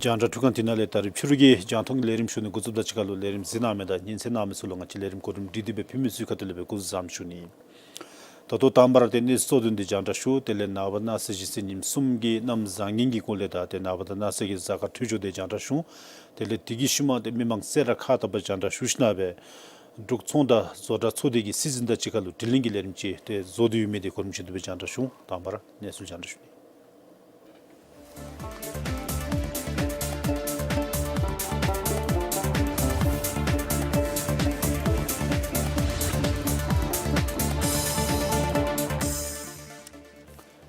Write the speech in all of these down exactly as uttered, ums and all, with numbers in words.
རྒྱང་བསྒྲགས་འཕྲུལ་ཁང་འདི་ནང་ལས་ད་རིས་ཕྱི་རུ་གི་རྒྱང་མཐོང་གི་ལས་རིམ་ཞུ་ནི་འགོ་བཙུགསཔ་དང་གཅིག་ཁར་ལུ་ལས་རིམ་གཟིགས་གནང་མི་དང་ཉན་གསན་གནང་མི་ཚུ་ལུ་ང་བཅས་ལས་རིམ་གོ་རིམ་སྒྲིག་སྟེ་སྦེ་ཕུལ་མི་ཚུའི་ཁ་ཐུག་ལས་སྦེ་སྐུ་གཟུགས་བཟང་པོ་ཞུ་ནི། ད་ལྟོ་དང་པ་ར་ཏེ་གནས་ཚུལ་གཙོ་དོན་འདི་རྒྱང་བསྒྲགས་ཞུ། དེ་ལས་ནངས་པ་གནངས་ཚེ་གཞེས་ཚེས་ཉིནམ་གསུམ་གྱི་གནམ་བཟང་ངན་གྱི་སྐོར་ལས་དང་ཏེ་ནངས་པ་དང་གནངས་ཚེ་གི་གཟའ་སྐར་འཕྲོད་སྦྱོར་འདི་རྒྱང་བསྒྲགས་ཞུ། དེ་ལས་དེ་གི་ཤུལ་མ་ཏེ་མི་མང་གསལ་བསྒྲགས་ཁག་དག་པ་རྒྱང་བསྒྲགས་ཞུ་ཞིནམ་ལས་འབྲུག་ཚོང་དང་བཟོ་གྲྭ་ཚོགས་སྡེ་གི་སྲིད་འཛིན་དང་གཅིག་ཁར་ལུ་དྲི་ལན་གྱི་ལས་རིམ་ཅིག་ཏེ་བཟོ་སྟེ་ཡོད་མི་འདི་གོ་རིམ་བཞིན་དུ་སྦེ་རྒྱང་བསྒྲགས་ཞུ། དང་པ་ར་གནས་ཚུལ་རྒྱང་བསྒྲགས་ཞུ་ནི།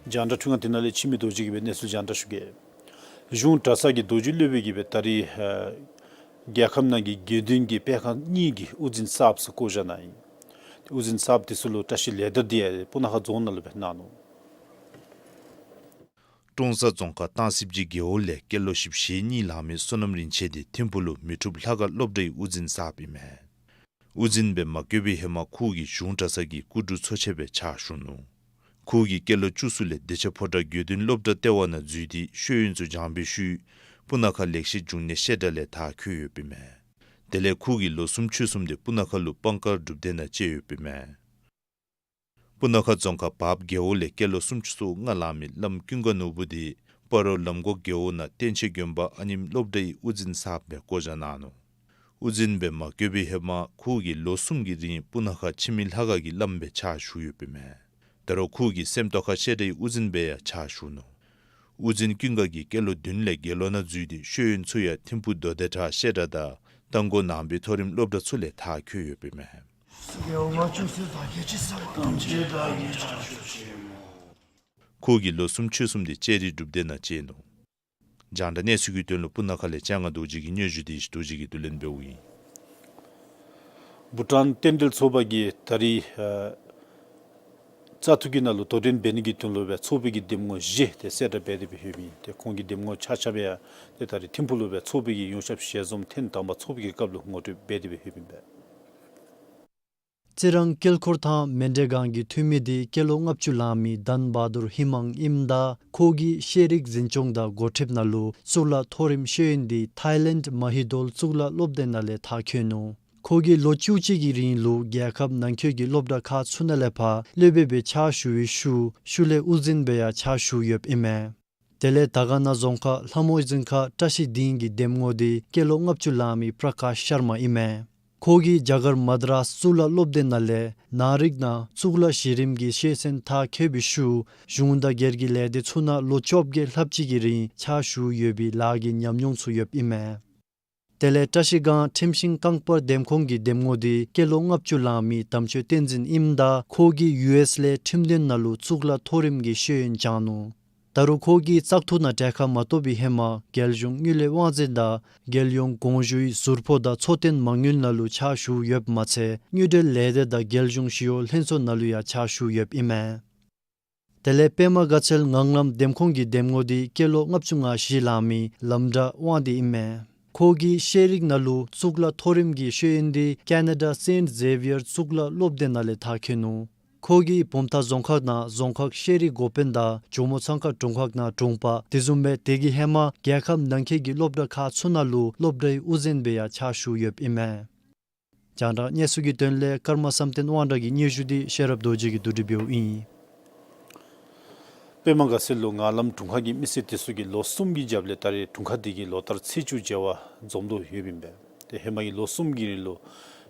རྒྱང་བསྒྲགས་འཕྲུལ་ཁང་འདི་ནང་ལས་འཆི་མེད་རྡོ་རྗེ་གིས་སྦེ་གནས་ཚུལ་རྒྱང་བསྒྲགས་ཞུ་གེ། གཞུང་གྲྭ་ཚང་གི་རྡོ་རྗེ་སློབ་དཔོན་གྱིས་སྦེ་ད་རིས་ཨ་རྒྱལ་ཁབ་ནང་གི་དགེ་འདུན་གྱི་སྤེལ་ཁང་གཉིས་ཀྱི་དབུ་འཛིན་གསརཔ་ཚུ་བསྐོ་བཞག་གནང་ཡི། དབུ་འཛིན་གསརཔ་དེ་ཚུ་ལུ་བཀྲིས་ལེགས་དར་འདི་ཡང་སྤུ་ན་ཁ་རྫོང་ནང་ལུ་སྦེ་གནང་ནུག། ཀྲོང་གསར་རྫོང་ཁག་སྟང་སིབ་ཀྱི་རྒེད་འོག་ལས་སྐྱེས་ལོ་བཞི་བཅུ་ཞེ་གཉིས་ལང་མི་བསོད་ནམས་རིན་ཆེན་འདི་ཐིམ་ཕུག་ལུ་མི་འཁྲུགས་ལྷ་ཁང་སློབ་གྲྭའི་དབུ་འཛིན་གསརཔ་ཨིན་མས། དབུ་འཛིན་སྦེ་མ་བསྐོ་བའི་ཧེ་མ་ཁོ་གིས་གཞུང་གྲྭ་ཚང་གི་སྐུ་དྲུང་ཚོ་ཆེན་སྦེ་ཕྱག་ཞུ་ནུག། ཁོ་གིས་སྐྱེས་ལོ་བཅུ་གསུམ་ལས་བདེ་ཆེན་ཕོ་བྲང་དགེ་འདུན་སློབ་གྲྭ་ལྟེ་བ་ནང་འཛུལ་ཏེ་ཤེས་ཡོན་ཚུ་སྦྱང་བའི་ཤུལ་སྤུ་ན་ཁ་ལེགས་བཤད་འབྱུང་གནས་བཤད་གྲྭ་ལས་མཐར་འཁྱོལ་ཡོདཔ་ཨིན་མས། དེ་ལས་ཁོ་གིས་ལོ་གསུམ་ཕྱོགས་གསུམ་དེ་སྤུ་ན་ཁ་ལུ་སྤང་དཀར་སྒྲུབ་སྡེ་ནང་བཅད་ཡོདཔ་ཨིན་མས། སྤུ་ན་ཁ་རྫོང་ཁག་བརཔ་རྒེད་འོག་ལས་སྐྱེས་ལོ་སུམ་ཅུ་སོ་ལྔ་ལང་མི་བླམ་ཀུན་དགའ་ནོར་བུ་འདི་སྤ་རོ་ལམ་གོག་རྒེད་འོག་ནང་བསྟན་ཆེན་དགོན་པ་ཨ་ནེམ་སློབ་གྲྭའི་དབུ་འཛིན་གསརཔ་སྦེ་བསྐོ་བཞག་གནང་ནུག། དབུ་འཛིན་སྦེ་མ་བསྐོ་བའི་ཧེ་མ་ཁོ་གིས་ལོ་གསུམ་གྱི་རིང་སྤུ་ན་ཁ་འཆི་མེད་ལྷ་ཁང་གི་བླམ་སྦེ་ཕྱག་ཞུ་ཡོདཔ་ཨིན་མས། ད་རུང་ཁོ་གིས་སེམས་རྟོགས་ཁ་བཤད་གྲྭའི་དབུ་འཛིན་སྦེ་ཡང་ཕྱག་ཞུ་ནུག། དབུ་འཛིན་ཀུན་དགའ་གིས་སྐྱེས་ལོ་བདུན་ལས་དགེ་སློང་ནང་འཛུལ་ཏེ་ཤེས་ཡོན་ཚུ་ཡང་ཐིམ་ཕུག་མདོ་སྡེ་བྲག་བཤད་གྲྭ་དང་རྟ་མགོ་ནང་པའི་མཐོ་རིམ་སློབ་གྲྭ་ཚུ་ལས་མཐར་འཁྱོལ་ཡོདཔ་ཨིན་མས། ཁོ་གིས་ལོ་གསུམ་ཕྱོགས་གསུམ་དེ་ལྕགས་རི་སྒྲུབ་སྡེ་ནང་བཅད་ནུག། རྒྱང་བསྒྲགས་གནས་ཚུལ་གྱི་དོན་ལུ་སྤུ་ན་ཁ་ལས་སྤྱན་སྔ་རྡོ་རྗེ་གི་སྙན་ཞུ་དེ་རྡོ་རྗེ་གིས་བསྡུ་ལེན་འབདཝ་ཨིན། བྷུ་ཊཱན་རྟེན་འབྲེལ་ཚོགས་པ་གིས་ད་རིས་ཨ་བཙག་འཐུ་གི་ནང་ལུ་དོ་འགྲན་འབད་ནི་གི་དོན་ལུ་སྦེ་ཚོགས་པའི་གི་འདེམས་ངོ་བཞི་དེ་གསལ་བསྒྲགས་འབད་དེ་སྦེ་ཡོདཔ་ཨིན། ཏེ་ཁོང་གི་འདེམས་ངོ་ཆ་ཁྱབ་ཡང་ཏེ་ད་རིས་ཐིམ་ཕུག་ལུ་སྦེ་ཚོགས་པའི་གི་ཡོངས་ཁྱབ་ཞལ་འཛོམས་ཐེངས་དང་པ་ཚོགས་པའི་གི་སྐབས་ལུ་ངོ་སྤྲོད་འབད་དེ་སྦེ་ཡོདཔ་ཨིན་པས། རྩི་རང་དཀྱིལ་འཁོར་ཐང་མཎྜལ་སྒང་གི་འཐུས་མི་འདི་སྐྱེས་ལོ་ལྔ་བཅུ་ལང་མི་དྷན་བྷ་དུར་ཧི་མང་ཨིནམ་ད་ཁོ་གིས་ཤེས་རིག་འཛིན་སྐྱོང་དང་འགོ་ཁྲིདཔ་ནང་ལུ་གཙུག་ལག་མཐོ་རིམ་ཤེས་ཡོན་འདི་ཐའི་ལེནཌ་མ་ཧི་དོལ་གཙུག་ལག་སློབ་སྡེ་ནང་ལས་མཐར་འཁྱོལ་ནུག། ཁོ་གིས་ལོ་བཅུ་གཅིག་གི་རིང་ལུ་རྒྱལ་ཁབ་ནང་འཁོད་ཀྱི་སློབ་གྲྭ་ཁག་ཚུ་ནང་ལས་ཕར་སློབ་དཔོན་སྦེ་ཕྱག་ཞུ་བའི་ཤུལ་ཤུལ་ལས་དབུ་འཛིན་སྦེ་ཡང་ཕྱག་ཞུ་ཡོདཔ་ཨིན་མས། དེ་ལས་དར་དཀར་ན་རྫོང་ཁག་ལྷ་མོ་རྫིང་ཁག་བཀྲ་ཤིས་སྡིངས་ཀྱི་འདེམས་ངོ་འདི་སྐྱེས་ལོ་ལྔ་བཅུ་ལང་མི་པྲ་ཀཱཤ་ཤར་མ་ཨིན་མས། ཁོ་གིས་རྒྱ་གར་མ་དྲཱས་གཙུག་ལག་སློབ་སྡེ་ནང་ལས་ནང་རིག་ནང་གཙུག་ལག་གཞི་རིམ་གྱི་ཤེས་ཚད་མཐར་འཁྱོལ་བའི་ཤུལ་གཞུང་དང་སྒེར་གྱི་ལས་སྡེ་ཚུ་ནང་ལོ་བཅོ་བརྒྱད་ལྷགཔ་ཅིག་གི་རིང་ཕྱག་ཞུ་ཡོད་པའི་ལཱ་གི་ཉམས་མྱོང་ཚུ་ཡོདཔ་ཨིན་མས། དེ་ལས་བཀྲ་ཤིས་སྒང་ཁྲིམས་ཤིང་རྐང་སྤར་འདེམས་ཁོངས་ཀྱི་འདེམས་ངོ་འདི་སྐྱེས་ལོ་ལྔ་བཅུ་ལང་མི་དམ་ཆོས་བསྟན་འཛིན་ཨིནམ་ད་ཁོ་གིས་ཡུ་ཨེསི་ལས་ཁྲིམས་དོན་ནང་ལུ་གཙུག་ལག་མཐོ་རིམ་གྱི་ཤེས་ཡོན་སྦྱངས་ནུག། ད་རུང་ཁོ་གིས་བཙག་འཐུ་ནང་གྲལ་ཁར་མ་གཏོགས་པའི་ཧེ་མ་རྒྱལ་གཞུང་དངུལ་ལས་དབང་འཛིན་དང་རྒྱལ་ཡོངས་གོང་ཞུའི་ཟུར་ཕོགས་དང་འཚོ་རྟེན་མ་དངུལ་ནང་ལུ་ཕྱག་ཞུ་ཡོདཔ་མ་ཚད་དངུལ་འབྲེལ་ལས་སྡེ་དང་རྒྱལ་གཞུང་ཞི་གཡོག་ལྷན་ཚོགས་ནང་ལུ་ཡང་ཕྱག་ཞུ་ཡོདཔ་ཨིན་མས། དེ་ལས་པདྨ་དགའ་ཚལ་ངང་ལམ་འདེམས་ཁོངས་ཀྱི་འདེམས་ངོ་འདི་སྐྱེས་ལོ་ལྔ་བཅུ་ང་བཞི་ལང་མི་ལམ་བཀྲ་དབང་འདུས་ཨིན་མས། ཁོ་གིས་ཤེས་རིག་ནང་ལུ་གཙུག་ལག་མཐོ་རིམ་གྱི་ཤེས་ཡོན་འདི་ཁེ་ན་ཌ་སེནཊ་ཛེ་བི་ཡར་གཙུག་ལག་སློབ་སྡེ་ནང་ལས་མཐར་འཁྱོལ་ནུག། ཁོ་གིས་བུམ་ཐང་རྫོང་ཁག་ནང་རྫོང་ཁག་ཤེས་རིག་འགོ་དཔོན་དང་ཇོ་མོ་ཚང་ཁ་དྲུང་ཁག་ནང་དྲུང་པ་དེ་བཟུམ་སྦེ་དེ་གི་ཧེ་མ་རྒྱལ་ཁབ་ནང་འཁོད་ཀྱི་སློབ་གྲྭ་ཁག་ཚུ་ནང་ལུ་སློབ་གྲྭའི་དབུ་འཛིན་སྦེ་ཡང་ཕྱག་ཞུ་ཡོདཔ་ཨིན་མས། རྒྱང་བསྒྲགས་གནས་ཚུལ་གྱི་དོན་ལས་ཀརྨ་བསམ་གཏན་དབང་གྲགས་ཀྱི་སྙན་ཞུ་འདི་ཤེས་རབ་རྡོ་རྗེ་གིས་བསྡུ་སྒྲིག་འབདཝ་ཨིན། པདྨ་དགའ་ཚལ་ལུ་ངང་ལམ་དྲུང་ཁག་གི་མི་སེར་དེ་ཚུ་གིས་ལོ་གསུམ་གྱི་རྒྱབ་ལས་ད་རེས་དྲུང་ཁག་དེ་གིས་ལོ་ལྟར་ཚེས་བཅུ་མཇལ་བར་འཛོམས་དོ་ཡོདཔ་ཨིན་པས། ཏེ་ཧེ་མ་གི་ལོ་གསུམ་གྱི་རིང་ལུ་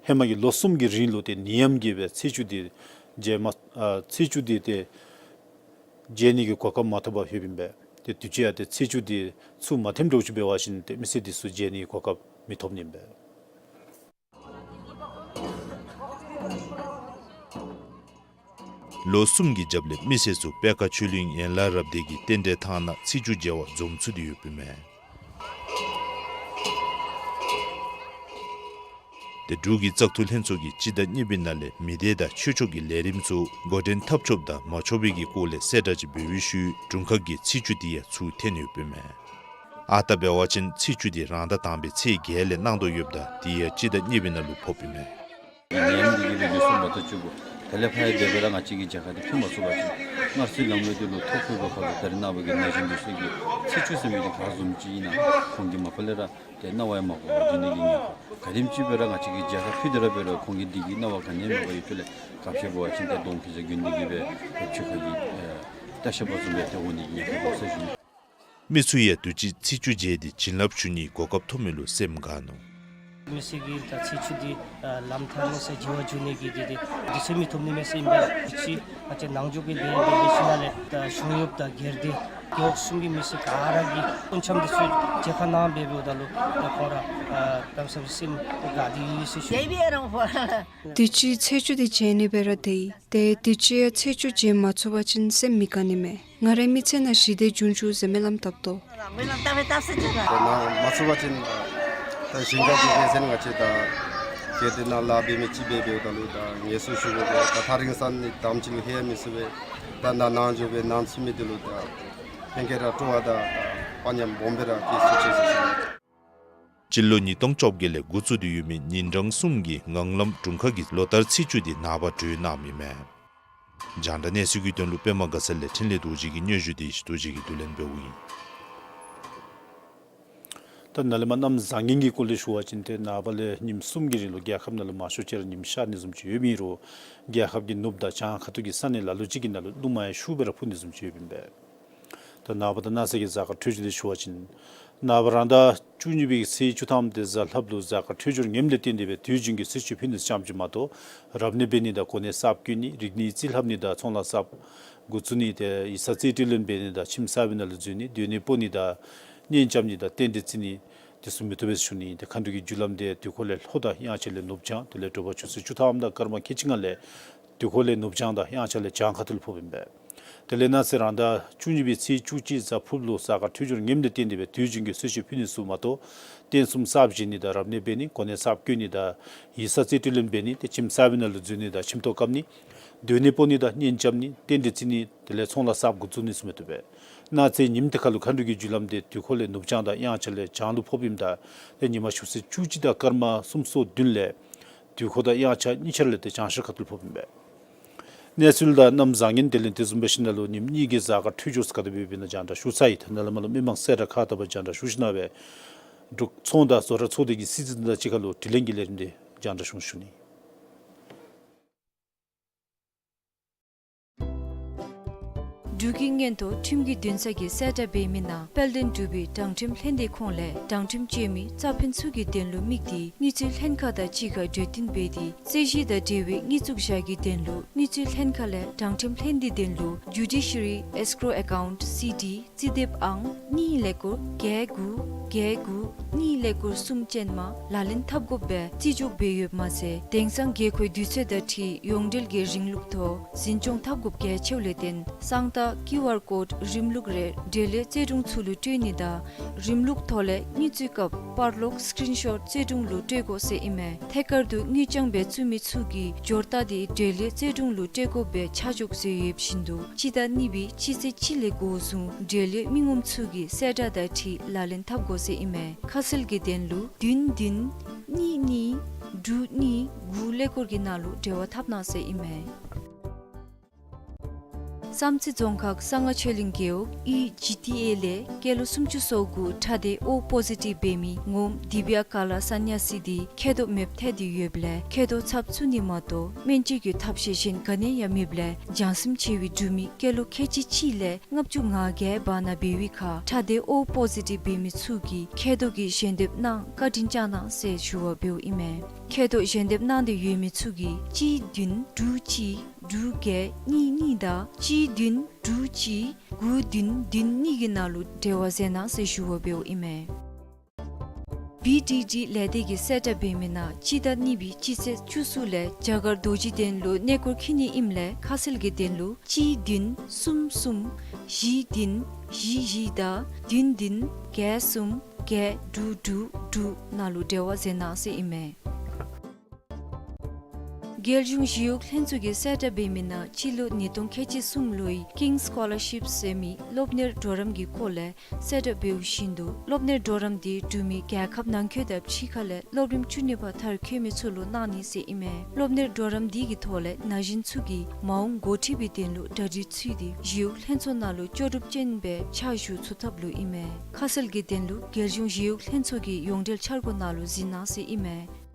ཧེ་མ་གི་ལོ་གསུམ་གྱི་རིང་ལུ་ཏེ་ནད་ཡམས་ཀྱིས་སྦེ་ཚེས་བཅུ་དེ་མཇལ་མ་ཨ་ཚེས་བཅུ་དེ་ཏེ་མཇལ་ནི་གི་གོ་སྐབས་མ་ཐོབ་པར་ཡོདཔ་ཨིན་པས། ཏེ་དུས་ཅི་ཡང་ཏེ་ཚེས་བཅུ་དེ་ཚུར་མ་ཐོནམ་འདྲཝ་ཅིག་འབད་བ་ཅིན་ཏེ་མི་སེར་དེ་ཚུ་མཇལ་ནི་གི་གོ་སྐབས་མི་ཐོབ་ནི་ཨིན་པས། ལོ་གསུམ་གྱི་རྒྱབ་ལས་མི་སེར་ཚུ་པད་ཁ་ཆོས་གླིང་ཡན་ལག་རབ་སྡེ་གི་རྟེན་འབྲེལ་ཐང་ནང་ཚེས་བཅུ་མཇལ་བར་འཛོམས་ཚུགས་ཏེ་ཡོདཔ་ཨིན་མས། ཏེ་འབྲུག་གི་བཙག་འཐུ་ལྷན་ཚོགས་ཀྱིས་སྤྱི་ཟླ་གཉིས་པའི་ནང་ལས་མི་སྡེ་དང་ཆོས་ཕྱོགས་ཀྱི་ལས་རིམ་ཚུ་འགོ་འདྲེན་འཐབ་ཆོགཔ་དང་མ་ཆོག་པའི་གི་སྐོར་ལས་གསལ་བསྒྲགས་ཅིག་འབད་བའི་ཤུལ་དྲུང་ཁག་གིས་ཚེས་བཅུ་དེ་ཡང་ཚུར་འཐེན་ཡོདཔ་ཨིན་མས། ཨ་རྟག་འབད་བ་ཅིན་ཚེས་བཅུ་དེ་རང་ཟླ་དང་པའི་ཚེས་བརྒྱད་ལས་གནང་དོ་ཡོདཔ་ད་དེ་ཡང་སྤྱི་ཟླ་གཉིས་པའི་ནང་ལུ་ཕོགཔ་ཨིན་མས། ཉིནམ་འདི་གི་ལོ་རྒྱུས་གསུངམ་ད་ལྟོ་བཅུ་དགུ། དེ་ལས་ཕར་ཡང་དེ་སྦེ་ར་ང་བཅས་ཀྱི་མཇལ་ཁ་འདི་ཕུལ་མ་ཚུགས་པ་ཅིན་སྔར་སྲོལ་ལམ་ལུགས་འདི་ལུ་ཐོ་བཀོད་པའི་ཁར་ལུ་ད་རེས་ནངས་པ་གི་ན་གཞོན་འདི་ཚུ་གིས་ཚེས་བཅུ་ཟེར་མི་འདི་ག་བཟུམ་ཅིག་ཨིན་ན་ཁོང་གིས་མ་པ་ལས་ར་ཏེ་རྣ་བ་ཡང་མ་གོ་བར་སྡོད་ནི་གི་ཉེན་ཁ། ག་དེམ་ཅིག་སྦེ་ར་ང་བཅས་ཀྱིས་མཇལ་ཁ་ཕུལ་ཏེ་ར་འབད་རུང་ཁོང་གིས་འདི་གི་རྣ་བ་ག་ནི་ཡང་མ་གོ་བའི་ཐོག་ལས་ག་ཅི་འབད་བ་ཅིན་ཏེ་གདོང་ཁ་ཅིག་གྱོན་ཏེ་གིས་སྦེ་ཆོས་ཁ་གི་ཨེ་ལྟ་བཤལ་པ་བཟུམ་སྦེ་ཏེ་འོང་ནི་གི་ཉེན་ཁ་འདུག་ཟེར་ཞུ་ནི། མི་ཚུ་ཡང་དུས་ཅི་ཚེས་བཅུ་མཇལ་ཏེ་བྱིན་རླབས་ཞུ་ནིའི་གོ་སྐབས་ཐོབ་མི་ལུ་སེམས་དགའ་ནུག། མི་སེར་གྱིས་ད་ཚེས་བཅུ་འདི་ཨ་ལམ་ཐག་རིང་སར་མཇལ་བར་འགྱོ་ནི་གི་འདི་འདི་དུས་ཚོད་མི་ཐོབ་ནི་མས་ཟེར་ཨིན་པས། དུས་ཅི་ང་བཅས་ནང་འཇུག་གི་ལས་འདི་འདི་ཕྱི་ནང་ལས་ད་གཞུང་གཡོགཔ་དང་སྒེར་སྡེ་རྒེད་འོག་གསུམ་གྱི་མི་སེར་ག་ར་གིས་སྤུངས་འཆམ་འདི་ཚུ་མཇལ་ཁ་གནང་འབད་འབདཝ་ད་ལུ་ད་ཁོང་ར་ཨ་གནམ་མེད་ས་མེད་སེམས་དགའ་སྟེ་ཡོད་ཟེར་ཞུ། དུས་ཅི་ཚེས་བཅུ་འདི་མཇལ་ནི་སྦེ་ར་སྡོད་ཡི། ཏེ་དུས་ཅི་ཡང་ཚེས་བཅུ་མཇལ་མ་ཚུགས་པ་ཅིན་སེམས་མི་དགའ་ནི་མས། ང་རའི་མི་ཚེ་ནང་ཞི་བདེ་འབྱུང་བཅུག་ཟེར་སྨོན་ལམ་བཏབ་དོ། སྨོན་ལམ་བཏབ་སྦེ་བཏབ་ཟེར་ཞུ་ལགས། ཏེ་ནཱ་མ་ཚུགས་པ་ཅིན་ད་ཞིང་ཁ་གི་ལས་ཚན་ང་བཅས་ད་གལ་ཏེ་ནཱ་ལཱ་འབད་མི་ཅིག་འབད་འབདཝ་ད་ལུ་ད་ངལ་གསོ་ཞུ་དགོ་པས། ད་ཐག་རིང་ས་ནི་དེམ་ཅིག་ལུ་ལྷོད་མི་ཚུགས་པས། ད་ནཱ་ནང་འགྱོ་སྦེ་ནང་ཚུད་མི་འདི་ལུ་ད་ལྷན་རྒྱས་ར་སྤྲོ་བ་དང་དཔའ་ཉམས་སྦོམ་སྦེ་ར་སྐྱེ་ཚུགས་ཅི་ཟེར་ཞུ་ནི། སྤྱི་ལོ་ཉིས་སྟོང་བཅོ་བརྒྱད་ལས་འགོ་བཙུགས་ཏེ་ཡོད་མི་ཉིན་གྲངས་གསུམ་གྱི་ངང་ལམ་དྲུང་ཁག་གིས་ལོ་ལྟར་ཚེས་བཅུ་འདི་ནངས་པ་གྲོལ་གནངམ་ཨིན་མས། རྒྱང་བསྒྲགས་གནས་ཚུལ་གྱི་དོན་ལུ་པདྨ་དགའ་ཚལ་ལས་འཕྲིན་ལས་རྡོ་རྗེ་གིས་སྙན་ཞུ་དེ་ཅིག་རྡོ་རྗེ་གིས་བསྡུ་ལེན་འབདཝ་ཨིན། ད་ནཱ་ལས་མར་གནམ་བཟང་ངན་གྱི་སྐོར་ལས་ཞུ་བ་ཅིན་ཏེ་ནངས་པ་ལས་ཉིནམ་གསུམ་གྱི་རིང་ལུ་རྒྱལ་ཁབ་ནང་ལུ་མང་ཤོས་ཅིག་ར་ཉིམ་ཤར་ནི་བཟུམ་ཅིག་ཡོད་མི་རུང་རྒྱལ་ཁབ་ཀྱི་ནུབ་དང་བྱང་ཁ་ཐུག་གི་ས་གནས་ལ་ལུ་ཅིག་གི་ནང་ལུ་རླུང་མ་ཡང་ཤུགས་སྦེ་ར་འཕུ་ནི་བཟུམ་ཅིག་ཡོདཔ་ཨིན་པས། ད་ནངས་པ་དང་གནངས་ཚེ་གི་གཟའ་སྐར་འཕྲོད་སྦྱོར་འདི་ཞུ་བ་ཅིན་ནངས་པ་རང་ཟླ་བཅུ་གཉིས་པའི་ཚེས་བཅུ་ཐམ་དེ་གཟའ་ལྷགཔ་ལུ་གཟའ་སྐར་འཕྲོད་སྦྱོར་ངནམ་ལས་བརྟེན་ཏེ་སྦེ་དུས་རྒྱུན་གྱི་སྲི་ཞུ་ཕུལ་ནི་ཙམ་ཅིག་མ་གཏོགས་རབ་གནས་འབད་ནི་དང་གོ་གནས་གསརཔ་བསྐོ་ནི་རིག་གནས་རྩིས་ལྷབ་ནི་དང་ཚོང་ལཱ་གསརཔ་འགོ་བཙུགས་ནི་ཏེ་ཡིག་ཚང་རྩིས་སྤྲོད་ལེན་འབད་ནི་དང་ཁྱིམ་གསར་པའི་ནང་ལུ་འཛུལ་ནི་སྡོད་གནས་སྤོ་ནི་དང་གཉེན་རྐྱབ་ནི་དང་རྟེན་འབྲེལ་བརྩི་ནི་དེ་ཚུ་མི་བཏུབ་པས་ཟེར་ཞུ་ནི། ཏེ་མཁའ་འགྲོ་གི་རྒྱུ་ལམ་དེ་དུས་འཁོར་ལས་ལྷོ་དང་དབྱངས་འཆར་ལས་ནུབ་བྱང་དེ་ལས་དྲོ་པ་ཆུ་ཚོད་བཅུ་ཐམ་དང་སྐར་མ་ཁལ་གཅིག་ལྔ་ལས་དུས་འཁོར་ལས་ནུབ་བྱང་དང་དབྱངས་འཆར་ལས་བྱང་ཁ་ཐུག་ལུ་ཕོགཔ་ཨིན་པས། དེ་ལས་གནངས་ཚེ་རང་ཟླ་བཅུ་གཉིས་པའི་ཚེས་བཅུ་གཅིག་གཟའ་ཕུརཔ་ལུ་གཟའ་སྐར་འཕྲོད་སྦྱོར་ངནམ་ལས་བརྟེན་ཏེ་སྦེ་དུས་རྒྱུན་གྱི་སྲི་ཞུ་ཕུལ་ནི་ཚུ་མ་གཏོགས་རྟེན་གསུམ་གསརཔ་བཞེངས་ནི་དང་རབ་གནས་འབད་ནི་གོ་གནས་གསརཔ་བསྐོ་ནི་དང་ཡིག་ཚང་རྩིས་སྤྲོད་ལེན་འབད་ནི་ཏེ་ཁྱིམ་གསར་པའི་ནང་ལུ་འཛུལ་ནི་དང་ཁྱིམ་ཐོག་བཀབ་ནི་སྡོད་གནས་སྤོ་ནི་དང་གཉེན་རྐྱབ་ནི་རྟེན་འབྲེལ་བརྩི་ནི་དེ་ལས་ཚོང་ལཱ་གསརཔ་འགོ་བཙུགས་ནི་ཚུ་མི་བཏུབ་པས། གནངས་ཚེ་ཉིནམ་དེ་ཁར་ལུ་མཁའ་འགྲོ་གི་རྒྱུ་ལམ་དེ་དུས་འཁོར་ལས་ནུབ་བྱང་དང་དབྱངས་འཆར་ལས་བྱང་ལུ་ཕོགཔ་ཨིནམ་ད་ཏེ་ཉི་མ་ཆུ་ཚོད་བཅུ་གཅིག་དང་སྐར་མ་སུམ་ཅུ་སོ་བདུན་ལས་དུས་འཁོར་དང་དབྱངས་འཆར་གཉིས་ཆ་ར་ལས་ཏེ་བྱང་ཤར་ཁ་ཐུག་ལུ་ཕོགཔ་ཨིན་པས། གནས་ཚུལ་དང་གནམ་བཟང་ངན་དེ་ལས་དེ་བཟུམ་སྦེ་ཞིནམ་ལས་ཉིནམ་གཉིས་ཀྱི་གཟའ་སྐར་འཕྲོད་སྦྱོར་ཚུ་ག་དེ་སྦེ་ཡོདཔ་ཨིན་ན་རྒྱང་བསྒྲགས་ཞུ་ཚར་ཡི། ད་ནཱ་ལས་མར་ལུ་མི་མང་གསལ་བསྒྲགས་ཁག་བཏབ་པར་རྒྱང་བསྒྲགས་ཞུ་ཞིནམ་ལས་འབྲུག་ཚོང་དང་བཟོ་གྲྭ་ཚོགས་སྡེ་གི་སྲིད་འཛིན་དང་གཅིག་ཁར་ལུ་དྲི་ལན་གྱི་ལས་རིམ་དེ་རྒྱང་བསྒྲགས་ཞུ་ཞུ་ནི། འབྲུག་གི་མངོན་མཐོ་ཁྲིམས་ཀྱི་འདུན་ས་གིས་གསལ་བསྒྲགས་འབད་མི་ནང་དཔལ་ལྡན་འབྲུག་པའི་དྲང་ཁྲིམས་ལྷན་སྡེ་ཁོངས་ལས་དྲང་ཁྲིམས་སྤྱོད་མི་རྩ་ཕན་ཚུ་གི་དོན་ལུ་དམིགས་ཏེ་དངུལ་རྩིས་ལྷན་ཁག་དང་གཅིག་ཁར་གྲོས་བསྟུན་འབད་དེ་རྩོད་གཞི་དང་འབྲེལ་བའི་དངུལ་བཙུགས་བཞག་གི་དོན་ལུ་དངུལ་རྩིས་ལྷན་ཁག་ལས་དྲང་ཁྲིམས་ལྷན་སྡེའི་དོན་ལུ་Judiciary Escrow Account C D རྩིས་དེབ་ཨང་གཉིས་ཀླད་ཀོར་བརྒྱད་དགུ་བརྒྱད་དགུ་གཉིས་ཀླད་ཀོར་གསུམ་ཅན་མ་ལག་ལེན་འཐབ་དགོཔ་སྦེ་རྩིས་འཇོག་འབད་ཡོདཔ་མ་ཚད་དེང་སང་དགོས་མཁོའི་དུས་ཚོད་དང་འཁྲིལ་ཡོངས་འབྲེལ་གྱི་རིང་ལུགས་ཐོག་འཛིན་སྐྱོང་འཐབ་དགོཔ་གལ་ཆེཝ་ལས་བརྟེན་གསང་རྟགས་ཀིའུ་ཨར་ཀོཌ་རིམ་ལུགས་རེ་འབྲེལ་ཡོད་རྩོད་དྲུང་ཚུ་ལུ་སྤྲོད་ནི་དང་རིམ་ལུགས་ཐོག་ལས་དངུལ་བཙུགས་སྐབས་པར་ལོག་སི་ཀྲིན་ཤོཊ་རྩོད་དྲུང་ལུ་སྤྲོད་དགོ་ཟེར་ཨིན་མས། ཐད་ཀར་དུ་དངུལ་རྐྱང་སྦེ་བཙུགས་མི་ཚུ་གིས་འབྱོར་རྟགས་དེ་འབྲེལ་ཡོད་རྩོད་དྲུང་ལུ་སྤྲོད་དགོཔ་སྦེ་ཆ་འཇོག་མཛད་ཡོདཔ་བཞིན་དུ་སྤྱི་ཟླ་གཉིས་པའི་སྤྱི་ཚེས་གཅིག་ལས་འགོ་བཟུང་འབྲེལ་ཡོད་མི་ངོམ་ཚུ་གིས་གསལ་བསྒྲགས་དང་འཁྲིལ་ལག་ལེན་འཐབ་དགོ་ཟེར་ཨིན་མས། ཁ་གསལ་གྱི་དོན་ལུ་བདུན་བདུན་གཉིས་གཉིས་དྲུག་གཉིས་དགུ་ཀླད་ཀོར་གྱི་ནང་ལུ་འབྲེལ་བ་འཐབ་གནང་ཟེར་ཨིན་མས། བསམ་རྩེ་རྫོང་ཁག་གསང་སྔགས་ཆོས་གླིང་རྒེད་འོག་ཡུལ་ཇི་ཊི་ཨེ་ལས་སྐྱེས་ལོ་སུམ་ཅུ་སོ་དགུ་ཁྲག་སྡེ་ཨོ་པོ་ཟི་ཊིབ་འབད་མི་ངོམ་དི་བྱ་ཀ་ལ་ས་ནྱ་སི་འདི་མཁལ་རྡོག་མེདཔ་ཐལ་ཏེ་ཡོདཔ་ལས་མཁལ་རྡོག་ཚབ་བཙུགས་ནི་མ་གཏོགས་སྨན་བཅོས་ཀྱི་ཐབས་ཤེས་གཞན་ག་ནི་ཡང་མེདཔ་ལས་བྱང་སེམས་ཆེ་བའི་འབྲུག་མི་སྐྱེས་ལོ་ཁལ་གཅིག་གཅིག་ལས་ལྔ་བཅུ་ང་བརྒྱད་བར་ན་འབད་བའི་ཁར་ཁྲག་སྡེ་ཨོ་པོ་ཟི་ཊིབ་འབད་མི་ཚུ་གིས་མཁལ་རྡོག་གི་ཞལ་འདེབས་གནང་བཀའ་དྲིན་བསྐྱང་གནང་ཟེར་ཞུ་བ་འབདཝ་ཨིན་མས། མཁལ་རྡོག་ཞལ་འདེབས་གནང་སྟེ་ཡོད་མི་ཚུ་གིས་གཅིག་བདུན་དྲུག་གཅིག་དྲུག་བརྒྱད་གཉིས་གཉིས་དང་གཅིག་བདུན་དྲུག་གཅིག་དགུ་བདུན་བདུན་གཉིས་ཀྱི་ནང་ལུ་འབྲེལ་བ་མཛད་གནང་ཟེར་ཞུ་བ་འབདཝ་ཨིན་མས། བི་ཌི་ཌི་ལས་སྡེ་གིས་གསལ་བསྒྲགས་འབད་མི་ནང་སྤྱི་ཟླ་གཉིས་པའི་སྤྱི་ཚེས་བཅུ་གསུམ་ལས་རྒྱ་གར་རྡོ་རྗེ་གདན་ལུ་གནས་སྐོར་འཁྱིད་ནི་ཨིནམ་ལས་ཁ་གསལ་གྱི་དོན་ལུ་གཅིག་བདུན་གསུམ་གསུམ་བཞི་བདུན་བཞི་བཞི་དང་བདུན་བདུན་བརྒྱད་གསུམ་བརྒྱད་དྲུག་དྲུག་དྲུག་ནང་ལུ་འབྲེལ་བ་མཛད་གནང་ཟེར་ཨིན་མས། རྒྱལ་གཞུང་ཞི་གཡོག་ལྷན་ཚོགས་ཀྱིས་གསལ་བསྒྲགས་འབད་མི་ནང་སྤྱི་ལོ་ཉིས་སྟོང་ཁལ་གཅིག་གསུམ་ལོའི་King Scholarship ཟེར་མི་སློབ་གཉེར་གྲོགས་རམ་གྱི་སྐོར་ལས་གསལ་བསྒྲགས་འབདཝ་བཞིན་དུ་སློབ་གཉེར་གྲོགས་རམ་དེ་འབྲུག་མི་རྒྱལ་ཁབ་ནང་འཁོད་དང་ཕྱི་ཁ་ལས་སློབ་རིམ་བཅུ་གཉིས་པ་མཐར་འཁྱོལ་མི་ཚུ་ལུ་གནང་ནི་ཟེར་ཨིན་མས། སློབ་གཉེར་གྲོགས་རམ་དེ་གི་ཐོག་ལས་ན་གཞོན་ཚུ་གིས་མ་འོངས་འགོ་ཁྲིད་པའི་དོན་ལུ་གྲ་སྒྲིག་ཚུད་དེ་ཞི་གཡོག་ལྷན་ཚོགས་ནང་ལུ་ལྕོགས་གྲུབ་ཅན་སྦེ་ཕྱག་ཞུ་ཚུགས་ཐབས་ལུ་ཨིན་མས། ཁ་གསལ་གྱི་དོན་ལུ་རྒྱལ་གཞུང་ཞི་གཡོག་ལྷན་ཚོགས་ཀྱི་ཡོངས་འབྲེལ་འཆར་སྒོ་ནང་ལུ་གཟིགས་གནང་ཟེར་ཨིན་མས།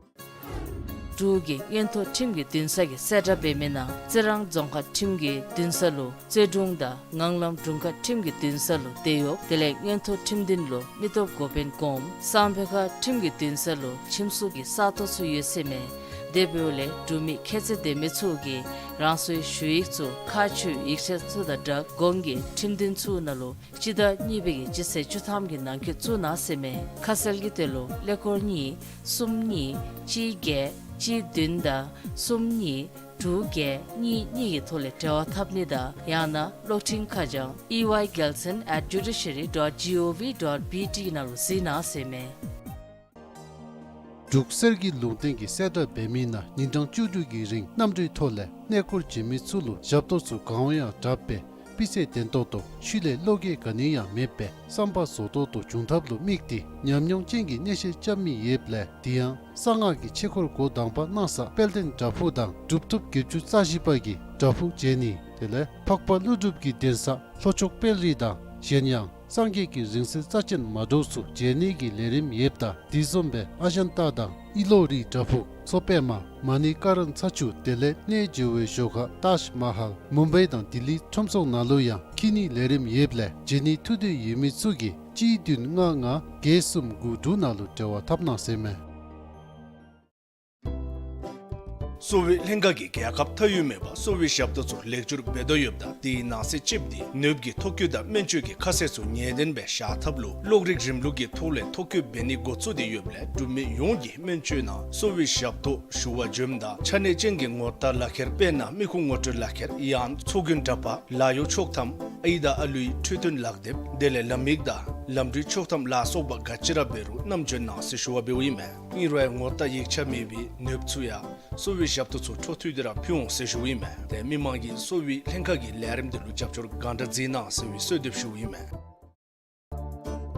འབྲུག་གི་མངོན་མཐོ་ཁྲིམས་ཀྱི་འདུན་ས་གིས་གསལ་བསྒྲགས་འབད་མི་ནང་རྩི་རང་རྫོང་ཁག་ཁྲིམས་ཀྱི་འདུན་ས་ལུ་རྩེ་དྲུང་དང་ངང་ལམ་དྲུང་ཁག་ཁྲིམས་ཀྱི་འདུན་ས་ལུ་དེད་གཡོགཔ་དེ་ལས་མངོན་མཐོ་ཁྲིམས་འདུན་ལུ་མི་སྟོབས་འགོ་དཔོན་དགོངམ་སང་ཕོད་ཁ་ཁྲིམས་ཀྱི་འདུན་ས་ལུ་ཁྱིམ་སོར་གྱི་ས་སྟོང་ཚུ་ཡོད་ཟེར་མས། དེ་འབདཝ་ལས་འབྲུག་མི་ཁྱད་ཚད་ལྡན་མི་ཚུ་གིས་རང་སོའི་ཞུ་ཡིག་ཚུ་ཁག་ཆེ་ཡིག་ཆ་ཚུ་དང་སྦྲགས་གོང་གི་ཁྲིམས་འདུན་ཚུ་ནང་ལུ་སྤྱི་ཟླ་གཉིས་པའི་གི་སྤྱི་ཚེས་བཅུ་ཐམ་གྱི་ནང་འཁོད་བཙུགས་གནང་ཟེར་མས། ཁ་གསལ་གྱི་དོན་ལུ་ཀླད་ཀོར་གཉིས་གསུམ་གཉིས་གཅིག་བརྒྱད་གཅིག་བདུན་དང་གསུམ་གཉིས་དྲུག་བརྒྱད་གཉིས་གཉིས་ཀྱི་ཐོག་ལས་འབྲེལ་བ་འཐབ་ནི་དང་ཡང་ན་གློག་འཕྲིན་ཁ་བྱང་E Y Gelson at judiciary dot gov dot B T ནང་ལུ་གཟིགས་གནང་ཟེར་མས། འབྲུག་གསེར་གྱི་ལུང་བསྟན་གྱིས་གསལ་བསྒྲགས་འབད་མི་ནང་ཉིན་གྲངས་བཅུ་དྲུག་གི་རིང་གནམ་གྲུའི་ཐོག་ལས་གནས་སྐོར་བྱོན་མི་ཚུ་ལུ་ཞབས་ཏོག་ཚུ་གང་ཡང་དྲག་པའི་སྤུས་ཚད་ལྡན་ཏོག་ཏོ་ཤུལ་ལས་བློ་འགྱོད་ག་ནི་ཡང་མེད་པའི་བསམ་པ་རྫོགས་ཏོག་ཏོ་འབྱུང་ཐབས་ལུ་དམིགས་ཏེ་ཉམས་མྱོང་ཅན་གྱི་སྣེ་ཤན་རྐྱབ་མི་ཡོདཔ་ལས་དེ་ཡང་གསང་སྔགས་ཀྱི་ཆོས་སྐོར་འགོ་དང་པ་གནང་ས་དཔལ་ལྡན་བྲག་ཕུག་དང་གྲུབ་ཐོབ་བརྒྱད་ཅུ་རྩ་བཞི་པ་གིས་བྲག་ཕུག་མཇལ་ནི་དེ་ལས་འཕགས་པ་ཀླུ་སྒྲུབ་ཀྱི་གདན་ས་ལྷོ་ཕྱོགས་དཔལ་རི་དང་གཞན་ཡང་སངས་རྒྱས་ཀྱི་རིང་བསྲེལ་རྩ་ཅན་མ་འདྲཝ་ཚུ་མཇལ་ནི་གི་ལས་རིམ་ཡོདཔ་ད་དེ་བཟུམ་སྦེ་ཨ་ཇན་ཏ་དང་ཨི་ལོ་རི་བྲག་ཕུག་མཚོ་པདྨ་མ་ཎི་ཀ་རན་ཚ་ཆུ་དེ་ལས་གནས་མཇལ་བའི་ཞོར་ཁར་ཏཱཇ་མ་ཧཱལ་མུམ་བའི་དང་ལྡི་ལི་ཁྲོམ་ཚོགས་ནང་ལུ་ཡང་འཁྱིད་ནི་ལས་རིམ་ཡོདཔ་ལས་མཇལ་ནི་ཐུགས་འདོད་ཡོད་མི་ཚུ་གིས་གཅིག་བདུན་ལྔ་ལྔ་བརྒྱད་གསུམ་དགུ་དྲུག་ནང་ལུ་འབྲེལ་བ་འཐབ་གནང་ཟེར་མས། གསོ་བའི་ལྷན་ཁག་གིས་རྒྱལ་ཁབ་མཐའ་དབུས་མེད་པར་གསོ་བའི་ཞབས་ཏོག་ཚུ་ལེགས་བསྒྱུར་འབད་དོ་ཡོདཔ་ད་དེའི་ནང་གསེས་ཅིག་འདི་ནདཔ་གི་ཐོ་བཀོད་དང་སྨན་བཅོས་ཀྱི་ཁ་གསལ་ཚུ་ངེས་བདེན་སྦེ་བཞག་ཐབས་ལུ་གློག་རིག་རིམ་ལུགས་ཀྱི་ཐོག་ལས་ཐོ་བཀོད་འབད་ནི་འགོ་བཙུགས་ཏེ་ཡོདཔ་ལས་འབྲུག་མི་ཡོངས་ཀྱིས་སྨན་བཅོས་ནང་གསོ་བའི་ཞབས་ཏོག་ཞུ་བར་འབྱོནམ་ད་ཆ་གནས་ཅན་གྱི་ངོ་རྟགས་ལག་ཁྱེར་དཔེར་ན་མི་ཁུངས་ངོ་སྤྲོད་ལག་ཁྱེར་ཡང་ཚོགས་རྒྱུན་འདྲ་པར་ལཱ་གཡོག་ཆོག་ཐམ་ཨའི་དང་ཨ་ལུའི་འཕྲོད་བསྟེན་ལག་དེབ་དེ་ལས་ལམ་ཡིག་དང་ལམ་འགྲུལ་ཆོག་ཐམ་ལ་སོགས་པ་ག་ཅི་ར་འབད་རུང་བསྣམས་འབྱོན་གནང་ཟེར་ཞུ་བ་འབདཝ་ཨིན་མས། ཨིན་རུང་ངོ་རྟགས་ཡིག་ཆ་མེད་པའི་ནདཔ་ཚུ་ཡང་གསོ་བའི་ཞབས་ཏོག་ཚུ་འཕྲོ་མཐུད་དེ་ར་ཕུལ་འོང་ཟེར་ཞུཝ་ཨིན་མས། ཏེ་མི་མང་གིས་གསོ་བའི་ལྷན་ཁག་གི་ལས་རིམ་དེ་ལུ་རྒྱབ་སྐྱོར་གང་དྲག་མཛད་གནང་ཟེར་བའི་གསོལ་འདེབས་ཞུཝ་ཨིན་མས།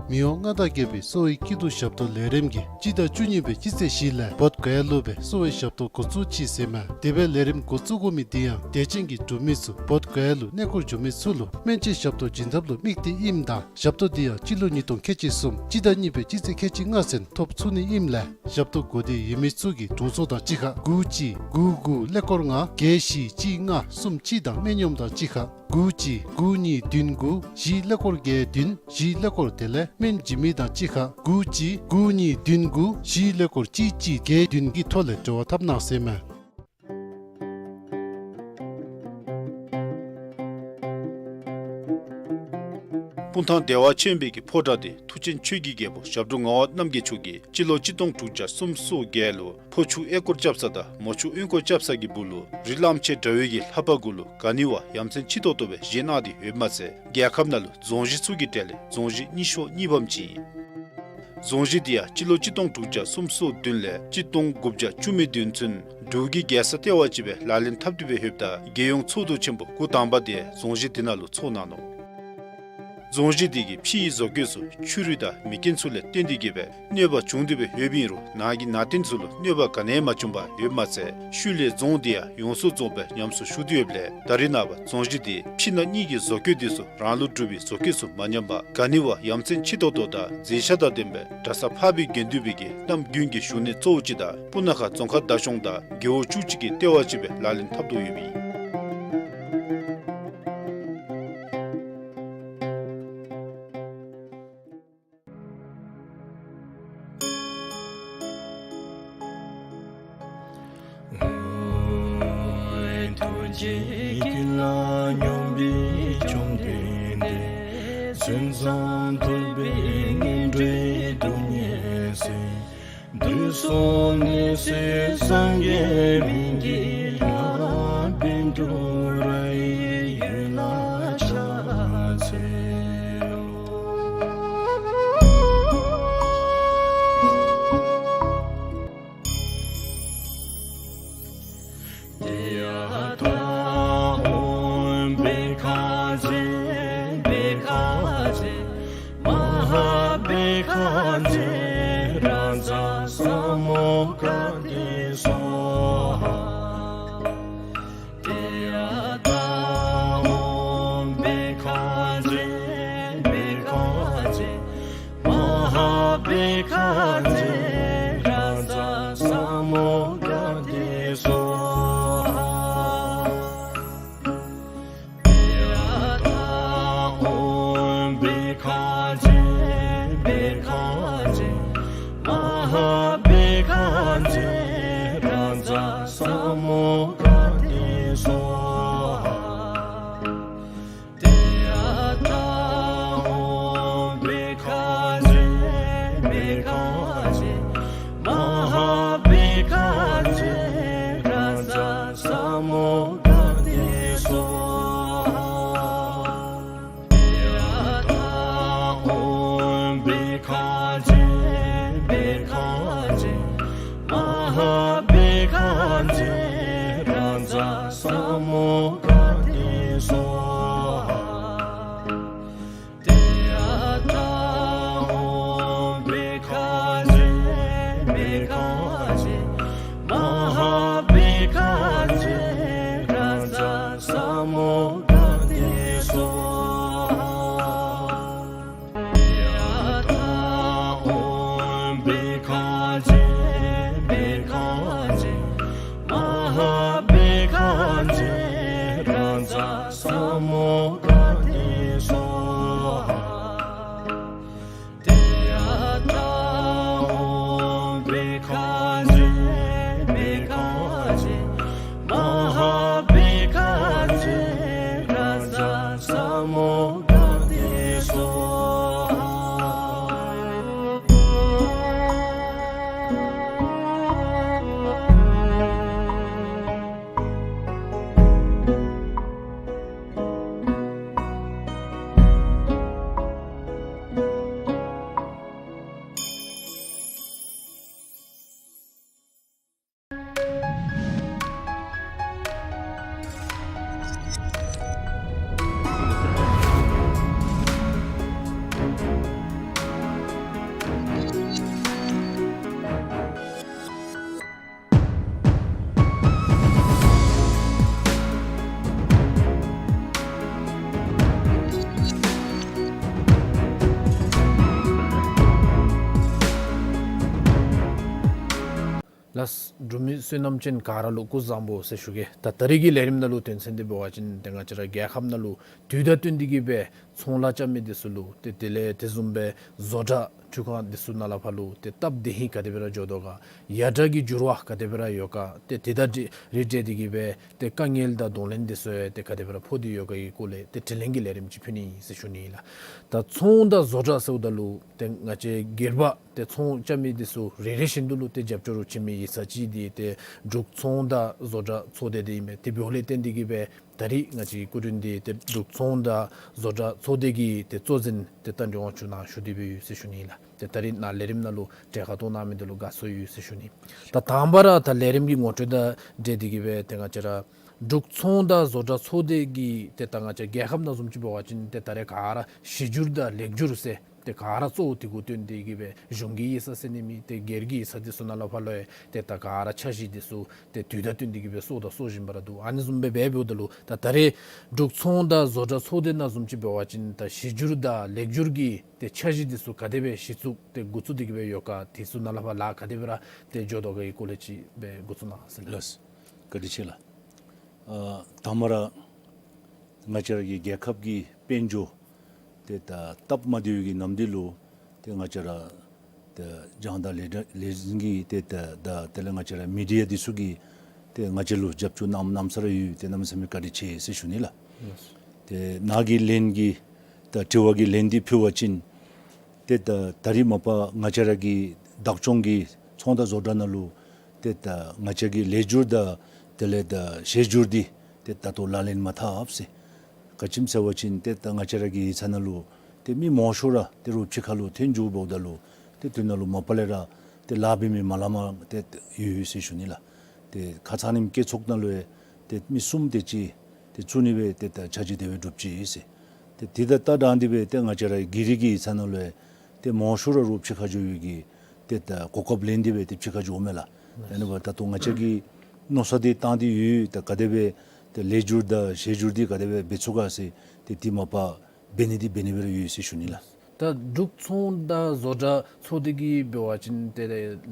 མི་དབང་མངའ་བདག་རྒྱལ་པོའི་གསོ་བའི་སྐྱིད་སྡུག་ཞབས་ཏོག་ལས་རིམ་གྱིས་སྤྱི་ཟླ་བཅུ་གཉིས་པའི་སྤྱི་ཚེས་བཞི་ལས་བོདྷ་ག་ཡ་ལུ་སྦེ་གསོ་བའི་ཞབས་ཏོག་འགོ་བཙུགས་ཅི་ཟེར་མས། དེ་སྦེ་ལས་རིམ་འགོ་བཙུགས་དགོ་མི་དེ་ཡང་དད་ཅན་གྱི་འབྲུག་མི་ཚུ་བོདྷ་ག་ཡ་ལུ་གནས་སྐོར་འགྱོ་མི་ཚུ་ལུ་སྨན་བཅོས་ཞབས་ཏོག་བྱིན་ཐབས་ལུ་དམིགས་ཏེ་ཨིནམ་ད་ཞབས་ཏོག་དེ་ཡང་སྤྱི་ལོ་ཉིས་སྟོང་ཁལ་གཅིག་གསུམ་སྤྱི་ཟླ་གཉིས་པའི་སྤྱི་ཚེས་ཁལ་གཅིག་ལྔ་ཚུན་ཐོབ་ཚུགས་ནི་ཨིནམ་ལས་ཞབས་ཏོག་དགོས་འདོད་ཡོད་མི་ཚུ་གིས་དྲུང་འཚོ་དང་གཅིག་ཁར་དགུ་གཅིག་དགུ་དགུ་ཀླད་ཀོར་ལྔ་བརྒྱད་བཞི་གཅིག་ལྔ་གསུམ་གཅིག་དང་སྨན་གཡོགམ་དང་གཅིག་ཁར་དགུ་གཅིག་དགུ་གཉིས་བདུན་དགུ་བཞི་ཀླད་ཀོར་བརྒྱད་བདུན་བཞི་ཀླད་ཀོར་དེ་ལས་སྨན་བྱིན་མི་དང་གཅིག་ཁར་དགུ་གཅིག་དགུ་གཉིས་བདུན་དགུ་བཞི་ཀླད་ཀོར་གཅིག་གཅིག་བརྒྱད་བདུན་གྱི་ཐོག་ལས་འབྲེལ་བ་འཐབ་གནང་ཟེར་མས། སྤུངས་ཐང་བདེ་བ་ཆེན་པོའི་གི་ཕོ་བྲང་དེ་མཐུ་ཆེན་ཆོས་ཀྱི་རྒྱལ་པོ་ཞབས་དྲུང་ངག་དབང་རྣམ་རྒྱལ་མཆོག་གིས་སྤྱི་ལོ་གཅིག་སྟོང་དྲུག་བརྒྱ་སུམ་ཅུ་སོ་བརྒྱད་ལུ་ཕོ་ཆུ་ཨེ་སྐོར་རྐྱབ་ས་དང་མོ་ཆུ་དབོན་སྐོར་རྐྱབ་ས་གི་སྦུག་ལུ་རི་གླང་ཆེན་འདྲ་བའི་གི་ལྷ་པ་གུ་ལུ་ག་ནི་བ་ཡ་མཚན་ཆེ་ཏོག་ཏོ་སྦེ་བཞེངས་གནང་སྟེ་ཡོདཔ་མ་ཚད་རྒྱལ་ཁབ་ནང་ལུ་རྫོང་གཞི་ཚུ་གི་གྲས་ལས་རྫོང་གཞི་རྙིང་ཤོས་གཉིས་པམ་ཅིག་ཨིན། རྫོང་གཞི་དེ་ཡང་སྤྱི་ལོ་གཅིག་སྟོང་དྲུག་བརྒྱ་སུམ་ཅུ་སོ་བདུན་ལས་གཅིག་སྟོང་དགུ་བརྒྱ་བཅུ་མེད་བདུན་ཚུན་འབྲུག་གི་རྒྱལ་ས་ལྟེ་བ་ཅིག་སྦེ་ལག་ལེན་འཐབ་སྟེ་སྦེ་ཡོདཔ་ད་རྒྱལ་ཡོངས་ཚོགས་འདུ་ཆེན་པོ་འགོ་དང་པ་དེ་རྫོང་གཞི་དེ་ནང་ལུ་ཚོགས་གནང་ནུག། རྫོང་གཞི་དེ་གི་ཕྱི་ཡི་བཟོ་བཀོད་ཚུ་ཆུ་རུད་དང་མེ་རྐྱེན་ཚུ་ལས་བརྟེན་ཏེ་གི་སྦེ་གནོད་པ་བྱུང་སྟེ་སྦེ་ཡོདཔ་ཨིན་རུང་ནང་གི་ནང་རྟེན་ཚུ་ལུ་གནོད་པ་ག་ནི་ཡང་མ་བྱུང་པར་ཡོདཔ་མ་ཚད་ཤུལ་ལས་རྫོང་དེ་ཡང་ཡོངས་སུ་རྫོགས་སྦེ་ཉམས་སུ་ཞུགས་ཏེ་ཡོདཔ་ལས་ད་རེས་ནངས་པ་རྫོང་གཞི་དེ་ཕྱི་ནང་གཉིས་ཀྱི་བཟོ་བཀོད་དེ་ཚུ་རང་ལུ་གྲུབ་པའི་བཟོ་བཀོད་ཚུ་མ་ཉམས་པར་ག་ནི་བ་ཡ་མཚན་ཆེ་ཏོག་ཏོ་དང་མཛེས་ཆ་དང་ལྡན་པའི་གྲྭ་ས་འཕགས་པའི་དགེ་འདུན་པའི་གི་གནམ་དགུན་གྱི་བཞུགས་གནས་གཙོ་བོ་ཅིག་དང་སྤུ་ན་ཁ་རྫོང་ཁག་བདག་སྐྱོང་དང་རྒེད་འོག་བཅུ་གཅིག་གི་ལྟེ་བ་ཅིག་སྦེ་ལག་ལེན་འཐབ་དོ་ཡོདཔ་ཨིན། ཐུགས་རྗེ་ཀུན་ལ་སྙོམས་པའི་བཅོམ་ལྡན་འདས། དྲན་བསམ་ཐུབ་པའི་ངན་འགྲོའི་སྡུག་བསྔལ་སེལ། དུས་གསུམ་ནད་སེལ་སངས་རྒྱས་སྨན་གྱི་བླ། བཻ་ཌཱུརྱ་ཡི་ཡུལ་ལ་ཕྱག་འཚལ་ལོ། ཡ་ཐཱ། ཨོཾ་བྷཻ་ཥ་ཛྱེ་བྷཻ་ཥ་ཛྱེ་མ་ཧཱ་བྷཻ་ཥ་ཛྱེ་རཱ་ཛ་ས་མུདྒ་ཏེ་སྭཱ་ཧཱ། ཡ་ཐཱ། ཨོཾ་བྷཻ་ཥ་ཛྱེ་བྷཻ་ཥ་ཛྱེ་མ་ཧཱ་བྷཻ་ཥ་ཛྱེ་རཱ་ཛ་ས་མུདྒ་ཏེ་སྭཱ་ཧཱ། ཡ་ཐཱ། ཨོཾ་བྷཻ་ཥ་ཛྱེ་བྷཻ་ཥ་ཛྱེ་མ་ཧཱ་བྷཻ་ཥ་ཛྱེ་རཱ་ཛ་ས་མུདྒ་ཏེ་སྭཱ་ཧཱ། ཡ་ཐཱ། ཨོཾ་བྷཻ་ཥ་ཛྱེ་བྷཻ་ཥ་ཛྱེ་མ་ཧཱ་བྷཻ་ཥ་ཛྱེ་རཱ་ཛ་ས་མུདྒ་ཏེ་སྭཱ་ཧཱ། ཡ་ཐཱ། ཨོཾ་བྷཻ་ཥ་ཛྱེ་བྷཻ་ཥ་ཛྱེ་མ་ཧཱ་བྷཻ་ཥ་ཛྱེ་རཱ་ཛ་ས་མུདྒ་ཏེ་སྭཱ་ཧཱ། ཡ་ཐཱ། ཨོཾ་བྷཻ་ཥ་ཛྱེ་བྷཻ་ཥ་ཛྱེ་མ་ཧཱ་བྷཻ་ཥ་ཛྱེ་རཱ་ཛ་ས་མུདྒ་ཏེ་སྭཱ་ཧཱ། ཡ་ཐཱ། ཨོཾ་བྷཻ་ཥ་ཛྱེ་བྷཻ་ཥ་ཛྱེ་མ་ཧཱ་བྷཻ་ཥ་ཛྱེ་རཱ་ཛ་ས་མུདྒ་ཏེ་སྭཱ་ཧཱ། ཡ་ཐཱ། ཨོཾ་བྷཻ་ཥ་ཛྱེ་བྷཻ་ཥ་ཛྱེ་མ་ཧཱ་བྷཻ་ཥ་ཛྱེ་རཱ་ཛ་ས་མུདྒ་ཏེ་སྭཱ་ཧཱ། ལགས། འབྲུག་མི་བསོད་ནམས་ཅན་ག་ར་ལུ་སྐུ་གཟུགས་བཟང་པོ་ཟེར་ཞུ་གེ། ད་ད་རེས་ཀྱི་ལས་རིམ་ནང་ལུ་དོན་ཚན་འདི་འབད་བ་ཅིན་ཏེ་ང་བཅས་ར་རྒྱལ་ཁབ་ནང་ལུ་དུས་དང་བསྟུན་ཏེ་གི་སྦེ་ཚོང་ལཱ་རྐྱབ་མི་འདི་ཚུ་ལུ་ཏེ་དེ་ལས་དེ་བཟུམ་སྦེ་བཟོ་གྲྭ་འཕྲུལ་ཁང་འདི་ཚུ་ནང་ལས་ཕར་ལུ་ཏེ་སྟབས་བདེ་ཧིང་ག་དེ་སྦེ་ར་འགྱོ་དོ་ག། ཡ་བྲལ་གྱི་འགྱུར་བ་ག་དེ་སྦེ་ར་ཡོད་ག། ཏེ་དེ་དང་འབྲེལ་རིགས་འབྲེལ་ཏེ་གི་སྦེ་ཏེ་དཀའ་ངལ་དང་གདོང་ལེན་འདི་ཚུ་ཡང་ཏེ་ག་དེ་སྦེ་ར་ཕོག་སྟེ་ཡོད་ག་གི་སྐོར་ལས་ཏེ་དྲིས་ལན་གྱི་ལས་རིམ་ཅིག་ཕུལ་ནི་ཨིན་ཟེར་ཞུ་ནི་ཨིན་ལགས། ད་ཚོང་དང་བཟོ་གྲྭ་ཟེརཝ་ད་ལུ་ཏེ་ང་བཅས་སྒེར་པ་ཏེ་ཚོང་རྐྱབ་མི་འདི་ཚུ་རེ་རེ་བཞིན་དུ་ལུ་ཏེ་རྒྱབ་སྐྱོར་རུ་བྱིན་མི་ཡིག་ཚང་ཅིག་འདི་ཏེ་འབྲུག་ཚོང་དང་བཟོ་གྲྭ་ཚོགས་སྡེ་འདི་ཨིན་མས། དེ་འབདཝ་ལས་བརྟེན་ཏེ་གི་སྦེ་ད་རེས་ང་བཅས་ཀྱི་སྐུ་མགྲོན་འདི་ཏེ་འབྲུག་ཚོང་དང་བཟོ་གྲྭ་ཚོགས་སྡེ་གི་ཏེ་གཙོ་འཛིན་ཏེ་རྟ་མགྲིན་དབང་ཕྱུག་ནཱ་ཞུ་སྟེ་སྦེ་ཡོད་ཟེར་ཞུ་ནི་ཨིན་ལགས། ཏེ་ད་རེས་ནཱ་ལས་རིམ་ནང་ལུ་གྲལ་ཁར་གཏོགས་གནང་མི་འདི་ལུ་དགའ་ཚོར་ཡོད་ཟེར་ཞུ་ནི། ད་དང་པ་ར་ད་ལས་རིམ་གྱི་ངོ་སྤྲོད་དང་འབྲེལ་ཏེ་གི་སྦེ་ཏེ་ང་བཅས་ར་འབྲུག་ཚོང་དང་བཟོ་གྲྭ་ཚོགས་སྡེ་གི་ཏེ་ད་ང་བཅས་རྒྱལ་ཁབ་ནང་བཟུམ་ཅིག་འབད་བ་ཅིན་ཏེ་ད་རེས་ག་ར་གཞི་འགྱུར་དང་ལེགས་འགྱུར་ཟེར་ཏེ་ག་ར་གཙོ་བོ་དེ་གུ་བཏོན་ཏེ་གི་སྦེ་གཞུང་གི་ཡིག་ཚང་ཟེར་ནི་མེད། ཏེ་སྒེར་གྱི་ཡིག་ཚང་འདི་ཚུ་ནང་ལས་ཕར་ལུ་ཡང་ཏེ་ད་ག་ར་འཆར་གཞི་འདི་ཚུ་ཏེ་དུས་དང་བསྟུན་ཏེ་གི་སྦེ་སོར་དང་སོར་བཞིན་པ་ར་འདུག། ཨ་ནི་བཟུམ་སྦེ་འབད་འབདཝ་ད་ལུ་ད་ད་རེས་འབྲུག་ཚོང་དང་བཟོ་གྲྭ་ཚོགས་སྡེ་ནང་བཟུམ་ཅིག་འབད་བ་ཅིན་ད་གཞི་འགྱུར་དང་ལེགས་འགྱུར་གྱི་ཏེ་འཆར་གཞི་འདི་ཚུ་ག་དེ་སྦེ་གཞི་བཙུགས་ཏེ་འགོ་བཙུགས་ཏེ་གི་སྦེ་ཡོད་ག། དེ་ཚུ་ནང་ལས་ཕར་ལཱ་ག་དེ་སྦེ་ར་ཏེ་འགྱོ་དོ་ག་གི་སྐོར་ལས་ཅིག་སྦེ་འགོ་བཙུགས་གནང་ཟེར་ལགས། ལགས། བཀའ་དྲིན་ཆེ་ལགས། ཨ་དང་པ་ར་ང་བཅས་ར་གི་རྒྱལ་ཁབ་ཀྱི་དཔལ་འབྱོར་ཏེ་ད་སྟབས་མ་བདེ་བའི་གི་ནམ་དུས་ལུ་ཏེ་ང་བཅས་ར་ཏེ་རྒྱང་བསྒྲགས་ལས་ལས་འཛིན་གྱི་ཏེ་ད་ད་དེ་ལས་ང་བཅས་ར་མི་ཌི་ཡ་འདི་ཚུ་གིས་ཏེ་ང་བཅས་ལུ་རྒྱབ་སྐྱོར་གནངམ་གནམ་ས་ར་ཡོད། ཏེ་གནམ་མེད་ས་མེད་བཀའ་དྲིན་ཆེ་ཟེར་ཞུ་ནི་ལགས། ཏེ་ནཱ་གི་ལན་གྱི་ ད་དྲི་བ་གི་ལན་འདི་ཕུལ་བ་ཅིན་ཏེ་ད་ད་རིས་མ་པ་ང་བཅས་ར་གི་བདག་སྐྱོང་གི་ཚོང་དང་བཟོ་གྲྭ་ནང་ལུ་ཏེ་ད་ང་བཅས་ཀྱི་ལེགས་བསྒྱུར་དང་དེ་ལས་ད་གཞི་བསྒྱུར་འདི་ཏེ་ད་ལྟོ་ལག་ལེན་མ་འཐབ་ཟེར། ག་ཅི་སྨོ་ཟེར་བ་ཅིན་ཏེ་ད་ང་བཅས་ར་གི་ཡིག་ཚང་ནང་ལུ་ཏེ་མི་མང་ཤོས་ར་ཏེ་རོགས་ཕྱི་ཁ་ལུ་ཐོན་འགྱོཝ་ད་ལུ་ཏེ་དེ་ནང་ལུ་མ་པ་ལས་ར་ཏེ་ལཱ་འབད་མི་མ་ལང་མ་ཏེ་ཡོད་ཡོད་ཟེར་ཞུ་ནི་ལགས། ཏེ་ཁ་ཙ་ནིམ་སྐྱེད་ཚོགས་ནང་ལུ་ཡང་ཏེ་མི་གསུམ་དེ་ཅིག་ཏེ་བཙུགས་ནི་སྦེ་ཏེ་ད་ཆ་རྒྱུས་དེ་སྦེ་གྲུབ་ཅི་ཟེར། ཏེ་དེ་དང་ད་རང་འདི་སྦེ་ཏེ་ང་བཅས་ར་གི་རི་གི་ཡིག་ཚང་ནང་ལུ་ཡང་ཏེ་མང་ཤོས་ར་རོགས་ཕྱི་ཁ་འགྱོ་ཡོད་གི་ཏེ་ད་གོ་སྐབས་ལེན་ཏེ་སྦེ་ཏེ་ཕྱི་ཁ་འགྱོཝ་མས་ལགས། ཨ་ནི་འབདཝ་ད་ད་ལྟོ་ང་བཅས་ཀྱིས་མནོ་བསམ་འདི་བཏང་སྟེ་ཡོད། ད་ག་དེ་སྦེ་ཏེ་ལེགས་བསྒྱུར་དང་གཞི་བསྒྱུར་འདི་ག་དེ་སྦེ་འབད་ཚུགས་ག་ཟེར་ཏེ་དེ་མ་པ་འབད་ནི་འདི་འབད་ནི་སྦེ་ར་ཡོད་ཟེར་ཞུ་ནི་ལགས། ད་འབྲུག་ཚོང་དང་བཟོ་གྲྭ་ཚོགས་སྡེ་གིས་འབད་བ་ཅིན་ཏེ་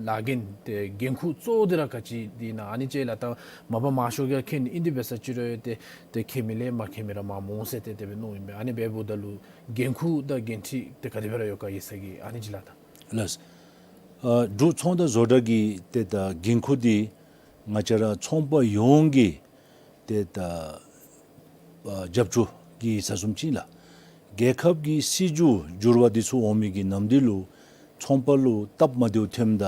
ལཱ་འགན་ཏེ་འགན་ཁུར་གཙོ་བོ་འདི་ར་ག་ཅི་འདི་ཨིན་ན་ཨ་ནི་ཅིག་ལགས། ད་མ་པ་མང་ཤོས་ཀྱིས་མཁྱེན་ནི་ཨིན། དེ་འབད་ས་ཅིག་རུང་ཏེ་ཏེ་མཁྱེན་མི་ལས་མ་མཁྱེན་མི་ར་མངམ་འོང་ཟེར་ཏེ་དེ་སྦེ་མནོཝ་ཨིན་པས། ཨ་ནི་འབདཝ་ད་ལུ་འགན་ཁུར་དང་འགན་འཁྲི་ཏེ་ག་དེ་སྦེ་ར་ཡོད་ག་ཡིག་ཚང་གི་ཨ་ནི་ཅིག་ལགས། ད་ལགས། ཨ་འབྲུག་ཚོང་དང་བཟོ་གྲྭ་གི་ཏེ་ད་འགན་ཁུར་འདི་ང་བཅས་ར་ཚོང་པ་ཡོངས་ཀྱི་ཏེ་ད་ཨ་རྒྱབ་སྐྱོར་གྱི་ས་བཟུམ་ཅིག་ལགས། རྒྱལ་ཁབ་ཀྱི་སྲིད་བྱུས་འགྱུར་བ་འདི་ཚུ་འོང་མི་གི་ནམ་དུས་ལུ་ཚོང་པ་ལུ་སྟབས་མ་བདེཝ་ཐོནམ་ད་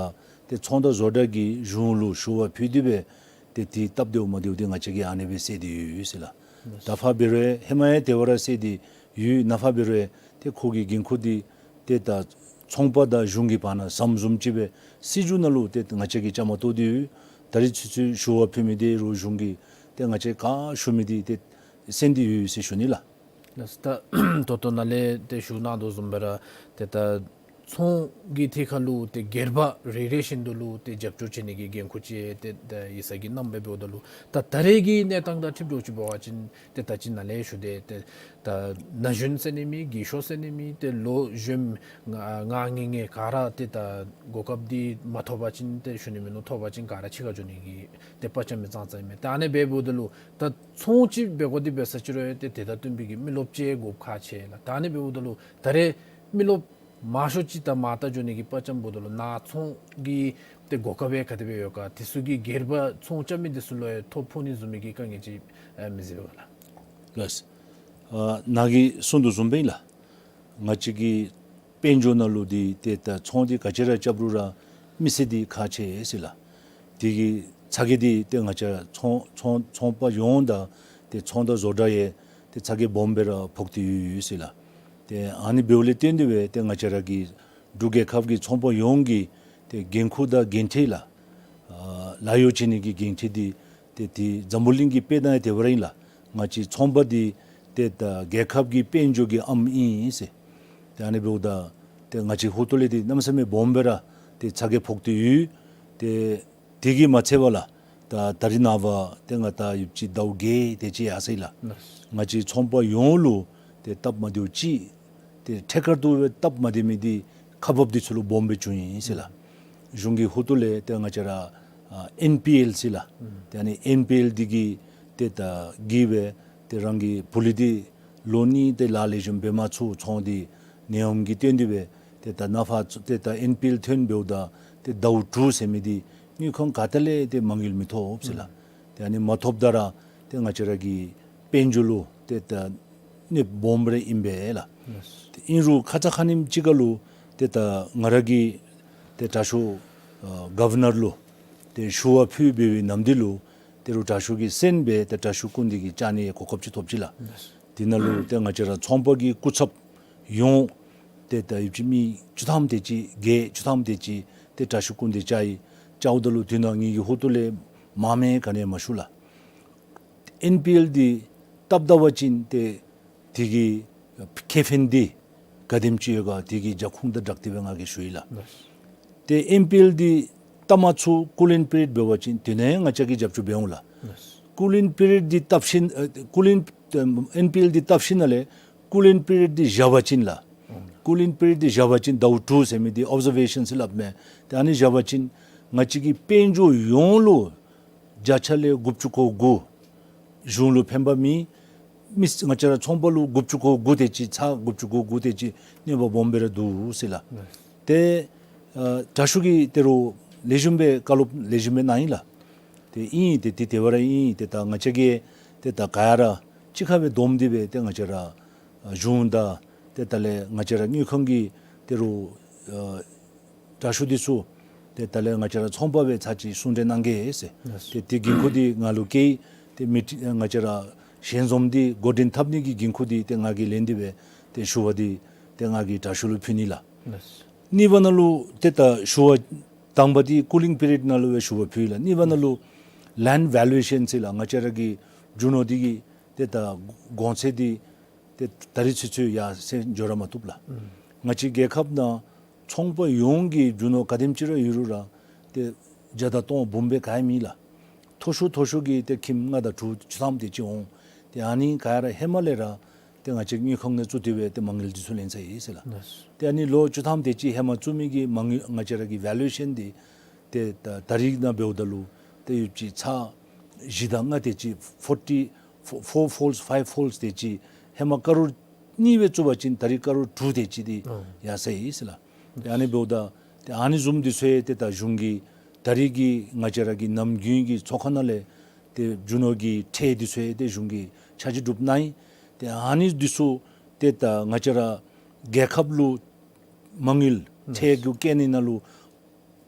ཏེ་ཚོང་དང་བཟོ་གྲྭ་གིས་གཞུང་ལུ་ཞུ་བ་ཕུལ་ཏེ་སྦེ་ཏེ་དེ་སྟབས་བདེཝ་མ་བདེཝ་འདི་ང་བཅས་ཀྱིས་ཨ་ནེ་སྦེ་སེལ་ཏེ་ཡོད་ཟེར་ལགས། ད་ཕར་འབད་རུང་ཧེ་མ་ཡང་དེ་སྦེ་ར་སེལ་ཏེ་ཡོད། ནཱ་ཕར་འབད་རུང་ཡང་ཏེ་ཁོ་གི་འགན་ཁུར་འདི་ཏེ་ད་ཚོང་པ་དང་གཞུང་གི་བར་ན་ཟམ་བཟུམ་ཅིག་སྦེ་སྲིད་བྱུས་ནང་ལུ་ཏེ་ང་བཅས་ཀྱིས་བཅའ་མར་གཏོགས་ཏེ་ཡོད། ད་རིས་ཚུན་ཚོད་ཞུ་བ་ཕུལ་མི་འདི་རོགས་གཞུང་གིས་ཏེ་ང་བཅས་ག་ཞུ་མི་འདི་ཏེ་གསན་ཏེ་ཡོད་ཟེར་ཞུ་ནི་ལགས། ལགས། ད་ད་ལྟོ་ནཱ་ལས་ཏེ་ཞུ་གནང་དོ་བཟུམ་སྦེ་ར་ཏེ་ད་ཚོང་གི་ཐད་ཁར་ལུ་ཏེ་སྒེར་པ་རེ་རེ་བཞིན་དུ་ལུ་ཏེ་རྒྱབ་སྐྱོར་བྱིན་ནི་གི་འགན་ཁུར་ཅིག་ཏེ་ད་ཡིག་ཚང་གིས་གནངམ་སྦེ་འབདཝ་ད་ལུ་ད་ད་རེས་ཀྱི་གནས་སྟངས་དང་འཁྲིལ་འགྱོ་ཅིག་འབད་བ་ཅིན་ཏེ་ད་ཅི་ནཱ་ལས་ཞུ་སྟེ་ཏེ་ད་ན་གཞོན་ཟེར་ནི་མེད། རྒས་ཤོས་ཟེར་ནི་མེད། ཏེ་ལོ་གཞོནམ་ང་ང་ངེ་ངེ་ག་ར་ཏེ་ད་གོ་སྐབས་འདི་མ་ཐོབ་པ་ཅིན་ཏེ་ཞུ་ནི་མིན་ནུག། ཐོབ་པ་ཅིན་ག་ར་ཕྱི་ཁར་འགྱོ་ནི་གི་ཏེ་དཔའ་བཅམ་མི་ཙང་ཙང་ཨིན་མས། ཏེ་ཨ་ནི་སྦེ་འབདཝ་ད་ལུ་ད་ཚོང་ཅིག་འབད་དགོ་དེ་འབད་ས་ཅིག་རུང་ཏེ་དེ་དང་བསྟུན་པའི་གི་མི་རློབས་ཅིག་དགོཔ་ཁག་ཆེ་ལགས། ད་ཨ་ནི་འབདཝ་ད་ལུ་ད་རེས་མི་རློབས་མང་ཤོས་ཅིག་ད་མར་ད་འགྱོ་ནི་གི་དཔའ་བཅམ་འབདཝ་ད་ལུ་ནཱ་ཚོང་གི་ཏེ་གོ་སྐབས་སྦེ་ག་དེ་སྦེ་ཡོད་ག། དེ་ཚུ་གིས་སྒེར་པ་ཚོང་རྐྱབ་མི་དེ་ཚུ་ལུ་ཡང་ཐོ་ཕོག་ནི་བཟུམ་མའི་གི་དཀའ་ངལ་ཅིག་ཨེ་མི་གཟིགས་པས་ག་ལགས། ལགས། ཨ་ནཱ་གིས་གསུངས་དོ་བཟུམ་སྦེ་ཨིན་ལགས། ང་བཅས་ཀྱི་དཔལ་འབྱོར་ནང་ལུ་འདི་ཏེ་ད་ཚོང་འདི་ག་ཅི་ར་རྐྱབ་རུང་ར་མི་སེར་འདི་ཁག་ཆེ་ཟེར་ལགས། དེ་གི་ཚ་གྱང་འདི་ཏེ་ང་བཅས་ཚོང་ཚོང་ཚོང་པ་ཡོངས་དང་ཏེ་ཚོང་དང་བཟོ་གྲྭ་ཡང་ཏེ་ཚ་གྱང་སྦོམ་སྦེ་ར་ཕོག་སྟེ་ཡོད་ཡོད་ཟེར་ལགས། ཏེ་ཨ་ནི་འབདཝ་ལས་བརྟེན་ཏེ་སྦེ་ཏེ་ང་བཅས་ར་གི་འབྲུག་རྒྱལ་ཁབ་ཀྱི་ཚོང་པ་ཡོངས་ཀྱི་ཏེ་འགན་ཁུར་དང་འགན་འཁྲི་ལགས། ཨ་ལཱ་གཡོག་བྱིན་ནི་གི་འགན་འཁྲི་འདི་ཏེ་ཏེ་འཛམ་བུ་གླིང་གི་དཔེ་ནང་ཡང་དེ་སྦེ་ར་ཨིན་ལགས། ང་བཅས་ཚོང་པ་འདི་ཏེ་ད་རྒྱལ་ཁབ་ཀྱི་དཔལ་འབྱོར་གྱི་ཨམ་ཨིན་ཟེར། ཏེ་ཨ་ནི་འབདཝ་ད་ཏེ་ང་བཅས་ཧོངས་ཏོ་ལས་འདི་གནམ་མེད་ས་མེད་སྦོམ་སྦེ་ར་ཏེ་ཚ་གྱང་ཕོག་སྟེ་ཡོད། ཏེ་དེ་གིས་མ་ཚད་པར་ལགས། ད་ད་རིས་ནངས་པ་ཏེ་ང་ད་ཡུདཔ་ཅིག་ཟླཝ་བརྒྱད་དེ་ཅིག་ཡར་སོ་ཡི་ལགས། ང་བཅས་ཚོང་པ་ཡོངས་ལུ་ཏེ་སྟབས་མ་བདེཝ་ཅིག་ཏེ་ཐད་ཀར་དུ་སྦེ་སྟབས་མ་བདེ་མི་འདི་ཁག་འབགཔ་འདི་ཚུ་ལུ་སྦོམ་སྦེ་བྱུང་ཡི་ཟེར་ལགས། གཞུང་གི་ཧོངས་ཏོ་ལས་ཏེ་ང་བཅས་ར་ཨ་ཨེན་པི་ཨེལ་ཟེར་ལགས། ཏེ་ཨ་ནི་ཨེན་པི་ཨེལ་འདི་གིས་ཏེ་ད་གིས་སྦེ་ཏེ་རང་གི་ཕོ་ལུ་འདི་ལོ་གཉིས་ཏེ་ལཱ་ལེགས་ཤོམ་འབད་མ་ཚུགས། ཚོང་འདི་ནད་ཡམས་ཀྱི་དོན་ལས་སྦེ་ཏེ་ད་ནཱ་ཕར་ཏེ་ད་ཨེན་པི་ཨེལ་ཐོན་འབདཝ་ད་ཏེ་ཟླཝ་དྲུག་ཟེར་མི་འདི་དངུལ་ཁང་ག་ཏེ་ལས་ཏེ་མ་དངུལ་མི་ཐོབ་ཟེར་ལགས། ཏེ་ཨ་ནི་མ་ཐོབ་ད་ར་ཏེ་ང་བཅས་ར་གི་དཔལ་འབྱོར་ལུ་ཏེ་ད་གནོདཔ་སྦོམ་སྦེ་ར་ཨིན་པས་ལགས། ཏེ་ཨིན་རུང་ཁ་ཙ་ཁ་ཉིནམ་ཅིག་ཁར་ལུ་ཏེ་ད་ང་ར་གིས་ཏེ་དྲག་ཤོས་ཨ་གོ་ཝར་ནར་ལུ་ཏེ་ཞུ་བ་ཕུལ་བའི་ནམ་དུས་ལུ་ཏེ་རུང་དྲག་ཤོས་ཀྱིས་གསན་སྦེ་ཏེ་དྲག་ཤོས་སྐུ་མདུན་གྱི་བཅར་ནི་གོ་སྐབས་ཅིག་ཐོབ་ཅི་ལགས། དེ་ནང་ལུ་ཏེ་ང་བཅས་ར་ཚོང་པ་གི་སྐུ་ཚབ་ཡོངས་ཏེ་ད་ཡུདཔ་ཅིག་མི་བཅུ་ཐམ་དེ་ཅིག་བརྒྱད་བཅུ་ཐམ་དེ་ཅིག་ཏེ་དྲག་ཤོས་སྐུ་མདུན་བཅར་ཡི། བཅརཝ་ད་ལུ་དེ་ནང་ངེ་གི་ཧོངས་ཏོ་ལས་མང་མེད་ག་ནི་ཡང་མ་ཞུ་ལགས། ཨེན་པི་ཨེལ་འདི་བཏབ་ད་པ་ཅིན་ཏེ་དེ་གི་ཁེ་ཕན་འདི་ག་དེམ་ཅིག་ཡོད་ག་དེ་གི་རྒྱབ་ཁུངས་དང་སྦྲགས་ཏེ་སྦེ་ང་གིས་ཞུ་ཡི་ལགས། ཏེ་ཨེན་པི་ཨེལ་འདི་བཏབ་མ་ཚུགས་ཀུ་ལིང་པི་རི་ཡོཌ་འབད་བ་ཅིན་དེ་ནང་ཡང་ང་བཅས་ཀྱིས་རྒྱབ་སྐྱོར་འབད་འོང་ལགས། ཀུ་ལིང་པི་རི་ཡོཌ་འདི་བཏབ་ཞིནམ་ཨ་ཀུ་ལིང་ཨེན་པི་ཨེལ་འདི་བཏབ་ཞིནམ་ལས་ཀུ་ལིང་པི་རི་ཡོཌ་འདི་བཞག་པ་ཅིན་ལགས། ཀུ་ལིང་པི་རི་ཡོཌ་འདི་བཞག་པ་ཅིན་ཟླཝ་དྲུག་ཟེར་མི་འདི་ཨོབ་ཛར་བེ་ཤཱན་ཟེར་སླབ་མས། ཏེ་ཨ་ནི་བཞག་པ་ཅིན་ང་བཅས་ཀྱི་དཔལ་འབྱོར་ཡོངས་ལུ་བརྒྱ་ཆ་ལས་དགུ་བཅུ་གོ་དགུ་གཞུང་ལུ་ཕན་པ་མེད། མི་ང་བཅས་ར་ཚོང་པ་ལུ་དགུ་བཅུ་གོ་དགུ་དེ་ཅིག་ཚག་དགུ་བཅུ་གོ་དགུ་དེ་ཅིག་གནོད་པ་སྦོམ་སྦེ་ར་འདུག་ཟེར་ལགས། ཏེ་ཨ་དྲག་ཤོས་ཀྱིས་ཏེ་རུང་ལེགས་ཤོམ་སྦེ་བཀའ་སློབ་ལེགས་ཤོམ་སྦེ་གནང་ཡི་ལགས། ཏེ་ཨིན་ཏེ་དེ་དེ་སྦེ་ར་ཨིན། ཏེ་ད་ང་བཅས་ཀྱིས་ཏེ་ད་ག་ར་གཅིག་ཁར་སྦེ་བསྡོམས་ཏེ་སྦེ་ཏེ་ང་བཅས་ར་ཨ་གཞུང་དང་ ཏེ་ད་ལས་ང་བཅས་ར་དངུལ་ཁང་གི་ཏེ་རུ་ཨ་དྲག་ཤོས་འདི་ཚུ་ཏེ་ད་ལས་ང་བཅས་ར་ཚོང་པ་སྦེ་ཚར་ཅིག་གསུང་གྲོས་གནང་གེ་ཟེར། ལགས། ཏེ་དེ་འགན་ཁུར་འདི་ང་ལུ་བཀལ། ཏེ་མི་ང་བཅས་ར་ཞལ་འཛོམས་འདི་འགོ་འདྲེན་འཐབ་ནི་གི་འགན་ཁུར་འདི་ཏེ་ང་གིས་ལེན་ཏེ་སྦེ་ཏེ་ཞུ་བ་འདི་ཏེ་ང་གིས་དྲག་ཤོས་ལུ་ཕུལ་ནི་ལགས། ལགས། གཉིས་པ་ནང་ལུ་ཏེ་ད་ཞུ་བ་དང་པ་འདི་ཀུ་ལིང་པི་རི་ཡོཌ་ནང་ལུ་སྦེ་ཞུ་བ་ཕུལ་ཡི་ལགས། གཉིས་པ་ནང་ལུ་ལེནཌ་ཝེ་ལུ་ཨེ་ཤཱན་ཟེར་ལགས། ང་བཅས་ར་གི་རྒྱུ་ནོར་འདི་གི་ཏེ་ད་གོང་ཚད་འདི་ཏེ་ད་རིས་ཚུན་ཚོད་ཡར་སེང་འགྱོ་ར་མ་བཏུབ་ལགས། ཨུམ། ང་བཅས་རྒྱལ་ཁབ་ནང་ཚོང་པ་ཡོངས་ཀྱི་རྒྱུ་ནོར་ག་དེམ་ཅིག་ར་ཡོད་རུང་ར་ཏེ་བརྒྱ་དང་སྟོང་འབུམ་སྦེ་ག་ཡང་མེད་ལགས། མཐོ་ཤོས་མཐོ་ཤོས་ཀྱི་ཏེ་ཁྱིམ་ལྔ་དང་དྲུག་བཅུ་ཐམ་དེ་ཅིག་འོང་། ཏེ་ཨ་ནི་ག་ར་ཧེ་མ་ལས་ར་ཏེ་ང་བཅས་དངུལ་ཁང་ནང་བཙུགས་ཏེ་སྦེ་ཏེ་མ་དངུལ་འདི་ཚུ་ལེན་ཚར་ཡི་ཟེར་ལགས། ལགས། ཏེ་ཨ་ནི་ལོ་བཅུ་ཐམ་དེ་ཅིག་ཧེ་མ་བཙུགས་མི་གི་མ་དངུལ་ང་བཅས་ར་གི་ཝེ་ལུ་ཨེ་ཤཱན་འདི་ཏེ་ད་ད་རིས་ནང་འབདཝ་ད་ལུ་ཏེ་ཡོདཔ་ཅིག་ཚར་བཞི་དང་ལྔ་དེ་ཅིག་ཕོར་ཊི་ཕོར་ཕོར་ཕོལཌ་ཕའིབ་ཕོལཌ་དེ་ཅིག་ཧེ་མ་ཀ་རོར་གཉིས་སྦེ་བཙུགས་པ་ཅིན་ད་རིས་ཀ་རོར་དྲུག་དེ་ཅིག་འདི་ཨོ་ཡར་སོང་ཡི་ཟེར་ལགས། ཏེ་ཨ་ནི་འབདཝ་ད་ཏེ་ཨ་ནི་བཟུམ་འདི་ཚུ་ཡང་ཏེ་ད་གཞུང་གིས་ད་རིས་ཀྱི་ང་བཅས་ར་གི་ནམ་རྒྱུན་གྱི་ཚོགས་ཁང་ནང་ལས་ཏེ་རྒྱུ་ནོར་གྱི་ཁྲལ་འདི་ཚུ་ཡང་ཏེ་གཞུང་གིས་ཆ་འཇོག་གྲུབ་གནང་ཡི། ཏེ་ཨ་ནི་འདི་ཚུ་ཏེ་ད་ང་བཅས་ར་རྒྱལ་ཁབ་ལུ་མ་དངུལ་ཁྲལ་གྱི་བཀལ་ནི་ནང་ལུ་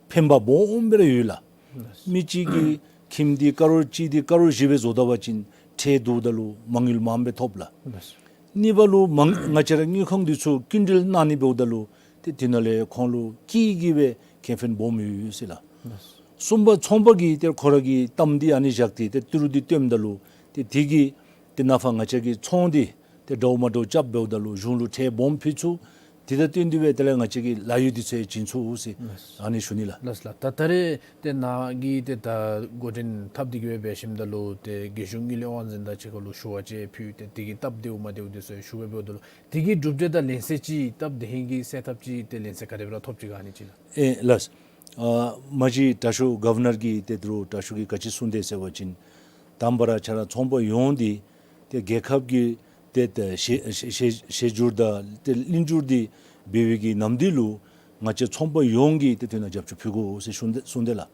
ཕན་པ་སྦོམ་སྦེ་ར་ཡོད་ལགས། ལགས། མི་གཅིག་གི་ཁྱིམ་འདི་ཀ་རོར་གཅིག་འདི་ཀ་རོར་བཞི་སྦེ་བཟོ་ད་པ་ཅིན་ཁྲལ་བསྡུཝ་ད་ལུ་མ་དངུལ་མངམ་སྦེ་ཐོབ་ལགས། ལགས། གཉིས་པ་ལུ་མ་ང་བཅས་ར་དངུལ་ཁང་འདི་ཚུ་སྐྱིན་འགྲུལ་གནང་ནི་འབདཝ་ད་ལུ་ཏེ་དེ་ནང་ལས་ཁོང་ལུ་སྐྱིད་ཀྱི་སྦེ་ཁེ་ཕན་སྦོམ་ཡོད་ཟེར་ལགས། ལགས། གསུམ་པ་ཚོང་པ་གིས་ཏེ་ཁོ་ར་གི་གཏམ་འདི་ཨ་ནི་བཞག་སྟེ་ཏེ་ཏི་རུ་འདི་བཏོནམ་ད་ལུ་ཏེ་དེ་གིས་ཏེ་ནང་ཕར་ང་བཅས་ཀྱི་ཚོང་འདི་ཏེ་འདྲཝ་མ་འདྲཝ་རྐྱབ་འབདཝ་ད་ལུ་གཞུང་ལུ་ཁྲལ་སྦོམ་ཕུལ་ཚུགས། དེ་དང་བསྟུན་ཏེ་སྦེ་དེ་ལས་ང་བཅས་ཀྱི་ལཱ་གཡོག་འདི་ཚུ་ཡང་བྱིན་ཚུགས་ཟེར་ལགས། ཨ་ནི་ཞུ་ནི་ལགས། ལགས་ལགས། ད་ད་རེས་ཏེ་ནཱ་གིས་ཏེ་ད་འགོ་འདྲེན་འཐབ་སྟེ་གི་སྦེ་འབད་ཞིནམ་ད་ལུ་ཏེ་རྒྱལ་གཞུང་དངུལ་ལས་དབང་འཛིན་དང་གཅིག་ཁར་ལུ་ཞུ་བ་ཅིག་ཕུལ་ཏེ་དེ་གི་སྟབས་བདེཝ་མ་བདེཝ་འདི་ཚུ་ཞུ་སྦེ་འབདཝ་ད་ལུ་དེ་གི་གྲུབ་འབྲས་དང་ལེན་ཚད་ཅིག་སྟབས་བདེ་ཧིང་གི་སེལ་ཐབས་ཅིག་ཏེ་ལེན་ཚད་ག་དེ་སྦེ་ར་ཐོབ་ཅི་ག་ཨ་ནི་ཅིག་ལགས། ཨེ་ལགས། ཨ་མ་གཞི་དྲག་ཤོས་གོ་ཝར་ནར་གྱིས་ཏེ་ད་རུང་དྲག་ཤོས་ཀྱིས་ག་ཅི་གསུངས་དེས་ཟེར་བ་ཅིན་དང་པ་ར་ཁྱེད་ར་ཚོང་པ་ཡོངས་འདི་ཏེ་རྒྱལ་ཁབ་ཀྱི་ཏེ་ཏེ་ཞི་ཞི་ཞི་ཞི་བསྒྱུར་དང་ཏེ་གླིང་བསྒྱུར་འདི་འབད་བའི་གི་ནམ་དུས་ལུ་ང་བཅས་ཚོང་པ་ཡོངས་ཀྱིས་ཏེ་དོན་ལུ་རྒྱབ་སྐྱོར་ཕུལ་དགོ་ཟེར་གསུངས་དེས་གསུངས་དེས་ལགས།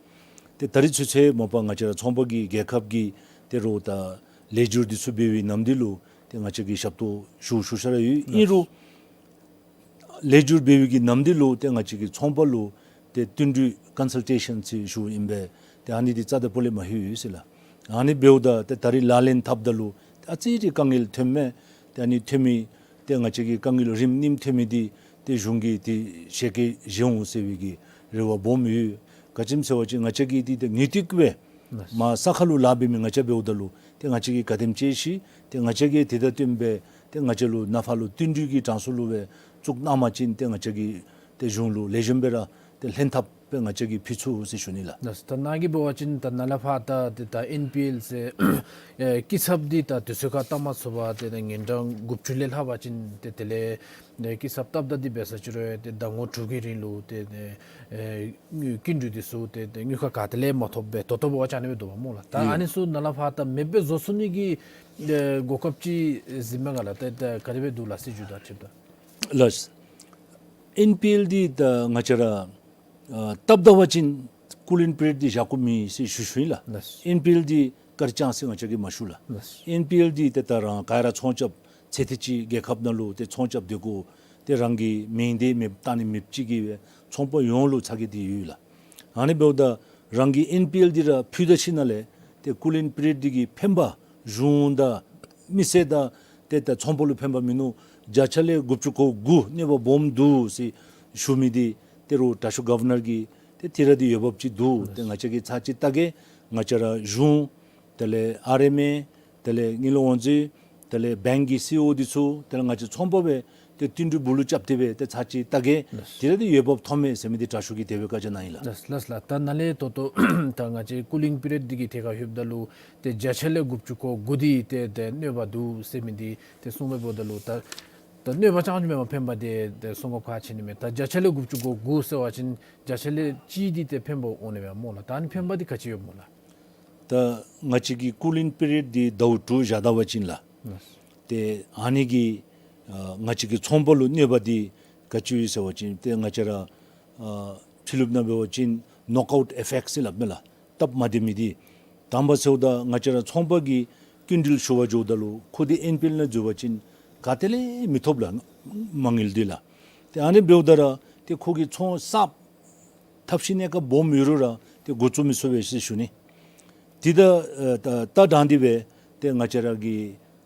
ཏེ་ད་རིས་ཚུན་ཚོད་མ་པ་ང་བཅས་ར་ཚོང་པ་གིས་རྒྱལ་ཁབ་ཀྱི་ཏེ་རོགས་དང་ལེགས་བསྒྱུར་འདི་ཚུ་འབད་བའི་ནམ་དུས་ལུ་ཏེ་ང་བཅས་ཀྱིས་ཞབས་ཏོག་ཞུ་ཞུ་ས་ར་ཡོད། ཨིན་རུང་ལེགས་བསྒྱུར་འབད་བའི་གི་ནམ་དུས་ལུ་ཏེ་ང་བཅས་ཀྱིས་ཚོང་པ་ལུ་ཏེ་བསྟུན་གྲོས་ཀོན་སཱལ་ཊེ་ཤཱན་ཅིག་ཞུཝ་ཨིན་པས། ཏེ་ཨ་ནི་འདི་རྩ་དང་པོ་ལས་མ་ལྷོད་ཡོད་ཟེར་ལགས། ཨ་ནི་འབདཝ་ད་ཏེ་ད་རིས་ལག་ལེན་འཐབ་ད་ལུ་ཨ་ཙི་ཅིག་དཀའ་ངལ་ཐོནམ་མས། ཏེ་ཨ་ནི་ཐོན་མི་ཏེ་ང་བཅས་ཀྱི་དཀའ་ངལ་རིམ་གཉིསམ་ཐོན་མི་འདི་ཏེ་གཞུང་གིས་ཏེ་ཞལ་བཀོད་བཞེས་འོང་ཟེར་བའི་གི་རེ་བ་སྦོམ་ཡོད། ག་ཅི་སྨོ་ཟེར་བ་ཅིན་ང་བཅས་ཀྱིས་ཏེ་ཏེ་ངེས་ཏིག་སྦེ་མར་ས་ཁ་ལུ་ལཱ་འབད་མི་ང་བཅས་འབདཝ་ད་ལུ་ཏེ་ང་བཅས་ཀྱིས་ག་དེམ་ཅིག་ཤེས། ཏེ་ང་བཅས་ཀྱིས་ཏེ་ད་བསྟུན་སྦེ་ཏེ་ང་བཅས་ལུ་ནང་ཕར་ལུ་བསྟུན་གྲོས་ཀྱི་གྲངས་སུ་ལུ་སྦེ་བཙུགས་གནང་པ་ཅིན་ཏེ་ང་བཅས་ཀྱིས་ཏེ་གཞུང་ལུ་ལེགས་ཤོམ་སྦེ་ར་ཏེ་ལྷན་ཐབས་སྦེ་ང་བཅས་ཀྱིས་ཕུལ་ཚུགས་ཟེར་ཞུ་ནི་ལགས། ལགས། ད་ནཱ་གིས་འབད་བ་ཅིན་ད་ནཱ་ལས་ཕར་ད་ཏེ་ད་ཨེན་པི་ཨེལ་ཟེར་ཨེ་སྐྱིན་ཚབ་འདི་ད་དུས་ཚོད་ཁར་བཏབ་མ་ཚུགས་པར་ཏེ་ད་ཉིན་གྲངས་དགུ་བཅུ་ལས་ལྷག་པ་ཅིན་ཏེ་དེ་ལས་ཏེ་སྐྱིན་ཚབ་བཏབ་ད་འདི་འབད་ས་ཅིག་རུང་ཏེ་ཟླ་ངོ་དྲུག་གི་རིང་ལུ་ཏེ་ཏེ་ཨེ་དངུལ་སྐྱིན་འགྲུལ་འདི་ཚུ་ཏེ་ཏེ་དངུལ་ཁང་ག་ཏེ་ལས་མ་ཐོབ་སྦེ་ད་ལྟོ་འབད་བ་ཅིན་ཨ་ནི་སྦེ་འདུག་པ་སྨོ་ལགས། ད་ཨ་ནི་ཚུ་ནཱ་ལས་ཕར་ད་མེདཔ་སྦེ་བཟོ་ཚུགས་ནི་གི་ཨེ་གོ་སྐབས་ཅིག་གཟིགས་མས་ག་ལགས། ཏེ་ད་ག་དེ་སྦེ་འདུག་ལགས་སྲིད་བྱུས་དང་འཁྲིལཝ་ད། ལགས། ཨེན་པི་ཨེལ་འདི་ད་ང་བཅས་ར་ཨ་བཏབ་ད་པ་ཅིན་ཀུ་ལིང་པི་རི་ཡོཌ་འདི་བཞག་དགོཔ་མེད་ཟེར་ཞུ་ཞུཝ་ཨིན་ལགས། ལགས། ཨེན་པི་ཨེལ་འདི་ག་ར་ཅང་ཟེར་ང་བཅས་ཀྱིས་མ་ཞུ་ལགས། ལགས། ཨེན་པི་ཨེལ་འདི་ཏེ་ད་རང་ག་ར་ཚོང་རྐྱབ་ཚེ་ཐེངས་ཅིག་རྒྱལ་ཁབ་ནང་ལུ་ཏེ་ཚོང་རྐྱབ་སྡོད་དགོ། ཏེ་རང་གི་མིང་འདི་མེདཔ་བཏང་ནི་མེདཔ་ཅིག་གིས་སྦེ་ཚོང་པ་ཡོངས་ལུ་ཚ་གྱང་འདི་ཡོད་ལགས། ཨ་ནི་འབདཝ་ད་རང་གི་ཨེན་པི་ཨེལ་འདི་ར་ཕུལ་ད་ཞིནམ་ལས་ཏེ་ཀུ་ལིང་པི་རི་ཡོཌ་འདི་གིས་ཕན་པ་གཞུང་དང་མི་སེར་དང་ཏེ་ད་ཚོང་པ་ལུ་ཕན་པ་མིན་ནུག། བརྒྱ་ཆ་ལས་དགུ་བཅུ་གོ་དགུ་གནོད་པ་སྦོམ་འདུག་ཟེར་ཞུ་མི་འདི་ཏེ་རོགས་དྲག་ཤོས་གོ་ཝར་ནར་གྱིས་ཏེ་དེ་ར་འདི་འོས་འབབ་ཅིག་འདུག། ཏེ་ང་བཅས་ཀྱིས་ཚར་ཅིག་བལྟ་གེ། ང་བཅས་ར་གཞུང་དེ་ལས་ཨར་ཨེམ་ཨེ་དེ་ལས་དངུལ་ལས་དབང་འཛིན་དེ་ལས་བེངཀ་གི་སི་ཨི་ཨོ་འདི་ཚུ་དེ་ལས་ང་བཅས་ཚོང་པ་སྦེ་ཏེ་བསྟུན་གྲོས་སྦུག་ལུ་རྐྱབ་སྟེ་སྦེ་ཏེ་ཚར་ཅིག་བལྟ་གེ། ལགས། དེ་ར་འདི་འོས་འབབ་ཐོབ་མས་ཟེར་མི་འདི་དྲག་ཤོས་ཀྱིས་དེ་སྦེ་བཀའ་རྒྱ་གནང་ཡི་ལགས། ལགས་ལགས། ད་ནཱ་ལས་ད་ལྟོ་ད་ང་བཅས་ཀུ་ལིང་པི་རི་ཡོཌ་འདི་གི་ཐད་ཁར་ལྷོདཔ་ད་ལུ་ཏེ་བརྒྱ་ཆ་ལས་དགུ་བཅུ་གོ་དགུ་འདི་ཏེ་ཏེ་གནོད་པ་འདུག་ཟེར་མི་འདི་ཏེ་གསུངས་མི་འབདཝ་ད་ལུ་ད་ད་གནོད་པ་རྐྱངམ་ཅིག་མེན་པར་ཕན་པ་འདི་ཏེ་གསུང་གོ་ཁག་ཆེ་ནི་མས། ད་བརྒྱ་ཆ་ལས་དགུ་བཅུ་གོ་དགུ་ཟེར་བ་ཅིན་བརྒྱ་ཆ་ལས་གཅིག་འདི་ཏེ་ཕན་པ་འོང་ནི་མས་སྨོ་ལགས། ད་ཨ་ནི་ཕན་པ་འདི་ག་ཅི་ཡོདཔ་སྨོ་ལགས། ད་ང་བཅས་ཀྱི་ཀུ་ལིང་པི་རི་ཡོཌ་འདི་ཟླཝ་དྲུག་བཞག་ད་པ་ཅིན་ལགས། ལགས། ཏེ་ཨ་ནི་གིས་ཨ་ང་བཅས་ཀྱི་ཚོང་པ་ལུ་གནོད་པ་འདི་ག་ཅི་ཡོད་ཟེར་བ་ཅིན་ཏེ་ང་བཅས་ར་ཨ་ཕྱི་ལུ་ནང་འབད་བ་ཅིན་ནོག་ཨའུཊ་ཨི་ཕེཀཊ་ཟེར་སླབ་མས་ལགས། སྟབས་མ་བདེ་མི་འདི། དང་པ་ཟེརཝ་ད་ང་བཅས་ར་ཚོང་པ་གིས་སྐྱིན་འགྲུལ་ཞུ་བར་འགྱོཝ་ད་ལུ་ཁོ་འདི་ཨེན་པི་ཨེལ་ནང་འཛུལ་བ་ཅིན་ག་ཏེ་ལས་མི་ཐོབ་ལགས། མ་དངུལ་འདི་ལགས། ཏེ་ཨ་ནི་འབདཝ་ད་ར་ཏེ་ཁོ་གིས་ཚོང་གསརཔ་ཐབས་ཤེས་གནས་སྐབས་སྦོམ་ཡོད་རུང་ར་ཏེ་འགོ་བཙུགས་མི་ཚུགས་པས་ཟེར་ཞུ་ནི། ཏེ་ད་ཨ་ད་ད་དྲང་སྟེ་སྦེ་ཏེ་ང་བཅས་ར་གི་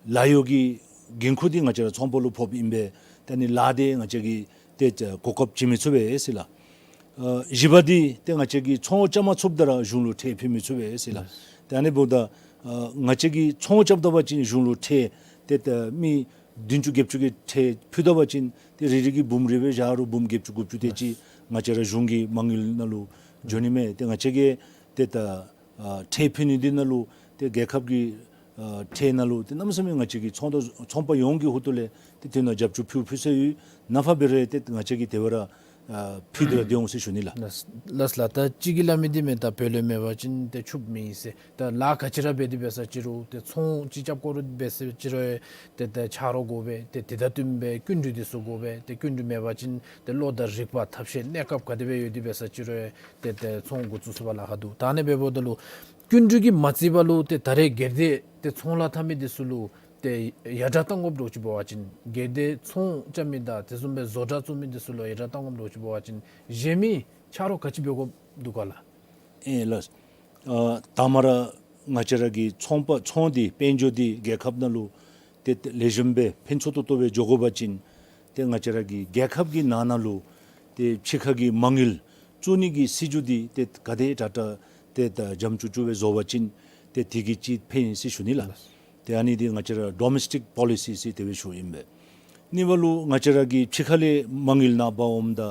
ལཱ་གཡོག་གི་འགན་ཁུར་འདི་ང་བཅས་ར་ཚོང་པ་ལུ་ཕོགཔ་ཨིན་པས། ད་ཨ་ནི་ལཱ་འདི་ང་བཅས་ཀྱིས་ཏེ་གོ་སྐབས་བྱིན་མི་ཚུགས་པས་ཟེར་ལགས། ཨ་བཞི་པ་འདི་ཏེ་ང་བཅས་ཀྱིས་ཚོང་རྐྱབ་མ་ཚུགསཔ་ད་ར་གཞུང་ལུ་ཁྲལ་ཕུལ་མི་ཚུགས་པས་ཟེར་ལགས། ཏེ་ཨ་ནི་འབདཝ་ད་ཨ་ང་བཅས་ཀྱིས་ཚོང་རྐྱབ་ད་པ་ཅིན་གཞུང་ལུ་ཁྲལ་ཏེ་ད་མི་བདུན་ཅུ་བརྒྱད་ཅུ་གི་ཁྲལ་ཕུལ་ད་པ་ཅིན་ཏེ་རེ་རེ་གིས་འབུམ་རེ་སྦེ་བཞག་རུང་འབུམ་བརྒྱད་ཅུ་དགུ་བཅུ་དེ་ཅིག་ང་བཅས་ར་གཞུང་གི་མ་དངུལ་ནང་ལུ་འགྱོ་ནི་མས། ཏེ་ང་བཅས་ཀྱིས་ཏེ་ད་ཨ་ཁྲལ་ཕུལ་ནི་འདི་ནང་ལུ་ཏེ་རྒྱལ་ཁབ་ཀྱི་ཨ་ཁྲལ་ནང་ལུ་ཏེ་གནམ་མེད་ས་མེད་ང་བཅས་ཀྱི་ཚོང་དོ་ཚོང་པ་ཡོངས་ཀྱི་ཧོངས་ལས་ཏེ་དེ་ནང་རྒྱབ་སྐྱོར་ཕུལ་ཕུལ་ས་ཡོད། ནངས་པ་འབད་རུང་ཏེ་ང་བཅས་ཀྱིས་དེ་སྦེ་ར་ཨ་ཕུལ་ཏེ་ར་སྡོད་འོང་ཟེར་ཞུ་ནི་ལགས། ལགས་ལགས་ལགས། ད་ཅི་གི་སླབ་མི་འདི་མེན་ད་བོད་ལུ་མེད་པ་ཅིན་ཏེ་ཕྱུགཔོ་མེད་ཟེར། ད་ལཱ་ག་ཅི་ར་འབད་དེ་འབད་ས་ཅི་རུང་ཏེ་ཚོང་ཅིག་རྐྱབ་དགོ་རུང་འབད་ས་ཅི་རུང་ཏེ་ད་ཆ་རོགས་དགོ་པས། ཏེ་དེ་དང་བསྟུན་པའི་སྐྱིན་འགྲུལ་འདི་ཚུ་དགོ་པས། ཏེ་སྐྱིན་འགྲུལ་མེད་པ་ཅིན་ཏེ་བློ་དང་རིག་པ་ཐབས་ཤེས་གནས་སྐབས་ག་དེ་སྦེ་ཡོད་དེ་འབད་ས་ཅི་རུང་ཏེ་ཏེ་ཚོང་འགོ་བཙུགས་ཚུགས་པར་ལཱ་ཁག་འདུག། ད་ཨ་ནི་འབདཝ་ད་ལུ་སྐྱིན་འགྲུལ་གྱིས་མ་བརྩིས་པ་ལུ་ཏེ་ད་རེས་སྒེར་སྡེ་ཏེ་ཚོང་ལཱ་འཐབ་མི་འདི་ཚུ་ལུ་ཏེ་ཡར་དྲག་གཏང་དགོཔ་འདྲཝ་ཅིག་འབད་བ་ཅིན་སྒེར་སྡེ་ཚོང་རྐྱབ་མི་དང་དེ་བཟུམ་སྦེ་བཟོ་གྲྭ་བཙུགས་མི་འདི་ཚུ་ལུ་ཡར་དྲག་གཏང་དགོཔ་འདྲཝ་ཅིག་འབད་བ་ཅིན་གཞན་མི་ཆ་རོགས་ག་ཅི་འབད་དགོཔ་འདུག་ག་ལགས། ཨེ་ལགས། ཨ་དང་པ་ར་ང་བཅས་ར་གི་ཚོང་པ་ཚོང་འདི་དཔལ་འབྱོར་འདི་རྒྱལ་ཁབ་ནང་ལུ་ཏེ་ཏེ་ལེགས་ཤོམ་སྦེ་ཕུན་ཚོགས་ཏོག་ཏོ་སྦེ་འགྱོ་དགོ་པ་ཅིན་ཏེ་ང་བཅས་ར་གི་རྒྱལ་ཁབ་ཀྱི་ནང་ན་ལུ་ཏེ་ཕྱི་ཁ་གི་མ་དངུལ་བཙུགས་ནི་གི་སྲིད་བྱུས་འདི་ཏེ་ག་དེ་དྲག་དྲག་ཏེ་ད་འཇམ་ཅུག་ཅུ་སྦེ་བཟོ་བ་ཅིན་ཏེ་དེ་གིས་ཅིག་ཕན་ཡོན་ཟེར་ཞུ་ནི་ལགས། ཏེ་ཨ་ནི་འདི་ང་བཅས་ར་ཌོ་མེས་ཊིག་པོ་ལི་སི་ཟེར་དེ་སྦེ་ཞུཝ་ཨིན་པས། གཉིས་པ་ལུ་ང་བཅས་ར་གི་ཕྱི་ཁ་ལས་མ་དངུལ་ནང་འབག་འོངམ་ད་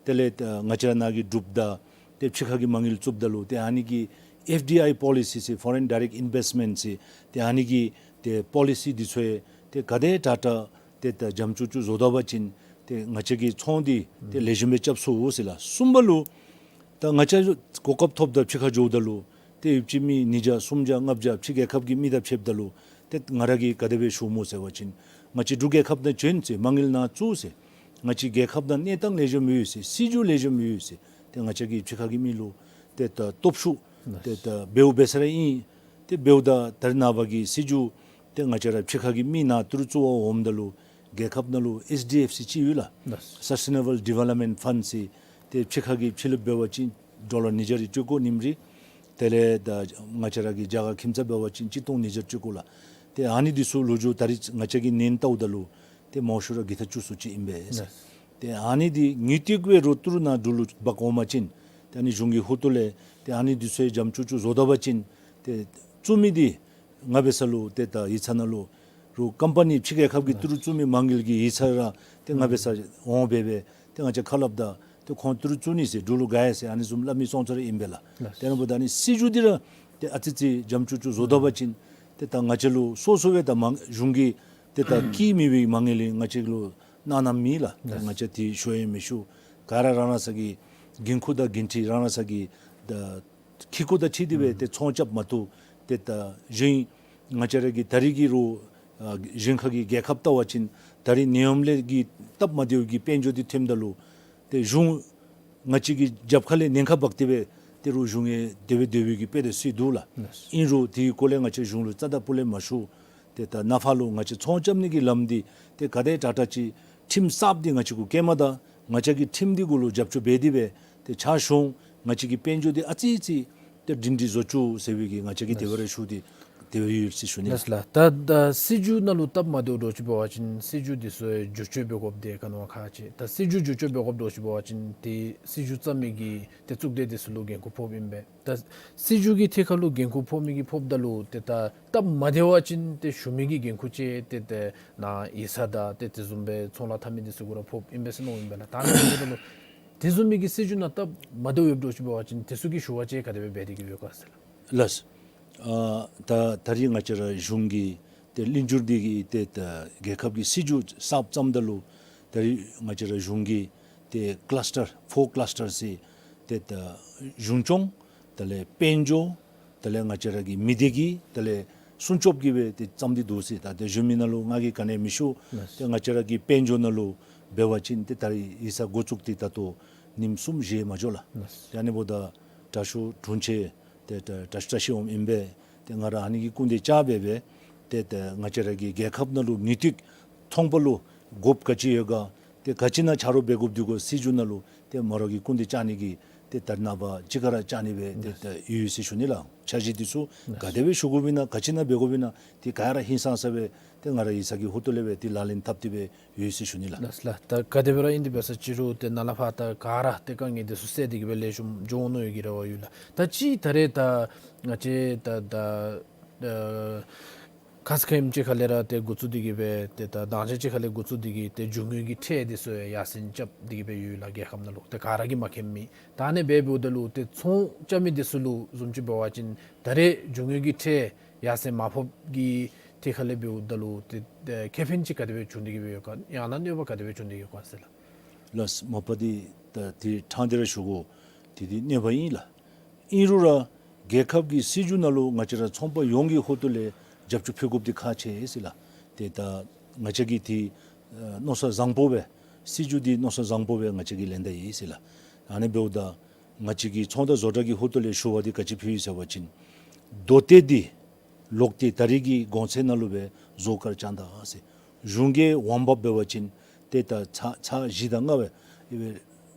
དེ་ལས་ད་ང་བཅས་ར་ནང་གི་འབྲུགཔ་དང་ཏེ་ཕྱི་ཁ་གི་མ་དངུལ་བཙུགསཔ་ད་ལུ་ཏེ་ཨ་ནི་གི་ཨེཕ་ཌི་ཨའི་པོ་ལི་སི་ཟེར་ཕོ་རེན་ཌའི་རེཀཊ་ཨིན་བེསཊ་མེནཊ་ཟེར་ཏེ་ཨ་ནི་གི་ཏེ་པོ་ལི་སི་འདི་ཚུ་ཡང་ཏེ་ག་དེ་དྲག་དྲག་ཏེ་ད་འཇམ་ཅུག་ཅུ་བཟོ་ད་པ་ཅིན་ཏེ་ང་བཅས་ཀྱི་ཚོང་འདི་ཏེ་ལེགས་ཤོམ་སྦེ་རྐྱབ་ཚུགས་ཟེར་ལགས། གསུམ་པ་ལུ་ད་ང་བཅས་གོ་སྐབས་ཐོབ་ད་ཕྱི་ཁར་འགྱོཝ་ད་ལུ་ཏེ་ཡོདཔ་ཅིག་མི་ཉིས་བརྒྱ་སུམ་བརྒྱ་ལྔ་བརྒྱ་ཕྱི་རྒྱལ་ཁབ་ཀྱི་མི་དང་ཕྱདཔ་ད་ལུ་ཏེ་ང་ར་གིས་ག་དེ་སྦེ་ཞུཝ་སྨོ་ཟེར་བ་ཅིན་ང་བཅས་འབྲུག་རྒྱལ་ཁབ་ནང་བྱོན་ཟེར་མ་དངུལ་ནང་བཙུགས་ཟེར་ང་བཅས་རྒྱལ་ཁབ་ནང་གནས་སྟངས་ལེགས་ཤོམ་ཡོད་ཟེར་སྲིད་བྱུས་ལེགས་ཤོམ་ཡོད་ཟེར་ཏེ་ང་བཅས་ཀྱིས་ཕྱི་ཁ་གི་མི་ལུ་ཏེ་ད་སྟོབས་ཤུགས་ཏེ་ད་འབདཝ་འབད་ས་ར་ཨིན། ཏེ་འབདཝ་ད་ད་རེས་ནངས་པ་གི་སྲིད་བྱུས་ཏེ་ང་བཅས་ར་ཕྱི་ཁ་གི་མི་ནང་ཏི་རུ་བཙུགས་པར་འོངམ་ད་ལུ་རྒྱལ་ཁབ་ནང་ལུ་ཨེསི་ཌི་ཨེཕ་སི་ཅིག་ཡོད་ལགས། ལགས། སཱསི་ཊེ་ནེ་བཱལ་ཌི་ཝེ་ལོབ་མེནཊ་ཕཱནཌ་ཟེར། ཏེ་ཕྱི་ཁ་གི་ཕྱི་གླིངཔ་འབད་བ་ཅིན་ཌོ་ལར་ཉིས་བརྒྱ་རེ་སྤྲོད་དགོ་ཉིནམ་རེ། དེ་ལས་ད་ང་བཅས་ར་གི་རྒྱ་གར་ཁྱིམ་ཚང་འབད་བ་ཅིན་གཅིག་སྟོང་ཉིས་བརྒྱ་སྤྲོད་དགོ་ལགས། ཏེ་ཨ་ནི་འདི་ཚུ་ལོ་རྒྱུས་ད་རེས་ང་བཅས་ཀྱིས་ཉན་བལྟཝ་ད་ལུ་ཏེ་མང་ཤོས་ར་བརྒྱ་དང་བཅུ་གསུམ་ཅིག་ཨིན་པས། ལགས། ཏེ་ཨ་ནི་འདི་དངུལ་ཏིག་སྦེ་རོགས་ཏི་རུ་ནང་འབྲུག་ལུ་འབག་འོང་པ་ཅིན་ཏེ་ཨ་ནི་གཞུང་གི་ཧོངས་ལས་ཏེ་ཨ་ནི་འདི་ཚུ་ཡང་འཇམ་ཅུག་ཅུ་བཟོ་ད་པ་ཅིན་ཏེ་བཙུགས་མི་འདི་ང་འབད་ས་ལུ་ཏེ་ད་ཡིག་ཚང་ནང་ལུ་རོགས་ཀམ་པ་ནི་ཕྱི་རྒྱལ་ཁབ་ཀྱི་ཏི་རུ་བཙུགས་མི་མ་དངུལ་གྱི་ཡིག་ཚང་ར་ཏེ་ང་འབད་ས་འོང་སྦེ་སྦེ་ཏེ་ང་བཅས་ཁ་སླབ་ད་ཏེ་ཁོང་ཏི་རུ་བཙུགས་ནི་ཟེར་འབྲུག་ལུ་དགའ་ཡི་ཟེར་ཨ་ནི་བཟུམ་སླབ་མི་ཙང་ཙ་ར་ཨིན་པས་ལགས། ལགས། དེ་ནང་འབདཝ་ད་ཨ་ནི་སྲིད་བྱུས་འདི་ར་ཏེ་ཨ་ཙི་ཙི་འཇམ་ཅུག་ཅུ་བཟོ་ད་པ་ཅིན་ཏེ་ད་ང་བཅས་ལུ་སོ་སོ་སྦེ་ད་མ་གཞུང་གི་ཏེ་ད་བཀལ་མི་སྦེ་མ་དངུལ་ལས་ང་བཅས་ལུ་གནང་གནངམ་མེད་ལགས། ཏེ་ལགས། ང་བཅས་འདི་ཞུ་ཡང་མི་ཞུ། ག་ར་རང་རང་སོ་གི་འགན་ཁུར་དང་འགན་འཁྲི་རང་རང་སོ་གི་ད་ཁེ་ཀོ་དང་འཁྲིལ་ཏེ་སྦེ་ཏེ་ཚོང་རྐྱབ་མ་བཏུབ། ཏེ་ད་གཞན་ང་བཅས་ར་གི་ད་རེས་ཀྱི་རོགས་ཨ་གཞན་ཁ་གི་རྒྱལ་ཁབ་བལྟ་བ་ཅིན་ད་རེས་ནད་ཡམས་ལས་ཀྱི་སྟབས་མ་བདེཝ་གི་དཔལ་འབྱོར་འདི་ཐོནམ་ད་ལུ་ཏེ་གཞུང་ང་བཅས་ཀྱི་རྒྱབ་ཁ་ལས་ཉེན་ཁ་འབག་སྟེ་སྦེ་ཏེ་རོགས་གཞུང་ཡང་དེ་སྦེ་སྡོད་པའི་གི་དཔེ་དེ་ཚུ་འདུག་ལགས། ཨིན་རུང་དེའི་སྐོར་ལས་ང་བཅས་གཞུང་ལུ་རྩ་དང་སྤུ་ལས་མ་ཞུ། ཏེ་ད་ནངས་པ་ལུ་ང་བཅས་ཚོང་རྐྱབ་ནི་གི་ལམ་འདི་ཏེ་ག་དེ་དྲག་དྲག་ཅིག་ཁྲིམས་གསརཔ་འདི་ང་བཅས་གུ་བཀལ་མ་ད་ང་བཅས་ཀྱིས་ཁྲིམས་འདི་གུ་ལུ་རྒྱབ་སྐྱོར་འབད་དེ་སྦེ་ཏེ་ཕྱག་ཞུ་ང་བཅས་ཀྱི་དཔལ་འབྱོར་འདི་ཨ་ཙི་ཙི་ཏེ་སྒྲིང་སྒྲི་བཟོ་བཅུག་ཟེར་བའི་གི་ང་བཅས་ཀྱིས་དེ་སྦེ་ར་ཞུ་སྟེ་དེ་སྦེ་ཡོད་ཟེར་ཞུ་ནི། ལགས་ལགས། ད་ད་སྲིད་བྱུས་ནང་ལུ་སྟབས་མ་བདེཝ་འདྲཝ་ཅིག་འབད་བ་ཅིན་སྲིད་བྱུས་འདི་ཚུ་བསྒྱུར་བཅོས་འབད་དགོཔ་འདི་ག་ནི་བ་ཁག་ཆེ། ད་སྲིད་བྱུས་བསྒྱུར་བཅོས་འབད་དགོཔ་འདྲཝ་ཅིག་འབད་བ་ཅིན་ཏེ་སྲིད་བྱུས་བརྩམ་མི་གི་ཏེ་གཙུག་སྡེ་འདི་ཚུ་ལུ་འགན་ཁུར་ཕོགཔ་ཨིན་པས། ད་སྲིད་བྱུས་ཀྱི་ཐད་ཁར་ལུ་འགན་ཁུར་ཕོག་མི་གིས་ཕོགཔ་ད་ལུ་ཏེ་ད་སྟབས་མ་བདེ་བ་ཅིན་ཏེ་ཞུ་མི་གི་འགན་ཁུར་ཅིག་ཏེ་ཏེ་ནཱ་ཡིག་ཚང་དང་ཏེ་དེ་བཟུམ་སྦེ་ཚོང་ལཱ་འཐབ་མི་འདི་ཚུ་གུ་ར་ཕོགཔ་ཨིན་པས་ཟེར་མནོཝ་ཨིན་པས་ལགས། ད་ཨ་ནི་འབདཝ་ད་ལུ་དེ་བཟུམ་མའི་གི་སྲིད་བྱུས་ནང་སྟབས་མ་བདེཝ་ཡོདཔ་འདྲཝ་ཅིག་འབད་བ་ཅིན་དེ་ཚུ་གི་ཞུ་བ་ཅིག་ག་དེ་སྦེ་འབད་དེ་གི་ཡོད་ག་ཟེར་ལགས། ལགས། ཨ་ད་ད་རེས་ང་བཅས་ར་གཞུང་གི་ཏེ་ལྷན་བསྒྱུར་འདི་གིས་ཏེ་ད་རྒྱལ་ཁབ་ཀྱི་སྲིད་བྱུས་གསརཔ་བརྩམ་ད་ལུ་ད་རེས་ང་བཅས་ར་གཞུང་གིས་ཏེ་ཀ་ལཱས་ཊར་ཕོར་ཀ་ལཱས་ཊར་ཟེར་ཏེ་ད་གཞུང་སྐྱོང་དེ་ལས་དཔལ་འབྱོར་དེ་ལས་ང་བཅས་ར་གི་མི་སྡེ་གི་དེ་ལས་སྲུང་སྐྱོབ་ཀྱི་སྦེ་ཏེ་བརྩམས་ཏེ་འདུག་ཟེར། ད་ཏེ་གཞན་མི་ནང་ལུ་ང་གིས་ག་ནི་ཡང་མི་ཞུ། ལགས། ཏེ་ང་བཅས་ར་གི་དཔལ་འབྱོར་ནང་ལུ་འབད་བ་ཅིན་ཏེ་ད་རེས་ཡིག་ཚང་འགོ་བཙུགས་ཏེ་ད་ལྟོ་ཉིནམ་གསུམ་བཞེས་མ་འགྱོ་ལགས། ལགས། ཏེ་ཨ་ནི་འབདཝ་ད་དྲག་ཤོས་དྲུང་ཆེ་ཏེ་ད་དྲག་ཤོས་བཀྲ་ཤིས་འོང་ཨིན་པས། ཏེ་ང་ར་ཨ་ནི་གི་སྐུ་མདུན་བཅར་སྦེ་སྦེ་ཏེ་ད་ང་བཅས་ར་གི་རྒྱལ་ཁབ་ནང་ལུ་དངུལ་ཏིག་ཐོང་པ་ལུ་ དགོཔ་ག་ཅི་ཡོད་ག། ཏེ་ག་ཅི་ནང་ཆ་རོགས་འབད་དགོཔ་འདུག་གོ། སྲིད་བྱུས་ནང་ལུ་ཏེ་མ་ར་གི་སྐུར་འདེབས་བཅའ་ནི་གི་ཏེ་ད་རེས་ནངས་པ་དཔྱིད་ཀ་ར་བཅའ་ནི་སྦེ་ཏེ་ད་ཡོད་ཟེར་ཞུ་ནི་ལགས། འཆར་གཞི་འདི་ཚུ་ག་དེ་སྦེ་ཞུ་དགོཔ་ཨིན་ན་ག་ཅི་ནང་འབད་དགོཔ་ཨིན་ན་ཏེ་ག་ར་ཧིང་སངས་ས་སྦེ་ཏེ་ང་ར་ཡིག་ཚང་གི་ཧོངས་ལས་སྦེ་ཏེ་ལག་ལེན་འཐབ་སྟེ་སྦེ་ཡོད་ཟེར་ཞུ་ནི་ལགས། ལགས་ལགས། ད་ག་དེ་སྦེ་ར་ཨིན་ཏེ་འབད་ས་ཅི་རུང་ཏེ་ནཱ་ལས་ཕར་ད་ག་ར་ཏེ་དཀའ་ངལ་འདི་ཚུ་སེལ་ཏེ་གི་སྦེ་ལེགས་ཤོམ་འགྱོ་འོང་མནོ་ཡོད་ཀྱི་རེ་བ་ཡོད་ལགས། ད་ཅི་ད་རེས་ད་ང་བཅས་ད་ད་ཨ་ཁ་ཙ་ཁ་ཉིནམ་ཅིག་ཁ་ལས་ར་ཏེ་འགོ་བཙུགས་ཏེ་གི་སྦེ་ཏེ་ད་དང་ཅ་ཅིག་ཁ་ལས་འགོ་བཙུགས་ཏེ་གི་ཏེ་རྒྱུ་དངོས་ཀྱི་ཁྲལ་འདི་ཚུ་ཡར་སེང་རྐྱབ་སྟེ་གི་སྦེ་ཡོད་ལགས་རྒྱལ་ཁབ་ནང་ལུ། ཏེ་ག་ར་གིས་མ་མཁྱེནམ་མེད། ད་ཨ་ནི་སྦེ་འབདཝ་ད་ལུ་ཏེ་ཚོང་རྐྱབ་མི་འདི་ཚུ་ལུ་བཟུམ་ཅིག་འབད་བ་ཅིན་ད་རེས་རྒྱུ་དངོས་ཀྱི་ཁྲལ་ཡར་སེང་མ་ཕོགཔ་གི་ཐད་ཁ་ལས་འབདཝ་ད་ལུ་ཏེ་ཏེ་ཁེ་ཕན་ཅིག་ག་དེ་སྦེ་བྱུང་སྟེ་གི་སྦེ་ཡོད་ག། ཡང་ན་གནོད་པ་ག་དེ་སྦེ་བྱུང་སྟེ་ཡོད་ག་ཟེར་ལགས། ལགས་མ་པ་འདི་ད་ཏེ་ཕྲང་སྟེ་ར་ཞུ་དགོ། ཏེ་འདི་གནོད་པ་ཨིན་ལགས། ཨིན་རུང་ར་རྒྱལ་ཁབ་ཀྱི་སྲིད་བྱུས་ནང་ལུ་ང་བཅས་ར་ཚོང་པ་ཡོངས་ཀྱི་ཧོངས་ལས་རྒྱབ་སྐྱོར་ཕུལ་དགོཔ་འདི་ཁག་ཆེ་ཟེར་ལགས། ཏེ་ད་ང་བཅས་ཀྱིས་ཏེ་ཨ་མནོ་བསམ་བཟང་པོ་སྦེ་སྲིད་བྱུས་འདི་མནོ་བསམ་བཟང་པོ་སྦེ་ང་བཅས་ཀྱིས་ལེན་ད་ཡི་ཟེར་ལགས། ཨ་ནི་འབདཝ་ད་ང་བཅས་ཀྱི་ཚོང་དང་བཟོ་གྲྭ་གི་ཧོངས་ལས་ཞུ་བ་འདི་ག་ཅི་ཕུལ་ཡི་ཟེར་བ་ཅིན་མདོ་སྟོད་འདི་ལོག་སྟེ་ད་རེས་ཀྱི་གོང་ཚད་ནང་ལུ་སྦེ་བཟོ་གར་བཅང་ད་ཟེར། གཞུང་གིས་དབང་འབབ་འབད་བ་ཅིན་ཏེ་ད་ཚར་ཚར་བཞི་དང་ལྔ་སྦེ་ཨེ་སྦེ་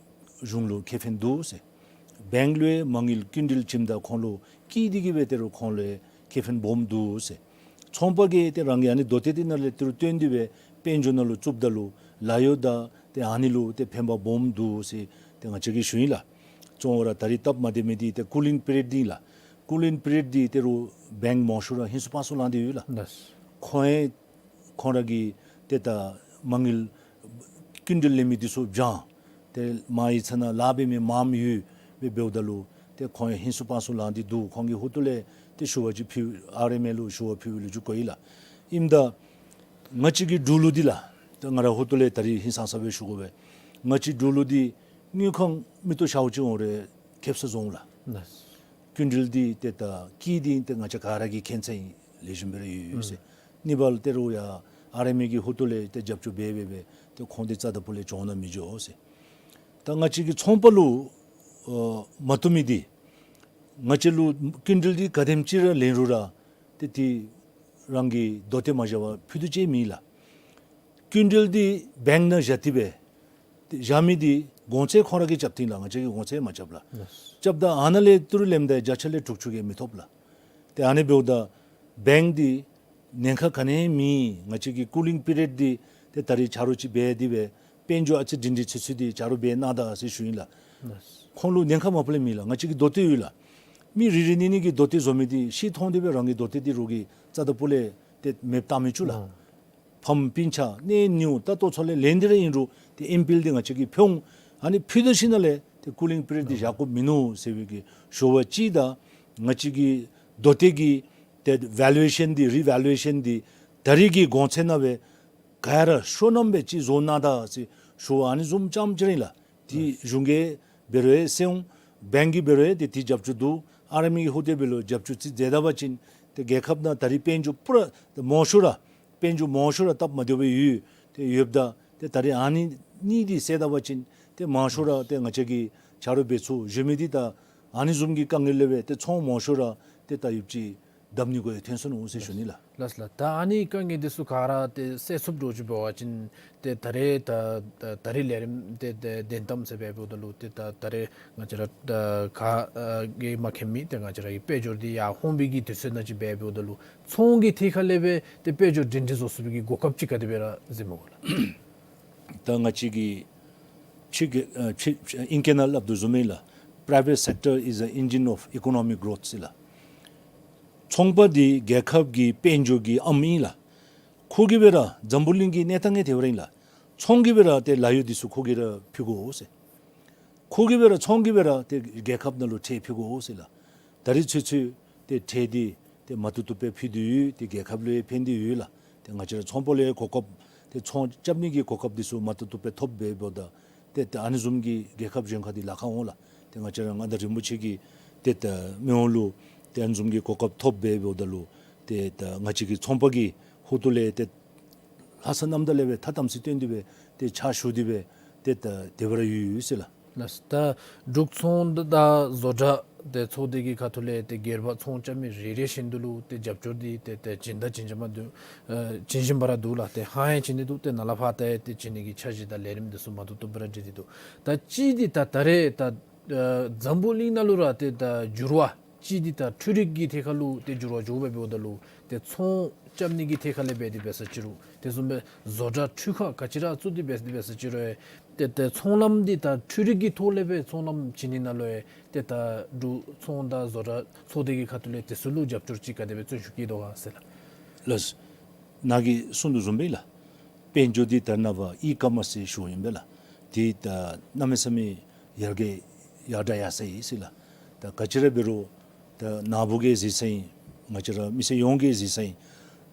གཞུང་ལུ་ཁེ་ཕན་འདུག་ཟེར། བེངཀ་ལུ་ཡང་མ་དངུལ་སྐྱིན་འགྲུལ་བྱིནམ་ད་ཁོང་ལུ་བསྐྱི་སྟེ་གི་སྦེ་ཏེ་རུང་ཁོང་ལུ་ཡང་ཁེ་ཕན་སྦོམ་འདུག་ཟེར། ཚོང་པ་གིས་ཏེ་རང་གི་ཨ་ནི་མདོ་སྟོད་འདི་ནང་ལས་ཏེ་རུང་བཏོན་ཏེ་སྦེ་དཔལ་འབྱོར་ནང་ལུ་བཙུགསཔ་ད་ལུ་ལཱ་གཡོག་དང་ཏེ་ཨ་ནི་ལུ་ཏེ་ཕན་པ་སྦོམ་འདུག་ཟེར་ཏེ་ང་བཅས་ཀྱིས་ཞུ་ཡི་ལགས། གཙོ་བོ་ར་ད་རེས་སྟབས་མ་བདེ་མི་འདི་ཏེ་ཀུ་ལིང་པི་རི་ཡོཌ་འདི་ལགས། ཀུ་ལིང་པི་རི་ཡོཌ་འདི་ཏེ་རུང་བེངཀ་མང་ཤོས་ར་ཧིང་སུ་དཔའ་སུ་ལང་སྟེ་ཡོད་ལགས། ལགས། ཁོང་ཡང་ཁོང་ར་གི་ཏེ་ད་མ་དངུལ་སྐྱིན་འགྲུལ་ལེན་མི་འདི་ཚུ་བྱང་། ཏེ་མ་ཡིག་ཚང་ནང་ལཱ་འབད་མི་མངམ་ཡོད་སྦེ་འབདཝ་ད་ལུ་ཏེ་ཁོང་ཡང་ཧིང་སུ་དཔའ་སུ་ལང་སྟེ་འདུག། ཁོང་གི་ཧོངས་ལས་ཏེ་ཞུ་བ་ཅིག་ཕུལ་ཨར་ཨེམ་ཨེ་ལུ་ཞུ་བ་ཕུལ་ལུ་ཅིག་གོ་ཡི་ལགས། ཨིནམ་ད་ང་བཅས་ཀྱི་འབྲུག་ལུགས་འདི་ལགས། ད་ང་ར་ཧོངས་ལས་ད་རེས་ཧིང་སངས་ས་སྦེ་ཞུ་དགོ་པས། ང་བཅས་འབྲུག་ལུགས་འདི་དངུལ་ཁང་མིག་ཏོ་ཞརཝ་ཅིག་འོང་རུང་ཁེབ་ས་བཟོ་འོང་ལགས། ལགས། སྐྱིན་འགྲུལ་འདི་ཏེ་ད་བསྐྱི་འདི་ཏེ་ང་བཅས་ག་ར་གིས་མཁྱེན་ཚར་ཡི། ལེགས་ཤོམ་སྦེ་ར་ཡོད་ཡོད་ཟེར། ཨུམ། གཉིས་པ་ལུ་ཏེ་རུང་ཡང་ཨར་ཨེམ་ཨེ་གི་ཧོངས་ལས་ཏེ་རྒྱབ་སྐྱོར་འབད་འབད་འབད་ཏེ་ཁོང་འདི་རྩ་དང་པོ་ལས་གྱོང་ནང་མི་འགྱོ་ཟེར། ད་ང་བཅས་ཀྱི་ཚོང་པ་ལུ་ཨ་མ་བཏུབ་མི་འདི་ང་བཅས་ལུ་སྐྱིན་འགྲུལ་འདི་ག་དེམ་ཅིག་ར་ལེན་རུང་ར་ཏེ་ཏེ་རང་གི་མདོ་སྟོད་མ་བཞག་པར་ཕུལ་དོ་ཅིག་མེད་ལགས། སྐྱིན་འགྲུལ་འདི་བེངཀ་ནང་བཞག་སྟེ་སྦེ་ཏེ་བཞག་མི་འདི་གོང་ཚད་ཁོང་ར་གིས་རྐྱབ་སྟེ་ཨིན་ལགས། ང་བཅས་ཀྱིས་གོང་ཚད་མ་རྐྱབ་ལགས། ལགས། རྐྱབ་ད་ཨ་ནཱ་ལས་ཏི་རུ་ལེནམ་ད་བརྒྱ་ཆ་ལས་དྲུག་ཅུ་གིས་མི་ཐོབ་ལགས། ཏེ་ཨ་ནི་འབདཝ་ད་བེངཀ་འདི་ཉེན་ཁ་ག་ནི་ཡང་མེད། ང་བཅས་ཀྱི་ཀུ་ལིང་པི་རི་ཡོཌ་འདི་ཏེ་ད་རེས་ཆ་རོགས་ཅིག་འབད་དེ་སྦེ་དཔལ་འབྱོར་ཨ་ཙི་སྒྲིང་སྒྲིང་ཚུད་ཚུད་འདི་ཆ་རོགས་འབད་གནང་ད་ཟེར་ཞུ་ཡི་ལགས། ལགས། ཁོང་ལུ་ཉེན་ཁ་མ་པ་ལས་མེད་ལགས། ང་བཅས་ཀྱི་མདོ་སྟོད་ཡོད་ལགས། མི་རེ་རེ་གཉིས་གཉིས་ཀྱིས་མདོ་སྟོད་བཟོ་མི་འདི་ཤེས་མཐོང་སྟེ་སྦེ་རང་གི་མདོ་སྟོད་འདི་རོགས་ཀྱིས་རྩ་དང་པོ་ལས་ཏེ་མེདཔ་བཏང་མི་བཅུག་ལགས། ཨ། ཕམ་སྤུན་ཆ་གནས་ཉེཝ་ད་ལྟོ་ཚུ་ལས་ལེན་ཏེ་ར་ཨིན་རུང་ཏེ་ཨེམ་པི་ཨེལ་འདི་ང་བཅས་ཀྱིས་ཕུལ་འོང་། ཨ་ནི་ཕུལ་ད་ཞིནམ་ལས་ཏེ་ཀུ་ལིང་པི་རི་ཡོཌ་འདི་བཞག་དགོཔ་མིན་ནུག་ཟེར་བའི་གི་ཞུ་བ་ཅིག་དང་ང་བཅས་ཀྱི་མདོ་སྟོད་ཀྱི་ཏེ་ཝེ་ལུ་ཨེ་ཤཱན་འདི་རི་ཝེ་ལུ་ཨེ་ཤཱན་འདི་ད་རེས་ཀྱི་གོང་ཚད་ནང་སྦེ་ག་ར་ཤོར་ནམ་སྦེ་ཅིག་བཟོ་གནང་ད་ཟེར་ཞུ་བ་ཨ་ནི་བཟུམ་ཙམ་ཅིག་ར་ཨིན་ལགས། ཏེ་གཞུང་གིས་འབད་རུང་ཡང་སེལ་འོང་། བེངཀ་གིས་འབད་རུང་ཡང་ཏེ་ཏེ་རྒྱབ་སྐྱོར་འདུག། ཨར་ཨེམ་ཨེ་གི་ཧོངས་ལས་འབད་རུང་རྒྱབ་སྐྱོར་ཅིག་མཛད་ད་པ་ཅིན་ཏེ་རྒྱལ་ཁབ་ནང་ད་རེས་དཔལ་འབྱོར་པུ་ར་མང་ཤོས་ར་དཔལ་འབྱོར་མང་ཤོས་ར་སྟབས་མ་བདེཝ་སྦེ་ཡོད། ཏེ་ཡོདཔ་ད་ཏེ་ད་རེས་ཨ་ནི་གཉིས་འདི་སེལ་ད་པ་ཅིན་ཏེ་མང་ཤོས་ར་ཏེ་ང་བཅས་ཀྱི་ཆ་རོགས་འབད་ཚུགས། གཞན་མི་འདི་ད་ཨ་ནི་བཟུམ་གྱི་དཀའ་ངལ་ལས་སྦེ་ཏེ་ཚོང་མང་ཤོས་ར་ཏེ་ད་ཡུདཔ་ཅིག་བརྡབ་ནི་གུ་ཡང་ཐོན་སོ་ནུག་ཟེར་ཞུ་ནི་ལགས། ལགས་ལགས། ད་ཨ་ནི་དཀའ་ངལ་འདི་ཚུ་ག་ར་ཏེ་སེལ་ཚུགསཔ་འདྲཝ་ཅིག་འབད་བ་ཅིན་ཏེ་ད་རེས་ད་ད་ད་རེས་ལས་རིམ་ཏེ་ཏེ་དོན་དམ་ཟེར་སྦེ་འབདཝ་ད་ལུ་ཏེ་ད་ད་རེས་ང་བཅས་ར་ད་ག་ཨ་གིས་མ་མཁྱེན་མི་ཏེ་ང་བཅས་ར་གི་དཔལ་འབྱོར་འདི་ཡར་ཧོན་པའི་གི་དུས་ཚོད་ནང་ཅིག་སྦེ་འབདཝ་ད་ལུ་ཚོང་གི་ཐད་ཁ་ལས་སྦེ་ཏེ་དཔལ་འབྱོར་སྒྲིང་སྒྲིང་བཟོ་ཚུགས་པའི་གི་གོ་སྐབས་ཅིག་ག་དེ་སྦེ་ར་གཟིགས་མི་གོ་ལགས། ད་ང་བཅས་ཀྱི་ཕྱི་གི་ཨ་ཕྱི་ཨིང་སྐད་ནང་སླབ་དོ་བཟུམ་ཨིན་ལགས། Private sector is the engine of economic growth ཟེར་ལགས། ཚོང་པ་འདི་རྒྱལ་ཁབ་ཀྱི་དཔལ་འབྱོར་གྱི་ཨམ་ཨིན་ལགས། ཁོ་གིས་འབད་ར་འཛམ་བུ་གླིང་གི་གནས་སྟངས་ངོ་དེ་སྦེ་ར་ཨིན་ལགས། ཚོང་གིས་འབད་ར་ཏེ་ལཱ་གཡོག་འདི་ཚུ་ཁོ་གིས་ར་ཕུལ་དགོ་ཟེར། ཁོ་གིས་འབད་ར་ཚོང་གིས་འབད་ར་ཏེ་རྒྱལ་ཁབ་ནང་ལུ་ཁྲལ་ཕུལ་དགོ་ཟེར་ལགས། ད་རེས་ཚུན་ཚོད་ཏེ་ཁྲལ་འདི་ཏེ་མ་བཏུབ་བཏུབ་སྦེ་ཕུལ་ཏེ་ཡོད། ཏེ་རྒྱལ་ཁབ་ལུ་ཡང་ཕན་ཏེ་ཡོད་ལགས། ཏེ་ང་བཅས་ར་ཚོང་པ་ལུ་ཡང་གོ་སྐབས་ཏེ་ཚོང་རྐྱབ་ནི་གི་གོ་སྐབས་འདི་ཚུ་མ་བཏུབ་བཏུབ་སྦེ་ཐོབ་སྦེ་འབདཝ་ད་ཏེ་ཏེ་ཨ་ནི་བཟུམ་གྱི་རྒྱལ་ཁབ་གཞན་ཁར་འདི་ལཱ་ཁག་འོང་ལགས། ཏེ་ང་བཅས་ར་མངའ་བདག་རིན་པོ་ཆེ་གི་ཏེ་ད་མི་དབང་ལུ་ཏེ་ཨ་ནི་བཟུམ་གྱི་གོ་སྐབས་ཐོབ་སྦེ་འབདཝ་ད་ལུ་ཏེ་ད་ང་བཅས་ཀྱི་ཚོང་པ་གི་ཧོངས་ལས་ཏེ་ལྷག་བསམ་རྣམ་དག་ལས་སྦེ་ཐ་དམ་ཚིག་བསྟེན་ཏེ་སྦེ་ཏེ་ཕྱག་ཞུ་སྟེ་སྦེ་ཏེ་ད་དེ་སྦེ་ར་ཡོད་ཡོད་ཟེར་ལགས། ལགས། ད་འབྲུག་ཚོང་དང་བཟོ་གྲྭ་ ཏེ་ཚོགས་སྡེ་གི་ཁ་ཐུག་ལས་ཏེ་སྒེར་པ་ཚོང་རྐྱབ་མི་རེ་རེ་བཞིན་དུ་ལུ་ཏེ་རྒྱབ་སྐྱོར་འདི་ཏེ་ཏེ་བྱིན་དང་བྱིན་བཞིན་པ་འདུག། ཨ་བྱིན་བཞིན་པ་ར་འདུག་ལགས། ཏེ་ཧ་ཡང་བྱིན་ནི་འདུག། ཏེ་ནཱ་ལས་ཕར་ཏེ་ཏེ་བྱིན་ནི་གི་འཆར་གཞི་དང་ལས་རིམ་འདི་ཚུ་མ་ཐུབ་ཐུབ་སྦེ་ར་སྒྲིག་སྟེ་འདུག། ད་ཅི་འདི་ད་ད་རེས་ད་ཨ་འཛམ་བུ་གླིང་ནང་ལུ་ར་ཏེ་ད་འགྱུར་བ་ཅི་འདི་ད་འཕྲུལ་རིག་གི་ཐད་ཁར་ལུ་ཏེ་འགྱུར་བ་འགྱོ་སྦེ་འབདཝ་ད་ལུ་ཏེ་ཚོང་རྐྱབ་ནི་གི་ཐད་ཁར་ལས་འབད་དེ་འབད་ས་ཅི་རུང་དེ་བཟུམ་སྦེ་བཟོ་གྲྭ་འཕྲུལ་ཁང་ག་ཅི་ར་བཙུགས་ཏེ་འབད་དེ་འབད་ས་ཅི་རུང་ཡང་ཏེ་ཏེ་ཚོང་ལམ་འདི་ད་འཕྲུལ་རིག་གི་ཐོག་ལས་སྦེ་ཚོང་ལམ་བྱིན་ནི་ནང་ལུ་ཡང་ཏེ་ད་འབྲུག་ཚོང་དང་བཟོ་གྲྭ་ཚོགས་སྡེ་གི་ཁ་ཐུག་ལས་དེ་ཚུ་ལུ་རྒྱབ་སྐྱོར་ཅིག་ག་དེ་སྦེ་བརྩོན་ཤུགས་བསྐྱེད་དོ་ག་ཟེར་ལགས། ལགས། ནཱ་གིས་གསུངས་དོ་བཟུམ་སྦེ་ལགས། དཔལ་འབྱོར་འདི་ད་ནངས་པ་ཨི་ཀོ་མརསི་ཟེར་ཞུཝ་ཨིན་པས་ལགས། དེ་ད་གནམ་མེད་ས་མེད་ཡར་རྒྱས་ཡར་དྲག་ཡར་སོ་ཡི་ཟེར་ལགས། ད་ག་ཅི་ར་འབད་རུང་ད་ནཱ་བུ་གིས་གཟིགས་ས་ཨིན། ང་བཅས་ར་མི་སེར་ཡོངས་ཀྱིས་གཟིགས་ས་ཨིན།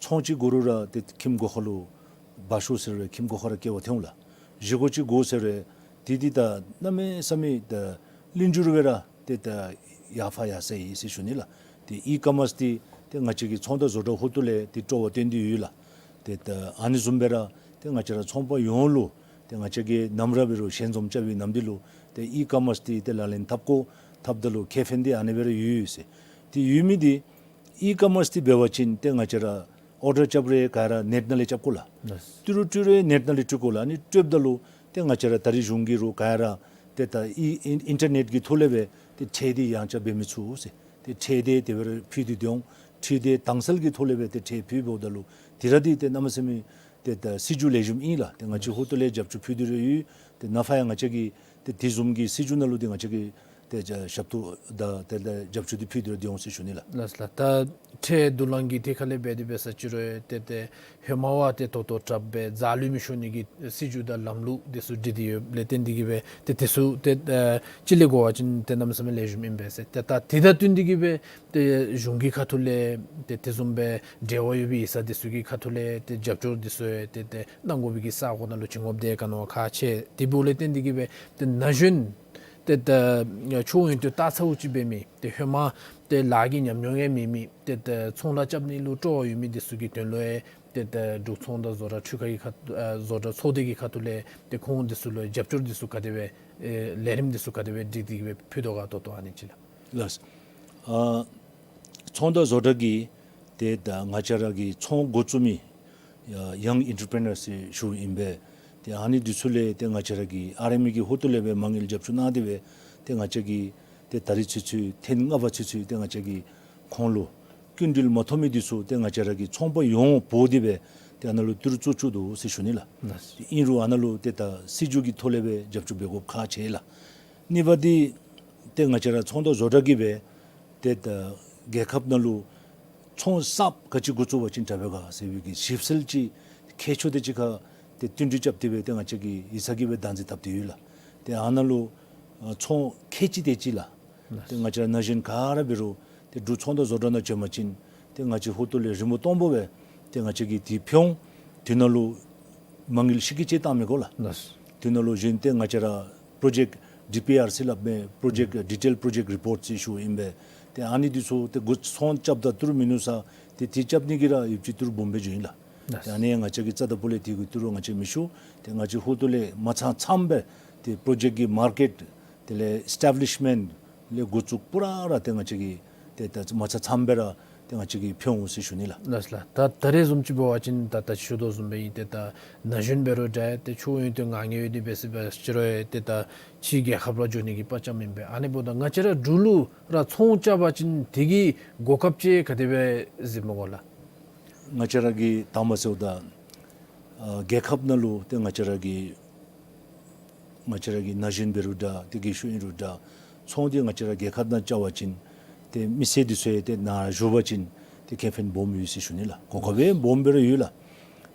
ཚོང་ཅིག་དགོ་རུང་ར་ཏེ་ཁྱིམ་སྒོ་ཁར་ལུ་འབག་ཤོག་ཟེར་རུང་ཁྱིམ་སྒོ་ཁར་ར་སྐྱེལ་བར་འཐོན་འོང་ལགས། བཞེས་སྒོ་ཅིག་དགོ་ཟེར་རུང་དེ་འདི་ད་གནམ་མེད་ས་མེད་ད་ལྷིང་འཇུག་སྦེ་ར་ཏེ་ད་ཡར་ཕར་ཡར་སོ་ཡི་ཟེར་ཞུ་ནི་ལགས། ཏེ་ཨི་ཀོ་མརསི་འདི་ཏེ་ང་བཅས་ཀྱི་ཚོང་དང་བཟོ་གྲྭ་ཧོ་ཏོ་ལས་ཏེ་སྤྲོ་བ་བཏོན་ཏེ་ཡོད་ལགས། ཏེ་ད་ཨ་ནི་བཟུམ་སྦེ་ར་ཏེ་ང་བཅས་ར་ཚོང་པ་ཡོངས་ལུ་ཏེ་ང་བཅས་ཀྱིས་ནམ་ར་འབད་རུང་ཞལ་འཛོམས་རྐྱབ་པའི་ནམ་འདི་ལུ་ཏེ་ཨི་ཀོ་མརསི་འདི་ཏེ་ལག་ལེན་འཐབ་དགོ། འཐབ་ད་ལུ་ཁེ་ཕན་འདི་ཨ་ནི་སྦེ་ར་ཡོད་ཡོད་ཟེར། ཏེ་ཡོད་མི་འདི་ཨི་ཀོ་མརསི་འདི་འབད་བ་ཅིན་ཏེ་ང་བཅས་ར་ཨོར་ཌར་རྐྱབ་རུང་ག་ར་ནེཊ་ནང་ལས་རྐྱབ་དགོ་ལགས། ལགས། སྤྲོད་རུང་སྤྲོད་རུང་ནེཊ་ནང་ལས་སྤྲོད་དགོ་ལགས། ཨ་ནི་སྤྲོདཔ་ད་ལུ་ཏེ་ང་བཅས་ར་ད་རིས་གཞུང་གིས་རུང་ག་ར་ཏེ་ད་ཨི་ཨིན་ཨིན་ཊར་ནེཊ་ཀྱི་ཐོག་ལས་སྦེ་ཏེ་ཁྲལ་འདི་ཡང་ཆག་འབད་མི་ཚུགས་ཟེར། ཏེ་ཁྲལ་འདི་དེ་སྦེ་ར་ཕུལ་ཏེ་སྡོད་འོང་། ཁྲལ་འདི་དྭངས་གསལ་གྱི་ཐོག་ལས་སྦེ་ཏེ་ཁྲལ་ཕུལ་འབདཝ་ད་ལུ་དེ་ར་འདི་ཏེ་གནམ་མེད་ས་མེད་ཏེ་ད་སྲིད་བྱུས་ལེགས་ཤོམ་ཨིན་ལགས། ཏེ་ང་བཅས་ཧོ་ཏོ་ལས་རྒྱབ་སྐྱོར་ཕུལ་ཏེ་ར་ཡོད། ཏེ་ནཱ་ཕར་ཡང་ང་བཅས་ཀྱིས་ཏེ་དེ་བཟུམ་གྱི་སྲིད་བྱུས་ནང་ལུ་ཏེ་ང་བཅས་ཀྱིས་ཏེ་ཞབས་ཏོག་དང་ཏེ་ད་རྒྱབ་སྐྱོར་འདི་ཕུལ་ཏེ་ར་སྡོད་འོང་ཟེར་ཞུ་ནི་ལགས། ལགས་ལགས། ད་ཁྲལ་བསྡུ་ལེན་གྱི་ཐད་ཁར་ལས་འབད་དེ་འབད་ས་ཅི་རུང་ཡང་ཏེ་ཏེ་ཧེ་མ་བ་ཏེ་ཏོག་ཏོ་དྲགཔ་སྦེ་རྩ་ལུས་མི་ཤོར་ནི་གི་སྲིད་བྱུས་དང་ལམ་ལུགས་འདི་ཚུ་སྒྲིག་སྟེ་ཡོདཔ་ལས་བརྟེན་ཏེ་གིས་སྦེ་ཏེ་དེ་ཚུ་ཏེ་ཨ་ཅིག་ལས་འགོ་བ་ཅིན་ཏེ་གནམ་མེད་ས་མེད་ལེགས་ཤོམ་ཨིན་པས་ཟེར། ཏེ་ད་དེ་དང་བསྟུན་ཏེ་གིས་སྦེ་ཏེ་གཞུང་གི་ཁ་ཐུག་ལས་ཏེ་དེ་བཟུམ་སྦེ་འབྲེལ་བ་ཡོད་པའི་ཡིག་ཚང་འདི་ཚུ་གི་ཁ་ཐུག་ལས་ཏེ་རྒྱབ་སྐྱོར་འདི་ཚུ་ཡང་ཏེ་ཏེ་གནང་དགོ་པའི་གི་ས་གོ་ནང་ལུ་བྱིན་དགོཔ་འདི་ག་ནི་བ་ཁག་ཆེ། དེ་འབདཝ་ལས་བརྟེན་ཏེ་གིས་སྦེ་ཏེ་ན་གཞོན་ཏེ་ད་ཆོས་ཡོན་ཏན་ལྟ་ཚརཝ་ཅིག་འབད་མི་ཏེ་ཧེ་མ་ཏེ་ལཱ་གི་ཉམས་མྱོང་ཡང་མེད་མི་ཏེ་ད་ཚོང་ལཱ་རྐྱབ་ནི་ལུ་སྤྲོ་བ་ཡོད་མི་འདི་ཚུ་གི་དོན་ལུ་ཡང་ཏེ་ད་འབྲུག་ཚོང་དང་བཟོ་གྲྭ་འཕྲུལ་ཁང་གི་ཁ་ཨ་བཟོ་གྲྭ་ཚོགས་སྡེ་གི་ཁ་ཐུག་ལས་ཏེ་ཁོང་འདི་ཚུ་ལུ་རྒྱབ་སྐྱོར་འདི་ཚུ་ག་དེ་སྦེ་ཨེ་ལས་རིམ་འདི་ཚུ་ག་དེ་སྦེ་སྒྲིག་སྟེ་གིས་སྦེ་ཕུལ་དོ་ག་ད་ལྟོ་ཨ་ནི་ཅིག་ལགས། ལགས། ཨ་ཚོང་དང་བཟོ་གྲྭ་གི་ཏེ་ད་ང་བཅས་ར་གི་ཚོང་འགོ་བཙུགས་མི་ཡ་ཡང་ཨིན་ཊར་པི་རི་ནར་ཟེར་ཞུཝ་ཨིན་པས། ཏེ་ཨ་ནི་འདི་ཚུ་ལས་ཏེ་ང་བཅས་ར་གི་ཨར་ཨེམ་ཨེ་གི་ཧོ་ཏོ་ལས་སྦེ་མ་དངུལ་རྒྱབ་སྐྱོར་གནང་སྟེ་སྦེ་ཏེ་ང་བཅས་ཀྱིས་ཏེ་ད་རིས་ཚུན་ཚོད་ཐེངས་ལྔ་པ་ཚུན་ཚོད་ཏེ་ང་བཅས་ཀྱིས་ཁོང་ལུ་སྐྱིན་འགྲུལ་མ་ཐོབ་མི་འདི་ཚུ་ཏེ་ང་བཅས་ར་གི་ཚོང་པ་ཡོངས་འབོ་སྟེ་སྦེ་ཏེ་ཨ་ནཱ་ལུ་ཏི་རུ་བཙུགས་བཅུག་དོ་ཟེར་ཞུ་ནི་ལགས། ལགས། ཨིན་རུང་ཨ་ནཱ་ལུ་ཏེ་ད་སྲིད་བྱུས་ཀྱི་ཐོག་ལས་སྦེ་རྒྱབ་སྐྱོར་འབད་དགོཔ་ཁག་ཆེ་ལགས། གཉིས་པ་འདི་ཏེ་ང་བཅས་ར་ཚོང་དང་བཟོ་གྲྭ་གིས་སྦེ་ཏེ་ད་རྒྱལ་ཁབ་ནང་ལུ་ཚོང་གསརཔ་ག་ཅི་འགོ་བཙུགས་པ་ཅིན་དྲག་པས་ག་ཟེར་བའི་གི་ཞིབ་འཚོལ་ཅིག་མཁས་མཆོག་དེ་ཅིག་ཁར་ཏེ་བསྟུན་གྲོས་རྐྱབ་སྟེ་སྦེ་ཏེ་ང་བཅས་ཀྱིས་ཡིག་ཚང་གིས་སྦེ་བདག་འཛིན་འཐབ་སྟེ་ཡོད་ལགས། ཏེ་ཨ་ནཱ་ལུ་ཨ་ཚོང་མཁས་ཅིག་དེ་ཅིག་ལགས། ཏེ་ང་བཅས་ར་ན་གཞོན་ག་ར་འབད་རུང་ཏེ་འབྲུག་ཚོང་དང་བཟོ་གྲྭ་ནང་བྱོན་པ་ཅིན་ཏེ་ང་བཅས་ཧོ་ཏོ་ལས་རི་མོ་སྟོང་པོ་སྦེ་ཏེ་ང་བཅས་ཀྱིས་དེ་ཕུལ་འོང་། དེ་ནང་ལུ་མ་དངུལ་ཤི་ཀི་ཅིག་བཏང་མི་དགོ་ལགས། ལགས། དེ་ནང་ལུ་གཞན་ཏེ་ང་བཅས་ར་པྲོ་ཇེཀཊ་ཌི་པི་ཨར་ཟེར་སླབ་མི་པྲོ་ཇེཀཊ་ཌི་ཊེལ་པྲོ་ཇེཀཊ་རི་པོརཊ་ཟེར་ཞུཝ་ཨིན་པས། ཏེ་ཨ་ནི་འདི་ཚུ་ཏེ་འགོ་ཚོང་རྐྱབ་ད་ཏི་རུ་མིན་ནུག་ཟེར་ཏེ་དེ་རྐྱབ་ནི་གི་ར་ཡོདཔ་ཅིག་ཏི་རུ་སྦོམ་སྦེ་འགྱོཝ་ཨིན་ལགས། ཏེ་ཨ་ནི་ང་བཅས་ཀྱིས་རྩ་དང་པོ་ལས་དེ་གི་ཏི་རུ་ང་བཅས་མི་ཞུ། ཏེ་ང་བཅས་ཧོ་ཏོ་ལས་མ་ཚང་ཚངམ་སྦེ་ཏེ་པྲོ་ཇེཀཊ་ཀྱི་མར་ཀེཊ་དེ་ལས་ཨེསི་ཊེབ་ལིཤ་མེནཊ་ལས་འགོ་བཙུགས་པུ་ར་ར་ཏེ་ང་བཅས་ཀྱིས་ཏེ་ད་མ་ཚང་ཚངམ་སྦེ་ར་ཏེ་ང་བཅས་ཀྱིས་ཕུལ་འོང་ཟེར་ཞུ་ནི་ལགས། ལགས་ལགས། ད་ད་རེས་བཟུམ་ཅིག་འབད་བ་ཅིན་ད་ད་ཞུ་དོ་བཟུམ་སྦེ་ཨིན། ཏེ་ད་ན་གཞོན་འབད་རུང་འདྲ་ཏེ་ཆོས་ཡོན་ཏན་མངའ་ཡོད་དེ་འབད་ཟེར་འབད་ཅི་རུང་ཡང་ཏེ་ད་ཕྱི་རྒྱལ་ཁབ་ར་འགྱོ་ནི་གི་དཔའ་བཅམ་ཨིན་པས། ཨ་ནི་འབདཝ་ད་ང་བཅས་ར་འབྲུག་ལུ་ར་ཚོང་རྐྱབ་པ་ཅིན་དེ་གི་གོ་སྐབས་ཅིག་ག་དེ་སྦེ་གཟིགས་མི་དགོ་ལགས། ང་བཅས་ར་གིས་དང་པ་ཟེརཝ་ད་ཨ་རྒྱལ་ཁབ་ནང་ལུ་ཏེ་ང་བཅས་ར་གི་ང་བཅས་ར་གི་ན་གཞོན་འབད་རུང་འདྲ་ཏེ་རྒས་ཤོས་ཨིན་རུང་འདྲ་ཚོང་འདི་ང་བཅས་ར་རྒྱལ་ཁབ་ནང་རྐྱབ་པ་ཅིན་ཏེ་མི་སེར་འདི་ཚུ་ཡང་ཏེ་ནཱ་བཞུགས་པ་ཅིན་ཏེ་ཁེ་ཕན་སྦོམ་ཡོད་ཟེར་ཞུ་ནི་ལགས། གོ་སྐབས་སྦོམ་སྦེ་ར་ཡོད་ལགས།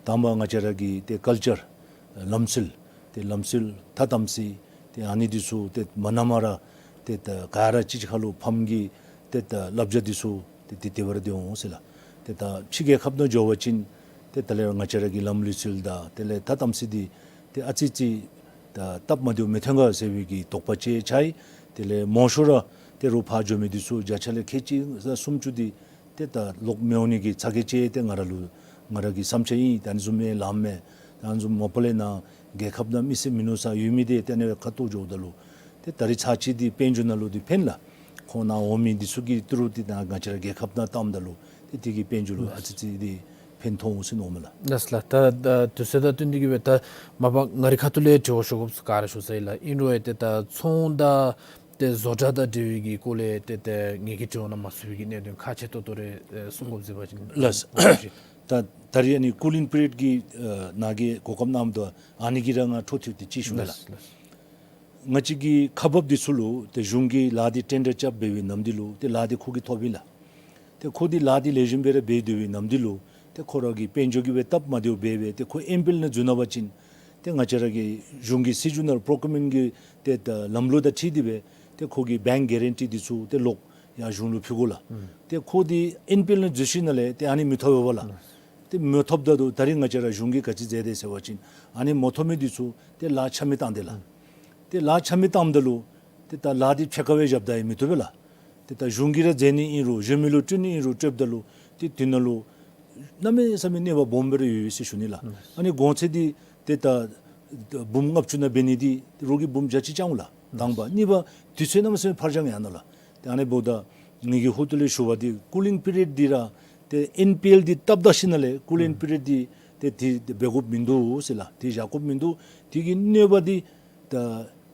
དང་པ་ང་བཅས་ར་གི་ཏེ་ཀལ་ཅར་ལམ་སྲོལ་ཏེ་ལམ་སྲོལ་ཐ་དམ་ཚིག་ཏེ་ཨ་ནི་འདི་ཚུ་ཏེ་མ་ན་མ་ར་ཏེ་ད་ག་ར་ཅིག་ཅིག་ཁར་ལུ་ཕམ་གྱི་ཏེ་ད་བསླབ་བྱ་འདི་ཚུ་ཏེ་ཏེ་དེ་སྦེ་ར་སྡོད་འོང་ཟེར་ལགས། ཏེ་ད་ཕྱི་རྒྱལ་ཁབ་ནང་འགྱོ་བ་ཅིན་ཏེ་ད་ལས་ང་བཅས་ར་གི་ལམ་ལུགས་སྲོལ་དང་དེ་ལས་ཐ་དམ་ཚིག་འདི་ཏེ་ཨ་ཙི་ཅིག་ད་སྟབས་མ་བདེཝ་མི་ཐོན་ག་ཟེར་བའི་གི་དོགས་པ་ཅིག་ཆགས་ཡི། དེ་ལས་མང་ཤོས་ར་ཏེ་རོགས་ཕར་འགྱོ་མི་འདི་ཚུ་བརྒྱ་ཆ་ལས་ཁལ་གཅིག་དང་སུམ་ཅུ་འདི་ཏེ་ད་ལོག་མི་འོང་ནི་གི་ཚ་གྱང་ཅིག་ཏེ་ང་ར་ལུ་ང་ར་གི་བསམ་འཆར་ཨིན། ད་ཨ་ནི་བཟུམ་མའི་ལམ་མེད་ད་ཨ་ནི་བཟུམ་མ་པ་ལས་ནཱ་རྒྱལ་ཁབ་ནང་མི་སེར་མིན་ནུག་ཟེར་ཡོད་མི་འདི་ཏེ་ཨ་ནི་སྦེ་ཁ་ཐུག་འགྱོཝ་ད་ལུ་ཏེ་ད་རིས་ཚར་གཅིག་འདི་དཔལ་འབྱོར་ནང་ལུ་འདི་ཕན་ལགས། ཁོང་ནཱ་འོང་མི་འདི་ཚུ་གིས་ཏི་རུ་འདི་ད་ང་བཅས་ར་རྒྱལ་ཁབ་ནང་བཏངམ་ད་ལུ་ཏེ་དེ་གིས་དཔལ་འབྱོར་ལུ་ཨ་ཙི་ཙི་འདི་ཕན་ཐོགས་འོང་ཟེར་མནོཝ་མས་ལགས། ལགས་ལགས། ད་ད་དུས་ཚོད་དང་བསྟུན་ཏེ་གིས་སྦེ་ད་མ་པ་ང་རའི་ཁ་ཐུག་ལས་དྲི་བ་ཞུ་དགོཔ་ཚུ་ག་ར་ཞུ་ཚར་ཡི་ལགས། ཨིན་རུང་ཡང་ཏེ་ད་ཚོང་དང་ཏེ་བཟོ་གྲྭ་དང་འབྲེལ་བའི་གི་སྐོར་ལས་ཏེ་ད་ངེ་གི་དྲི་བ་ནང་མ་ཚུད་པའི་གི་གནད་དོན་ཁག་ཆེ་ཏོག་ཏོ་རེ་ཨེ་གསུང་དགོཔ་མཛད་པ་ཅིན། ལགས། ད་ད་རིས་ཨ་ནི་ཀུ་ལིང་པི་རི་ཡོཌ་ཀྱི་ཨེ་ནཱ་གིས་གོ་སྐབས་གནངམ་ད་ཨ་ནི་གིས་ར་ང་འཕྲོ་མཐུད་དེ་ཅིག་ཞུ་ནི་ལགས། ལགས་ལགས། ང་བཅས་ཀྱི་ཁག་འབགཔ་འདི་ཚུ་ལུ་ཏེ་གཞུང་གིས་ལཱ་འདི་ཊེན་ཌར་རྐྱབ་འབད་བའི་ནམ་དུས་ལུ་ཏེ་ལཱ་འདི་ཁོ་གིས་ཐོབ་ཨིན་ལགས། ཏེ་ཁོ་འདི་ལཱ་འདི་ལེགས་ཤོམ་སྦེ་ར་འབད་སྡོད་པའི་ནམ་དུས་ལུ་ཏེ་ཁོ་ར་གི་དཔལ་འབྱོར་གྱི་སྦེ་སྟབས་མ་བདེཝ་འབད་སྦེ་ཏེ་ཁོ་ཨེམ་པེ་ཨེལ་ནང་འཛུལ་གནང་བ་ཅིན་ཏེ་ང་བཅས་ར་གི་གཞུང་གི་སྲིད་བྱུས་ནང་པྲོ་ཀིའུར་མེནཊ་གི་ཏེ་ད་ལམ་ལུགས་དང་འཁྲིལ་ཏེ་སྦེ་ཏེ་ཁོ་གི་བེངཀ་གེ་རན་ཊི་འདི་ཚུ་ཏེ་ལོག་ཡར་གཞུང་ལུ་ཕུལ་དགོ་ལགས། ཨུམ། ཏེ་ཁོ་འདི་ཨེམ་པེ་ཨེལ་ནང་འཛུལ་ཞིནམ་ལས་ཏེ་ཨ་ནི་མི་ཐོབ་པས་ལགས། ཨུམ། ཏེ་མི་ཐོབ་ད་ལུ་ད་རིས་ང་བཅས་ར་གཞུང་གིས་ག་ཅི་མཛད་དེ་ཟེར་བ་ཅིན་ཨ་ནི་མ་ཐོབ་མི་འདི་ཚུ་ཏེ་ལཱ་ཆ་མེད་བཏང་སྟེ་ལགས། ཨུམ། ཏེ་ལཱ་ཆ་མེད་བཏངམ་ད་ལུ་ཏེ་ད་ལཱ་འདི་ཕྱེད་ཀ་སྦེ་རྐྱབ་ད་ཡང་མི་བཏུབ་པས་ལགས། ཏེ་ད་གཞུང་གིས་ར་མཛད་ནི་ཨིན་རུང་གཞན་མི་ལུ་སྤྲོད་ནི་ཨིན་རུང་སྤྲོདཔ་ད་ལུ་ཏེ་དེ་ནང་ལུ་གནམ་མེད་ས་མེད་གནོད་པ་སྦོམ་སྦེ་ར་ཡོད་ཡོད་ཟེར་ཞུ་ནི་ལགས། ཨུམ། ཨ་ནི་གོང་ཚད་འདི་ཏེ་ད་འབུམ་ལྔ་བཅུ་ནང་འབད་ནི་འདི་རོགས་ཀྱིས་འབུམ་བརྒྱ་ཅིག་བརྐྱང་འོང་ལགས། དང་པ། གཉིས་པ་དུས་ཚོད་གནམ་མེད་ས་མེད་ཕར་འགྱངས་ཡར་འོང་ལགས། ཏེ་ཨ་ནི་འབདཝ་ད་ངེ་གི་ཧོངས་ཏོ་ལས་ཞུ་བ་འདི་ཀུ་ལིང་པི་རི་ཡོཌ་འདི་ར་ཏེ་ཨེམ་པེ་ཨེལ་འདི་བཏབ་བཏབ་ཞིནམ་ལས་ཀུ་ལིང་པི་རི་ཡོཌ་འདི་ཏེ་འདི་འབད་དགོཔ་མིན་འདུག་ཟེར་ལགས། འདི་བཞག་དགོཔ་མིན་འདུག། དེ་གི་གནོད་པ་འདི་ད་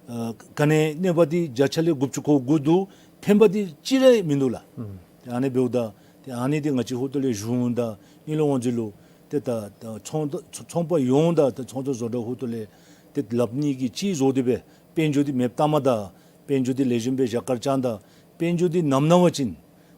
ཨ་ག་ནི་གནོད་པ་འདི་བརྒྱ་ཆ་ལས་དགུ་བཅུ་གོ་དགུ་འདུག། ཕན་པ་འདི་གཅིག་ར་མིན་འདུག་ལགས། ཨུམ། ཏེ་ཨ་ནི་འབདཝ་ད་ཏེ་ཨ་ནི་འདི་ང་བཅས་ཧོངས་ཏོ་ལས་གཞུང་དང་ཨིན་རུང་ང་བཅས་ལུ་ཏེ་ད་ད་ཚོང་ཚོང་པ་ཡོངས་དང་ད་ཚོང་ཚོགས་བཟོ་གྲྭ་ཧོངས་ཏོ་ལས་ཏེ་སླབ་ནི་གི་ཅིག་བཟོ་སྟེ་སྦེ་དཔལ་འབྱོར་འདི་མེདཔ་བཏངམ་ད་དཔལ་འབྱོར་འདི་ལེགས་ཤོམ་སྦེ་བཞག་གར་བཅངམ་ད་དཔལ་འབྱོར་འདི་ནམ་ནང་བ་ཅིན་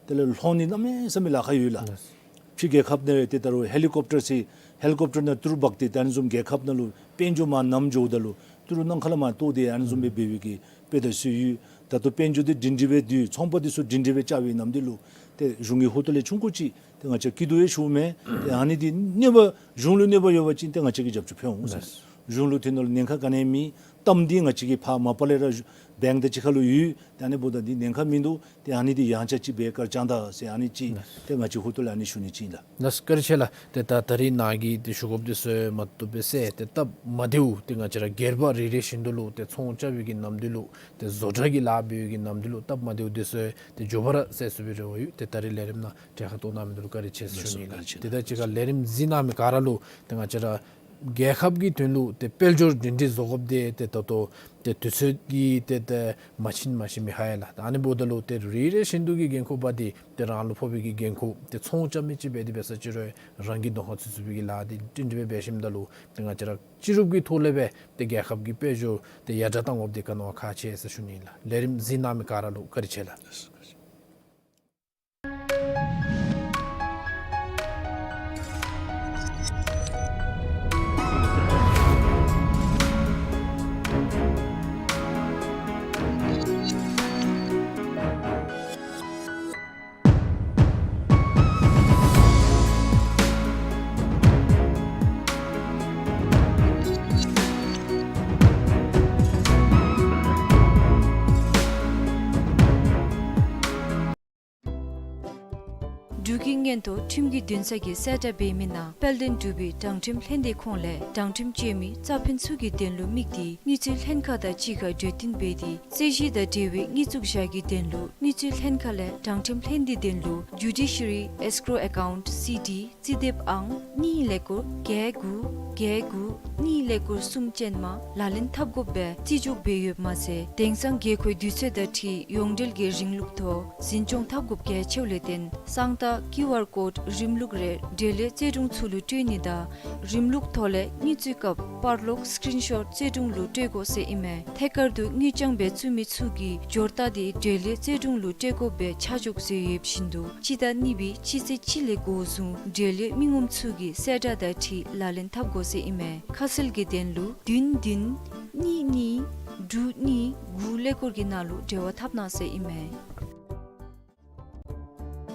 དེ་ལས་ལྷོད་ནི་གནམ་མེད་ས་མེད་ལཱ་ཁག་ཡོད་ལགས། ལགས། ཕྱི་རྒྱལ་ཁབ་ནང་ར་ཏེ་ད་རུང་ཧེ་ལི་ཀོབ་ཊར་ཟེར་ཧེ་ལི་ཀོབ་ཊར་ནང་ཏི་རུ་འབག་སྟེ་ད་ཨ་ནི་བཟུམ་རྒྱལ་ཁབ་ནང་ལུ་དཔལ་འབྱོར་མར་ནམ་འགྱོཝ་ད་ལུ་ཏི་རུ་ནང་ཁ་ལས་མར་བཏོག་སྟེ་ཨ་ནི་བཟུམ་སྦེ་འབད་བའི་གི་དཔེ་དང་སྲོལ་ཡོད། ད་ལྟོ་དཔལ་འབྱོར་འདི་སྒྲིང་སྒྲི་སྦེ་སྡོད། ཚོང་པ་འདི་ཚུ་སྒྲིང་སྒྲི་སྦེ་རྐྱབ་པའི་ནམ་དུས་ལུ་ཏེ་གཞུང་གི་ཧོངས་ཏོ་ལས་ཆུང་ཀུ་ཅིག་ཏེ་ང་བཅས་སྐྱིད་སྡུག་ཡང་ཞུཝ་མེན། ཏེ་ཨ་ནི་འདི་གནོད་པ་གཞུང་ལུ་གནོད་པ་ཡོད་པ་ཅིན་ཏེ་ང་བཅས་ཀྱིས་རྒྱབ་སྐྱོར་ཕུལ་འོང་ཟེར། ལགས། གཞུང་ལུ་དེ་ནང་ལུ་ཉེན་ཁ་ག་ནི་ཡང་མེད། གཏམ་འདི་ང་བཅས་ཀྱི་ཕར་མ་པ་ལས་ར་བེངཀ་དང་གཅིག་ཁར་ལུ་ཡོད། ཏེ་ཨ་ནི་འབདཝ་ད་འདི་ཉེན་ཁ་མིན་འདུག། ཏེ་ཨ་ནི་འདི་ཡང་ཆ་ཅིག་འབད་གར་བཅངམ་ད་ཟེར་ཨ་ནི་ཅིག་ལགས། ཏེ་ང་བཅས་ཧོངས་ཏོ་ལས་ཨ་ནི་ཞུ་ནི་ཅིག་ཨིན་ལགས། ལགས། བཀའ་དྲིན་ཆེ་ལགས། ཏེ་ད་ད་རིས་ནཱ་གིས་ཏེ་ཞུ་དགོཔ་འདི་ཚུ་མ་བཏུབ་པས་ཟེར། ཏེ་སྟབས་མ་བདེཝ་ཏེ་ང་བཅས་ར་སྒེར་པ་རེ་རེ་བཞིན་དུ་ལུ་ཏེ་ཚོང་རྐྱབ་པའི་གི་ནམ་དུས་ལུ་ཏེ་བཟོ་གྲྭ་གི་ལཱ་འབད་བའི་གི་ནམ་དུས་ལུ་སྟབས་མ་བདེཝ་འདི་ཚུ་ཏེ་མགྱོགས་པ་ར་སེལ་ཚུགས་པའི་རེ་བ་ཡོད། ཏེ་ད་རིས་ལས་རིམ་ནང་གྲལ་ཁར་གཏོགས་གནང་མི་འདི་ལུ་བཀའ་དྲིན་ཆེ་ཟེར་ཞུ་ནི་ལགས། ཏེ་ད་གཅིག་ཁར་ལས་རིམ་གཟིགས་གནང་མི་ག་ར་ལུ་ཏེ་ང་བཅས་ར་རྒྱལ་ཁབ་ཀྱི་དོན་ལུ་ཏེ་དཔལ་འབྱོར་སྒྲིང་སྒྲི་བཟོ་དགོཔ་འདི་ཏེ་ད་ལྟོ་ཏེ་དུས་ཚོད་ཀྱིས་ཏེ་ཏེ་མ་ཕྱིན་མ་ཤེས་མི་ཧ་ཡ་ལགས། ད་ཨ་ནི་འབདཝ་ད་ལུ་ཏེ་རེ་རེ་བཞིན་དུ་གི་འགན་ཁུར་འབག་སྟེ་ཏེ་རང་ལུ་ཕོག་པའི་གི་འགན་ཁུར་ཏེ་ཚོང་རྐྱབ་མི་ཅིག་འབད་དེ་འབད་ས་ཅིག་རུང་རང་གི་གདོང་ཁར་ཚུད་ཚུགས་པའི་གི་ལཱ་འདི་སྒྲིང་སྒྲི་སྦེ་འབད་ཞིནམ་ད་ལུ་ཏེ་ང་བཅས་ར་སྤྱི་རུབ་ཀྱི་ཐོག་ལས་སྦེ་ཏེ་རྒྱལ་ཁབ་ཀྱི་དཔལ་འབྱོར་ཏེ་ཡར་དྲག་གཏང་དགོཔ་འདི་ག་ནི་བ་ཁག་ཆེ་ཟེར་ཞུ་ནི་ལགས། ལས་རིམ་གཟིགས་གནང་མི་ག་ར་ལུ་བཀའ་དྲིན་ཆེ་ལགས། འབྲུག་གི་མངོན་མཐོ་ཁྲིམས་ཀྱི་འདུན་ས་གིས་གསལ་བསྒྲགས་འབད་མི་ནང་དཔལ་ལྡན་འབྲུག་པའི་དྲང་ཁྲིམས་ལྷན་སྡེ་ཁོངས་ལས་དྲང་ཁྲིམས་བཅོས་མི་རྩ་ཕན་ཚུ་གི་དོན་ལུ་དམིགས་ཏེ་དངུལ་རྩིས་ལྷན་ཁག་དང་གཅིག་ཁར་གྲོས་བསྟུན་འབད་དེ་རྩོད་གཞི་དང་འབྲེལ་བའི་དངུལ་བཙུགས་བཞག་གི་དོན་ལུ་དངུལ་རྩིས་ལྷན་ཁག་ལས་དྲང་ཁྲིམས་ལྷན་སྡེའི་དོན་ལུ་ཇུ་ཌི་ཤི་རི་ཨེས་ཀོརོ་ཨེ་ཀའུནཊ་སི་ཌི་རྩིས་དེབ་ཨང་གཉིས་ཀླད་ཀོར་བརྒྱད་དགུ་བརྒྱད་དགུ་གཉིས་ཀླད་ཀོར་གསུམ་ཅན་མ་ལག་ལེན་འཐབ་དགོཔ་སྦེ་རྩིས་འཇོག་འབད་ཡོདཔ་མ་ཚད་དེང་སང་དགོས་མཁོའི་དུས་ཚོད་དང་འཁྲིལ་ཡོངས་འབྲེལ་གྱི་རིམ་ལུགས་ཐོག་འཛིན་སྐྱོང་འཐབ་དགོཔ་གལ་ཆེཝ་ལས་བརྟེན་གསང་རྟགས་ཀིའུ་ཨར་ཀོཌ་རིམ་ལུགས་རེ་འབྲེལ་ཡོད་རྩོད་དྲུང་ཚུ་ལུ་སྤྲོད་ནི་དང་རིམ་ལུགས་ཐོག་ལས་དངུལ་རྩིས་སྐབས་པར་ལོག་སི་ཀྲིན་ཤོཊ་རྩོད་དྲུང་ལུ་སྤྲོད་དགོ་ཟེར་ཨིན་མས། ཐད་ཀར་དུ་དངུལ་རྐྱང་སྦེ་བཙུགས་མི་ཚུ་གིས་འབྱོར་རྟགས་དེ་འབྲེལ་ཡོད་རྩོད་དྲུང་ལུ་སྤྲོད་དགོཔ་སྦེ་ཆ་འཇོག་བཟོ་ཡོདཔ་བཞིན་དུ་སྤྱི་ཟླ་གཉིས་པའི་སྤྱི་ཚེས་གཅིག་ལས་འགོ་བཟུང་འབྲེལ་ཡོད་མི་ངོམ་ཚུ་གིས་གསལ་བསྒྲགས་དང་འཁྲིལ་ལག་ལེན་འཐབ་དགོ་ཟེར་ཨིན་མས། ཁ་གསལ་གྱི་དོན་ལུ་བདུན་བདུན་གཉིས་གཉིས་དྲུག་གཉིས་དགུ་ཀླད་ཀོར་གྱི་ནང་ལུ་འབྲེལ་བ་འཐབ་གནང་ཟེར་ཨིན་མས།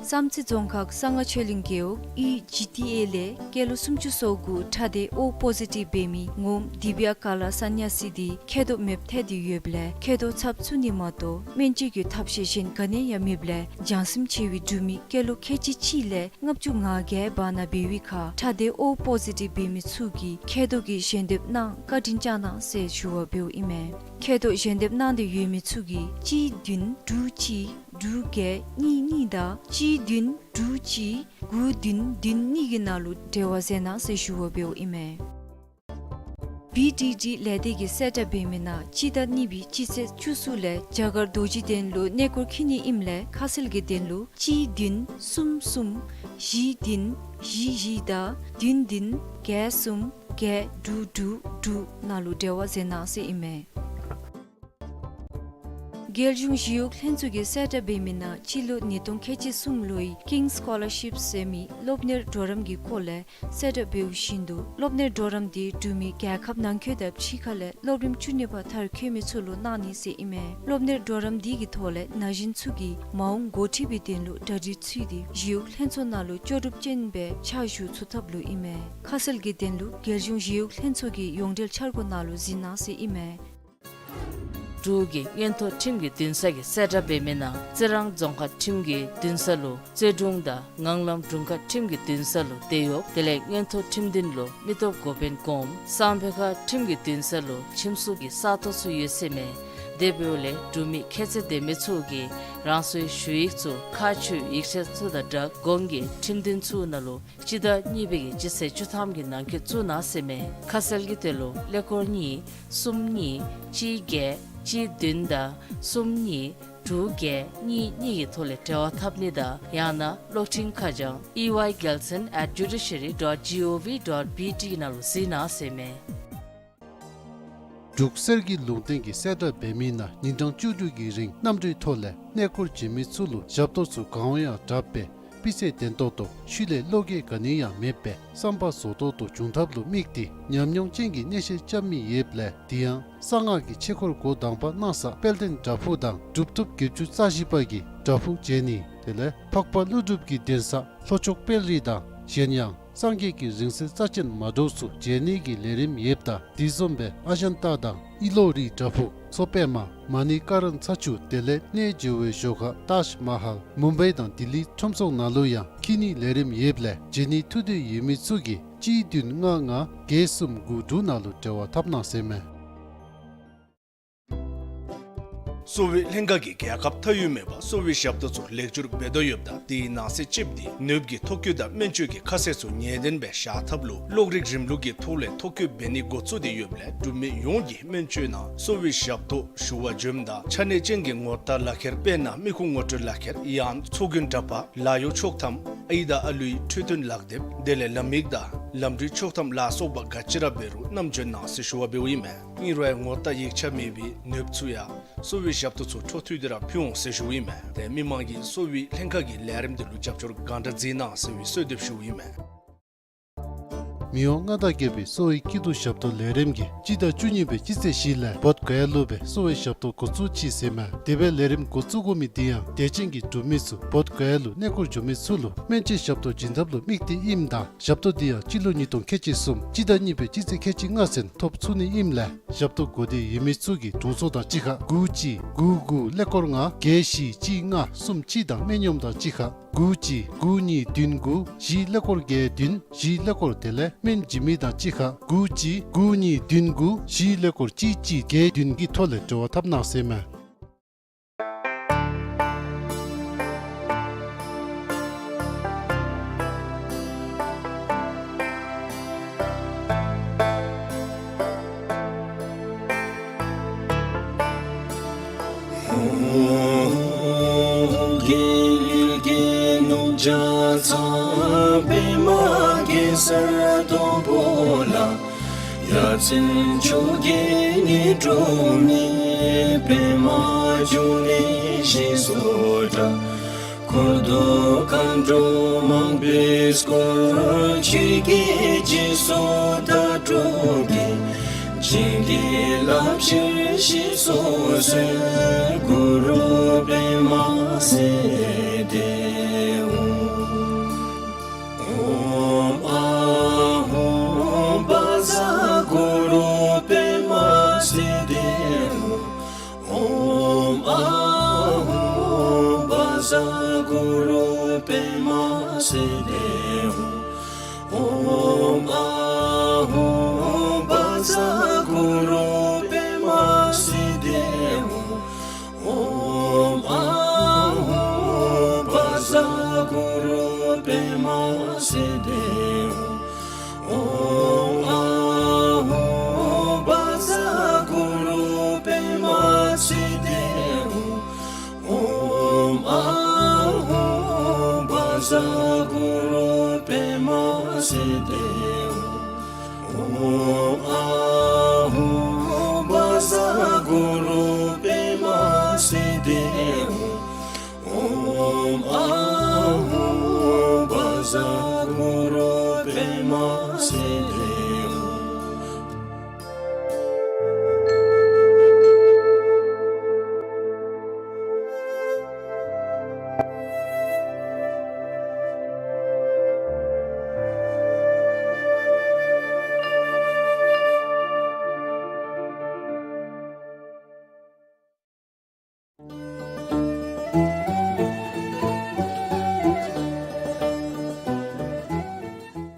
བསམ་རྩེ་རྫོང་ཁག་གསང་སྔགས་ཆོས་གླིང་རྒེད་འོག་ཨི་ཇི་ཊི་ཨེ་ལས་སྐྱེས་ལོ་སུམ་ཅུ་སོ་དགུ་ཁྲག་སྡེ་ཨོ་པོ་ཟི་ཊིབ་འབད་མི་ངོམ་དི་བི་ཡ་ཀ་ལ་ས་ནྱ་སི་འདི་མཁལ་རྡོག་མེདཔ་ཐལ་ཏེ་ཡོདཔ་ལས་མཁལ་རྡོག་ཚབ་བཙུགས་ནི་མ་གཏོགས་སྨན་བཅོས་ཀྱི་ཐབས་ཤེས་གཞན་ག་ནི་ཡང་མེདཔ་ལས་བྱང་སེམས་ཆེ་བའི་འབྲུག་མི་སྐྱེས་ལོ་ཁལ་གཅིག་གཅིག་ལས་ལྔ་བཅུ་ང་བརྒྱད་བར་ན་འབད་བའི་ཁར་ཁྲག་སྡེ་ཨོ་པོ་ཟི་ཊིབ་འབད་མི་ཚུ་གིས་མཁལ་རྡོག་གི་ཞལ་འདེབས་གནང་བཀའ་དྲིན་བསྐྱང་གནང་ཟེར་ཞུ་བ་འབདཝ་ཨིན་མས། མཁལ་རྡོག་ཞལ་འདེབས་གནང་སྟེ་ཡོད་མི་ཚུ་གིས་གཅིག་བདུན་དྲུག་གཅིག་ དྲུག་བརྒྱད་གཉིས་གཉིས་དང་གཅིག་བདུན་དྲུག་གཅིག་དགུ་བདུན་བདུན་གཉིས་ཀྱི་ནང་ལུ་འབྲེལ་བ་མཛད་གནང་ཟེར་ཞུ་བ་འབདཝ་ཨིན་མས། བི་ཌི་ཌི་ལས་སྡེ་གིས་གསལ་བསྒྲགས་འབད་མི་ནང་སྤྱི་ཟླ་གཉིས་པའི་སྤྱི་ཚེས་བཅུ་གསུམ་ལས་རྒྱ་གར་རྡོ་རྗེ་གདན་ལུ་གནས་སྐོར་འཁྱིད་ནི་ཨིནམ་ལས་ཁ་གསལ་གྱི་དོན་ལུ་གཅིག་བདུན་གསུམ་གསུམ་བཞི་བདུན་བཞི་བཞི་དང་བདུན་བདུན་བརྒྱད་གསུམ་བརྒྱད་དྲུག་དྲུག་དྲུག་ནང་ལུ་འབྲེལ་བ་མཛད་གནང་ཟེར་ཨིན་མས། རྒྱལ་གཞུང་ཞི་གཡོག་ལྷན་ཚོགས་ཀྱིས་གསལ་བསྒྲགས་འབད་མི་ནང་སྤྱི་ལོ་ཉིས་སྟོང་ཁལ་གཅིག་གསུམ་ལོའི་ཀིང་སི་ཀོ་ལར་ཤིབ་ཟེར་མི་སློབ་གཉེར་གྲོགས་རམ་གྱི་སྐོར་ལས་གསལ་བསྒྲགས་འབདཝ་བཞིན་དུ་སློབ་གཉེར་གྲོགས་རམ་དེ་འབྲུག་མི་རྒྱལ་ཁབ་ནང་འཁོད་དང་ཕྱི་ཁ་ལས་སློབ་རིམ་བཅུ་གཉིས་པ་མཐར་འཁྱོལ་མི་ཚུ་ལུ་གནང་ནི་ཟེར་ཨིན་མས། སློབ་གཉེར་གྲོགས་རམ་དེ་གི་ཐོག་ལས་ན་གཞོན་ཚུ་གིས་མ་འོངས་འགོ་ཁྲིད་པའི་དོན་ལུ་གྲ་སྒྲིག་ཚུད་དེ་ཞི་གཡོག་ལྷན་ཚོགས་ནང་ལུ་ལྕོགས་གྲུབ་ཅན་སྦེ་ཕྱག་ཞུ་ཚུགས་ཐབས་ལུ་ཨིན་མས། ཁ་གསལ་གྱི་དོན་ལུ་རྒྱལ་གཞུང་ཞི་གཡོག་ལྷན་ཚོགས་ཀྱི་ཡོངས་འབྲེལ་འཆར་སྒོ་ནང་ལུ་གཟིགས་གནང་ཟེར་ཨིན་མས། འབྲུག་གི་མངོན་མཐོ་ཁྲིམས་ཀྱི་འདུན་ས་གིས་གསལ་བསྒྲགས་འབད་མི་ནང་རྩི་རང་རྫོང་ཁག་ཁྲིམས་ཀྱི་འདུན་ས་ལུ་རྩེ་དྲུང་དང་ངང་ལམ་དྲུང་ཁག་ཁྲིམས་ཀྱི་འདུན་ས་ལུ་དེད་གཡོགཔ་དེ་ལས་མངོན་མཐོ་ཁྲིམས་འདུན་ལུ་མི་སྟོབས་འགོ་དཔོན་སྒོམ་སང་ཕོད་ཁ་ཁྲིམས་ཀྱི་འདུན་ས་ལུ་ཁྲིམས་སྲུང་གི་ས་སྟོང་ཚུ་ཡོད་ཟེར་མས། དེ་འབདཝ་ལས་འབྲུག་མི་ཁྱད་ཚད་ལྡན་མི་ཚུ་གིས་རང་སོའི་ཞུ་ཡིག་ཚུ་ཁག་ཆེ་ཡིག་ཆ་ཚུ་དང་སྦྲགས་གོང་གི་ཁྲིམས་འདུན་ཚུ་ནང་ལུ་སྤྱི་ཟླ་གཉིས་པའི་གི་སྤྱི་ཚེས་བཅུ་ཐམ་གྱི་ནང་འཁོད་བཙུགས་གནང་ཟེར་མས། ཁ་གསལ་གྱི་དོན་ལུ་ཀླད་ཀོར་གཉིས་གསུམ་གཉིས་གཅིག་བརྒྱད་གཅིག་བདུན་དང་གསུམ་གཉིས་དྲུག་བརྒྱད་གཉིས་གཉིས་ཀྱི་ཐོག་ལས་འབྲེལ་བ་འཐབ་ནི་དང་ཡང་ན་གློག་འཕྲིན་ཁ་བྱང་E Y Gelson at judiciary dot G O V dot B T ནང་ལུ་གཟིགས་གནང་ཟེར་མས། འབྲུག་གསེར་གྱི་ལུང་བསྟན་གྱིས་གསལ་བསྒྲགས་འབད་མི་ནང་ཉིན་གྲངས་བཅུ་དྲུག་གི་རིང་གནམ་གྲུའི་ཐོག་ལས་གནས་སྐོར་བྱོན་མི་ཚུ་ལུ་ཞབས་ཏོག་ཚུ་གང་འོང་ཡང་དྲག་པས་སྤུས་ཚད་ལྡན་ཏོག་ཏོ་ཤུལ་ལས་བློ་འགྱོད་ག་ནི་ཡང་མེད་པས་བསམ་པ་རྫོགས་ཏོག་ཏོ་འབྱུང་ཐབས་ལུ་དམིགས་ཏེ་ཉམས་མྱོང་ཅན་གྱི་གནས་བཤད་རྐྱབ་མི་ཡོདཔ་ལས་དེ་ཡང་གསང་སྔགས་ཀྱི་ཆོས་འཁོར་འགོ་དང་པ་གནང་ས་དཔལ་ལྡན་བྲག་ཕུག་དང་གྲུབ་ཐོབ་བརྒྱད་ཅུ་རྩ་བཞི་པ་གིས་བྲག་ཕུག་མཇལ་ནི་དེ་ལས་འཕགས་པ་ཀླུ་སྒྲུབ་ཀྱི་གདན་ས་ལྷོ་ཕྱོགས་དཔལ་རི་དང་གཞན་ཡང་སངས་རྒྱས་ཀྱི་རིང་བསྲེལ་རྩ་ཅན་མ་འདྲཝ་ཚུ་མཇལ་ནི་གི་ལས་རིམ་ཡོདཔ་ད་དེ་བཟུམ་སྦེ་ཨ་ཇན་ཏ་དང་ཨི་ལོ་རི་བྲག་ཕུག་མཚོ་པདྨ་མ་ནི་ཀ་རན་ཚ་ཆུ་དེ་ལས་གནས་མཇལ་བའི་ཞོར་ཁར་ཏཱཇ་མ་ཧཱལ་མུམ་བའི་དང་ལྡི་ལི་ཁྲོམ་ཚོགས་ནང་ལུ་ཡང་འཁྱིད་ནི་ལས་རིམ་ཡོདཔ་ལས་མཇལ་ནི་ཐུགས་འདོད་ཡོད་མི་ཚུ་གིས་གཅིག་བདུན་ལྔ་ལྔ་བརྒྱད་གསུམ་དགུ་དྲུག་ནང་ལུ་འབྲེལ་བ་འཐབ་གནང་ཟེར་མས། གསོ་བའི་ལྷན་ཁག་གིས་རྒྱལ་ཁབ་མཐའ་དབུས་མེད་པར་གསོ་བའི་ཞབས་ཏོག་ཚུ་ལེགས་བཅོས་འབད་དོ་ཡོདཔ་ད་དེའི་ནང་གསེས་གཅིགཔོ་དེ་ནདཔ་ཀྱི་ཐོ་བཀོད་དང་སྨན་བཅོས་ཀྱི་ཁ་གསལ་ཚུ་ངེས་བདེན་སྦེ་བཞག་ཐབས་ལུ་གློག་རིག་རིམ་ལུགས་ཀྱི་ཐོག་ལས་ཐོ་བཀོད་འབད་ནི་འགོ་བཙུགས་ཏེ་ཡོདཔ་ལས་འབྲུག་མི་ཡོངས་ཀྱིས་སྨན་བཅོས་ནང་གསོ་བའི་ཞབས་ཏོག་ཞུ་བར་འབྱོནམ་ད་ཆ་གནས་ཅན་གྱི་ངོ་རྟགས་ལག་ཁྱེར་དཔེར་ན་མི་ཁུངས་ངོ་སྤྲོད་ལག་ཁྱེར་ཡང་ཚོགས་རྒྱུན་འདྲ་པར་ལཱ་གཡོག་ཆོག་ཐམ་ཨའི་དང་ཨ་ལུའི་འཕྲོད་བསྟེན་ལག་དེབ་དེ་ལས་ལམ་ཡིག་དང་ལམ་འགྲུལ་ཆོག་ཐམ་ལ་སོགས་པ་ག་ཅི་ར་འབད་རུང་བསྣམས་འབྱོན་གནང་ཟེར་ཞུ་བ་འབདཝ་ཨིན་མས། ཨིན་རུང་ངོ་རྟགས་ཡིག་ཆ་མེད་པའི་ནདཔ་ཚུ་ཡང་གསོ་བའི་ཞབས་ཏོག་ཚུ་འཕྲོ་མཐུད་དེ་ར་ཕུལ་འོང་ཟེར་ཞུཝ་ཨིན་མས། ཏེ་མི་མང་གིས་གསོ་བའི་ལྷན་ཁག་གི་ལས་རིམ་དེ་ལུ་རྒྱབ་སྐྱོར་གང་དྲག་མཛད་གནང་ཟེར་བའི་གསོལ་འདེབས་ཞུཝ་ཨིན་མས། མི་དབང་མངའ་བདག་རྒྱལ་པོའི་གསོ་བའི་སྐྱིད་སྡུག་ཞབས་ཏོག་ལས་རིམ་གྱིས་སྤྱི་ཟླ་བཅུ་གཉིས་པའི་སྤྱི་ཚེས་བཞི་ལས་བོདྷ་ག་ཡ་ལུ་སྦེ་གསོ་བའི་ཞབས་ཏོག་འགོ་བཙུགས་ཅི་ཟེར་མས། དེ་སྦེ་ལས་རིམ་འགོ་བཙུགས་དགོ་མི་དེ་ཡང་དད་ཅན་གྱི་འབྲུག་མི་ཚུ་བོདྷ་ག་ཡ་ལུ་གནས་སྐོར་འགྱོ་མི་ཚུ་ལུ་སྨན་བཅོས་ཞབས་ཏོག་བྱིན་ཐབས་ལུ་དམིགས་ཏེ་ཨིནམ་ད་ཞབས་ཏོག་དེ་ཡང་སྤྱི་ལོ་ཉིས་སྟོང་ཁལ་གཅིག་གསུམ་སྤྱི་ཟླ་གཉིས་པའི་སྤྱི་ཚེས་ཁལ་གཅིག་ལྔ་ཚུན་ཐོབ་ཚུགས་ནི་ཨིནམ་ལས་ཞབས་ཏོག་དགོས་འདོད་ཡོད་མི་ཚུ་གིས་དྲུང་འཚོ་དང་གཅིག་ཁར་དགུ་གཅིག་དགུ་དགུ་ཀླད་ཀོར་ལྔ་བརྒྱད་བཞི་གཅིག་ལྔ་གསུམ་གཅིག་དང་སྨན་གཡོགམོ་དང་གཅིག་ཁར་དགུ་གཅིག་དགུ་གཉིས་བདུན་དགུ་བཞི་ཀླད་ཀོར་བརྒྱད་བདུན་བཞི་ཀླད་ཀོར་དེ་ལས་སྨན་བྱིན་མི་དང་གཅིག་ཁར་དགུ་གཅིག་དགུ་གཉིས་བདུན་དགུ་བཞི་ཀླད་ཀོར་གཅིག་གཅིག་བརྒྱད་བདུན་གྱི་ཐོག་ལས་འབྲེལ་བ་འཐབ་གནང་ཟེར་མས། རྒྱལ་བའི་རྒྱལ་གཞུང་རྒྱ་ཚ་པདྨ་གེ་སར་དང་པོ་ལ། ཡ་མཚན་མཆོག་གི་ནི་སྒྲོན་མེ་པདྨ་འབྱུང་གནས་ཞེས་སུ་གྲགས། འཁོར་དང་མཁའ་འགྲོ་མང་པོས་བསྐོར། ཆོས་ཀྱི་སྤྱི་གཙུག་དག་སྒྲུབ་ཀྱི། བྱིན་གྱིས་བརླབ་ཕྱིར་ཞེས་སུ་གསོལ། གུ་རུ་པདྨ་སིདྡྷི་ཧཱུྃ། ཨོཾ་ཨཱཿཧཱུྃ་བཛྲ་གུ་རུ་པདྨ་སིདྡྷི་ཧཱུྃ། ཨོཾ་ཨཱཿཧཱུྃ་བཛྲ་གུ་རུ་པདྨ་སིདྡྷི་ཧཱུྃ། ཨོཾ་ཨཱཿཧཱུྃ་བཛྲ་གུ་རུ་པདྨ་སིདྡྷི་ཧཱུྃ། ཨོཾ་ཨཱཿཧཱུྃ་ བཛྲ་གུ་རུ་པདྨ་སིདྡྷི་ཧཱུྃ། ཨོཾ་ཨཱཿཧཱུྃ་བཛྲ་གུ་རུ་པདྨ་སིདྡྷི་ཧཱུྃ། ཨོཾ་ཨཱཿཧཱུྃ་བཛྲ་གུ་རུ་པདྨ་སིདྡྷི་ཧཱུྃ།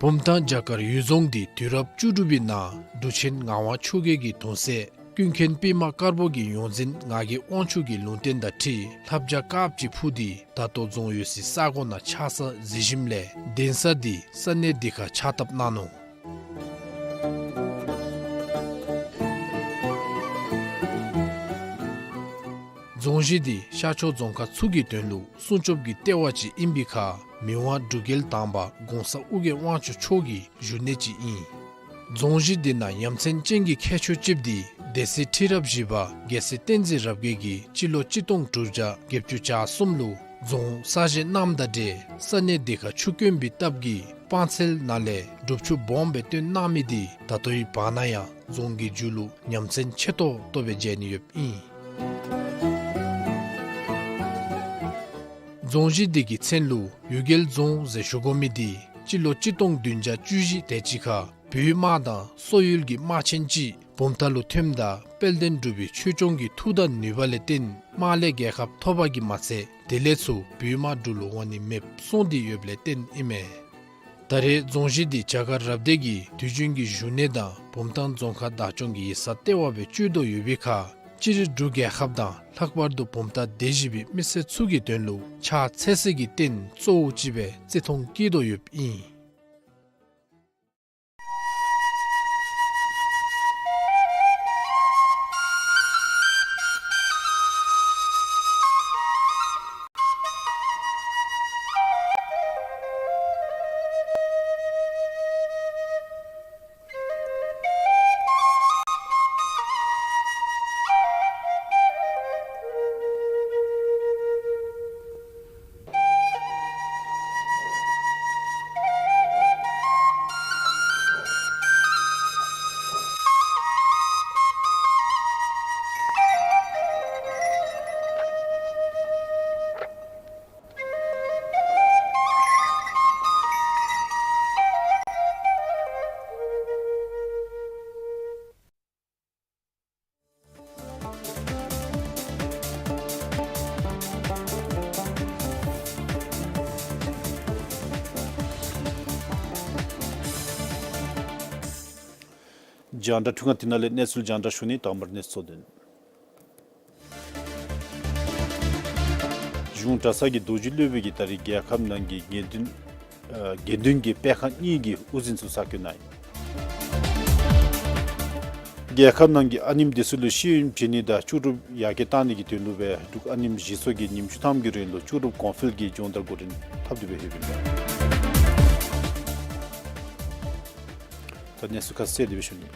བུམ་ཐང་བྱ་དཀར་གཡུལ་རྫོང་འདི་དུས་རབས་བཅུ་དྲུག་པའི་ནང་འབྲུག་ཆེན་ངག་དབང་ཆོས་རྒྱལ་གྱི་གདུང་སྲས་ཀུན་མཁྱེན་པདྨ་དཀར་པོ་གི་ཡོངས་འཛིན་ངག་གི་དབང་ཕྱུག་གི་ལུང་བསྟན་དང་འཁྲིལ་ལྷ་བྱ་དཀརཔོ་ཅིག་འཕུར་ཏེ་ད་ལྟོ་རྫོང་ཡོད་སའི་ས་གོ་ནང་ཆགས་ས་གཟིགས་ཞིནམ་ལས་གདན་ས་འདི་ས་གནས་འདི་ཁར་ཕྱག་བཏབ་གནང་ནུག། རྫོང་གཞི་འདི་ཤར་ཕྱོགས་རྫོང་ཁག་ཚུ་གི་དོན་ལུ་སྲུང་སྐྱོབ་ཀྱི་ལྟེ་བ་ཅིག་ཨིན་པའི་ཁར་མི་དབང་འབྲུག་རྒྱལ་དང་པ་གོང་ས་ཨོ་རྒྱན་དབང་ཕྱུག་མཆོག་གི་བཞུགས་གནས་ཅིག་ཨིན། རྫོང་གཞི་འདི་ནང་ཡ་མཚན་ཅན་གྱི་ཁྱད་ཆོས་ཅིག་འདི་སྡེ་སྲིད་ཁྲི་རབས་བཞི་པ་རྒྱལ་སྲས་བསྟན་འཛིན་རབ་རྒྱས་ཀྱིས་སྤྱི་ལོ་གཅིག་སྟོང་དྲུག་བརྒྱ་བརྒྱད་ཅུ་གྱ་གསུམ་ལུ་རྫོང་གསར་བཞེངས་གནངམ་དང་འབྲེལ་ས་གནས་འདི་ཁར་ཆུ་དཀོན་པའི་སྟབས་ཀྱིས་སྤང་ཚལ་ནང་ལས་སྒྲུབ་ཆུ་སྦོམ་སྦེ་བཏོན་གནང་མི་འདི་ད་ལྟོའི་བར་ན་ཡང་རྫོང་གི་མཇུག་ལུ་ཡ་མཚན་ཆེ་ཏོག་ཏོ་སྦེ་མཇལ་ནི་ཡོདཔ་ཨིན། རྫོང་གཞི་འདི་གི་མཚན་ལུ་གཡུལ་རྒྱལ་རྫོང་ཟེར་ཞུ་དགོ་མི་འདི་སྤྱི་ལོ་གཅིག་སྟོང་བདུན་བརྒྱ་བཅུ་བཞི་དེ་ཅིག་ཁར་བོད་དམག་དང་སོག་ཡུལ་གྱི་དམག་ཆེན་ཅིག་བུམ་ཐང་ལུ་ཐོནམ་ད་དཔལ་ལྡན་འབྲུག་པའི་ཆོས་སྐྱོང་གི་མཐུ་དང་ནུས་པ་ལས་བརྟེན་དམག་ལས་རྒྱལ་ཁ་ཐོབ་པ་གིས་མ་ཚད་དེ་ལས་ཚུར་བོད་དམག་འབྲུག་ལུ་འོང་ནི་མེདཔ་སོང་སྟེ་ཡོདཔ་ལས་བརྟེན་ཨིན་མས། ད་རེས་རྫོང་གཞི་འདི་བྱ་དཀར་རབ་སྡེ་གི་དུས་རྒྱུན་གྱི་བཞུགས་གནས་དང་བུམ་ཐང་རྫོང་ཁག་བདག་སྐྱོང་གི་ཡིག་ཚང་ལྟེ་བ་སྦེ་སྤྱོད་དོ་ཡོད་པའི་ཁར་སྤྱིར་འབྲུག་རྒྱལ་ཁབ་དང་ལྷག་པར་དུ་བུམ་ཐང་སྡེ་བཞི་པའི་མི་སེར་ཚུ་གི་དོན་ལུ་ཕྱག་འཚལ་སའི་རྟེན་གཙོ་བོ་ཅིག་སྦེ་བརྩི་མཐོང་བསྐྱེད་དོ་ཡོདཔ་ཨིན། རྒྱང་བསྒྲགས་འཕྲུལ་ཁང་འདི་ནང་ལས་གནས་ཚུལ་རྒྱང་བསྒྲགས་ཞུ་ནི། དང་པར་གནས་ཚུལ་དོན། གཞུང་གྲྭ་ཚང་གི་རྡོ་རྗེ་སློབ་དཔོན་གྱིས་ད་རེས་རྒྱལ་ཁབ་ནང་གི་དགེ་འདུན་ཨ་དགེ་འདུན་གྱི་སྤེལ་ཁང་གཉིས་ཀྱི་དབུ་འཛིན་ཚུ་ས་བཀོད་གནང་ཡི། རྒྱལ་ཁབ་ནང་གི་ཨ་ནེམོ་འདི་ཚུ་ལུ་ཤེས་ཡོན་བྱིན་ནི་དང་ལྕོགས་གྲུབ་ཡར་རྒྱས་གཏང་ནི་གི་དོན་ལུ་སྦེ་འབྲུག་ཨ་ནེམོ་གཞི་ཚོགས་ཀྱིས་ཉིནམ་བཅུ་ཐམ་གྱི་རིང་ལུ་ལྕོགས་གྲུབ་གོང་འཕེལ་གྱི་སྦྱོང་བརྡར་འགོ་འདྲེན་འཐབ་སྟེ་སྦེ་ཡོདཔ་ཨིན་པས། ད་གནས་ཚུལ་ཁ་གསལ་དེ་སྦེ་ཞུ་ནི།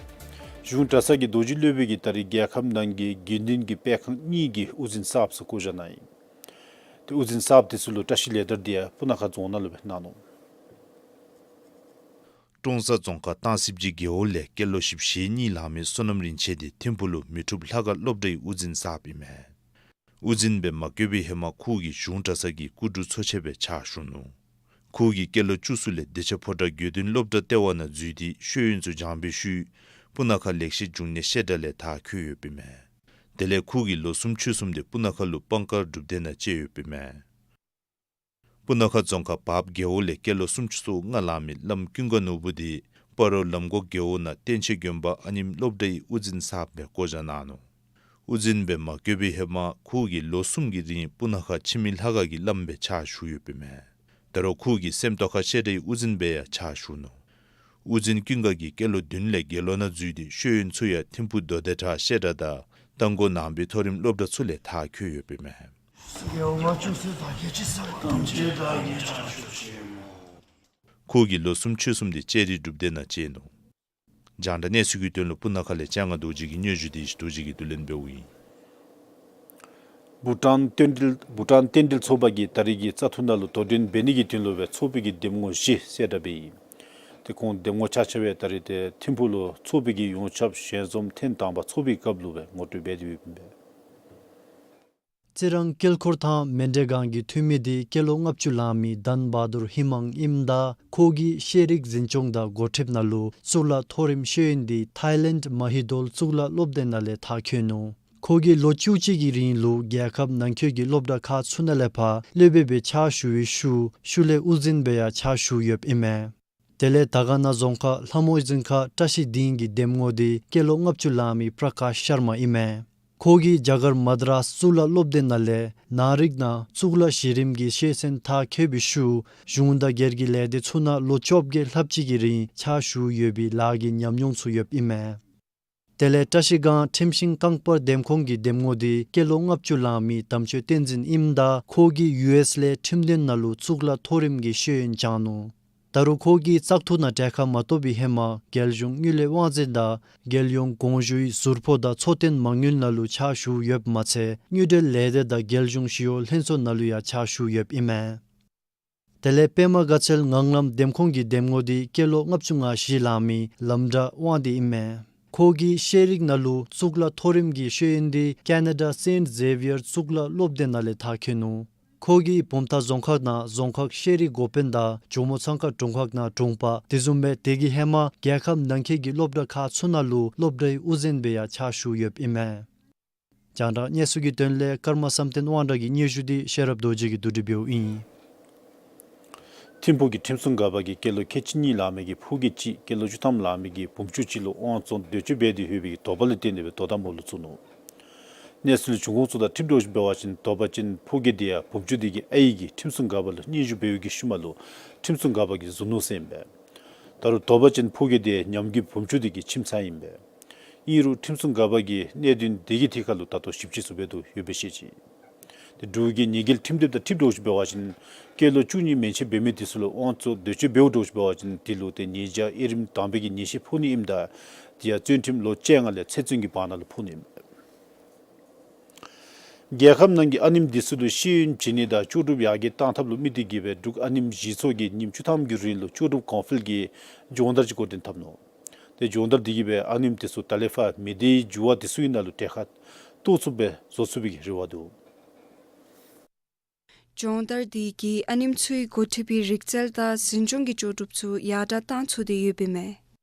གཞུང་གྲྭ་ཚང་གི་རྡོ་རྗེ་སློབ་དཔོན་གྱིས་ད་རེས་རྒྱལ་ཁབ་ནང་གི་དགེ་འདུན་གྱི་སྤེལ་ཁང་གཉིས་ཀྱི་དབུ་འཛིན་གསརཔ་ཚུ་བསྐོ་བཞག་གནང་ཡི། དེ་དབུ་འཛིན་གསརཔ་དེ་ཚུ་ལུ་བཀྲིས་ལེ་དར་དེ་ཡང་སྤུ་ན་ཁ་རྫོང་ནང་ལུ་སྦེ་གནང་ནུག། ཀྲོང་གསར་རྫོང་ཁག་སྟང་སིབ་ཅི་རྒེད་འོག་ལས་སྐྱེས་ལོ་བཞི་བཅུ་ཞེ་གཉིས་ལང་མི་བསོད་ནམས་རིན་ཆེན་དེ་ཐིམ་ཕུག་ལུ་མི་འཁྲུགས་ལྷ་ཁང་སློབ་གྲྭའི་དབུ་འཛིན་གསརཔ་ཨིན་མས། དབུ་འཛིན་སྦེ་མ་བསྐོ་བའི་ཧེ་མ་ཁོ་གིས་གཞུང་གྲྭ་ཚང་གི་སྐུ་དྲུང་ཚོ་ཆེན་སྦེ་ཕྱག་ཞུ་ནུག། ཁོ་གིས་སྐྱེས་ལོ་བཅུ་གསུམ་ལས་བདེ་ཆེན་ཕོ་བྲང་དགེ་འདུན་སློབ་གྲྭ་ལྟེ་བ་ནང་འཛུལ་ཏེ་ཤེས་ཡོན་ཚུ་སྦྱངས་པའི་ཤུལ་སྤུ་ན་ཁ་ལེགས་བཤད་འབྱུང་གནས་བཤད་གྲྭ་ལས་མཐར་འཁྱོལ་ཡོདཔ་ཨིན་མས། དེ་ལས་ཁོ་གིས་ལོ་གསུམ་ཕྱོགས་གསུམ་དེ་སྤུ་ན་ཁ་ལུ་དཔང་དཀར་སྒྲུབ་སྡེ་ནང་བཅད་ཡོདཔ་ཨིན་མས། སྤུ་ན་ཁ་རྫོང་ཁག་བརཔ་རྒེད་འོག་ལས་སྐྱེས་ལོ་སུམ་ཅུ་སོ་ལྔ་ལང་མི་བླམ་ཀུན་དགའ་ནོར་བུ་དེ་སྤ་རོ་ལམ་གོག་རྒེད་འོག་ནང་བསྟན་ཆེན་དགོན་པ་ཨ་ནེམོ་སློབ་གྲྭའི་དབུ་འཛིན་གསརཔ་སྦེ་བསྐོ་བཞག་གནང་ནུག། དབུ་འཛིན་སྦེ་མ་བསྐོ་བའི་ཧེ་མ་ཁོ་གིས་ལོ་གསུམ་གྱི་རིང་སྤུ་ན་ཁ་འཆི་མེད་ལྷ་ཁང་གི་བླམ་སྦེ་ཕྱག་ཞུ་ཡོདཔ་ཨིན་མས། ད་རུང་ཁོ་གིས་སེམས་རྟོགས་ཁ་བཤད་གྲྭའི་དབུ་འཛིན་སྦེ་ཡང་ཕྱག་ཞུ་ནུག། དབུ་འཛིན་ཀུན་དགའ་གིས་སྐྱེས་ལོ་བདུན་ལས་དགེ་སློང་ནང་འཛུལ་ཏེ་ཤེས་ཡོན་ཚུ་ཡང་ཐིམ་ཕུག་མདོ་སྡེ་བྲག་བཤད་གྲྭ་དང་རྟ་མགོ་ནང་པའི་མཐོ་རིམ་སློབ་གྲྭ་ཚུ་ལས་མཐར་འཁྱོལ་ཡོདཔ་ཨིན་མས། ཁོ་གིས་ལོ་གསུམ་ཕྱོགས་གསུམ་དེ་ལྕགས་རིའི་སྒྲུབ་སྡེ་ནང་བཅད་ནུག། རྒྱང་བསྒྲགས་གནས་ཚུལ་གྱི་དོན་ལུ་སྤུ་ན་ཁ་ལས་ལྕང་ང་རྡོ་རྗེ་གི་སྙན་ཞུ་དེ་ཞི་རྡོ་རྗེ་གིས་བསྡུ་ལེན་འབདཝ་ཨིན། བྷུ་ཊཱན་རྟེན་འབྲེལ་བྷུ་ཊཱན་རྟེན་འབྲེལ་ཚོགས་པ་གིས་ད་རེས་ཀྱི་བཙག་འཐུ་ནང་ལུ་དོ་འགྲན་འབད་ནི་གི་དོན་ལུ་སྦེ་ཚོགས་པའི་གི་འདེམས་ངོ་བཞི་གསལ་བསྒྲགས་འབད་ཡི། ཏེ་ཁོང་འདེམས་ངོ་ཆ་ཁྱབ་སྦེ་ད་རེས་ཏེ་ཐིམ་ཕུག་ལུ་ཚོགས་པའི་གི་ཡོངས་ཁྱབ་ཞལ་འཛོམས་ཐེངས་དང་པ་ཚོགས་པའི་སྐབས་ལུ་སྦེ་ངོ་སྤྲོད་འབད་དེ་ཡོདཔ་ཨིན་པས། རྩི་རང་དཀྱིལ་འཁོར་དང་མཎྜལ་སྒང་གི་འཐུས་མི་དེ་སྐྱེས་ལོ་ལྔ་བཅུ་ལང་མི་དཱན་བ་དུར་ཧི་མང་ཨིནམ་ད་ཁོ་གིས་ཤེས་རིག་འཛིན་སྐྱོང་དང་འགོ་ཁྲིདཔ་ནང་ལུ་གཙུག་ལག་མཐོ་རིམ་ཤེས་ཡོན་དེ་ཐཱའི་ལེནཌ་མ་ཧི་དོལ་གཙུག་ལག་སློབ་སྡེ་ནང་ལས་མཐར་འཁྱོལ་ནུག། ཁོ་གིས་ལོ་བཅུ་གཅིག་གི་རིང་ལུ་རྒྱལ་ཁབ་ནང་འཁོད་ཀྱི་སློབ་གྲྭ་ཁག་ཚུ་ནང་ལས་ཕར་སློབ་དཔོན་སྦེ་ཕྱག་ཞུ་བའི་ཤུལ་ཤུལ་ལས་དབུ་འཛིན་སྦེ་ཡང་ཕྱག་ཞུ་ཡོདཔ་ཨིན་མས། དེ་ལས་དར་དཀར་ན་རྫོང་ཁག་ལྷ་མོ་རྫོང་ཁག་བཀྲ་ཤིས་སྡིངས་ཀྱི་འདེམས་ངོ་དེ་སྐྱེས་ལོ་ལྔ་བཅུ་ལང་མི་པྲ་ཀཱཤ་ཤར་མ་ཨིན་མས། ཁོ་གིས་རྒྱ་གར་མ་དྲཱས་གཙུག་ལག་སློབ་སྡེ་ནང་ལས་ནང་རིག་ནང་གཙུག་ལག་གཞི་རིམ་གྱི་ཤེས་ཚད་མཐར་འཁྱོལ་བའི་ཤུལ་གཞུང་དང་སྒེར་གྱི་ལས་སྡེ་ཚུ་ནང་ལོ་བཅོ་བརྒྱད་ལྷགཔ་ཅིག་གི་རིང་ཕྱག་ཞུ་ཡོད་པའི་ལཱ་གི་ཉམས་མྱོང་ཚུ་ཡོདཔ་ཨིན་མས། དེ་ལས་བཀྲ་ཤིས་སྒང་ཁྲིམས་ཤིང་རྐང་སྤར་འདེམས་ཁོངས་ཀྱི་འདེམས་ངོ་དེ་སྐྱེས་ལོ་ལྔ་བཅུ་ལང་མི་དམ་ཆོས་བསྟན་འཛིན་ཨིནམ་ད་ཁོ་གིས་ཡུ་ཨེསི་ལས་ཁྲིམས་དོན་ནང་ལུ་གཙུག་ལག་མཐོ་རིམ་གྱི་ཤེས་ཡོན་སྦྱངས་ནུག། ད་རུང་ཁོ་གིས་བཙག་འཐུ་ནང་གྲལ་ཁར་མ་གཏོགས་པའི་ཧེ་མ་རྒྱལ་གཞུང་དངུལ་ལས་དབང་འཛིན་དང་རྒྱལ་ཡོངས་གོང་ཞུའི་ཟུར་ཕོགས་དང་འཚོ་རྟེན་མ་དངུལ་ནང་ལུ་ཕྱག་ཞུ་ཡོདཔ་མ་ཚད་དངུལ་འབྲེལ་ལས་སྡེ་དང་རྒྱལ་གཞུང་ཞི་གཡོག་ལྷན་ཚོགས་ནང་ལུ་ཡང་ཕྱག་ཞུ་ཡོདཔ་ཨིན་མས། དེ་ལས་པདྨ་དགའ་ཚལ་ངང་ལམ་འདེམས་ཁོངས་ཀྱི་འདེམས་ངོ་དེ་སྐྱེས་ལོ་ལྔ་བཅུ་ང་བཞི་ལང་མི་ལམ་བྲག་དབང་འདུས་ཨིན་མས། ཁོ་གིས་ཤེས་རིག་ནང་ལུ་གཙུག་ལག་མཐོ་རིམ་གྱི་ཤེས་ཡོན་དེ་ཀེ་ན་ཌ་སེནཊ་ཛེ་བི་ཡར་གཙུག་ལག་སློབ་སྡེ་ནང་ལས་མཐར་འཁྱོལ་ནུག། ཁོ་གིས་བུམ་ཐང་རྫོང་ཁག་ནང་རྫོང་ཁག་ཤེས་རིག་འགོ་དཔོན་དང་ཇོ་མོ་ཚང་ཁ་དྲུང་ཁག་ནང་དྲུང་པ་དེ་བཟུམ་སྦེ་དེ་གི་ཧེ་མ་རྒྱལ་ཁབ་ནང་འཁོད་ཀྱི་སློབ་གྲྭ་ཁག་ཚུ་ནང་ལུ་སློབ་གྲྭའི་དབུ་འཛིན་སྦེ་ཡང་ཕྱག་ཞུ་ཡོདཔ་ཨིན་མས། རྒྱང་བསྒྲགས་གནས་ཚུལ་གྱི་དོན་ལས་ཀརྨ་བསམ་གཏན་དབང་གྲགས་ཀྱི་སྙན་ཞུ་དེ་ཤེས་རབ་རྡོ་རྗེ་གིས་བསྡུ་སྒྲིག་འབདཝ་ཨིན། ཐིམ་ཕུག་གི་ཁྲིམས་སྲུང་འགག་པ་གིས་སྐྱེས་ལོ་ཁལ་གཅིག་གཉིས་ལང་མི་གི་ཕོ་སྐྱེས་གཅིག་སྐྱེས་ལོ་བཅུ་ཐམ་ལང་མི་གི་བུམ་ཆུང་གཅིག་ལུ་དབང་བཙོང་འདོད་སྤྱོད་འབད་དེ་ཡོད་པའི་དོགས་པ་ལུ་བརྟེན་ཏེ་སྦེ་དོ་དམ་འོག་ལུ་བཙུགས་ནུག། གནས་ཚུལ་བྱུང་ཁུངས་ཚུ་དང་འཁྲིལ་དོ་བཟུམ་འབད་བ་ཅིན་དོགས་པ་ཅན་ཕོ་སྐྱེས་དེ་ཡང་བུམ་ཆུང་དེ་གི་ཨའི་གིས་ཁྲིམས་སྲུང་འགག་པ་ལུ་སྙན་ཞུ་འབད་བའི་གི་ཤུལ་མ་ལུ་ཁྲིམས་སྲུང་འགག་པ་གིས་བཟུང་ནུག་ཟེར་ཨིན་པས། ད་རུང་དོགས་པ་ཅན་ཕོ་སྐྱེས་དེ་ཉམས་རྒུད་བུམ་ཆུང་དེ་གི་ཁྱིམ་ཚང་ཨིན་པས། ཨིན་རུང་ཁྲིམས་སྲུང་འགག་པ་གིས་གནད་དོན་དེ་གི་ཐད་ཁར་ལུ་ད་ལྟོ་ཞིབ་དཔྱད་ཚུ་འབད་དོ་ཡོདཔ་སྦེ་བཤད་ཅི། ཏེ་འབྲུག་གི་ཉེས་འགེལ་ཁྲིམས་དེབ་དང་འཁྲིལ་དོ་བཟུམ་འབད་བ་ཅིན་སྐྱེས་ལོ་བཅུ་གཉིས་མན་ཆད་འབད་མི་དེ་ཚུ་ལུ་དབང་བཙོང་འདོད་སྤྱོད་འབདཝ་དོ་བཟུམ་འབད་བ་ཅིན་དེ་ལུ་ཏེ་ཉེས་བྱ་དབྱེ་རིམ་དང་པའི་གི་ཉེས་ཤེས་ཕོག་ནི་ཨིནམ་ད་དེ་ཡང་བཙོན་ཁྲིམས་ལོ་བཅོ་ལྔ་ལས་ཚེ་བཙོན་གྱི་བར་ན་ལུ་ཕོག་ནི་ཨིན་པས། རྒྱལ་ཁབ་ནང་གི་ཨ་ནེམོ་དེ་ཚུ་ལུ་ཤེས་ཡོན་བྱིན་ནི་དང་ལྕོགས་གྲུབ་ཡར་རྒྱས་གཏང་ཐབས་ལུ་དམིགས་ཏེ་གིས་སྦེ་འབྲུག་ཨ་ནེམོ་གཞི་ཚོགས་ཀྱིས་ཉིནམ་བཅུ་ཐམ་གྱི་རིང་ལུ་ལྕོགས་གྲུབ་ཀོང་ཕུལ་གྱི་སྦྱོང་བརྡར་ཅིག་འགོ་འདྲེན་འཐབ་ནུག། ཏེ་སྦྱོང་བརྡར་དེ་གིས་སྦེ་ཨ་ནེམོ་དེ་ཚུ་ད་ལས་ཕར་མི་སྡེའི་འགྱུར་བ་དེ་ཚུ་གི་ནང་ལུ་གྲལ་ཁར་གཏོགས་ཚུགསཔ་སྦེ་བཟོ་ཚུགས་པའི་གི་རེ་བ་འདུག། སྦྱོང་བརྡར་དེ་གིས་ཨ་ནེམོ་ཚུའི་འགོ་ཁྲིད་པའི་རིག་རྩལ་དང་འཛིན་སྐྱོང་གི་ལྕོགས་གྲུབ་ཚུ་ཡར་དྲག་གཏང་ཚུགས་ཏེ་ཡོདཔ་ཨིན་མས།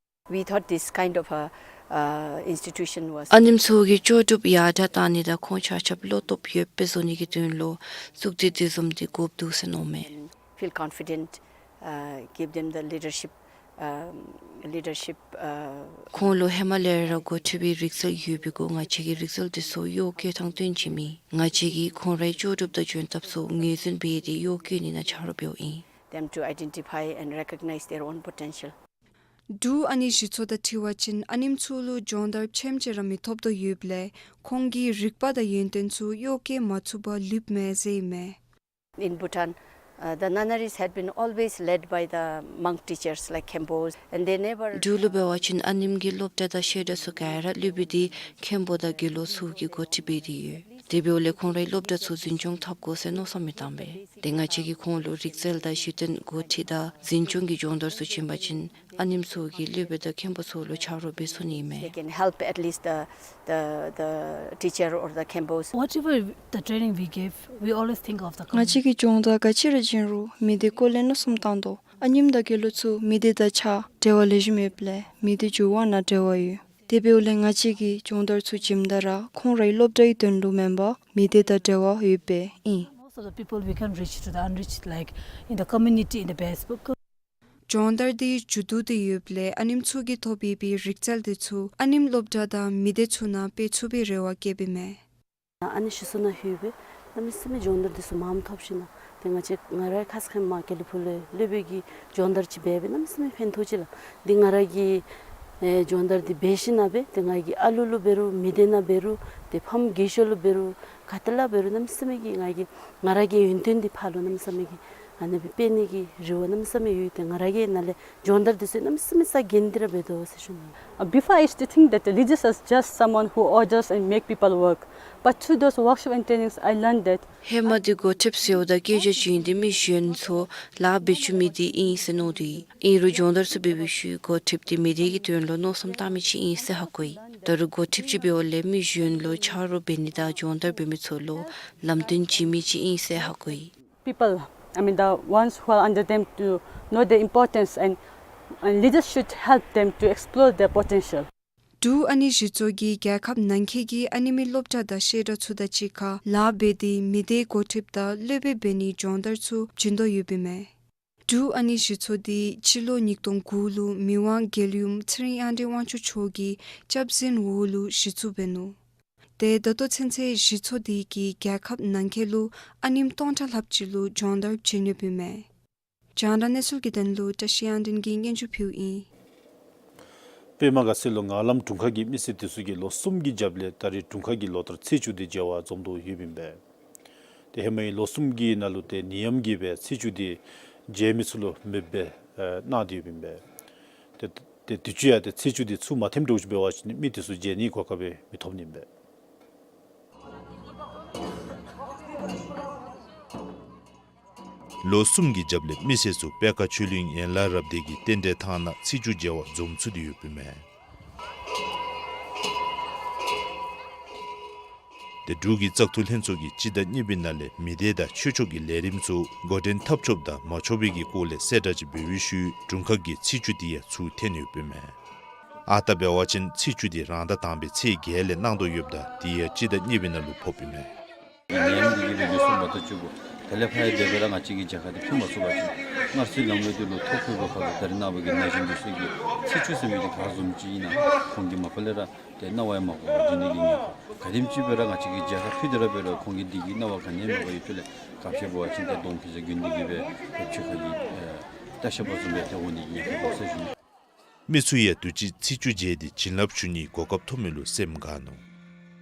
We thought this kind of a, uh, institution was ཨ་ནེམོ་ཚུ་གི་ལྕོགས་གྲུབ་ཡར་དྲག་གཏང་ནི་དང་ཁོང་ཆ་ཁྱབ་བློ་སྟོབས་ཡོདཔ་སྦེ་བཟོ་ནི་གི་དོན་ལུ་གཙུག་སྡེ་དེ་བཟུམ་དེ་དགོཔ་འདུག་ཟེར་མནོཝ་མས། Feel confident, uh, give them the leadership, um, leadership, uh, ཁོང་ལུ་ཧེ་མ་ལས་ར་འགོ་ཁྲིད་པའི་རིག་རྩལ་ཡོད་པའི་གུ་ང་བཅས་ཀྱིས་རིག་རྩལ་དེ་ཚུ་གཡོག་བཀོལ་དང་སྟོན་བྱིན་མི་ང་བཅས་ཀྱིས་ཁོང་རའི་ལྕོགས་གྲུབ་དང་འཇོན་ཐངས་ཚུ་ངོས་འཛིན་འབད་དེ་གཡོག་བཀོལ་ནི་ནང་ཆ་རོགས་འབདཝ་ཨིན། Them to identify and recognize their own potential. འབྲུག་ཨ་ནེམོ་གཞི་ཚོགས་དང་འཁྲིལ་བ་ཅིན་ཨ་ནེམོ་ཚུ་ལུ་སྦྱོང་བརྡར་ཆེམ་ཅིག་ར་མི་ཐོབ་དོ་ཡོདཔ་ལས་ཁོང་གི་རིག་པ་དང་ཡོན་ཏན་ཚུ་གཡོག་བཀོལ་མ་ཚུགས་པར་ལུསཔ་མས་ཟེར་ཨིན་མས། In Bhutan, uh, the nunneries had been always led by the monk teachers like Khenpos, and they never འབྲུག་ལུ་འབད་བ་ཅིན་ཨ་ནེམོ་གི་སློབ་གྲྭ་དང་བཤད་གྲྭ་ཚུ་ག་ར་སློབ་དཔོན་དེ་མཁན་པོ་དང་དགེ་སློང་ཚུ་གིས་འགོ་ཁྲིད་འབད་དེ་ཡོད། དེ་འབདཝ་ལས་ཁོང་རའི་སློབ་གྲྭ་ཚུ་འཛིན་སྐྱོང་འཐབ་དགོ་ཟེར་མནོ་བསམ་མི་བཏང་པས། ཏེ་ང་བཅས་ཀྱིས་ཁོང་ལུ་རིག་རྩལ་དང་གཞི་རྟེན་འགོ་ཁྲིད་དང་འཛིན་སྐྱོང་གི་སྦྱོང་བརྡར་ཚུ་བྱིན་པ་ཅིན་ཨ་ནེམོ་ཚུ་གིས་སློབ་དཔོན་དང་མཁན་པོ་ཚུ་ལུ་ཆ་རོགས་འབད་ཚུགས་ནི་ཨིན་མས། They can help at least the, the, the teacher or the Khenpos. Whatever the training we give, we always think of the community. ང་བཅས་ཀྱིས་སྦྱོང་བརྡར་ག་ཅི་ར་བྱིན་རུང་མི་སྡེ་སྐོར་ལས་མནོ་བསམ་བཏང་དོ། ཨ་ནེམོ་དང་དགེ་སློང་ཚུ་མི་སྡེ་དང་ཆ་འབྲེལ་བ་ལེགས་ཤོམ་ཡོདཔ་ལས་མི་སྡེ་འགྱུར་བ་ནང་འབྲེལ་བ་ཡོད། དེ་འབདཝ་ལས་ང་བཅས་ཀྱིས་སྦྱོང་བརྡར་ཚུ་བྱིནམ་ད་ར་ཁོང་རའི་སློབ་གྲྭའི་དོན་ལུ་མེན་པར་མི་སྡེ་དང་འབྲེལ་བ་ཡོདཔ་སྦེ་ཨིན། Most of the people we can reach to the unreached, like in the community, in the best book. སྦྱོང་བརྡར་དེ་མཇུག་བསྡུ་སྟེ་ཡོདཔ་ལས་ཨ་ནེམོ་ཚུ་གིས་ཐོབ་ཡོད་པའི་རིག་རྩལ་དེ་ཚུ་ཨ་ནེམོ་སློབ་གྲྭ་དང་མི་སྡེ་ཚུ་ནང་སྤེལ་ཚུགས་པའི་རེ་བ་བསྐྱེདཔ་ཨིན་མས། ཨ་ནི་གཞི་ཚོགས་ནང་ལྷོད་སྦེ་གནམ་མེད་ས་མེད་སྦྱོང་བརྡར་འདི་ཚུ་མངམ་ཐོབ་ཞིནམ་ལས་ཏེ་ང་བཅས་ང་རའི་ཁ་ཙ་ཁ་ཉིནམ་དགེ་ལེགས་ཕུག་ལས་སློབ་དཔོན་གྱི་སྦྱོང་བརྡར་ཅིག་འབད་སྦེ་གནམ་མེད་ས་མེད་ཕན་ཐོགས་ཅི་ལགས། འདི་ང་ར་གི་ ཨེ་སྦྱོང་བརྡར་འདི་འབད་ཞིནམ་ལས་ཏེ་ང་གིས་ཨ་ལུ་ལུ་འབད་རུང་མི་སྡེ་ནང་འབད་རུང་ཏེ་ཕམ་རྒས་ཤོས་ལུ་འབད་རུང་ག་ཏེ་ལུ་འབད་རུང་གནམ་མེད་ས་མེད་ཀྱི་ང་གིས་ང་ར་གི་ཡོན་ཏན་འདི་ཕར་ལུ་གནམ་མེད་ས་མེད་ཀྱི་ཨ་ནི་སྦེ་འབད་ནི་གི་རེ་བ་གནམ་མེད་ས་མེད་ཡོད། ཏེ་ང་ར་གིས་ནཱ་ལས་སྦྱོང་བརྡར་འདི་ཚུ་གནམ་མེད་ས་མེད་ས་གནས་འདི་ར་འབད་དོ་ཟེར་ཞུ་ནི། Uh, before, I used to think that the religious is just someone who orders and make people work. But through those workshops and trainings, I learned that ཧེ་མ་འདི་འགོ་ཁྲིདཔ་ཟེརཝ་ད་སྐད་ཆ་ཅིག་ཨིན། ཏེ་མི་གཞན་ཚུ་ལཱ་འབད་བཅུག་མི་འདི་ཨིན་ཟེར་མནོ་སྟེ། ཨིན་རུང་སྦྱོང་བརྡར་ཚུ་འབད་བའི་ཤུལ་འགོ་ཁྲིདཔ་འདི་མི་སྡེ་གི་དོན་ལུ་མནོ་བསམ་བཏང་མི་ཅིག་ཨིན་ཟེར་ཧ་གོ་ཡི། ད་རུང་འགོ་ཁྲིདཔ་ཅིག་འབདཝ་ལས་མི་གཞན་ལུ་ཆ་རོགས་འབད་ནི་དང་སྦྱོང་བརྡར་འབད་མི་ཚུ་ལུ་ལམ་སྟོན་བྱིན་མི་ཅིག་ཨིན་ཟེར་ཧ་གོ་ཡི། People, I mean, the ones who are under them to know their importance, and, and leaders should help them to explore their potential. འབྲུག་ཨ་ནེམ་གཞི་ཚོགས་ཀྱིས་རྒྱལ་ཁབ་ནང་འཁོད་ཀྱི་ཨ་ནེམ་སློབ་གྲྭ་དང་བཤད་གྲྭ་ཚུ་དང་གཅིག་ཁར་ལཱ་འབད་དེ་མི་སྡེ་འགོ་ཁྲིདཔ་དང་སློབ་དཔོན་འབད་ནིའི་སྦྱོང་བརྡར་ཚུ་བྱིན་དོ་ཡོདཔ་ཨིན་མས། འབྲུག་ཨ་ནེམ་གཞི་ཚོགས་འདི་སྤྱི་ལོ་ཉིས་སྟོང་དགུ་ལུ་མི་དབང་རྒྱལ་ཡུམ་ཚེ་རིང་དབང་འདུས་དབང་ཕྱུག་མཆོག་གི་སྐྱབས་འཛིན་འོག་ལུ་གཞི་བཙུགས་འབད་ནུག། ཏེ་ད་ལྟོ་ཚུན་ཚོད་གཞི་ཚོགས་འདི་གིས་རྒྱལ་ཁབ་ནང་འཁོད་ལུ་ཨ་ནེམ་སྟོང་ཕྲག་ལྷགཔ་ཅིག་ལུ་སྦྱོང་བརྡར་བྱིན་ཡོདཔ་ཨིན་མས། རྒྱང་བསྒྲགས་གནས་ཚུལ་གྱི་དོན་ལུ་བཀྲ་ཤིས་དབྱངས་སྒྲོན་གྱིས་སྙན་ཞུ་ཕུལཝ་ཨིན། པདྨ་དགའ་ཚལ་ལུ་ངང་ལམ་དྲུང་ཁག་གི་མི་སེར་དེ་ཚུ་གིས་ལོ་གསུམ་གྱི་རྒྱབ་ལས་ད་རེས་དྲུང་ཁག་གི་ལོ་བསྟར་ཚེས་བཅུ་འདི་མཇལ་བར་འཛོམས་དོ་ཡོདཔ་ཨིན་པས། ཏེ་ཧེ་མའི་ལོ་གསུམ་གྱི་ནང་ལུ་ཏེ་ནད་ཡམས་ཀྱིས་སྦེ་ཚེས་བཅུ་འདི་མཇལ་མི་ཚུ་ལུ་མེདཔ་སྦེ་གནང་སྟེ་ཡོདཔ་ཨིན་པས། ཏེ་ཏེ་དུས་ཅི་ཡང་ཏེ་ཚེས་བཅུ་འདི་ཚུར་མ་ཐོནམ་འདྲཝ་ཅིག་འབད་བ་ཅིན་མི་དེ་ཚུ་མཇལ་ནིའི་གོ་སྐབས་སྦེ་མི་ཐོབ་ནི་ཨིན་པས། ལོ་གསུམ་གྱི་རྒྱབ་ལས་མི་སེར་ཚུ་པད་དཀར་ཆོས་གླིང་ཡན་ལག་རབ་སྡེ་གི་རྟེན་འབྲེལ་ཐང་ནང་ཚེས་བཅུ་མཇལ་བར་འཛོམས་ཚུགས་ཏེ་ཡོདཔ་ཨིན་མས། ཏེ་འབྲུག་གི་བཙག་འཐུ་ལྷན་ཚོགས་ཀྱིས་སྤྱི་ཟླ་གཉིས་པའི་ནང་ལས་མི་སྡེ་དང་ཆོས་ཕྱོགས་ཀྱི་ལས་རིམ་ཚུ་འགོ་འདྲེན་འཐབ་ཆོགཔ་དང་མ་ཆོག་པའི་གི་སྐོར་ལས་གསལ་བསྒྲགས་ཅིག་འབད་བའི་ཤུལ་དྲུང་ཁག་གི་ཚེས་བཅུ་དེ་ཡང་ཚུར་འཐོན་ཡོདཔ་ཨིན་མས། ཨ་རྟག་འབད་བ་ཅིན་ཚེས་བཅུ་དེ་རང་ཟླ་དང་པའི་ཚེས་བརྒྱད་ལས་གནང་དོ་ཡོདཔ་ད་དེ་ཡང་སྤྱི་ཟླ་གཉིས་པའི་ནང་ལུ་ཕོགཔ་ཨིན་མས། ནད་ཡམས་འདི་གིས་ལོ་རྒྱུས་གསུངས་པ་དང་གཅིག་ཁར་དེ་ལས་ཕར་ཡང་དེ་སྦེ་ར་ང་བཅས་ཀྱི་མཇལ་ཁ་འདི་ཕུལ་མ་ཚུགས་པ་ཅིན་སྔར་སྲོལ་ལམ་ལུགས་འདི་ལུ་ཐོ་བཀོད་པའི་ཁར་ལུ་ད་རེས་ནངས་པ་གི་ན་གཞོན་འདི་ཚུ་གིས་ཚེས་བཅུ་ཟེར་མི་འདི་ག་བཟུམ་ཅིག་ཨིན་ན་ཁོང་གིས་མ་པ་ལས་ར་ཏེ་རྣ་བ་ཡང་མ་གོ་བར་སྡོད་ནི་གི་ཉེན་ཁ། ག་དེམ་ཅིག་སྦེ་ར་ང་བཅས་ཀྱིས་མཇལ་ཁ་ཕུལ་ཏེ་ར་འབད་རུང་ཁོང་གིས་འདི་གི་རྣ་བ་ག་ནི་ཡང་མ་གོ་བའི་ཐོག་ལས་ག་ཅི་འབད་བ་ཅིན་ཏེ་གདོང་ཁ་ཅིག་གྱོན་ཏེ་གིས་སྦེ་ཕྱི་ཁ་གི་ཨེ་ལྟ་བཤལ་པ་བཟུམ་སྦེ་ཏེ་འོང་ནི་གི་ཉེན་ཁ་འདུག་ཟེར་ཞུ་ནི། མི་ཚུ་ཡང་དུས་ཅི་ཚེས་བཅུ་མཇལ་ཏེ་བྱིན་རླབས་ཞུ་ནིའི་གོ་སྐབས་ཐོབ་མི་ལུ་སེམས་དགའ་ནུག།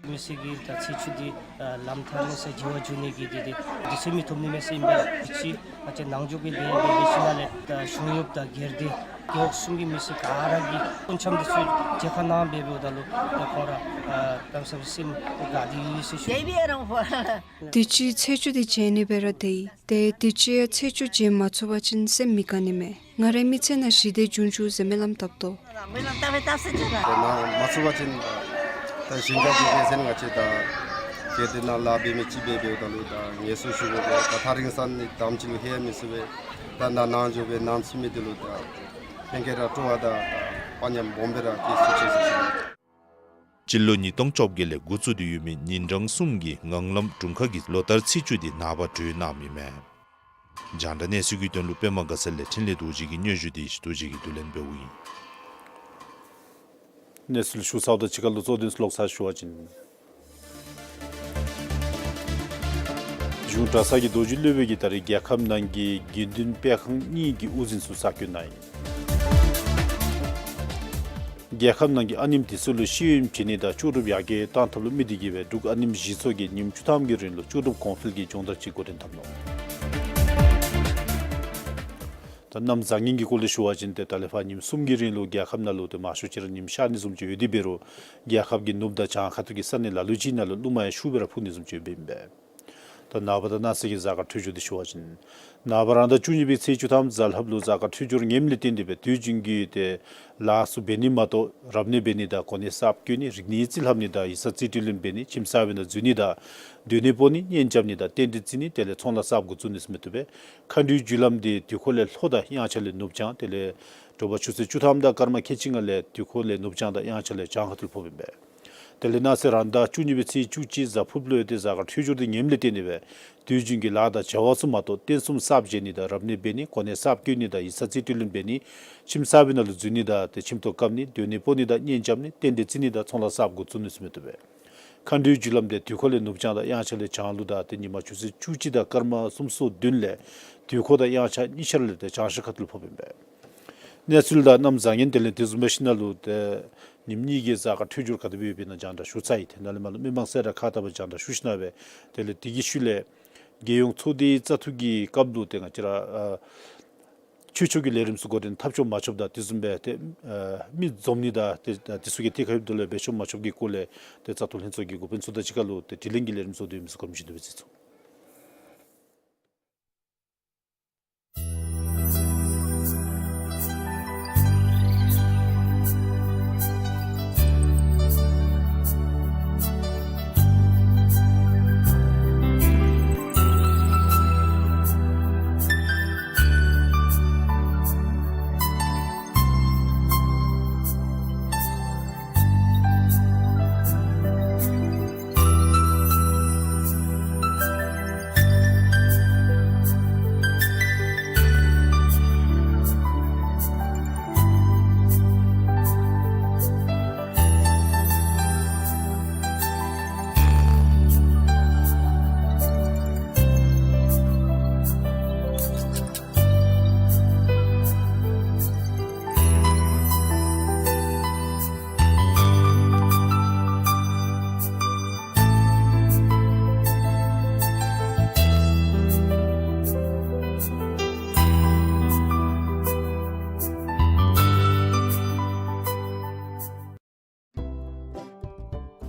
མི་སེར་གྱིས་ད་ཚེས་བཅུ་འདི་ཨ་ལམ་ཐག་རིང་སར་མཇལ་བར་འགྱོ་ནི་གི་འདི་འདི་དུས་ཚོད་མི་ཐོབ་ནི་མས་ཟེར་ཨིན་པས། དུས་ཅི་ང་བཅས་ནང་འཇུག་གི་ལས་འབད་བའི་ཤུལ་ལས་ད་གཞུང་གཡོགཔ་དང་སྒེར་སྡེ་རྒེད་འོག་གསུམ་གྱི་མི་སེར་ག་ར་གིས་སྤུན་ཆ་འདི་ཚུ་མཇལ་ཁ་གནང་སྦེ་འབདཝ་ད་ལུ་ད་ཁོང་ར་ཨ་གནམ་མེད་ས་མེད་སེམས་དགའ་སྟེ་ཡོད་ཟེར་ཞུ། དུས་ཅི་ཚེས་བཅུ་འདི་མཇལ་ནི་སྦེ་ར་སྡོད་ཡི། ཏེ་དུས་ཅི་ཡང་ཚེས་བཅུ་མཇལ་མ་ཚུགས་པ་ཅིན་སེམས་མི་དགའ་ནི་མས། ང་རའི་མི་ཚེ་ནང་ཞི་བདེ་འབྱུང་བཅུག་ཟེར་སྨོན་ལམ་བཏབ་དོ། སྨོན་ལམ་བཏབ་སྦེ་བཏབ་ཟེར་ཅི་ར། ཏེ་ནཱ་མ་ཚུགས་པ་ཅིན་ད་ཞིང་ཁ་འདི་འབད་ཟེར་ང་བཅས་ད་གལ་ཏེ་ནཱ་ལཱ་འབད་མི་ཅིག་འབད་འབདཝ་ད་ལུ་ད་ངལ་གསོ་ཞུ་དགོ་པས། ད་ཐག་རིང་ས་ནི་དེམ་ཅིག་ལུ་ལྷོད་མི་ཚུགས་པས། ད་ནཱ་ནང་འཇུག་སྦེ་ནང་ཚུད་མི་འདི་ལུ་ད་ལྷན་རྒྱས་ར་སྤྲོ་བ་དང་ད་དཔའ་ཉམས་སྦོམ་སྦེ་ར་སྐྱེས་སོ་ཅི་ཟེར་ཞུ། སྤྱི་ལོ་ཉིས་སྟོང་བཅོ་བརྒྱད་ལས་འགོ་བཙུགས་ཏེ་ཡོད་མི་ཉིན་གྲངས་གསུམ་གྱི་ངང་ལམ་དྲུང་ཁག་གི་ལོ་བསྟར་ཚེས་བཅུ་འདི་ནངས་པ་གྲོལ་གནངམ་ཨིན་མས། རྒྱང་བསྒྲགས་གནས་ཚུལ་གྱི་དོན་ལུ་པདྨ་དགའ་ཚལ་ལས་འཕྲིན་ལས་རྡོ་རྗེ་གིས་སྙན་ཞུ་དེ་རྡོ་རྗེ་གིས་བསྡུ་ལེན་འབདཝ་ཨིན། གནས་ཚུལ་ཞུ་ཚརཝ་དང་གཅིག་ཁར་ལུ་གཙོ་དོན་ཚུ་ལོག་ཚར་ཞུ་བ་ཅིན། གཞུང་གྲྭ་ཚང་གི་རྡོ་རྗེ་སློབ་དཔོན་གྱིས་ད་རེས་རྒྱལ་ཁབ་ནང་གི་དགེ་འདུན་སྤེལ་ཁང་གཉིས་ཀྱི་དབུ་འཛིན་ཚུ་གསར་བསྐོ་གནང་ཡི། རྒྱལ་ཁབ་ནང་གི་ཨ་ནེམ་དེ་ཚུ་ལུ་ཤེས་ཡོན་བྱིན་ནི་དང་ལྕོགས་གྲུབ་ཡར་རྒྱས་གཏང་ཐབས་ལུ་དམིགས་ཏེ་གིས་སྦེ་འབྲུག་ཨ་ནེམ་གཞི་ཚོགས་ཀྱིས་ཉིནམ་བཅུ་ཐམ་གྱི་རིང་ལུ་ལྕོགས་གྲུབ་གོང་འཕེལ་གྱི་སྦྱོང་བརྡར་ཅིག་འགོ་འདྲེན་འཐབ་ནུག། ད་གནམ་བཟང་ངན་གྱི་སྐོར་ལས་ཞུ་བ་ཅིན་ཏེ་ད་ལས་ཕར་ཉིནམ་གསུམ་གྱི་རིང་ལུ་རྒྱལ་ཁབ་ནང་ལུ་ཏེ་མང་ཤོས་ཅིག་ར་ཉིམ་ཤར་ནི་བཟུམ་ཅིག་ཡོད་དེ་འབད་རུང་རྒྱལ་ཁབ་ཀྱི་ནུབ་དང་བྱང་ཁ་ཐུག་གི་ས་གནས་ལ་ལུ་ཅིག་ནང་ལུ་རླུང་མ་ཡང་ཤུགས་སྦེ་ར་འཕུ་ནི་བཟུམ་ཅིག་ཡོདཔ་ཨིན་པས། ད་ནངས་པ་དང་གནངས་ཚེ་གི་གཟའ་སྐར་འཕྲོད་སྦྱོར་འདི་ཞུ་བ་ཅིན། ནངས་པ་རང་ཟླ་བཅུ་གཉིས་པའི་ཚེས་བཅུ་ཐམ་གཟའ་ལྷགཔ་ལུ་གཟའ་སྐར་འཕྲོད་སྦྱོར་ངནམ་ལས་བརྟེན་ཏེ་སྦེ་དུས་རྒྱུན་གྱི་ཏེ་ལཱ་ཚུ་འབད་ནི་མ་གཏོགས་རབ་གནས་འབད་ནི་དང་གོ་གནས་གསརཔ་བསྐོ་ནི་རིག་གནས་རྩིས་ལྷབ་ནི་དང་ཡིག་ཚང་རྩིས་སྤྲོད་ལེན་འབད་ནི་ཁྱིམ་གསར་པའི་ནང་འཛུལ་ནི་དང་སྡོད་གནས་སྤོ་ནི་གཉེན་རྐྱབ་ནི་དང་རྟེན་འབྲེལ་བརྩི་ནི་དེ་ལས་ཚོང་ལཱ་གསརཔ་འགོ་བཙུགས་ནི་ཟེར་མི་བཏུབ་པས། མཁའ་འགྲོའི་རྒྱུ་ལམ་འདི་དུས་འཁོར་ལས་ལྷོ་དང་དབྱངས་འཆར་ལས་ནུབ་བྱང་དེ་ལས་དྲོ་པ་ཆུ་ཚོད་བཅུ་ཐམ་དང་སྐར་མ་ཁལ་གཅིག་ལྔ་ལས་དུས་འཁོར་ལས་ནུབ་བྱང་དང་དབྱངས་འཆར་ལས་བྱང་ཁ་ཐུག་ལུ་ཕོགཔ་ཨིན་པས། དེ་ལས་གནངས་ཚེ་རང་ཟླ་བཅུ་གཉིས་པའི་ཚེས་བཅུ་གཅིག་གཟའ་ཕུརཔ་ལུ་ཡོད་དེ་གཟའ་སྐར་འཕྲོད་སྦྱོར་འདི་ངནམ་ལས་བརྟེན་ཏེ་སྦེ་དུས་རྒྱུན་གྱི་ལཱ་དང་བྱ་བ་ཚུ་མ་གཏོགས་རྟེན་གསུམ་གསརཔ་མཇལ་ནི་དང་རབ་གནས་འབད་ནི་གོ་གནས་གསརཔ་བསྐོ་ནི་དང་ཡིག་ཚང་རྩིས་སྤྲོད་ལེན་འབད་ནི་ཁྱིམ་གསར་པའི་ནང་ལུ་འཛུལ་ནི་དང་ཏེ་ཁྱིམ་ཐོག་བཀབ་ནི་སྡོད་གནས་སྤོ་ནི་དང་གཉེན་རྐྱབ་ནི་རྟེན་འབྲེལ་བརྩི་ནི་དང་ཚོང་ལཱ་གསརཔ་འགོ་བཙུགས་ནི་ཟེར་མི་བཏུབ་པས། མཁའ་འགྲོའི་རྒྱུ་ལམ་འདི་དུས་འཁོར་ལས་ནུབ་བྱང་དང་དབྱངས་འཆར་ལས་བྱང་ལུ་དང་ཏེ་ཉིན་མ་ཆུ་ཚོད་བཅུ་གཅིག་དང་སྐར་མ་སུམ་ཅུ་སོ་བདུན་ལས་དུས་འཁོར་དང་དབྱངས་འཆར་གཉིས་ཆ་ར་ལས་ཏེ་བྱང་ཤར་ཁ་ཐུག་ལུ་ཕོགཔ་ཨིན་པས། གནས་ཚུལ་དང་གནམ་བཟང་ངན་དེ་ལས་དེ་བཟུམ་འབད་ཞིནམ་ལས་ཏེ་ཉིནམ་གཉིས་ཀྱི་གཟའ་སྐར་འཕྲོད་སྦྱོར་ག་དེ་སྦེ་ཡོདཔ་ཨིན་ན་རྒྱང་བསྒྲགས་ཞུ་ཚར་ཡི། ཏེ་ནཱ་ལས་མར་ལུ་མི་མང་གསལ་བསྒྲགས་ཁག་བཏབ་པར་རྒྱང་བསྒྲགས་ཞུ་ཞིནམ་ལས་དེ་ལས་དེ་གི་ཤུལ་ལས་རྒྱལ་ཡོངས་ཚོགས་སྡེའི་བཙག་འཐུ་གི་སྐབས་ལུ་ཏེ་ང་བཅས་ར་ཨ་ཆོས་ཕྱོགས་ཀྱི་ལས་རིམ་ཚུ་འགོ་འདྲེན་འཐབ་ཆོག་མ་ཆོགཔ་དང་དེ་བཟུམ་སྦེ་ཏེ་ཨ་མི་འཛོམས་ནི་དང་ཏེ་ཨ་དེ་ཚུ་གི་ཏེ་ག་ཡོདཔ་དེ་ལུ་འབད་ཆོག་མ་ཆོགཔ་གི་སྐོར་ལས་ཏེ་བཙག་འཐུ་ལྷན་ཚོགས་ཀྱི་འགོ་དཔོན་ཚུ་དང་གཅིག་ཁར་ལུ་ཏེ་དྲི་ལན་གྱི་ལས་རིམ་ཚུ་འདི་ཡོད་མི་ཚུ་གོ་མི་ཞུ་དོ་བཟུམ་ཅིག་ཚུ།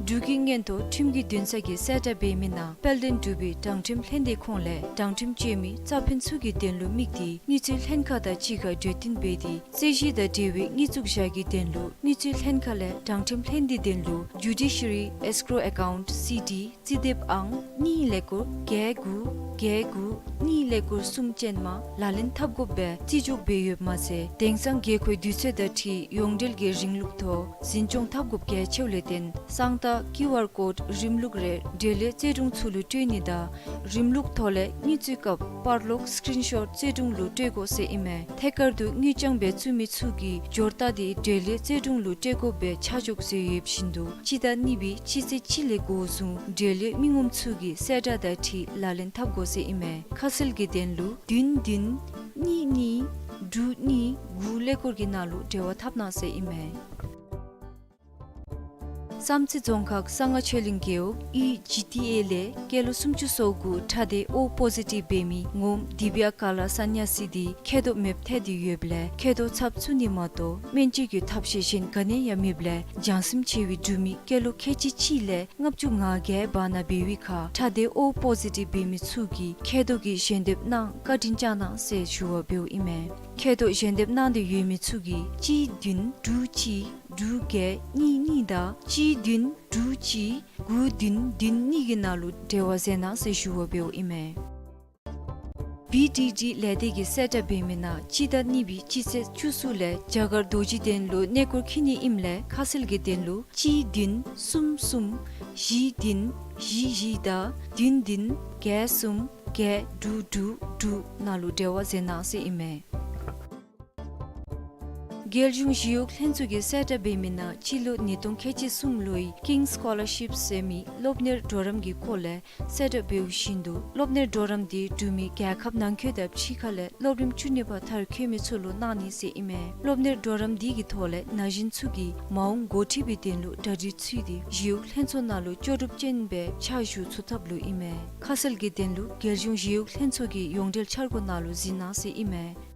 འབྲུག་གི་མངོན་མཐོ་ཁྲིམས་ཀྱི་འདུན་ས་གིས་གསལ་བསྒྲགས་འབད་མི་ནང་དཔལ་ལྡན་འབྲུག་པའི་དྲང་ཁྲིམས་ལྷན་སྡེ་ཁོངས་ལས་དྲང་ཁྲིམས་སྤྱོད་མི་རྩ་ཕན་ཚུ་གི་དོན་ལུ་དམིགས་ཏེ་དངུལ་རྩིས་ལྷན་ཁག་དང་གཅིག་ཁར་གྲོས་བསྟུན་འབད་དེ་རྩོད་གཞི་དང་འབྲེལ་བའི་དངུལ་བཙུགས་བཞག་གི་དོན་ལུ་དངུལ་རྩིས་ལྷན་ཁག་ལས་དྲང་ཁྲིམས་ལྷན་སྡེའི་དོན་ལུ་Judiciary Escrow Account C D རྩིས་དེབ་ཨང་གཉིས་ཀླད་ཀོར་བརྒྱད་དགུ་བརྒྱད་དགུ་གཉིས་ཀླད་ཀོར་གསུམ་ཅན་མ་ལག་ལེན་འཐབ་དགོཔ་སྦེ་རྩིས་འཇོག་འབད་ཡོདཔ་མ་ཚད་དེང་སང་དགོས་མཁོའི་དུས་ཚོད་དང་འཁྲིལ་ཡོངས་འབྲེལ་གྱི་རིམ་ལུགས་ཐོག་འཛིན་སྐྱོང་འཐབ་དགོཔ་གལ་ཆེཝ་ལས་བརྟེན་གསང་རྟགས་ཀིའུ་ཨར་ཀོཌ་རིམ་ལུགས་རེ་འབྲེལ་ཡོད་རྩོད་དྲུང་ཚུ་ལུ་སྤྲོད་ནི་དང་རིམ་ལུགས་ཐོག་ལས་དངུལ་བཙུགས་སྐབས་པར་ལོག་སི་ཀྲིན་ཤོཊ་རྩོད་དྲུང་ལུ་སྤྲོད་དགོ་ཟེར་ཨིན་མས། ཐད་ཀར་དུ་དངུལ་རྐྱང་སྦེ་བཙུགས་མི་ཚུ་གིས་འབྱོར་རྟགས་དེ་འབྲེལ་ཡོད་རྩོད་དྲུང་ལུ་སྤྲོད་དགོཔ་སྦེ་ཆ་འཇོག་མཛད་ཡོདཔ་བཞིན་དུ་སྤྱི་ཟླ་གཉིས་པའི་སྤྱི་ཚེས་གཅིག་ལས་འགོ་བཟུང་འབྲེལ་ཡོད་མི་ངོམ་ཚུ་གིས་གསལ་བསྒྲགས་དང་འཁྲིལ་ལག་ལེན་འཐབ་དགོ་ཟེར་ཨིན་མས། ཁ་གསལ་གྱི་དོན་ལུ་བདུན་བདུན་གཉིས་གཉིས་དྲུག་གཉིས་དགུ་ཀླད་ཀོར་གྱི་ནང་ལུ་འབྲེལ་བ་འཐབ་གནང་ཟེར་ཨིན་མས། བསམ་རྩེ་རྫོང་ཁག་གསང་སྔགས་ཆོས་གླིང་རྒེད་འོག་ཡུལ་ཇི་ཊི་ཨེ་ལས་སྐྱེས་ལོ་སུམ་ཅུ་སོ་དགུ་ཁྲག་སྡེ་ཨོ་པོ་ཟི་ཊིབ་འབད་མི་ངོམ་དི་བི་ཡ་ཀ་ལ་ས་ནྱ་སི་འདི་མཁལ་རྡོག་མེདཔ་ཐལ་ཏེ་ཡོདཔ་ལས་མཁལ་རྡོག་ཚབ་བཙུགས་ནི་མ་གཏོགས་སྨན་བཅོས་ཀྱི་ཐབས་ཤེས་གཞན་ག་ནི་ཡང་མེདཔ་ལས་འཇང་སེམས་ཆེ་བའི་འབྲུག་མི་སྐྱེས་ལོ་ཁལ་གཅིག་གཅིག་ལས་ལྔ་བཅུ་ང་བརྒྱད་བར་ན་འབད་བའི་ཁར་ཁྲག་སྡེ་ཨོ་པོ་ཟི་ཊིབ་འབད་མི་ཚུ་གིས་མཁལ་རྡོག་གི་ཞལ་འདེབས་གནང་བཀའ་དྲིན་བསྐྱང་གནང་ཟེར་ཞུ་བ་འབདཝ་ཨིན་མས། མཁལ་རྡོག་ཞལ་འདེབས་གནང་སྟེ་ཡོད་མི་ཚུ་གིས་གཅིག་བདུན་དྲུག་གཅིག་དྲུག་བརྒྱད་གཉིས་གཉིས་དང་གཅིག་བདུན་དྲུག་གཅིག་དགུ་བདུན་བདུན་གཉིས་ཀྱི་ནང་ལུ་འབྲེལ་བ་མཛད་གནང་ཟེར་ཞུ་བ་འབདཝ་ཨིན་མས། བི་ཌི་ཌི་ལས་སྡེ་གིས་གསལ་བསྒྲགས་འབད་མི་ནང་སྤྱི་ཟླ་གཉིས་པའི་སྤྱི་ཚེས་བཅུ་གསུམ་ལས་རྒྱ་གར་རྡོ་རྗེ་གདན་ལུ་གནས་སྐོར་འཁྱིད་ནི་ཨིནམ་ལས་ཁ་གསལ་གྱི་དོན་ལུ་གཅིག་བདུན་གསུམ་གསུམ་བཞི་བདུན་བཞི་བཞི་དང་བདུན་བདུན་བརྒྱད་གསུམ་བརྒྱད་དྲུག་དྲུག་དྲུག་ནང་ལུ་འབྲེལ་བ་མཛད་གནང་ཟེར་ཨིན་མས། རྒྱལ་གཞུང་ཞི་གཡོག་ལྷན་ཚོགས་ཀྱིས་གསལ་བསྒྲགས་འབད་མི་ནང་སྤྱི་ལོ་ཉིས་སྟོང་ཁལ་གཅིག་གསུམ་ལོའི་ཀིང་སི་ཀོ་ལར་ཤིབ་ཟེར་མི་སློབ་གཉེར་གྲོགས་རམ་གྱི་སྐོར་ལས་གསལ་བསྒྲགས་འབདཝ་བཞིན་དུ་སློབ་གཉེར་གྲོགས་རམ་དེ་འབྲུག་མི་རྒྱལ་ཁབ་ནང་འཁོད་དང་ཕྱི་ཁ་ལས་སློབ་རིམ་བཅུ་གཉིས་པ་མཐར་འཁྱོལ་མི་ཚུ་ལུ་གནང་ནི་ཟེར་ཨིན་མས། སློབ་གཉེར་གྲོགས་རམ་དེ་གི་ཐོག་ལས་ན་གཞོན་ཚུ་གིས་མ་འོངས་འགོ་ཁྲིད་པའི་དོན་ལུ་གྲ་སྒྲིག་ཚུད་དེ་ཞི་གཡོག་ལྷན་ཚོགས་ནང་ལུ་ལྕོགས་གྲུབ་ཅན་སྦེ་ཕྱག་ཞུ་ཚུགས་ཐབས་ལུ་ཨིན་མས། ཁ་གསལ་གྱི་དོན་ལུ་རྒྱལ་གཞུང་ཞི་གཡོག་ལྷན་ཚོགས་ཀྱི་ཡོངས་འབྲེལ་འཆར་སྒོ་ནང་ལུ་གཟིགས་གནང་ཟེར་ཨིན་མས།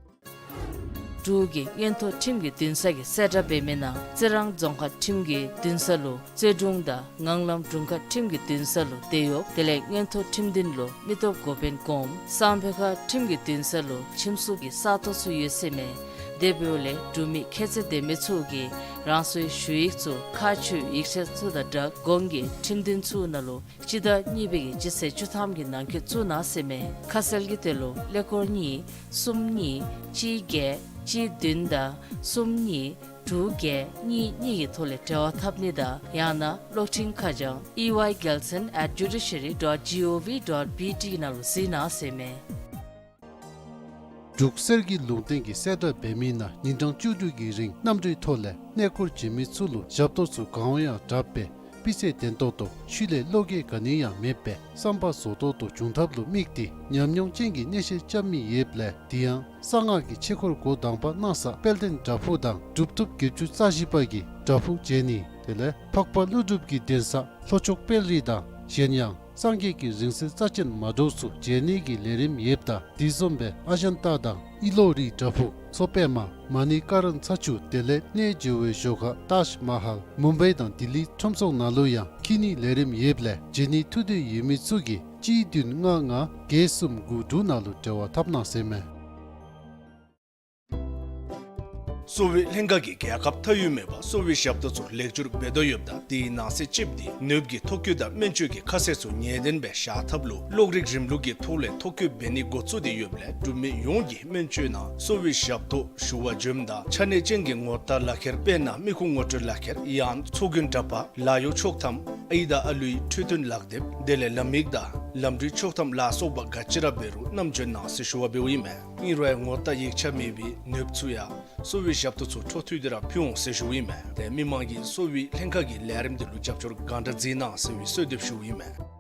འབྲུག་གི་མངོན་མཐོ་ཁྲིམས་ཀྱི་འདུན་ས་གིས་གསལ་བསྒྲགས་འབད་མི་ནང་རྩི་རང་རྫོང་ཁག་ཁྲིམས་ཀྱི་འདུན་ས་ལུ་རྩོད་དྲུང་དང་ངང་ལམ་དྲུང་ཁག་ཁྲིམས་ཀྱི་འདུན་ས་ལུ་དེད་གཡོགཔ་དེ་ལས་མངོན་མཐོ་ཁྲིམས་འདུན་ལུ་མི་སྟོབས་འགོ་དཔོན་གོངམ་གསང་སྦས་ཁ་ཁྲིམས་ཀྱི་འདུན་ས་ལུ་ཁྲིམས་སྲུང་གི་ས་སྟོང་ཚུ་ཡོད་ཟེར་མས། དེ་འབདཝ་ལས་འབྲུག་མི་ཁྱད་ཚད་ལྡན་མི་ཚུ་གིས་རང་སོའི་ཞུ་ཡིག་ཚུ་ཁག་ཆེ་ཡིག་ཆ་ཚུ་དང་སྦྲགས་གོང་གི་ཁྲིམས་འདུན་ཚུ་ནང་ལུ་སྤྱི་ཟླ་གཉིས་པའི་གི་སྤྱི་ཚེས་བཅུ་ཐམ་གྱི་ནང་འཁོད་བཙུགས་གནང་ཟེར་མས། ཁ་གསལ་གྱི་དོན་ལུ་ཀླད་ཀོར་གཉིས་གསུམ་གཉིས་གཅིག་བརྒྱད་གཅིག་བདུན་དང་གསུམ་གཉིས་དྲུག་བརྒྱད་གཉིས་གཉིས་ཀྱི་ཐོག་ལས་འབྲེལ་བ་འཐབ་ནི་དང་ཡང་ན་གློག་འཕྲིན་ཁ་བྱང་E Y Gelson at judiciary dot gov dot B T ནང་ལུ་གཟིགས་གནང་ཟེར་མས། འབྲུག་གསེར་གྱི་ལུང་བསྟན་གྱིས་གསལ་བསྒྲགས་འབད་མི་ནང་ཉིན་གྲངས་བཅུ་དྲུག་གི་རིང་གནམ་གྲུའི་ཐོག་ལས་གནས་སྐོར་བྱོན་མི་ཚུ་ལུ་ཞབས་ཏོག་ཚུ་གང་ཡང་དྲག་པས་ སྤུས་ཚད་ལྡན་ཏོག་ཏོ་ཤུལ་ལས་བློ་འགྱོད་ག་ནི་ཡང་མེད་པའི་བསམ་པ་བཟོ་ཏོག་ཏོ་འབྱུང་ཐབས་ལུ་དམིགས་ཏེ་ཉམས་མྱོང་ཅན་གྱི་གནས་བཤད་རྐྱབ་མི་ཡོདཔ་ལས། དེ་ཡང་གསང་སྔགས་ཀྱི་ཆོས་སྐོར་འགོ་དང་པ་གནང་ས་དཔལ་ལྡན་བྲག་ཕུག་དང་གྲུབ་ཐོབ་བརྒྱད་ཅུ་རྩ་བཞི་པ་གི་བྲག་ཕུག་མཇལ་ནི་དེ་ལས་འཕགས་པ་ཀླུ་སྒྲུབ་ཀྱི་གདན་ས་ལྷོ་ཕྱོགས་དཔལ་རི་དང་གཞན་ཡང་སངས་རྒྱས་ཀྱི་རིང་བསྲེལ་རྩ་ཅན་མ་འདྲོགས་སུ་མཇལ་ནི་གི་ལས་རིམ་ཡོདཔ་ད། དེ་བཟུམ་སྦེ་ཨ་ཇན་ཏ་དང་ཨི་ལོ་རི་བྲག་ཕུག་མཚོ་པདྨ་མ་ཎི་ཀ་རན་ཚ་ཆུ་དེ་ལས་གནས་མཇལ་བའི་ཞོར་ཁར་ཏཱཇ་མ་ཧཱལ་མུམ་བའི་དང་ལྡི་ལི་ཁྲོམ་ཚོགས་ནང་ལུ་ཡང་འཁྱིད་ནི་ལས་རིམ་ཡོདཔ་ལས་མཇལ་ནི་ཐུགས་འདོད་ཡོད་མི་ཚུ་གིས་གཅིག་བདུན་ལྔ་ལྔ་བརྒྱད་གསུམ་དགུ་དྲུག་ནང་ལུ་འབྲེལ་བ་འཐབ་གནང་ཟེར་མས། གསོ་བའི་ལྷན་ཁག་གིས་རྒྱལ་ཁབ་མཐའ་དབུས་མེད་པར་གསོ་བའི་ཞབས་ཏོག་ཚུ་ལེགས་བཅོས་འབད་དོ་ཡོདཔ་ད། དེའི་ནང་གསེས་ཅིག་འདི་ནདཔ་ཀྱི་ཐོ་བཀོད་དང་སྨན་བཅོས་ཀྱི་ཁ་གསལ་ཚུ་ངེས་བདེན་སྦེ་བཞག་ཐབས་ལུ་གློག་རིག་རིམ་ལུགས་ཀྱི་ཐོག་ལས་ཐོ་བཀོད་འབད་ནི་འགོ་བཙུགས་ཏེ་ཡོདཔ་ལས་འབྲུག་མི་ཡོངས་ཀྱིས་སྨན་བཅོས་ནང་གསོ་བའི་ཞབས་ཏོག་ཞུ་བར་འབྱོནམ་ད་ཆ་གནས་ཅན་གྱི་ངོ་རྟགས་ལག་ཁྱེར་དཔེར་ན་མི་ཁུངས་ངོ་སྤྲོད་ལག་ཁྱེར་ཡང་མཚོ་དགོན་གྲྭ་པ་ལཱ་གཡོག་ཆོག་ཐམ་ཨའི་དང་ཨ་ལུའི་འཕྲོད་བསྟེན་ལག་དེབ་དེ་ལས་ལམ་ཡིག་དང་ལམ་འགྲུལ་ཆོག་ཐམ་ལ་སོགས་པ་ག་ཅི་ར་འབད་རུང་བསྣམས་འབྱོན་གནང་ཟེར་ཞུ་བ་འབདཝ་ཨིན་མས། ཨིན་རུང་ཡང་ངོ་རྟགས་ཡིག་ཆ་མེད་པའི་ནདཔ་ཚུ་ཡང་གསོ་བའི་ཞབས་ཏོག་ཚུ་འཕྲོ་མཐུད་དེ་ར་ཕུལ་འོང་ཟེར་ཞུཝ་ཨིན་མས། ཏེ་མི་མང་གིས་གསོ་བའི་ལྷན་ཁག་གི་ལས་རིམ་འདི་ལུ་རྒྱབ་སྐྱོར་གང་དྲག་མཛད་གནང་ཟེར་བའི་གསོལ་འདེབས་ཞུཝ་ཨིན་མས།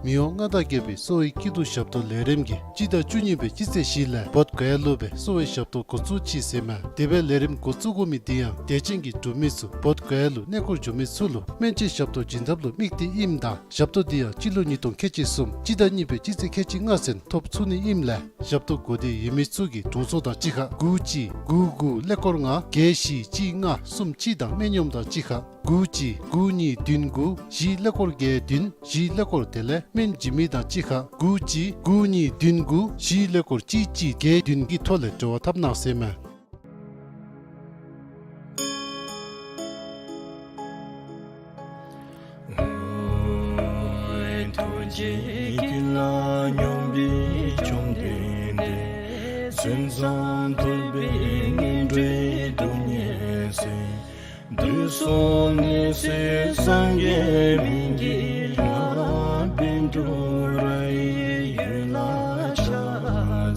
མི་དབང་མངའ་བདག་རྒྱལ་པོའི་གསོ་བའི་སྐྱིད་སྡུག་ཞབས་ཏོག་ལས་རིམ་གྱིས་སྤྱི་ཟླ་བཅུ་གཉིས་པའི་སྤྱི་ཚེས་བཞི་ལས་བོདྷ་ག་ཡ་ལུ་སྦེ་གསོ་བའི་ཞབས་ཏོག་འགོ་བཙུགས་ཅི་ཟེར་མས། དེ་སྦེ་ལས་རིམ་འགོ་བཙུགས་དགོ་མི་འདི་ཡང་དད་ཅན་གྱི་འབྲུག་མི་ཚུ་བོདྷ་ག་ཡ་ལུ་གནས་སྐོར་འགྱོ་མི་ཚུ་ལུ་སྨན་བཅོས་ཞབས་ཏོག་བྱིན་ཐབས་ལུ་དམིགས་ཏེ་ཨིནམ་ད། ཞབས་ཏོག་འདི་ཡང་སྤྱི་ལོ་ཉིས་སྟོང་ཁལ་གཅིག་གསུམ་སྤྱི་ཟླ་གཉིས་པའི་སྤྱི་ཚེས་ཁལ་གཅིག་ལྔ་ཚུན་ཐོབ་ཚུགས་ནི་ཨིནམ་ལས་ཞབས་ཏོག་དགོས་འདོད་ཡོད་མི་ཚུ་གིས་དྲུང་འཚོ་དང་གཅིག་ཁར་དགུ་གཅིག་དགུ་དགུ་ཀླད་ཀོར་ལྔ་བརྒྱད་བཞི་གཅིག་ལྔ་གསུམ་གཅིག་དང་སྨན་གཡོགམ་དང་གཅིག་ཁར་དགུ་གཅིག་དགུ་གཉིས་བདུན་དགུ་བཞི་ཀླད་ཀོར་བརྒྱད་བདུན་བཞི་ཀླད་ཀོར་དེ་ལས་སྨན་བྱིན་མི་དང་གཅིག་ཁར་དགུ་གཅིག་དགུ་གཉིས་བདུན་དགུ་བཞི་ཀླད་ཀོར་གཅིག་གཅིག་བརྒྱད་བདུན་གྱི་ཐོག་ལས་འབྲེལ་བ་འཐབ་གནང་ཟེར་མས། ཐུགས་རྗེ་ཀུན་ལ་སྙོམས་པའི་བཅོམ་ལྡན་འདས། མཚན་ཙམ་ཐོས་པས་ངན་འགྲོའི་སྡུག་བསྔལ་སེལ། དུས་གསུམ་ནད་སེལ་སངས་རྒྱས་སྨན་གྱི་བླ། པཎ་གྲུབ་རང་གི་འོད་ལ་ཕྱག་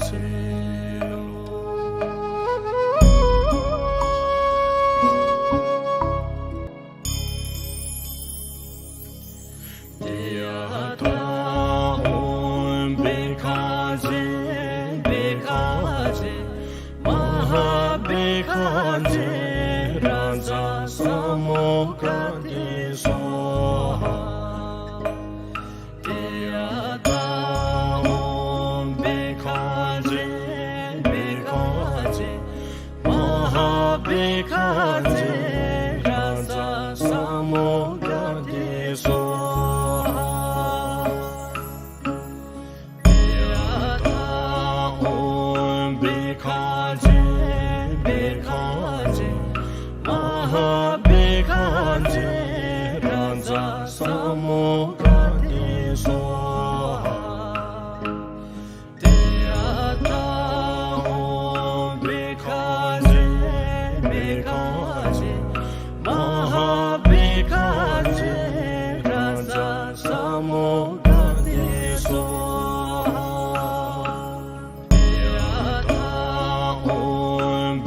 འཚལ་ལོ། ཏདྱ་ཐཱ། ཨོཾ་བྷཻ་ཥ་ཛྱེ་བྷཻ་ཥ་ཛྱེ་མ་ཧཱ་བྷཻ་ཥ་ཛྱེ་རཱ་ཛ་ས་མུདྒ་ཏེ་སྭཱ་ཧཱ། ཏདྱ་ཐཱ། ཨོཾ་བྷཻ་ཥ་ཛྱེ་བྷཻ་ཥ་ཛྱེ་མ་ཧཱ་བྷཻ་ཥ་ཛྱེ་རཱ་ཛ་ས་མུདྒ་ཏེ་སྭཱ་ཧཱ། ཏདྱ་ཐཱ། ཨོཾ་བྷཻ་ཥ་ཛྱེ་བྷཻ་ཥ་ཛྱེ་མ་ཧཱ་བྷཻ་ཥ་ཛྱེ་རཱ་ཛ་ས་མུདྒ་ཏེ་སྭཱ་ཧཱ། ཏདྱ་ཐཱ། ཨོཾ་བྷཻ་ཥ་ཛྱེ་བྷཻ་ཥ་ཛྱེ་མ་ཧཱ་བྷཻ་ཥ་ཛྱེ་རཱ་ཛ་ས་མུདྒ་ཏེ་སྭཱ་ཧཱ། ཏདྱ་ཐཱ། ཨོཾ་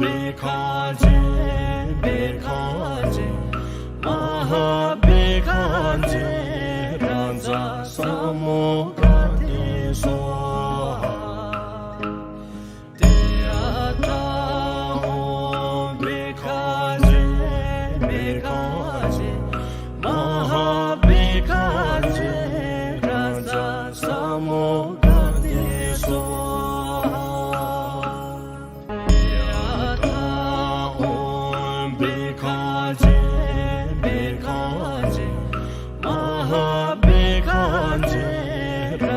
བྷཻ་ཥ་ཛྱེ་བྷཻ་ཥ་ཛྱེ་མ་ཧཱ་བྷཻ་ཥ་ཛྱེ་རཱ་ཛ་ས་མུདྒ་ཏེ་སྭཱ་ཧཱ། ཏདྱ་ཐཱ། ཨོཾ་བྷཻ་ཥ་ཛྱེ་བྷཻ་ཥ་ཛྱེ་མ་ཧཱ་བྷཻ་ཥ་ཛྱེ་རཱ་ཛ་ས་མུདྒ་ཏེ་སྭཱ་ཧཱ། ཏདྱ་ཐཱ། ཨོཾ་བྷཻ་ཥ་ཛྱེ་བྷཻ་ཥ་ཛྱེ་མ་ཧཱ་བྷཻ་ཥ་ཛྱེ་རཱ་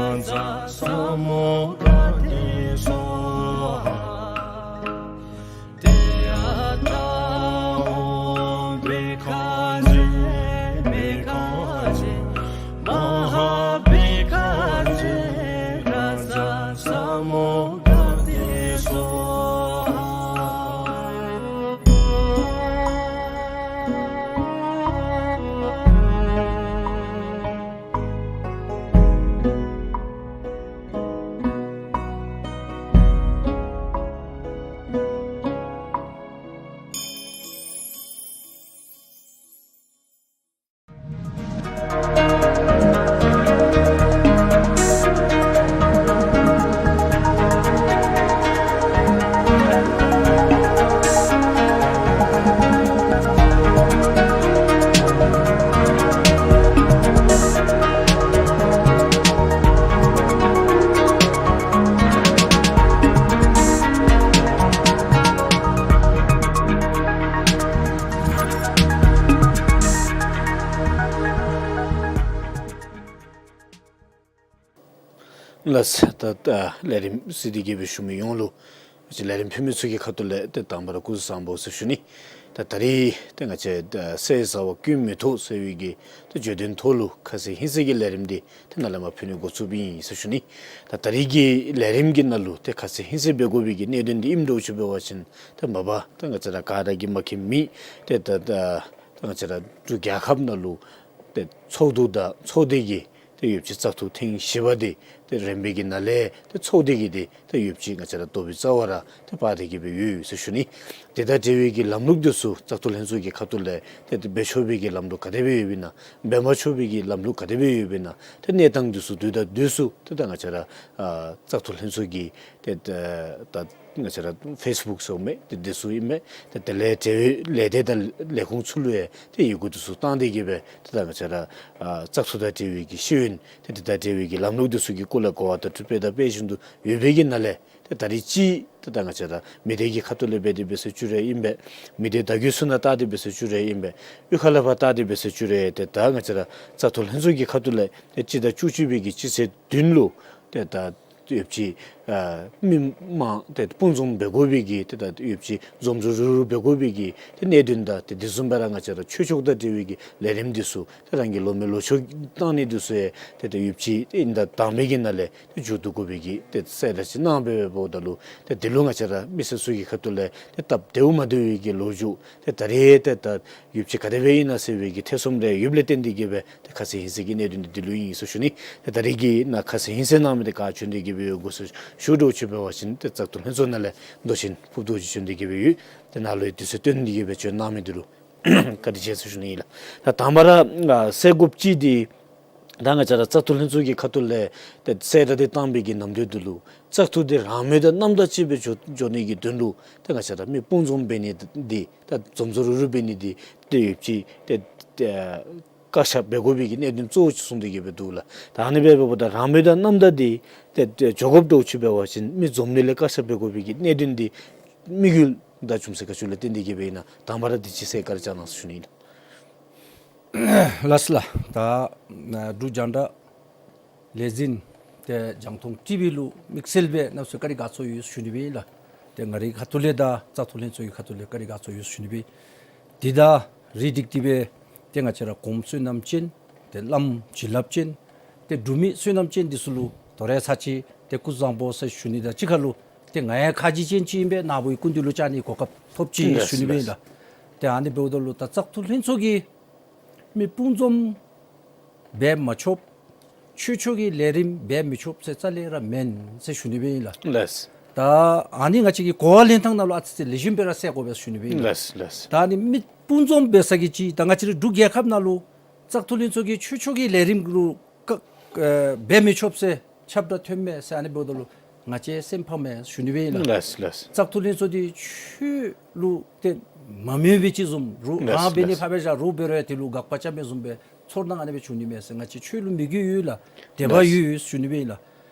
ལགས། ད་ད་ལས་རིམ་གཟིགས་ཏེ་གི་སྦེ་བཞུགས་མི་ཡོངས་ལུ་ང་བཅས་ལས་རིམ་ཕུལ་མི་ཚུ་གི་ཁ་ཐུག་ལས་ཏེ་དང་པ་ར་སྐུ་གཟུགས་བཟང་པོ་ཟེར་ཞུ་ནི། ད་ད་རིས་ཏེ་ང་བཅས་ད་ཟས་ཟ་བ་ཀུན་མི་ཐོགས་ཟེར་བའི་གི་ཏེ་བརྗོད་དོན་ཐོག་ལུ་ཁ་ཟས་ཧིང་ཟས་ཀྱི་ལས་རིམ་འདི་ཏེ་ནཱ་ལས་མར་ཕུལ་ནི་འགོ་བཙུགསཔ་ཨིན་ཟེར་ཞུ་ནི། ད་ད་རིས་ཀྱི་ལས་རིམ་གྱི་ནང་ལུ་ཏེ་ཁ་ཟས་ཧིང་ཟས་འབད་དགོ་པའི་གི་གནད་དོན་འདི་ཨིནམ་འདྲཝ་ཅིག་འབད་བ་ཅིན་ཏེ་མ་པ་ཏེ་ང་བཅས་ར་ག་ར་གིས་མ་མཁྱེན་མེད། ཏེ་ད་ད་ད་ང་བཅས་ར་འབྲུག་རྒྱལ་ཁབ་ནང་ལུ་ཏེ་ཚོགས་འདུ་དང་ཚོགས་སྡེ་གི་ཏེ་ཡོདཔ་ཅིག་བཙག་འཐུ་ཐེངས་བཞི་པ་འདི་ཏེ་རིམ་པ་གི་ནང་ལས་ཏེ་ཚོགས་སྡེ་གི་འདི་ཏེ་ཡོདཔ་ཅིག་ང་བཅས་ར་ལྟོ་བའི་རྩ་བ་ར་ཏེ་སྤར་ཏེ་གི་སྦེ་ཡོད་ཟེར་ཞུ་ནི། དེ་དང་འབྲེལ་བའི་གི་ལམ་ལུགས་འདི་ཚུ་བཙག་འཐུ་ལྷན་ཚོགས་ཀྱི་ཁ་ཐུག་ལས་ཏེ་ཏེ་འབད་ཆོག་པའི་གི་ལམ་ལུགས་ག་དེ་སྦེ་ཡོདཔ་ཨིན་ན། འབད་མ་ཆོག་པའི་གི་ལམ་ལུགས་ག་དེ་སྦེ་ཡོདཔ་ཨིན་ན། ཏེ་གནས་སྟངས་འདི་ཚུ་དུས་དང་དུས་སུ་ཏེ་ད་ང་བཅས་ར་ཨ་བཙག་འཐུ་ལྷན་ཚོགས་ཀྱི་ཏེ་ད་ད་ང་བཅས་ར་ཕེསི་བུཀ་ཟེར་མི་ཏེ་འདི་ཚུ་ཨིན་མས། ཏེ་དེ་ལས་འབྲེལ་བའི་ལས་སྡེ་དང་ལས་ཁུངས་ཚུ་ལུ་ཡང་ཏེ་ཡི་གུ་འདི་ཚུ་བཏང་སྟེ་གི་སྦེ་ཏེ་ད་ང་བཅས་ར་ཨ་བཙག་འཐུ་དང་འབྲེལ་བའི་གི་ཤེས་ཡོན་ཏེ་དེ་དང་འབྲེལ་བའི་གི་ལམ་ལུགས་འདི་ཚུ་གི་སྐོར་ལས་གོ་བ་དང་གྲུབ་པའི་དང་དཔེ་བཞིན་དུ་ཡོད་པའི་གི་ནང་ལས་ཏེ་ད་རིས་ཅིག་ཏེ་ད་ང་བཅས་ར་མི་སྡེ་གི་ཁ་ཐུག་ལས་འབད་དེ་འབད་ཟེར་བཅུག་རུང་ཨིན་པས། མི་སྡེ་བརྡ་བརྒྱུད་ཚུ་ནང་བཏང་སྟེ་འབད་ཟེར་བཅུག་རུང་ཨིན་པས། གཡུས་ཁ་ལས་ཕར་བཏང་སྟེ་འབད་ཟེར་བཅུག་རུང་ཏེ་ད་ང་བཅས་ར་བཙག་འཐུ་ལྷན་ཚོགས་ཀྱི་ཁ་ཐུག་ལས་ཏེ་སྤྱི་ཟླ་བཅུ་གཅིག་པའི་གི་སྤྱི་ཚེས་བདུན་ལུ་ཏེ་ད་ཡོདཔ་ཅིག་ཨ་མི་མང་ཏེ་སྤུངས་འཛོམས་འབད་དགོ་པའི་གི་ཏེ་ད་ཡོདཔ་ཅིག་འཛོམས་འཛོམས་རུབ་རུབ་འབད་དགོ་པའི་གི་ཏེ་གནད་དོན་དང་ཏེ་དེ་བཟུམ་སྦེ་ར་ང་བཅས་ར་ཆོས་ཕྱོགས་དང་འབྲེལ་བའི་གི་ལས་རིམ་འདི་ཚུ་ཏེ་རང་གི་ལོ་མེད་ལོ་ཆུང་བཏང་ནི་འདི་ཚུ་ཡང་ཏེ་ད་ཡོདཔ་ཅིག་ཏེ་ཨིན་ད་དང་པའི་གི་ནང་ལས་ཏེ་མཇུག་བསྡུ་དགོ་པའི་གི་ཏེ་གསལ་བསྒྲགས་ཅིག་གནང་སྦེ་འབདཝ་ད་ལུ་ཏེ་དེ་ལུ་ང་བཅས་ར་མི་སེར་ཚུ་གི་ཁ་ཐུག་ལས་ཏེ་སྟབས་བདེཝ་མ་བདེ་བའི་གི་ལོ་རྒྱུས་ཏེ་ད་རེས་ཏེ་ད་ཡོདཔ་ཅིག་ག་དེ་སྦེ་ཨིན་ན་ཟེར་བའི་གི་ཐེ་ཚོམ་རེ་ཡོདཔ་ལས་བརྟེན་ཏེ་གི་སྦེ་ཏེ་ཁ་ཟས་ཧིང་ཟས་ཀྱི་གནད་དོན་འདི་འདི་ལུ་ཨིན་ཟེར་ཞུ་ནི། ཏེ་ད་རིས་ཀྱི་ནཱ་ཁ་ཟས་ཧིང་ཟས་གནང་མི་འདི་ག་བྱོན་ཏེ་གི་སྦེ་ཡོད་གོ་ཟེར་ཞུ་དོ་ཅིག་འབད་བ་ཅིན་ཏེ་བཙག་འཐུ་ལྷན་ཚོགས་ནང་ལས་མདོ་ཆེན་ཕུརཔ་རྡོ་རྗེ་བྱོན་ཏེ་གི་སྦེ་ཡོད། ཏེ་ནཱ་ལུ་ཡང་དུས་ཚོད་བཏོན་ཏེ་གི་སྦེ་བྱོན་གནང་མི་འདི་ལུ་བཀའ་དྲིན་ཆེ་ཟེར་ཞུ་ནི་ཨིན་ལགས། ད་དང་པ་ར་ཨ་གསལ་དགོཔ་ཅིག་འདི་ད་ང་བཅས་ར་བཙག་འཐུ་ལྷན་ཚོགས་ཀྱི་ཁ་ཐུག་ལས་ཏེ་གསལ་བསྒྲགས་འདི་བཏང་པའི་གི་ནམ་དུས་འདི་ལུ་བཙག་འཐུ་འདི་རང་མོས་དང་རྣམ་དག་ཅིག་སྦེ་འགྱོ་འགྱོ་ནི་གི་དོན་ལུ་ཏེ་ང་བཅས་ར་མི་སྤུངས་འཛོམས་འབད་ནི་འདི་ད་འཛོམས་འཛོམས་རུབ་རུབ་འབད་ནི་འདི་ཏེ་ཡོདཔ་ཅིག་ཏེ་ཏེ་བཀག་ཆ་འབད་དགོ་པའི་གི་གནད་དོན་གཙོ་བོ་ཅིག་གསུངས་ཏེ་གི་སྦེ་འདུག་ལགས། ད་ཨ་ནི་སྦེ་འབདཝ་ད་རང་མོས་དང་རྣམ་དག་འདི་ཏེ་ཏེ་འགྱོ་དགོཔ་འདྲཝ་ཅིག་འབད་བ་ཅིན་མི་འཛོམས་ནི་ལས་བཀག་ཆ་འབད་དགོ་པའི་གི་གནད་དོན་འདི་དམིགས་ཡུལ་དང་རྒྱུ་མཚན་ག་ཅི་ལུ་བརྟེན་ཏེ་གི་སྦེ་ཨིན་ན། དང་པ་ར་འདི་ཅིག་གསལ་བསྒྲགས་རེ་བྱ་གནང་ཟེར་ཞུ་ནི་ཨིན་ལགས། ལགས་སོ་ལགས། ད་འབྲུག་རྒྱང་བསྒྲགས་ལས་འཛིན་ཏེ་རྒྱང་མཐོང་ཊི་བི་ལུ་དམིགས་བསལ་སྦེ་གནམ་མེད་ས་མེད་བཀའ་དྲིན་དགའ་ཚོར་ཡོད་ཟེར་ཞུ་ནི་སྦེ་ཨིན་ལགས། ཏེ་ང་རའི་ཁ་ཐུག་ལས་དང་བཙག་འཐུ་ལྷན་ཚོགས་ཀྱི་ཁ་ཐུག་ལས་བཀའ་དྲིན་དགའ་ཚོར་ཡོད་ཟེར་ཞུ་ནི་སྦེ། དེ་དང་རིགས་བསྒྲིགས་ཏེ་སྦེ་ཏེ་ང་བཅས་ར་གོངམ་བསོད་ནམས་ཅན་ཏེ་བླམ་བྱིན་རླབས་ཅན་ཏེ་འབྲུག་མི་བསོད་ནམས་ཅན་འདི་ཚུ་ལུ་དོ་རུང་ཚར་གཅིག་ཏེ་སྐུ་གཟུགས་བཟང་པོ་ཟེར་ཞུ་ནི་དང་གཅིག་ཁར་ལུ་ཏེ་ང་ཡང་ཁ་རྗེ་ཅན་ཅིག་ཨིན་པས། ནཱ་བུ་གི་སྐུ་མདུན་ལུ་བཅར་ནི་གོ་སྐབས་ཐོབ་ཅི་ལགས་ཞུ་ནི་སྦེ་ཨིན་ལགས། ལགས། ཏེ་ཨ་ནི་འབདཝ་ད་ལུ་ད་བཙག་འཐུ་ལྷན་ཚོགས་ཀྱིས་མི་སྤུངས་འཛོམས་འབད་མ་ཆོགཔ་ཆོས་ཕྱོགས་ཀྱི་ལས་རིམ་འབད་མི་ཆོགཔ་ཟེར་རྩ་ལས་ར་མེན་ཟེར་ཞུ་ནི་སྦེ་ཨིན་ལགས། ལགས། ད་ཨ་ནི་ང་བཅས་ཀྱི་གོ་བ་ལེན་ཐངས་ནང་ལུ་ཨ་ཙི་ཙི་ལེགས་ཤོམ་སྦེ་ར་གསལ་དགོ་པས་ཞུ་ནི་སྦེ་ཨིན་ལགས། ལགས་ལགས། ད་ཨ་ནི་མི་སྤུངས་འཛོམས་འབད་ས་གི་ཅིག་ད་ང་བཅས་རའི་འབྲུག་རྒྱལ་ཁབ་ནང་ལུ་བཙག་འཐུ་ལྷན་ཚོགས་ཀྱིས་ཆོས་ཕྱོགས་ཀྱི་ལས་རིམ་ལུ་བཀག་ཨེ་འབད་མི་ཆོགཔ་ཟེར་ཁྱབ་བསྒྲགས་ཐོནམ་མས་ཟེར་ཨ་ནི་འབདཝ་ད་ལུ་ང་བཅས་སེམས་ཕམ་མས་ཞུ་ནི་སྦེ་ཨིན་ལགས། ལགས་ལགས། བཙག་འཐུ་ལྷན་ཚོགས་འདི་ཆོས་ལུ་ཏེ་མ་མོས་པའི་ཅིག་བཟུམ་རུང་ལགས་རང་འབད་ནི་ལགས། ཕར་སྦེ་བཞག་རོགས་འབད་རུང་ཡང་དེ་ལུ་དགག་པ་རྐྱབ་མི་བཟུམ་སྦེ་ཚོར་སྣང་ཨ་ནི་སྦེ་བྱུང་ནི་མས་ཟེར། ང་བཅས་ཆོས་ལུ་མོས་གུས་ཡོད་ལགས། དད་པ་ལགས། ཡོད་ཡོད་ཞུ་ནི་སྦེ་ཨིན་ལགས།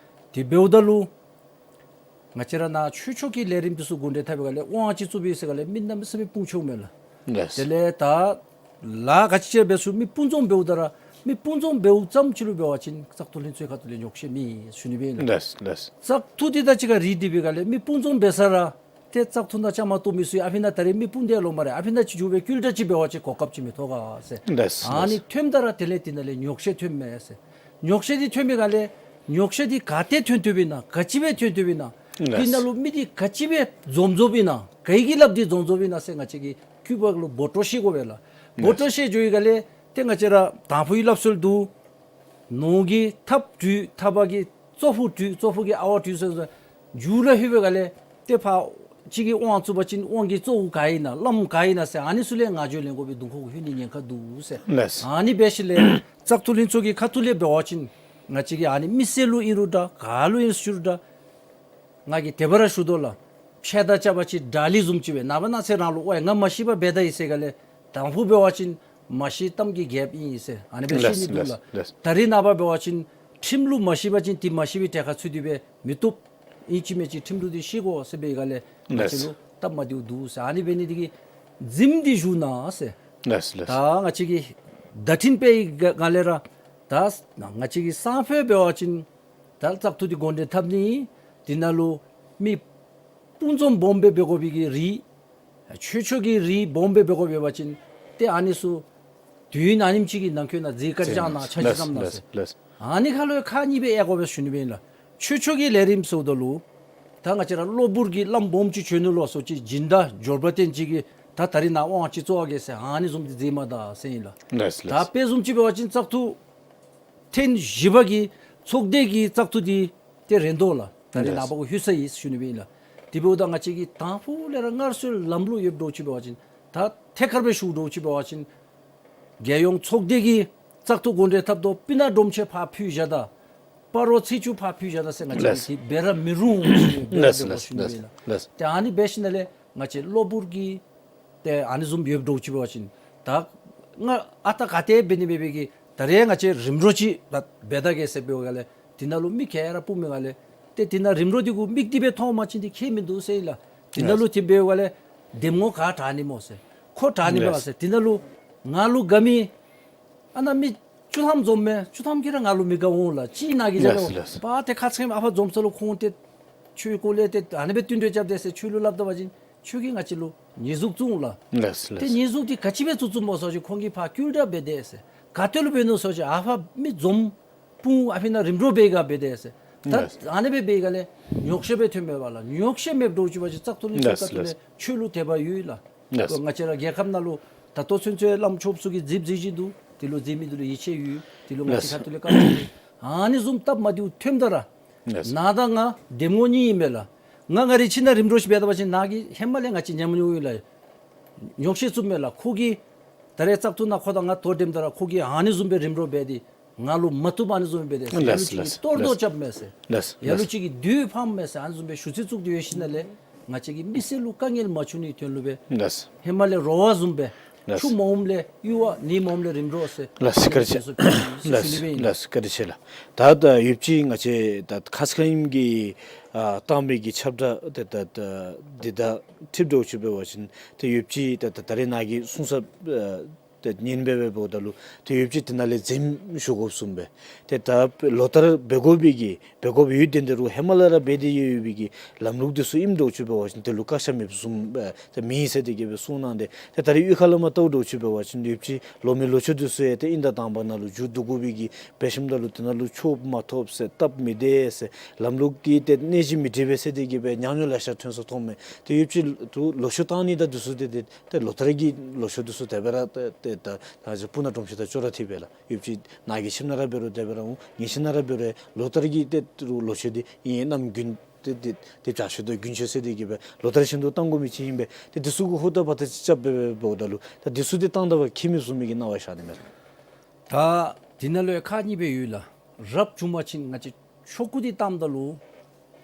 དེ་འབདཝ་ད་ལུ་ང་བཅས་ར་ནཱ་ཆོས་ཕྱོགས་ཀྱི་ལས་རིམ་འདི་ཚུ་འགོ་འདྲེན་འཐབ་པའི་སྒང་ལས་དབང་ཅིག་བཙུགས་པའི་ཟེར་སྒང་ལས་མི་གནམ་མེད་ས་མེད་སྤུངས་ཆོག་མས་ལགས། ལགས། དེ་ལས་ད་ལཱ་ག་ཅི་ཅིག་འབད་ཚུགས་མི་སྤུངས་འཛོམས་འབདཝ་ད་ར་མི་སྤུངས་འཛོམས་འབདཝ་ཙམ་ཅིག་ལུ་འབད་བ་ཅིན་བཙག་འཐུ་ལྷན་ཚོགས་ཁ་ཐུག་ལས་ཉོགས་བཤད་མེད་ཞུ་ནི་སྦེ་ཨིན་ལགས། ལགས་ལགས། བཙག་འཐུ་འདི་དང་གཅིག་ཁར་རིགས་བསྒྲིགས་པའི་སྒང་ལས་མི་སྤུངས་འཛོམས་འབད་ས་ར་ཏེ་བཙག་འཐུ་ནང་བཅའ་མར་གཏོགས་མི་ཚུ་ཨ་ཕི་ནང་ད་རེས་མི་སྤུངས་ཏེ་ལོ་མ་རེ་ཨ་ཕི་ནང་ཅིག་འགྱོ་སྦེ་སྐུལ་ལྕག་ཅིག་འབད་བ་ཅིན་གོ་སྐབས་ཅིག་མི་ཐོབ་ག་ཟེར། ལགས་ལགས། ཨ་ནི་ཐོནམ་ད་ར་དེ་ལས་དེ་ནང་ལས་ཉོགས་བཤད་ཐོནམ་མས་ཟེར། ཉོགས་བཤད་འདི་ཐོན་པའི་སྒང་ལས་ཉོགས་བཤད་འདི་ག་ཏེ་ཐོན་ཐོནམ་ཨིན་ན་ག་ཅི་སྦེ་ཐོན་ཐོནམ་ཨིན་ན་ལགས། དེ་ནང་ལུ་མི་འདི་ག་ཅི་སྦེ་འཛོམས་འཛོམསཔ་ཨིན་ན་ག་གིས་སླབ་སྟེ་འཛོམས་འཛོམསཔ་ཨིན་ན་ཟེར་ང་བཅས་ཀྱིས་ཁྱོད་པ་ལུ་འབོ་སྤྲོ་ཤེས་དགོ་པས་ལགས། ལགས། འབོ་སྤྲོ་ཤེས་འགྱོ་བའི་སྒང་ལས་ཏེ་ང་བཅས་ར་དང་ཕུ་གི་སླབ་སྲོལ་འདུག། ནོར་གྱི་ཐགཔ་བྲུས་ཐགཔ་གིས་ཙོག་ཕུ་བྲུས་ཙོག་ཕུ་གིས་ཨ་ཝ་བྲུས་ཟེར་ཟེར་མཇུག་ལུ་ལྷོད་པའི་སྒང་ལས་ཏེ་ཕར་གཅིག་གིས་དབང་བཙུགས་པ་ཅིན་དབང་གི་གཙོ་བོ་ག་ཨིན་ན་བླམ་ག་ཨིན་ན་ཟེར་ཨ་ནི་ཚུ་ལས་ང་རྒྱལ་ལེན་དགོ་པའི་གདོང་ཁ་གུ་ལྷོད་ནི་ཉེན་ཁ་འདུག་ཟེར། ལགས། ཨ་ནི་འབད་ཞིནམ་ལས་བཙག་འཐུ་ལྷན་ཚོགས་ཀྱི་ཁ་ཐུག་ལས་འབད་བ་ཅིན་ང་བཅས་ཀྱིས་ཨ་ནི་མི་སེར་ལུ་ཨིན་རུང་འདྲ་ག་ལུ་ཨིན་རུང་འདྲ་ང་གིས་དེ་སྦེ་ར་ཞུ་དོ་ལགས། ཕྱེད་དང་རྐྱབ་པ་ཅིན་དགྲ་ལི་བཟུམ་ཅིག་སྦེ་ནངས་པ་གནངས་ཚེ་རང་ལུ་ཝའེ་ང་མ་ཤེས་པར་འབད་ད་ཡི་ཟེར་སྒང་ལས་དང་ཕུ་འབད་བ་ཅིན་མ་ཤེས་གཏམ་གྱི་རྒྱལཔོ་ཨིན་ཟེར་ཨ་ནི་སྦེ་ལགས་ཤེས་ནི་འདུག་ལགས། ལགས་ལགས། ད་རེས་ནངས་པ་འབད་བ་ཅིན་ཁྲིམས་ལུགས་མ་ཤེས་པ་ཅིན་དེ་མ་ཤེས་པའི་གྲལ་ཁར་ཚུད་དེ་སྦེ་མི་བཏུབ། ཨིན་ཅི་མིན་ཅི་ཁྲིམས་ལུགས་འདི་ཤེས་དགོ་ཟེར་བའི་སྒང་ལས་ང་བཅས་ལུ་སྟབས་མ་བདེཝ་འདུག་ཟེར་ཨ་ནི་འབད་ནི་འདི་གིས་འཛེམ་སྟེ་བཞུགས་གནང་ཟེར། ལགས་ལགས། ད་ང་བཅས་ཀྱིས་བརྡ་འཕྲིན་སྤེལ་བའི་སྒང་ལས་ར་ད་ང་བཅས་ཀྱི་སང་ཕོད་འབད་བ་ཅིན་ ད་བཙག་འཐུ་འདི་འགོ་འདྲེན་འཐབ་ནི་འདི་ནང་ལུ་མི་སྤུངས་འཛོམས་སྦོམ་སྦེ་འབད་དགོ་པའི་གི་རིགས་ཆོས་ཕྱོགས་ཀྱི་རིགས་སྦོམ་སྦེ་འབད་དགོ་པའི་བ་ཅིན་ཏེ་ཨ་ནི་ཚུ་དུས་ཡུན་ཨ་ནེམ་ཅིག་གི་ནང་འཁོད་ནང་མཛད་བཀའ་དྲིན་བསྐྱང་གནང་། ཕྱག་ཕྱི་བསྣམས་གནང་ཟེར། ལགས་ལགས། ཨ་ནི་ཁ་ལུ་ཁག་གཉིས་སྦེ་ཡར་དགོ་པས་ཞུ་ནི་སྦེ་ཨིན་ལགས། ཆོས་ཕྱོགས་ཀྱི་ལས་རིམ་ཟེརཝ་ད་ལུ་ད་ང་བཅས་ར་གློ་བུར་གྱི་བླམ་སྦོམ་ཅིག་བྱོན་ནུག་ལོ་ཟེར་ཅིག་སྦྱིན་བདག་འབྱོར་པ་བརྟན་ཅིག་གིས་ད་ད་རིས་ནཱ་དབང་ཅིག་སྩོལ་གེ་ཟེར་ཨ་ནི་བཟུམ་འདི་མཛད་མ་ད་ཟེར་ཨིན་ལགས། ལགས་ལགས། ད་དཔེ་བཟུམ་ཅིག་འབད་བ་ཅིན་བཙག་འཐུ་ཐེངས་བཞི་པ་གི་ཚོགས་སྡེ་གི་བཙག་འཐུ་འདི་ཏེ་རན་དོ་ལགས། ད་རིས་ནངས་པ་གུ་ལྷོད་ས་ཡི་ཞུ་ནི་སྦེ་ཨིན་ལགས། དེ་འབདཝ་ད་ང་བཅས་ཀྱི་དང་ཕུ་ལས་ར་སྔར་སྲོལ་ལམ་ལུགས་ཡོདཔ་འདྲཝ་ཅིག་འབད་བ་ཅིན་ད་ཐད་ཀར་སྦེ་ཞུཝ་འདྲཝ་ཅིག་འབད་བ་ཅིན་རྒྱལ་ཡོངས་ཚོགས་སྡེ་གི་བཙག་འཐུ་འགོ་འདྲེན་འཐབ་དོ་སྤུ་ན་སྒྲོམ་ཆེན་ཕར་ཕུལ་བཞག་ད་སྤ་རོ་ཚེས་བཅུ་ཕར་ཕུལ་བཞག་ད་ཟེར་ང་བཅས་ལགས། ཀྱིས་འབད་ར་མི་རུང་ཟེར་འབད་ར་ལགས་འབད་དགོ་ཞུ་ནི་སྦེ་ཨིན་ལགས། ལགས། ཏེ་ཨ་ནི་འབད་ཞིནམ་ལས་ང་བཅས་གློ་བུར་གྱི་ཏེ་ཨ་ནི་བཟུམ་ཡོདཔ་འདྲཝ་ཅིག་འབད་བ་ཅིན་ད་ང་ཨ་རྟག་ག་ཏེ་འབད་ནི་འབད་བའི་གི་ད་རེས་ང་བཅས་རིམ་གྲོ་ཅིག་ད་འབད་ད་གེ་ཟེར་འབདཝ་ག་ལས་དེ་ནང་ལུ་མི་ག་ར་སྤུངས་མི་ག་ལས་ཏེ་དེ་ནང་རིམ་གྲོ་འདི་གུ་མིག་འདི་སྦེ་མཐོང་མ་ཅིན་འདི་ཁྱད་མིན་འདུག་ཟེར་ཨིན་ལགས། དེ་ནང་ལུ་ཏེ་འབདཝ་ག་ལས་འདེམས་ངོ་ག་དྲག་ནི་སྨོ་ཟེར་ཁོ་དྲག་ནི་མས་ཟེར་དེ་ནང་ལུ་ང་ལུ་དགའ་མི་ཨ་ནཱ་མི་བཅུ་ཐམ་འཛོམས་མས། བཅུ་ཐམ་གྱིས་ར་ང་ལུ་མི་དགའ་འོང་ལགས། ཅིག་ནཱ་གི་ལགས་ལགས། པ་ཏེ་ཁ་ཙ་ཁ་ཉིནམ་ཨ་ཕར་འཛོམས་ས་ལུ་ཁོང་ཏེ་ཆོས་སྐོར་ལས་ཏེ་ཨ་ནི་སྦེ་བསྟུན་གྲོས་རྐྱབ་དེས་ཟེར་ཆོས་ལུ་སླབ་ད་བ་ཅིན་ཁྱོད་ཀྱིས་ང་བཅས་ལུ་ཉེས་འཛུགས་བཙུགས་འོང་ལགས། ལགས་ལགས། ཏེ་ཉེས་འཛུགས་འདི་ག་ཅི་སྦེ་བཙུགས་བཙུགསཔ་སྨོ་ཟེར་བ་ཅིན་ཁོང་གིས་ཕར་སྐུལ་ལྕག་འབད་དེས་ཟེར། ག་ཏེ་ལུ་འབད་ནུག་ཟེར་བ་ཅིན་ཨ་ཕར་མི་འཛོམས་སྤུངས་ཨ་ཕི་ནང་རིམ་གྲོ་འབད་ག་འབད་དེས་ཟེར། ད་ལགས། ཨ་ནི་སྦེ་འབད་ག་ལས་ཉོགས་བཤད་སྦེ་ཐོན་མས་པ་ལགས། ཉོགས་བཤད་མེདཔ་འདྲཝ་ཅིག་འབད་བ་ཅིན་བཙག་འཐུ་ལས་ལགས་བཙག་འཐུ་ལས་ལགས། ཆོས་ལུ་དད་པ་ཡོད་ལགས། ལགས། ང་བཅས་ར་རྒྱལ་ཁབ་ནང་ལུ་ད་ལྟོ་ཚུན་ཚོད་བླམ་ཆོསཔ་ཚུ་གིས་མཛདཔ་མཛད་བཞིན་འདུག། དེ་ལུ་མཛད་མི་འདི་ལུ་ཡིད་ཆེས་ཡོད། དེ་ལུ་ང་བཅས་ལགས། ཁ་ཐུག་ལས་བཀའ་དྲིན་ཆེ། ཨ་ནི་བཟུམ་སྟབས་མ་བདེཝ་ཐོནམ་ད་ར་ལགས། ནཱ་དང་ང་འདེམས་ངོ་གཉིས་ཨིན་པས་ལགས། ང་ང་རའི་ཁྱིམ་ནང་རིམ་གྲོ་ཅིག་འབད་ད་བ་ཅིན་ནཱ་གིས་ཧེ་མ་ལས་ང་བཅས་ཉམས་མྱོང་ཡོད་ལགས། ཉོགས་བཤད་བཙུགསཔ་མས་ལགས། ཁོ་གིས་ད་རེས་བཙག་འཐུ་ནང་ཁོ་དང་ང་དོ་འགྲམ་ད་ར་ཁོ་གིས་ཨ་ནི་བཟུམ་སྦེ་རིམ་གྲོ་འབད་དེ་ང་ལུ་མ་བཏུབ་ཨ་ནི་བཟུམ་སྦེ་འབད་དེ་ལགས་ལགས། ལགས་ལགས། གཏོར་བཟློག་རྐྱབ་མས་ཟེར། ལགས་ལགས། ལ་ལུ་ཅིག་གིས་བདུད་ཕམ་མས་ཟེར་ཨ་ནི་བཟུམ་སྦེ་ཞུ་ཚིག་བཙུགས་ཏེ་ཡོད་ཞིནམ་ལས་ང་བཅས་ཀྱི་མི་སེར་ལུ་དཀའ་ངལ་མ་བྱུང་ནིའི་དོན་ལུ་སྦེ་ལགས། ཧེ་མ་ལས་རོ་བ་བཟུམ་སྦེ་ལགས། ཆུ་མ་འོངམ་ལས་གཡུར་བ་ནད་མ་འོངམ་ལས་རིམ་གྲོ་ཟེར། ལགས་བཀའ་དྲིན་ཆེ། ཞུ་ནི་སྦེ་ཨིན། ལགས་བཀའ་དྲིན་ཆེ་ལགས། ད་ད་ཡོདཔ་ཅིག་ང་བཅས་ད་ཁ་ཙ་ཁ་ཉིནམ་གྱི་ཨ་བཏང་མི་གི་ཁྱབ་བསྒྲགས་ད་ད་ད་འདི་དང་འཁྲིལཝ་འདྲཝ་ཅིག་འབད་བ་ཅིན་ཏེ་ཡོདཔ་ཅིག་ད་ད་ད་རེས་ནཱ་གིས་གསུངས་ས་ཨ་ཏེ་ཉན་སྦེ་འབདཝ་ད་ལུ་ཏེ་ཡོདཔ་ཅིག་དེ་ནང་ལས་འཛེམ་ཞུ་དགོཔ་བཟུམ་སྦེ། ཏེ་ད་ལོ་ལྟར་འབད་དགོ་པའི་གི་འབད་དགོཔ་ཡོད་དེ་འདི་རུང་ཧེ་མ་ལས་ར་འབད་དེ་ཡོད་ཡོད་པའི་གི་ལམ་ལུགས་འདི་ཚུ་ཨིནམ་འདྲཝ་ཅིག་འབད་བ་ཅིན་དེ་ལུ་བཀག་ཆ་མེདཔ་བཟུམ་སྦེ་ཏེ་མེད་ཟེར་དེ་གིས་སྦེ་གསུངས་གནང་སྟེ། ཏེ་ད་རེས་གཡུས་ཁ་ལས་མར་བལྟཝ་འདྲཝ་ཅིག་འབད་བ་ཅིན་ཡོདཔ་ཅིག་ལོ་མི་ལོ་མཆོད་འདི་ཚུ་ཡང་ཏེ་དབྱིན་ཟླ་དང་པ་ནང་ལུ་མཇུག་བསྡུ་དགོ་པའི་གི་འབད་ཞིནམ་ད་ལུ་དེ་ནང་ལུ་ཆོས་མ་ཐོབ་ཟེར་སྟབས་མི་བདེ་ཟེར་ལམ་ལུགས་ཀྱི་ཏེ་གནས་གཞི་མི་འགྲིག་པས་ཟེར་དེ་གིས་སྦེ་ཉག་ཉོག་ལེ་ཤ་ཐོན་ས་མཐོངམ་མས། ཏེ་ཡོདཔ་ཅིག་ལོ་མཆོད་བཏང་ནི་དང་འདི་ཚུ་ཏེ་ཏེ་ཏེ་ལོ་ལྟར་གྱི་ལོ་མཆོད་འདི་ཚུ་དེ་སྦེ་ར་ཏེ་ཏེ་ད་ད་ཅི་སྤུ་ན་སྒྲོམ་གཞི་དང་ཅོག་ར་འཐདཔ་སྦེ་ལགས། ཡོདཔ་ཅིག་ནཱ་གི་ཁྱིམ་ནང་ར་འབད་རུང་དེ་སྦེ་ར་འོང་། ངེའི་ཁྱིམ་ནང་ར་འབད་རུང་ལོ་ལྟར་གྱི་ཏེ་ལོ་མཆོད་འདི་ཨིན་ནམ་དགུན་ཏེ་ཏེ་ཏེ་བྱ་མཆོད་དང་དགུན་མཆོད་ཟེར་དེ་གིས་སྦེ་ལོ་ལྟར་བཞིན་དུ་བཏང་དགོ་མི་ཅིག་ཨིན་པས། ཏེ་འདི་ཚུ་གུ་ཧུར་ཐག་པ་ཏ་ཅིག་རྐྱབ་སྦེ་འབདཝ་ད་ལུ་ད་འདི་ཚུ་འདི་བཏང་ད་བ་ཁྱད་མེད་བཟུམ་མའི་གི་སྣང་བ་ཤར་ནི་མས་ལགས། ད་འདི་ནང་ལུ་ཡང་ཁག་གཉིས་སྦེ་ཡོད་ལགས། རབ་བྱུང་པ་ཅིན་ང་བཅས་ཆོ་གུ་འདི་བཏངམ་ད་ལུ་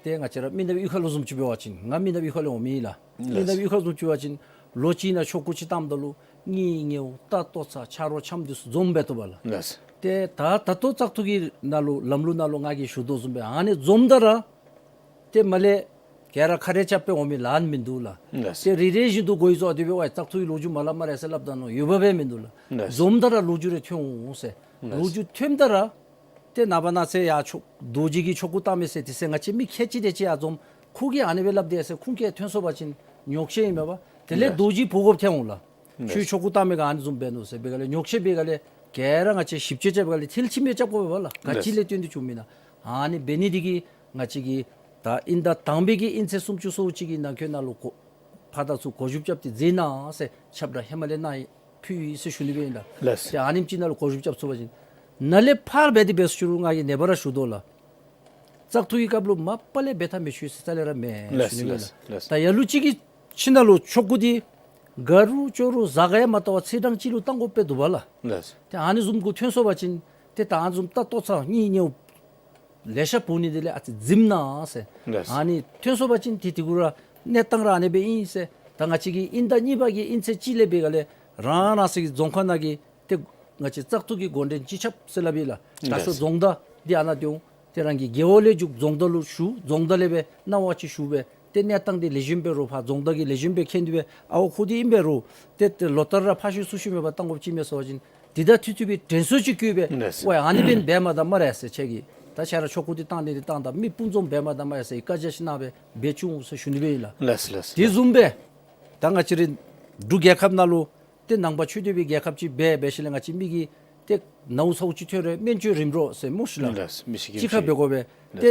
ཏེ་ང་བཅས་ར་མི་ནགཔ་གཡུས་ཁ་ལུ་བཟུམ་ཅིག་འབད་བ་ཅིན་ང་མི་ནགཔ་གཡུས་ཁ་ལས་འོང་མི་ཨིན་ལགས། མི་ནགཔ་གཡུས་ཁ་བཟུམ་ཅིག་འབད་བ་ཅིན་ལོ་གཅིག་ནང་ཆོ་གུ་ཅིག་བཏངམ་ད་ལུ་གཉེན་ཉེཝ་རྟ་ལྟོ་ཚང་ཆ་རོགས་འཆམ་འདི་ཚུ་འཛོམས་འབད་བཏུབ་པས་ལགས། ལགས། ཏེ་ད་ད་ལྟོ་བཙག་འཐུ་གི་ནང་ལུ་ལམ་ལུགས་ནང་ལུ་ང་གིས་ཞུ་དོ་བཟུམ་སྦེ་ཨ་ནི་འཛོམས་ད་ར་ཏེ་མར་ལས་ག་ར་ཁ་རས་རྐྱབ་སྦེ་འོང་མི་ལཱ་མིན་འདུག་ལགས། ལགས། ཏེ་རེ་རེ་བཞིན་དུ་གོ་ཡི་ཚོགས་དེ་སྦེ་ཝའི་བཙག་འཐུ་གི་ལོ་རྒྱུས་མ་སླབ་སྨ་རེ་ཟེར་སླབ་ད་ནོ་ཡོདཔ་སྦེ་མིན་འདུག་ལགས། ལགས། འཛོམས་ད་ར་ལོ་རྒྱུས་རེ་ཐོན་འོང་ཟེར། ལགས། ལོ་རྒྱུས་ཐོནམ་ད་ར་ཏེ་ནངས་པ་གནངས་ཚེ་ཡར་ཆོ་རྡོ་རྗེ་གི་ཆོ་གུ་བཏང་མས་ཟེར་དེ་ཟེར་ང་བཅས་མི་ཁལ་གཅིག་དེ་ཅིག་ཡར་འཛོམས། ཁོ་གིས་ཨ་ནི་སྦེ་སླབ་དེས་ཟེར་ཁུངས་སྐྱེལ་ཐོན་སོང་པ་ཅིན་ཉོགས་བཤད་ཨིན་མས་པ། དེ་ལས་ལགས། རྡོ་རྗེ་བུ་དགོཔ་ཐོན་འོང་ལགས། ལགས། ཁྱོད་ཆོ་གུ་བཏང་མི་ག་ཨ་ནི་བཟུམ་འབད་ནུག་ཟེར་འབད་ག་ལས་ཉོགས་བཤད་འབད་ག་ལས་ག་ར་ང་བཅས་ཞིབ་དཔྱད་རྐྱབ་ག་ལས་མཐིལ་ཕྱིན་སྦེ་རྐྱབ་དགོ་པས་ལགས། ག་ཅི་ལས་བརྟེན་ཏེ་བྱུངམ་ཨིན་ན། ཨ་ནི་འབད་ནི་འདི་གིས་ང་བཅས་ཀྱིས་ད་དབྱིན་ཟླ་དང་པའི་གི་དབྱིན་ཚེས་སུམ་ཅུ་སོ་གཅིག་གི་ནང་འཁོད་ནང་ལུ་གོ་ཕར་དང་ཚུར་གོ་བཞུགས་རྐྱབ་སྟེ་མཛད་གནང་ཟེར་ཁྱབ་བསྒྲགས་ཧེ་མ་ལས་གནང་ཡི། ཕུལ་ཡི་ཟེར་ཞུ་ནི་སྦེ་ཨིན་ལགས། ལགས། ཏེ་ཨ་ནེམ་ཅིག་ནང་ལུ་གོ་བཞུགས་རྐྱབ་ཚུགས་པ་ཅིན་ནཱ་ལས་ཕར་འབད་དེ་འབད་ཟེར་ཞུ་རུང་ང་གིས་ནེ་བར་ར་ཞུ་དོ་ལགས། བཙག་འཐུ་གི་སྐབས་ལུ་མ་པ་ལས་འབད་ཐབས་མེད་ཆོས་ཟེར་རྩ་ལས་ར་མེད་ལགས། ཞུ་ནི་སྦེ་ལགས། ལགས། ད་ལ་ལུ་ཅིག་གི་ཁྱིམ་ནང་ལུ་ཆོ་གུ་འདི་དགའ་རུང་སྐྱོ་རུང་གཟའ་ག་ཡང་མ་བལྟ་བར་ཚེས་གྲངས་གཅིག་ལུ་བཏང་དགོཔ་སྦེ་འདུག་པ་ལགས། ལགས། ཏེ་ཨ་ནི་བཟུམ་གུ་ཐོན་སོང་པ་ཅིན་ཏེ་ད་ཨ་ནི་བཟུམ་རྟ་ལྟོ་ཚང་གཉེན་ཉེཝ་ལེ་ཤ་འབོ་ནི་དེ་ལས་ཨ་ཙི་འཛེམ་གནང་ཟེར། ལགས། ཨ་ནི་ཐོན་སོང་པ་ཅིན་ཏེ་དེ་གུ་ར་གནས་སྟངས་ར་ཨ་ནི་སྦེ་ཨིན་ཟེར། ད་ང་བཅས་ཀྱི་དབྱིན་ཟླ་གཉིས་པ་གི་དབྱིན་ཚེས་གཅིག་ལས་འབད་ག་ལས་རང་རང་སོའི་རྫོང་ཁག་ནང་གི་ཏེ་ང་བཅས་བཙག་འཐུ་གི་འགོ་འདྲེན་སྤྱི་ཁྱབ་ཟེར་སླབ་ཨིན་ལགས། ད་ལགས། ཚུར་རྫོང་བདག་འདི་ཨ་ནཱ་ཏེ་འོང་། ཏེ་རང་གི་རྒེད་འོག་ལས་མཇུག་རྫོང་བདག་ལུ་ཞུ། རྫོང་བདག་ལས་སྦེ་གནང་བ་ཅིག་ཞུ་སྦེ་ཏེ་གནས་སྟངས་འདི་ལེགས་ཤོམ་འབད་རུང་ཕར་རྫོང་བདག་གིས་ལེགས་ཤོམ་སྦེ་མཁྱེན་ཏེ་སྦེ་ཨའོ་ཁོ་འདི་ཨིན་འབད་རུང་ཏེ་ཏེ་ལོ་ལྟར་ར་ཕར་བཤུད་ཚུར་བཤུད་མེད་པར་བཏང་དགོཔ་ཅིག་མས་ཟེར་བ་ཅིན་འདི་དང་མཐུད་མཐུད་པའི་དྲན་གསོ་ཅིག་བསྐུལ་སྦེ། ལགས། ཝའི་ཨ་ནི་སྦེ་འབད་མ་ད་སྨ་རེ་ཟེར་ཁྱེད་ཀྱིས། ད་ཁྱེད་ར་ཆོ་ག་འདི་བཏང་ནི་འདི་བཏང་ད་མི་སྤུན་ཆ་འབད་མ་ད་མ་ཡ་ཟེར་བཀའ་རྒྱ་ཞིག་གནང་སྦེ་འབད་བཅུག་ཟེར་ཞུ་ནི་སྦེ་ཨིན་ལགས། ལགས་ལགས། དེ་བཟུམ་སྦེ་ད་ང་བཅས་རའི་འབྲུག་རྒྱལ་ཁབ་ནང་ལུ་ཏེ་ནང་པ་ཆོས་ལྡན་པའི་རྒྱལ་ཁབ་ཅིག་འབད་འབད་ཞིནམ་ལས་ང་བཅས་མི་གིས་ཏེ་ནཝ་ཚཝ་ཅིག་ཐོན་རུང་སྨན་བཅོས་རིམ་གྲོ་ཟེར་སྨོ་ཤིག་ལགས། ལགས། མི་ཤི་གི་ཅིག་ཁར་འབད་དགོ་པས། ལགས། ཏེ་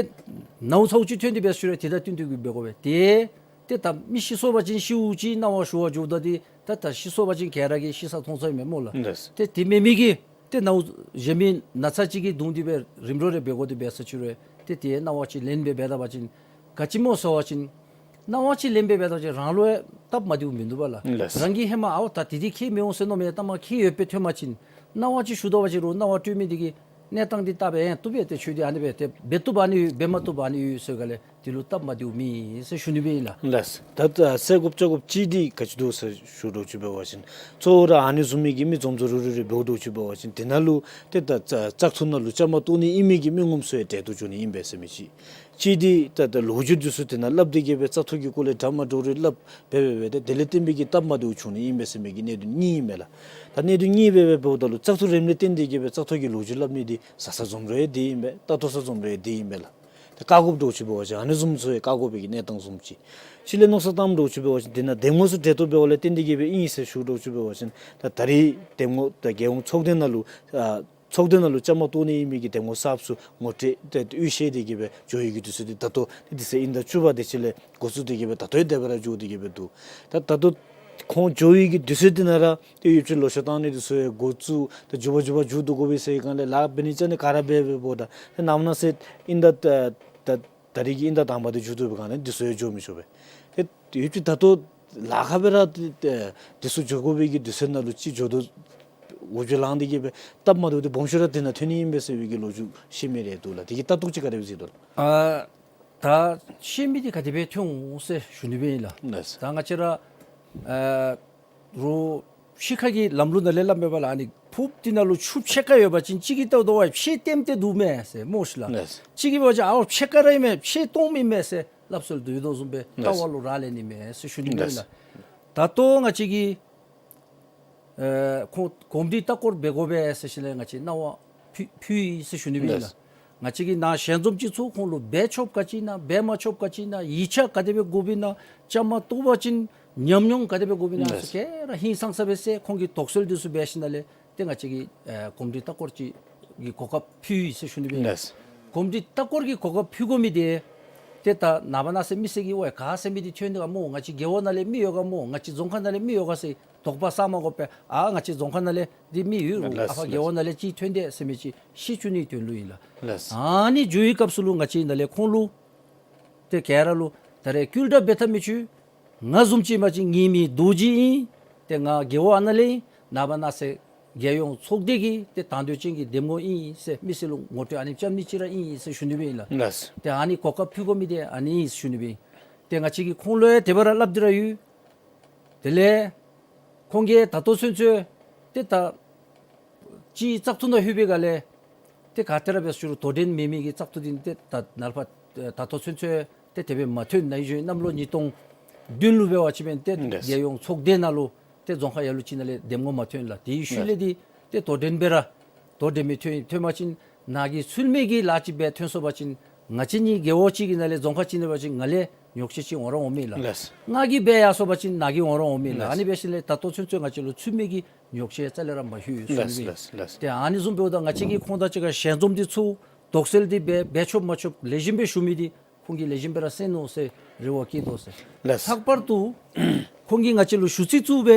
ནཝ་ཚཝ་ཅིག་ཐོན་ཏེ་འབད་ཞུ་རུང་དེ་དང་བསྟུན་ཏེ་གི་འབད་དགོ་པས། ཏེ་ཏེ་ད་མི་ཤི་སོང་པ་ཅིན་ཤིཝ་ཅིག་གནང་བ་ཞུ་བར་འགྱོཝ་ད་འདི་ད་ད་ཤི་སོང་པ་ཅིན་ག་ར་གིས་ཤི་ས་མཐོང་ས་ཨིན་མས་སྨོ་ལགས། ལགས། ཏེ་དེ་མེན་མི་གིས་ཏེ་ནཝ་གཞན་མི་ན་ཚ་ཅིག་གིས་བརྡུངས་ཏེ་སྦེ་རིམ་གྲོ་རེ་འབད་དགོ་དེ་འབད་ས་ཅིག་རུང་ཏེ་དེ་གནང་བ་ཅིག་ལེན་སྦེ་འབད་ད་པ་ཅིན་ག་ཅི་སྨོ་ཟེར་བ་ཅིན་གནང་བ་ཅིག་ལེན་སྦེ་འབད་ད་པ་ཅིན་རང་ལུ་ཡང་སྟབས་མ་བདེཝ་མིན་འདུག་པ་ལགས། ལགས། རང་གིས་ཧེ་མ་ཨའོ་ད་དེ་འདི་ཁྱད་མི་འོང་ཟེར་མནོ་མི་ད་མ་ཁྱད་ཡོད་པའི་ཐོན་པ་ཅིན་གནང་བ་ཅིག་ཞུ་ད་པ་ཅིན་རུང་གནང་བ་སྤྲོད་མི་འདི་གིས་གནས་སྟངས་འདི་བལྟ་སྦེ་ཨེ་བཏུབ་པས། ཏེ་ཁྱོད་འདི་ཨ་ནི་སྦེ་ཏེ་འབད་བཏུབ་ཨ་ནི་ཡོད་འབད་མ་བཏུབ་ཨ་ནི་ཡོད་ཟེར་ག་ལས་དེ་ལུ་སྟབས་མ་བདེཝ་མེད་ཟེར་ཞུ་ནི་སྦེ་ཨིན་ལགས། ལགས། ད་ད་སེལ་དགོཔ་བཅོ་དགོཔ་ཅིག་འདི་ག་ཅི་འདུག་ཟེར་ཞུ་དོ་ཅིག་འབད་བ་ཅིན་གཙོ་བོ་ར་ཨ་ནི་བཟུམ་མའི་གི་མི་འཛོམས་འཛོམས་རུག་རུག་རེ་འབདཝ་དོ་ཅིག་འབད་བ་ཅིན་དེ་ནང་ལུ་ཏེ་ད་བཙག་འཐུ་ནང་ལུ་བཅའ་མར་གཏོགས་ནི་ཨིན་མི་གི་མི་ངོམ་སུ་ཡང་གྲལ་དུ་བཅུག་ནི་ཨིན་པས་ཟེར་མི་ཅིག། ཅིག་འདི་ད་ད་ལོ་རྒྱུས་འདི་ཚུ་དེ་ནང་སླབ་སྟེ་གི་སྦེ་བཙག་འཐུ་གི་སྐོར་ལས་འདྲ་མ་འདྲཝ་རེ་སླབ་སྦེ་སྦེ་སྦེ་ཏེ་དེ་ལས་བརྟེན་པའི་གི་སྟབས་མ་བདེཝ་བྱུང་ནི་ཨིན་པས་ཟེར་མི་གི་གནད་དོན་གཉིས་ཨིན་མས་ལགས། ད་གནད་དོན་གཉིས་སྦེ་སྦེ་འབདཝ་ད་ལུ་བཙག་འཐུ་རནམ་ལས་བརྟེན་ཏེ་གི་སྦེ་བཙག་འཐུ་གི་ལོ་རྒྱུས་སླབ་ནི་འདི་ཟ་ས་འཛོམས་རུང་ཡང་དེ་ཨིན་པས། ལྟ་ཏོ་ས་འཛོམས་རུང་ཡང་དེ་ཨིན་པས་ལགས། ཏེ་བཀག་དགོཔ་འདྲཝ་ཅིག་འབད་བ་ཅིན་ཨ་ནི་བཟུམ་ཚུ་ཡང་བཀག་དགོ་པའི་གི་གནས་སྟངས་བཟུམ་ཅིག། ཅིག་ལས་མནོ་བསམ་བཏངམ་འདྲཝ་ཅིག་འབད་བ་ཅིན་དེ་ནང་འདེམས་ངོ་ཚུ་གྲལ་དུ་འབདཝ་ལས་བརྟེན་ཏེ་གི་སྦེ་ཨིན་ཟེར་ཞུ་འདྲཝ་ཅིག་འབད་བ་ཅིན་ད་ད་རེས་འདེམས་ངོ་ད་རྒྱལ་ཡོངས་ཚོགས་སྡེ་ནང་ལུ་ཨ་ཚོགས་སྡེ་ནང་ལུ་བཅའ་མར་གཏོགས་ནི་ཨིན་མི་གི་འདེམས་ངོ་གསརཔ་ཚུ་ངོ་སྤྲོད་ཏེ་དབུས་བཤལ་ཏེ་གི་སྦེ་འགྱོ་ཡི་གི་དུས་ཚོད་འདི་ད་ལྟོ་ཏེ་དུས་ཚོད་དབྱིན་ཟླ་བཅུ་པ་དེ་ཅིག་ལས་འགོ་བཙུགས་ཏེ་གི་སྦེ་ད་ལྟོ་ཡང་དེ་སྦེ་ར་འགྱོ་སྟེ་གི་སྦེ་འདུག། ད་ད་ལྟོ་ཁོང་འགྱོ་ཡི་གི་དུས་ཚོད་འདི་ནང་ར་ཏེ་ཡུདཔ་ཅིག་ལོ་ཤས་བཏང་ནི་འདི་ཚུ་ཡང་འགོ་བཙུགས་ད་མགྱོགས་པ་མགྱོགས་པ་མཇུག་བསྡུ་དགོ་པས་ཟེར་བའི་སྒང་ལས་ལཱ་འབད་ནི་རྐྱབ་ནི་ག་ར་འབད་འབདཝ་ད་ཏེ་ནངས་པ་གནངས་ཚེ་དབྱིན་ཟླ་ད་ད་ད་རིས་ཀྱི་དབྱིན་ཟླ་དང་པ་འདི་མཇུག་བསྡུ་བའི་སྒང་ལས་འདི་ཚུ་ཡང་འགྱོ་མི་ཆོག་པས། ཏེ་ཡུདཔ་ཅིག་ད་ལྟོ་ལཱ་ཁག་སྦེ་ར་ཏེ་ཏེ་འདི་ཚུ་འགྱོ་དགོ་པའི་གི་དུས་ཚོད་ནང་ལུ་ཅིག་འགྱོ་དོ་འོ་བརྒྱལ་ལངས་ཏེ་གི་སྦེ་སྟབས་མ་བདེཝ་འདི་སྦོམ་ཤོས་ར་དེ་ནང་ཐོན་ནི་ཨིན་པས་ཟེར་བའི་གི་ལོ་རྒྱུས་བཤད་མི་རེ་འདུག་ལགས། དེ་གི་ལྟ་རྟོག་ཅིག་ག་དེ་སྦེ་མཛད་དོ་ལགས། ཨ་ད་བཤད་མི་འདི་ག་དེ་སྦེ་ཐོན་འོང་ཟེར་ཞུ་ནི་སྦེ་ཨིན་ལགས། ལགས། ད་ང་བཅས་ར་ཨ་རོགས་ཤི་ཁ་གི་ལམ་ལུགས་ནང་ལས་སླབ་མས་པ་ལགས། ཨ་ནི་ཕུརཔ་འདི་ནང་ལུ་ཆུ་ཕྱེད་ཀ་ཡོད་པ་ཅིན་གཅིག་གིས་བལྟཝ་ད་ཕྱེད་ལྟེམ་ཏེ་འདུག་མས་ཟེར་སྨོ་ཤིག་ལགས། ལགས། གཅིག་གིས་འབད་བ་ཅིན་ཨའོ་ཕྱེད་ཀ་ར་ཨིན་མས་ཕྱེད་སྟོངམ་ཨིན་མས་ཟེར་སླབ་སྲོལ་འདུག་དོ་བཟུམ་སྦེ་ལྟ་བ་ལུ་རག་ལས་ནི་མས་ཟེར་ཞུ་ནི་སྦེ་ཨིན་ལགས། ད་ལྟོ་ང་བཅས་ཀྱིས་ཨེ་ཁོང་གོམས་འདྲིས་ལྟ་སྐོར་འབད་དགོ་པས་ཟེར་ཞིནམ་ལས་ང་བཅས་གནང་བ་ཕུལ་ཕུལ་ཡི་ཟེར་ཞུ་ནི་སྦེ་ཨིན་ལགས། ལགས། ང་བཅས་ཀྱིས་ནཱ་ཞལ་འཛོམས་ཅིག་ཚུ་ཁོང་ལུ་འབད་ཆོགཔ་ག་ཅི་ཨིན་ན་འབད་མ་ཆོགཔ་ག་ཅི་ཨིན་ན་ཡིག་ཆ་ག་དེ་སྦེ་དགོཔ་ཨིན་ན་བཅའ་མར་གཏོགས་པ་ཅིན་ཉམས་མྱོང་ག་དེ་སྦེ་དགོཔ་ཨིན་ན་ལགས། ཚུ་ག་ར་ཧིང་སངས་ས་སྦེ་ཟེར་ཁོང་གི་དོགས་སེལ་འདི་ཚུ་འབད་ཞིནམ་ལས་ཏེ་ང་བཅས་ཀྱིས་ཨེ་གོམས་འདྲིས་ལྟ་སྐོར་ཅིག་གི་གོ་སྐབས་ཕུལ་ཡི་ཟེར་ཞུ་ནི་སྦེ་ཨིན། ལགས། གོམས་འདྲིས་ལྟ་སྐོར་གྱི་གོ་སྐབས་ཕུལ་དགོ་མི་འདི་ཏེ་ད་ནངས་པ་གནངས་ཚེ་མི་སེར་གྱིས་ཝའི་ག་ཟེར་མི་འདི་ཐོན་ཏེ་ག་སྨོ་ང་བཅས་རྒེད་འོག་ནང་ལས་མི་ཡོད་ག་སྨོ་ང་བཅས་རྫོང་ཁག་ནང་ལས་མི་ཡོད་ག་ཟེར་དོགས་པ་ཟ་མ་དགོ་པར་ཨ་ང་བཅས་རྫོང་ཁག་ནང་ལས་འདི་མི་ཡོད་རུང་ལགས། ཨ་ཕར་རྒེད་འོག་ནང་ལས་ཅིག་ཐོན་དེས་ཟེར་མི་ཅིག་ཤེས་བཅུག་ནིའི་དོན་ལུ་ཨིན་ལགས། ལགས། ཨ་ནི་འགྱོ་བའི་སྐབས་སུ་ལུ་ང་བཅས་ནཱ་ལས་ཁོང་ལུ་ཏེ་ག་ར་ལུ་ད་རེས་སྐུལ་ལྡབ་འབད་ཐབས་མི་ཆོག། ང་བཟུམ་ཅིག་མ་གཞི་ངེའི་མིང་རྡོ་རྗེ་ཨིན། ཏེ་ང་རྒེད་འོག་ཨ་ནཱ་ལས་ཨིན། ནངས་པ་གནངས་ཚེ་རྒྱལ་ཡོངས་ཚོགས་སྡེ་གི་ཏེ་དང་འདོད་ཅན་གྱི་འདེམས་ངོ་ཨིན་ཟེར་མི་སེར་ལུ་ངོ་སྤྲོད་ཨ་ནི་རྐྱབ་ནི་ཅིག་ར་ཨིན་ཟེར་ཞུ་ནི་སྦེ་ཨིན་ལགས། ལགས། ཏེ་ཨ་ནི་གོ་སྐབས་ཕུལ་དགོ་མི་འདི་ཨ་ནི་ཨིན་ཟེར་ཞུ་ནི་སྦེ་ཨིན། ཏེ་ང་བཅས་ཀྱིས་ཁོང་ལུ་ཡང་དེ་སྦེ་ར་སླབ་སྟེ་ར་ཡོད། དེ་ལས་ཁོང་གིས་ད་ལྟོ་ཚུན་ཚོད་ཏེ་ད་ཅིག་བཙག་འཐུ་ནང་ལྷོད་པའི་སྒང་ལས་ཏེ་ག་ཏེ་ར་འབད་ཞུ་རུང་དོ་འགྲན་མེད་མི་གི་བཙག་འཐུ་འདི་ཏེ་ད་ནཱ་ལས་ཕར་ད་ལྟོ་ཚུན་ཚོད་ཏེ་དེ་སྦེ་མ་ཐོན། ནཱ་ཡོད་ཞུ་གནམ་ལོ་ཉིས་སྟོང་བདུན་ལུ་འབད་བ་ཅིན་ཏེ་ལགས། རྒྱལ་ཡོངས་ཚོགས་སྡེ་ནང་ལུ་ཏེ་རྫོང་ཁག་ལ་ལུ་ཅིག་ནང་ལས་འདེམས་ངོ་མ་ཐོན་ལགས། དེའི་ཤུལ་ལས་འདི་ཏེ་དོ་འགྲན་སྦེ་ར་དོ་འགྲན་མི་ཐོན་ཐོན་པ་ཅིན་ནཱ་གི་ཚུལ་མིན་གྱི་ལཱ་ཅིག་འབད་ཐོན་སོང་པ་ཅིན་ང་བཅས་གཉིས་རྒེད་འོག་གཅིག་གི་ནང་ལས་རྫོང་ཁག་གཅིག་ནང་འབད་བ་ཅིན་ང་ལས་ཉོགས་བཤད་ཅིག་འོང་ར་འོང་མས་ལགས། ལགས། ང་གིས་འབད་ཡར་སོང་པ་ཅིན་ནཱ་གིས་འོང་ར་འོང་མས་ལགས། ལགས། ཨ་ནི་འབད་ཞིནམ་ལས་ད་ལྟོ་ཚུན་ཚོད་ང་བཅས་ལུ་ཚུལ་མིན་གྱི་ཉོགས་བཤད་རྩ་ལས་ར་མ་ཞུ་ཡི་ཟེར་ཞུ་ནི་སྦེ་ཨིན། ལགས། ལགས། ཏེ་ཨ་ནི་བཟུམ་འབདཝ་ད་ང་བཅས་ཀྱིས་ཁོང་དང་གཅིག་ཁར་ཞལ་འཛོམས་འདི་ཚུ་དོགས་སེལ་འདི་འབད་འབད་ཆོགཔ་མ་ཆོགཔ་ལེགས་ཤོམ་སྦེ་ཞུ་མི་འདི་ཁོང་གིས་ལེགས་ཤོམ་སྦེ་ར་གསན་ནུག་ཟེར་རེ་བ་བསྐྱེད་དོ་ཟེར། ལགས། ལྷག་པར་དུ་ཁོང་གིས་ང་བཅས་ལུ་ཞུ་ཚིག་བཙུགས་སྦེ་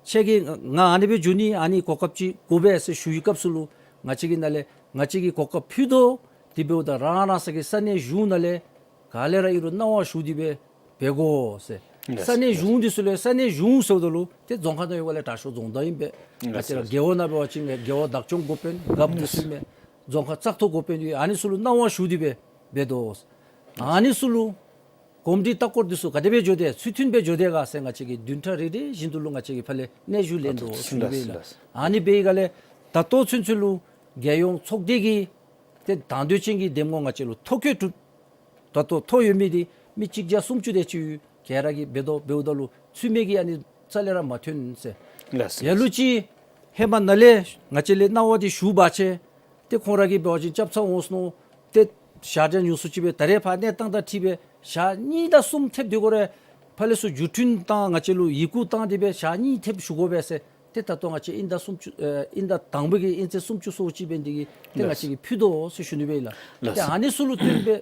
ཁྱེད་ཀྱིས་ང་ཨ་ནི་སྦེ་འགྱོ་ནི་ཨ་ནི་གོ་སྐབས་ཅིག་དགོ་པས་ཟེར་ཞུ་བའི་སྐབས་སུ་ལུ་ང་བཅས་ཀྱིས་ནཱ་ལས་ང་བཅས་ཀྱིས་གོ་སྐབས་ཕུལ་དོ། དེ་འབདཝ་ད་རང་རང་སོ་གི་ས་གནས་གཞུང་ནང་ལས་ག་ལས་ར་ཨིན་རུང་གནང་བ་ཞུ་སྟེ་སྦེ་འབད་དགོ་ཟེར། ལགས། ས་གནས་གཞུང་འདི་ཚུ་ལས་ས་གནས་གཞུང་ཟེརཝ་ད་ལུ་ཏེ་རྫོང་ཁག་ནང་ཡོད་པ་ལས་དྲག་ཤོས་རྫོང་བདག་ཨིན་པས། ལགས། ང་བཅས་ར་རྒེད་འོག་ནང་འབད་བ་ཅིན་རྒེད་འོག་བདག་སྐྱོང་འགོ་དཔོན་རྒཔོ་འདི་ཚུ་ཨིན་མས། རྫོང་ཁག་བཙག་འཐུ་འགོ་དཔོན་འདི་ཨ་ནི་ཚུ་ལུ་གནང་བ་ཞུ་སྟེ་སྦེ་འབད་དོ། ཨ་ནི་ཚུ་ལུ་གོམས་འདྲིས་ལྟ་སྐོར་འདི་ཚུ་ག་དེ་སྦེ་འགྱོ་དེས་ཚུལ་མཐུན་སྦེ་འགྱོ་དེས་ག་ཟེར་ང་བཅས་ཀྱིས་བདུན་ཕྲག་རེ་རེ་བཞིན་དུ་ལུ་ང་བཅས་ཀྱིས་ཕར་ལས་གནས་བཞུགས་ལེན་དོ་ཞུ་ནི་སྦེ་ཨིན་ལགས། ཨ་ནི་འབད་བའི་སྒང་ལས་ད་ལྟོ་ཚུན་ཚོད་ལུ་རྒྱལ་ཡོངས་ཚོགས་སྡེ་གི་ཏེ་དང་འདོད་ཅན་གྱི་འདེམས་ངོ་ང་བཅས་ལུ་ཐོ་བཀོད་གྲུབ་ད་ལྟོ་ཐོ་ཡོད་མི་འདི་མི་གཅིག་བརྒྱ་སུམ་ཅུ་དེ་ཅིག་ཡོད། ག་ར་གིས་འབད་དོ་འབདཝ་ད་ལུ་ཚུལ་མིན་གྱི་ཨ་ནི་རྩ་ལས་ར་མ་ཐོན་ཟེར། ལགས། ལ་ལུ་ཅིག་ཧེ་མ་ནཱ་ལས་ང་བཅས་ལས་གནང་བ་འདི་ཞུ་བ་ཅིན་ཏེ་ཁོང་ར་གིས་འབད་བ་ཅིན་སྐྱབས་ཚར་འོང་ཟེར་མནོ། ཏེ་ཞག་བརྒྱ་ཉུང་སུ་ཅིག་སྦེ་ད་རེས་ཕར་གནས་སྟངས་དང་འཁྲིལ་སྦེ་ཞག་གཉིས་དང་གསུམ་ཐེབས་དེ་གོ་རེ་ཕར་ལས་ཚུར་བརྒྱུད་འཕྲིན་བཏང་ང་བཅས་ལུ་ཡི་གུ་བཏང་སྟེ་སྦེ་ཞག་གཉིས་ཐེབས་ཞུ་དགོ་པས་ཟེར། ཏེ་ད་ལྟོ་ང་བཅས་དབྱིན་ཟླ་སུམ་ཅུ་ཨེ་དབྱིན་ཟླ་དང་པའི་གི་དབྱིན་ཚེས་སུམ་ཅུ་སོ་གཅིག་འབད་ནི་དེ་གིས་ཏེ་ང་ལགས། བཅས་ཀྱིས་ཕུལ་དོ་ཟེར་ཞུ་ནི་སྦེ་ཨིན་ལགས། ལགས་ཏེ་སོ། ཨ་ནི་ཚུ་ལུ་བརྟེན་སྦེ་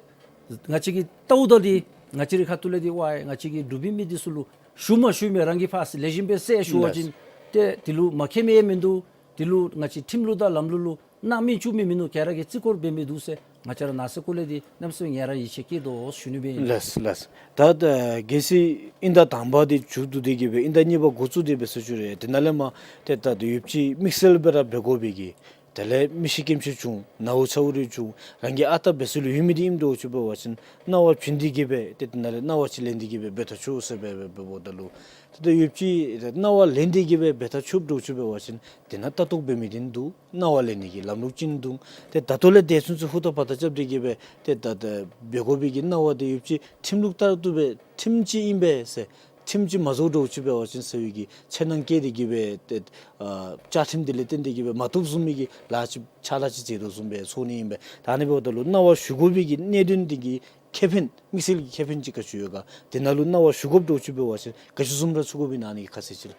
ང་བཅས་ཀྱིས་བལྟཝ་ད་འདི་ང་བཅས་རའི་ཁ་ཐུག་ལས་འདི་ཝའི་ང་བཅས་ཀྱི་འབྲུག་པའི་མི་འདི་ཚུ་ལུ་ཞུ་མ་ཞུ་མི་རང་གིས་ཕར་ལེགས་ཤོམ་སྦེ་གསལ་ཞུ་བ་ཅིན་ཏེ་དེ་ལུ་མ་མཁྱེན་མི་ཡང་མིན་འདུག། དེ་ལུ་ང་བཅས་ཁྲིམས་ལུགས་དང་ལམ་ལུགས་ལུ་སྣང་མེད་བཅུག་མི་མིན་འདུག། ག་ར་གིས་བརྩི་བཀུར་འབད་མི་འདུག་ཟེར་ང་བཅས་ར་ནང་གསེས་སྐོར་ལས་འདི་གནམ་མེད་ས་མེད་ང་ར་ཡིད་ཆེས་བསྐྱེད་དོ་ཞུ་ནི་སྦེ་ཨིན། ལགས་ལགས། ད་ད་གལ་སྲིད་དབྱིན་ཟླ་དང་པ་འདི་མཇུག་བསྡུ་སྟེ་གི་སྦེ་དབྱིན་ཟླ་གཉིས་པ་འགོ་བཙུགས་ཏེ་སྦེ་ཟེར་ཞུ་རུང་དེ་ནང་ལས་མར་ཏེ་ད་ད་ཡོདཔ་ཅིག་དམིགས་བསལ་སྦེ་ར་འབད་དགོ་པའི་གི་དེ་ལས་མི་ཤི་སྐྱེམས་ཤི་བྱུང་ནཝ་ཚཝ་རེ་བྱུང་རང་གི་ཨ་རྟག་འབད་སྲོལ་ལུ་ཡོད་མི་འདི་ཨིནམ་འདྲཝ་ཅིག་འབད་བ་ཅིན་གནང་བ་བྱིན་ཏེ་གི་སྦེ་ཏེ་དེ་ནང་ལས་གནང་བ་ཅིག་ལེན་ཏེ་གི་སྦེ་འབད་ཐག་ཆོད་ཟེར་སྦེ་འབདཝ་ད་ལུ་ཏེ་ད་ཡོདཔ་ཅིག་གནང་བ་ལེན་ཏེ་གི་སྦེ་འབད་ཐག་ཆོདཔ་འདྲཝ་ཅིག་འབད་བ་ཅིན་དེ་ནང་ལྟ་རྟོག་འབད་མི་འདི་འདུག། གནང་བ་ལེན་ནི་གི་ལམ་ལུགས་ཅིག་འདུག། ཏེ་ད་ལྟོ་ལས་དེ་ཚུན་ཚོད་ཧུར་ཐག་འབད་ཐག་རྐྱབ་སྟེ་གི་སྦེ་ཏེ་ད་ད་འབད་དགོ་པའི་གི་གནང་བ་འདི་ཡོདཔ་ཅིག་ཁྲིམས་ལུགས་ལྟར་དུ་སྦེ་ཁྲིམས་ཅིག་ཨིན་པས་ཟེར་ཁྲིམས་ཅིག་མ་བཟོ་འདྲཝ་ཅིག་འབད་བ་ཅིན་ཟེར་བའི་གི་འཚེར་སྣང་བསྐྱེད་དེ་གི་སྦེ་ཏེ་ཨ་བཅའ་ཁྲིམས་འདི་ལས་བརྟེན་ཏེ་གི་སྦེ་མ་བཏུབ་བཟུམ་མའི་གི་ལཱ་ཅིག་ཕྱག་ལཱ་ཅིག་མཛད་དོ་བཟུམ་སྦེ་ཚོར་ནི་ཨིན་པས། ད་ཨ་ནི་འབདཝ་ད་ལུ་གནང་བ་ཞུ་དགོ་པའི་གི་གནད་དོན་འདི་གི་ཁེ་ཕན་དམིགས་བསལ་གྱི་ཁེ་ཕན་ཅིག་ག་ཅི་ཡོད་ག། དེ་ནང་ལུ་གནང་བ་ཞུ་དགོཔ་འདྲཝ་ཅིག་འབད་བ་ཅིན་ག་ཅི་བཟུམ་ར་ཚུགས་དགོཔ་ཨིན་ན་ཨ་ནི་གི་ཁ་གསལ་ཅིག་ལགས།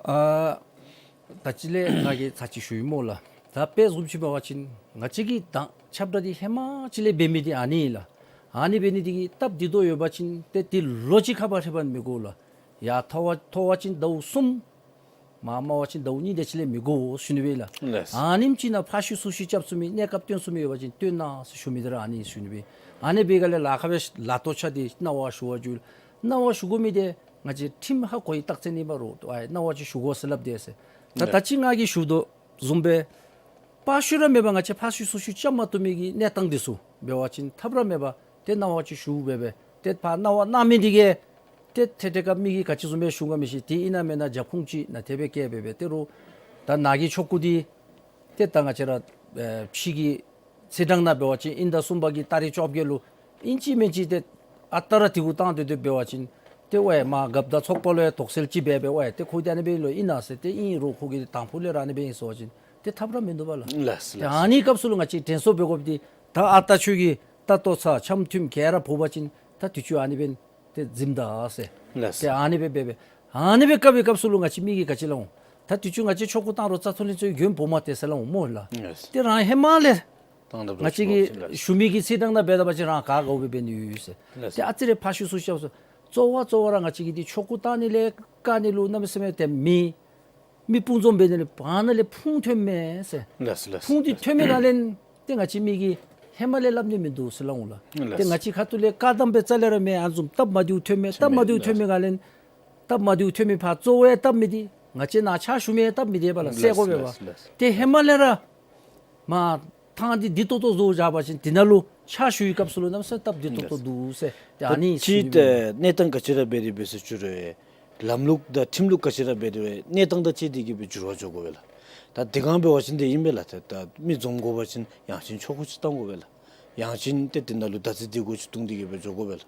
ཨ་ད་ཅི་ལས་ང་གིས་ཚར་གཅིག་ཞུ་ཡི་སྨོ་ལགས། ད་དཔེ་བཟུམ་ཅིག་འབད་བ་ཅིན་ང་བཅས་ཀྱི་ད་ཁྱབ་བསྒྲགས་འདི་ཧེ་མ་ཅིག་ལས་འབད་མི་འདི་ཨ་ནི་ཨིན་ལགས། ཨ་ནི་འབད་ནི་འདི་གིས་སྟབས་བདེ་ཏོག་ཏོ་ཡོད་པ་ཅིན་ཏེ་འདི་ལོ་གཅིག་ཁར་ཕར་ཧེ་མ་མི་དགོ་ལགས། ཡར་མཐོ་བ་མཐོ་བ་ཅིན་ཟླཝ་གསུམ། མར་དམའ་བ་ཅིན་ཟླཝ་གཉིས་དེ་ཅིག་ལས་མི་དགོ་ཞུ་ནི་སྦེ་ལགས། ལགས། ཨ་ནེམ་ཅིག་ནང་ཕར་ཤུལ་ཚུར་ཤུལ་རྐྱབ་ཚུགས་མི་གནས་སྐབས་སྟོན་ཚུགས་མི་ཡོད་པ་ཅིན་སྟོན་གནང་ཟེར་ཞུ་མི་འདི་ར་ཨ་ནི་ཞུ་ནི་སྦེ། ཨ་ནི་འབད་ག་ལས་ལཱ་ཁག་སྦེ་ལཱ་ཏོ་ཆ་འདི་གནང་བ་ཞུ་བ་འགྱོ། གནང་བ་ཞུ་དགོ་མི་འདི་ང་བཅས་ཁྲིམས་ཧ་གོ་བའི་རྟགས་མཚན་ཨིན་པ་རོགས་ཨ་གནང་བ་ཅིག་ཞུ་དགོ་ཟེར་སླབ་དེས་ཟེར། ད་ལགས། ད་ཅི་ང་གིས་ཞུ་དོ་བཟུམ་སྦེ་ཕར་ཤུལ་ར་མེད་པར་ང་བཅས་ཕར་ཤུལ་ཚུར་ཤུལ་རྐྱབ་མ་བཏུབ་མི་གི་གནས་སྟངས་འདི་ཚུ་འབད་བ་ཅིན་ཐབས་ར་མེད་པར་ཏེ་གནང་བ་ཅིག་ཞུ་འབད་སྦེ་ཏེ་ཕར་གནང་བ་གནང་མི་འདི་གིས་ཏེ་ཐད་ཐད་ཀར་མི་གིས་ག་ཅི་བཟུམ་སྦེ་ཞུ་ག་མི་ཤེས། ཏེ་ཨིན་ན་མེན་ན་རྒྱབ་ཁུངས་ཅིག་ནཱ་དེ་སྦེ་བཀལ་འབད་སྦེ་ཏེ་རུང་ད་ནཱ་གི་ཆོ་ག་འདི་ཏེ་ད་ང་བཅས་ར་ཨེ་ཕྱི་གི་ཚེས་གྲངས་ནང་འབད་བ་ཅིན་དབྱིན་ཟླ་གསུམ་པ་གི་ཏ་རིག་བཅོ་བརྒྱད་ལུ་ཨིན་ཅི་མིན་ཅི་ཏེ་ཨ་རྟག་ར་དེ་གུ་བཏང་སྡོད་སྡོདཔ་འབད་བ་ཅིན་ཏེ་ཝའི་མར་རྒཔོ་དང་ཚོགས་པ་ལུ་ཡང་དོགས་སེལ་ཅིག་འབད་སྦེ་ཝའི་ཏེ་ཁོ་འདི་ཨ་ནི་སྦེ་ལོ་ཨིན་ན་ཟེར་ཏེ་ཨིན་རུང་ཁོ་གིས་དང་ཕུ་ལས་ར་ཨ་ནི་སྦེ་ཨིན་ཟེར་བ་ཅིན་ཏེ་ཐབས་ར་མིན་འདུག་པ་ལགས། ལགས་ལགས། ཏེ་ཨ་ནི་སྐབས་སུ་ལུ་ང་བཅས་དྲན་གསོ་འབད་དགོཔ་འདི་ད་ཨ་རྟག་ཆོས་ཀྱི་ད་ལྟོ་ཚར་འཆམ་མཐུན་ག་ར་འབད་བ་ཅིན་ད་དུས་ཚོད་ཨ་ནི་སྦེ་ཏེ་འཛིངམ་ད་ཟེར། ལགས། ཏེ་ཨ་ནི་སྦེ་འབད་སྦེ་ཨ་ནི་སྦེ་བཀག་པའི་སྐབས་སུ་ལུ་ང་བཅས་མི་གིས་ག་ཅི་སླབ་འོང་། ད་དུས་ཚོད་ང་བཅས་ཆོ་ག་བཏང་རུང་རྩ་ཐོ་ལྷན་ཚོགས་ཀྱིས་མགྱོནམ་འབོ་མ་སྟེར་ཟེར་སླབ་འོང་སྨོ་ལགས། ལགས། ཏེ་རང་ཧེ་མ་ལས་བཏང་ད་ང་བཅས་ཀྱིས་ཞུ་མི་གི་ཚེས་གྲངས་ནང་འབད་ད་པ་ཅིན་རང་ག་དགའཝ་སྦེ་འབད་ནི་ཡོད་ཟེར། ལགས། ཏེ་ཨ་ཙི་རེ་ཕར་ཤུལ་ཚུར་ཤུལ་རྐྱབ་སོང་། གཙོ་བོ་གཙོ་བོ་ར་ང་བཅས་ཀྱིས་འདི་ཆོ་ག་བཏང་ནི་ལས་བཀག་ནི་ལུ་གནམ་མེད་ས་མེད་ཏེ་མི་མི་དཔུང་འཛོམས་འབད་ནི་ལས་བར་ན་ལས་ཕུང་ཐོནམ་མས་ཟེར། ལགས་ལགས། ཕུང་འདི་ཐོན་མི་ག་ལས་ཏེ་ང་བཅས་མི་གིས་ཧེ་མ་ལས་སླབ་ནི་མིན་འདུག་ཟེར་སླབ་འོང་ལགས། ལགས། ཏེ་ང་བཅས་ཁ་ཐུག་ལས་བཀག་དམ་སྦེ་རྩ་ལས་ར་མེད། ཨ་ནི་བཟུམ་སྟབས་མ་བདེཝ་ཐོན་མི་སྟབས་མ་བདེཝ་ཐོན་མི་ག་ལས་སྟབས་མ་བདེཝ་ཐོན་མི་ཕར་གཙོ་བོ་ཡང་སྟབས་མི་བདེ། ང་བཅས་ནཱ་ཕྱག་ཞུ་མི་ཡང་སྟབས་མི་བདེ་བ་ལགས། ལགས་བསད་དགོ་པས་ལགས་པ། ལགས། ཏེ་ཧེ་མ་ལས་ར་མར་ཐངས་འདི་བདེ་ཏོག་ཏོ་བཟོ་བཞག་པ་ཅིན་དེ་ནང་ལུ་ཕྱག་ཞུ་བའི་སྐབས་སུ་ལུ་གནམ་མེད་ས་མེད་སྟབས་བདེ་ཏོག་ཏོ་འདུག་ཟེར། ཏེ་ཨ་ནི་ད་ཅི་ཞུ་ནི་སྦེ། ཏེ་གནས་སྟངས་ག་ཅི་ར་འབད་དེ་འབད་ཟེར་ཞུ་རུང་ལམ་ལུགས་དང་ཁྲིམས་ལུགས་ག་ཅི་ར་འབད་དེ་འབད་གནས་སྟངས་དང་བཅས་ཏེ་གི་སྦེ་འགྱུར་བ་འགྱོ་དགོ་པས་ལགས། ད་དེ་སྒང་འབད་བ་ཅིན་དེ་ཨིན་པས་ལགས། ད་ད་མི་འཛོམས་དགོ་པ་ཅིན་ཡང་ཅིན་ཆོ་ག་ཅིག་བཏང་དགོ་པས་ལགས། ཡང་ཅིན་ཏེ་དེ་ནང་ལུ་བདག་འཛིན་སྡེ་ཁུལ་ཅིག་བཏང་སྟེ་གི་སྦེ་འགྱོ་དགོ་པས་ལགས།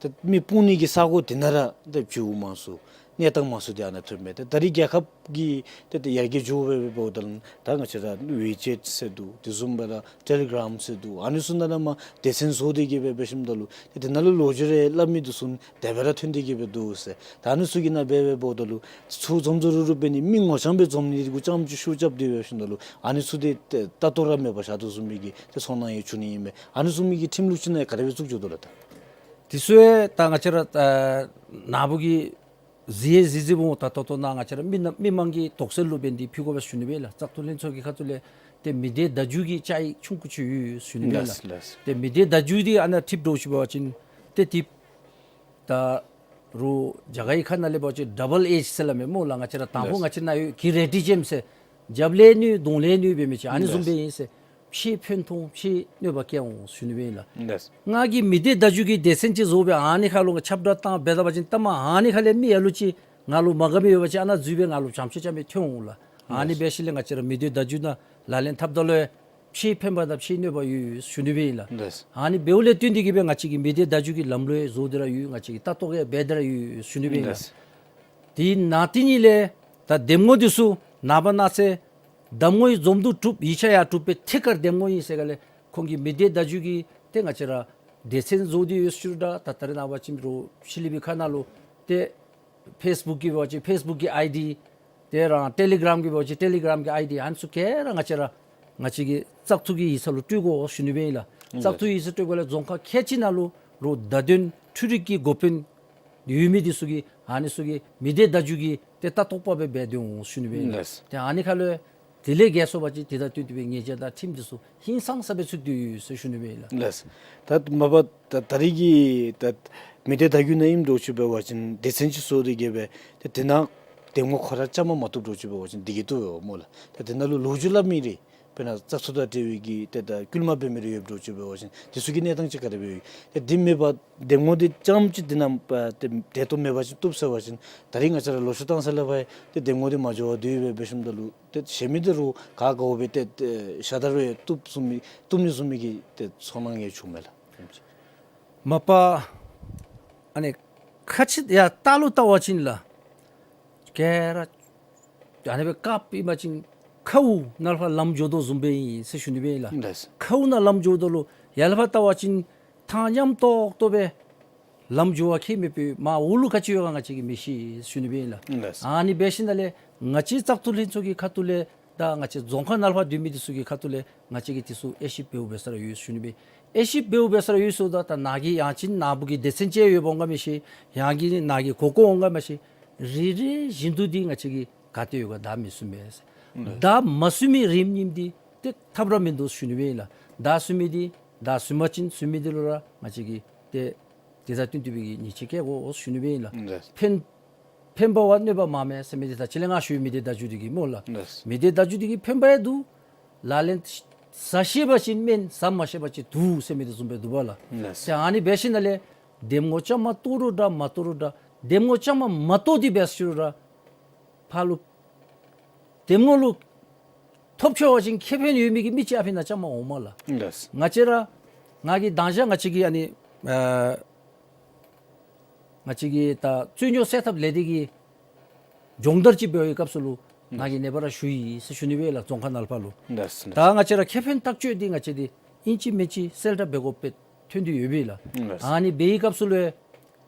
ད་མི་སྤུངས་ནི་གི་ས་གོ་དེ་ནང་ར་ད་བྱིའུ་མང་སུ་གནས་སྟངས་མང་སུ་དེ་ཨ་ནཱ་ཐོནམ་མས། ད་ད་རིས་རྒྱལ་ཁབ་ཀྱི་ཏེ་ཏེ་ཡར་རྒྱས་འགྱོ་སྦེ་འབདཝ་ད་ལུ་ད་ང་བཅས་ར་ཝེ་ཅེཊ་ཟེར་འདུག། དེ་བཟུམ་སྦེ་ར་ཊེ་ལི་གྲམ་ཟེར་འདུག། ཨ་ནི་ཚུ་ནང་ན་མར་སྡེ་ཚན་བཟོ་སྟེ་གི་སྦེ་འབད་ཞིནམ་ད་ལུ་ཏེ་དེ་ནང་ལུ་ལོ་རྒྱུས་རེ་སླབ་མི་འདི་ཚུ་དེ་སྦེ་ར་ཐོན་ཏེ་གི་སྦེ་འདུག་ཟེར། ད་ཨ་ནི་ཚུ་གི་ནང་སྦེ་སྦེ་འབདཝ་ད་ལུ་ཚུར་འཛོམས་འཛོམས་རུབ་རུབ་འབད་ནི་མི་ངོ་རྐྱང་སྦེ་འཛོམས་ནི་འདི་གུ་རྐྱངམ་ཅིག་ཤུགས་རྐྱབ་སྟེ་འབད་ཞིནམ་ད་ལུ་ཨ་ནི་ཚུ་འདི་ཏེ་ལྟ་རྟོག་ར་མེད་པར་བཞག་དོ་བཟུམ་མའི་གི་ཏེ་ཚོར་སྣང་ཡང་བྱུང་ནི་ཨིན་མས། ཨ་ནི་བཟུམ་མའི་གི་ཁྲིམས་ལུགས་ཅིག་ནང་ག་དེ་སྦེ་བཙུགས་འགྱོ་དོ་ལགས། ད་དེ་ཚུ་ཡང་ད་ང་བཅས་ར་ཨ་ནཱ་བུ་གིས་གཟིགས་ཡང་གཟིགས་གཟིགསཔ་འོང་། ད་ལྟོ་ལྟོ་ནཱ་ང་བཅས་ར་མི་ནང་མི་མང་གི་དོགས་སེལ་ལུ་འབད་ནི་འདི་ཕུལ་དགོ་པས་ཟེར་ཞུ་ནི་སྦེ་ལགས། བཙག་འཐུ་ལྷན་ཚོགས་ཀྱི་ཁ་ཐུག་ལས་ཏེ་མི་སྡེ་བརྡ་བརྒྱུད་ཀྱི་བཅའ་ཡིག་ཆུང་ཀུ་ཅིག་ཡོད་ཟེར་ཞུ་ནི་སྦེ་ལགས། ལགས་ལགས། ཏེ་མི་སྡེ་བརྡ་བརྒྱུད་འདི་ཨ་ནཱ་ཁྲིདཔ་འདྲཝ་ཅིག་འབད་བ་ཅིན་ཏེ་འདི་ད་རུང་རྒྱ་གར་གྱི་ཁ་ནང་ལས་འབད་བ་ཅིན་ཌབ་བཱལ་ཨེཇ་ཟེར་སླབ་མས་སྨོ་ལགས། ང་བཅས་ར་དང་ཕུ་ལགས། ང་བཅས་ནཱ་ཡོད་གི་རེ་ཌི་ཇེམ་ཟེར་རྒྱབ་ལས་གནོད་གདོང་ལས་གནོད་འབད་མི་ཅིག་ཨ་ནི་བཟུམ་སྦེ་ཨིན་ཟེར། ཕྱེད་ཕན་ཐོགས་ཕྱེད་གནོད་པ་བཀལ་འོང་ཟེར་ཞུ་ནི་སྦེ་ཨིན་ལགས། ལགས། ང་གིས་མི་སྡེ་བརྡ་བརྒྱུད་ཀྱི་སྡེ་ཚན་ཅིག་བཟོ་སྦེ་ཨ་ནི་ཁར་ལུ་ཁྱབ་བསྒྲགས་བཏང་འབད་ད་པ་ཅིན་ལྟ་མ་ཨ་ནི་ཁ་ལས་མི་ལ་ལུ་ཅིག་ང་ལུ་མ་དགའ་མི་ཡོད་པ་ཅིན་ཨ་ནཱ་འཛུལ་སྦེ་ང་ལུ་བྱམས་ཆེ་རྐྱབ་མི་ཐོན་འོང་ལགས། ཨ་ནི་ལགས། འབད་ཞིནམ་ལས་ང་བཅས་ར་མི་སྡེ་བརྡ་བརྒྱུད་ནང་ལག་ལེན་འཐབ་ད་ལུ་ཕྱེད་ཕན་པ་དང་ཕྱེད་གནོད་པ་ཡོད་ཟེར་ཞུ་ནི་སྦེ་ཨིན་ལགས། ལགས། ཨ་ནི་འབདཝ་ལས་བརྟེན་ཏེ་གི་སྦེ་ང་བཅས་ཀྱིས་མི་སྡེ་བརྡ་བརྒྱུད་ཀྱི་ལམ་ལུགས་ཡང་བཟོ་སྟེ་ར་ཡོད། ང་བཅས་ཀྱིས་ལྟ་རྟོག་ཡང་འབད་དེ་ར་ཡོད་ཟེར་ཞུ་ནི་སྦེ་ཨིན་ལགས། ལགས། དེ་ནང་དེ་ཉིད་ལས་ད་འདེམས་ངོ་འདི་ཚུ་ནངས་པ་གནངས་ཚེ་འདེམས་ངོ་ཡང་འཛོམས་འདུ་གྲུབ་ཡིག་ཆ་ཡང་གྲུབ་སྦེ་ཐད་ཀར་འདེམས་ངོ་ཨིན་ཟེར་ག་ལས་ ཁོང་གི་མི་སྡེ་བརྡ་བརྒྱུད་ཀྱི་ཏེ་ང་བཅས་ར་སྡེ་ཚན་བཟོ་སྟེ་ཡོད་ཟེར་ཞུ་རུང་འདྲ། ད་ད་རེས་ནངས་པ་ཅིན་རོགས་ཕྱི་གླིང་པའི་ཁ་ནང་ལུ་ཏེ་ཕེསི་བུཀ་གི་འབད་བ་ཅིན་ཕེསི་བུཀ་གི་ཨའི་ཌི་ཏེ་རང་ཊེ་ལི་གརམ་གི་འབད་བ་ཅིན་ཊེ་ལི་གརམ་གི་ཨའི་ཌི་ཨ་ནི་ཚུ་ག་ར་ང་བཅས་ར་ང་བཅས་ཀྱི་བཙག་འཐུ་གི་ཡིག་ཚང་ལུ་སྤྲོད་དགོ་ཟེར་ཞུ་ནི་སྦེ་ཨིན་ལགས། བཙག་འཐུ་ཡིག་ཚང་སྤྲོད་དགོཔ་ལས་རྫོང་ཁག་ཁལ་གཅིག་ནང་ལུ་རོགས་བརྡ་དོན་འཕྲུལ་རིག་གི་འགོ་དཔོན་ཡོད་མི་འདི་ཚུ་གིས་ཨ་ནི་ཚུ་གིས་མི་སྡེ་བརྡ་བརྒྱུད་ཀྱི་ཏེ་ལྟ་རྟོག་པ་སྦེ་འབད་དེ་འོང་ཟེར་ཞུ་ནི་སྦེ་ཨིན་ལགས། ལགས། ཏེ་ཨ་ནི་ཁར་ལུ་དེ་ལས་བརྒལ་སོང་པ་ཅིན་དེ་དང་བསྟུན་ཏེ་སྦེ་ཉེས་བྱ་དང་ཁྲིམས་འདི་ཚུ་ཧིང་སངས་ས་སྦེ་ཚུད་དེ་ཡོད་ཟེར་ཞུ་ནི་སྦེ་ཨིན་ལགས། ལགས། ད་མ་པ་ད་ད་རེས་ཀྱི་ད་མི་སྡེ་བརྡ་བརྒྱུད་ནང་ཨིནམ་འདྲཝ་ཅིག་འབད་བ་ཅིན་སྡེ་ཚན་ཅིག་བཟོ་སྟེ་གི་སྦེ་ཏེ་དེ་ནང་འདེམས་ངོ་ཁོ་ར་བཅའ་མར་མ་བཏུབ་འདྲཝ་ཅིག་འབད་བ་ཅིན་དེ་གིས་བཏུབ་པས་སྨོ་ལགས། ད་དེ་ནང་ལུ་ལོ་རྒྱུས་སླབ་མི་རེ་དཔེར་ན་བཙག་འཐུ་དང་འབྲེལ་བའི་གི་ཏེ་ད་བསྐུལ་མ་འབད་མི་རེ་ཡོདཔ་འདྲཝ་ཅིག་འབད་བ་ཅིན་དེ་ཚུ་གི་གནས་སྟངས་ཅིག་ག་དེ་སྦེ་ཡོད། ཏེ་དེ་མེན་པར་འདེམས་ངོ་འདི་རྐྱངམ་ཅིག་འདི་ནང་ཏེ་བདེ་ཏོག་མེད་པ་ཅིན་བཏུབ་ཟེར་བ་ཅིན་ད་རེས་ང་བཅས་ར་ལོག་ཤུགས་བཏང་ས་ལས་ཕར་ཏེ་འདེམས་ངོ་འདི་མ་འགྱོ་བར་སྡོད་ཡོདཔ་སྦེ་འབད་ཞིནམ་ད་ལུ་ཏེ་གཞན་མི་འདི་རོགས་ག་དགའཝ་སྦེ་ཏེ་ཏེ་ཤ་སྟག་ར་ཡང་བཏུབ་ཚུགས་མི་བཏུབ་ནི་བཟུམ་མའི་གི་ཏེ་ཚོར་སྣང་ཡང་བྱུངམ་མས་ལགས། མ་པ་ཨ་ནི་ཁ་ཕྱི་ཡར་ལྟག་ལུ་བལྟ་བ་ཅིན་ལགས། ག་ར་ཨ་ནི་སྦེ་བཀག་ཡི་པ་ཅིན་ཁཝ་ནང་ལས་ཕར་ལམ་འགྱོ་དོ་བཟུམ་སྦེ་ཨིན་ཟེར་ཞུ་ནི་སྦེ་ཨིན་ལགས། ལགས། ཁཝ་ནང་ལམ་འགྱོ་དོ་ལོ། ཡར་ལས་ཕར་བལྟ་བ་ཅིན་ཐང་ཉམས་ཏོག་ཏོ་སྦེ་ལམ་འགྱོ་བར་ཁྱད་མེད་པའི་མར་འོག་ལུ་ག་ཅི་ཡོད་ག་ང་བཅས་ཀྱིས་མི་ཤེས་ཟེར་ཞུ་ནི་སྦེ་ཨིན་ལགས། ལགས། ཨ་ནི་འབད་ཞིནམ་ལས་ང་བཅས་བཙག་འཐུ་ལྷན་ཚོགས་ཀྱི་ཁ་ཐུག་ལས་ད་ང་བཅས་རྫོང་ཁག་ནང་ལས་ཕར་སྡོད་མི་འདི་ཚུ་གི་ཁ་ཐུག་ལས་ང་བཅས་ཀྱིས་དེ་ཚུ་དབྱེ་ཞིབ་འབདཝ་འབད་ས་ར་ཡོད་ཟེར་ཞུ་ནི་སྦེ། དབྱེ་ཞིབ་འབདཝ་འབད་ས་ར་ཡོད་ཟེརཝ་ད་ད་ནཱ་གི་ཡང་ཅིན་ནཱ་བུ་གི་སྡེ་ཚན་ཅིག་ཡོདཔ་འོང་ག་མི་ཤེས། ཡང་གི་ནཱ་གི་གོ་སྐོན་འོང་ག་མི་ཤེས། རེ་རེ་བཞིན་དུ་འདི་ང་བཅས་ཀྱིས་ག་ཏེ་ཡོད་ག་བདའ་མི་ཚུགས་མས་ཟེར། ལགས། བདའ་མ་ཚུགས་མི་རིམ་གཉིསམ་འདི་ཏེ་ཐབས་ར་མིན་འདུག་ཟེར་ཞུ་ནི་སྦེ་ཨིན་ལགས། བདའ་ཚུགས་མི་འདི་བདའ་ཚུགས་པ་ཅིན་ཚུགས་མི་འདི་ལུ་ར་ང་བཅས་ཀྱིས་ཏེ་དེ་དང་བསྟུན་ཏེ་སྦེ་གི་ཉེས་ཆད་བཀལ་དགོ་ཟེར་ཞུ་ནི་སྦེ་ཨིན་ལགས། ལགས། ཕན་ཕན་པ་བ་གནོད་པ་མང་མས་ཟེར་མི་འདི་ད་ཅི་ལས་ང་ཞུ་མི་སྡེ་བརྡ་བརྒྱུད་འདི་གིས་སྨོ་ལགས། ལགས། མི་སྡེ་བརྡ་བརྒྱུད་འདི་གིས་ཕན་པ་ཡང་འདུག། ལག་ལེན་ཟ་ཤེས་པ་ཅིན་དམན་ཟ་མ་ཤེས་པ་ཅིན་དུག་ཟེར་མི་འདི་བཟུམ་སྦེ་འདུག་པ་ལགས། ལགས། ཏེ་ཨ་ནི་འབད་ཞིནམ་ལས་འདེམས་ངོ་བཅའ་མར་གཏོགས་རུང་འདྲ་མ་གཏོགས་རུང་འདྲ། འདེམས་ངོ་བཅའ་མར་མ་གཏོགས་ཏེ་འབད་ཞུ་རུང་ར་ཕར་ལུ་འདེམས་ངོ་ལུ་ཐོབ་ཆོག་པ་ཅིན་ཁེ་ཕན་ཡོད་མི་གི་མི་ཅིག་ཨ་ཕི་ནང་བཅའ་མར་འོངམ་མས་ལགས། ལགས། ང་བཅས་ར་ང་གིས་མདང་ཞག་ང་བཅས་ཀྱི་ཨ་ནི་ཨ་ང་བཅས་ཀྱི་ད་རྩོད་རྙོགས་སེལ་ཐབས་ལས་སྡེ་གི་སྦྱོང་བརྡར་ཅིག་འབད་བའི་སྐབས་སུ་ལུ་ང་གིས་ནངས་པ་ར་ཞུ་ཡི་ཟེར་ཞུ་ནི་སྦེ་ལགས། རྫོང་ཁག་ནང་ལས་ཕར་ལུ། ལགས། ད་ང་བཅས་ར་ཁེ་ཕན་ཐག་གཅོད་འདི་ང་བཅས་འདི་ཨིན་ཅི་མིན་ཅི་གསལ་བསྒྲགས་འབད་དགོཔ་སྦེ་ཐོན་ཏེ་ཡོད་པས་ལགས། ལགས། ཨ་ནི་འབད་བའི་སྐབས་སུ་ལུ་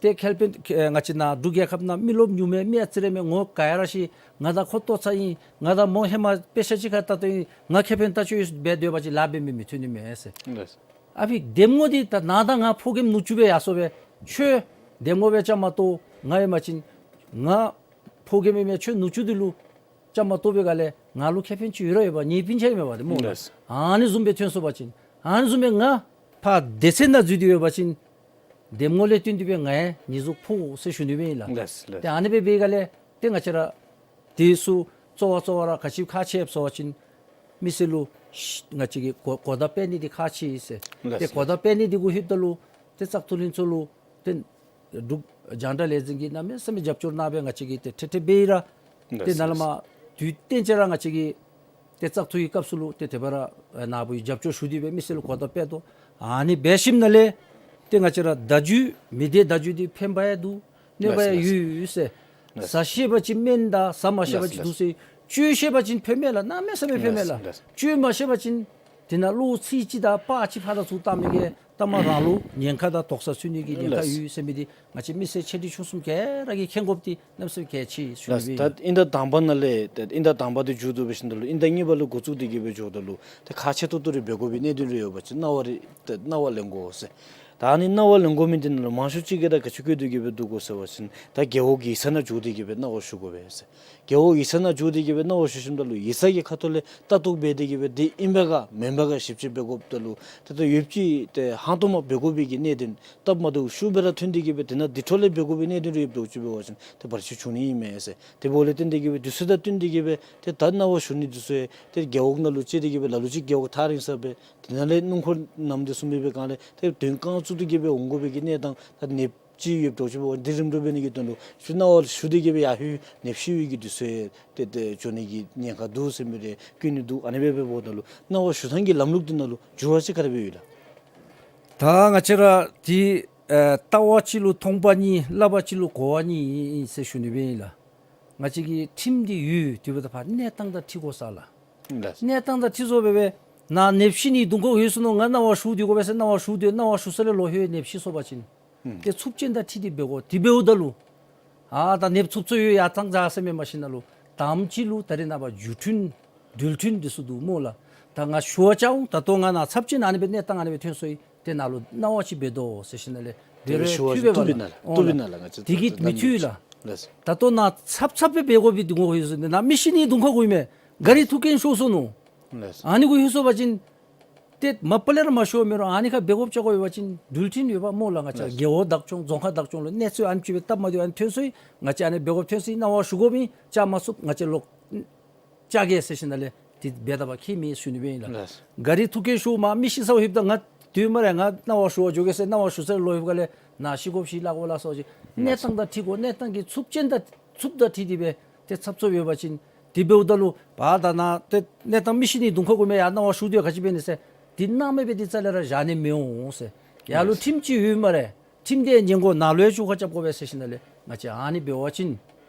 ཏེ་ཁེ་ཕན་ཨེ་ང་བཅས་ནཱ་འབྲུག་རྒྱལ་ཁབ་ནང་མི་རློབས་ཉུང་མས། མི་ཨ་ཙི་རེ་མས། ངོ་ག་ཡ་ར་ཤེས། ང་དང་ཁོ་ལྟོ་ཚང་ཨིན། ང་དང་མོ་ཧེ་མ་དཔེ་ཆ་གཅིག་ཁར་ལྟ་ལྟཝ་ཨིན། ང་ཁེ་ཕན་ཐག་གཅོད་འབད་སྡོད་པ་ཅིན་ལཱ་འབད་མི་མི་ཐོན་ནི་མས་ཟེར། ལགས། ཨ་ཕི་འདེམས་ངོ་འདི་ད་ནཱ་དང་ང་ཕོ་རྒནམ་ནུ་གཅུང་སྦེ་ཡར་སོང་སྦེ་ཁྱོད་འདེམས་ངོ་སྦེ་བཅའ་མར་གཏོགས། ང་ཨིན་པ་ཅིན་ང་ཕོ་རྒནམ་ཨིན་མས། ཁྱོད་ནུ་གཅུང་འདི་ལུ་བཅའ་མར་གཏོགས་པའི་སྒང་ལས་ང་ལུ་ཁེ་ཕན་ཅིག་ཡོད་ར་ཡོད་པ། ངེའི་སྤུན་ཆ་ཨིན་མས་པ་ཏེ་སྨོ་ལགས། ལགས། ཨ་ནི་བཟུམ་སྦེ་ཐོན་སོང་པ་ཅིན་ཨ་ནི་བཟུམ་སྦེ་ང་ཕར་སྡེ་ཚན་ནང་འཛུལ་ཏེ་ཡོད་པ་ཅིན་འདེམས་ངོ་ལས་བརྟེན་ཏེ་སྦེ་ང་ཡང་ཉེས་འཛུགས་ཕོག་ཟེར་ཞུ་ནི་སྦེ་ཨིན་ལགས། ལགས་ལགས། ཏེ་ཨ་ནི་སྦེ་འབད་བའི་སྒང་ལས་ཏེ་ང་བཅས་ར་དེ་ཚུ་གཙོ་བོ་གཙོ་བོ་ར་ག་ཅི་ཁག་ཆེ་ཡོདཔ་ཟེར་བ་ཅིན་མི་སེར་ལུ་ཤི་ང་བཅས་ཀྱིས་གོ་གོ་བརྡ་སྤེལ་ནི་འདི་ཁག་ཆེ་ཟེར། ལགས་ཏེ་གོ་བརྡ་སྤེལ་ནི་འདི་གུ་ལྷོདཔ་ད་ལུ་ཏེ་བཙག་འཐུ་ལྷན་ཚོགས་ལུ་ཏེ་འབྲུག་རྒྱང་བསྒྲགས་ལས་འཛིན་གྱིས་གནམ་མེད་ས་མེད་རྒྱབ་སྐྱོར་གནང་སྦེ་ང་བཅས་ཀྱིས་ཏེ་ཏེ་ཏེ་འབད་ཡི་ར། ལགས་ཏེ་ནཱ་ལས་ལགས། མར་དུས་གཏན་ཅིག་ར་ང་བཅས་ཀྱིས་ཏེ་བཙག་འཐུ་གི་སྐབས་སུ་ལུ་ཏེ་དེ་སྦེ་ར་ཨེ་ནཱ་བུ་གིས་རྒྱབ་སྐྱོར་ཞུ་སྟེ་སྦེ་མི་སེར་ལུ་གོ་བརྡ་སྤེལ་དོ། ཨ་ནི་འབད་ཞིནམ་ལས་ཏེ་ང་བཅས་ར་བརྡ་བརྒྱུད་མི་སྡེ་བརྡ་བརྒྱུད་འདི་ཕན་པ་ཡང་འདུག། གནོད་པ་ཡང་ཡོད་ཡོད་ཟེར། ལགས་ལགས། ཟ་ཤེས་པ་ཅིན་དམན་དང་ཟ་མ་ཤེས་པ་ཅིན་དུག་ཟེར། ལགས་ལགས། བཅོས་ཤེས་པ་ཅིན་ཕན་མས་ལགས། གནམ་མེད་ས་མེད་ཕན་མས་ལགས། ལགས་ལགས། བཅོས་མ་ཤེས་པ་ཅིན་དེ་ནང་ལོག་ཚིག་ཅིག་དང་པར་ཅིག་ཕར་དང་ཚུར་བཏང་མི་གིས་ལྟ་མ་རང་ལུ་ཉེན་ཁ་དང་དོགས་ས་ཚུད་ནི་གི་ཉེན་ཁ་ལགས་ཡོད་ཟེར་མི་འདི་ང་བཅས་མི་སེར་ཆེ་འབྲིང་ཆུང་གསུམ་ག་ར་གིས་མཁྱེན་དགོཔ་འདི་གནམ་མེད་ས་མེད་གལ་ཆེ་ཟེར་ཞུ་ནི་སྦེ། ད་དབྱིན་ཟླ་དང་པ་ནང་ལས་ད་དབྱིན་ཟླ་དང་པ་འདི་མཇུག་བསྡུ་འབད་ཞིནམ་ད་ལུ་དབྱིན་ཟླ་གཉིས་པ་ལུ་འགོ་བཙུགས་ཏེ་གི་སྦེ་འགྱོཝ་ད་ལུ་ད་ཁག་ཆེ་ཏོག་ཏོ་རེ་འབད་དགོ་པའི་གནད་དོན་རེ་ཡོད་པ་ཅིན་གནང་བ་རེ་ད་གནང་བ་ལེན་དགོ་ཟེར། ད་ཨ་ནི་གནང་བ་ལེན་དགོ་མི་འདི་ནང་ལུ་མང་ཤོས་ཅིག་གིས་ད་ག་ཅི་བཀོད་དེ་གི་སྦེ་འདུག་གོ་ཟེར་བ་ཅིན་ད་རྒེད་འོག་ཡིག་ཚང་ནང་འགྱོ་སྟེ་གི་སྦེ་གནང་བ་ཞུ་དགོ་པས་ཟེར། རྒེད་འོག་ཡིག་ཚང་ནང་འགྱོ་སྟེ་གི་སྦེ་གནང་བ་ཞུ་ཞིནམ་ད་ལུ་ཡིག་ཚང་གི་ཁ་ཐུག་ལས་ལྟ་རྟོག་འབད་དེ་གི་སྦེ་འདི་ཨིན་པས་ག་མེན་པས་ག་ཞིབ་དཔྱད་འབད་དགོཔ་ད་ལུ་ད་ལྟོ་ཡོདཔ་ཅིག་ཏེ་ཧང་སྟོང་མ་འབད་དགོ་པའི་གི་གནད་དོན་སྟབས་མ་བདེཝ་ཤུགས་སྦེ་ར་ཐོན་ཏེ་གི་སྦེ་དེ་ནང་དེ་འཕྲོ་ལས་འབད་དགོ་པའི་གནད་དོན་རེ་ཡོདཔ་འདྲཝ་ཅིག་འབད་བ་ཅིན་ཏེ་བར་ཆད་བྱུང་ནི་ཨིན་མས་ཟེར། དེ་འབདཝ་ལས་བརྟེན་ཏེ་གི་སྦེ་དུས་ཚོད་དང་བསྟུན་ཏེ་གི་སྦེ་ཏེ་ད་གནང་བ་ཞུ་ནི་འདི་ཚུ་ཡང་ཏེ་རྒེད་འོག་ནང་ལུ་བཅར་ཏེ་གི་སྦེ་ལ་ལུ་ཅིག་རྒེད་འོག་ཐག་རིང་ས་སྦེ་དེ་ནང་ལས་སྣུམ་འཁོར་ནམ་འདི་ཚུ་མེད་པའི་སྒང་ལས་ཏེ་དོན་རྐང་བཙུགས་ཏེ་གི་སྦེ་འོང་དགོ་པའི་གི་གནས་སྟངས་ད་ནདཔ་ཅིག་ཡོདཔ་འདྲཝ་ཅིག་འབད་བ་འདི་རིམ་གྲོ་འབད་ནི་གི་དོན་ལུ་ཞུ་གནང་བ་ཞུ་སྟེ་གི་སྦེ་ཡར་ཧུད་ནདཔ་ཞི་བའི་གི་དུས་ཚོད་ཏེ་ཏེ་འགྱོ་ནི་གི་ཉེན་ཁ་འདུག་ཟེར་མི་རེ་བཀོད་ནི་འདུག། ཨ་ནི་སྦེ་འབདཝ་ད་ལུ་གནང་བ་ཞུ་ཐངས་ཀྱི་ལམ་ལུགས་འདི་ནང་ལུ་འགྱུར་བ་ཅིག་ག་དེ་སྦེ་ཡོད་ལགས། ད་ང་བཅས་ར་འདི་ཨེ་ལྟ་བ་གཅིག་ལུ་མཐོང་པ་གཉིས་བསླབ་པ་གཅིག་ལུ་གོ་བ་གཉིས་ཨིན་ཟེར་ཞུ་ནི་སྦེ་ཨིན་ལགས། ང་བཅས་ཀྱི་ཁྲིམས་འདི་ཡོད། དེ་འབདཝ་ད་ཕར་གནས་སྟངས་དང་འཁྲིལ་དགོ་ས་ལགས། ལགས། གནས་སྟངས་དང་འཁྲིལ་སོང་སྦེ་སྦེ་ ནཱ་ནདཔ་ཤི་ནིའི་གདོང་ཁར་ལྷོད་སོ་ནུག། ང་གནང་བ་ཞུ་སྟེ་དགོ་པས་ཟེར་གནང་བ་ཞུ་སྟེ་གནང་བ་ཞུ་ས་ལས་ལོག་ལྷོད་ནདཔ་ཤི་སོ་བ་ཅིན། ཨུམ། ཏེ་འཚུབ་ཅན་དང་འཁྲིལ་ཏེ་འབད་དགོ། དེ་འབདཝ་ད་ལུ་ཨ་ད་ནདཔ་འཚུབ་འཚུབ་ཡོད་ཡར་བཏང་བཞག་ཟེར་མི་མ་ཤེས་ན་ལུ་དང་པ་ཅིག་ལུ་ད་རེས་ནངས་པ་འགྲུལ་འཕྲིན་འགྲུལ་འཕྲིན་འདི་ཚུ་འདུག་སྨོ་ལགས། ད་ང་ཞུ་བར་བྱའོ། ད་ལྟོ་ང་ནཱ་ཚབས་ཆེན་ཨ་ནི་སྦེ་གནས་སྟངས་ཨ་ནི་སྦེ་ཐོན་སོ་ཡི། ཏེ་ནཱ་ལུ་གནང་བ་ཅིག་འབད་དོ་ཟེར་ཞིནམ་ལས་དེ་རེ་ཞུ་བ་ཅིག་བཏུབ་པས་ལགས། ཨོ་ལགས། དེ་གིས་མི་ཐུབ་ལགས། ལགས། ད་ལྟོ་ནཱ་ཚབ་ཚབ་སྦེ་འབད་དགོ་པའི་དུས་ངོ་ཡོད་ཟེར་ནཱ་མི་ཤི་ནིའི་གདོང་ཁར་ལྷོད་མི་ག་རི་ཐུག་རྐྱེན་ཤོར་སོ་ནུག། ལགས། ཨ་ནི་གུ་ལྷོད་སོ་བ་ཅིན་ཏེ་མ་པ་ལས་ར་མ་ཤོར་མི་རུང་ཨ་ནི་ཁར་འབད་དགོཔ་ཆ་དགོ་ཡོད་པ་ཅིན་འགྲུལ་འཕྲིན་ཡོད་པ་སྨོ་ལགས། ང་བཅས་ལགས། རྒེད་འོག་བདག་སྐྱོང་རྫོང་ཁག་བདག་སྐྱོང་ལུ་གནས་ཚུལ་ཨ་ནི་ཅིག་སྦེ་སྟབས་མ་བདེཝ་ཨ་ནི་ཐོན་སོ་ཡི། ང་བཅས་ཨ་ནི་འབད་དགོཔ་ཐོན་སོ་ཡི། གནང་བ་ཞུ་དགོ་མི་བཅའ་མ་ཚུགས། ང་བཅས་ལོག་བཅའ་གེ་ཟེར་ཞིནམ་ལས་དེ་འབད་དཔ་ཁྱད་མེད་ཟེར་ཞུ་ནི་སྦེ་ཨིན་ལགས། ལགས། ག་རི་ཐུག་རྐྱེན་ཤོར་མ་མི་ཤི་ས་ལྷོདཔ་ད་ང་དེ་མ་རེ་ང་གནང་བ་ཞུ་བར་འགྱོ་གེ་ཟེར་གནང་བ་ཞུ་ས་ལས་ལྷོདཔ་ད་ལས་ནཱ་ཤི་དགོཔ་ཤི་ལ་དགོ་ལ་སོགས་ཅིག་གནས་སྟངས་དང་འཁྲིལ་དགོ། གནས་སྟངས་ཀྱི་འཚུབ་ཅན་དང་འཚུབ་དང་འཁྲིལ་ཏེ་སྦེ་ཏེ་ཚབ་ཚུབ་ཡོད་པ་ཅིན་དེ་འབདཝ་ད་ལུ་བ་ད་ནཱ་ཏེ་གནས་སྟངས་མི་ཤི་ནིའི་གདོང་ཁར་ལྷོད་མི་ཡར་གནང་བ་ཞུ་སྟེ་ག་ཅི་འབད་ནི་ཟེར་དེ་གནང་མི་སྦེ་དེ་རྩ་ལས་ར་བཞག་ནི་མི་འོང་ཟེར། ཡར་ལུ་ལགས། ཁྲིམས་ཅིག་ཡོད་སྨ་རེ། ཁྲིམས་དེ་ཉན་དགོ། ནཱ་ལུ་ཡང་བཅོ་ཁ་རྐྱབ་དགོ་པས་ཟེར་ཞིནམ་ལས་ང་བཅས་ཨ་ནི་འབད་བ་ཅིན་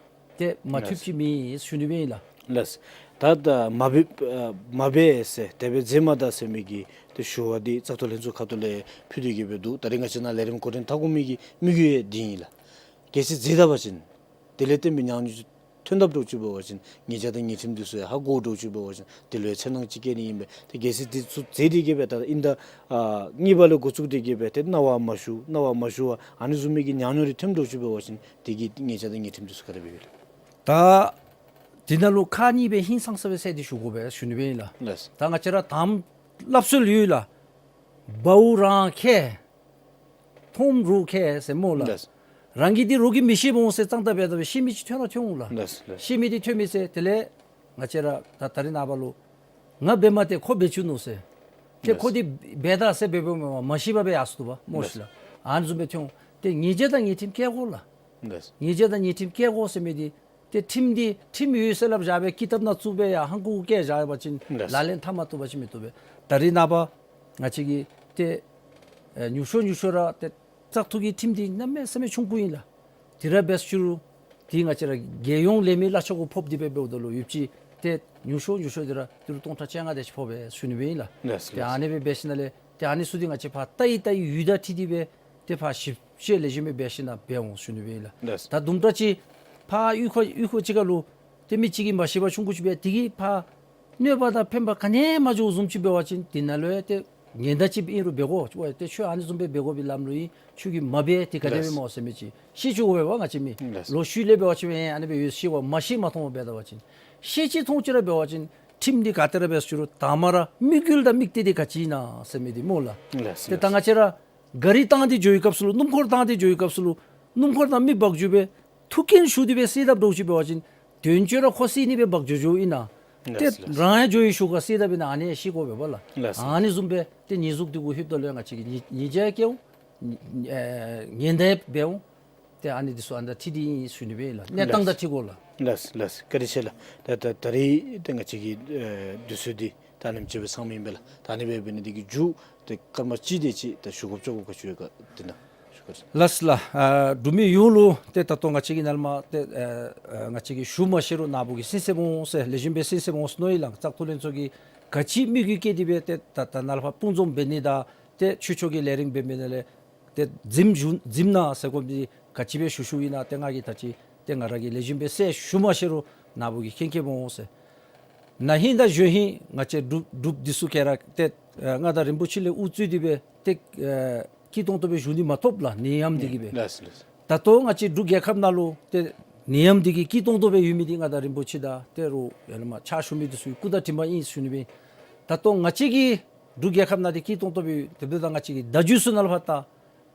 ཏེ་མ་ཐུབ་ཅིག་མེད་ཞུ་ནི་སྦེ་ཨིན་ལགས། ལགས། ད་ད་མ་འབད་ཨ་མ་འབད་ཟེར་དེ་སྦེ་མཛད་མ་ད་ཟེར་མི་གི་ཏེ་ཞུ་བ་འདི་བཙག་འཐུ་ལྷན་ཚོགས་ཁ་ཐུག་ལས་ཕུལ་ཏེ་གི་སྦེ་འདུག། ད་རེས་ང་བཅས་ནཱ་ལས་རིམ་འགོ་འདྲེན་འཐབ་དགོ་མི་གི་དམིགས་ཡུལ་ཡང་འདི་ཨིན་ལགས། གལ་སྲིད་མཛད་ད་པ་ཅིན་དེ་ལས་བརྟེན་པའི་ཉམས་མྱོང་ཅིག་ཐོན་དཔ་འདྲཝ་ཅིག་འབད་བ་ཅིན་ཉེས་བྱ་དང་ཉེས་ཁྲིམས་འདི་ཚུ་ཡང་ཧ་གོ་འདྲཝ་ཅིག་འབད་བ་ཅིན་དེ་ལུ་ཡང་འཚེར་སྣང་ཅིག་སྐྱེ་ནི་ཨིན་པས། ཏེ་གལ་སྲིད་འདི་ཚུ་མཛད་དེ་གི་སྦེ་ད་ཨིན་ད་ཨ་གཉིས་པ་ལས་འགོ་བཙུགས་ཏེ་གི་སྦེ་ཏེ་གནང་བ་མ་ཞུ་གནང་བ་མ་ཞུ་བར་ཨ་ནི་བཟུམ་མའི་གི་ཉམས་མྱོང་རེ་ཐོནམ་འདྲཝ་ཅིག་འབད་བ་ཅིན་དེ་གི་ཉེས་བྱ་དང་ཉེས་ཁྲིམས་འདི་ཚུ་ག་དེ་སྦེ་ཡོད་ལགས། ད་དེ་ནང་ལུ་ཁག་གཉིས་སྦེ་ཧིང་སངས་ས་སྦེ་བསལ་ཏེ་ཞུ་དགོ་པས་ཞུ་ནི་སྦེ་ཨིན་ལགས། ལགས། ད་ང་བཅས་ར་དང་པ་སླབ་སྲོལ་ཡོད་ལགས། བའུ་རང་ཁེ་ཐོམ་རོགས་ཁེ་ཟེར་སྨོ་ལགས། ལགས། རང་གིས་འདི་རོགས་ཀྱིས་མི་ཤེས་འོང་ཟེར་གཙང་དག་འབད་དེ་སྦེ་ཤེས་མི་ཅིག་ཐོན་ར་ཐོན་འོང་ལགས། ལགས་ལགས། ཤེས་མི་འདི་ཐོན་མི་ཟེར་དེ་ལས་ང་བཅས་ར་ད་ད་རེས་ནངས་པ་ལུ་ང་འབད་མ་སྟེ་ཁོ་འབད་བཅུག་ནུག་ཟེར། ཏེ་ལགས། ཁོ་འདི་འབད་ད་ཟེར་འབད་འབདཝ་མ་མ་ཤེས་པར་སྦེ་ཡར་སོང་དོ་བ་སྨོ་ཤིག་ལགས། ལགས། ཨ་ནི་བཟུམ་སྦེ་ཐོན་འོང་། ཏེ་ཉེས་བྱ་དང་ཉེས་ཁྲིམས་བཀལ་དགོ་ལགས། ལགས། ཉེས་བྱ་དང་ཉེས་ཁྲིམས་བཀལ་དགོ་ཟེར་མི་འདི་ཏེ་ཁྲིམས་འདི་ཁྲིམས་ཡོད་ཟེར་སླབ་བཞག་སྦེ་ཀི་ཏབ་ནང་བཙུགས་སྦེ་ཡར་ཧང་ཀུ་ཀུ་བཀལ་བཞག་པ་ཅིན་ལགས། ལག་ལེན་འཐབ་མ་བཏུབ་པ་ཅིན་མི་བཏུབ་པས། ད་རེས་ནངས་པ་ང་བཅས་ཀྱིས་ཏེ་ཨེ་ཉུང་ཤོས་ཉུང་ཤོས་ར་ཏེ་བཙག་འཐུ་གི་ཁྲིམས་འདི་གནམ་མེད་ས་མེད་ཆུང་ཀུ་ཨིན་ལགས། དེ་ར་འབད་ཞུ་རུང་དེ་ང་བཅས་ར་རྒྱལ་ཡོངས་ལས་མི་གླ་ཆ་གུ་ཕོགཔ་འདི་སྦེ་འབདཝ་ད་ལུ་ཡོདཔ་ཅིག་ཏེ་ཉུང་ཤོས་ཉུང་ཤོས་འདི་ར་ཏི་རུ་སྟོང་ཕྲག་བཅོ་ལྔ་དེ་ཅིག་ཕོག་པས་ཞུ་ནི་སྦེ་ཨིན་ལགས། ལགས། ཏེ་ལགས། ཨ་ནི་སྦེ་འབད་ཞིནམ་ལས་ཏེ་ཨ་ནི་ཚུ་འདི་ང་བཅས་ཕར་ལྟ་ཡི་ལྟ་ཡི་ཡུལ་དང་འཁྲིལ་ཏེ་སྦེ་ཏེ་ཕར་ཞིབ་དཔྱད་ལེགས་ཤོམ་སྦེ་འབད་ཞིནམ་འབད་འོང་ཞུ་ནི་སྦེ་ཨིན་ལགས། ལགས། ད་དུམ་གྲ་ཅིག་ཕར་གཡུས་ཁ་གཡུས་ཁ་ཅིག་ཁར་ལུ་ཏེ་མི་གཅིག་གིས་མ་ཤེས་པར་ཆུང་ཀུ་ཅིག་འབད་དེ་གིས་ཕར་གནོད་པ་དང་ཕན་པ་ག་ནི་ཡང་མ་འགྱོཝ་བཟུམ་ཅིག་འབད་བ་ཅིན་དེ་ནང་ལུ་ཡང་ཏེ་ཉེན་བརྡ་ཅིག་ཨིན་རུང་འབད་དགོ། ཨོ་ཏེ་ཁྱོད་ཨ་ནི་བཟུམ་སྦེ་འབད་དགོ་པའི་ལམ་ལུགས་ཨིན། ཁྱོད་ཀྱིས་མ་འབད་དེ་ག་དེ་སྦེ་ལགས། སྨོ་ཟེར་མི་ཅིག་ཤེས་བཅུག་དགོ་པས་ང་བཅས་མི། ལགས། ལོག་ཤུལ་ལས་འབད་བ་ཅིན་ཨ་ནི་སྦེ་ཡོད་ཤེས་པ་མ་ཤེས་མ་མཐོང་འབད་ད་པ་ཅིན་ཤེས་ཅི་མཐོང་ཅི་ར་འབད་བ་ཅིན་ཁྲིམས་འདི་ག་ཏེ་ར་འབད་ཞུ་རུང་དང་པ་ར་དམིགས་ཡུལ་དང་དམིགས་གཏད་འདི་ག་ཅི་ཨིན་ན་ཟེར་མི་འདི་སྨོ་ལགས། ལགས། ཏེ་ད་ལགས། ང་བཅས་ར་ག་རི་བཏང་སྟེ་འགྱོ་བའི་སྐབས་སུ་ལུ་སྣུམ་འཁོར་བཏང་སྟེ་འགྱོ་བའི་སྐབས་སུ་ལུ་སྣུམ་འཁོར་དང་མི་འབག་འགྱོ་སྦེ་ཐུག་རྐྱེན་ཞུགས་ཏེ་སྦེ་བསད་དཔ་འདྲཝ་ཅིག་འབད་བ་ཅིན་དོན་གཅོད་ར་ཁོ་བསད་ནི་སྦེ་འབག་འགྱོ་འགྱོཝ་ཨིན་ན། ཏེ་ལགས་ལགས། རང་ཡང་འགྱོ་བའི་ཤུལ་ཁར་བསད་དཔ་ཨིན་ན་ཨ་ནི་ཡང་ཤེས་དགོ་པས་པ་ལགས། ལགས་ལགས། ཨ་ནི་བཟུམ་སྦེ་ཏེ་ཉེས་འཛུགས་འདི་གུ་ལྷོདཔ་ད་ལུ་ཡང་ང་བཅས་ཀྱིས་ཉེས་ཉེས་བྱ་བཀལ་འོང་། ཨེ་ཉེན་བརྡ་འབད་འོང་། ཏེ་ཨ་ནི་འདི་ཚུ་ཨ་ནི་དང་འཁྲིལ་ཏེ་ཨིན་ཞུ་ནི་སྦེ་ཨིན་ལགས། གནས་སྟངས་དང་འཁྲིལ་དགོ་ལགས། ལགས་ལགས། བཀའ་དྲིན་ཆེ་ལགས། ད་ད་ད་རེས་ཏེ་ང་བཅས་ཀྱི་ཨེ་དུས་ཚོད་འདི་ད་ཨ་ནེམ་ཅིག་སྦེ་ཚང་མི་ཨིན་པས་ལགས། ད་ཨ་ནི་སྦེ་འབད་ནི་འདི་གིས་མཇུག་ཏེ་སྐར་མ་གཅིག་དེ་ཅིག་ད་ཞུ་དགོཔ་ཅིག་ག་ཅི་ཡོད་ག་འདི་ནང་ཞུ་དགོ་ཟེར། ལགས་ལགས། ཨ་འབྲུག་མི་ཡོངས་ལུ་ཏེ་ད་ལྟོ་ང་བཅས་ཀྱིས་ནཱ་ལས་མར་ཏེ་ཨ་ང་བཅས་ཀྱིས་ཞུ་མ་ཤེས་རུང་ནཱ་བུ་གིས་གསན་གསནམ་འོང་ཟེར་ལེགས་ཤོམ་སྦེ་གསན་གསནམ་འོང་ཟེར་མནོ་ཡི་ལགས། བཙག་འཐུ་ལྷན་ཚོགས་ཀྱིས་ག་ཅི་དམིགས་ཡུལ་བསྐྱེད་དེ་སྦེ་ཏེ་ད་ད་ནཱ་ལས་ཕར་དཔུང་འཛོམས་འབད་ནི་དང་ཏེ་ཆོས་ཕྱོགས་ཀྱི་ལས་རིམ་འབད་མི་ནང་ལས་ཏེ་འཛེམ་ཞུ་འཛེམ་གནང་ཟེར་དགོཔ་འདི་ག་ཅི་སྦེ་ཞུ་ཞུཝ་ཨིན་ན་ཏེ་ང་གིས་ད་ཅི་ཏེ་ང་ར་གིས་ལེགས་ཤོམ་སྦེ་གསན་ཞུ་མ་ཤེས་རུང་ནཱ་བུ་གིས་མཁྱེན་མཁྱེནམ་འོང་ཟེར། ན་ཧིང་དང་གཞེས་ཧིང་ང་བཅས་འབྲུག་འབྲུགཔ་འདི་ཚུ་ག་ར་ཏེ་ཨ་མངའ་བདག་རིན་པོ་ཆེ་ལས་དབུ་གཙོས་ཏེ་སྦེ་ཏེ་ཨ་སྐྱིད་ཏོང་ཏོ་སྦེ་བཞུགས་ནི་མ་ཐོབ་ལགས། ནད་ཡམས་འདི་གིས་སྦེ། ལགས་ལགས། ད་ལྟོ་ང་བཅས་འབྲུག་རྒྱལ་ཁབ་ནང་ལུ་ཏེ་ནད་ཡམས་འདི་གིས་སྐྱིད་ཏོང་ཏོ་སྦེ་ཡོད་མི་འདི་མངའ་བདག་རིན་པོ་ཆེ་དང་ཏེ་རུང་ཡར་ལས་མར་ཕྱག་ཞུ་མི་འདི་ཚུ་གི་སྐུ་དང་དྲིན་ཨིན་ཞུ་ནི་སྦེ། ད་ལྟོ་ང་བཅས་ཀྱི་འབྲུག་རྒྱལ་ཁབ་ནང་འདི་སྐྱིད་ཏོང་ཏོ་སྦེ་ཡོད། དེ་འབདཝ་ད་ང་བཅས་ཀྱི་བརྡ་བརྒྱུད་ཚུ་ནང་ལས་ཕར་ད་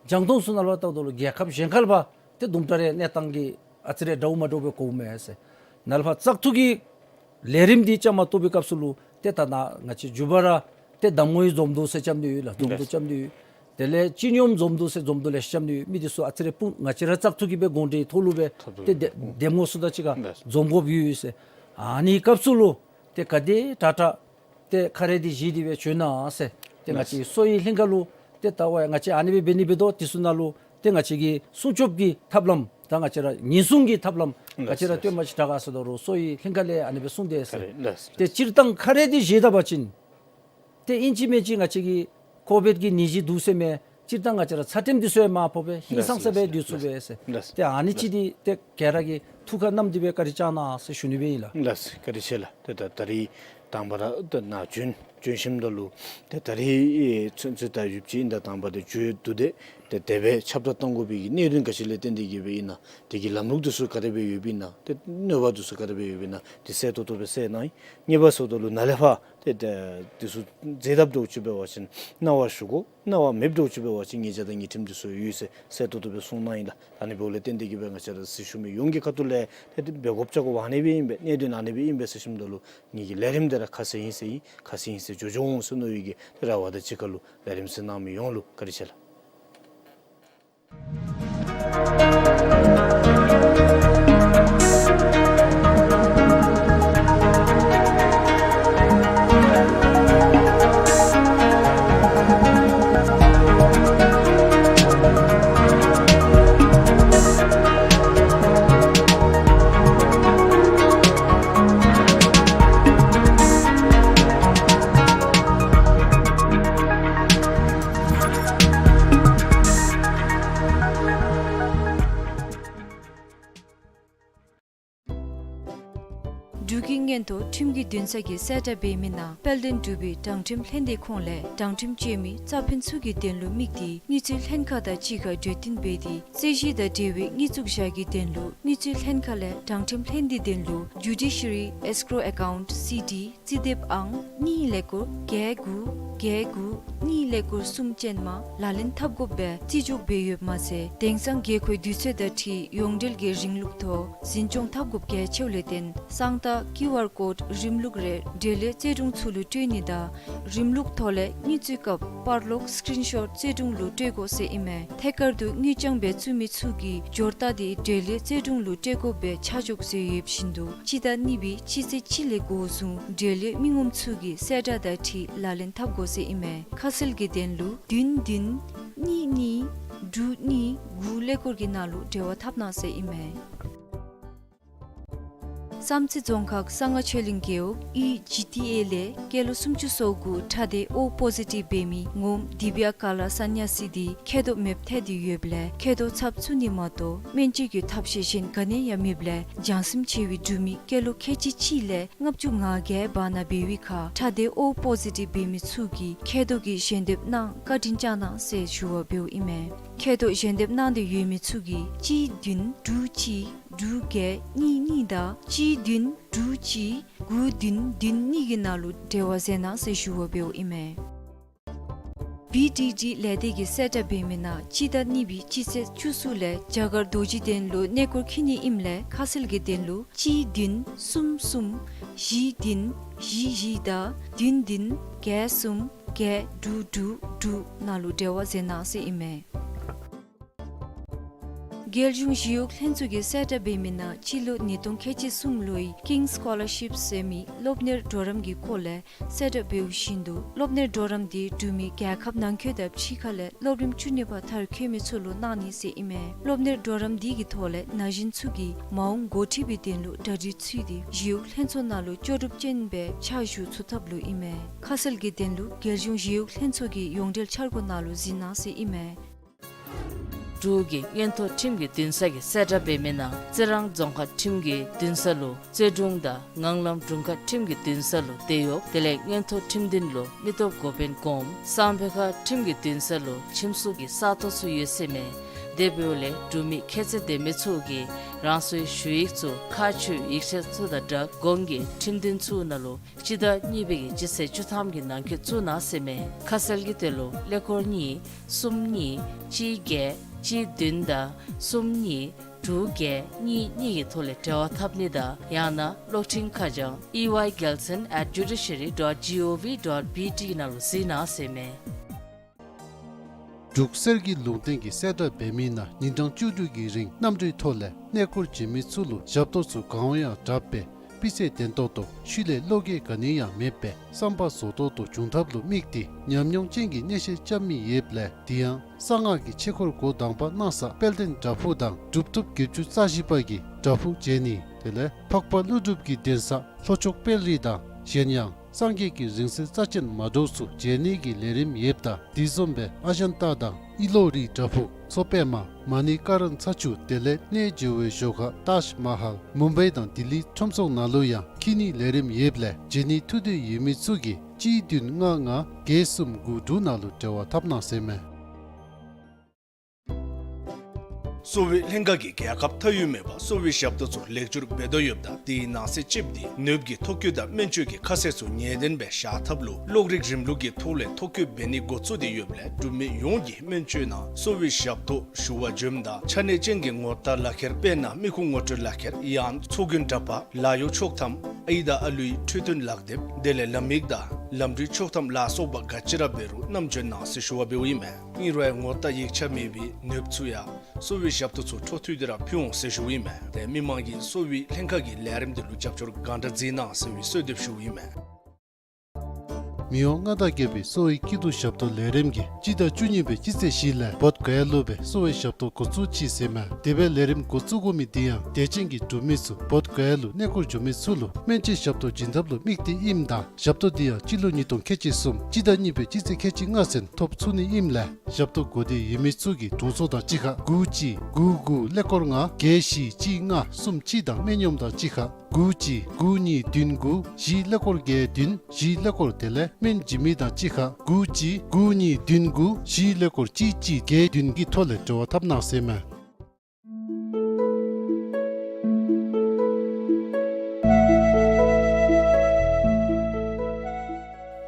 རྒྱང་མཐོང་ཚུ་ནང་ལས་ཕར་བལྟཝ་ད་ལུ་རྒྱལ་ཁབ་གཞན་ཁར་ལས་ཕར་ཏེ་དུམ་གྲ་རེ་གནས་སྟངས་ཀྱི་ཨ་ཙི་རེ་འདྲཝ་མ་འདྲཝ་སྦེ་གོཝ་མས་ཟེར། ནཱ་ལས་ཕར་བཙག་འཐུ་གི་ལས་རིམ་འདི་བཅའ་མར་གཏོགས་པའི་སྐབས་སུ་ལུ་ཏེ་ད་ནཱ་ང་བཅས་མཇུག་པ་ར་ཏེ་གདམ་ངོ་ཡང་འཛོམས་འདུ་ཟེར་རྐྱབ་ནི་ཡོད་ལགས། འཛོམས་འདུ་རྐྱབ་ནི་ཡོད། དེ་ལས་སྤྱི་སྙོམས་འཛོམས་འདུ་ཟེར་འཛོམས་འདུ་ལེ་ཤ་རྐྱབ་ནི་ཡོད། མི་འདི་ཚུ་ཨ་ཙི་རེ་སྤུ་ང་བཅས་ར་བཙག་འཐུ་གི་སྦེ་དགོངས་འགྲེལ་ཐོག་ལུ་སྦེ་ཏེ་འདེམས་ངོ་ཚུ་དང་གཅིག་ཁར་འཛོམས་དགོཔ་ཡོད་ཟེར། ཨ་ནི་སྐབས་སུ་ལུ་ཏེ་ག་དེ་དྲག་དྲག་ཏེ་ཁ་རས་འདི་བཞེས་ཏེ་སྦེ་བྱོན་གནང་ཟེར། ཏེ་ང་བཅས་ཀྱི་གསོ་བའི་ལྷན་ཁག་ལུ་ཏེ་ད་ཝའི་ང་བཅས་ཨ་ནི་སྦེ་འབད་ནི་འབད་དོ། དེ་ཚུ་ནང་ལུ་ཏེ་ང་བཅས་ཀྱི་སྲུང་སྐྱོབ་ཀྱི་ཐབས་ལམ་ད་ང་བཅས་ར་ཉེན་སྲུང་གི་ཐབས་ལམ་ང་བཅས་ར་སྟོན་པ་ཅིག་དྲག་ག་ཟེར་དོ་རུང་གསོ་བའི་ལྷན་ཁག་ལས་ཨ་ནི་སྦེ་གསུངས་ཏེ་ཟེར། ཏེ་སྤྱིར་བཏང་ཁ་རས་འདི་བཞེས་ད་པ་ཅིན་ ཏེ་ཨིན་ཅི་མིན་ཅི་ང་བཅས་ཀྱི་ཀོ་བིཌ་ཀྱི་ནད་གཞི་འདུག་ཟེར་མི་སྤྱིར་བཏང་ང་བཅས་ར་ཚད་རིམས་འདི་ཚུ་ཡང་མ་ཕོག་པར་ཧིང་སངས་ས་སྦེ་སྡོད་ཚུགས་པས་ཟེར། ཏེ་ཨ་ནི་ཅིག་འདི་ཏེ་ག་ར་གིས་ཐུགས་ཁར་བསྣམས་ཏེ་སྦེ་བཀའ་དྲིན་བསྐྱང་གནང་ཟེར་ཞུ་ནི་སྦེ་ཨིན་ལགས། ལགས་སོ། བཀའ་དྲིན་ཆེ་ལགས། ཏེ་ད་ད་རིས་དང་པ་ར་ད་ནཱ་བྱོན་བྱོན་ཞིནམ་ད་ལུ་ཏེ་ད་རིས་ཚུན་ཚོད་ད་ཡུདཔ་ཅིག་ཨིན་ད་དང་པ་ཏེ་བྱོན་འདུག་སྟེ་ཏེ་དེ་སྦེ་ཁྱབ་བསྒྲགས་གཏང་དགོ་པའི་གི་གནད་དོན་ག་ཅི་ལས་བརྟེན་ཏེ་གིས་སྦེ་ཨིན་ན། དེ་གི་ལམ་ལུགས་འདི་ཚུ་ག་དེ་སྦེ་ཡོདཔ་ཨིན་ན། ཏེ་གནོད་པ་འདི་ཚུ་ག་དེ་སྦེ་ཡོདཔ་ཨིན་ན། དེ་གསལ་ཏོག་ཏོ་སྦེ་གསལ་གནང་ཡི། གཉིས་པ་སོང་ད་ལུ་ནཱ་ལས་ཕར་ཏེ་ཏེ་འདི་ཚུ་མཛད་ཐབས་འདྲཝ་ཅིག་འབད་བ་ཅིན་གནང་བ་ཞུ་དགོ། གནང་བ་མེདཔ་འདྲཝ་ཅིག་འབད་བ་ཅིན་ཉེས་བྱ་དང་ཉེས་ཁྲིམས་འདི་ཚུ་ཡོད་ཟེར་གསལ་ཏོག་ཏོ་སྦེ་གསུངས་གནང་ཡི་ལགས། ད་ནི་འབདཝ་ལས་བརྟེན་ཏེ་གིས་སྦེ་ང་བཅས་ར་གཟིགས་ཞུ་མི་ཡོངས་ཀྱི་ཁ་ཐུག་ལས་ཏེ་འབད་དགོཔ་ཅིག་གུ་ཨ་ནི་སྦེ་ཨིན་པས། གནད་དོན་ཨ་ནི་སྦེ་ཨིན་པས་ཟེར་ཞིནམ་ད་ལུ་ངེ་གི་ལས་རིམ་འདི་ར་ཁ་གསལ་ཨིན་ཟེར་ཨིན། ཁ་གསལ་ཨིན་ཟེར་འགྱོ་འགྱོཝ་འོང་ཟེར་མནོ་བའི་གི་རེ་བ་དང་གཅིག་ཁར་ལུ་ལས་རིམ་གཟིགས་གནང་མི་ཡོངས་ལུ་བཀའ་དྲིན་ཆེ་ལགས། འབྲུག་གི་མངོན་མཐོ་ཁྲིམས་ཀྱི་འདུན་ས་གིས་གསལ་བསྒྲགས་འབད་མི་ནང་དཔལ་ལྡན་འབྲུག་པའི་དྲང་ཁྲིམས་ལྷན་སྡེ་ཁོངས་ལས་དྲང་ཁྲིམས་བཅོས་མི་རྩ་ཕན་ཚུ་གི་དོན་ལུ་དམིགས་ཏེ་དངུལ་རྩིས་ལྷན་ཁག་དང་གཅིག་ཁར་གྲོས་བསྟུན་འབད་དེ་རྩོད་གཞི་དང་འབྲེལ་བའི་དངུལ་བཙུགས་བཞག་གི་དོན་ལུ་དངུལ་རྩིས་ལྷན་ཁག་ལས་དྲང་ཁྲིམས་ལྷན་སྡེའི་དོན་ལུ་Judiciary Escrow Account C D རྩིས་དེབ་ཨང་གཉིས་ཀླད་ཀོར་བརྒྱད་དགུ་བརྒྱད་དགུ་གཉིས་ཀླད་ཀོར་གསུམ་ཅན་མ་ལག་ལེན་འཐབ་དགོཔ་སྦེ་རྩིས་འཇོག་འབད་ཡོདཔ་མ་ཚད་དེང་སང་དགོས་མཁོའི་དུས་ཚོད་དང་འཁྲིལ་ཡོངས་འབྲེལ་གྱི་རིམ་ལུགས་ཐོག་འཛིན་སྐྱོང་འཐབ་དགོཔ་གལ་ཆེཝ་ལས་བརྟེན་གསང་རྟགས་ཀིའུ་ཨར་ཀོཌ་རིམ་ལུགས་རེ་འབྲེལ་ཡོད་རྩོད་དྲུང་ཚུ་ལུ་སྤྲོད་ནི་དང་རིམ་ལུགས་ཐོག་ལས་དངུལ་བཙུགས་སྐབས་པར་ལོག་སི་ཀྲིན་ཤོཊ་རྩོད་དྲུང་ལུ་སྤྲོད་དགོ་ཟེར་ཨིན་མས། ཐད་ཀར་དུ་དངུལ་རྐྱང་སྦེ་བཙུགས་མི་ཚུ་གིས་འབྱོར་རྟགས་དེ་འབྲེལ་ཡོད་རྩོད་དྲུང་ལུ་སྤྲོད་དགོཔ་སྦེ་ཆ་འཇོག་མཛད་ཡོདཔ་བཞིན་དུ་སྤྱི་ཟླ་གཉིས་པའི་སྤྱི་ཚེས་གཅིག་ལས་འགོ་བཟུང་འབྲེལ་ཡོད་མི་ངོམ་ཚུ་གིས་གསལ་བསྒྲགས་དང་འཁྲིལ་ལག་ལེན་འཐབ་དགོ་ཟེར་ཨིན་མས། ཁ་གསལ་གྱི་དོན་ལུ་བདུན་བདུན་གཉིས་གཉིས་དྲུག་གཉིས་དགུ་ཀླད་ཀོར་གྱི་ནང་ལུ་འབྲེལ་བ་འཐབ་གནང་ཟེར་ཨིན་མས། བསམ་རྩེ་རྫོང་ཁག་གསང་སྔགས་ཆོས་གླིང་རྒེད་འོག་ཡུས་ཇི་ཊི་ཨེ་ལས་སྐྱེས་ལོ་སུམ་ཅུ་སོ་དགུ་ཁྲག་སྡེ་ཨོ་པོ་ཟི་ཊིབ་འབད་མི་ངོམ་དི་བི་ཡ་ཀ་ལ་ས་ནྱ་སི་དེ་མཁལ་རྡོག་མེདཔ་ཐལ་ཏེ་ཡོདཔ་ལས་མཁལ་རྡོག་ཚབ་བཙུགས་ནི་མ་གཏོགས་སྨན་བཅོས་ཀྱི་ཐབས་ཤེས་གཞན་ག་ནི་ཡང་མེདཔ་ལས་འཇང་སེམས་ཆེ་བའི་འབྲུག་མི་སྐྱེས་ལོ་ཁལ་གཅིག་གཅིག་ལས་ལྔ་བཅུ་ང་བརྒྱད་བར་ན་འབད་བའི་ཁར་ཁྲག་སྡེ་ཨོ་པོ་ཟི་ཊིབ་འབད་མི་ཚུ་གིས་མཁལ་རྡོག་གི་ཞལ་འདེབས་གནང་བཀའ་དྲིན་བསྐྱང་གནང་ཟེར་ཞུ་བ་འབདཝ་ཨིན་མས། མཁལ་རྡོག་ཞལ་འདེབས་གནང་སྟེ་ཡོད་མི་ཚུ་གིས་གཅིག་བདུན་དྲུག་གཅིག་དྲུག་བརྒྱད་གཉིས་གཉིས་དང་གཅིག་བདུན་དྲུག་གཅིག་དགུ་བདུན་བདུན་གཉིས་ཀྱི་ནང་ལུ་འབྲེལ་བ་མཛད་གནང་ཟེར་ཞུ་བ་འབདཝ་ཨིན་མས། བི་ཌི་ཌི་ལས་སྡེ་གིས་གསལ་བསྒྲགས་འབད་མི་ནང་སྤྱི་ཟླ་གཉིས་པའི་སྤྱི་ཚེས་བཅུ་གསུམ་ལས་རྒྱ་གར་རྡོ་རྗེ་གདན་ལུ་གནས་སྐོར་འཁྱིད་ནི་ཨིནམ་ལས་ཁ་གསལ་གྱི་དོན་ལུ་གཅིག་བདུན་གསུམ་གསུམ་བཞི་བདུན་བཞི་བཞི་དང་བདུན་བདུན་བརྒྱད་གསུམ་བརྒྱད་དྲུག་དྲུག་དྲུག་ནང་ལུ་འབྲེལ་བ་མཛད་གནང་ཟེར་ཨིན་མས། རྒྱལ་གཞུང་ཞི་གཡོག་ལྷན་ཚོགས་ཀྱིས་གསལ་བསྒྲགས་འབད་མི་ནང་སྤྱི་ལོ་ཉིས་སྟོང་ཁལ་གཅིག་གསུམ་ལོའི་ཀིང་སི་ཀོ་ལར་ཤིབ་ཟེར་མི་སློབ་གཉེར་གྲོགས་རམ་གྱི་སྐོར་ལས་གསལ་བསྒྲགས་འབདཝ་བཞིན་དུ་སློབ་གཉེར་གྲོགས་རམ་དེ་འབྲུག་མི་རྒྱལ་ཁབ་ནང་འཁོད་དང་ཕྱི་ཁ་ལས་སློབ་རིམ་བཅུ་གཉིས་པ་མཐར་འཁྱོལ་མི་ཚུ་ལུ་གནང་ནི་ཟེར་ཨིན་མས། སློབ་གཉེར་གྲོགས་རམ་དེ་གི་ཐོག་ལས་ན་གཞོན་ཚུ་གིས་མ་འོངས་འགོ་ཁྲིད་པའི་དོན་ལུ་གྲ་སྒྲིག་ཚུད་དེ་ཞི་གཡོག་ལྷན་ཚོགས་ནང་ལུ་ལྕོགས་གྲུབ་ཅན་སྦེ་ཕྱག་ཞུ་ཚུགས་ཐབས་ལུ་ཨིན་མས། ཁ་གསལ་གྱི་དོན་ལུ་རྒྱལ་གཞུང་ཞི་གཡོག་ལྷན་ཚོགས་ཀྱི་ཡོངས་འབྲེལ་འཆར་སྒོ་ནང་ལུ་གཟིགས་གནང་ཟེར་ཨིན་མས། འབྲུག་གི་མངོན་མཐོ་ཁྲིམས་ཀྱི་འདུན་ས་གིས་གསལ་བསྒྲགས་འབད་མི་ནང་རྩི་རང་རྫོང་ཁག་ཁྲིམས་ཀྱི་འདུན་ས་ལུ་རྩོད་དྲུང་དང་ངང་ལམ་དྲུང་ཁག་ཁྲིམས་ཀྱི་འདུན་ས་ལུ་སྡེ་གཡོག་དེ་ལས་མངོན་མཐོ་ཁྲིམས་འདུན་ལུ་མི་སྟོབས་འགོ་དཔོན་སྒོམ་གསང་སྦས་ཁ་ཁྲིམས་ཀྱི་འདུན་ས་ལུ་ཁྲིམས་སྲུང་གི་ས་སྟོང་ཚུ་ཡོད་ཟེར་མས། དེ་འབདཝ་ལས་འབྲུག་མི་ཁྱད་ཚད་ལྡན་མི་ཚུ་གིས་རང་སོའི་ཞུ་ཡིག་ཚུ་ཁག་ཆེ་ཡིག་ཆ་ཚུ་དང་སྦྲགས་གོང་གི་ཁྲིམས་འདུན་ཚུ་ནང་ལུ་སྤྱི་ཟླ་གཉིས་པའི་གི་སྤྱི་ཚེས་བཅུ་ཐམ་གྱི་ནང་འཁོད་བཙུགས་གནང་ཟེར་མས། ཁ་གསལ་གྱི་དོན་ལུ་ཀླད་ཀོར་གཉིས་གསུམ་གཉིས་གཅིག་བརྒྱད་གཅིག་བདུན་དང་གསུམ་གཉིས་དྲུག་བརྒྱད་གཉིས་གཉིས་ཀྱི་ཐོག་ལས་འབྲེལ་བ་འཐབ་ནི་དང་ཡང་ན་གློག་འཕྲིན་ཁ་བྱང་E Y Gelson at judiciary dot G O V dot B T ནང་ལུ་གཟིགས་གནང་ཟེར་མས། འབྲུག་གསེར་གྱི་ལུང་བསྟན་གྱིས་གསལ་བསྒྲགས་འབད་མི་ནང་ཉིན་གྲངས་བཅུ་དྲུག་གི་རིང་གནམ་གྲུའི་ཐོག་ལས་གནས་སྐོར་བྱོན་མི་ཚུ་ལུ་ཞབས་ཏོག་ཚུ་གང་འོང་ཡང་དྲག་པས། སྤུས་ཚད་ལྡན་ཏོག་ཏོ་ཤུལ་ལས་བློ་འགྱོད་ག་ནི་ཡང་མེད་པས་བསམ་པ་རྫོགས་ཏོག་ཏོ་བྱུང་ཐབས་ལུ་དམིགས་ཏེ་ཉམས་མྱོང་ཅན་གྱི་གནས་བཤད་རྐྱབ་མི་ཡོདཔ་ལས་དེ་ཡང་གསང་སྔགས་ཀྱི་ཆོས་འཁོར་འགོ་དང་པ་གནང་ས་དཔལ་ལྡན་བྲག་ཕུག་དང་གྲུབ་ཐོབ་བརྒྱད་ཅུ་རྩ་བཞི་པ་གི་བྲག་ཕུག་མཇལ་ནི་དེ་ལས་འཕགས་པ་ཀླུ་སྒྲུབ་ཀྱི་གདན་ས་ལྷོ་ཕྱོགས་དཔལ་རི་དང་གཞན་ཡང་ སངས་རྒྱས་ཀྱི་རིང་བསྲེལ་རྩ་ཅན་མ་འདྲཝ་ཚུ་མཇལ་ནི་གི་ལས་རིམ་ཡོདཔ་ད་དེ་བཟུམ་སྦེ་ཨ་ཞན་ཏ་དང་ཨི་ལོ་རི་བྲག་ཕུག་མཚོ་པདྨ་མ་ཎི་ཀ་ར་ན་ཚ་ཆུ་དེ་ལས་གནས་མཇལ་བའི་ཞོར་ཁར་ཏཱཇ་མ་ཧཱལ་མུམ་བེ་དང་ལྡི་ལི་ཁྲོམ་ཚོགས་ནང་ལུ་ཡང་འཁྱིད་ནི་ལས་རིམ་ཡོདཔ་ལས་མཇལ་ནི་ཐུགས་འདོད་ཡོད་མི་ཚུ་གིས་གཅིག་བདུན་ལྔ་ལྔ་བརྒྱད་གསུམ་དགུ་དྲུག་ནང་ལུ་འབྲེལ་བ་འཐབ་གནང་ཟེར་མས། གསོ་བའི་ལྷན་ཁག་གིས་རྒྱལ་ཁབ་མཐའ་དབུས་མེད་པར་གསོ་བའི་ཞབས་ཏོག་ཚུ་ལེགས་བཅོས་འབད་དོ་ཡོདཔ་ད་དེའི་ནང་གསེས་ཅིག་འདི་ནདཔ་གི་ཐོ་བཀོད་དང་སྨན་བཅོས་ཀྱི་ཁ་གསལ་ཚུ་ངེས་གཏན་སྦེ་བཞག་ཐབས་ལུ་གློག་རིག་རིམ་ལུགས་ཀྱི་ཐོག་ལས་ཐོ་བཀོད་འབད་ནི་འགོ་བཙུགས་ཏེ་ཡོདཔ་ལས་འབྲུག་མི་ཡོངས་ཀྱིས་སྨན་བཅོས་ནང་གསོ་བའི་ཞབས་ཏོག་ཞུ་བར་འབྱོནམ་ད་ཆ་གནས་ཅན་གྱི་ངོ་རྟགས་ལག་ཁྱེར་དཔེར་ན་མི་ཁུངས་ངོ་སྤྲོད་ལག་ཁྱེར་ཡང་ཚོགས་རྒྱུན་འདྲ་པར་ལཱ་གཡོག་ཆོག་ཐམ་ཨའི་དང་ཨ་ལུའི་འཕྲོད་བསྟེན་ལག་དེབ་དེ་ལས་ལམ་ཡིག་དང་ལམ་འགྲུལ་ཆོག་ཐམ་ལ་སོགས་པ་ག་ཅི་ར་འབད་རུང་བསྣམས་འབྱོན་གནང་ཟེར་ཞུ་བ་འབདཝ་ཨིན་མས། ཨིན་རུང་ངོ་རྟགས་ཡིག་ཆ་མེད་པའི་ནདཔ་ཚུ་ཡང་གསོ་བའི་ཞབས་ཏོག་ཚུ་འཕྲོ་མཐུད་དེ་ར་ཕུལ་འོང་ཟེར་ཞུཝ་ཨིན་མས། ཏེ་མི་མང་གིས་གསོ་བའི་ལྷན་ཁག་གི་ལས་རིམ་དེ་ལུ་རྒྱབ་སྐྱོར་གང་དྲག་མཛད་གནང་ཟེར་བའི་གསོལ་འདེབས་ཞུཝ་ཨིན་མས། མི་དབང་མངའ་བདག་རྒྱལ་པོའི་གསོ་བའི་སྐྱིད་སྡུག་ཞབས་ཏོག་ལས་རིམ་གྱིས་སྤྱི་ཟླ་བཅུ་གཉིས་པའི་སྤྱི་ཚེས་བཞི་ལས་བོདྷ་ག་ཡ་ལུ་སྦེ་གསོ་བའི་ཞབས་ཏོག་འགོ་བཙུགས་ཅི་ཟེར་མས། དེ་སྦེ་ལས་རིམ་འགོ་བཙུགས་དགོ་མི་དེ་ཡང་དད་ཅན་གྱི་འབྲུག་མི་ཚུ་བོདྷ་ག་ཡ་ལུ་གནས་སྐོར་འགྱོ་མི་ཚུ་ལུ་སྨན་བཅོས་ཞབས་ཏོག་བྱིན་ཐབས་ལུ་དམིགས་ཏེ་ཨིནམ་ད་ཞབས་ཏོག་དེ་ཡང་སྤྱི་ལོ་ཉིས་སྟོང་ཁལ་གཅིག་གསུམ་སྤྱི་ཟླ་གཉིས་པའི་སྤྱི་ཚེས་ཁལ་གཅིག་ལྔ་ཚུན་ཐོབ་ཚུགས་ནི་ཨིནམ་ལས་ཞབས་ཏོག་དགོས་འདོད་ཡོད་མི་ཚུ་གིས་དྲུང་འཚོ་དང་གཅིག་ཁར་དགུ་གཅིག་དགུ་དགུ་ཀླད་ཀོར་ལྔ་བརྒྱད་བཞི་གཅིག་ལྔ་གསུམ་གཅིག་དང་སྨན་གཡོགམ་དང་གཅིག་ཁར་དགུ་གཅིག་དགུ་གཉིས་བདུན་དགུ་བཞི་ཀླད་ཀོར་བརྒྱད་བདུན་བཞི་ཀླད་ཀོར་དེ་ལས་སྨན་བྱིན་མི་དང་གཅིག་ཁར་དགུ་གཅིག་དགུ་གཉིས་བདུན་དགུ་བཞི་ཀླད་ཀོར་གཅིག་གཅིག་བརྒྱད་བདུན་གྱི་ཐོག་ལས་འབྲེལ་བ་འཐབ་གནང་ཟེར་མས།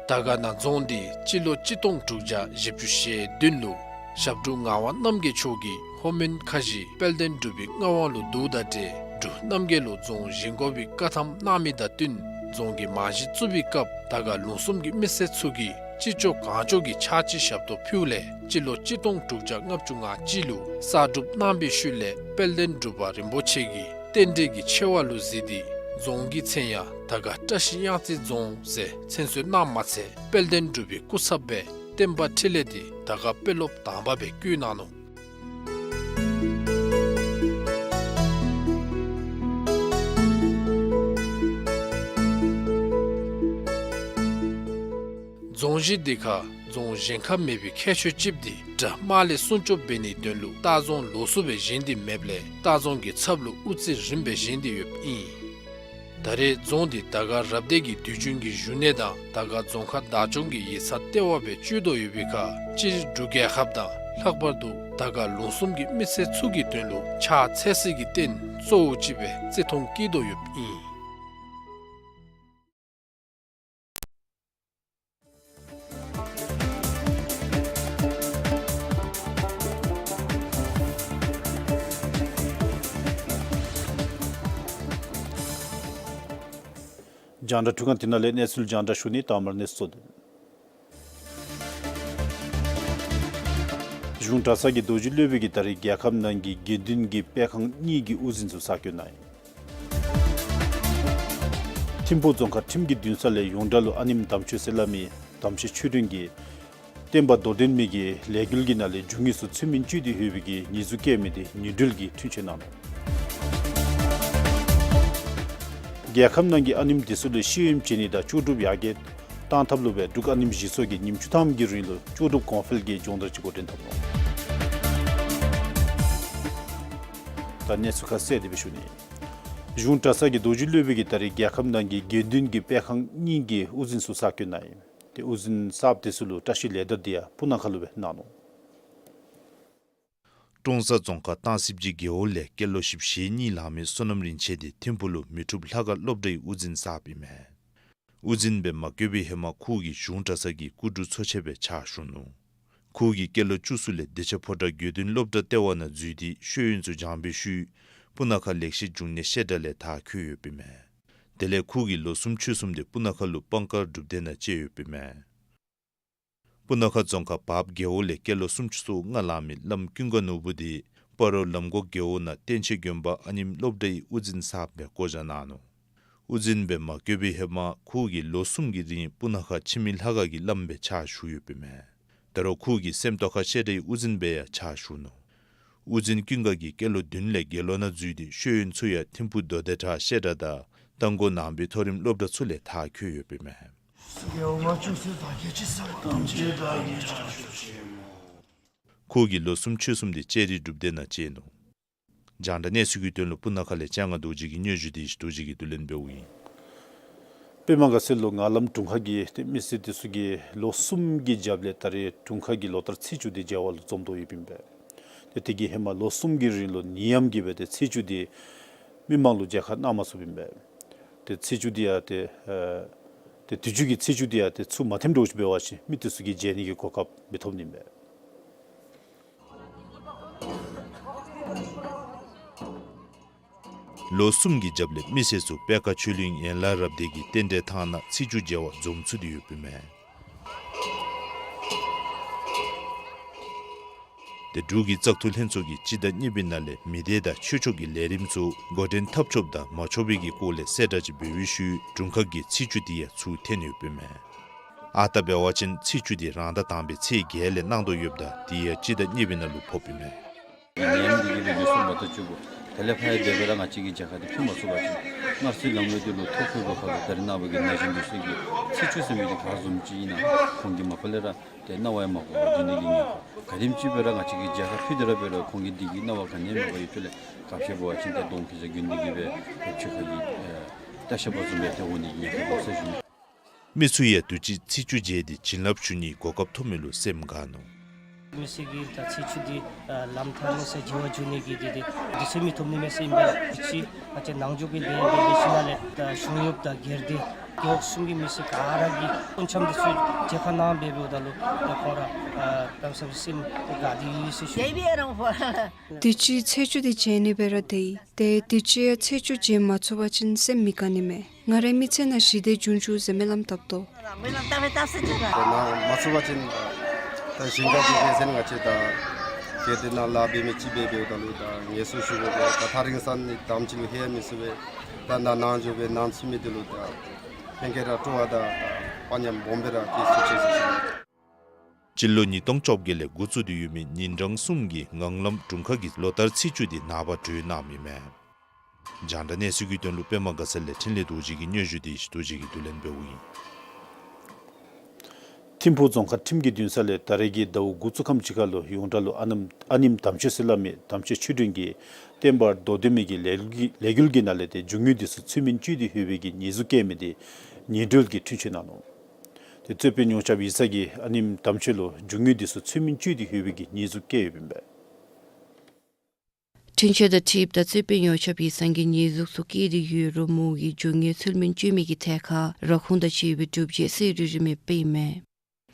དར་དཀར་ན་རྫོང་འདི་སྤྱི་ལོ་གཅིག་སྟོང་དྲུག་བརྒྱ་བཞི་བཅུ་ཞེ་བདུན་ལུ་ཞབས་དྲུང་ངག་དབང་རྣམ་རྒྱལ་མཆོག་གིས་ལྷོ་མོན་ཁ་བཞི་དཔལ་ལྡན་འབྲུག་པའི་མངའ་དབང་ལུ་བསྡུཝ་དང་འབྲེལ་འབྲུག་རྣམ་རྒྱལ་ལུ་རྫོང་བཞེངས་དགོ་པའི་བཀའ་ཐམ་གནང་མི་དང་བསྟུན་རྫོང་གི་རྨང་གཞི་བཙུགས་པའི་སྐབས་དར་དཀར་ལུང་གསུམ་གྱི་མི་སེར་ཚུ་གིས་ཅི་ལྕོགས་གང་ལྕོགས་ཀྱི་ཕྱག་ཕྱི་ཞབས་ཏོག་ཕུལཝ་ལས་སྤྱི་ལོ་གཅིག་སྟོང་དྲུག་བརྒྱ་ལྔ་བཅུ་ང་གཅིག་ལུ་གསར་སྒྲུབ་གནང་པའི་ཤུལ་ལས་དཔལ་ལྡན་འབྲུག་པ་རིན་པོ་ཆེ་གིས་རྟེན་འབྲེལ་གྱི་ཆེ་བ་ལུ་གཟིགས་ཏེ་རྫོང་གི་མཚན་ཡང་དར་དཀར་བཀྲ་ཤིས་གཡང་རྩེ་རྫོང་ཟེར་མཚན་གསོལ་གནངམ་མ་ཚད་དཔལ་ལྡན་འབྲུག་པའི་སྐུ་ཚབ་སྦེ་བསྟན་པ་འཕྲིན་ལས་འདི་དར་དཀར་དཔོན་སློབ་དང་པ་སྦེ་བསྐོ་གནང་ནུག། རྫོང་གཞི་འདི་ཁར་རྫོང་བཞེངས་ཁ་མེད་པའི་ཁྱད་ཆོས་ཅིག་འདི་དགྲ་དམག་ལས་སྲུང་སྐྱོབ་འབད་ནིའི་དོན་ལུ་ལྟ་རྫོང་ལོགས་སུ་སྦེ་བཞེངས་ཏེ་མེདཔ་ལས་ལྟ་རྫོང་གི་ཚབ་ལུ་དབུ་རྩེ་རིམ་སྦེ་བཞེངས་ཏེ་ཡོདཔ་ཨིན། ད་རེས་རྫོང་འདི་དར་དཀར་རབ་སྡེ་གི་དུས་རྒྱུན་གྱི་བཞུགས་གནས་དང་དར་དཀར་རྫོང་ཁག་བདག་སྐྱོང་གི་ཡིག་ཚང་ལྟེ་བ་སྦེ་སྤྱོད་དོ་ཡོད་པའི་ཁར་སྤྱིར་འབྲུག་རྒྱལ་ཁབ་དང་ལྷག་པར་དུ་དར་དཀར་ལུང་གསུམ་གྱི་མི་སེར་ཚུ་གི་དོན་ལུ་ཕྱག་འཚལ་སའི་རྟེན་གཙོ་བོ་ཅིག་སྦེ་བརྩི་མཐོང་བསྐྱེད་དོ་ཡོདཔ་ཨིན། རྒྱང་བསྒྲགས་འཕྲུལ་ཁང་འདི་ནང་ལས་གནས་ཚུལ་རྒྱང་བསྒྲགས་ཞུ་ནི། དང་པ་ར་གནས་ཚུལ་གཙོ་དོན། གཞུང་གྲྭ་ཚང་གི་རྡོ་རྗེ་སློབ་དཔོན་གྱིས་ད་རེས་རྒྱལ་ཁབ་ནང་གི་དགེ་འདུན་གྱི་སྤེལ་ཁང་གཉིས་ཀྱི་དབུ་འཛིན་ཚུ་གསར་བསྐོ་གནང་ཡི། ཐིམ་ཕུག་རྫོང་ཁག་ཁྲིམས་ཀྱི་འདུན་ས་ལས་ཡོངས་གྲགས་ལུ་ཨ་ནེམོ་དམ་ཆོས་ཟེར་སླབ་མི་དམ་ཆོས་ཆོས་སྒྲོན་གྱིས་བསྟན་པ་རྡོར་གདན་མའི་གི་ལས་འགུལ་གྱི་ནང་ལས་རྒྱུ་དངོས་ཚུ་ཚུལ་མིན་སྤྱོད་དེ་ཡོད་པའི་གི་ཉེས་འཛུགས་བཀལ་མི་དེ་ཉེས་འབྲེལ་གྱི་འཁྲུན་ཆོད་གནང་ནུག། རྒྱལ་ཁབ་ནང་གི་ཨ་ནེམོ་དེ་ཚུ་ལུ་ཤེས་ཡོན་སྦྱིན་ནི་དང་ལྕོགས་གྲུབ་ཡར་རྒྱས་གཏང་ཐབས་ལུ་སྦེ་འབྲུག་ཨ་ནེམོ་གཞི་ཚོགས་ཀྱིས་ཉིནམ་བཅུ་ཐམ་གྱི་རིང་ལུ་ལྕོགས་གྲུབ་གོང་འཕེལ་གྱི་སྦྱོང་བརྡར་ཅིག་འགོ་འདྲེན་འཐབ་ནུག། ད་གནས་ཚུལ་ཁ་གསལ་དེ་སྦེ་ཞུ་ནི། གཞུང་གྲྭ་ཚང་གི་རྡོ་རྗེ་སློབ་དཔོན་གྱིས་ད་རེས་རྒྱལ་ཁབ་ནང་གི་དགེ་འདུན་གྱི་སྤེལ་ཁང་གཉིས་ཀྱི་དབུ་འཛིན་ཚུ་གསར་བསྐོ་གནང་ཡི། ཏེ་དབུ་འཛིན་གསརཔ་དེ་ཚུ་ལུ་བཀྲ་ཤིས་ལེགས་དར་དེ་ཡང་སྤུ་ན་ཁ་ལུ་སྦེ་གནང་ནུག། ཀྲོང་གསར་རྫོང་ཁག་སྟང་སིབ་ཀྱི་རྒེད་འོག་ལས་སྐྱེས་ལོ་བཞི་བཅུ་ཞེ་གཉིས་ལང་མི་བསོད་ནམས་རིན་ཆེན་དེ་ཐིམ་ཕུག་ལུ་མི་འཁྲུགས་ལྷ་ཁང་སློབ་གྲྭའི་དབུ་འཛིན་གསརཔ་ཨིན་མས། དབུ་འཛིན་སྦེ་མ་བསྐོ་བའི་ཧེ་མ་ཁོ་གིས་གཞུང་གྲྭ་ཚང་གི་སྐུ་དྲུང་ཚོ་ཆེན་སྦེ་ཕྱག་ཞུ་ནུག། ཁོ་གིས་སྐྱེས་ལོ་བཅུ་གསུམ་ལས་བདེ་ཆེན་ཕོ་བྲང་དགེ་འདུན་སློབ་གྲྭ་ལྟེ་བ་ནང་འཛུལ་ཏེ་ཤེས་ཡོན་ཚུ་སྦྱངས་པའི་ཤུལ་སྤུ་ན་ཁ་ལེགས་བཤད་འབྱུང་གནས་བཤད་གྲྭ་ལས་མཐར་འཁྱོལ་ཡོདཔ་ཨིན་མས། དེ་ལས་ཁོ་གིས་ལོ་གསུམ་ཕྱོགས་གསུམ་དེ་སྤུ་ན་ཁ་ལུ་སྤང་དཀར་སྒྲུབ་སྡེ་ནང་བཅད་ཡོདཔ་ཨིན་མས། སྤུ་ན་ཁ་རྫོང་ཁག་བརཔ་རྒེད་འོག་ལས་སྐྱེས་ལོ་སུམ་ཅུ་སོ་ལྔ་ལང་མི་བླམ་ཀུན་དགའ་ནོར་བུ་དེ་སྤ་རོ་ལམ་སྒོ་རྒེད་འོག་ནང་བསྟན་ཆེན་དགོན་པ་ཨ་ནེམོ་སློབ་གྲྭའི་དབུ་འཛིན་གསརཔ་སྦེ་བསྐོ་བཞག་གནང་ནུག། དབུ་འཛིན་སྦེ་མ་བསྐོ་བའི་ཧེ་མ་ཁོ་གིས་ལོ་གསུམ་གྱི་རིང་སྤུ་ན་ཁ་འཆི་མེད་ལྷ་ཁང་གི་བླམ་སྦེ་ཕྱག་ཞུ་ཡོདཔ་ཨིན་མས། ད་རུང་ཁོ་གིས་སེམས་རྟོགས་ཁ་བཤད་གྲྭའི་དབུ་འཛིན་སྦེ་ཡང་ཕྱག་ཞུ་ནུག། དབུ་འཛིན་ཀུན་དགའ་གིས་སྐྱེས་ལོ་བདུན་ལས་དགེ་སློང་ནང་འཛུལ་ཏེ་ཤེས་ཡོན་ཚུ་ཡང་ཐིམ་ཕུག་མདོ་སྡེ་བྲག་བཤད་གྲྭ་དང་རྟ་མགོ་ནང་པའི་མཐོ་རིམ་སློབ་གྲྭ་ཚུ་ལས་མཐར་འཁྱོལ་ཡོདཔ་ཨིན་མས། ཁོ་གིས་ལོ་གསུམ་ཕྱོགས་གསུམ་དེ་ལྕགས་རིའི་སྒྲུབ་སྡེ་ནང་བཅད་ནུག། རྒྱང་བསྒྲགས་གནས་ཚུལ་གྱི་དོན་ལུ་སྤུ་ན་ཁ་ལས་ལྕང་ང་རྡོ་རྗེ་གིས་སྙན་ཞུ་དེ་ཞུ་དོ་ཅིག་གི་བསྡུ་ལེན་འབདཝ་ཨིན། པདྨ་དགའ་ཚལ་ལུ་ངང་ལམ་དྲུང་ཁག་གི་ཏེ་མི་སེར་དེ་ཚུ་གིས་ལོ་གསུམ་གྱི་རྒྱབ་ལས་ད་རེས་དྲུང་ཁག་གི་ལོ་ལྟར་ཚེས་བཅུ་དེ་མཇལ་བ་ལུ་འཛོམས་དོ་ཡོདཔ་ཨིན་པས། ཏེ་དེ་གིས་ཧེ་མ་ལོ་གསུམ་གྱི་རིང་ལུ་ནད་ཡམས་ཀྱིས་སྦེ་ཏེ་ཚེས་བཅུ་དེ་མི་མང་ལུ་མཇལ་ཁ་གནང་མ་ཚུགསཔ་ཨིན་པས། ཏེ་ཚེས་བཅུ་དེ་ཡང་ཏེ་ཨ་ཏེ་དུས་ཅི་གི་ཚེས་བཅུ་དེ་ཡང་ཏེ་ཚུར་མ་ཐོནམ་འདྲཝ་ཅིག་འབད་བ་ཅིན་མི་དེ་ཚུ་གིས་མཇལ་ནི་གི་གོ་སྐབས་མི་ཐོབ་ནི་ཨིན་པས། ལོ་གསུམ་གྱི་རྒྱབ་ལས་མི་སེར་ཚུ་པད་དཀར་ཆོས་གླིང་ཡན་ལག་རབ་སྡེ་གི་རྟེན་འབྲེལ་ཐང་ནང་ཚེས་བཅུ་མཇལ་བར་འཛོམས་ཚུགས་ཏེ་ཡོདཔ་ཨིན་མས། ཏེ་འབྲུག་གི་བཙག་འཐུ་ལྷན་ཚོགས་ཀྱིས་སྤྱི་ཟླ་གཉིས་པའི་ནང་ལས་མི་སྡེ་དང་ཆོས་ཕྱོགས་ཀྱི་ལས་རིམ་ཚུ་འགོ་འདྲེན་འཐབ་ཆོགཔ་དང་མ་ཆོག་པའི་གི་སྐོར་ལས་གསལ་བསྒྲགས་ཅིག་འབད་བའི་ཤུལ་དྲུང་ཁག་གི་ཚེས་བཅུ་དེ་ཡང་ཚུར་འཐེན་ཡོདཔ་ཨིན་མས། ཨ་རྟག་འབད་བ་ཅིན་ཚེས་བཅུ་དེ་རང་ཟླ་དང་པའི་ཚེས་བརྒྱད་ལས་གནང་དོ་ཡོདཔ་ད་དེ་ཡང་སྤྱི་ཟླ་གཉིས་པའི་ནང་ལུ་ཕོགཔ་ཨིན་མས། ནད་ཡམས་འདི་གིས་སྦེ་ཉེས་གསོག་མ་ཐོབ་བཅུག་དགོ། དེ་ལས་ཕར་ཡང་དེ་སྦེ་ར་ང་བཅས་ཀྱི་མཇལ་ཁ་དེ་ཕུལ་མ་ཚུགས་པ་ཅིན་སྔར་སྲོལ་ལམ་ལུགས་དེ་ལུ་ཐོ་བཀོད་པའི་ཁར་ལུ་ད་རེས་ནངས་པ་གི་ན་གཞོན་འདི་ཚུ་གིས་ཚེས་བཅུ་ཟེར་མི་འདི་ག་བཟུམ་ཅིག་ཨིན་ན་ཁོང་གིས་མ་པ་ལས་ར་ཏེ་རྣ་བ་ཡང་མ་གོ་བར་སྡོད་ནི་གི་ཉེན་ཁ། ག་དེམ་ཅིག་སྦེ་ར་ང་བཅས་ཀྱིས་མཇལ་ཁ་ཕུལ་ཏེ་ར་འབད་རུང་ཁོང་གིས་འདི་གི་རྣ་བ་ག་ནི་ཡང་མ་གོ་བའི་ཐོག་ལས་ག་ཅི་འབད་བ་ཅིན་ཏེ་གདོང་ཁ་ཅིག་གྱོན་ནི་གི་སྦེ་ཏེ་ཆོས་ཁ་གི་ཨེ་ལྟ་བཤལ་པ་བཟུམ་སྦེ་ཏེ་འོང་ནི་གི་ཉེན་ཁ་འདུག་ཟེར་ཞུ་ནི། མི་ཚུ་ཡང་དུས་ཅི་ཚེས་བཅུ་མཇལ་ཏེ་བྱིན་རླབས་ཞུ་ནིའི་གོ་སྐབས་ཐོབ་མི་ལུ་སེམས་དགའ་ནུག། མི་སེར་གྱིས་ད་ཚེས་བཅུ་འདི་ཨ་ལམ་ཐག་རིང་སར་མཇལ་བར་འགྱོ་ནི་གི་འདི་འདི་དུས་ཚོད་མི་ཐོབ་ནི་མས་ཟེར་ཨིན་པས། དུས་ཅི་ང་བཅས་ནང་འཇུག་གི་ལས་འདི་འདི་ཕྱི་ནང་ལས་ད་གཞུང་གཡོགཔ་དང་སྒེར་སྡེ་རྒེད་འོག་གསུམ་གྱི་མི་སེར་ག་ར་གིས་སྤུངས་འཆམ་འདི་ཚུ་མཇལ་ཁ་གནང་སྦེ་འབདཝ་ད་ལུ་ད་ཁོང་ར་ཨ་གནམ་མེད་ས་མེད་སེམས་དགའ་སྟེ་ཡོད་ཟེར་ཞུ། དུས་ཅི་ཚེས་བཅུ་འདི་མཇལ་ནི་སྦེ་ར་སྡོད་ཡི། ཏེ་དུས་ཅི་ཡང་ཚེས་བཅུ་མཇལ་མ་ཚུགས་པ་ཅིན་སེམས་མི་དགའ་ནི་མས། ང་རའི་མི་ཚེ་ནང་ཞི་བདེ་འབྱུང་བཅུག་ཟེར་སྨོན་ལམ་བཏབ་དོ། སྨོན་ལམ་བཏབ་སྦེ་བཏབ་ཟེར་ཅིག་ར། ཏེ་ནཱ་མ་ཚུགས་པ་ཅིན་ད་ཞིང་ཁ་འདི་འབད་ཟེར་ང་བཅས་ད་གལ་ཏེ་ནཱ་ལཱ་འབད་མི་ཅིག་འབད་འབདཝ་ད་ལུ་ད་ངལ་གསོ་ཞུ་དགོ་པས། ད་ཐག་རིང་ས་ནི་དུམ་ཅིག་ལུ་ལྷོད་མི་ཚུགས་པས། ད་ནཱ་ནང་འགྱོ་སྦེ་ནང་ཚུད་མི་འདི་ལུ་ད་ཕན་ཁེ་ར་སྤྲོ་བ་དང་ད་དཔའ་ཉམས་སྦོམ་སྦེ་ར་སྐྱེས་ཚུགས་ཅི་ཟེར་ཞུ། སྤྱི་ལོ་ཉིས་སྟོང་བཅོ་བརྒྱད་ལས་འགོ་བཙུགས་ཏེ་ཡོད་མི་ཉིན་གྲངས་གསུམ་གྱི་ངང་ལམ་དྲུང་ཁག་གིས་ལོ་ལྟར་ཚེས་བཅུ་འདི་ནངས་པ་གྲོལ་གནངམ་ཨིན་མས། རྒྱང་བསྒྲགས་གནས་ཚུལ་གྱི་དོན་ལུ་པདྨ་དགའ་ཚལ་ལས་འཕྲིན་ལས་རྡོ་རྗེ་གིས་སྙན་ཞུ་དེ་ཞུ་དོ་ཅིག་གི་བསྡུ་ལེན་འབདཝ་ཨིན། ཐིམ་ཕུག་རྫོང་ཁག་ཁྲིམས་ཀྱི་འདུན་ས་ལས་ད་རེས་ཀྱི་ཟླཝ་དགུ་བཅུ་ཁམས་ཅིག་ཁར་ལུ་ཡོངས་གྲགས་ལུ་ཨ་ནེམ་ཨ་ནེམ་དམ་ཆོས་ཟེར་སླབ་མི་དམ་ཆོས་ཆོས་སྒྲོན་གྱིས་བསྟན་པ་མདོ་སྡེ་མི་གི་ལས་འགུལ་གྱི་ལས་འགུལ་གྱི་ནང་ལས་ཏེ་རྒྱུ་དངོས་འདི་ཚུ་ཚུལ་མིན་སྤྱོད་དེ་ཡོད་པའི་གི་ཉེས་འཛུགས་བཀལ་མི་དེ་ཉེས་འགྲེལ་གྱི་འཁྲུན་ཆོད་གནང་ནུག། ཏེ་རྩོད་དཔོན་ཡོངས་ཁྱབ་ཡིག་ཚང་གིས་ཨ་ནེམ་དམ་ཆོས་ལུ་རྒྱུ་དངོས་འདི་ཚུ་ཚུལ་མིན་སྤྱོད་དེ་ཡོད་པའི་གི་ཉེས་འཛུགས་བཀལ་ཡོདཔ་ཨིན་པས། འཁྲུན་ཆོད་དང་འཁྲིལཝ་ད་རྩོད་དཔོན་ཡོངས་ཁྱབ་ཡིག་ཚང་གིས་ཉེས་འཛུགས་ཚུ་བཀལ་ཏེ་ཡོད་རུང་མོ་གིས་རྒྱུ་དངོས་ཚུལ་མིན་སྤྱོད་མི་གི་ཐད་ཁར་ར་ཁུངས་དང་བཅས་པའི་སྒྲུབ་བྱེད་གསལ་རི་རི་མེདཔ་ཨིན་མས།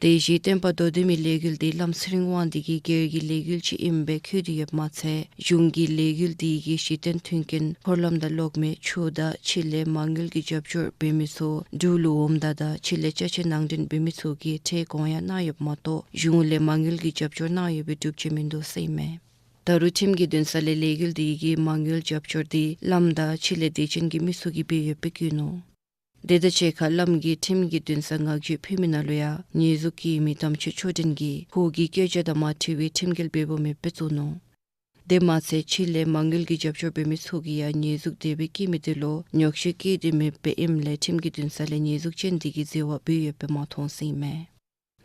དེ་བཞིན་བསྟན་པ་མདོ་སྡེ་མི་ལས་འགུལ་འདི་བླམ་ཚེ་རིང་དབང་འདུས་ཀྱི་སྒེར་གྱི་ལས་འགུལ་ཅིག་ཨིནམ་སྦེ་བཀོད་དེ་ཡོདཔ་མ་ཚད་གཞུང་གི་ལས་འགུལ་འདི་གི་གཞི་རྟེན་མཐུན་རྐྱེན་འཁོར་ལམ་དང་གློག་མེ་ཆུ་དང་ཕྱི་ལས་མ་དངུལ་གྱི་རྒྱབ་སྐྱོར་འབད་མི་ཚུ་འབྲུག་ལུ་འོངམ་ད་དང་ཕྱི་ལས་ཅ་ཆས་ནང་འདྲེན་འབད་མི་ཚུ་གིས་ཁྲལ་དགོངས་ཡངས་གནང་ཡོདཔ་མ་གཏོགས་གཞུང་ལས་མ་དངུལ་གྱི་རྒྱབ་སྐྱོར་གནང་ཡོད་པའི་སྒྲུབ་བྱེད་མིན་འདུག་ཟེར་ཨིན་མས། ད་རུང་ཁྲིམས་ཀྱི་འདུན་ས་ལས་ལས་འགུལ་འདི་གི་མ་དངུལ་རྒྱབ་སྐྱོར་འདི་བླམ་དང་ཕྱི་ལས་དད་ཅན་གྱི་མི་ཚུ་གིས་འབད་ཡོདཔ་སྦེ་བཀོད་ནུག། དེ་དང་གཅིག་ཁར་བླམ་གྱིས་ཁྲིམས་ཀྱི་འདུན་སར་ངག་བརྗོད་ཕུལ་མི་ནང་ལུ་ཡང་ཉེས་འཛུགས་བཀལ་མི་དམ་ཆོས་ཆོས་སྒྲོན་གྱིས་ཁོ་གི་སྐད་ཆ་དང་མ་འཁྲིལ་བའི་ཁྲིམས་འགལ་འབད་འབདཝ་མེདཔ་སྦེ་བརྩི་ནུག། དེ་མ་ཚད་ཕྱི་ལས་མ་དངུལ་གྱི་རྒྱབ་སྐྱོར་འབད་མི་ཚུ་གིས་ཡང་ཉེས་འཛུགས་དེ་སྦེ་བཀལ་མི་དེ་ལུ་ཉོགས་བཤད་བཀལ་ཏེ་མེདཔ་ཨིནམ་ལས་ཁྲིམས་ཀྱི་འདུན་ས་ལས་ཉེས་འཛུགས་ཅན་དེ་གི་འཛོལ་བ་འབད་ཡོདཔ་སྦེ་མ་མཐོང་ཟེར་ཨིན་མས།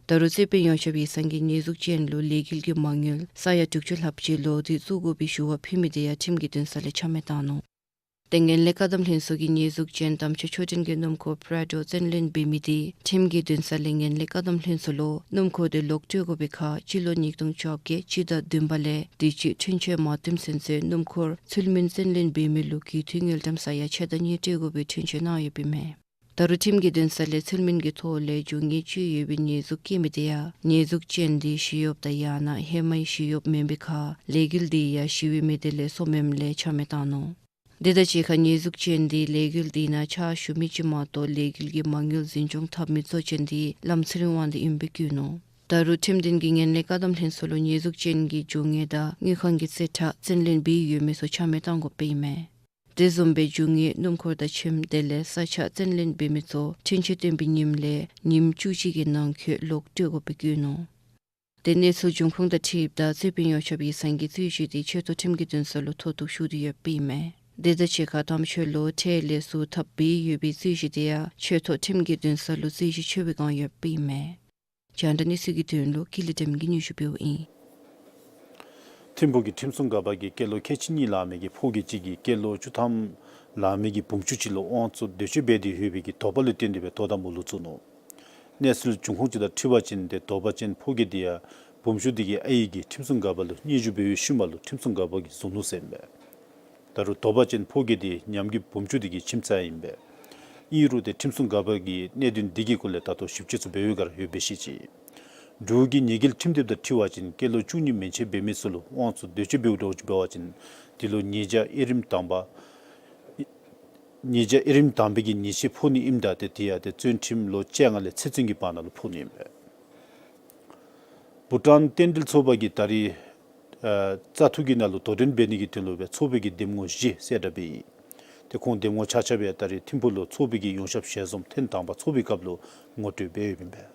ད་རུང་རྩོད་དཔོན་ཡོངས་ཁྱབ་ཡིག་ཚང་གིས་ཉེས་འཛུགས་ཅན་ལུ་ལས་འགུལ་གྱི་མ་དངུལ་ས་ཡ་དྲུག་ཅུ་ལྷགཔ་ཅིག་ལོག་སྟེ་བཙུགས་དགོ་པའི་ཞུ་བ་ཕུལ་མི་དེ་ཡང་ཁྲིམས་ཀྱི་འདུན་ས་ལས་ཆ་མེད་བཏང་ནུག། ཏེ་ངན་ལྷད་བཀག་སྡོམ་ལྷན་ཚོགས་ཀྱིས་ཉེས་འཛུགས་ཅན་དམ་ཆོས་ཆོས་སྒྲོན་གྱི་སྣུམ་འཁོར་པྲ་ཌོ་བཙོན་ལེན་འབད་མི་དེ་ཁྲིམས་ཀྱི་འདུན་ས་ལས་ངན་ལྷད་བཀག་སྡོམ་ལྷན་ཚོགས་ལུ་སྣུམ་འཁོར་དེ་ལོག་སྤྲོད་དགོ་པའི་ཁར་སྤྱི་ལོ་ཉིས་སྟོང་བཅོ་བརྒྱད་སྤྱི་ཟླ་བདུན་པ་ལས་དུས་ཅི་འཁྲུན་ཆོད་མ་བཏོན་ཚུན་ཚོད་སྣུམ་འཁོར་ཚུལ་མིན་བཙོན་ལེན་འབད་མི་ལུ་རྒུད་འཐུས་དངུལ་ཀྲམ་ས་ཡ་ཕྱེད་དང་གཉིས་སྤྲོད་དགོ་པའི་འཁྲུན་ཆོད་གནང་ཡོདཔ་ཨིན་མས། ད་རུང་ཁྲིམས་ཀྱི་འདུན་ས་ལས་ཚུལ་མིན་གྱི་ཐོག་ལས་རྒྱུ་དངོས་སྤྱོད་ཡོད་པའི་ཉེས་འཛུགས་བཀལ་མི་དེ་ཡང་ཉེས་འཛུགས་ཅན་དེ་ཞི་གཡོགཔ་དང་ཡང་ན་ཧེ་མའི་ཞི་གཡོགཔ་མེན་པའི་ཁར་ལས་འགུལ་དེ་ཡང་ཞི་བའི་མི་སྡེ་ལས་སོ་མེནམ་ལས་ཆ་མེད་བཏང་ནུག། དེ་དང་གཅིག་ཁར་ཉེས་འཛུགས་ཅན་དེ་ལས་འགུལ་དེ་ནང་ཕྱག་ཞུ་མི་ཅིག་མ་གཏོགས་ལས་འགུལ་གྱི་མ་དངུལ་འཛིན་སྐྱོང་འཐབ་མི་གཙོ་ཅན་དེ་བླམ་ཚེ་རིང་དབང་འདུས་ཨིནམ་སྦེ་བཀོད་ནུག། ད་རུང་ཁྲིམས་འདུན་གྱིས་ངན་ལྷད་བཀག་སྡོམ་ལྷན་ཚོགས་ལུ་ཉེས་འཛུགས་ཅན་གྱི་རྒྱུ་དངོས་དང་དངུལ་ཁང་གི་རྩིས་ཁྲ་བཙོན་ལེན་འབད་ཡོད་མི་ཚུ་ཆ་མེད་བཏང་དགོཔ་ཨིན་མས། དེ་བཟུམ་སྦེ་རྒྱུ་དངོས་སྣུམ་འཁོར་དང་ཁྱིམ་དེ་ལས་ས་ཆ་བཙོན་ལེན་འབད་མི་ཚུ་འཁྲུན་ཆོད་བཏོན་པའི་ཉིནམ་ལས་ཉིནམ་བཅུ་གཅིག་གི་ནང་འཁོད་ལོག་སྤྲོད་དགོཔ་སྦེ་བཀོད་ནུག། དེ་གནས་ཚུལ་འབྱུང་ཁུངས་དང་འཁྲིལཝ་ད་རྩོད་དཔོན་ཡོངས་ཁྱབ་ཡིག་ཚང་གིས་རྩོད་གཞི་དེ་ཆེ་མཐོ་ཁྲིམས་ཀྱི་འདུན་ས་ལུ་མཐོ་གཏུགས་ཞུ་སྟེ་ཡོདཔ་ཨིན་མས། དེ་དང་གཅིག་ཁར་དམ་ཆོས་ལུ་ཁྲལ་ལེགས་སུ་ཐབས་སྦེ་ཡོད་པའི་རྩོད་གཞི་དེ་ཡང་ཆོས་ཐོག་ཁྲིམས་ཀྱི་འདུན་ས་ལུ་རྩོད་གཞི་ཆེ་བའི་སྒང་ཡོདཔ་ཨིན་མས། རྒྱང་བསྒྲགས་གནས་ཚུལ་གྱི་དོན་ལུ་ཀུན་ལེགས་སྒྲོལ་མ་གིས་སྙན་ཞུ་འབདཝ་ཨིན། ཐིམ་ཕུག་གི་ཁྲིམས་སྲུང་འགག་པ་གིས་སྐྱེས་ལོ་ཁལ་གཅིག་གཉིས་ལང་མི་གི་ཕོ་སྐྱེས་གཅིག་གིས་སྐྱེས་ལོ་བཅུ་ཐམ་ལང་མི་གི་བུམོ་ཆུང་ཅིག་ལུ་དབང་བཙོང་འདོད་སྤྱོད་འབད་དེ་ཡོད་པའི་གི་དོགས་པ་ལུ་བརྟེན་ཏེ་སྦེ་དོགས་གཏམ་སྨོ་ལུ་བཙུགས་ནུག། གནས་ཚུལ་འབྱུང་ཁུངས་ཅིག་དང་འཁྲིལ་བ་ཅིན་ཏེ་དོགས་པ་ཅན་ཕོ་སྐྱེས་དེ་ཡང་བུམོ་ཆུང་དེ་གི་ཨའི་གིས་ཁྲིམས་སྲུང་འགག་པ་ལུ་སྙན་ཞུ་འབད་བའི་ཤུལ་མ་ལུ་ཁྲིམས་སྲུང་འགག་པ་གིས་བཟུང་ནུག་ཟེར་ཨིན་པས། ད་རུང་དོགས་པ་ཅན་ཕོ་སྐྱེས་དེ་ཉམས་རྒུད་བུམོ་ཆུང་དེ་གི་ཁྱིམ་ཚང་ཨིན་པས། ཨིན་རུང་ཏེ་ཁྲིམས་སྲུང་འགག་པ་གིས་གནད་དོན་འདི་གི་སྐོར་ལས་ད་ལྟོ་ཞིབ་དཔྱད་ཚུ་འབད་བའི་བསྒང་ར་ཡོད་པའི་ཤེས་ཅི། འབྲུག་གི་ཉེས་འགེལ་ཁྲིམས་དེབ་དང་འཁྲིལ་བ་ཅིན་སྐྱེས་ལོ་བཅུ་གཉིས་མན་ཆད་འབད་མི་ཚུ་ལུ་དབང་བཙོང་འདོད་སྤྱོད་འབདཝ་འདྲཝ་ཅིག་འབད་བ་ཅིན་དེ་ལུ་ཉེས་བྱ་དབྱེ་རིམ་དང་པ་ཉེས་བྱ་དབྱེ་རིམ་དང་པའི་གི་ཉེས་ཆད་ཕོག་ནི་ཨིནམ་ད་ཏེ་དེ་ཡང་ཏེ་བཙོན་ཁྲིམས་ལོ་བཅོ་ལྔ་ལས་ཚེ་བཙོན་གྱི་བར་ན་ལུ་ཕོག་ནི་ཨིན་པས། བྷུ་ཊཱན་རྟེན་འབྲེལ་ཚོགས་པ་གིས་ད་རིས་ཨ་བཙག་འཐུ་གི་ནང་ལུ་དོ་འགྲན་འབད་ནི་གི་དོན་ལུ་སྦེ་ཚོགས་པའི་གི་འདེམས་ངོ་བཞི་གསལ་བསྒྲགས་འབད་ཡི། ཏེ་ཁོང་འདེམས་ངོ་ཆ་ཁྱབ་ཡང་ད་རིས་ཐིམ་ཕུག་ལུ་ཚོགས་པའི་གི་ཡོངས་ཁྱབ་ཞལ་འཛོམས་ཐེངས་དང་པ་ཚོགས་པའི་སྐབས་ལུ་ངོ་སྤྲོད་འབད་ཡོདཔ་ཨིན་པས།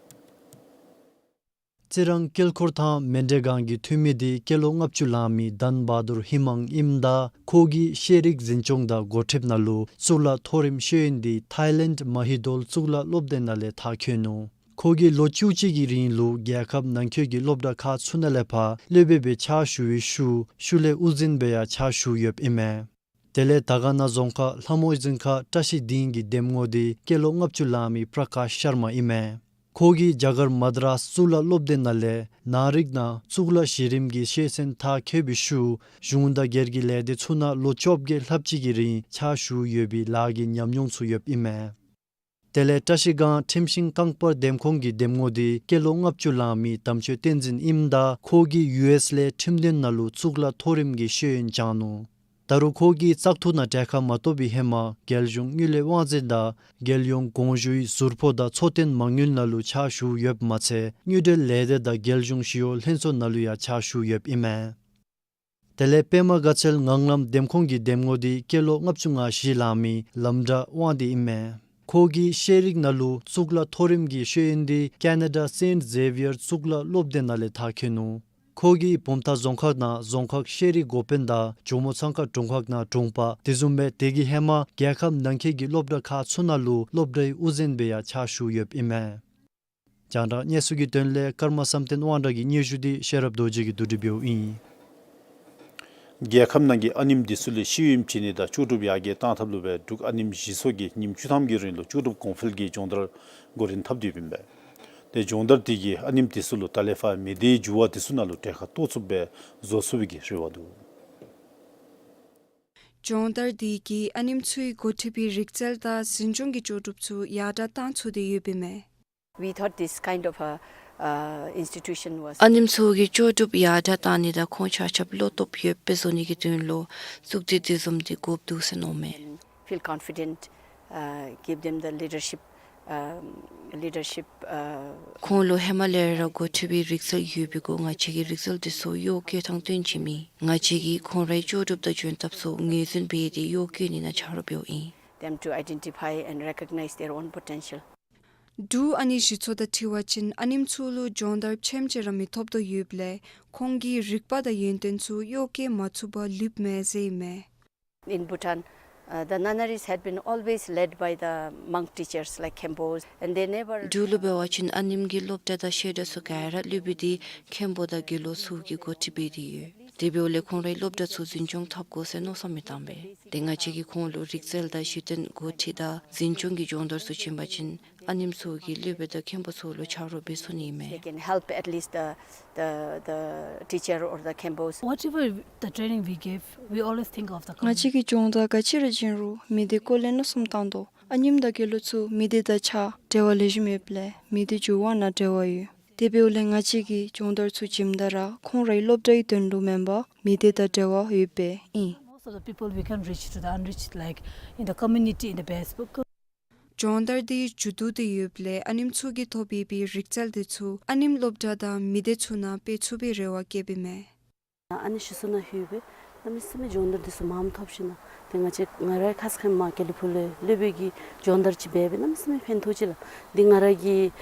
རྩི་རང་དཀྱིལ་འཁོར་ཐང་མཎྜལ་སྒང་གི་འཐུས་མི་དེ་སྐྱེས་ལོ་ལྔ་བཅུ་ལང་མི་དཱན་བྷ་དུར་ཧི་མང་ཨིནམ་ད་ཁོ་གིས་ཤེས་རིག་འཛིན་སྐྱོང་དང་འགོ་ཁྲིདཔ་ནང་ལུ་གཙུག་ལག་མཐོ་རིམ་ཤེས་ཡོན་དེ་ཐའི་ལེནཌ་མ་ཧི་དོལ་གཙུག་ལག་སློབ་སྡེ་ནང་ལས་མཐར་འཁྱོལ་ནུག། ཁོ་གིས་ལོ་བཅུ་གཅིག་གི་རིང་ལུ་རྒྱལ་ཁབ་ནང་འཁོད་ཀྱི་སློབ་གྲྭ་ཁག་ཚུ་ནང་ལས་ཕར་སློབ་དཔོན་སྦེ་ཕྱག་ཞུ་བའི་ཤུལ་ཤུལ་ལས་དབུ་འཛིན་སྦེ་ཡང་ཕྱག་ཞུ་ཡོདཔ་ཨིན་མས། དེ་ལས་དར་དཀར་ན་རྫོང་ཁག་ལྷ་མོ་རྫོང་ཁག་བཀྲ་ཤིས་སྡིངས་ཀྱི་འདེམས་ངོ་དེ་སྐྱེས་ལོ་ལྔ་བཅུ་ལང་མི་པྲ་ཀཱཤ་ཤར་མ་ཨིན་མས། ཁོ་གིས་རྒྱ་གར་མ་དྲཱས་གཙུག་ལག་སློབ་སྡེ་ནང་ལས་ནང་རིག་ནང་གཙུག་ལག་གཞི་རིམ་གྱི་ཤེས་ཚད་མཐར་འཁྱོལ་བའི་ཤུལ་གཞུང་དང་སྒེར་གྱི་ལས་སྡེ་ཚུ་ནང་ལོ་བཅོ་བརྒྱད་ལྷགཔ་ཅིག་གི་རིང་ཕྱག་ཞུ་ཡོད་པའི་ལཱ་གི་ཉམས་མྱོང་ཚུ་ཡོདཔ་ཨིན་མས། དེ་ལས་བཀྲ་ཤིས་སྒང་ཁྲིམས་ཤིང་རྐང་སྤར་འདེམས་ཁོངས་ཀྱི་འདེམས་ངོ་དེ་སྐྱེས་ལོ་ལྔ་བཅུ་ལང་མི་དམ་ཆོས་བསྟན་འཛིན་ཨིནམ་ད་ཁོ་གིས་ཡུ་ཨེསི་ལས་ཁྲིམས་དོན་ནང་ལུ་གཙུག་ལག་མཐོ་རིམ་གྱི་ཤེས་ཡོན་སྦྱངས་ནུག། ད་རུང་ཁོ་གིས་བཙག་འཐུ་ནང་གྲལ་ཁར་མ་གཏོགས་པའི་ཧེ་མ་རྒྱལ་གཞུང་དངུལ་ལས་དབང་འཛིན་དང་རྒྱལ་ཡོངས་གོང་ཞུའི་ཟུར་ཕོགས་དང་འཚོ་རྟེན་མ་དངུལ་ནང་ལུ་ཕྱག་ཞུ་ཡོདཔ་མ་ཚད་དངུལ་འབྲེལ་ལས་སྡེ་དང་རྒྱལ་གཞུང་ཞི་གཡོག་ལྷན་ཚོགས་ནང་ལུ་ཡང་ཕྱག་ཞུ་ཡོདཔ་ཨིན་མས། དེ་ལས་པདྨ་དགའ་ཚལ་ངང་ལམ་འདེམས་ཁོངས་ཀྱི་འདེམས་ངོ་དེ་སྐྱེས་ལོ་ལྔ་བཅུ་ང་བཞི་ལང་མི་ལམ་བཀྲ་དབང་འདུས་ཨིན་མས། ཁོ་གིས་ཤེས་རིག་ནང་ལུ་གཙུག་ལག་མཐོ་རིམ་གྱི་ཤེས་ཡོན་དེ་ཀེ་ན་ཌ་སེནཊ་ཛེ་བི་ཡར་གཙུག་ལག་སློབ་སྡེ་ནང་ལས་མཐར་འཁྱོལ་ནུག། ཁོ་གིས་བུམ་ཐང་རྫོང་ཁག་ནང་རྫོང་ཁག་ཤེས་རིག་འགོ་དཔོན་དང་ཇོ་མོ་ཚང་ཁ་དྲུང་ཁག་ནང་དྲུང་པ་དེ་བཟུམ་སྦེ་དེ་གི་ཧེ་མ་རྒྱལ་ཁབ་ནང་འཁོད་ཀྱི་སློབ་གྲྭ་ཁག་ཚུ་ནང་ལུ་སློབ་གྲྭའི་དབུ་འཛིན་སྦེ་ཡང་ཕྱག་ཞུ་ཡོདཔ་ཨིན་མས། རྒྱང་བསྒྲགས་གནས་ཚུལ་གྱི་དོན་ལས་ཀརྨ་བསམ་གཏན་དབང་གྲགས་ཀྱི་སྙན་ཞུ་དེ་ཤེས་རབ་རྡོ་རྗེ་གིས་བསྡུ་སྒྲིག་འབདཝ་ཨིན། རྒྱལ་ཁབ་ནང་གི་ཨ་ནེམོ་དེ་ཚུ་ལུ་ཤེས་ཡོན་བྱིན་ནི་དང་ལྕོགས་གྲུབ་ཡར་རྒྱས་གཏང་ཐབས་ལུ་སྦེ་འབྲུག་ཨ་ནེམོ་གཞི་ཚོགས་ཀྱིས་ཉིནམ་བཅུ་ཐམ་གྱི་རིང་ལུ་ལྕོགས་གྲུབ་གོང་འཕེལ་གྱི་སྦྱོང་བརྡར་འགོ་འདྲེན་འཐབ་སྟེ་ཡོདཔ་ཨིན་པས། ཏེ་སྦྱོང་བརྡར་དེ་གིས་ཨ་ནེམོ་དེ་ཚུ་ལུ་ད་ལས་ཕར་མི་སྡེའི་འགྱུར་བ་དེ་ཚུ་ནང་ལུ་གྲལ་ཁར་གཏོགས་ཚུགསཔ་སྦེ་བཟོ་ཚུགས་པའི་གི་རེ་བ་འདུག། སྦྱོང་བརྡར་དེ་གིས་ཨ་ནེམོ་ཚུའི་འགོ་ཁྲིད་པའི་རིག་རྩལ་དང་འཛིན་སྐྱོང་གི་ལྕོགས་གྲུབ་ཚུ་ཡར་དྲགས་གཏང་ཚུགས་ཏེ་ཡོདཔ་ཨིན་མས། We thought this kind of a, uh, institution was ཨ་ནེམོ་ཚུ་གི་ལྕོགས་གྲུབ་ཡར་དྲགས་གཏང་ནི་དང་ཁོང་ཆ་ཁྱབ་བློ་སྟོབས་ཡོདཔ་སྦེ་བཟོ་ནི་གི་དོན་ལུ་གཙུག་སྡེ་དེ་བཟུམ་དེ་དགོཔ་འདུག་ཟེར་མནོཝ་མས། Feel confident, uh, give them the leadership, um, leadership, uh, ཁོང་ལུ་ཧེ་མ་ལས་ར་འགོ་ཁྲིད་པའི་རིག་རྩལ་ཡོད་པའི་གུ་ང་བཅས་ཀྱིས་རིག་རྩལ་དེ་ཚུ་གཡོག་བཀོལ་དང་སྟོན་བྱིན་མི་ང་བཅས་ཀྱིས་ཁོང་རའི་ལྕོགས་གྲུབ་དང་འཇོན་ཐང་ཚུ་ངོས་འཛིན་འབད་དེ་གཡོག་བཀོལ་ནི་ནང་ཆ་རོགས་འབདཝ་ཨིན། Them to identify and recognize their own potential. འབྲུག་ཨ་ནེམོ་གཞི་ཚོགས་དང་འཁྲིལ་བ་ཅིན་ཨ་ནེམོ་ཚུ་ལུ་སྦྱོང་བརྡར་ཆེམ་ཅིག་ར་མི་ཐོབ་དོ་ཡོདཔ་ལས་ཁོང་གི་རིག་པ་དང་ཡོན་ཏན་ཚུ་གཡོག་བཀོལ་མ་ཚུགས་པར་ལུསཔ་མས་ཟེར་ཨིན་མས། In Bhutan, uh, the nunneries had been always led by the monk teachers like Khenpos, and they never འབྲུག་ལུ་འབད་བ་ཅིན་ཨ་ནེམོ་གི་སློབ་གྲྭ་དང་བཤད་གྲྭ་ཚུ་ག་ར་སློབ་དཔོན་དེ་མཁན་པོ་དང་དགེ་སློང་ཚུ་གིས་འགོ་ཁྲིད་འབད་དེ་ཡོད། དེ་འབདཝ་ལས་ཁོང་རའི་སློབ་གྲྭ་ཚུ་འཛིན་སྐྱོང་འཐབ་དགོ་ཟེར་མནོ་བསམ་མི་བཏང་པས། ཏེ་ང་བཅས་ཀྱིས་ཁོང་ལུ་རིག་རྩལ་དང་གཞི་རྟེན་འགོ་ཁྲིད་དང་འཛིན་སྐྱོང་གི་སྦྱོང་བརྡར་ཚུ་བྱིན་པ་ཅིན་ཨ་ནེམོ་ཚུ་གིས་སློབ་དཔོན་དང་མཁན་པོ་ཚུ་ལུ་ཆ་རོགས་འབད་ཚུགས་ནི་ཨིན་མས། They can help at least the, the, the teacher or the Khenpos. Whatever the training we give, we always think of the community. ང་བཅས་ཀྱིས་སྦྱོང་བརྡར་ག་ཅི་ར་བྱིན་རུང་མི་སྡེ་སྐོར་ལས་མནོ་བསམ་བཏང་དོ། ཨ་ནེམོ་དང་དགེ་སློང་ཚུ་མི་སྡེ་དང་གཅིག་ཁར་འབྲེལ་བ་ལེགས་ཤོམ་ཡོདཔ་ལས་མི་སྡེ་འགྱུར་བ་ནང་འབྲེལ་བ་ཡོད། དེ་འབདཝ་ལས་ང་བཅས་ཀྱིས་སྦྱོང་བརྡར་ཚུ་བྱིནམ་ད་ར་ཁོང་རའི་སློབ་གྲྭའི་དོན་ལུ་མེན་པར་མི་སྡེ་དང་འབྲེལ་བ་ཡོདཔ་སྦེ་ཨིན། Most of the people we can reach to the unreached, like in the community, in the best book. སྦྱོང་བརྡར་དེ་མཇུག་བསྡུ་སྟེ་ཡོདཔ་ལས་ཨ་ནེམོ་ཚུ་གིས་ཐོབ་ཡོད་པའི་རིག་རྩལ་དེ་ཚུ་ཨ་ནེམོ་སློབ་གྲྭ་དང་མི་སྡེ་ཚུ་ནང་སྤེལ་ཚུགས་པའི་རེ་བ་བསྐྱེདཔ་ཨིན་མས། ཨ་ནི་གཞི་ཚོགས་ནང་ལྷོད་སྦེ་གནམ་མེད་ས་མེད་སྦྱོང་བརྡར་འདི་ཚུ་མངམ་ཐོབ་ཞིནམ་ལས་ཏེ་ང་བཅས་ང་ར་ཁ་ཙ་ཁ་ཉིནམ་དགེ་ལེགས་ཕུག་ལས་སློབ་དཔོན་གྱི་སྦྱོང་བརྡར་ཅིག་འབད་སྦེ་གནམ་མེད་ས་མེད་ཕན་ཐོགས་ཅི་ལགས། འདི་ང་ར་གིས་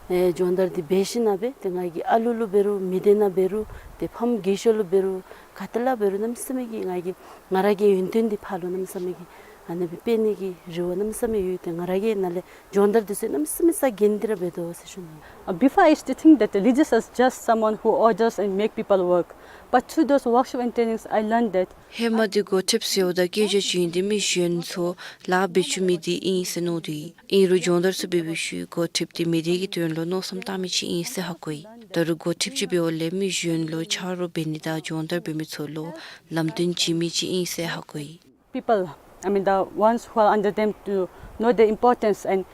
ཨེ་སྦྱོང་བརྡར་འདི་འབད་ཞིནམ་ལས་སྦེ་ཏེ་ང་གིས་ཨ་ལུ་ལུ་འབད་རུང་མི་སྡེ་ནང་འབད་རུང་ ཏེ་ཕམ་རྒས་ཤོས་ལུ་འབད་རུང་ག་ཏེ་ལུ་འབད་རུང་གནམ་མེད་ས་མེད་ཀྱི་ང་གིས་ང་ར་གི་ཡོན་ཏན་འདི་ཕར་ལུ་གནམ་མེད་ས་མེད་ཀྱི་ཨ་ནི་སྦེ་སྤེལ་ནི་གི་རེ་བ་གནམ་མེད་ས་མེད་ཡོད། ཏེ་ང་ར་གི་ནང་ལས་སྦྱོང་བརྡར་འདི་ཚུ་གནམ་མེད་ས་མེད་ས་གན་འདི་ར་འབད་དོ་ཟེར་ཞུ་ནི། Uh, before, I used to think that a leader is just someone who orders and make people work. But through those workshop and trainings, I learned that ཧེ་མ་འདི་འགོ་ཁྲིདཔ་ཟེརཝ་ད་སྐད་ཆ་ཅིག་ཨིན། ཏེ་མི་གཞན་ཚུ་ལཱ་འབད་བཅུག་མི་འདི་ཨིན་ཟེར་མནོ་དོ་ཡོད། ཨིན་རུང་སྦྱོང་བརྡར་ཚུ་འབད་བའི་ཤུལ་འགོ་ཁྲིདཔ་འདི་མི་སྡེ་གི་དོན་ལུ་མནོ་བསམ་བཏང་མི་ཅིག་ཨིན་ཟེར་ཧ་གོ་ཡི། ད་རུང་འགོ་ཁྲིདཔ་ཅིག་འབདཝ་ལས་མི་གཞན་ལུ་ཆ་རོགས་འབད་ནི་དང་སྦྱོང་བརྡར་འབད་མི་ཚུ་ལུ་ལམ་སྟོན་བྱིན་མི་ཅིག་ཨིན་ཟེར་ཧ་གོ་ཡི། People, I mean, the ones who are under them to know their importance, and,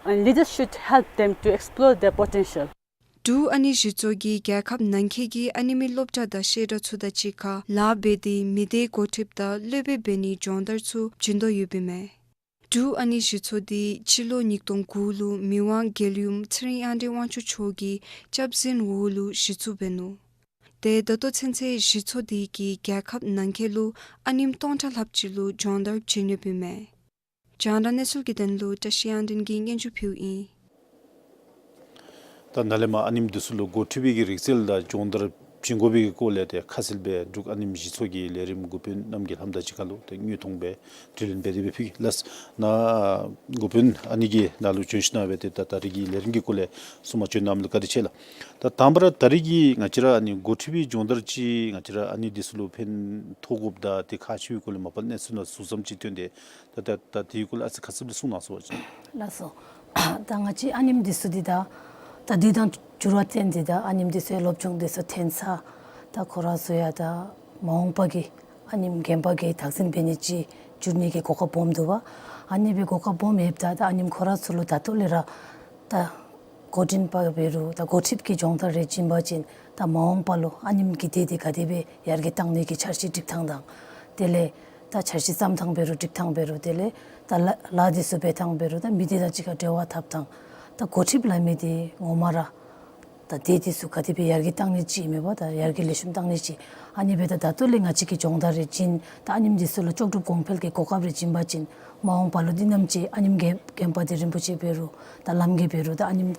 and leaders should help them to explole their potential. འབྲུག་ཨ་ནེ་གཞི་ཚོགས་ཀྱིས་རྒྱལ་ཁབ་ནང་འཁོད་ཀྱི་ཨ་ནེམ་སློབ་གྲྭ་དང་བཤད་གྲྭ་ཚུ་དང་གཅིག་ཁར་ལཱ་འབད་དེ་མི་སྡེའི་འགོ་ཁྲིདཔ་དང་སློབ་དཔོན་འབད་ནིའི་སྦྱོང་བརྡར་ཚུ་བྱིན་དོ་ཡོདཔ་ཨིན་མས། འབྲུག་ཨ་ནེ་གཞི་ཚོགས་འདི་སྤྱི་ལོ་ཉིས་སྟོང་དགུ་ལུ་མི་དབང་རྒྱལ་ཡུམ་ཚེ་རིང་དབྱངས་ཅན་དབང་ཕྱུག་མཆོག་གི་སྐྱབས་འཛིན་འོག་ལུ་གཞི་བཙུགས་འབད་ནུག། ཏེ་ད་ལྟོ་ཚུན་ཚོད་གཞི་ཚོགས་འདི་གིས་རྒྱལ་ཁབ་ནང་འཁོད་ལུ་ཨ་ནེམ་སྟོང་ཕྲག་ལྷགཔ་ཅིག་ལུ་སྦྱོང་བརྡར་བྱིན་ཡོདཔ་ཨིན་མས། རྒྱང་བསྒྲགས་གནས་ཚུལ་གྱི་དོན་ལུ་བཀྲ་ཤིས་དབྱངས་སྒྲོན་གྱིས་སྙན་ཞུ་ཕུལཝ་ཨིན། ད་ནཱ་ལས་མར་ཨ་ནེམ་འདི་ཚུ་ལུ་འགོ་ཁྲིད་པའི་གི་རིག་རྩལ་དང་སྦྱོང་བརྡར་བྱིན་དགོ་པའི་གི་སྐོར་ལས་ཏེ་ཁ་གསལ་སྦེ་འབྲུག་ཨ་ནེམ་གཞི་ཚོགས་ཀྱི་ལས་རིམ་འགོ་དཔོན་རྣམ་རྒྱལ་ལྷ་མོ་དང་གཅིག་ཁར་ལུ་ཏེ་དངོས་མཐོང་སྦེ་དྲི་ལན་འབད་དེ་སྦེ་ཕུལ་གེ་ལགས། ནཱ་འགོ་དཔོན་ཨ་ནེ་གིས་ནཱ་ལུ་བྱོན་ཞིནམ་སྦེ་ཏེ་ད་ད་རིས་ཀྱི་ལས་རིམ་གྱི་སྐོར་ལས་གསུང་མ་བྱོན་གནངམ་ལུ་བཀའ་དྲིན་ཆེ་ལགས། ད་དང་པ་ར་ད་རིས་ཀྱི་ང་བཅས་ར་ཨ་ནི་འགོ་ཁྲིད་པའི་སྦྱོང་བརྡར་ཅིག་ང་བཅས་ར་ཨ་ནེ་འདི་ཚུ་ལུ་ཕན་ཐོགས་དགོཔ་དང་ཏེ་ཁག་ཆེ་བའི་སྐོར་ལས་མ་པ་གནས་ཚུལ་ནང་ཟུར་ཙམ་ཅིག་ཐོན་ཏེ་ད་ད་ད་དེའི་སྐོར་ལས་ཨ་ཙི་ཁ་གསལ་སྦེ་གསུང་གནང་ཟེར་བ་ཅིན། ལགས་སོ། ད་ང་བཅས་ཨ་ནེམ་འདི་ཚུ་འདི་ད་ད་འདི་དང་འགྱུར་བ་བཏོན་ཏེ་ད་ཨ་ནེམ་འདི་ཚུ་ཡང་སློབ་སྦྱོང་འདི་ཚུ་ཐོན་ཚར། ད་ཁོ་ར་ཚུ་ཡང་ད་མ་འོངས་པ་གི་ཨ་ནེམ་རྒན་པ་གི་བདག་འཛིན་འབད་ནི་ཅིག་འགྱུར་ནི་གི་གོ་སྐབས་སྦོམ་འདུག་པ། ཨ་ནི་སྦེ་གོ་སྐབས་སྦོམ་ཡོདཔ་ད་ད་ཨ་ནེམ་ཁོ་ར་ཚུ་ལུ་ད་ལྟོ་ལས་ར་ད་འགོ་འདྲེན་པ་འབད་རུང་ད་འགོ་ཁྲིད་ཀྱི་སྦྱོང་བརྡར་རེ་བྱིན་པ་ཅིན་ད་མ་འོངས་པ་ལུ་ཨ་ནེམ་གྱི་སྡེ་འདི་ག་དེ་སྦེ་ཡར་རྒྱས་གཏང་ནི་གི་འཆར་གཞི་སྒྲིག་ཐངས་དང་དེ་ལས་ད་འཆར་གཞི་བརྩམ་ཐངས་འབད་རུང་སྒྲིག་ཐངས་འབད་རུང་དེ་ལས་ད་ལཱ་ལཱ་འདི་ཚུ་འབད་ཐངས་འབད་རུང་ད་མི་སྡེ་དང་གཅིག་ཁར་འབྲེལ་བ་འཐབ་ཐངས་ད་འགོ་ཁྲིད་ལས་མི་འདི་ངོ་མ་ར་ད་སྡེ་འདི་ཚུ་ག་དེ་སྦེ་ཡར་རྒྱས་གཏང་ནི་ཅིག་མེན་པ་ད་ཡར་རྒྱས་ལེགས་ཤོམ་གཏང་ནི་ཅིག་ཨ་ནི་སྦེ་ད་ད་ལྟོ་ལས་ང་བཅས་ཀྱིས་སྦྱོང་བརྡར་རེ་བྱིན་ད་ཨ་ནེམ་འདི་ཚུ་ལུ་ལྕོགས་གྲུབ་གོང་འཕེལ་གྱི་གོ་སྐབས་རེ་བྱིན་པ་ཅིན་མ་འོངས་པ་ལུ་འདི་ནམ་ཅིག་ཨ་ནེམ་རྒན་རྒན་པ་འདི་རིན་པོ་ཆེ་འབད་རུང་ད་བླམ་གིས་འབད་རུང་ད་ཨ་ནེམ་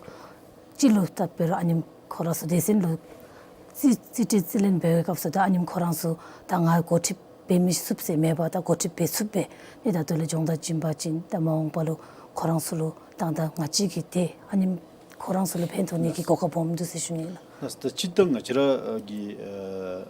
ཅིག་ལུ་ད་འབད་རུང་ཨ་ནེམ་ཁོ་ར་ཚུ་སྡེ་ཚན་ལུ་རྩིས་རྩིས་ཁྲིམས་རྩིས་ལེན་འབད་བའི་སྐབས་སུ་ད་ཨ་ནེམ་ཁོ་ར་ཚུ་ད་ང་འགོ་ཁྲིདཔ་འབད་མི་ཚུགས་ཟེར་མེད་པར་ད་འགོ་ཁྲིདཔ་འབད་ཚུགསཔ་སྦེ་ནི་ད་ལྟོ་ལས་སྦྱོང་བརྡར་བྱིན་པ་ཅིན་ད་མ་འོངས་པ་ལུ་ཁོ་ར་ཚུ་ལུ་ད་ད་ང་བཅས་ཀྱི་ཏེ་ཨ་ནེམ་ཁོ་ར་ཚུ་ལུ་ཕན་ཐོགས་ནི་གི་གོ་སྐབས་སྦོམ་འདུག་ཟེར་ཞུ་ནི་ལགས། ལགས། ད་སྤྱིར་བཏང་ང་བཅས་ར་གི་ཨ་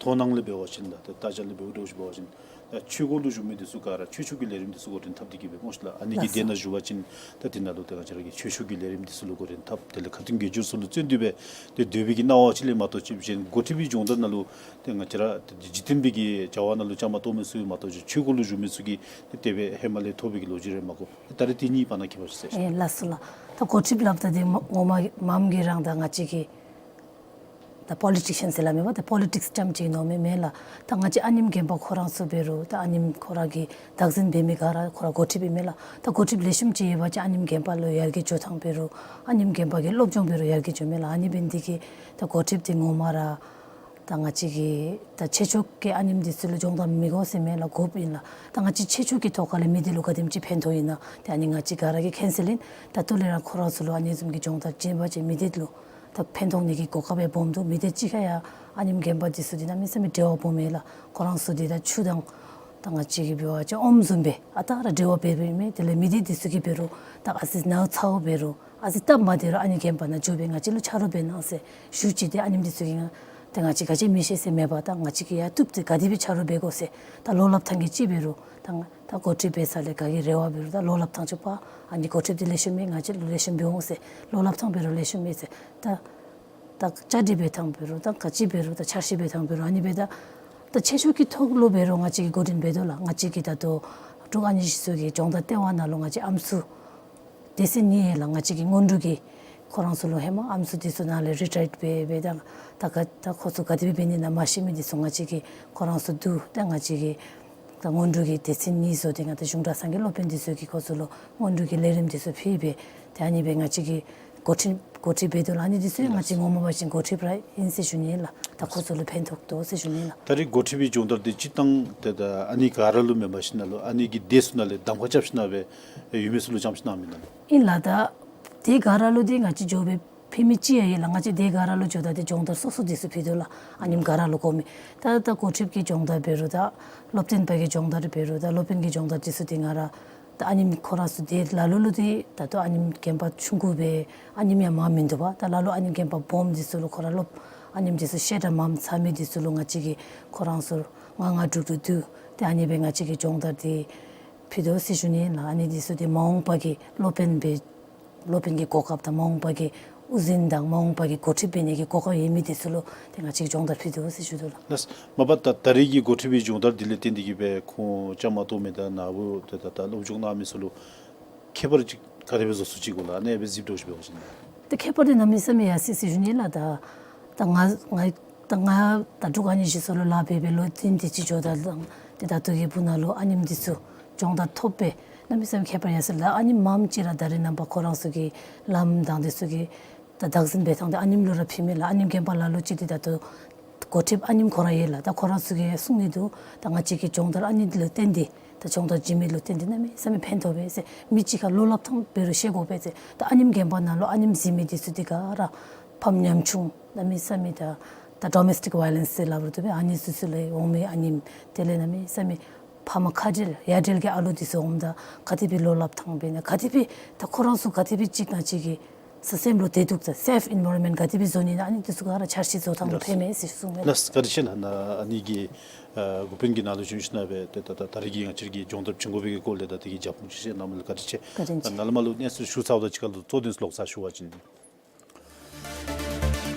མཐོང་སྣང་ལས་འབད་བ་ཅིན་ད་ད་ལྟ་ཅ་ལག་ལས་འབདཝ་འདྲཝ་ཅིག་འབད་བ་ཅིན་ད་ཆོས་སྒོ་ལུ་བཞུགས་མི་འདི་ཚུ་ག་ར་ཆོས་ཕྱོགས་ཀྱི་ལས་རིམ་འདི་ཚུ་འགོ་འདྲེན་འཐབ་སྟེ་གི་སྦེ་སྨོ་ཤིག་ལགས། ཨ་ནི་གི་ལགས་སོ། སྡེ་ནང་བཞུགས་པ་ཅིན་ད་དེ་ནང་ལུ་ད་ང་བཅས་ར་གི་ཆོས་ཕྱོགས་ཀྱི་ལས་རིམ་འདི་ཚུ་ལུ་འགོ་འདྲེན་འཐབ་དེ་ལས་ཁ་ཐུན་དགེ་སྦྱོར་ཚུ་ལུ་བརྩོན་འགྲུས་འབད་དེ་སྡོད་པའི་གི་སྣང་བ་ཅིག་ལས་མ་གཏོགས་ཅིག་གཞན་འགོ་ཁྲིད་པའི་སྦྱོང་བརྡར་ནང་ལུ་ཏེ་ང་བཅས་ར་ཏེ་འཇིག་རྟེན་པའི་གི་བྱ་བ་ནང་ལུ་བཅའ་མར་གཏོགས་མི་ཚུ་མ་གཏོགས་ཅིག་ཆོས་སྒོ་ལུ་བཞུགས་མི་ཚུ་གིས་ཏེ་དེ་སྦེ་ཧེ་མ་ལས་ཐོབ་པའི་གི་ལོ་རྒྱུས་རེ་མ་གོ། ད་རེས་དེ་གཉིས་བར་ན་ཁྱད་པར་ཅིག་ཟེར། ཨེ་ལགས་སོ་ལགས། ད་འགོ་ཁྲིདཔ་སླབ་ད་འདི་ངོ་མ་མངམ་གིས་རང་ད་ང་བཅས་ཀྱི་ད་པོ་ལི་ཊི་ཤཱན་ཟེར་སླབ་མེན་པ་ད་པོ་ལི་ཊིགསི་རྐྱངམ་ཅིག་མནོཝ་མས་མེན་ལགས། ད་ང་བཅས་ཨ་ནེམ་རྒན་པ་ཁོ་ར་ཚུ་འབད་རུང་ད་ཨ་ནེམ་ཁོ་ར་གི་བདག་འཛིན་འབད་མི་ག་ར་ཁོ་ར་འགོ་ཁྲིདཔ་ཨིན་མས་ལགས། ད་འགོ་ཁྲིདཔ་ལེགས་ཤོམ་ཅིག་ཡོད་པ་ཅིན་ཨ་ནེམ་རྒན་པ་ལུ་ཡར་རྒྱས་འགྱོ་ཐངས་འབད་རུང་ཨ་ནེམ་རྒན་པ་གི་སློབ་སྦྱོང་འབད་རུང་ཡར་རྒྱས་འགྱོཝ་མས་ལགས། ཨ་ནི་འབད་ནི་དེ་གིས་ད་འགོ་ཁྲིདཔ་འདི་ངོ་མ་ར་ད་ང་བཅས་ཀྱི་ད་ཆོས་ཕྱོགས་ཀྱི་ཨ་ནེམ་འདི་ཚུ་ལུ་སྦྱོང་བརྡར་མི་དགོ་ཟེར་མེན་ལགས། དགོཔ་ཨིན་ལགས། ད་ང་བཅས་ཆོས་ཕྱོགས་ཀྱི་ཐོག་ཁ་ལས་མི་སྡེ་ལུ་ག་དེམ་ཅིག་ཕན་ཐོགས་ཨིན་ན་ཏེ་ཨ་ནི་ང་བཅས་ག་ར་གིས་མཁྱེན་གསལ་ཨིན། ད་ལྟོ་ལས་ར་ཁོ་ར་ཚུ་ལུ་ཨ་ནི་བཟུམ་གྱི་སྦྱོང་བརྡར་བྱིན་པ་ཅིན་མི་སྡེ་ལུ་ད་ཕན་ཐོགས་ནི་གི་གོ་སྐབས་སྦོམ་འདུག། མི་སྡེ་གཅིག་ཁར་ཡང་ཨ་ནེམ་རྒན་པ་འདི་ཚུ་འདི་གནམ་མེད་ས་མེད་འབྲེལ་བ་སྦོམ་ཨིན་ལགས། ཁོ་ར་ཚུ་འདི་ད་ཆུ་དང་ད་ང་བཅས་ཀྱིས་འབད་བ་ཅིན་ཨོམ་བཟུམ་སྦེ་ཨ་རྟག་ར་འབྲེལ་བ་འབད་འབདཝ་ཨིན་མས། དེ་ལས་མི་སྡེ་འདི་ཚུ་གིས་འབད་རུང་ད་ཨ་ཙི་ནཝ་ཚཝ་འབད་རུང་ཨ་ཙི་སྟབས་མ་བདེ་རུང་ཨ་ནི་རྒན་པ་ནང་འགྱོ་སྦེ་ང་བཅས་ལུ་ཕྱག་རོགས་འབད་གནང་ཟེར་ཞུ་ཅི། ཏེ་ཨ་ནེམ་འདི་ཚུ་གིས་ང་ཏེ་ང་བཅས་ག་ཅི་མི་ཤེས་ཟེར་མེད་པར་ད་ང་བཅས་ཀྱིས་ཡང་བཏུབ་སྟེ་ག་དེ་སྦེ་ཕྱག་རོགས་འབད་དགོ་ཟེར་ད་ལོ་སླབ་ཐངས་ཀྱི་ཅིག་འབད་རུང་ད་ང་ད་འགོ་ཁྲིདཔ་འབད་ས་ལས་ག་གིས་རེ་བ་འབད་རུང་ད་ལོ་སླབ་ཐངས་ཅིག་པ་ཨ་ནི་འགོ་ཁྲིདཔ་འདི་ལེགས་ཤོམ་ཨིན། ང་བཅས་ལུ་ལེགས་ཤོམ་འབད་འོང་ཟེར། ལོ་སླབ་ཐངས་འབད་རུང་ལེགས་ཤོམ་ཨིན་ཟེར། ད་ད་བཅའ་སྒྲིག་འབད་ཐངས་འབད་རུང་ད་ག་ཅི་འབད་རུང་ད་འཆར་གཞི་འབད་ཐངས་འབད་རུང་ཨ་ནི་སྦེ་ད་ད་ཆོས་ཕྱོགས་ཀྱི་ཐོག་ལུ་འབད་རུང་ང་བཅས་ཀྱིས་འགོ་འདྲེན་འབད་དོ་ལགས། ང་བཅས་ཀྱིས་ད་ལྟོ་འབྲུག་ཨ་ནེ་གཞི་ཚོགས་ཀྱི་སྦྱོང་བརྡར་ལྟེ་བ་ནང་ལུ་ང་བཅས་ཨམ་སྲུ་སྡེ་ཚན་གཉིས་ཡོད་ལགས། ང་བཅས་ཀྱི་སྔོན་འགྲོ་གི་ཁོ་ར་ཚུ་ལུ་ཧེ་མ་ཨམ་སྲུ་འདི་ཚུ་ནང་ལས་རི་ཊ་ཡརཌ་འབད་འབད་ད་ད་ག་ད་ཁོ་ཚུ་ག་དེ་སྦེ་འབད་ནི་ཨིན་ན་མ་ཤེས་མི་འདི་ཚུ་ང་བཅས་ཀྱིས་ཁོ་ར་ཚུ་བསྡུ་ད་ང་བཅས་ཀྱིས་ད་སྔོན་འགྲོ་གི་སྡེ་ཚན་གཉིས་བཟོ་སྟེ་ང་ད་གཞུང་གྲྭ་ཚང་གི་སློབ་དཔོན་འདི་ཚུ་གིས་ཁོ་ཚུ་ལུ་སྔོན་འགྲོ་གི་ལས་རིམ་འདི་ཚུ་ཕུལ་སྦེ་ད་ཨ་ནི་སྦེ་ང་བཅས་ཀྱིས་འགོ་ཁྲིད་འགོ་ཁྲིད་འབད་དོ་ལགས། ཨ་ནི་འདི་ཚུ་ཡང་ང་བཅས་ངོ་མ་འབད་བ་ཅིན་འགོ་ཁྲིདཔ་ར་ཨིན་ཟེར་ཞུ་ནི་ལགས། ད་ཁོ་ཚུ་ལུ་ཕན་ཐོགས་དོ་ཟེར་ཞུ་ནི་ལགས། ད་རེས་འགོ་ཁྲིད་པའི་སྦྱོང་བརྡར་འདི་སྤྱིར་བཏང་ཏེ་ད་ཨ་ནི་ག་ར་ལུ་མེན་པར་ཞིནམ་ལས་ཨ་ནི་གི་སྡེ་ཚུ་ནང་ལས་གདམ་ཁ་རྐྱབ་ཞིནམ་ལས་ཡོད་མི་ཚུ་ལུ་རྐྱབ་ཞིནམ་ལས་ཨིན་ན་ལགས། ཨིན་ལགས། ད་དེ་ག་ར་ལུ་འདི་ང་བཅས་འགྱོ་སྦེ་ ཕུལ་མི་ཅིག་ཡང་ཡོད་ལགས། ང་བཅས་སྡེ་ག་ར་ལུ་འགྱོཝ་ད་ཏེ་སྦྱོང་བརྡར་སོ་སོ་འདི་ཚུ་ཕུལ་དོ་ལགས། ཨ་ནེམོ་ག་ར་ལུ་གོ་མི། ད་ད་འགོ་ཁྲིདཔ་གི་སྦྱོང་བརྡར་འབད་རུང་ད་སློབ་སྟོན་པ་གི་སྦྱོང་བརྡར་འབད་རུང་ད་སློབ་དཔོན་གྱི་སྦྱོང་བརྡར་འདི་ཚུ་ཏེ་ང་ར་ད་ཨ་ནེམོ་ཁོ་ར་ཚུ་ཏེ་ལ་ལུ་ལུ་ཏེ་ད་ལྟོ་ཨ་ནེམོ་རྒནམ་ཆུང་ཀུ་སྦེ་ཨ་ནེམོ་ཡང་མངམ་མིན་འདུག་པ། ད་ལ་ལུ་ཨ་ནེམོ་རྒནམ་སྦོམ་འདི་ཚུ་ལུ་ཁོ་ར་སློབ་ཨ་ནེམོ་འདི་ཚུ་བཤད་གྲྭ་མངམ་ཚར་མི་འདི་ཚུ་ལུ་ང་བཅས་ཀྱིས་ཁོ་ར་ཚུ་ང་ང་དྲུག་དྲུག་བསྡུ་སྟེ་ཨ་ནི་སྦེ་ང་བཅས་ཀྱིས་སྦྱོང་བརྡར་འདི་ཕུལ་དོ་ཟེར་ཞུ་ནི་ལགས། ཨ་ནི་འདི་ཚུ་ཏེ་མ་འོངས་པ་གི་སློབ་དཔོན་སྦེ་སློབ་དཔོན་གྱི་གོ་སྐབས་དང་མ་འོངས་པ་གི་དབུ་འཛིན་དང་མ་འོངས་པ་གི་འགོ་ཁྲིདཔ་འབད་ནི་གི་གོ་སྐབས་ཡོད་མི་འདི་ཚུ་ལུ་ཏེ་ང་བཅས་ཀྱིས་སྦྱོང་བརྡར་ཕུལ་དོ་ཟེར་ཞུ་དོ་ལགས། ལགས། མ་པ་ད་ད་རེས་ཀྱི་འགོ་ཁྲིདཔ་གི་སྦྱོང་བརྡར་འདི་ལས་བརྟེན་ཏེ་གིས་སྦེ་ཁོང་བཅའ་མར་གཏོགས་མི་དང་ནཱ་བུ་ཏེ་ད་ད་སློབ་སྦྱོང་གནང་མི་ཚུ་ལུ་ཁྱད་པར་ཅིག་ག་དེ་སྦེ་བཟོ་ཚུགས་ཅི་གོ་ལགས། ཨ་ནི་སྦེ་གཟིགས་དོ་ཅིག་འབད་བ་ཅིན། ཏེ་ཁྱད་པར་འདི་གནམ་མེད་ས་མེད་ཡར་སོ་ཡི་ཟེར་ཞུ་ནི་ལགས། ད་ད་ང་ང་ད་ང་ད་འབྲུག་ཨ་ནི་གཞི་ཚོགས་ལུ་ལཱ་འབད་འབད་ལོ་བདུན་དེ་ཅིག་འགྱོཝ་ད་ལགས། ཏེ་ད་ལྟོ་གི་སྦུག་ནང་ལུ་ཨ་ནེམོ་འདི་ཚུ་སྦྱོང་བརྡར་ཐོབ་སྦེ་གནམ་མེད་ས་མེད་ཁྱད་པར་ཡར་སོ་ཡི་ལགས། ཨ་ནེམོ་མངམ་ཅིག་ར་ད་རེས་ནངས་པ་ཁོ་ར་ཚུ་གི་ལམ་དང་འདི་ཚུ་གི་ད་བདག་འཛིན་འབད་ཐངས་འདི་ཨ་ནེམོ་ལུ་ར་ཕུལ་མི་ལགས། ཨ་ནེམོ་རྒནམ་ལ་ལུ་ཅིག་འདི་ད་ལྟོ་འགོ་ཁྲིདཔ་ཨ་ནེམོ་ཁོ་ར་ཡོད་ལགས། ད་ཁོ་ར་ཚུ་གིས་གསུང་ནི་འདུག། ད་ང་བཅས་ཀྱི་སྦྱོང་བརྡར་ཨ་ནི་འདི་ལུ་བརྟེན་ཏེ་ད་སྦྱོང་བརྡར་བྱིན་མི་ལུ་བརྟེན་ཏེ་གནམ་མེད་ས་མེད་ཕན་ཐོགས་པས་ཟེར། མི་གཅིག་ཁར་བློ་སླབ་ཐངས་འབད་རུང་ཤེས་དགོ་པས་ཟེར། ད་ཨ་ནེམོ་རྒནམ་ནང་ལུ་ཨ་ནེམོ་གཟིགས་མི་འདི་ཚུ་འདི་ག་ར་ཕམ་ཉམ་ཆུང་གནམ་མེད་ས་མེད་ད་ད་ཌོ་མེསི་ཊིཀ་ཝའི་ལེནསི་ཟེར་སླབ་རུང་བཏུབ་པས། ཨ་ནི་ཚུ་ཚུ་ལས་འོང་མི་ཨ་ནེམོ་དེ་ལས་གནམ་མེད་ས་མེད་ཕམ་ཁ་བྲལ་ཡ་བྲལ་གྱི་ཨ་ལུ་འདི་ཚུ་འོངམ་ད་ག་དེ་སྦེ་བློ་སླབ་ཐངས་འབད་ན་ག་དེ་སྦེ་ད་ཁོ་ར་ཚུ་ག་དེ་སྦེ་ཅིག་ང་བཅས་ཀྱི་ས་སེམས་ལུ་བདེ་སྡུག་དང་སེཕ་ཨེན་བའི་རོན་མེནཊ་ག་དེ་སྦེ་བཟོ་ནི་ཨ་ནི་འདི་ཚུ་ག་ར་འཆར་གཞི་བཟོ་ཐངས་ལུ་ཕན་མས་ཟེར་གསུངས་མས། ལགས། བཀའ་དྲིན་ཆེ་ལགས། ཨ་ནི་གི་ཨ་འགོ་དཔོན་གྱི་ནང་ལུ་བྱོན་ཞིནམ་ལས་ཏེ་ད་ད་ད་རེས་ཀྱི་ང་བཅས་ཀྱི་སྦྱོང་བརྡར་བྱིན་དགོ་པའི་གི་སྐོར་ལས་ད་དེ་གི་རྒྱབ་དཔུང་ཅིག་བཤད་གནང་མི་ལུ་བཀའ་དྲིན་ཆེ། བཀའ་དྲིན་ཆེ། ད་ནཱ་ལས་མར་ལུ་གནས་ཚུལ་ཞུ་ཚརཝ་དང་གཅིག་ཁར་ལུ་གཙོ་དོན་ཚུ་ལོག་ཚར་ཞུ་བ་ཅིན།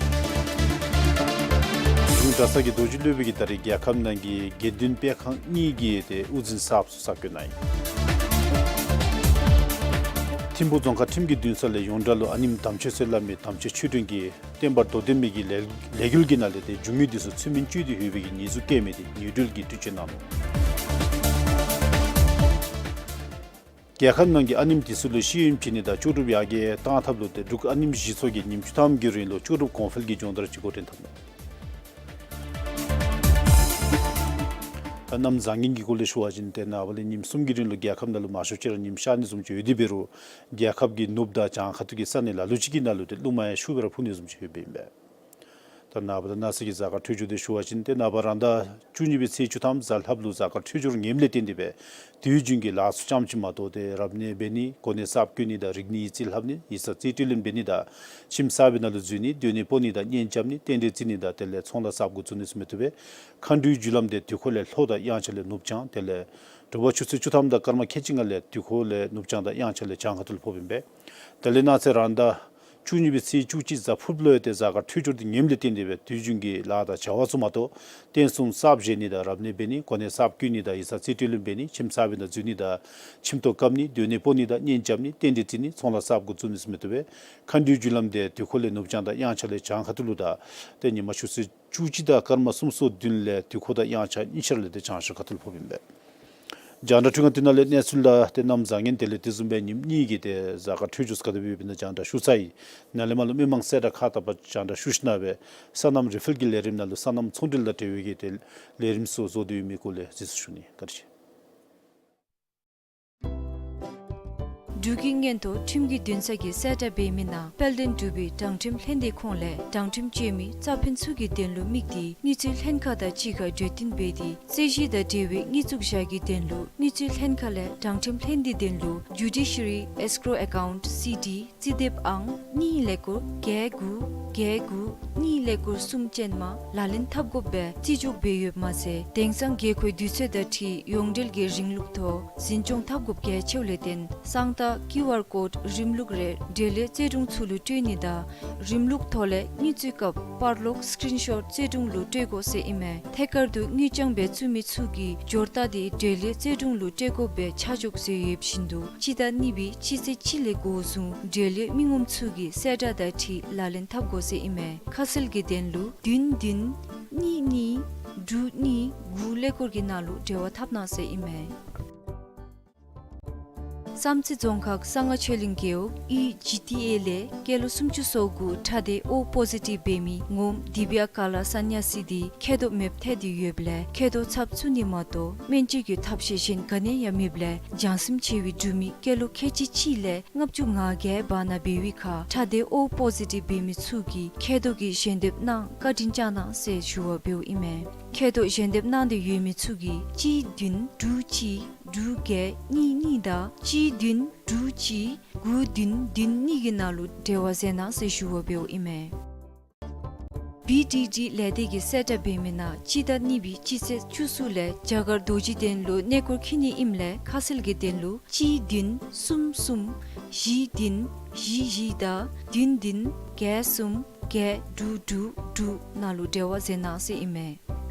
གཞུང་གྲྭ་ཚང་གི་རྡོ་རྗེ་སློབ་དཔོན་གྱིས་ད་རེས་རྒྱལ་ཁབ་ནང་གི་དགེ་འདུན་སྤེལ་ཁང་གཉིས་ཀྱི་ཏེ་དབུ་འཛིན་གསརཔ་ཚུ་གསར་བསྐོ་གནང་ཡི། ཐིམ་ཕུག་རྫོང་ཁག་ཁྲིམས་ཀྱི་འདུན་ས་ལས་ཡོངས་གྲགས་ལུ་ཨ་ནེམོ་དམ་ཆོས་ཟེར་སླབ་མི་དམ་ཆོས་ཆོས་སྒྲོན་གྱིས་བསྟན་པ་མདོ་སྡེ་མི་གི་ལས་ལས་འགུལ་གྱི་ནང་ལས་ཏེ་འབྱུང་མི་འདི་ཚུ་ཚུལ་མིན་སྤྱོད་དེ་ཡོད་པའི་གི་ཉེས་འཛུགས་བཀལ་མི་དེ་ཉེས་འབྲེལ་གྱིས་འཁྲུན་ཆོད་གནང་ནུག། རྒྱལ་ཁབ་ནང་གི་ཨ་ནེམོ་འདི་ཚུ་ལུ་ཤེས་ཡོན་བྱིན་ནི་དང་ལྕོགས་གྲུབ་ཡར་རྒྱས་གཏང་ཐབས་ལུ་ཏེ་འབྲུག་ཨ་ནེམོ་གཞི་ཚོགས་ཀྱིས་ཉིནམ་བཅུ་ཐམ་གྱི་རིང་ལུ་ལྕོགས་གྲུབ་གོང་འཕེལ་གྱི་སྦྱོང་བརྡར་ཅིག་འགོ་འདྲེན་འཐབ་ནུག། ད་གནམ་བཟང་ངན་གྱི་སྐོར་ལས་ཞུ་བ་ཅིན་ཏེ་ནངས་པ་ལས་ཉིནམ་གསུམ་གྱི་རིང་ལུ་རྒྱལ་ཁབ་ནང་ལུ་མང་ཤོས་ཅིག་ར་ཉིམ་ཤར་ནི་བཟུམ་ཅིག་ཡོད་དེ་འབད་རུང་རྒྱལ་ཁབ་ཀྱི་ནུབ་དང་བྱང་ཁ་ཐུག་གི་ས་གནས་ལ་ལུ་ཅིག་གི་ནང་ལུ་ཏེ་རླུང་མ་ཡང་ཤུགས་སྦེ་ར་འཕུ་ནི་བཟུམ་ཅིག་ཡོདཔ་ཨིན་པས། ད་ནངས་པ་དང་གནངས་ཚེ་གི་གཟའ་སྐར་འཕྲོད་སྦྱོར་དེ་ཞུ་བ་ཅིན་ཏེ་ནངས་པ་རང་ཟླ་བཅུ་གཉིས་པའི་ཚེས་བཅུ་ཐམ་གཟའ་ལྷགཔ་ལུ་གཟའ་སྐར་འཕྲོད་སྦྱོར་ངནམ་ལས་བརྟེན་ཏེ་སྦེ་དུས་རྒྱུན་གྱི་ལཱ་ཚུ་ཙམ་ཅིག་མ་གཏོགས་ཏེ་རབ་གནས་འབད་ནི་གོ་གནས་གསརཔ་བསྐོ་ནི་དང་རིག་གནས་ཡིག་རྩིས་ལྷབ་ནི་ཡིག་ཚང་རྩིས་སྤྲོད་ལེན་འབད་ནི་དང་ཁྱིམ་གསར་པའི་ནང་ལུ་འཛུལ་ནི་སྡོད་གནས་སྤོ་ནི་དང་གཉེན་རྐྱབ་ནི་རྟེན་འབྲེལ་བརྩི་ནི་དང་དེ་ལས་ཚོང་ལཱ་གསརཔ་འགོ་བཙུགས་ནི་ཚུ་མི་བཏུབ་པས། མཁའ་འགྲོའི་རྒྱུ་ལམ་དེ་དུས་འཁོར་ལས་ལྷོ་དང་དབྱངས་འཆར་ལས་ནུབ་བྱང་དེ་ལས་དྲོ་པ་ཆུ་ཚོད་བཅུ་ཐམ་དང་སྐར་མ་ཁལ་གཅིག་ལྔ་ལས་དུས་འཁོར་ལས་ནུབ་བྱང་དང་དབྱངས་འཆར་ལས་བྱང་ཁ་ཐུག་ལུ་ཕོགཔ་ཨིན་པས། དེ་ལས་གནངས་ཚེ་རང་ཟླ་བཅུ་གཉིས་པའི་ཚེས་བཅུ་གཅིག་གཟའ་ཕུརཔ་ལུ་ཡང་ཏེ་གཟའ་སྐར་འཕྲོད་སྦྱོར་དེ་ངནམ་ལས་བརྟེན་ཏེ་སྦེ་དུས་རྒྱུན་གྱི་ལཱ་དང་བྱ་བ་ཚུ་མ་གཏོགས་རྟེན་གསུམ་གསརཔ་བཞེངས་ནི་དང་རབ་གནས་འབད་ནི་གོ་གནས་གསརཔ་བསྐོ་ནི་དང་ཡིག་ཚང་རྩིས་སྤྲོད་ལེན་འབད་ནི་ཁྱིམ་གསར་པའི་ནང་འཛུལ་ནི་དང་ཁྱིམ་ཐོག་བཀབ་ནི་སྡོད་གནས་སྤོ་ནི་དང་གཉེན་རྐྱབ་ནི་རྟེན་འབྲེལ་བརྩི་ནི་ཚོང་ལཱ་གསརཔ་འགོ་བཙུགས་ནི་ཚུ་མི་བཏུབ་པས། མཁའ་འགྲོའི་རྒྱུ་ལམ་དེ་དུས་འཁོར་ལས་ནུབ་བྱང་དང་དབྱངས་འཆར་ལས་བྱང་ཁ་ཐུག་ལུ་དང་ཏེ་ཉིན་མ་ཆུ་ཚོད་བཅུ་གཅིག་དང་སྐར་མ་སུམ་ཅུ་སོ་བདུན་ལས་དུས་འཁོར་དང་དབྱངས་འཆར་གཉིས་ཆ་ར་ལས་ཏེ་བྱང་ཤར་ཁ་ཐུག་ལུ་ཕོགཔ་ཨིན་པས། རྒྱང་བསྒྲགས་འཕྲུལ་ཁང་འདི་ནང་ལས་གནས་ཚུལ་དང་ཏེ་གནམ་བཟང་ངན་དེ་ལས་དེ་བཟུམ་སྦེ་ཉིནམ་གཉིས་ཀྱི་ཏེ་གཟའ་སྐར་འཕྲོད་སྦྱོར་ག་དེ་སྦེ་ཡོདཔ་ཨིན་ན་རྒྱང་བསྒྲགས་ཞུ་ཚར་ཡི། ནཱ་ལས་མར་ལུ་མི་མང་གསལ་བསྒྲགས་ཁག་དག་པ་རྒྱང་བསྒྲགས་ཞུ་ཞིནམ་ལས་སོ་ནམ་རི་ཕུལ་གྱི་ལས་རིམ་ནང་ལུ་སོ་ནམ་ཚོང་འབྲེལ་དང་འབྲེལ་བའི་གི་ཏེ་ལས་རིམ་ཚུ་བཟོ་སྟེ་ཡོད་མི་སྐོར་ལས་གཟིགས་ཚུགས་ཞུ་ནི། བཀའ་དྲིན་ཆེ། འབྲུག་གི་མངོན་མཐོ་ཁྲིམས་ཀྱི་འདུན་ས་གིས་གསལ་བསྒྲགས་འབད་མི་ནང་དཔལ་ལྡན་འབྲུག་པའི་དྲང་ཁྲིམས་ལྷན་སྡེ་ཁོངས་ལས་དྲང་ཁྲིམས་བཅོས་མི་རྩ་ཕན་ཚུ་གི་དོན་ལུ་དམིགས་ཏེ་དངུལ་རྩིས་ལྷན་ཁག་དང་གཅིག་ཁར་གྲོས་བསྟུན་འབད་དེ་རྩོད་གཞི་དང་འབྲེལ་བའི་དངུལ་བཙུགས་བཞག་གི་དོན་ལུ་དངུལ་རྩིས་ལྷན་ཁག་ལས་དྲང་ཁྲིམས་ལྷན་སྡེའི་དོན་ལུ་ཇུ་ཌི་ཤི་རི་ཨེས་ཀོརོ་ཨེ་ཀའུནཊ་སི་ཌི་རྩིས་དེབ་ཨང་གཉིས་ཀླད་ཀོར་བརྒྱད་དགུ་བརྒྱད་དགུ་གཉིས་ཀླད་ཀོར་གསུམ་ཅན་མ་ལག་ལེན་འཐབ་དགོཔ་སྦེ་རྩིས་འཇོག་འབད་ཡོདཔ་མ་ཚད་དེང་སང་དགོས་མཁོའི་དུས་ཚོད་དང་འཁྲིལ་ཡོངས་འབྲེལ་གྱི་རིམ་ལུགས་ཐོག་འཛིན་སྐྱོང་འཐབ་དགོཔ་གལ་ཆེཝ་ལས་བརྟེན་གསང་རྟགས་ཀིའུ་ཨར་ཀོཌ་རིམ་ལུགས་རེ་འབྲེལ་ཡོད་རྩོད་དྲུང་ཚུ་ལུ་སྤྲོད་ནི་དང་རིམ་ལུགས་ཐོག་ལས་དངུལ་རྩིས་སྐབས་པར་ལོག་སི་ཀི་རིན་ཤོཊ་རྩོད་དྲུང་ལུ་སྤྲོད་དགོ་ཟེར་ཨིན་མས། ཐད་ཀར་དུ་དངུལ་རྐྱང་སྦེ་བཙུགས་མི་ཚུ་གིས་འབྱོར་རྟགས་དེ་འབྲེལ་ཡོད་རྩོད་དྲུང་ལུ་སྤྲོད་དགོཔ་སྦེ་ཆ་འཇོག་མཛད་ཡོདཔ་བཞིན་དུ་སྤྱི་ཟླ་གཉིས་པའི་སྤྱི་ཚེས་གཅིག་ལས་འགོ་བཟུང་འབྲེལ་ཡོད་མི་ངོམ་ཚུ་གིས་གསལ་བསྒྲགས་དང་འཁྲིལ་ལག་ལེན་འཐབ་དགོ་ཟེར་ཨིན་མས། ཁ་གསལ་གྱི་དོན་ལུ་བདུན་བདུན་གཉིས་གཉིས་དྲུག་གཉིས་དགུ་ཀླད་ཀོར་གྱི་ནང་ལུ་འབྲེལ་བ་འཐབ་གནང་ཟེར་ཨིན་མས། བསམ་རྩེ་རྫོང་ཁག་གསང་སྔགས་ཆོས་གླིང་རྒེད་འོག་ཨི་ཇི་ཊི་ཨེ་ལས་སྐྱེས་ལོ་སུམ་ཅུ་སོ་དགུ་ཁྲག་སྡེ་ཨོ་པོ་ཟི་ཊིབ་འབད་མི་ངོམ་དི་བི་ཡ་ཀ་ལ་ས་ནྱ་སི་འདི་མཁལ་རྡོག་མེདཔ་ཐལ་ཏེ་ཡོདཔ་ལས་མཁལ་རྡོག་ཚབ་བཙུགས་ནི་མ་གཏོགས་སྨན་བཅོས་ཀྱི་ཐབས་ཤེས་གཞན་ག་ནི་ཡང་མེདཔ་ལས་འཇང་སེམས་ཆེ་བའི་འབྲུག་མི་སྐྱེས་ལོ་ཁལ་གཅིག་གཅིག་ལས་ལྔ་བཅུ་ང་བརྒྱད་བར་ན་འབད་བའི་ཁར་ཁྲག་སྡེ་ཨོ་པོ་ཟི་ཊིབ་འབད་མི་ཚུ་གིས་མཁལ་རྡོག་གི་ཞལ་འདེབས་གནང་བཀའ་དྲིན་བསྐྱང་གནང་ཟེར་ཞུ་བ་འབདཝ་ཨིན་མས། མཁལ་རྡོག་ཞལ་འདེབས་གནང་སྟེ་ཡོད་མི་ཚུ་གིས་གཅིག་བདུན་དྲུག་གཅིག་དྲུག་བརྒྱད་གཉིས་གཉིས་དང་གཅིག་བདུན་དྲུག་གཅིག་དགུ་བདུན་བདུན་གཉིས་ཀྱི་ནང་ལུ་འབྲེལ་བ་མཛད་གནང་ཟེར་ཞུ་བ་འབདཝ་ཨིན་མས། བི་ཌི་ཌི་ལས་སྡེ་གིས་གསལ་བསྒྲགས་འབད་མི་ནང་སྤྱི་ཟླ་གཉིས་པའི་སྤྱི་ཚེས་བཅུ་གསུམ་ལས་བྱ་དཀར་རྡོ་རྗེ་གདན་ལུ་གནས་སྐོར་འཁྱིད་ནི་ཨིནམ་ལས་ཁ་གསལ་གྱི་དོན་ལུ་གཅིག་བདུན་གསུམ་གསུམ་བཞི་བདུན་བཞི་བཞི་དང་བདུན་བདུན་བརྒྱད་གསུམ་བརྒྱད་དྲུག་དྲུག་དྲུག་ནང་ལུ་འབྲེལ་བ་མཛད་གནང་ཟེར་ཨིན་མས།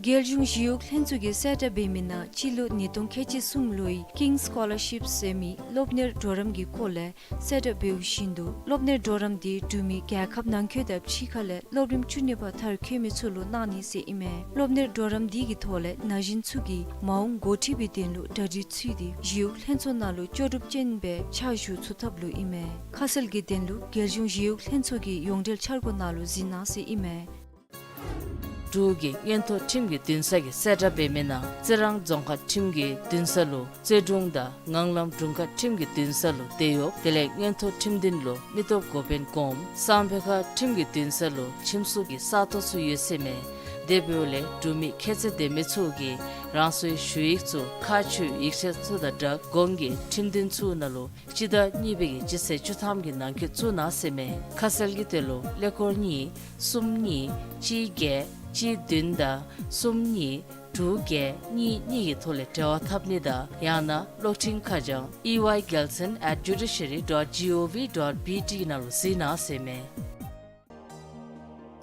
རྒྱལ་གཞུང་ཞི་གཡོག་ལྷན་ཚོགས་ཀྱིས་གསལ་བསྒྲགས་འབད་མི་ནང་སྤྱི་ལོ་ཉིས་སྟོང་ཁལ་གཅིག་གསུམ་ལོའི་ཀིང་སི་ཀོ་ལར་ཤིབ་ཟེར་མི་སློབ་གཉེར་གྲོགས་རམ་གྱི་སྐོར་ལས་གསལ་བསྒྲགས་འབདཝ་བཞིན་དུ་སློབ་གཉེར་གྲོགས་རམ་འདི་འབྲུག་མི་རྒྱལ་ཁབ་ནང་འཁོད་དང་ཕྱི་ཁ་ལས་སློབ་རིམ་བཅུ་གཉིས་པ་མཐར་འཁྱོལ་མི་ཚུ་ལུ་གནང་ནི་ཟེར་ཨིན་མས། སློབ་གཉེར་གྲོགས་རམ་འདི་གི་ཐོག་ལས་ན་གཞོན་ཚུ་གིས་མ་འོངས་འགོ་ཁྲིད་པའི་དོན་ལུ་གྲ་སྒྲིག་ཚུད་དེ་ཞི་གཡོག་ལྷན་ཚོགས་ནང་ལུ་ལྕོགས་གྲུབ་ཅན་སྦེ་ཕྱག་ཞུ་ཚུགས་ཐབས་ལུ་ཨིན་མས། ཁ་གསལ་གྱི་དོན་ལུ་རྒྱལ་གཞུང་ཞི་གཡོག་ལྷན་ཚོགས་ཀྱི་ཡོངས་འབྲེལ་འཆར་སྒོ་ནང་ལུ་གཟིགས་གནང་ཟེར་ཨིན་མས། འབྲུག་གི་མངོན་མཐོ་ཁྲིམས་ཀྱི་འདུན་ས་གིས་གསལ་བསྒྲགས་འབད་མི་ནང་རྩི་རང་རྫོང་ཁག་ཁྲིམས་ཀྱི་འདུན་ས་ལུ་རྩེ་དྲུང་དང་ངང་ལམ་དྲུང་ཁག་ཁྲིམས་ཀྱི་འདུན་ས་ལུ་དེད་གཡོགཔ་དེ་ལས་མངོན་མཐོ་ཁྲིམས་འདུན་ལུ་མི་སྟོབས་འགོ་དཔོན་གོངམ་གསང་སྦས་ཁ་ཁྲིམས་ཀྱི་འདུན་ས་ལུ་ཁྲིམས་སྲུང་གི་ས་སྟོང་ཚུ་ཡོད་ཟེར་མས། དེ་འབདཝ་ལས་འབྲུག་མི་ཁྱད་ཚད་ལྡན་མི་ཚུ་གིས་རང་སོའི་ཞུ་ཡིག་ཚུ་ཁག་ཆེ་བའི་ཡིག་ཆ་ཚུ་དང་སྦྲགས་གོང་གི་ཁྲིམས་འདུན་ཚུ་ནང་ལུ་སྤྱི་ཟླ་གཉིས་པའི་གི་སྤྱི་ཚེས་བཅུ་ཐམ་གྱི་ནང་འཁོད་བཙུགས་གནང་ཟེར་མས། ཁ་གསལ་གྱི་དོན་ལུ་ཀླད་ཀོར་གཉིས་གསུམ་གཉིས་གཅིག་བརྒྱད་གཅིག་བདུན་དང་གསུམ་གཉིས་དྲུག་བརྒྱད་གཉིས་གཉིས་ཀྱི་ཐོག་ལས་འབྲེལ་བ་འཐབ་ནི་དང་ཡང་ན་གློག་འཕྲིན་ཁ་བྱང་E Y Gelson at judiciary dot gov dot B T ནང་ལུ་གཟིགས་གནང་ཟེར་མས།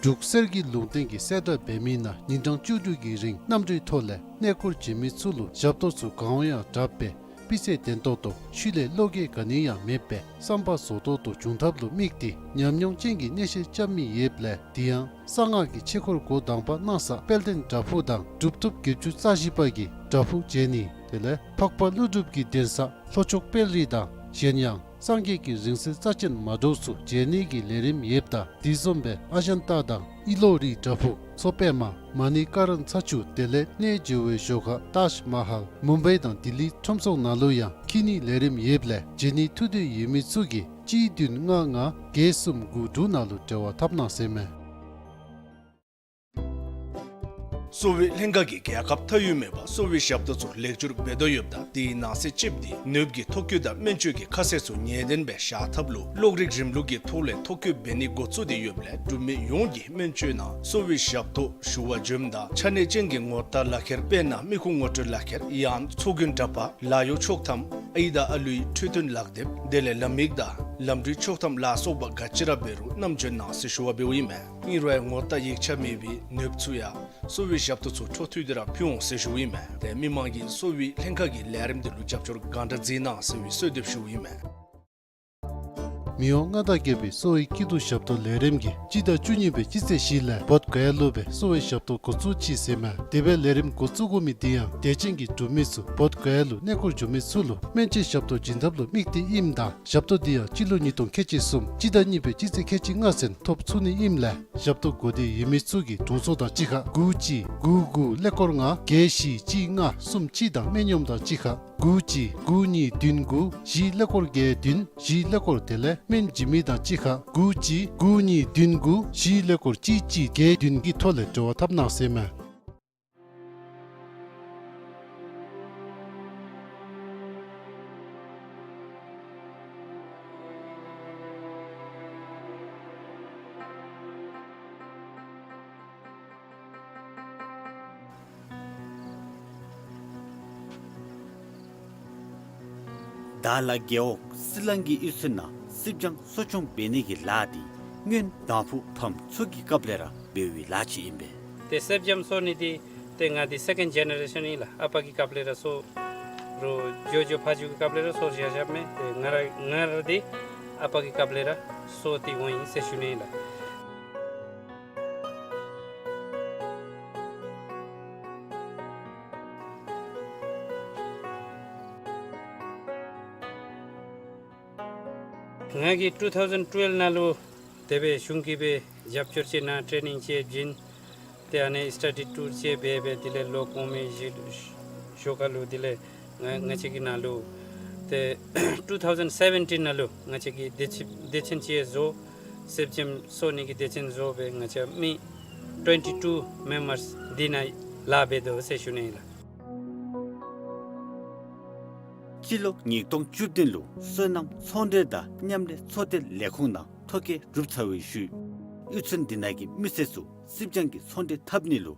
འབྲུག་གསེར་གྱི་ལུང་བསྟན་གྱིས་གསལ་བསྒྲགས་འབད་མི་ནང་ཉིན་གྲངས་བཅུ་དྲུག་གི་རིང་གནམ་གྲུའི་ཐོག་ལས་གནས་སྐོར་བྱོན་མི་ཚུ་ལུ་ཞབས་ཏོག་ཚུ་གང་འོང་ཡང་དྲག་པས་སྤུས་ཚད་ལྡན་ཏོག་ཏོ་ཤུལ་ལས་བློ་འགྱོད་ག་ནི་ཡང་མེད་པའི་བསམ་པ་རྫོགས་ཏོག་ཏོ་འབྱུང་ཐབས་ལུ་དམིགས་ཏེ་ཉམས་མྱོང་ཅན་གྱི་གནས་བཤད་རྐྱབ་མི་ཡོདཔ་ལས་དེ་ཡང་གསང་སྔགས་ཀྱི་ཆོས་སྐོར་འགོ་དང་པ་གནང་ས་དཔལ་ལྡན་བྲག་ཕུག་དང་གྲུབ་ཐོབ་བརྒྱད་ཅུ་རྩ་བཞི་པ་གི་བྲག་ཕུག་མཇལ་ནི་དེ་ལས་འཕགས་པ་ཀླུ་སྒྲུབ་ཀྱི་གདན་ས་ལྷོ་ཕྱོགས་དཔལ་རི་དང་གཞན་ཡང་སངས་རྒྱས་ཀྱི་རིང་བསྲེལ་རྩ་ཅན་མ་འདྲཝ་ཚུ་མཇལ་ནི་གི་ལས་རིམ་ཡོདཔ་ད་དེ་བཟུམ་སྦེ་ཨ་ཇན་ཏ་དང་ཨི་ལོ་རིའི་བྲག་ཕུག་མཚོ་པདྨ་མ་ཎི་ཀ་ར་ན་ཚ་ཆུ་དེ་ལས་གནས་མཇལ་བའི་ཞོར་ཁར་ཏཱཇ་མ་ཧཱལ་མུམ་བའི་དང་ལྡི་ལི་ཁྲོམ་ཚོགས་ནང་ལུ་ཡང་འཁྱིད་ནི་ལས་རིམ་ཡོདཔ་ལས་མཇལ་ནི་ཐུགས་འདོད་ཡོད་མི་ཚུ་གིས་གཅིག་བདུན་ལྔ་ལྔ་བརྒྱད་གསུམ་དགུ་དྲུག་ནང་ལུ་འབྲེལ་བ་འཐབ་གནང་ཟེར་མས། གསོ་བའི་ལྷན་ཁག་གིས་རྒྱལ་ཁབ་མཐའ་དབུས་མེད་པར་གསོ་བའི་ཞབས་ཏོག་ཚུ་ལེགས་བསྒྱུར་འབད་དོ་ཡོདཔ་ད་དེའི་ནང་གསེས་ཅིག་འདི་ནདཔ་གི་ཐོ་བཀོད་དང་སྨན་བཅོས་ཀྱི་ཁ་གསལ་ཚུ་ངེས་གཏན་སྦེ་བཞག་ཐབས་ལུ་གློག་རིག་རིམ་ལུགས་ཀྱི་ཐོག་ལས་ཐོ་བཀོད་འབད་ནི་འགོ་བཙུགས་ཏེ་ཡོདཔ་ལས་འབྲུག་མི་ཡོངས་ཀྱིས་སྨན་བཅོས་ནང་གསོ་བའི་ཞབས་ཏོག་ཞུ་བར་འབྱོནམ་ད་ཆ་གནས་ཅན་གྱི་ངོ་རྟགས་ལག་ཁྱེར་དཔེར་ན་མི་ཁུངས་ངོ་སྤྲོད་ལག་ཁྱེར་ཡང་ཚོགས་རྒྱུན་འདྲ་པར་ལཱ་གཡོག་ཆོག་ཐམ་ཨའི་དང་ཨ་ལུའི་འཕྲོད་བསྟེན་ལག་དེབ་དེ་ལས་ལམ་ཡིག་དང་ལམ་འགྲུལ་ཆོག་ཐམ་ལ་སོགས་པ་ག་ཅི་ར་འབད་རུང་བསྣམས་འབྱོན་གནང་ཟེར་ཞུ་བ་འབདཝ་ཨིན་མས། ཨིན་རུང་ཡང་ངོ་རྟགས་ཡིག་ཆ་མེད་པའི་ནདཔ་ཚུ་ཡང་གསོ་བའི་ཞབས་ཏོག་ཚུ་འཕྲོ་མཐུད་དེ་ར་ཕུལ་འོང་ཟེར་ཞུཝ་ཨིན་མས། ཏེ་མི་མང་གིས་གསོ་བའི་ལྷན་ཁག་གི་ལས་རིམ་འདི་ལུ་རྒྱབ་སྐྱོར་གང་དྲག་མཛད་གནང་ཟེར་བའི་གསོལ་འདེབས་ཞུཝ་ཨིན་མས། མི་དབང་མངའ་བདག་རྒྱལ་པོའི་གསོ་བའི་སྐྱིད་སྡུག་ཞབས་ཏོག་ལས་རིམ་གྱིས་སྤྱི་ཟླ་བཅུ་གཉིས་པའི་སྤྱི་ཚེས་བཞི་ལས་བོདྷ་ག་ཡ་ལུ་སྦེ་གསོ་བའི་ཞབས་ཏོག་འགོ་བཙུགས་ཅི་ཟེར་མས། དེ་སྦེ་ལས་རིམ་འགོ་བཙུགས་དགོ་མི་འདི་ཡང་དད་ཅན་གྱི་འབྲུག་མི་ཚུ་བོདྷ་ག་ཡ་ལུ་གནས་སྐོར་འབྱོན་མི་ཚུ་ལུ་སྨན་བཅོས་ཞབས་ཏོག་བྱིན་ཐབས་ལུ་དམིགས་ཏེ་ཨིནམ་ད་ཞབས་ཏོག་འདི་ཡང་སྤྱི་ལོ་ཉིས་སྟོང་ཁལ་གཅིག་གསུམ་སྤྱི་ཟླ་གཉིས་པའི་སྤྱི་ཚེས་ཁལ་གཅིག་ལྔ་ཚུན་ཐོབ་ཚུགས་ནི་ཨིནམ་ལས་ཞབས་ཏོག་དགོས་འདོད་ཡོད་མི་ཚུ་གིས་དྲུང་འཚོ་དང་གཅིག་ཁར་དགུ་གཅིག་དགུ་དགུ་ཀླད་ཀོར་ལྔ་བརྒྱད་བཞི་གཅིག་ལྔ་གསུམ་གཅིག་དང་སྨན་གཡོགམ་དང་གཅིག་ཁར་དགུ་གཅིག་དགུ་གཉིས་བདུན་དགུ་བཞི་ཀླད་ཀོར་བརྒྱད་བདུན་བཞི་ཀླད་ཀོར་དེ་ལས་སྨན་བྱིན་མི་དང་གཅིག་ཁར་དགུ་གཅིག་དགུ་གཉིས་བདུན་དགུ་བཞི་ཀླད་ཀོར་གཅིག་གཅིག་བརྒྱད་བདུན་གྱི་ཐོག་ལས་འབྲེལ་བ་འཐབ་གནང་ཟེར་མས། བདག་ལ་རྒེད་འོག་སི་ལང་གི་ཡུལ་ཚུ་ནང་སེར་སྦྱངམ་གསོ་སྐྱོང་འབད་ནི་གི་ལཱ་འདི་སྔོན་དང་ཕུ་ཕམ་ཚུ་གི་སྐབས་ལས་ར་འབད་བའི་ལཱ་ཅིག་ཨིན་པས། ཏེ་སེར་སྦྱངམ་གསོ་ནི་འདི་ཏེ་ང་འདི་སེ་ཀེནཌ་ཇེ་ནེ་རེ་ཤཱན་ཨིན་ལགས། ཨ་པ་གི་སྐབས་ལས་ར་གསོ་རུང་ཇོ་ཇོ་ཕ་ཇོ་གི་སྐབས་ལས་ར་གསོ་བཞག་བཞགཔ་མས། ཏེ་ང་ར་ང་ར་འདི་ཨ་པ་གི་སྐབས་ལས་ར་གསོ་སྟེ་འོང་ཡི་ཟེར་ཞུ་ནི་ཨིན་ལགས། ང་གིས་two thousand twelve ནང་ལུ་དེ་སྦེ་གཞུང་གིས་སྦེ་རྒྱབ་སྐྱོར་ཅིག་གནང་ཊེ་ནིང་ཅིག་བྱིན། ཏེ་ཨ་ནི་སི་ཊ་ཌི་ཊུར་ཅིག་འབད་སྦེ་དེ་ལས་ལོ་གོང་མའི་གཞི་ཞོར་ཁ་ལུ་དེ་ལས་ང་ང་བཅས་ཀྱི་ནང་ལུ་ཏེ་two thousand seventeen ནང་ལུ་ང་བཅས་ཀྱིས་སྡེ་ཚན་སྡེ་ཚན་ཅིག་བཟོ། སེར་སྐྱེམས་གསོ་ནི་གི་སྡེ་ཚན་བཟོ་སྦེ་ང་བཅས་མི་twenty two members འདི་ནང་ལཱ་འབད་དོ་ཟེར་ཞུ་ནི་ཨིན་ལགས། སྤྱི་ལོ་ཉིས་སྟོང་བཅུ་བདུན་ལུ་སོ་ནམ་ཚོང་འབྲེལ་དང་མཉམ་ལས་ཚོགས་སྡེ་ལས་ཁུངས་ནང་ཐོ་བཀོད་གྲུབ་ཚར་བའི་ཤུལ་གཡུས་ཚན་འདི་ནང་གི་མི་སེར་ཚུ་སེར་སྐྱེམས་ཀྱི་ཚོང་འབྲེལ་འཐབ་ནི་ལུ་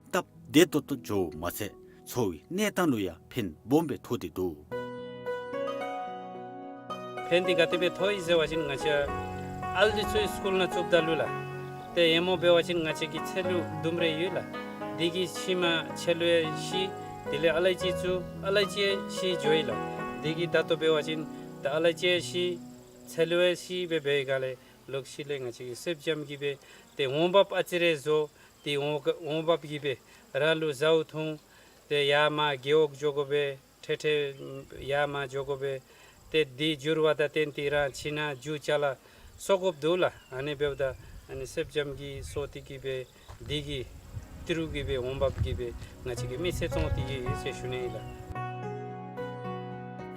སྟབས་བདེ་ཏོག་ཏོ་འགྱོཝ་མ་ཚད་འཚོ་བའི་གནས་སྟངས་ལུ་ཡང་ཕན་སྦོམ་སྦེ་ཐོགས་ཏེ་འདུག། ཕན་འདི་ག་དེ་སྦེ་ཐོགས་ཡི་ཟེར་བ་ཅིན་ང་བཅས་ཨའི་ལི་ཚུ་སི་ཀུལ་ནང་བཙུགསཔ་ད་ལུ་ལགས། ཏེ་ཡང་མོ་འབད་བ་ཅིན་ང་བཅས་ཀྱི་ཚལ་ལུ་ལྡུམ་ར་ཡོད་ལགས། འདི་གིས་ཤུལ་མ་ཚལ་ལུ་ཡང་ཤི། དེ་ལས་ཨ་ལ་ཅི་ཚུ་ཨ་ལ་ཅི་ཡང་ཤི་འགྱོ་ཡི་ལགས། འདི་གིས་ད་ལྟོ་འབད་བ་ཅིན་ད་ཨ་ལ་ཅི་ཡང་ཤི་ཚལ་ལུ་ཡང་ཤི་སྦེ་འབད་བའི་སྒང་ལས་ལོག་ཤུལ་ལས་ང་བཅས་ཀྱིས་སེར་སྐྱེམས་ཀྱིས་སྦེ་ཏེ་འོང་འབབ་ཨ་ཙི་རེ་བཟོ། ཏེ་འོང་འོང་འབབ་ཀྱིས་སྦེ་རང་ལུ་ཟཝ་འཐུང་། ཏེ་ཡར་མར་རྒེད་འོག་འགྱོ་དགོ་པས། ཐེ་ཐེ་ཡར་མར་འགྱོ་དགོ་པས། ཏེ་འདི་འགྱུར་བ་དང་བརྟེན་ཏེ་རང་ཁྱིམ་ནང་རྒྱུ་ཅ་ལ་གསོག་དགོཔ་འདུག་ལགས། ཨ་ནི་འབདཝ་ད་ཨ་ནི་སེར་སྐྱེམས་ཀྱི་གསོ་སྟེ་གིས་སྦེ་འདི་གིས་ཏི་རུ་གིས་སྦེ་འོང་འབབ་ཀྱིས་སྦེ་ང་བཅས་ཀྱིས་མི་སེར་བཙོང་སྟེ་གིས་ཡོད་ཟེར་ཞུ་ནི་ཨིན་ལགས།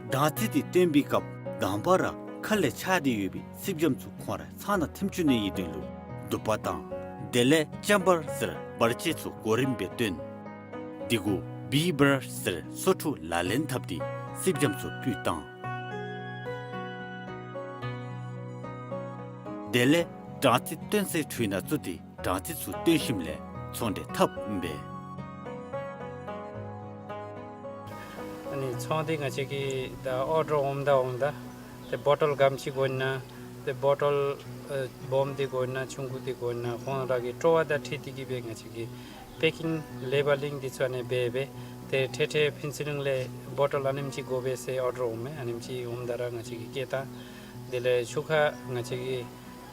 སྦྲང་རྩི་འདི་བཏོན་པའི་སྐབས་དང་པ་ར་ཁ་ལས་ཆགས་ཏེ་ཡོད་པའི་སེར་སྐྱེམས་ཚུ་ཁོང་རའི་ཚང་ནང་ཐིམ་བཅུག་ནི་ཨིན་དོན་ལུ་དུ་པ་དང་དེ་ལས་ཅམ་བར་ཟེར་བར་ཆད་ཚུ་གོ་རིམ་སྦེ་བཏོན། དེ་གུ་བི་བར་ཟེར་སོ་འཁྲུ་ལག་ལེན་འཐབ་སྟེ་སེར་སྐྱེམས་ཚུ་ཕུལ་བཏང་། དེ་ལས་སྦྲང་རྩི་བཏོན་སའི་ཁྲུས་ནང་བཙུགས་ཏེ་སྦྲང་རྩི་ཚུ་བཏོན་ཞིནམ་ལས་ཚོང་འབྲེལ་འཐབ་ཨིན་པས། ཨ་ནི་ཚོང་འདི་ང་བཅས་ཀྱིས་ད་ཨོར་ཌར་འོངམ་ད་འོངམ་ད་ཏེ་བོ་ཊལ་སྒམ་ཅིག་དགོ་ན་ཏེ་བོ་ཊལ་ཨེ་སྦོམ་འདི་དགོ་ན་ཆུང་ཀུ་འདི་དགོ་ན་ཁོང་ར་གི་སྤྲོ་བ་དང་འཁྲིལ་ཏེ་གིས་སྦེ་ང་བཅས་ཀྱིས་པེ་ཀིང་ལེ་བ་ལིང་འདི་ཚུ་ཨ་ནི་འབད་སྦེ་ཏེ་ཐེ་ཐེ་ཕུན་ཚོགས་གླིང་ལས་བོ་ཊལ་ཨ་ནེམ་ཅིག་དགོ་པས་ཟེར་ཨོར་ཌར་འོང་མས། ཨ་ནེམ་ཅིག་འོངམ་ད་ར་ང་བཅས་ཀྱིས་བསྐྱལ་བཏང་། དེ་ལས་ཤུལ་ཁར་ང་བཅས་ཀྱིས་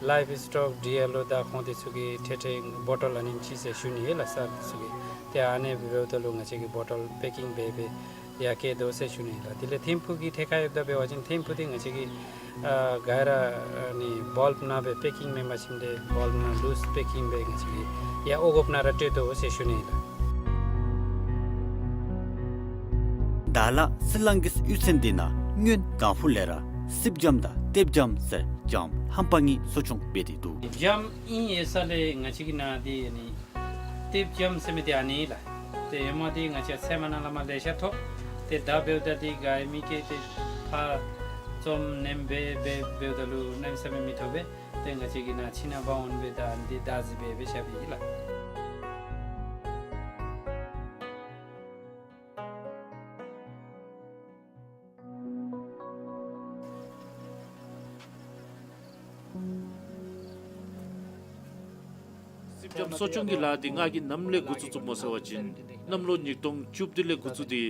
ལའིབ་སི་ཊོག་ཌི་ཨེལ་ཨོ་དང་ཁོང་འདི་ཚུ་གིས་ཐེ་ཐེ་བོ་ཊལ་ཨ་ནེམ་ཅིག་ཟེར་ཞུ་ནི་ཡོད་ལགས་སར་འདི་ཚུ་གིས། ཏེ་ཨ་ནི་འབདཝ་ད་ལུ་ང་བཅས་ཀྱིས་བོ་ཊལ་པེ་ཀིང་འབད་སྦེ་ཡར་བསྐྱལ་དོ་ཟེར་ཞུ་ནི་ལགས། དེ་ལས་ཐིམ་ཕུག་གི་ཐད་ཁར་ཡོདཔ་ད་འབད་བ་ཅིན་ཐིམ་ཕུག་འདི་ང་བཅས་ཀྱིས་ཨ་ག་ར་ཨ་ནི་བཱལབ་ནང་སྦེ་པེ་ཀིང་མེན་པར་ཞིནམ་ལས་བཱལབ་ནང་ལུས་པེ་ཀིང་འབད་ང་བཅས་ཀྱིས་ཡར་འོག་འོགཔ་ནང་ར་སྤྲོད་དོ་ཟེར་ཞུ་ནི་ལགས། ད་ལ་སི་ལང་གི་གཡུས་ཚན་འདི་ནང་སྔོན་དང་ཕུ་ལས་ར་སེར་སྐྱེམས་དང་ལྟེབ་སྐྱེམས་ཟེར་སྐྱེམས་ཧམ་པ་གཉིས་གསོ་སྐྱོང་འབད་དེ་འདུག། སྐྱེམས་ཨིན་ཡོད་ས་ལས་ང་བཅས་ཀྱི་ནང་འདི་ཨ་ནི་ལྟེབ་སྐྱེམས་ཟེར་མི་འདི་ཨ་ནི་ལགས། ཏེ་ཧེ་མ་འདི་ང་བཅས་ཚལ་མ་ནང་ལས་མར་ལེ་ཤ་ཐོབ། ཏེ་ད་འབདཝ་ད་འདི་ག་ཡོད་མི་གིས་ཏེ་ཕར་བཙོང་ནེམ་འབད་འབད་འབདཝ་ད་ལུ་གནམ་མེད་ས་མེད་མི་ཐོབ་པས། ཏེ་ང་བཅས་ཀྱི་ནང་ཕྱི་ནང་འབག་འོང་སྦེ་ད་འདི་བདག་འཛིན་འབད་འབད་བཞག་པའི་ཨིན་ལགས། སེར་སྐྱེམས་གསོ་སྐྱོང་གི་ལཱ་འདི་ང་གིས་ནམ་ལས་འགོ་བཙུགས་བཙུགསཔ་སྨོ་ཟེར་བ་ཅིན་གནམ་ལོ་ཉིས་སྟོང་བཅུ་བདུན་ལས་འགོ་བཙུགས་ཏེ་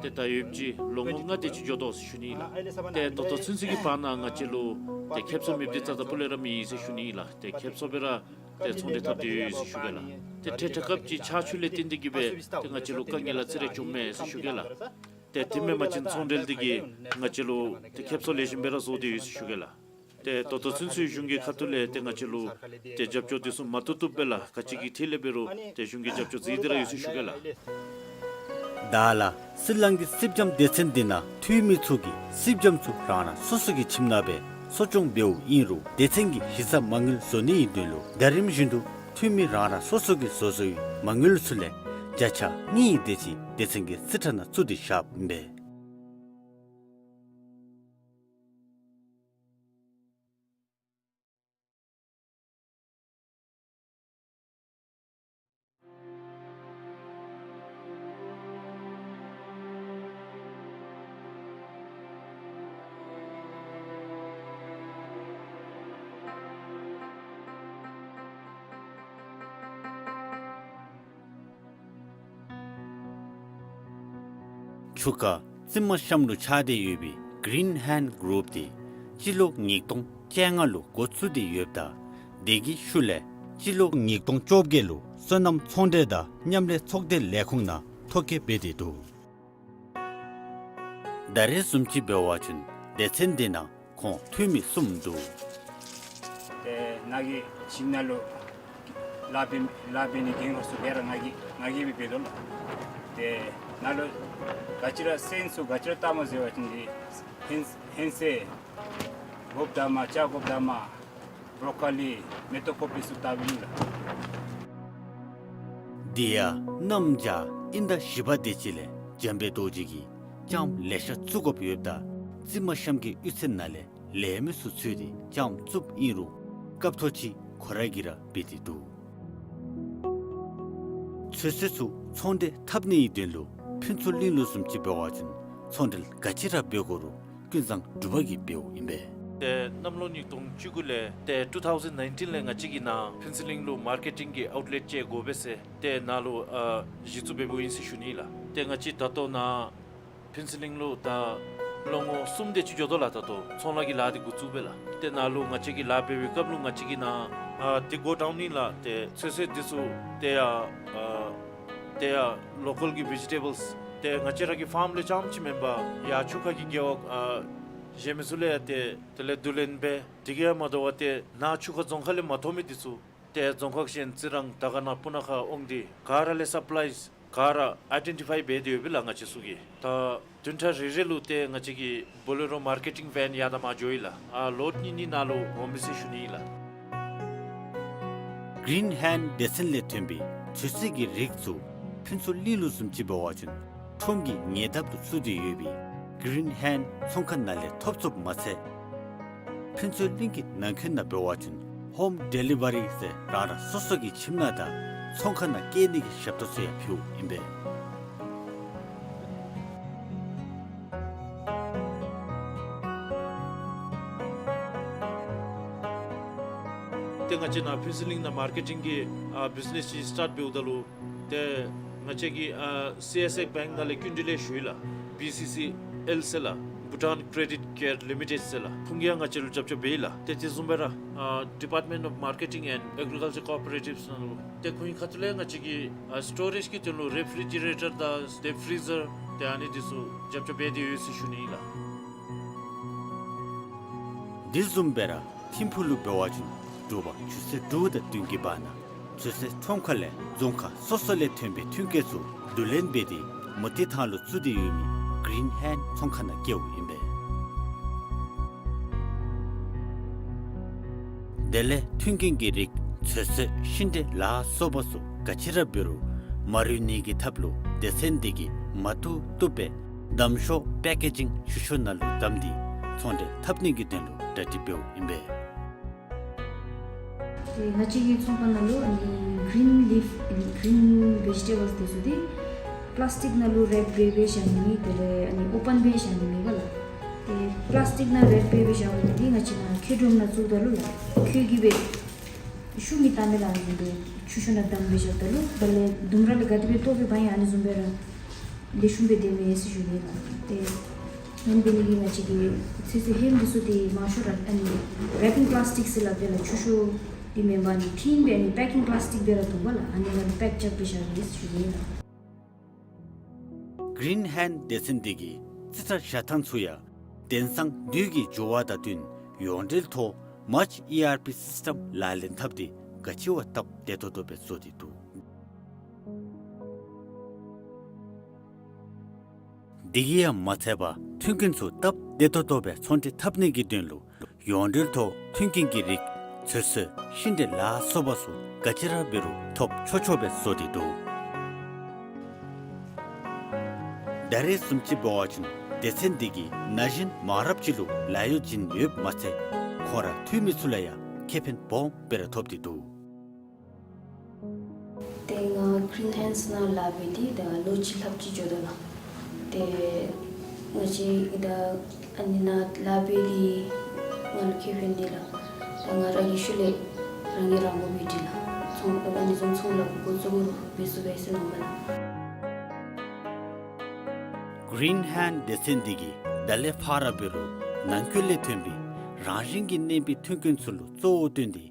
ཏེ་ད་ཡོདཔ་ཅིག་ལོ་ངོ་ལྔ་དེ་ཅིག་འགྱོ་དོ་ཟེར་ཞུ་ནི་ཨིན་ལགས། ཏེ་ད་ལྟོ་ཚུན་ཚོད་ཀྱི་བར་ན་ང་བཅས་ལུ་ཏེ་ཁེབ་སང་མེདཔ་འདི་རྩ་དང་པོ་ལས་ར་མེད་ཟེར་ཞུ་ནི་ཨིན་ལགས། ཏེ་ཁེབ་སང་སྦེ་ར་ཏེ་ཚོང་འབྲེལ་འཐབ་སྟེ་ཡོད་ཟེར་ཞུ་གེ་ལགས། ཏེ་འཕྲལ་འཕྲལ་སྐབས་ཅིག་ཆར་ཆུ་ལས་བརྟེན་ཏེ་གིས་སྦེ་ཏེ་ང་བཅས་ལུ་དཀའ་ངལ་ཨ་ཙི་རེ་བྱུངམ་མས་ཟེར་ཞུ་གེ་ལགས། ཏེ་དེ་མེན་པ་ཅིན་ཚོང་འབྲེལ་འདི་གིས་ང་བཅས་ལུ་ཏེ་ཁེབ་སང་ལེགས་ཤོམ་སྦེ་ར་བཟོ་སྟེ་ཡོད་ཟེར་ཞུ་གེ་ལགས། ཏེ་ད་ལྟོ་ཚུན་ཚོད་གཞུང་གི་ཁ་ཐུག་ལས་ཏེ་ང་བཅས་ལུ་ཏེ་རྒྱབ་སྐྱོར་འདི་ཚུ་མ་བཏུབ་བཏུབ་སྦེ་ལགས། ག་ཅི་གི་ཐད་ལས་འབད་རུང་ཏེ་གཞུང་གིས་རྒྱབ་སྐྱོར་མཛད་དེ་ར་ཡོད་ཟེར་ཞུ་གེ་ལགས། ད་ལ་སི་ལང་གི་སེར་སྐྱེམས་སྡེ་ཚན་འདི་ནང་འཐུས་མི་ཚུ་གིས་སེར་སྐྱེམས་ཚུ་རང་རང་སོ་སོ་གི་ཁྱིམ་ནང་སྦེ་གསོ་སྐྱོང་འབདཝ་ཨིན་རུང་སྡེ་ཚན་གྱི་གཞི་རྩ་མ་དངུལ་བཟོ་ནི་ཨིན་དོན་ལུ་ཟླ་རིམ་བཞིན་དུ་འཐུས་མི་རང་རང་སོ་སོ་གིས་བཟོ་བཟོ་བའི་མ་དངུལ་ཚུ་ལས་བརྒྱ་ཆ་གཉིས་དེ་ཅིག་སྡེ་ཚན་གྱི་རྩིས་ཁྲ་ནང་བཙུགས་ཏེ་བཞགཔ་ཨིན་པས། ཆུ་ཁ་རྩི་མ་གཤམ་ལུ་ཆགས་ཏེ་ཡོད་པའི་གིརིན་ཧེནཌ་གུ་རུཔ་འདི་སྤྱི་ལོ་ཉིས་སྟོང་བཅོ་ལྔ་ལུ་འགོ་བཙུགས་ཏེ་ཡོདཔ་ད་དེ་གི་ཤུལ་ལས་སྤྱི་ལོ་ཉིས་སྟོང་བཅོ་བརྒྱད་ལུ་སོ་ནམ་ཚོང་འབྲེལ་དང་མཉམ་ལས་ཚོགས་སྡེ་ལས་ཁུངས་ནང་ཐོ་བཀོད་འབད་དེ་འདུག། ད་རེས་བཟུམ་ཅིག་འབད་བ་ཅིན་སྡེ་ཚན་འདི་ནང་ ཁོང་འཐུས་མི་གསུམ་འདུག། ཏེ་ནཱ་གི་ཁྱིམ་ནང་ལུ་ལཱ་འབད་ལཱ་འབད་ནི་འགན་ཁུར་ཚུ་སྦེ་ར་ང་གིས་ང་གིས་སྦེ་འབད་དོ་ལགས། ཏེ་ནཱ་ལུ་ག་ཅི་ར་སོན་ཚུ་ག་ཅི་ར་བཏབ་མས་ཟེར་བ་ཅིན་ཧིང་ཧིང་སེ་སྒོགཔ་དང་མར་ལྕགས་སྒོགཔ་དང་མར་བོརོ་ཀོ་ལི་མེ་ཏོག་ཀོ་པི་ཚུ་བཏབ་ཨིན་ལགས། དེ་ཡང་གནམ་བྱཱར་དབྱིན་ཟླ་བཞི་པ་དེ་ཅིག་ལས་འཇམ་དཔལ་རྡོ་རྗེ་གིས་ལྕངམ་ལེ་ཤ་བཙུགས་དགོཔ་ཡོདཔ་ད་རྩིབ་མ་གཤམ་གྱི་གཡུས་ཚན་ནང་ལས་ལས་མི་ཚུ་འཚོལ་ཏེ་ལྕངམ་བཙུགསཔ་ཨིན་རུང་སྐབས་ཐོག་ཅིག་ཁོ་ར་གིས་ར་འབད་དེ་འདུག། ཚོད་བསྲེ་ཚུ་ཚོང་འབྲེལ་འཐབ་ནིའི་དོན་ལུ་ཕུན་ཚོགས་གླིང་ལུ་བཟུམ་ཅིག་འབད་བ་ཅིན་ཚོང་འབྲེལ་ག་ཅི་ར་འབད་དགོ་རུང་ཀུན་བཟང་འབྲུག་པ་གིས་འབདཝ་ཨིན་པས། ཏེ་གནམ་ལོ་ཉིས་སྟོང་བཅུ་དགུ་ལས་ཏེ་ཊུ་ཐའུ་ཟེན་ནའིན་ཊིན་ལས་ང་བཅས་ཀྱི་ནཱ་ཕུན་ཚོགས་གླིང་ལུ་མར་ཀེ་ཊིང་གི་ཨའུཊ་ལེཊ་ཅིག་དགོ་པས་ཟེར་ཏེ་ནཱ་ལུ་ཨ་གཞི་བཙུགས་འབདཝ་ཨིན་ཟེར་ཞུ་ནི་ལགས། ཏེ་ང་བཅས་ད་ལྟོ་ནཱ་ཕུན་ཚོགས་གླིང་ལུ་ད་ལོ་ངོ་གསུམ་དེ་ཅིག་འགྱོ་དོ་ལགས། ད་ལྟོ་ཚོང་ལཱ་གི་ལཱ་འདི་འགོ་བཙུགས་པས་ལགས། ཏེ་ནཱ་ལུ་ང་བཅས་ཀྱིས་ལཱ་འབད་བའི་སྐབས་ལུ་ང་བཅས་ཀྱིས་ནཱ་ཨ་འདི་གོ་ཌའུན་ཨིན་ལགས། ཏེ་ཚོད་བསྲེ་འདི་ཚུ་ཏེ་ཡ་ཨ་ཏེ་ཡ་ལོ་ཀཱལ་གྱི་ཝེ་ཇི་ཊེ་བཱལསི་ཏེ་ང་བཅས་ར་གི་ཕཱརམ་ལས་རྐྱངམ་ཅིག་མེན་པར་ཡར་ཆུ་ཁ་གི་རྒེད་འོག་ཨ་གཞན་མི་ཚུ་ལས་ཡང་ཏེ་དེ་ལས་བསྡུ་ལེན་འབད། དེ་གིས་ཡང་མ་དོ་བར་ཏེ་ནཱ་ཆུ་ཁ་རྫོང་ཁག་ལས་མ་ཐོབ་མི་འདི་ཚུ་ཏེ་རྫོང་ཁག་གཞན་རྩི་རང་དར་དཀར་ན་སྤུ་ན་ཁ་འོང་སྟེ་ག་ར་ལས་སཔ་ལའིསི་ག་ར་ཨའི་ཌེན་ཊི་ཕའི་འབད་དེ་ཡོད་པས་ལགས། ང་བཅས་ཚུ་གིས་ད་བདུན་ཕྲག་རེ་རེ་ལུ་ཏེ་ང་བཅས་ཀྱི་བོ་ལེ་རོ་མར་ཀེ་ཊིང་ཝེན་ཡར་དང་མར་འགྱོཝ་ཨིན་ལགས། ཨ་ལོ་གཉིས་གཉིས་ནང་ལུ་འོང་མས་ཟེར་ཞུ་ནི་ཨིན་ལགས། གིརིན་ཧེནཌ་སྡེ་ཚན་ལས་ཐོན་པའི་ཚོད་བསྲེ་གི་རིགས་ཚུ་ཕུན་ཚོགས་གླིང་ལུ་བཟུམ་ཅིག་འབད་བ་ཅིན་ཁྲོམ་གྱི་ཉེ་འདབས་ལུ་བཙུགས་ཏེ་ཡོད་པའི་གིརིན་ཧེནཌ་ཚོང་ཁང་ནང་ལས་ཐོབ་ཚུགསཔ་མ་ཚད་ཕུན་ཚོགས་གླིང་གི་ནང་འཁོད་ནང་འབད་བ་ཅིན་ཧོམ་ཌེ་ལི་ཝ་རི་ཟེར་རང་རང་སོ་སོ་གི་ཁྱིམ་ནང་དང་ཚོང་ཁང་ནང་བསྐྱལ་ནི་གི་ཞབས་ཏོག་ཚུ་ཡང་ཕུལཝ་ཨིན་པས། ཏེ་ང་བཅས་ནཱ་ཕུན་ཚོགས་གླིང་ནང་མར་ཀེ་ཊིང་གི་ཨ་བིཛ་ནེསི་ཅིག་སི་ཊཱརཊ་འབདཝ་ད་ལུ་ཏེ་ང་བཅས་ཀྱིས་ཨ་སི་ཨེསི་ཨེགཊ་བེངཀ་ནང་ལས་སྐྱིན་འགྲུལ་ལེན་ཞུ་ཡི་ལགས། བི་སི་སི་ཨེལ་ཟེར་ལགས། Bhutan Credit Care Limited ཟེར་ལགས། ཁོང་གིས་ཡང་ང་བཅས་ལུ་རྒྱབ་སྐྱོར་འབད་ཡི་ལགས། ཏེ་དེ་བཟུམ་སྦེ་ར་ཨ་Department of Marketing and Agriculture Cooperatives ནང་ལུ་ཏེ་ཁོང་གི་ཁ་ཐུག་ལས་ང་བཅས་ཀྱིས་ཨ་སི་ཊོ་རེཇ་གི་དོན་ལུ་རེ་ཕི་རི་ཇི་རེ་ཊར་དང་ཌིབ་ཕི་རི་ཟར་ཏེ་ཨ་ནི་འདི་ཚུ་རྒྱབ་སྐྱོར་འབད་དེ་ཡོད་ཟེར་ཞུ་ནི་ཨིན་ལགས། དེ་བཟུམ་སྦེ་ར་ཐིམ་ཕུག་ལུ་འབད་བ་ཅིན་འབྲུག་པ་ཆུ་ཚོད་དྲུག་དང་བདུན་གྱི་བར་ན་ཆུ་ཚོད་ཁྲོམ་ཁ་ལས་རྫོང་ཁག་སོ་སོ་ལས་ཐོན་པའི་ཐོན་སྐྱེད་ཚུ་བསྡུ་ལེན་འབད་དེ་མུ་ཏིག་ཐང་ལུ་བཙུགས་ཏེ་ཡོད་མི་གིརིན་ཧེནཌ་ཚོང་ཁང་ནང་བསྐྱལཝ་ཨིན་པས། དེ་ལས་མཐུན་རྐྱེན་གྱི་རིགས་ཚོད་བསྲེ་ཤིང་འབྲས་ལ་སོགས་པ་ཚུ་ག་ཅི་ར་འབད་རུང་མ་རུལ་ནི་གི་ཐབས་ལུ་སྡེ་ཚན་འདི་གིས་མ་བཏུབ་བཏུབ་སྦེ་བསྡམ་ཤོག་པེ་ཀེ་ཇིང་ཆུ་ཤོག་ནང་ལུ་བསྡམས་ཏེ་ཚོང་འབྲེལ་འཐབ་ནི་གི་དོན་ལུ་གྲ་སྒྲིག་འབདཝ་ཨིན་པས། ཏེ་ང་བཅས་ཀྱི་ཚོང་ཁང་ནང་ལུ་ཨ་ནི་གིརིན་ལིཕ་ཨ་ནི་གིརིན་ཝེ་ཇི་ཊེ་བཱལསི་འདི་ཚུ་འདི་པི་ལཱསི་ཊིཀ་ནང་ལུ་རེཔ་འབད་སྦེ་བཞག་ནི་མེད། དེ་ལས་ཨ་ནི་ཨོ་པཱན་སྦེ་བཞག་ནི་མེད་པ་ལགས། ཏེ་པི་ལཱསི་ཊིཀ་ནང་རེཔ་འབད་སྦེ་བཞག་མི་འདི་ང་བཅས་ནཱ་ཁྱེག་སྒྲོམ་ནང་བཙུགསཔ་ད་ལུ་ལགས་ཁྱེག་གིས་སྦེ་ཤུགས་མི་བཏང་པས་ལགས། ཨ་ནི་སྦེ་ཆུ་ཤོག་ནང་བསྡམས་སྦེ་བཞགཔ་ད་ལུ་དེ་ལས་ལྡུམ་ར་ལས་ག་དེ་སྦེ་བཏོག་སྦེ་འབག་ཡང་ཨ་ནི་བཟུམ་སྦེ་ར་ལེགས་ཤོམ་སྦེ་སྡོད་མས་ཟེར་ཞུ་ནི་ལགས། ཏེ་ཨ་ནི་འབད་ནི་གིས་ང་བཅས་ཀྱི་ཚོད་བསྲེ་ཧེམ་འདི་ཚུ་འདི་མང་ཤོས་ར་ཨ་ནི་རེ་པིང་པི་ལཱསི་ཊིཀ་ཟེར་སླབ་པས་ལགས། ཆུ་ཤོག་འདི་མེན་པར་ཨ་ནི་ཊིན་སྦེ་ཨ་ནི་པེ་ཀིང་པི་ལཱསི་ཊིཀ་སྦེ་ར་འདུག་པ་ལགས། ཨ་ནི་ནང་ལུ་པེཀ་རྐྱབ་སྦེ་བཞག་ཡི་ཟེར་ཞུ་ནི་ལགས། གིརིན་ཧེནཌ་སྡེ་ཚན་འདི་གིས་རྩིས་ཁྲ་བཞག་ཐངས་ཚུ་ཡང་དེང་སང་དུས་ཀྱི་འགྱུར་བ་དང་བསྟུན་ཡོངས་འབྲེལ་ཐོག་མཱརཅ་ཨི་ཨར་པི་སིསི་ཊམ་ལག་ལེན་འཐབ་སྟེ་ག་ཅི་བ་སྟབས་བདེ་ཏོག་ཏོ་སྦེ་བཟོ་སྟེ་འདུག། དེ་གིས་ཡང་མ་ཚད་པར་མཐུན་རྐྱེན་ཚུ་སྟབས་བདེ་ཏོག་ཏོ་སྦེ་ཚོང་འབྲེལ་འཐབ་ནི་གི་དོན་ལུ་ཡོངས་འབྲེལ་ཐོག་མཐུན་རྐྱེན་གྱི་རིགས་ཚོད་བསྲེ་ཤིང་འབྲས་ལ་སོགས་པ་ཚུ་ག་ཅི་ར་འབད་རུང་ཐོབ་ཆོག་ཆོག་སྦེ་བཟོ་སྟེ་འདུག། ད་རེས་བཟུམ་ཅིག་འབད་བ་ཅིན་སྡེ་ཚན་འདི་གིས་ན་གཞོན་མང་རབས་ཅིག་ལུ་ལཱ་གཡོག་བྱིན་ཡོདཔ་མ་ཚད་ཁོང་ར་འཐུས་མི་ཚུ་ལུ་ཡང་ཁེ་ཕན་སྦོམ་སྦེ་ར་ཐོབ་སྟེ་འདུག། ཏེ་ང་གིརིན་ཧེནཌ་ནང་ལཱ་འབད་དེ་ད་ལོ་གཅིག་ལྷགཔ་ཅིག་འགྱོ་དོ་ལགས། ཏེ་ང་བཅས་ད་ཨ་ནི་ནང་ལཱ་འབད་དེ་ང་ལུ་ཁེ་ཕན་འདི་ལགས། ད་ང་ར་གི་ཤུལ་ལས་རང་གིས་རང་དགོ་པའི་འདི་ལགས། ཚོང་ཨ་ནི་བཟུམ་ཚོང་ལཱ་འགོ་བཙུགས་དགོ་རུང་འབད་ཚུགས་པས་ཟེར་མནོཝ་མས་ལགས། གིརིན་ཧེནཌ་སྡེ་ཚན་འདི་གིས་ད་ལས་ཕར་འབད་རུང་ནང་འཁོད་ལས་ཐོན་པའི་རང་བཞིན་གྱིས་བསྣན་པའི་མཐུན་རྐྱེན་ཚུ་ལུ་གཙོ་བོ་བཏོན་ཏེ་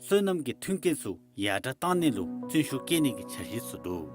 སོ་ནམ་གྱི་མཐུན་རྐྱེན་ཚུ་ཡར་དྲག་བཏང་ནི་ལུ་བརྩོན་ཤུགས་བསྐྱེད་ནི་གི་འཆར་གཞི་ཚུ་འདུག།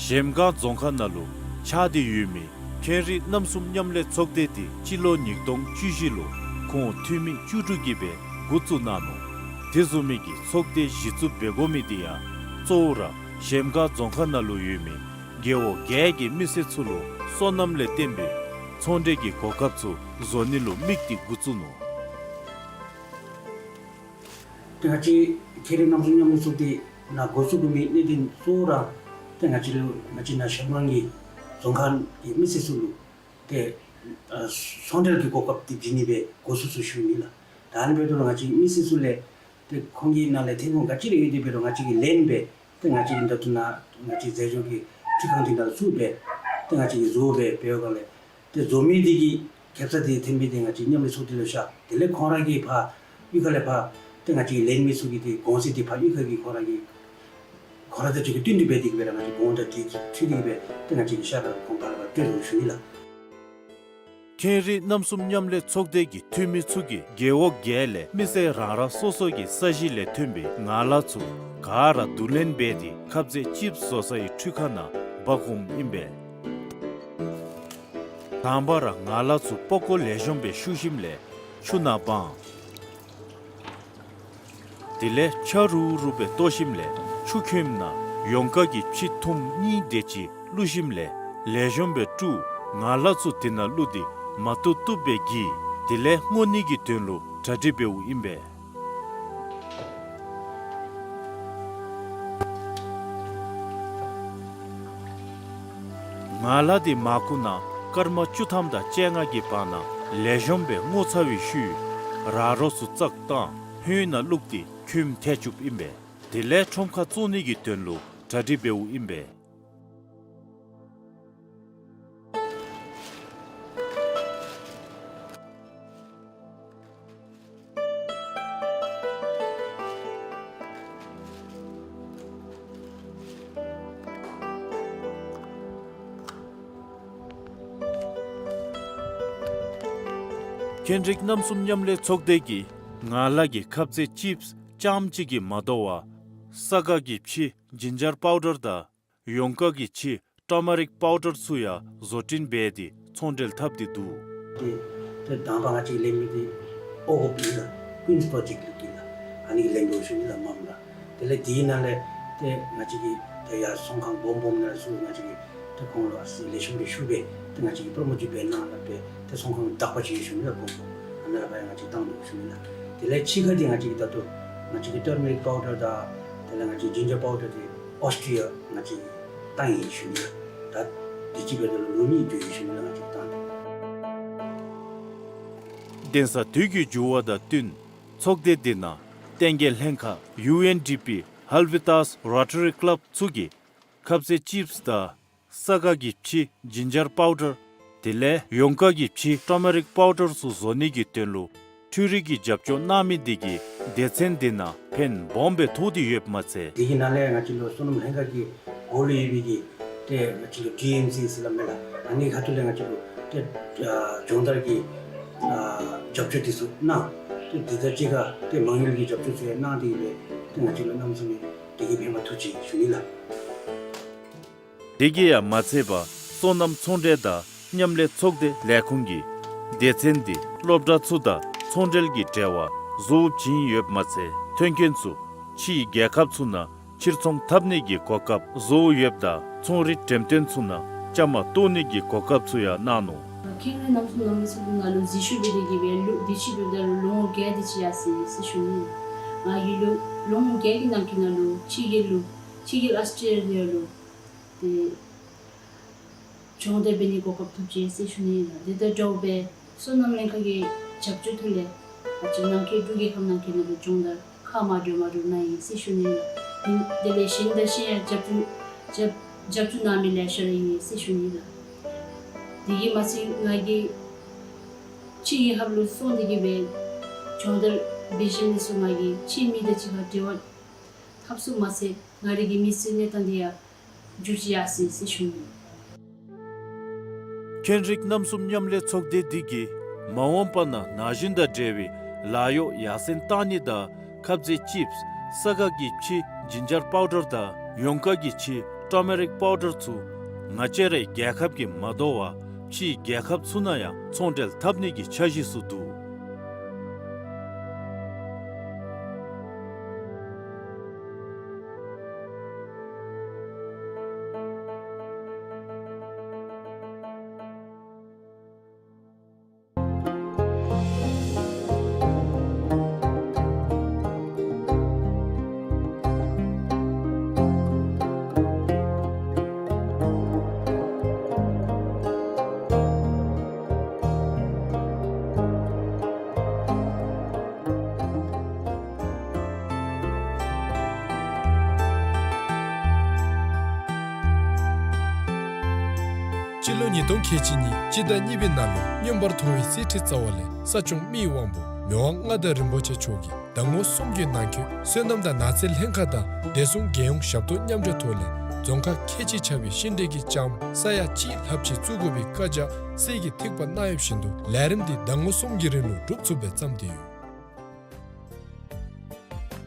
གཞལམ་སྒང་རྫོང་ཁག་ནང་ལུ་ཆགས་ཏེ་ཡོད་མི་ཁེངས་རིགས་རྣམ་གསུམ་མཉམ་ལས་ཚོགས་སྡེ་འདི་སྤྱི་ལོ་ཉིས་སྟོང་བཅུ་བཞི་ལུ་ཁོང་འཐུས་མི་བཅུ་དྲུག་གིས་སྦེ་འགོ་བཙུགས་གནང་ནུག། དེ་བཟུམ་མའི་གི་ཚོགས་སྡེ་གཞི་བཙུགས་འབད་དགོ་མི་འདི་ཡང་གཙོ་བོ་ར་གཞལམ་སྒང་རྫོང་ཁག་ནང་ལུ་ཡོད་མི་རྒེད་འོག་བརྒྱད་ཀྱི་མི་སེར་ཚུ་ལུ་སོ་ནམ་ལས་བརྟེན་པའི་ཚོང་འབྲེལ་གྱི་གོ་སྐབས་ཚུ་བཟོ་ནི་ལུ་དམིགས་ཏེ་འགོ་བཙུགས་ནུག། ཏེ་ང་བཅས་ཁེངས་རིགས་རྣམ་གསུམ་མཉམ་ལས་ཚོགས་སྡེ་ནང་འགོ་བཙུགས་དགོ་མི་གནད་དོན་གཙོ་བོ་ར་ཏེ་ང་བཅས་ལུ་ང་བཅས་ནཱ་གཞལམ་སྒང་གི་རྫོང་ཁག་གི་མི་སེར་ཚུ་ལུ་ཏེ་ཨ་ཚོང་འབྲེལ་གྱི་གོ་སྐབས་འདི་བྱིན་ནི་སྦེ་འགོ་བཙུགས་ཚུགས་ཞུ་ནི་ལགས། ད་ཨ་ནི་འབདཝ་ད་ལུ་ང་བཅས་མི་སེར་ཚུ་ལས་ཏེ་ཁོང་གི་ནང་ལས་ཐོན་ཁུངས་ག་ཅི་ར་ཡོད་དེ་འབད་རུང་ང་བཅས་ཀྱིས་ལེན་སྦེ་ཏེ་ང་བཅས་ཀྱིས་ད་ལྟོ་ནཱ་ང་བཅས་རྫས་སྦྱོར་གྱི་འཕྲུལ་ཁང་འདི་ནང་ལུ་བཙུགས་སྦེ་ཏེ་ང་བཅས་ཀྱིས་བཟོ་སྦེ་འབད་བའི་སྒང་ལས་ཏེ་བཟོ་མི་འདི་གི་ཁེབ་ས་འདི་ཐོན་མི་འདི་ང་བཅས་མཉམ་ལས་ཚོགས་སྡེ་ལུ་བཞག། དེ་ལས་ཁོང་ར་གིས་ཕར་གཡུས་ཁ་ལས་ཕར་ཏེ་ང་བཅས་ཀྱིས་ལེན་མི་ཚུ་གི་ཏེ་གོང་ཚད་འདི་ཕར་གཡུས་ཁ་གི་ཁོང་ར་གི་ཁོང་ར་དང་གཅིག་ཁར་བསྟུན་ཏེ་འབད་དེ་གི་སྦེ་ར་ང་བཅས་གོང་དང་འདི་ཚུ་མཐུད་དེ་གི་སྦེ་ཏེ་ང་བཅས་ཀྱིས་ཤ་ར་གོང་ཕར་ལུ་ཕར་སྤྲོད་དོ་ཞུ་ནི་ལགས། ཁེངས་རིགས་རྣམ་གསུམ་མཉམ་ལས་ཚོགས་སྡེ་གི་འཐུས་མི་ཚུ་གིས་རྒེད་འོག་བརྒྱད་ལས་མི་སེར་རང་རང་སོ་སོ་གི་ས་གཞི་ལས་ཐོན་པའི་ངང་ལག་ཚུ་ག་ར་བསྡུ་ལེན་འབད་དེ་ཁབ་ཟས་ཅིབསི་བཟོ་སའི་འཕྲུལ་ཁང་ནང་འབག་འོངམ་ཨིན་པས། དང་པ་ར་ངང་ལག་ཚུ་པགས་ཀོ་ལེགས་ཤོམ་སྦེ་བཤུ་ཞིནམ་ལས་ཆུ་ནང་སྦང་། དེ་ལས་ཕྱ་རུ་རུ་སྦེ་བཏོག་ཞིནམ་ལས་ཆུ་ཁོལམ་ནང་ཡོངས་དཀར་གྱི་ཕྱེ་ཐུམ་གཉིས་དེ་ཅིག་བླུགས་ཞིནམ་ལས་ལེགས་ཤོམ་སྦེ་བཀྲུ། ངང་ལག་ཚུ་དེ་ནང་བླུགས་ཏེ་མ་བཏུབ་བཏུབ་སྦེ་བསྒྱིར། དེ་ལས་བརྔོ་ནི་གི་དོན་ལུ་གྲ་སྒྲིག་འབདཝ་ཨིན་པས། ངང་ལག་འདི་མར་ཁུ་ནང་སྐར་མ་བཅུ་ཐམ་དང་བཅོ་ལྔ་གི་བར་ན་ལེགས་ཤོམ་སྦེ་བརྔོ་ཚར་བའི་ཤུལ་ར་རོ་ཚུ་བཙགས་བཏང་ཧོད་ནང་བླུགས་ཏེ་ཁོལམ་ཐལ་བཅུགཔ་ཨིན་པས། དེ་ལས་ཁྲོམ་ཁར་བཙོང་ནི་གི་དོན་ལུ་གྲ་སྒྲིག་འབདཝ་ཨིན་པས། ཁེངས་རིགས་རྣམ་གསུམ་མཉམ་ལས་ཚོགས་སྡེ་གིས་ངང་ལག་གི་ཁབ་ཟས་ཅིབསི་རྐྱངམ་གཅིག་གིས་མ་དོ་བར་ས་དགའ་གི་ཕྱེ་ཇིན་ཇར་པའུ་ཌར་དང་ཡོངས་དཀར་གྱི་ཕྱེ་ཊར་མ་རིཀ་པའུ་ཌར་ཚུ་ཡང་བཟོ་སྐྲུན་འབད་དེ་ཚོང་འབྲེལ་འཐབ་སྟེ་འདུག། ཏེ་ཏེ་དང་པ་ང་བཅས་ལེན་མི་འདི་ཨོ་གོ་པི་ལགས། ཀུན་སི་པོ་རོ་ཇེཀཊ་ལུ་གི་ལགས། ཨ་ནི་གིས་ལེན་དོ་ཞུ་ནི་ལགས་མམ་ལགས། དེ་ལས་དེའི་ནང་ལས་ཏེ་ང་བཅས་ཀྱིས་ཏེ་ཡར་ཚོང་ཁང་སྦོམ་སྦོམ་ནང་ཚུ་ང་བཅས་ཀྱིས་ཏེ་ཁོང་ལུ་ཨ་ཙི་ལེགས་ཤོམ་སྦེ་ཞུ་སྦེ་ཏེ་ང་བཅས་ཀྱིས་པྲོ་མོཊ་ཅིག་འབད་གནང་ད་སྦེ་ཏེ་ཚོང་ཁང་བདག་པ་ཅིག་ཞུ་ནི་ལགས་སྦོམ་སྦོམ། ཨ་ནཱ་ལས་ཕར་ཡང་ང་བཅས་བཏང་དོ་ཞུ་ནི་ལགས། དེ་ལས་ཕྱེ་ཁ་འདི་ང་བཅས་ཀྱིས་ད་ལྟོ་ང་བཅས་ཀྱིས་ཊར་མ་རིཀ་པའུ་ཌར་དང་དེ་ལས་ང་བཅས་ཇིན་ཇར་པའུ་ཌར་འདི་ཨོསི་ཊི་ཡ་ང་བཅས་ཀྱིས་བཏང་ཡི་ཞུ་ནི་ལགས། ད་དུས་ཅི་འབདཝ་ད་ལུ་ལོ་གཉིས་འགྱོ་ཡི་ཞུ་ནི་ལགས། ང་བཅས་བཏང་སྟེ། གདན་ས་དུས་ཀྱི་འགྱུར་བ་དང་བསྟུན་ཚོགས་སྡེ་འདི་ནང་བསྟན་རྒྱས་ལྷན་ཁག་ཡུ་ཨེན་ཌི་པི་ཧལ་བི་ཏཱས་རོ་ཊ་རི་ཀ་ལབ་ཚུ་གིས་ཁབ་ཟས་ཅིབསི་དང་ས་དགའ་གི་ཕྱེ་ཇིན་ཇར་པའུ་ཌར་དེ་ལས་ཡོངས་དཀར་གྱི་ཕྱེ་ཊར་མ་རིཀ་པའུ་ཌར་ཚུ་བཟོ་ནི་གི་དོན་ལུ་འཕྲུལ་རིག་གི་རྒྱབ་སྐྱོར་གནང་མི་འདི་གིས་སྡེ་ཚན་འདི་ནང་ཕན་སྦོམ་སྦེ་ཐོགས་ཏེ་ཡོདཔ་མ་ཚད། དེ་གི་ནང་ལས་ང་བཅས་ལུ་སོ་ནམ་ལྷན་ཁག་གི་འོག་ལུ་ཡོད་པའི་གི་ཏེ་ང་བཅས་ལུ་ཌི་ཨེམ་སི་ཟེར་སླབ་མས་ལགས། ཨ་ནི་ཁ་ཐུག་ལས་ང་བཅས་ལུ་ཏེ་ཨ་སྦྱོང་བརྡར་གྱི་ཨ་རྒྱབ་སྐྱོར་འདི་ཚུ་གནང་། ཏེ་འདི་དང་གཅིག་ཁར་ཏེ་མ་དངུལ་གྱི་རྒྱབ་སྐྱོར་ཚུ་ཡང་གནང་སྟེ་གི་སྦེ་ཏེ་ང་བཅས་ལུ་གནམ་མེད་ས་མེད་དེ་གིས་ཕན་པ་ཐོགས་ཅི་ཞུ་ནི་ལགས། དེ་གིས་ཡང་མ་ཚད་པར་སོ་ནམ་ཚོང་འབྲེལ་དང་མཉམ་ལས་ཚོགས་སྡེ་ལས་ཁུངས་ཀྱིས་སྡེ་ཚན་འདི་སློབ་གྲྭ་ཚུ་དང་ཚོང་འབྲེལ་གྱི་འབྲེལ་བ་བཟོ་བྱིན་ཡོདཔ་མ་ཚད་ཐོན་སྐྱེད་ཚུ་ཕྱིའི་རྒྱལ་ཁབ་ཚུ་ནང་ཕྱིར་ཚོང་འཐབ་ནི་གི་གོ་སྐབས་བཟོ་ཡོདཔ་ད་ཚོང་རའི་འགྲེམས་སྟོན་ཚུ་ནང་བཅའ་མར་གཏོགས་ནི་གི་གོ་སྐབས་ཚུ་ཡང་གནང་ནུག། ཁེངས་རིགས་རྣམ་གསུམ་མཉམ་ལས་ཚོགས་སྡེ་ནང་ལུ་འཛུལ་ཞུགས་འབད་དེ་གི་སྦེ་ལོ་དུས་ཅི་འབདཝ་ད་ལུ་ལོ་ངོ་བརྒྱད་དེ་ཅིག་ཡར་སོ་ཡི་ཟེར་ཞུ་ནི། ང་གིས་ལོ་ལོ་ངོ་བརྒྱད་ཀྱི་ནང་འཁོད་ནང་ལུ་ཕྱི་རྒྱལ་ལུ་ཕྱི་རྒྱལ་ཨོསི་ཊེ་ལི་ཡ་ལུ་ཏེ་སྦྱོང་བརྡར་འབད་ནི་གོ་སྐབས་ཐོབ་ཅི་ཟེར་ཞུ་ནི་ལགས། དེ་དང་འདྲཝ་སྦེ་སོ་ནམ་ལྷན་ཁག་གི་རྒྱབ་སྐྱོར་ཐོག་ལས་ང་བཅས་ནང་འཁོད་འབྲུག་རྒྱལ་ཁབ་ནང་འཁོད་ནང་ལུ་སྦྱོང་བརྡར་ཁ་མ་འདྲཝ་མ་འདྲཝ་གནང་ཡི་ཟེར་ཞུ་ནི་ལགས། དེ་ལས་གཞན་དང་གཞན་ཡང་རྒྱབ་སྐྱོར་རྒྱབ་རྒྱབ་སྐྱོར་གནང་མི་ལེ་ཤ་ར་ཨིན་ཟེར་ཞུ་ནི་ལགས། དེ་གིས་མ་ཚད་ང་གིས་ཕྱི་རྒྱལ་ཁབ་ལུ་སོང་སྟེ་གི་སྦེ་སྦྱོང་བརྡར་འབད་ཞིནམ་ལས་ཚུར་ང་གིས་ཕྱིའི་མི་དང་གཅིག་ཁར་འབྲེལ་བ་འཐབ་ཚུགསཔ་མ་ཚད་ང་རའི་གི་མི་ཚེའི་གནས་སྟངས་འདི་ཡང་འགྱུར་ཅི་ཡར་སོ་ཡི་ཟེར་ཞུ་ནི། ཁེངས་རིགས་རྣམ་གསུམ་མཉམ་ལས་ཚོགས་སྡེ་འདི་གིས་མ་འོངས་པ་ནང་ན་གཞོན་དང་འབྲེལ་བའི་ལཱ་གཡོག་ཡར་སེང་གཏང་ནི་དང་ཁབ་ཟས་ཅིབསི་ས་དགའ་གི་ཕྱེ་ཇིན་ཇར་པའུ་ཌར་དང་ཡོངས་དཀར་གྱི་ཕྱེ་ ཊར་མེ་རིག་པའུ་ཌར་ཚུ་ང་བཅས་རའི་རྒྱལ་ཁབ་ཀྱིས་མ་དོ་བར་ཕྱིའི་རྒྱལ་ཁབ་ཚུ་ནང་ཡང་ཚོང་འབྲེལ་འཐབ་ནི་གི་འཆར་གཞི་ཚུ་འདུག། སྤྱི་ལོ་ཉིས་སྟོང་ཁལ་གཅིག་གཉིས་སྤྱི་ཟླ་གཉིས་པའི་ནང་ལུ་མངོན་པར་མཐོ་བའི་གསེར་ཁྲི་རྩ་བ་ལས་ས་སྐྱོང་མི་ཡི་དབང་པོ་མི་དབང་མངའ་བདག་རིན་པོ་ཆེ་མཆོག་གིས་ཟླ་ངོ་གསུམ་གྱི་ནང་འཁོད་སོ་ནམ་དང་ནགས་ཚལ་ལྷན་ཁག་དང་བདེ་སྲུང་རྒྱལ་ཡོངས་ཞབས་ཏོག་མཉམ་འབྲེལ་ཐོག་ལས་རྫོང་ཁག་ཁལ་གཅིག་ཁྱབ་པའི་ཤིང་འབྲས་ཀྱི་ལྕངམ་ས་ཡ་གཅིག་ལྷགཔ་ཅིག་བཙུགས་དགོ་པའི་བཀའ་རྒྱ་གསེར་གྱི་ཐིགས་པ་གནང་ཡོདཔ་བཞིན་དུ་ལས་རིམ་འདི་ཟླ་ངོ་གསུམ་གྱི་རིང་ལུ་གྲུབ་ཚུགསཔ་སྦེ་བརྩམས་ཏེ་ཡོད།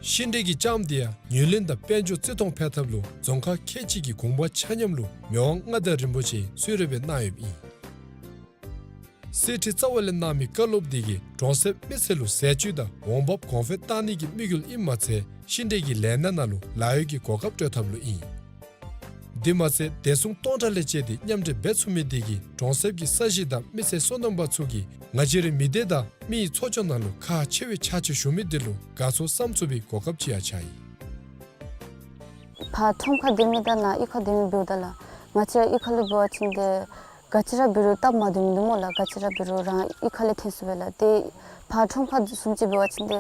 ཤིང་འབྲས་ཀྱི་ལྕངམ་འདི་ཡང་ངོས་ལེན་དང་དཔལ་འབྱོར་བརྩི་མཐོང་འཕེལ་ཐབས་ལུ་རྫོང་ཁག་ཁལ་གཅིག་གི་དགོངས་པ་ཆ་མཉམ་ལུ་མི་དབང་མངའ་བདག་རིན་པོ་ཆེ་གསོལ་རས་སྦེ་གནང་ཡོདཔ་ཨིན། གསེར་ཁྲི་རྩ་བ་ལས་གནང་མི་བཀའ་སློབ་འདི་གིས་གྲོང་གསེབ་མི་སེར་ལུ་ཟས་བཅུད་དང་འོང་འབབ་གོང་འཕེལ་གཏང་ནི་གི་དམིགས་ཡུལ་ཨིནམ་མ་ཚད་ཤིང་འབྲས་ཀྱི་ལས་སྣ་ནང་ལུ་ལཱ་གཡོག་གི་གོ་སྐབས་སྤྲོད་ཐབས་ལུ་ཨིན། དེ་མ་ཚད་བདེ་སྲུང་སྟོང་ཕྲག་ལས་བཅད་དེ་མཉམ་འབྲེལ་འབད་ཚུགས་མི་འདི་གིས་གྲོང་གསེབ་ཀྱི་ས་གཞི་དང་མི་སེར་སོ་ནམ་པ་ཚུ་གིས་ང་བཅས་རའི་མི་སྡེ་དང་མི་ཡི་འཚོ་སྐྱོང་ནང་ལུ་ཁག་ཆེ་བའི་ཕྱག་ཕྱིད་ཞུ་མི་འདི་ལུ་དགའ་ཚོར་བསམ་ཚུགས་པའི་གོ་སྐབས་ཅིག་ཡང་ཆགས་ཡི། ཕར་ཁྲོམ་ཁར་སྡོད་མི་དང་ནཱ་གཡུས་ཁར་སྡོད་མི་འབདཝ་ད་ལགས། ང་བཅས་ར་གཡུས་ཁ་ལུ་འབད་བ་ཅིན་ཏེ་ག་ཅི་ར་འབད་རུང་སྟབས་མ་བདེཝ་མིན་འདུག་སྨོ་ལགས། ག་ཅི་ར་འབད་རུང་རང་གཡུས་ཁ་ལས་ཐོན་ཚུགས་པས་ལགས། ཏེ་ཕར་ཁྲོམ་ཁར་བཟུམ་ཅིག་འབད་བ་ཅིན་ཏེ་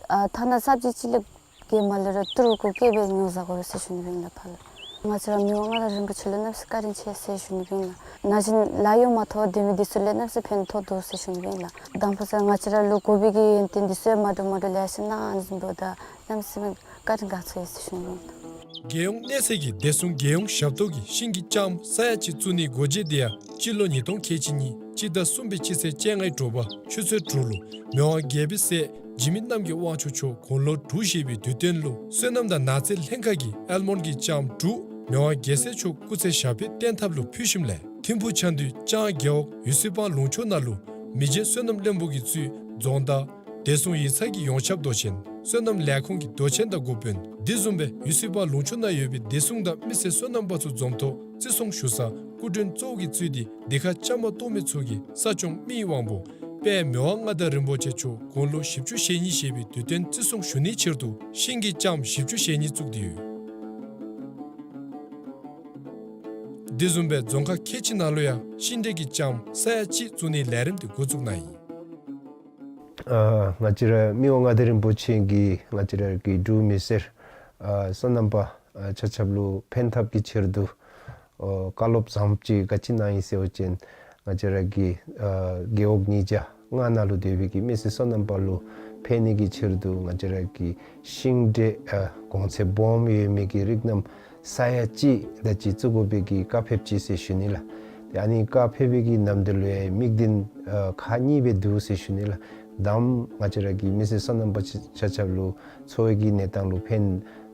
ཨ་ཐ་ན་སབ་ཇི་ཅིག་ལས་བརྒལ་མ་ལས་ར་ཏི་རུ་གུ་བཀལ་སྦེ་ཉོ་བཟའ་དགོ་རུང་ཟེར་ཞུ་ནི་ཨིན་ལགས་ཕར་ལུ། ང་བཅས་ར་མི་དབང་མངའ་བདག་རིན་པོ་ཆེ་ལུ་གནམ་མེད་ས་མེད་བཀའ་དྲིན་ཆེ་ཟེར་ཞུ་ནི་ཨིན་ལགས། ན་གཞོན་ལཱ་གཡོག་མ་ཐོབ་སྡོད་མི་འདི་ཚུ་ལུ་གནམ་མེད་ས་མེད་ཕན་ཐོགས་འདུག་ཟེར་ཞུ་ནི་ཨིན་ལགས། དང་ཕུ་ས་ང་བཅས་ར་ལུ་དགོ་པའི་གི་ཡོན་ཏན་འདི་ཚུ་ཡང་མ་འདྲཝ་མ་འདྲཝ་ལེ་ཤ་གནང་ནི་འདུག། ད་གནམ་མེད་ས་མེད་བཀའ་དྲིན་དགའ་ཚོར་ཡོད་ཟེར་ཞུ་ནི་ཨིན་ལགས། རྒྱལ་ཡོངས་གནས་ཚད་ཀྱི་བདེ་སྲུང་རྒྱལ་ཡོངས་ཞབས་ཏོག་གིས་ཤིང་གི་ལྕངམ་ས་ཡ་གཅིག་བཙུགས་ནིའི་སྒོ་འབྱེད་འདི་ཡང་སྤྱི་ལོ་ཉིས་སྟོང་ཁལ་གཅིག་གཉིས་སྤྱི་ཟླ་གསུམ་པའི་སྤྱི་ཚེས་བཅོ་ལྔའི་དྲོ་པ་ཆུ་ཚོད་དྲུག་ལུ་མི་དབང་རྒྱལ་པོའི་སྲས་འཇིགས་མེད་རྣམ་རྒྱལ་དབང་ཕྱུག་མཆོག་དགུང་ལོ་དྲུག་བཞེས་པའི་དུས་སྟོན་ལུ་སོ་ནམ་དང་ནགས་ཚལ་ལྷན་ཁག་གིས་ཨལ་མོན་གྱི་ལྕངམ་དྲུག་མི་དབང་རྒྱལ་སྲས་མཆོག་སྐུ་ཚེ་ཞབས་པད་བརྟན་ཐབས་ལུ་ཕུལ་ཞིནམ་ལས་ཐིམ་ཕུག་ཆ་འདུས་ལྕང་རྒེད་འོག་ཡུ་སི་པང་ལུང་ཕྱོགས་ནང་ལུ་མི་རྗེ་སོ་ནམ་བློན་པོ་གིས་གཙོས་རྫོང་བདག་བདེ་སྲུང་ཡིག་ཚང་གི་ཡོངས་ཁྱབ་མདོ་ཆེན་སོ་ནམ་ལས་ཁུངས་ཀྱི་མདོ་ཆེན་དང་འགོ་དཔོན་དེ་བཟུམ་སྦེ་ཡུ་སི་པང་ལུང་ཕྱོགས་ནང་ཡོད་པའི་བདེ་སྲུང་དང་མི་སེར་སོ་ནམ་པ་ཚུ་འཛོམས་ཐོག་བརྩི་སྲུང་ཞུ་ས་སྐུ་མགྲོན་གཙོ་བོ་གིས་གཙོས་ཏེ་འདི་ཁར་བཅའ་མར་གཏོགས་མི་ཚུ་གིས་ས་སྐྱོང་མི་ཡི་དབང་པོ་དཔལ་མི་དབང་མངའ་བདག་རིན་པོ་ཆེ་མཆོག་དགུང་ལོ་བཞི་བཅུ་ཞེ་གཉིས་བཞེས་པའི་དུས་སྟོན་བརྩི་སྲུང་ཞུ་ནིའི་ཕྱིར་དུ་ཤིང་གི་ལྕངམ་བཞི་བཅུ་ཞེ་གཉིས་བཙུགས་ཏེ་ཡོད། དེ་བཟུམ་སྦེ་རྫོང་ཁག་ཁལ་གཅིག་ནང་ལུ་ཡང་ཤིང་འབྲས་ཀྱི་ལྕངམ་ས་ཡ་གཅིག་བཙུགས་ནིའི་ལས་རིམ་དེ་འགོ་བཙུགས་གནང་ཡི། ཨ་ང་བཅས་ར་མི་དབང་མངའ་བདག་རིན་པོ་ཆེ་གིས་ང་བཅས་ར་གི་འབྲུག་མི་སེར་ཨ་སོ་ནམ་པ་ཨ་ཆ་ཁྱབ་ལུ་ཕན་ཐབས་ཀྱི་ཕྱིར་དུ་ཨོ་བཀའ་སློབ་བཟངམ་ཅིག་ག་ཅི་གནང་ཡི་ཟེར་བ་ཅིན་ང་བཅས་ར་གི་ཨ་རྒེད་འོག་ཉིས་བརྒྱ་ལྔ་ནང་ལུ་སྡོད་པའི་གི་མི་སེར་སོ་ནམ་པ་ལུ་ཕན་ནི་གི་ཕྱིར་དུ་ང་བཅས་ར་གི་ཤིང་འབྲས་ཨ་གོང་ཚད་སྦོམ་ཡོད་མི་གི་རིགས་རྣམས་ས་ཡ་གཅིག་དེ་ཅིག་བཙུགས་དགོ་པའི་གི་བཀའ་ཕེབས་ཅི་ཟེར་ཞུ་ནི་ལགས། ཏེ་ཨ་ནི་བཀའ་ཕེབས་པའི་གི་ནམ་དུས་ལུ་ཡང་དམིགས་འདུན་ཨ་ཁག་གཉིས་སྦེ་འདུག་ཟེར་ཞུ་ནི་ལགས། དང་པ་ང་བཅས་ར་གི་མི་སེར་སོ་ནམ་པ་ཆ་ཆ་ཁྱབ་ལུ་འཚོ་བའི་གི་གནས་སྟངས་ལུ་ཕན་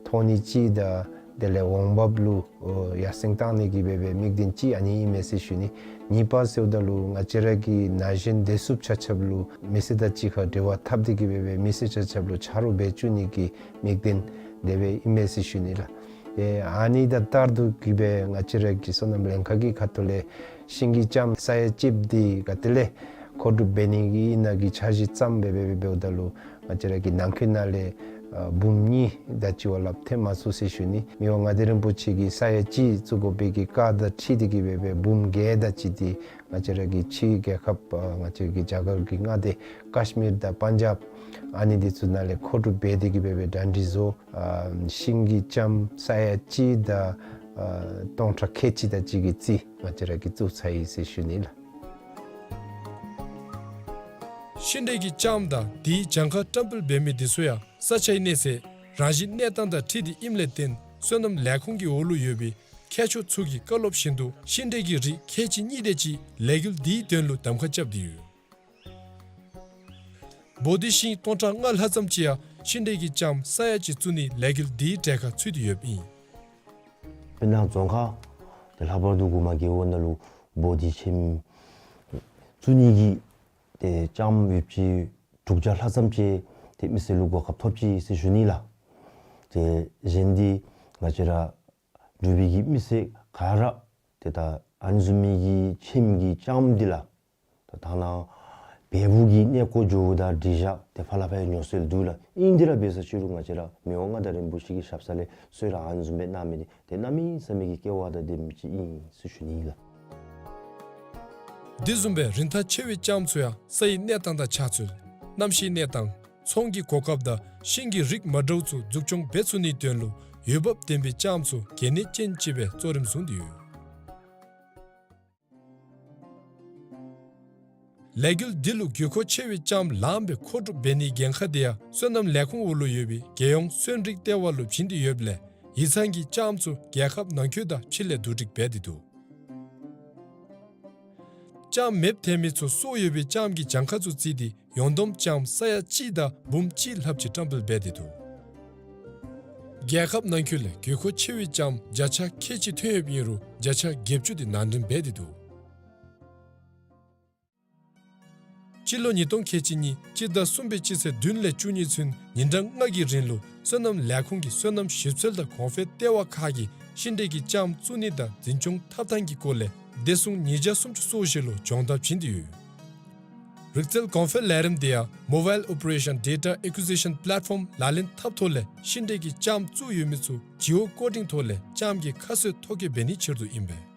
ཐོགས་ནི་ཅིག་དང་དེ་ལས་འོང་འབབ་ལུ་ཨོ་ཡར་སེང་གཏང་ནི་གི་སྦེ་སྦེ་དམིགས་འདུན་ཅིག་ཨ་ནི་ཨིན་མས་ཟེར་ཞུ་ནི། གཉིས་པ་ཟེརཝ་ད་ལུ་ང་བཅས་ར་གི་ན་གཞོན་འདི་ཚུ་ཆ་ཁྱབ་ལུ་མི་སེར་དང་གཅིག་ཁར་འབྲེལ་བ་འཐབ་སྟེ་གི་སྦེ་སྦེ་མི་སེར་ཆ་ཁྱབ་ལུ་ཆ་རོགས་འབད་བཅུག་ནི་གི་དམིགས་འདུན་དེ་སྦེ་ཨིན་མས་ཟེར་ཞུ་ནི་ལགས། ཨེ་ཨ་ནི་དང་ལྟར་དུ་གི་སྦེ་ང་བཅས་ར་གི་སོ་ནམ་ལྷན་ཁག་གི་ཁ་ཐུག་ལས་ཤིང་གི་ལྕངམ་ས་ཡ་གཅིག་འདི་ག་ཏེ་ལས་མཁོ་སྒྲུབ་འབད་ནི་གི་ཨིན་ན་གི་འཆར་གཞི་བརྩམས་སྦེ་སྦེ་སྦེ་འབདཝ་ད་ལུ་ང་བཅས་ར་གི་ནང་འཁོད་ནང་ལས་ཨ་འབུམ་གཉིས་དེ་ཅིག་བ་ལྷགཔ་ཐོན་མ་ཚུགས་ཟེར་ཞུ་ནི། མི་དབང་མངའ་བདག་རིན་པོ་ཆེ་གིས་ས་ཡ་གཅིག་བཙུགས་དགོ་པའི་གི་བཀའ་དང་འཁྲིལ་ཏེ་གི་སྦེ་སྦེ་འབུམ་བརྒྱད་དེ་ཅིག་འདི་ང་བཅས་ར་གི་ཕྱི་རྒྱལ་ཁབ་ཨ་ང་བཅས་ཀྱི་རྒྱ་གར་གྱི་མངའ་སྡེ་ཀཱཤ་མིར་དང་པན་ཇབ་ཨ་ནི་འདི་ཚུ་ནང་ལས་མཁོ་སྒྲུབ་འབད་དེ་གི་སྦེ་སྦེ་གྲ་སྒྲིག་བཟོ། ཨ་ཤིང་གི་ལྕངམ་ས་ཡ་གཅིག་དང་ཨ་སྟོང་ཕྲག་ཁལ་གཅིག་དེ་ཅིག་གི་རྩིས་ང་བཅས་ར་གིས་བཙུགས་ཚར་ཡི་ཟེར་ཞུ་ནི་ལགས། ཤིང་འབྲས་ཀྱི་ལྕངམ་དང་དེའི་གྱངས་ཁ་བཀྲམ་སྤེལ་འབད་མི་འདི་ཚུ་ཡང་ས་ཆའི་གནས་ཚད་རང་བཞིན་གནས་སྟངས་དང་འཁྲིལ་ཏེ་ཨིནམ་ལས་བརྟེན་སོ་ནམ་ལས་ཁུངས་ཀྱི་འོག་ལུ་ཡོད་པའི་མཁས་མཆོག་ཚུ་གི་བཀའ་སློབ་བཞིན་དུ་ཤིང་འབྲས་ཀྱི་རིགས་ཁལ་གཅིག་གཉིས་དེ་ཅིག་ལས་འགུལ་འདིའི་དོན་ལུ་གདམ་ཁ་རྐྱབ་སྟེ་ཡོད། བོ་དྷི་ཤིང་སྟོང་ཕྲག་ལྔ་ལྷག་ཙམ་ཅིག་ཡང་ཤིང་འབྲས་ཀྱི་ལྕངམ་ས་ཡ་གཅིག་བཙུགས་ནིའི་ལས་འགུལ་འདིའི་གྲལ་ཁར་ཚུད་དེ་ཡོདཔ་ཨིན། ནཱ་རྫོང་ཁག་ཏེ་ལྷག་པར་དུ་གོང་མ་རྒེད་འོག་ནང་ལུ་བོ་དྷི་ཁྱིམ་བཙུགས་ནི་གི་ཏེ་ལྕངམ་ཡོདཔ་ཅིག་དྲུག་བརྒྱ་ལྷག་ཙམ་ཅིག་ཏེ་མི་སེར་ལུ་གོ་སྐབས་ཐོབ་ཅི་ཟེར་ཞུ་ནི་ལགས། ཏེ་གཞན་འདི་ང་བཅས་ར་འབྲུག་པའི་གི་མི་སེར་ག་ར་ཏེ་ད་ཨ་ནི་བཟུམ་མའི་གི་ཁྱིམ་གྱི་ལྕངམ་འདི་ལགས། ད་ད་ནཱ་བལ་པོ་གི་གནས་སྐོར་འགྱོཝ་ད་འགྲིག་བཞག་ཏེ་ཕར་ལས་ཕར་ཡང་ཉོ་སྲོལ་འདུག་ལགས། ཨིན་དེ་ར་འབད་ས་ཅིག་རུང་ང་བཅས་ར་མི་དབང་མངའ་བདག་རིན་པོ་ཆེ་གི་ཞབས་ས་ལས་གསོལ་རས་ཨ་ནི་བཟུམ་སྦེ་གནང་མི་འདི་ཏེ་གནམ་མེད་ས་མེད་ཀྱི་སྐལ་བ་དང་ལྡན་མི་ཅིག་ཨིན་ཟེར་ཞུ་ནི་ཨིན་ལགས། དེ་བཟུམ་སྦེ་རིན་ཐང་ཆེ་བའི་ལྕངམ་ཚུ་ཡང་ས་ཡི་གནས་སྟངས་དང་ཆ་ཚུལ་གནམ་གཤིས་གནས་སྟངས་ཚོང་གི་གོ་སྐབས་དང་ཤིང་གི་རིགས་མ་འདྲཝ་ཚུ་འཛུགས་སྐྱོང་འབད་ཚུགས་ནིའི་དོན་ལུ་འོས་འབབ་ལྡན་པའི་ལྕངམ་ཚུ་གལ་གནད་ཅན་ཅིག་སྦེ་གཙོ་རིམ་བཟུང་སྟེ་ཡོད། ལས་འགུལ་འདི་ལུ་དགོས་མཁོ་ཆེ་བའི་ལྕངམ་ལངམ་སྦེ་མཁོ་སྒྲུབ་འབད་ནིའི་འགན་ཁག་དེ་ཡང་སོ་ནམ་ལས་ཁུངས་འོག་ལུ་ཡོད་པའི་རྒྱལ་ཡོངས་སོན་རིགས་ལྟེ་བ་ལུ་བྱིན་ཏེ་ཡོདཔ་ལས་ཡིག་ཚང་གིས་ལྕངམ་ཚུ་རྒྱལ་ཁབ་ནང་འཁོད་དང་ཕྱི་ལས་བསྡུ་སྒྲིག་འབད་དེ་འདུག། ལྕངམ་མེདཔ་ཐལ་མི་ཚུ་སྲོག་ཡོད་པའི་ལྕངམ་གྱི་གྱངས་ཁ་ཚུ་བརྩིས་ཏེ་ཡོངས་བསྡོམས་ལྕངམ་ས་ཡ་གཅིག་དང་འབུམ་གཅིག་ལྷགཔ་ཅིག་བཀྲམ་སྤེལ་འབད་དེ་འདུག། རྒྱལ་ཁབ་ནང་འཁོད་ལས་དགོས་མཁོ་ཆེ་བའི་ལྕངམ་བརྒྱ་ཆ་ཁལ་གཅིག་ཐོན་ཡོདཔ་ཨིན་རུང་བརྒྱ་ཆ་བརྒྱད་ཅུ་དེ་ནང་འདྲེན་འབད་དེ་འདུག། སྤྱི་ལོ་ཉིས་སྟོང་ཁལ་གཅིག་གཉིས་སྤྱི་ཟླ་གསུམ་པའི་སྤྱི་ཚེས་བདུན་ལས་བཅུ་གཉིས་ཚུན་ཉིན་གྲངས་ལྔ་གི་རིང་ལུ་སོ་ནམ་ལས་ཁུངས་ཀྱི་སོ་ནམ་ཞིབ་འཚོལ་དང་གོང་འཕེལ་ལྟེ་བ་ཁག་གིས་ཤིང་འབྲས་ཀྱི་ལྕངམ་བཙུགས་ནི་དང་འཛིན་སྐྱོང་ཐབས་ཐང་གི་སྐོར་ལས་བདེ་སྲུང་ཉིས་བརྒྱ་སུམ་ཅུ་སོ་བཞི་ལུ་སྦྱོང་བརྡར་བྱིན་ཏེ་ཡོད། རིག་རྩལ་གོང་འཕེལ་ལས་རིམ་དེ་ཡང་Mobile Operation Data Acquisition Platform ལག་ལེན་འཐབ་ཐོག་ལས་ཤིང་འབྲས་ཀྱི་ལྕངམ་བཙུགས་ཡོད་མི་ཚུ་Geocoding ཐོག་ལས་ལྕངམ་གྱི་ཁ་གསོས་ཐོ་བཀོད་འབད་ནིའི་ཕྱིར་དུ་ཨིན་པས།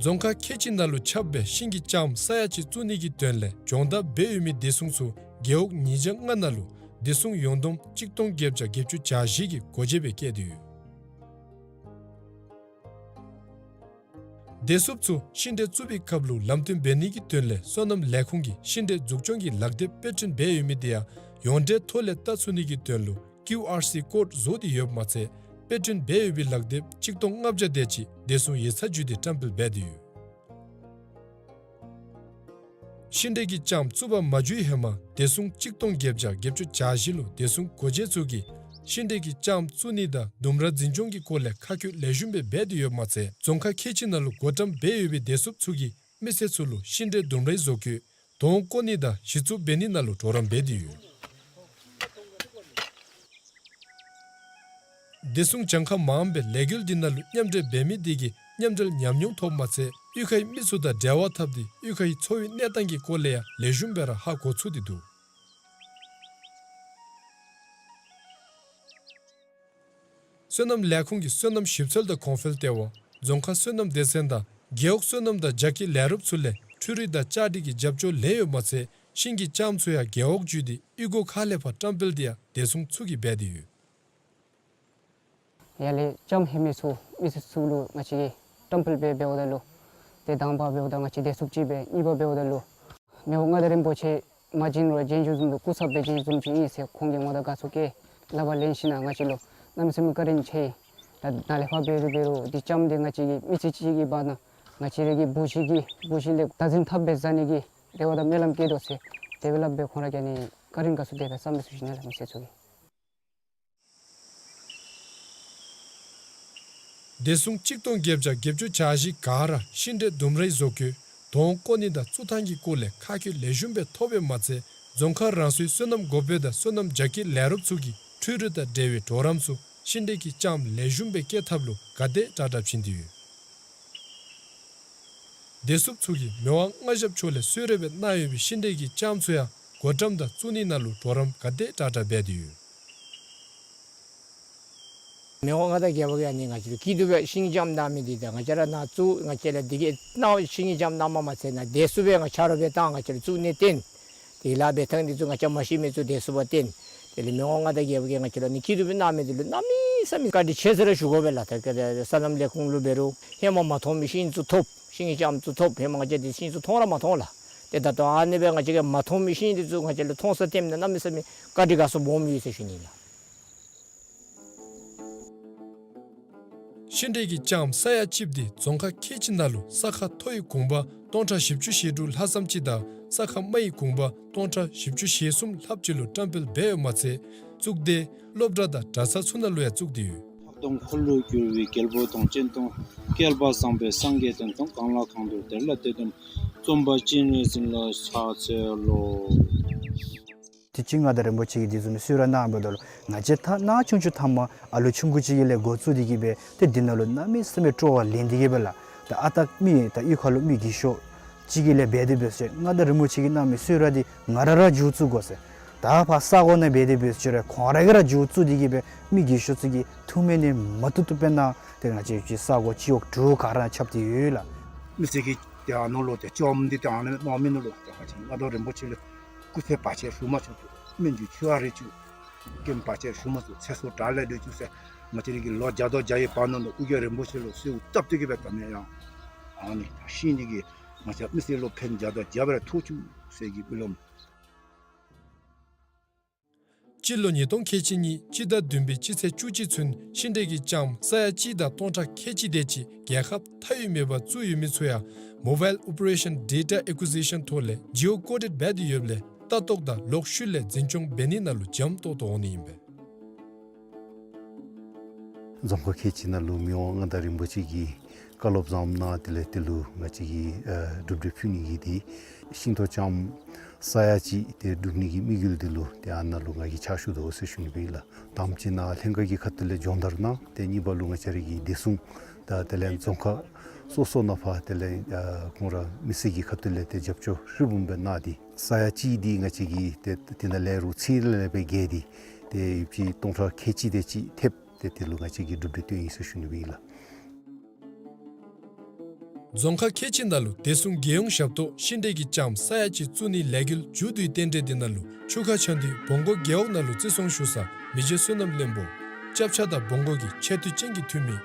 རྫོང་ཁག་ཁལ་གཅིག་ནང་ལུ་ཁྱབ་སྦེ་ཤིང་གི་ལྕངམ་ས་ཡ་གཅིག་བཙུགས་ནི་གི་དོན་ལས་སྦྱོང་བརྡར་འབད་ཡོད་མི་བདེ་སྲུང་ཚུ་རྒེད་འོག་ཉིས་བརྒྱ་ལྔ་ནང་ལུ་བདེ་སྲུང་ཡོངས་བསྡོམས་གཅིག་སྟོང་བརྒྱད་བརྒྱ་བརྒྱད་ཅུ་གྱ་བཞི་གི་སྒོ་འབྱེད་སྦེ་བཀལ་ཏེ་ཡོད། བདེ་སྲུངཔ་ཚུ་ཤིང་འབྲས་བཙུགས་པའི་སྐབས་ལུ་ལམ་སྟོན་འབད་ནི་གི་དོན་ལས་སོ་ནམ་ལས་ཁུངས་ཀྱིས་ཤིང་འབྲས་འཛུགས་སྐྱོང་གི་ལག་དེབ་དཔེ་སྐྲུན་འབད་ཡོད་མི་དེ་ཡང་ཡོངས་འབྲེལ་ཐོག་ལས་བལྟ་ཚུགས་ནི་གི་དོན་ལུ་ཀིའུ་ཨར་སི་ཀོཌ་བཟོ་སྟེ་ཡོདཔ་མ་ཚད་དཔེ་སྐྲུན་འབད་ཡོད་པའི་ལག་དེབ་གཅིག་སྟོང་ལྔ་བརྒྱ་དེ་ཅིག་བདེ་སྲུང་ཡིག་ཚང་བརྒྱུད་དེ་བཀྲམ་སྤེལ་འབད་དེ་ཡོད། ཤིང་འབྲས་ཀྱི་ལྕངམ་བཙུགས་པར་མ་འཇུག་ཧེ་མ་བདེ་སྲུང་གཅིག་སྟོང་བརྒྱད་བརྒྱ་བརྒྱད་ཅུ་གྱ་བཞི་ལུ་བདེ་སྲུང་སྒོ་འབྱེད་ཚུ་གིས་ཤིང་འབྲས་ཀྱི་ལྕངམ་བཙུགས་ནི་དང་ལྡུམ་ར་འཛིན་སྐྱོང་གི་སྐོར་ལས་ཁ་བཀོད་ལེགས་ཤོམ་སྦེ་འབད་དེ་ཡོདཔ་མ་ཚད་རྫོང་ཁག་ཁལ་གཅིག་ནང་ལུ་བགོ་བཀྲམ་འབད་ཡོད་པའི་བདེ་སྲུངཔ་ཚུ་གིས་མི་སེར་ཚུ་ལུ་ཤིང་འབྲས་ལྡུམ་རའི་བཟོ་བཀོད་དོང་བརྐོ་ནི་དང་གཞི་བཙུགས་འབད་ནི་ནང་ལུ་གྲོགས་རམ་འབད་དེ་ཡོད། བདེ་སྲུང་གྱངས་ཁ་མངམ་སྦེ་ལས་འགུལ་འདི་ནང་ལུ་མཉམ་འབྲེལ་འབད་མི་དེ་གིས་མཉམ་འབྲེལ་ཉམས་མྱོང་ཐོབ་མ་ཚད་གཡུས་ཁའི་མི་ཚུ་དང་འབྲེལ་བ་འཐབ་སྟེ་གཡུས་ཁའི་འཚོ་བའི་གནས་སྟངས་ཀྱི་སྐོར་ལས་ཡང་ལེགས་ཤོམ་སྦེ་ར་ཧ་གོ་ཚུགས་ཏེ་འདུག། སོ་ནམ་ལས་ཁུངས་ཀྱི་སོ་ནམ་ཞིབ་འཚོལ་དང་གོང་འཕེལ་ལྟེ་བ་རྫོང་ཁག་སོ་ནམ་སྡེ་ཚན་དང་རྒེད་འོག་སོ་ནམ་དང་རྒྱ་སྐྱེད་ལས་རོགསཔ་ཚུ་ལས་འཕྲུལ་རིག་དང་བཅའ་སྒྲིག་གི་རྒྱབ་སྐྱོར་ལེན་ཡོདཔ་མ་ཚད་ཤིང་གི་ལྕངམ་ཚུ་ཡང་རྒེད་འོག་བརྒྱུད་དེ་གཡུས་སྒོ་ཁག་ལས་ཕར་བཀྲམ་སྤེལ་དེ་ཡང་བདེ་སྲུང་ཚུ་གིས་འབད་དེ་ཡོད། ཡར་ལས་ལྕངམ་ལྷོད་མི་ཚུ་མི་སེར་ཚུ་ལུ་ང་བཅས་ཀྱིས་བཀྲམ་སྤེལ་འབད་འབདཝ་ད་ལུ་ཏེ་དང་པ་འབདཝ་ད་ང་བཅས་བདེ་སྲུངཔ་ཅིག་སྦེ་གཉིས་པ་འབདཝ་ད་ལུ་མི་དབང་མངའ་བདག་རིན་པོ་ཆེ་མ་བྱོན་རུང་བྱོན་བྱོནམ་བཟུམ་ལུ་སྐུ་ཚབ་སྦེ་བྱོནམ་བཟུམ་ཅིག་ཨིན་ཟེར་ཁོང་གིས་ང་དང་དགའ་ཚོར་བསྐྱེད་ལག་པར་ལེན་ཞིནམ་ལས་ང་བཅས་ལུ་གནམ་མེད་ས་མེད་བཀའ་དྲིན་ཆེ། ད་ནཱ་ལས་ཕར་འབད་རུང་འབད་རུང་འདི་ལྕངམ་འདི་ང་བཅས་ཀྱི་མི་ཚེ་གཅིག་གི་བར་ན་ང་བཅས་ར་གི་བུ་གཞི་གི་བུ་གཞི་ལས་བདག་འཛིན་འཐབ་སྦེ་བཟའ་ནི་གི་དེ་བ་དང་སྨོན་ལམ་བསྐྱེད་དོ་ཟེར་དེ་སྦེ་སླབ་སྦེ་ཁོང་ར་ག་ནི་བཀའ་དྲིན་དགའ་ཚོར་དེ་སྦེ་བསམ་སྦེ་ཞུ་ཞུ་ནི་ལགས། མི་སེར་ཚུ་གིས། བདེ་སྲུང་གཅིག་སྟོང་བརྒྱད་བརྒྱ་བརྒྱད་ཅུ་གྱ་བཞི་ག་ར་ཤིང་འབྲས་ལྡུམ་རའི་བཟོ་བཀོད་དོང་བརྐོ་ནི་དང་བཙུགས་ཐངས་ཀྱི་སྐོར་ལས་ཁ་བཀོད་ལེགས་ཤོམ་སྦེ་ཐོབ་པའི་མ་ཚད་རྫོང་ཁག་རང་སོའི་སོ་ནམ་འགོ་དཔོན་དང་སོ་ནམ་རྒྱ་སྐྱེད་ལས་རོགསཔ་ཚུ་གིས་འཕྲུལ་རིག་དང་འབྲེལ་བའི་གྲོགས་རམ་ཚུ་ཤིང་འབྲས་ཀྱི་ལྕངམ་ལེགས་ཤོམ་སྦེ་སྐྱེད་ཐབས་ལུ་ག་དེ་དྲག་དྲག་བྱིན་ཏེ་ཡོད། བདེ་སྲུངཔ་ཚུ་གིས་མི་དབང་མངའ་ཞབས་མཆོག་ལས་གསོལ་རས་སྦེ་གནང་ཡོད་པའི་ཤིང་འབྲས་ཀྱི་ལྕངམ་ཚུ་ཡང་བགོ་བཀྲམ་དང་བཙུགས་ནི་ནང་ལུ་གྲོགས་རམ་ག་དེ་དྲག་དྲག་འབད་དེ་ཡོད། མི་དབང་མངའ་བདག་རྒྱལ་པོ་གིས་ཨ་ནི་ང་བཅས་ལུ་སྐྱིད་སྡུག་སྦེ་ཤིང་ལྕངམ་གནང་མི་འདི་དང་ང་བཅས་ར་ནཱ་བཙུགས་ང་བཅས་ལུ་འདི་གི་ནང་ཤིང་ལྕངམ་གནངམ་མ་ཚད་ནཱ་བདེ་སྲུངཔ་སྦེ་ང་ཆ་རོགས་སྦེ་བཏང་ང་བཅས་ལུ་བཙུགས་ནི་བརྟེན་དེ་ལཱ་འབད་ཐངས་འདི་ཚུ་ང་བཅས་མ་ཤེས་མི་ཚུ་བདེ་སྲུངཔ་བསྟེན། དེ་ལས་མི་དབང་མངའ་བདག་རྒྱལ་པོ་གིས་ང་བཅས་ལུ་ཨ་ནི་སྐྱིད་སྡུག་སྦེ་གནང་མི་འདི་ལུ་གནམ་མེད་ས་མེད་བཀའ་དྲིན་ཆེ་ཟེར་ར་ཞུ་དགོ་པས་ལགས། ད་ག་དེ་སོ་ནམ་ལས་ཁུངས་ལུ་འབད་རུང་ཧེ་མ་མ་མཐོང་མི་ཤིང་ཚུ་ཐོབ། ཤིང་ལྕངམ་ཚུ་ཐོབ། ཧེ་མ་ང་བཅས་འདི་ཤིང་ཚུ་མཐོང་ར་མ་མཐོང་ལགས། ཏེ་ད་ལྟོ་ཨ་ནི་སྦེ་ང་བཅས་ཀྱིས་མ་མཐོང་མི་ཤིང་འདི་ཚུ་ང་བཅས་ལུ་མཐོང་ས་ཐོནམ་ད་གནམ་མེད་ས་མེད་བཀའ་དྲིན་དགའ་ཚོར་སྦོམ་ཡོད་ཟེར་ཞུ་ནི་ལགས། ཤིང་འབྲས་ཀྱི་ལྕངམ་ས་ཡ་གཅིགཔ་འདི་རྫོང་ཁག་ཁལ་གཅིག་ནང་ལུ་ས་ཁ་མཐོ་བའི་གུང་པ་སྟོང་ཕྲག་བཞི་བཅུ་ཞེ་དྲུག་ལྷག་ཙམ་ཅིག་དང་ ས་ཁམས་མ་ཡི་གོང་འཕེལ་སྟོང་ཕྲག་བཞི་བཅུ་ཞེ་གསུམ་ལྷགཔ་ཅིག་ལུ་བཀྲམ་སྤེལ་འབད་ཡོདཔ་མ་ཚད་གཙུག་སྡེ་སློབ་གྲྭ་དང་གྲྭ་ཚང་ཚུ་ནང་ལུ་ཡང་བཙུགས་ཏེ་ཡོད། ལྷག་དོན་འཁོར་ལོས་སྒྱུར་བའི་རྒྱལ་པོ་དང་། སྤྱན་སྟོང་བསྐལ་པ་བཟང་པོའི་སངས་རྒྱས་སྟོན་དང་། གང་ལ་གང་འདུལ་དེ་ལ་དེ་སྟོན། རྩོམ་པ་སྤྱན་རས་གཟིགས་ལ་ཕྱག་འཚལ་ལོ། དུས་ཅི་མངའ་བདག་རིན་པོ་ཆེ་གིས་དེ་བཟུམ་གསོལ་རས་གནང་འབདཝ་ད་ལུ་ང་བཅས་ད་ནཱ་ཆུང་ཆུང་ཐ་མ་ཨ་ལུ་ཆུང་ཀུ་ཅིག་གི་ལས་འགོ་བཙུགས་ཏེ་གིས་སྦེ་ཏེ་འདི་ནང་ལུ་གནམ་མེད་ས་མེད་སྤྲོ་བ་ལེན་ཏེ་གིས་སྦེ་ལགས། ད་ཨ་རྟག་མི་ད་གཡུས་ཁ་ལུ་མི་རྒས་ཤོས་ཅིག་གི་ལས་འབད་དེ་འབད་ཟེར་མངའ་བདག་རིན་པོ་ཆེ་གིས་གནང་མི་གསོལ་རས་འདི་ང་ར་ར་མཇུག་བཙུགས་དགོ་ཟེར། ད་ཕར་ས་གོ་ནང་འབད་དེ་འབད་ཟེར་རུང་ཁོང་ར་གིས་ར་མཇུག་བཙུགས་ཏེ་གིས་སྦེ་མི་རྒས་ཤོས་ཚུ་གིས་ཐུགས་སྨོན་ནི་མ་བཏུབ་བཏུབ་སྦེ་གནང་། ཏེ་ང་བཅས་ཀྱི་ས་གོ་སྤྱི་འོག་དྲུག་ག་ར་ཁྱབ་སྟེ་ཡོད་ལགས། མི་སེར་གྱིས་ཏེ་ཨ་ནཱ་ལུ་ཏེ་བཅོམ་སྟེ་ཏེ་ཨ་ནཱ་གནང་མི་ནང་ལུ་ཏེ་ང་བཅས་མངའ་བདག་རིན་པོ་ཆེ་ལུ་སྐུ་ཚེ་བར་ཆད་ཞུ་མ་ཚུགས་ཏེ་སྨན་གྱི་མཆོད་པ་རེ་ཅིག་རྐྱེན་བར་ཆད་ཞུ་མ་ཚུགས། ཚེ་སྲོག་དྲག་ལས་སྒྲོལ་བཅུག་ཟེར་ང་བཅས་ར་གི་ལོ་བརྒྱ་དང་བརྒྱ་ཡི་བར་ན་ལུ་ཨོ་རྒྱན་རིན་པོ་ཆེ་ལུ་གསོལཝ་བཏབ་སྟེ་གིས་སྦེ་ད་ནི་ཡང་ཨ་ནི་ཤི་ནི་གི་ང་བཅས་མི་སེར་ལུ་ཕན་བརྒྱ་དང་བརྒྱ་སྦེ་ཐོབ་བཅུག་ཟེར་གྱི་སྨོན་ལམ། སྤྱི་ལོ་ཉིས་སྟོང་ཁལ་གཅིག་གཉིས་སྤྱི་ཟླ་བདུན་པའི་སྤྱི་ཚེས་བཅུ་གཅིག་ཚུན་ཤིང་འབྲས་ཀྱི་ལྕངམ་ས་ཡ་གཅིག་དང་སྟོང་ཕྲག་ཁལ་གཅིག་དེ་ཅིག་རྒྱལ་ཁབ་མཐའ་དབུས་མེད་པར་བཙུགས་ཡོད་མི་ཚུ་ཡང་Mobile Operation Data Acquisition ཐོག་ལས་Geo Coded འབད་དེ་ཡོདཔ་ལས་ལྟ་རྟོག་དང་ལོག་ཤུལ་ལས་འཛིན་སྐྱོང་འབད་ནི་ནང་ལུ་འཇམ་ཏོག་ཏོ་འོང་ནི་ཨིན་པས། རྫོང་ཁག་ཁལ་གཅིག་ནང་ལུ་མི་དབང་མངའ་བདག་རིན་པོ་ཆེ་གིས་བཀའ་སློབ་བཟངམ་གནང་། དེ་ལས་དེ་ལུ་ང་བཅས་ཀྱིས་ཨ་གྲུབ་འབྲས་ཕུལ་ནི་གི་དེ་ཤིང་ཏོག་ལྕངམ་ས་ཡ་གཅིག་དེ་སྒྲུབ་ནི་གི་དམིགས་ཡུལ་དེ་ལུ་ཏེ་ཨ་ནཱ་ལུ་ང་གིས་ཕྱག་ཞུ་དོ་ཟེར་ཞུ་ནི་སྦེ་ཨིན་ལགས། དང་པ་ཅིག་ནཱ་ལྷན་ཁག་གི་ཁ་ཐུག་ལས་སྦྱོང་བརྡར་གནང་། ཏེ་གཉིས་པ་ལུ་ང་བཅས་ར་གི་བདེ་སྲུང་དང་དེ་ལས་རྫོང་ཁག་སོ་སོ་ནང་ཕར་དེ་ལས་ཨ་ཁོང་ར་མི་སེར་གྱི་ཁ་ཐུག་ལས་ཏེ་རྒྱབ་སྐྱོར་ཧྲིལ་བུམ་སྦེ་གནང་སྟེ་ས་ཡ་གཅིག་འདི་ང་བཅས་ཀྱིས་ཏེ་དེ་ནང་ལས་རུང་ཚིག་ལེབ་ལེབ་སྦེ་བརྒལ་ཏེ་ཏེ་ཡོདཔ་ཅིག་སྟོང་ཕྲག་ཁལ་གཅིག་དེ་ཅིག་ཐེབས། ཏེ་དེ་ལུ་ང་བཅས་ཀྱིས་གྲུབ་འབྲས་བཏོན་ཡི་ཟེར་ཞུ་ནི་སྦེ་ཨིན་ལགས། རྫོང་ཁག་ཁལ་གཅིག་ནང་ལུ་བདེ་སྲུང་རྒྱལ་ཡོངས་ཞབས་ཏོག་ཤིང་འབྲས་ཀྱི་ལྕངམ་ས་ཡ་གཅིག་བཙུགས་ནིའི་ལས་འགུལ་མཇུག་བསྡུའི་རྟེན་འབྲེལ་འདི་ནང་ལུ་ཆུ་ཁ་ཆ་འདུས་བོང་གོ་རྒེད་འོག་ནང་ལུ་བརྩི་སྲུང་ཞུ་ས་མི་རྗེ་བསོད་ནམས་བློན་པོ་སྐྱབས་ཆ་དང་བོང་གོ་གི་ཆེ་བསྟོད་ཅན་གྱི་འཐུས་མི་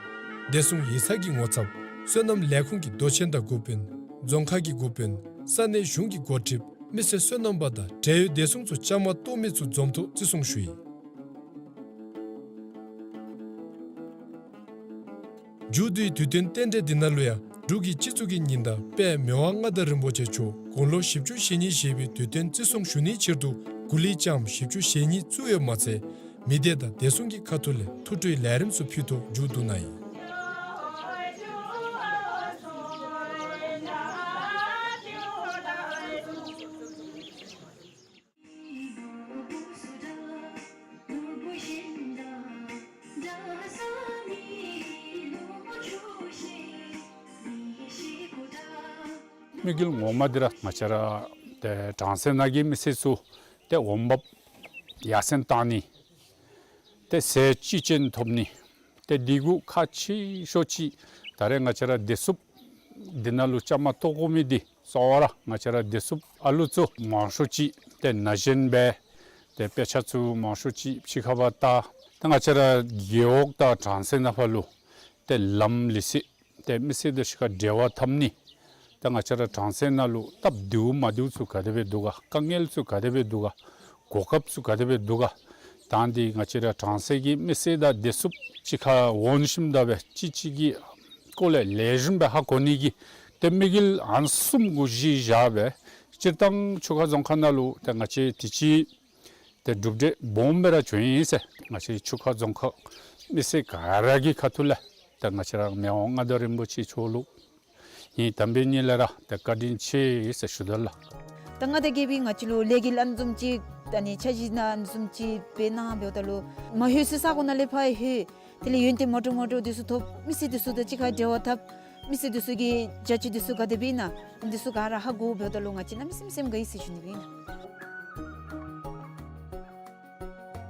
བདེ་སྲུང་ཡིག་ཚང་གི་ངོ་ཚབ་བསོད་ནམས་ལས་ཁུངས་ཀྱི་མདོ་ཆེན་དང་འགོ་དཔོན་རྫོང་ཁག་གི་འགོ་དཔོན་ས་གནས་གཞུང་གི་འགོ་ཁྲིདཔ་མི་སེར་བསོད་ནམས་པ་དང་འབྲེལ་ཡོད་བདེ་སྲུང་ཚུ་བཅའ་མར་གཏོགས་མི་ཚུ་འཛོམས་ཐོག་བརྩི་སྲུང་ཞུ་ཡི། མཇུག་བསྡུའི་དུས་སྟོན་རྟེན་འབྲེལ་འདི་ནང་ལུ་ཡང་འབྲུག་གི་སྤྱི་གཙུག་གི་ཉི་ཟླ་དཔལ་མི་དབང་མངའ་བདག་རིན་པོ་ཆེ་མཆོག་དགུང་ལོ་བཞི་བཅུ་ཞེ་གཉིས་བཞེས་པའི་དུས་སྟོན་བརྩི་སྲུང་ཞུ་ནིའི་ཕྱིར་དུ་གོ་ལའི་ལྕངམ་བཞི་བཅུ་ཞེ་གཉིས་བཙུགས་ཡོདཔ་མ་ཚད་མི་སྡེ་དང་བདེ་སྲུང་གི་ཁ་ཐུག་ལས་ཐུགས་སྤྲོའི་ལས་རིམ་ཚུ་ཕུལ་ཐོག་མཇུག་བསྡུ་གནང་ཡི། དམིགས་ཡུལ་ངོ་མ་འདི་ར་ང་བཅས་ར་ཏེ་གྲངས་སུ་ནང་གི་མི་སེར་ཚུ་ཏེ་འོང་འབབ་ཡར་སེང་བཏང་ནི། ཏེ་ཟས་ཅི་ཅན་ཐོབ་ནི། ཏེ་འདི་གུ་ཁག་ཆེ་ཤོས་ཅིག་ད་རེས་ང་བཅས་ར་བདེ་སྲུངཔ་འདི་ནང་ལུ་བཅའ་མར་གཏོགས་དགོ་མི་འདི་གཙོ་བོ་ར་ང་བཅས་ར་བདེ་སྲུངཔ་ཨ་ལུ་ཚུ་མང་ཤོས་ཅིག་ཏེ་ན་གཞོན་སྦེ་ཏེ་དཔེ་ཆ་ཚུ་མང་ཤོས་ཅིག་ཕྱི་ཁར་ཕར་ལྟ། ཏེ་ང་བཅས་ར་རྒེད་འོག་དང་གྲངས་སུ་ནང་ཕར་ལུ་ཏེ་ལམ་ལུགས་སྲོལ་ཏེ་མི་སེར་དང་གཅིག་ཁར་འབྲེལ་བ་འཐབ་ནི། ཏེ་ང་བཅས་ར་གྲངས་སུ་ནང་ལུ་སྟབས་བདེཝ་མ་བདེཝ་ཚུ་ག་དེ་སྦེ་འདུག་ག། དཀའ་ངལ་ཚུ་ག་དེ་སྦེ་འདུག་ག། གོ་སྐབས་ཚུ་ག་དེ་སྦེ་འདུག་ག། ད་འདི་ང་བཅས་ར་གྲངས་སུ་གི་མི་སེར་དང་བདེ་སྲུངཔ་གཅིག་ཁར་འོང་ཞིནམ་ད་སྦེ་གཅིག་གཅིག་གི་སྐོར་ལས་ལེགས་ཤོམ་སྦེ་ཧ་གོ་ནི་གི་ཏེ་དམིགས་ཡུལ་ཨ་ནི་བཟུམ་གུ་གཞི་བཞག་སྦེ་སྤྱིར་བཏང་ཆུ་ཁ་རྫོང་ཁག་ནང་ལུ་ཏེ་ང་བཅས་དུས་ཅི་ཏེ་གྲུབ་འབྲས་སྦོམ་སྦེ་ར་བྱུང་ཡི་ཟེར། ང་བཅས་ཆུ་ཁ་རྫོང་ཁག་མི་སེར་ག་ར་གི་ཁ་ཐུག་ལས་ཏེ་ང་བཅས་ར་མི་དབང་མངའ་བདག་རིན་པོ་ཆེ་མཆོག་ལུ་ངེའི་དམ་པའི་ཉིད་ལས་ར་ཏེ་བཀའ་དྲིན་ཆེ་ཟེར་ཞུ་དོ་ལགས། ད་མངའ་བདག་རྒྱལ་པོའི་ང་བཅས་ལུ་ལས་འགུལ་ཨ་ནི་བཟུམ་ཅིག་ད་ནི་འཆར་གཞི་ནང་ཨ་ནི་བཟུམ་ཅིག་སྦེ་གནང་འབདཝ་ད་ལུ་མ་ལྷོད་ས་ས་གོ་ནང་ལས་ཕར་ལྷོད། དེ་ལས་ཡོན་ཏན་མ་འདྲཝ་མ་འདྲཝ་འདི་ཚུ་ཐོབ། མི་སེར་འདི་ཚུ་དང་གཅིག་ཁར་འབྲེལ་བ་འཐབ། མི་སེར་འདི་ཚུ་གི་བྱ་སྤྱོད་འདི་ཚུ་ག་དེ་སྦེ་ཨིན་ན་འདི་ཚུ་ག་ར་ཧ་གོ་འབདཝ་ད་ལུ་ང་བཅས་གནམ་མེད་ས་མེད་སེམས་དགའ་ཡི་ཟེར་ཞུ་ནི་སྦེ་ཨིན།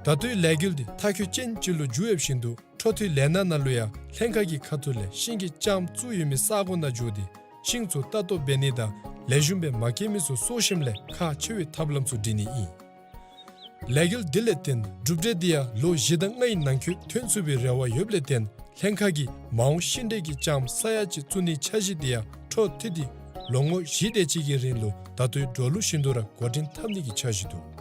ད་ལྟོའི་ལས་འགུལ་འདི་མཐའ་འཁྱོལ་ཅན་ཅིག་ལུ་འགྱུར་ཡོད་བཞིན་དུ་འཕྲོ་མཐུད་ལས་སྣ་ནང་ལུ་ཡང་ལྷན་ཁག་གི་ཁ་ཐུག་ལས་ཤིང་གི་ལྕངམ་བཙུགས་ཡོད་མི་ས་གོ་ནང་འགྱོ་སྟེ་ཤིང་ཚུ་ལྟ་རྟོག་འབད་ནི་དང་ལེགས་ཤོམ་སྦེ་མ་སྐྱེས་མི་ཚུ་གསོ་ཞིནམ་ལས་ཁག་ཆེ་བའི་ཐབས་ལམ་ཚུ་སྒྲིག་ནི་ཨིན། ལས་འགུལ་འདི་ལས་བརྟེན་གྲུབ་འབྲས་འདི་ཡང་ལོ་བཞི་དང་ལྔའི་ནང་འཁོད་ཐོན་ཚུགས་པའི་རེ་བ་ཡོདཔ་ལས་བརྟེན་ལྷན་ཁག་གིས་མ་འོངས་ཤིང་འབྲས་ཀྱི་ལྕངམ་ས་ཡ་གཅིག་བཙུགས་ནིའི་འཆར་གཞི་འདི་ཡང་འཕྲོ་མཐུད་དེ་ལོ་ངོ་བཞི་དེ་ཅིག་གི་རིང་ལུ་ད་ལྟོའི་འགྲོ་ལུགས་བཞིན་དུ་ར་འགོ་འདྲེན་འཐབ་ནི་གི་འཆར་གཞི་འདུག།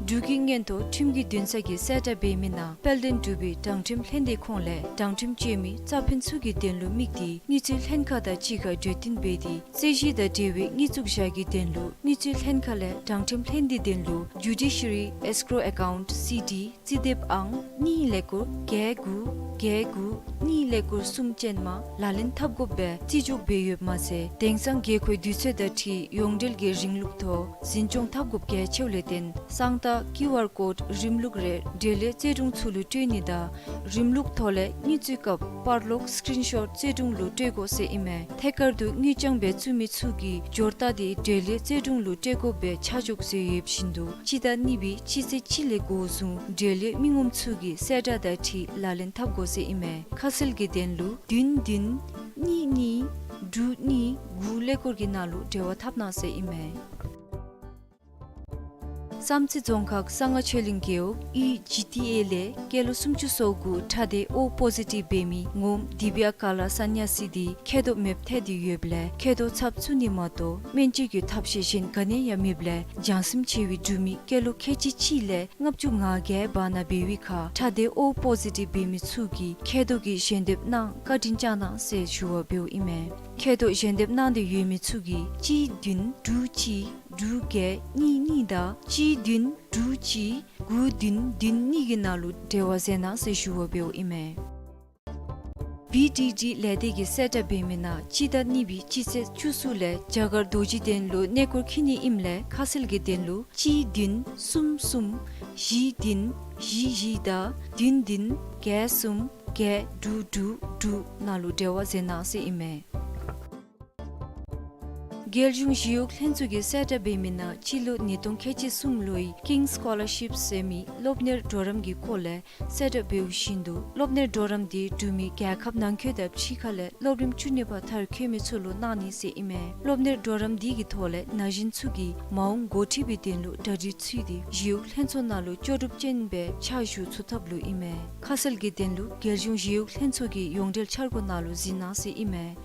འབྲུག་གི་མངོན་མཐོ་ཁྲིམས་ཀྱི་འདུན་ས་གི་གསལ་བསྒྲགས་འབད་མི་ནང་དཔལ་ལྡན་འབྲུག་པའི་དྲང་ཁྲིམས་ལྷན་སྡེ་ཁོངས་ལས་དྲང་ཁྲིམས་བཅོས་མི་རྩ་ཕན་ཚུ་གི་དོན་ལུ་དམིགས་ཏེ་དངུལ་རྩིས་ལྷན་ཁག་དང་གཅིག་ཁར་གྲོས་བསྟུན་འབད་དེ་རྩོད་གཞི་དང་འབྲེལ་བའི་དངུལ་བཙུགས་བཞག་གི་དོན་ལུ་དངུལ་རྩིས་ལྷན་ཁག་ལས་དྲང་ཁྲིམས་ལྷན་སྡེའི་དོན་ལུ་Judiciary Escrow Account C D རྩིས་དེབ་ཨང་གཉིས་ཀླད་ཀོར་བརྒྱད་དགུ་བརྒྱད་དགུ་གཉིས་ཀླད་ཀོར་གསུམ་ཅན་མ་ལག་ལེན་འཐབ་དགོཔ་སྦེ་རྩིས་འཇོག་འབད་ཡོདཔ་མ་ཚད་དེང་སང་དགོས་མཁོའི་དུས་ཚོད་དང་འཁྲིལ་ཡོངས་འབྲེལ་གྱི་རིང་ལུགས་ཐོག་འཛིན་སྐྱོང་འཐབ་དགོཔ་གལ་ཆེཝ་ལས་བརྟེན་གསང་རྟགས་ཀིའུ་ཨར་ཀོཌ་རིམ་ལུགས་རེ་འབྲེལ་ཡོད་རྩོད་དྲུང་ཚུ་ལུ་སྤྲོད་ནི་དང་རིམ་ལུགས་ཐོག་ལས་དངུལ་རྩིས་སྐབས་པར་ལོག་སི་ཀྲིན་ཤོཊ་རྩོད་དྲུང་ལུ་སྤྲོད་དགོ་ཟེར་ཨིན་མས། ཐད་ཀར་དུ་དངུལ་རྐྱང་སྦེ་བཙུགས་མི་ཚུ་གིས་འབྱོར་རྟགས་དེ་འབྲེལ་ཡོད་རྩོད་དྲུང་ལུ་སྤྲོད་དགོཔ་སྦེ་ཆ་འཇོག་བཟོ་ཡོདཔ་བཞིན་དུ་སྤྱི་ཟླ་གཉིས་པའི་སྤྱི་ཚེས་གཅིག་ལས་འགོ་བཟུང་འབྲེལ་ཡོད་མི་ངོམ་ཚུ་གིས་གསལ་བསྒྲགས་དང་འཁྲིལ་ལག་ལེན་འཐབ་དགོ་ཟེར་ཨིན་མས། ཁ་གསལ་གྱི་དོན་ལུ་བདུན་བདུན་གཉིས་གཉིས་དྲུག་གཉིས་དགུ་ཀླད་ཀོར་གྱི་ནང་ལུ་འབྲེལ་བ་འཐབ་གནང་ཟེར་ཨིན་མས། བསམ་རྩེ་རྫོང་ཁག་གསང་སྔགས་ཆོས་གླིང་རྒེད་འོག་ཨི་ཇི་ཊི་ཨེ་ལས་སྐྱེས་ལོ་སུམ་ཅུ་སོ་དགུ་ཁྲག་སྡེ་ཨོ་པོ་ཟི་ཊིབ་འབད་མི་ངོམ་དི་བི་ཡ་ཀ་ལ་ས་ནྱ་སི་དེ་མཁལ་རྡོག་མེདཔ་ཐལ་ཏེ་ཡོདཔ་ལས་མཁལ་རྡོག་ཚབ་བཙུགས་ནི་མ་གཏོགས་སྨན་བཅོས་ཀྱི་ཐབས་ཤེས་གཞན་ག་ནི་ཡང་མེདཔ་ལས་བྱང་སེམས་ཆེ་བའི་འབྲུག་མི་སྐྱེས་ལོ་ཁལ་གཅིག་གཅིག་ལས་ལྔ་བཅུ་ང་བརྒྱད་བར་ན་འབད་བའི་ཁར་ཁྲག་སྡེ་ཨོ་པོ་ཟི་ཊིབ་འབད་མི་ཚུ་གིས་མཁལ་རྡོག་གི་ཞལ་འདེབས་གནང་བཀའ་དྲིན་བསྐྱང་གནང་ཟེར་ཞུ་བ་འབདཝ་ཨིན་མས། མཁལ་རྡོག་ཞལ་འདེབས་གནང་སྟེ་ཡོད་མི་ཚུ་གིས་གཅིག་བདུན་དྲུག་གཅིག་དྲུག་བརྒྱད་གཉིས་གཉིས་དང་གཅིག་བདུན་དྲུག་གཅིག་དགུ་བདུན་བདུན་གཉིས་ཀྱི་ནང་ལུ་འབྲེལ་བ་མཛད་གནང་ཟེར་ཞུ་བ་འབདཝ་ཨིན་མས། བི་ཌི་ཌི་ལས་སྡེ་གི་གསལ་བསྒྲགས་འབད་མི་ནང་སྤྱི་ཟླ་གཉིས་པའི་སྤྱི་ཚེས་བཅུ་གསུམ་ལས་རྒྱ་གར་རྡོ་རྗེ་གདན་ལུ་གནས་སྐོར་འཁྱིད་ནི་ཨིནམ་ལས་ཁ་གསལ་གྱི་དོན་ལུ་གཅིག་བདུན་གསུམ་གསུམ་བཞི་བདུན་བཞི་བཞི་དང་བདུན་བདུན་བརྒྱད་གསུམ་བརྒྱད་དྲུག་དྲུག་དྲུག་ནང་ལུ་འབྲེལ་བ་མཛད་གནང་ཟེར་ཨིན་མས། རྒྱལ་གཞུང་ཞི་གཡོག་ལྷན་ཚོགས་ཀྱི་གསལ་བསྒྲགས་འབད་མི་ནང་སྤྱི་ལོ་ཉིས་སྟོང་ཁལ་གཅིག་གསུམ་ལོའི་ཀིང་སི་སི་ཀོ་ལར་ཤིབ་ཟེར་མི་སློབ་གཉེར་གྲོགས་རམ་གྱི་སྐོར་ལས་གསལ་བསྒྲགས་འབདཝ་བཞིན་དུ་སློབ་གཉེར་གྲོགས་རམ་དེ་འབྲུག་མི་རྒྱལ་ཁབ་ནང་འཁོད་དང་ཕྱི་ཁ་ལས་སློབ་རིམ་བཅུ་གཉིས་པ་མཐར་འཁྱོལ་མི་ཚུ་ལུ་གནང་ནི་ཟེར་ཨིན་མས། སློབ་གཉེར་གྲོགས་རམ་དེ་གི་ཐོག་ལས་ན་གཞོན་ཚུ་གིས་མ་འོངས་འགོ་ཁྲིད་པའི་དོན་ལུ་གྲ་སྒྲིག་ཚུད་དེ་ཞི་གཡོག་ལྷན་ཚོགས་ནང་ལུ་ལྕོགས་གྲུབ་ཅན་སྦེ་ཕྱག་ཞུ་ཚུགས་ཐབས་ལུ་ཨིན་མས། ཁ་གསལ་གྱི་དོན་ལུ་རྒྱལ་གཞུང་ཞི་གཡོག་ལྷན་ཚོགས་ཀྱི་ཡོངས་འབྲེལ་འཆར་སྒོ་ནང་ལུ་གཟིགས་གནང་ཟེར་ཨིན་མས།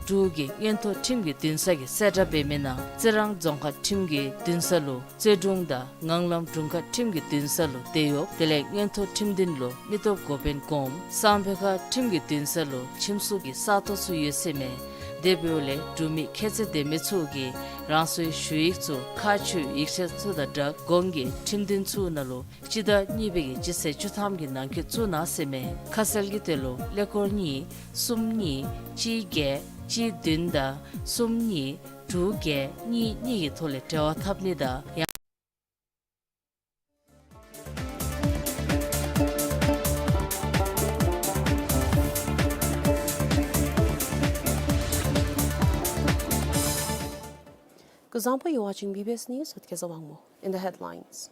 འབྲུག་གི་མངོན་མཐོ་ཁྲིམས་ཀྱི་འདུན་ས་གི་གསལ་བསྒྲགས་འབད་མི་ནང་རྩི་རང་རྫོང་ཁག་ཁྲིམས་ཀྱི་འདུན་ས་ལུ་རྩོད་དྲུང་དང་ངང་ལམ་དྲུང་ཁག་ཁྲིམས་ཀྱི་འདུན་ས་ལུ་དེད་གཡོགཔ་དེ་ལས་མངོན་མཐོ་ཁྲིམས་འདུན་ལུ་མི་སྟོབས་འགོ་དཔོན་སྒོམ་གསང་སྦས་ཁ་ཁྲིམས་ཀྱི་འདུན་ས་ལུ་ཁྲིམས་སྲུང་གི་ས་སྟོང་ཚུ་ཡོད་ཟེར་མས། དེ་འབདཝ་ལས་འབྲུག་མི་ཁྱད་ཚད་ལྡན་མི་ཚུ་གིས་རང་སོའི་ཞུ་ཡིག་ཚུ་ཁ་མཆུ་ཡིག་ཆ་ཚུ་དང་སྦྲགས་གོང་གི་ཁྲིམས་འདུན་ཚུ་ནང་ལུ་སྤྱི་ཟླ་གཉིས་པའི་གི་སྤྱི་ཚེས་བཅུ་ཐམ་གྱི་ནང་འཁོད་བཙུགས་གནང་ཟེར་མས། ཁ་གསལ་གྱི་དོན་ལུ་ཀླད་ཀོར་གཉིས་གསུམ་གཉིས་གཅིག་བརྒྱད་གཅིག་བདུན་དང་གསུམ་གཉིས་དྲུག་བརྒྱད་གཉིས་གཉིས་ཀྱི་ཐོག་ལས་འབྲེལ་བ་འཐབ་ནི་དང་ཡང་Kuzuzangpo, you're watching B B S News with Keza Wangmo. In the headlines.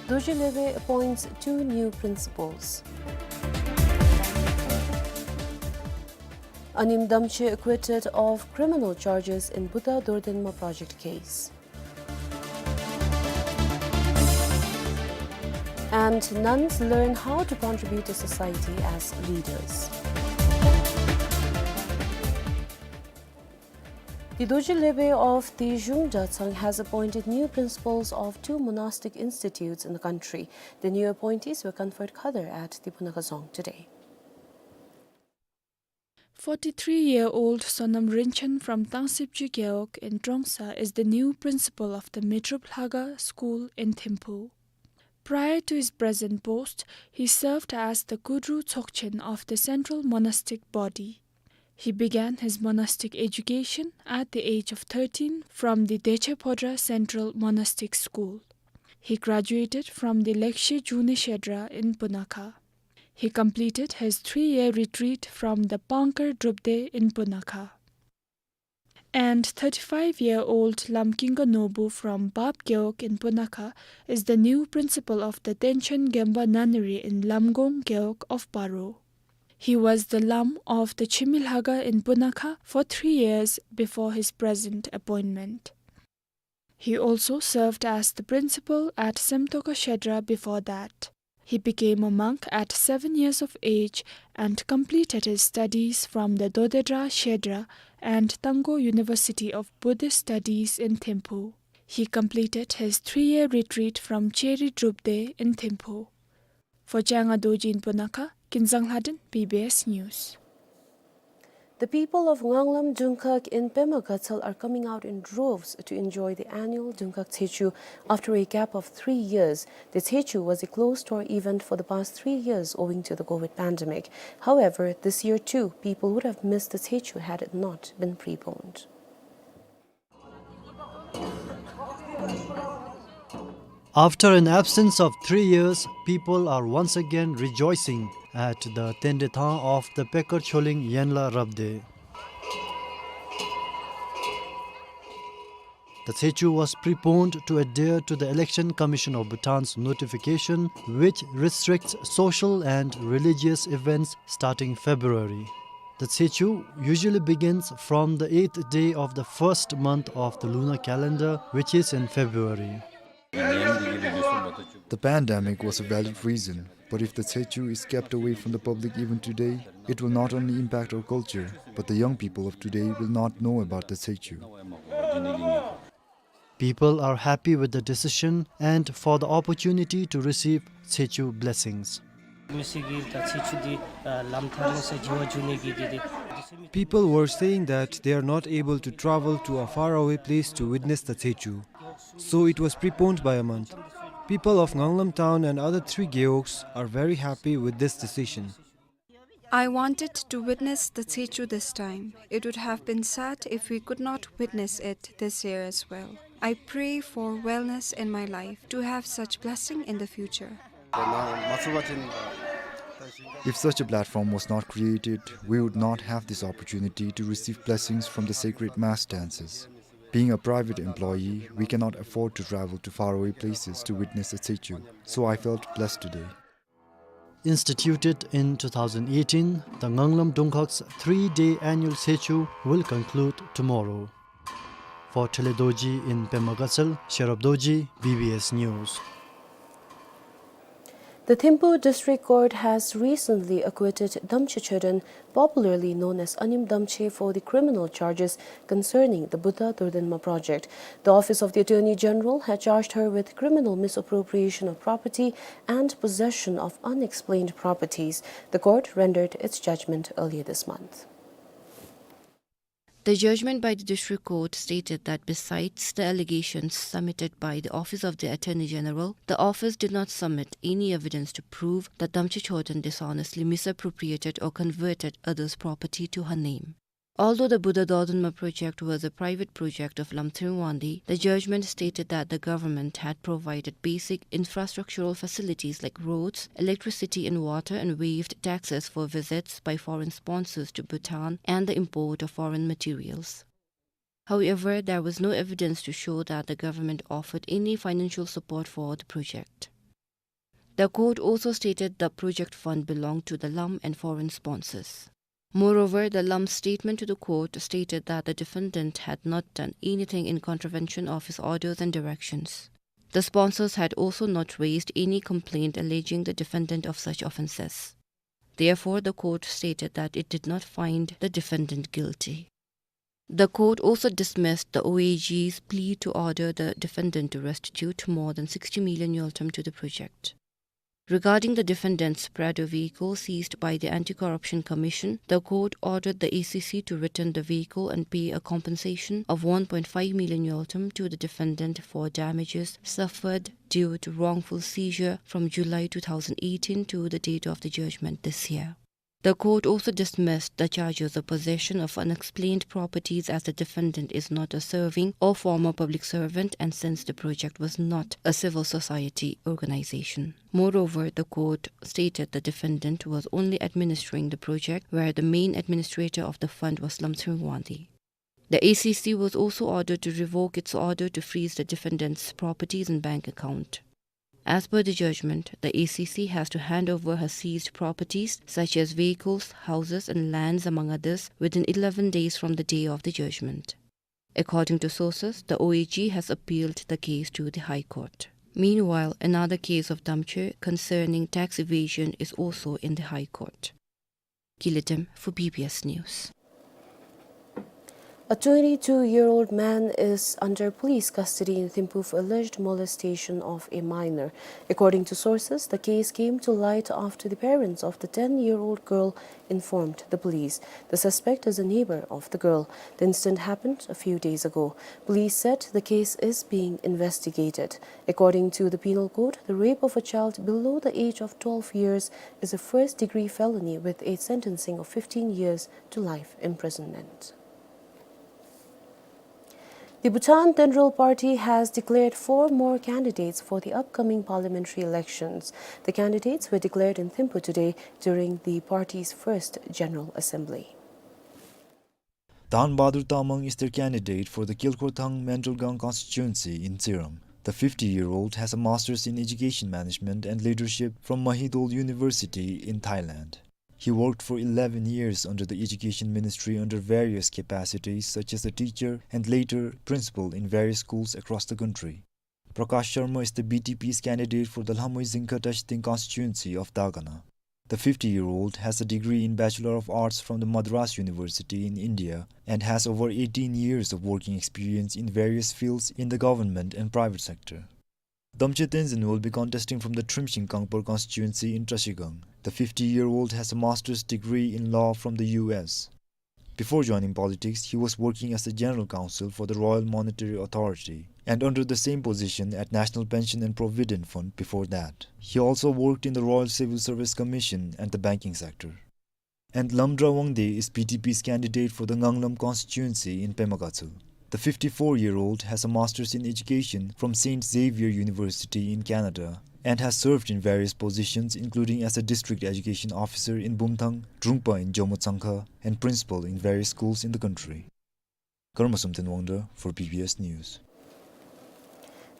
Dorji Lewe appoints two new principals. Anim Damche acquitted of criminal charges in Buddha Dordenma project case. And nuns learn how to contribute to society as leaders. The Dorji Lewe of Tijung Datsang has appointed new principals of two monastic institutes in the country. The new appointees were conferred khadar at the Punakha Dzong today. Forty-three-year-old Sonam Rinchen from Tangsipji Gewog in Trongsa is the new principal of the Mitrup Lhaga School in Thimphu. Prior to his present post, he served as the Kudru Tsokchen of the Central Monastic Body. He began his monastic education at the age of thirteen from the Deche Phodra Central Monastic School. He graduated from the Lekshe June Shedra in Punakha. He completed his three-year retreat from the Pangkar Drupde in Punakha. And thirty-five-year-old Lam Kinga Nobu from Bap Gewog in Punakha is the new principal of the Tenchen Gemba Nunnery in Lamgong Gewog of Paro. He was the Lam of the Chimi Lhaga in Punakha for three years before his present appointment. He also served as the principal at Semtoka Shedra before that. He became a monk at seven years of age and completed his studies from the Dodedra Shedra and Tangkhul University of Buddhist Studies in Thimphu. He completed his three-year retreat from Cheri Drupdey in Thimphu. For Changa Dorji in Punakha, Kinzang Lhadon, B B S News. The people of Nganglam Dungkhag in Pema Gatshel are coming out in droves to enjoy the annual Dungkhag Tshechu after a gap of three years. The Tshechu was a closed-door event for the past three years owing to the COVID pandemic. However, this year too, people would have missed the Tshechu had it not been preponed. After an absence of three years, people are once again rejoicing at the Tendetang of the Pekar Choling Yenla Rabdey. The Tshechu was preponed to adhere to the Election Commission of Bhutan's notification, which restricts social and religious events starting February. The Tshechu usually begins from the eighth day of the first month of the lunar calendar, which is in February. The pandemic was a valid reason, but if the Tshechu is kept away from the public even today, it will not only impact our culture, but the young people of today will not know about the Tshechu. People are happy with the decision and for the opportunity to receive Tshechu blessings. People were saying that they are not able to travel to a faraway place to witness the Tshechu. So it was preponed by a month. People of Nganglam town and other three gewogs are very happy with this decision. I wanted to witness the Tshechu this time. It would have been sad if we could not witness it this year as well. I pray for wellness in my life, to have such blessing in the future. If such a platform was not created, we would not have this opportunity to receive blessings from the sacred mass dances. Being a private employee, we cannot afford to travel to faraway places to witness a Tshechu, so I felt blessed today. Instituted in two thousand eighteen, the Nganglam Dungkhag's three-day annual Tshechu will conclude tomorrow. For Thele Dorji in Pema Gatshel, Sherab Dorji, B B S News. The Thimphu District Court has recently acquitted Damche Choden, popularly known as Anim Damche, for the criminal charges concerning the Buddha Durdenma project. The Office of the Attorney General had charged her with criminal misappropriation of property and possession of unexplained properties. The court rendered its judgment earlier this month. The judgment by the District Court stated that besides the allegations submitted by the Office of the Attorney General, the office did not submit any evidence to prove that Damche Choden dishonestly misappropriated or converted others' property to her name. Although the Buddha Dordenma project was a private project of Lamtring Wangdi, the judgment stated that the government had provided basic infrastructural facilities like roads, electricity and water, and waived taxes for visits by foreign sponsors to Bhutan and the import of foreign materials. However, there was no evidence to show that the government offered any financial support for the project. The court also stated the project fund belonged to the Lam and foreign sponsors. Moreover, the Lam's statement to the court stated that the defendant had not done anything in contravention of his orders and directions. The sponsors had also not raised any complaint alleging the defendant of such offences. Therefore, the court stated that it did not find the defendant guilty. The court also dismissed the O A G's plea to order the defendant to restitute more than sixty million ngultrum to the project. Regarding the defendant's Prado vehicle seized by the Anti-Corruption Commission, the court ordered the A C C to return the vehicle and pay a compensation of one point five million ngultrum to the defendant for damages suffered due to wrongful seizure from July two thousand eighteen to the date of the judgment this year. The court also dismissed the charges of possession of unexplained properties, as the defendant is not a serving or former public servant, and since the project was not a civil society organization. Moreover, the court stated the defendant was only administering the project, where the main administrator of the fund was Lamtring Wangdi. The A C C was also ordered to revoke its order to freeze the defendant's properties and bank account. As per the judgment, the A C C has to hand over her seized properties, such as vehicles, houses, and lands, among others, within eleven days from the day of the judgment. According to sources, the O A G has appealed the case to the High Court. Meanwhile, another case of damche concerning tax evasion is also in the High Court. Gilidem for B B S News. A twenty-two-year-old man is under police custody in Thimphu for alleged molestation of a minor. According to sources, the case came to light after the parents of the ten-year-old girl informed the police. The suspect is a neighbor of the girl. The incident happened a few days ago. Police said the case is being investigated. According to the Penal Code, the rape of a child below the age of twelve years is a first-degree felony with a sentencing of fifteen years to life imprisonment. The Bhutan Tendrel Party has declared four more candidates for the upcoming parliamentary elections. The candidates were declared in Thimphu today during the party's first general assembly. Dhan Bahadur Tamang is their candidate for the Kyalkhorthang Mandelgang constituency in Tsingrang. The fifty-year-old has a master's in education management and leadership from Mahidol University in Thailand. He worked for eleven years under the education ministry under various capacities such as a teacher and later principal in various schools across the country. Prakash Sharma is the B T P's candidate for the Lhamui Zingkha Tashiting constituency of Dagana. The fifty-year-old has a degree in Bachelor of Arts from the Madras University in India and has over eighteen years of working experience in various fields in the government and private sector. Damche Tenzin will be contesting from the Trimshing Kangpar constituency in Trashigang. The fifty-year-old has a master's degree in law from the U S. Before joining politics, he was working as the general counsel for the Royal Monetary Authority and under the same position at National Pension and Provident Fund before that. He also worked in the Royal Civil Service Commission and the banking sector. And Lamdra Wangde is B T P's candidate for the Nganglam constituency in Pema Gatshel. The fifty-four-year-old has a master's in education from Saint Xavier University in Canada and has served in various positions, including as a district education officer in Bumthang, Drungpa in Jammu Tsangkha, and principal in various schools in the country. Karma Somten Wangda for B B S News.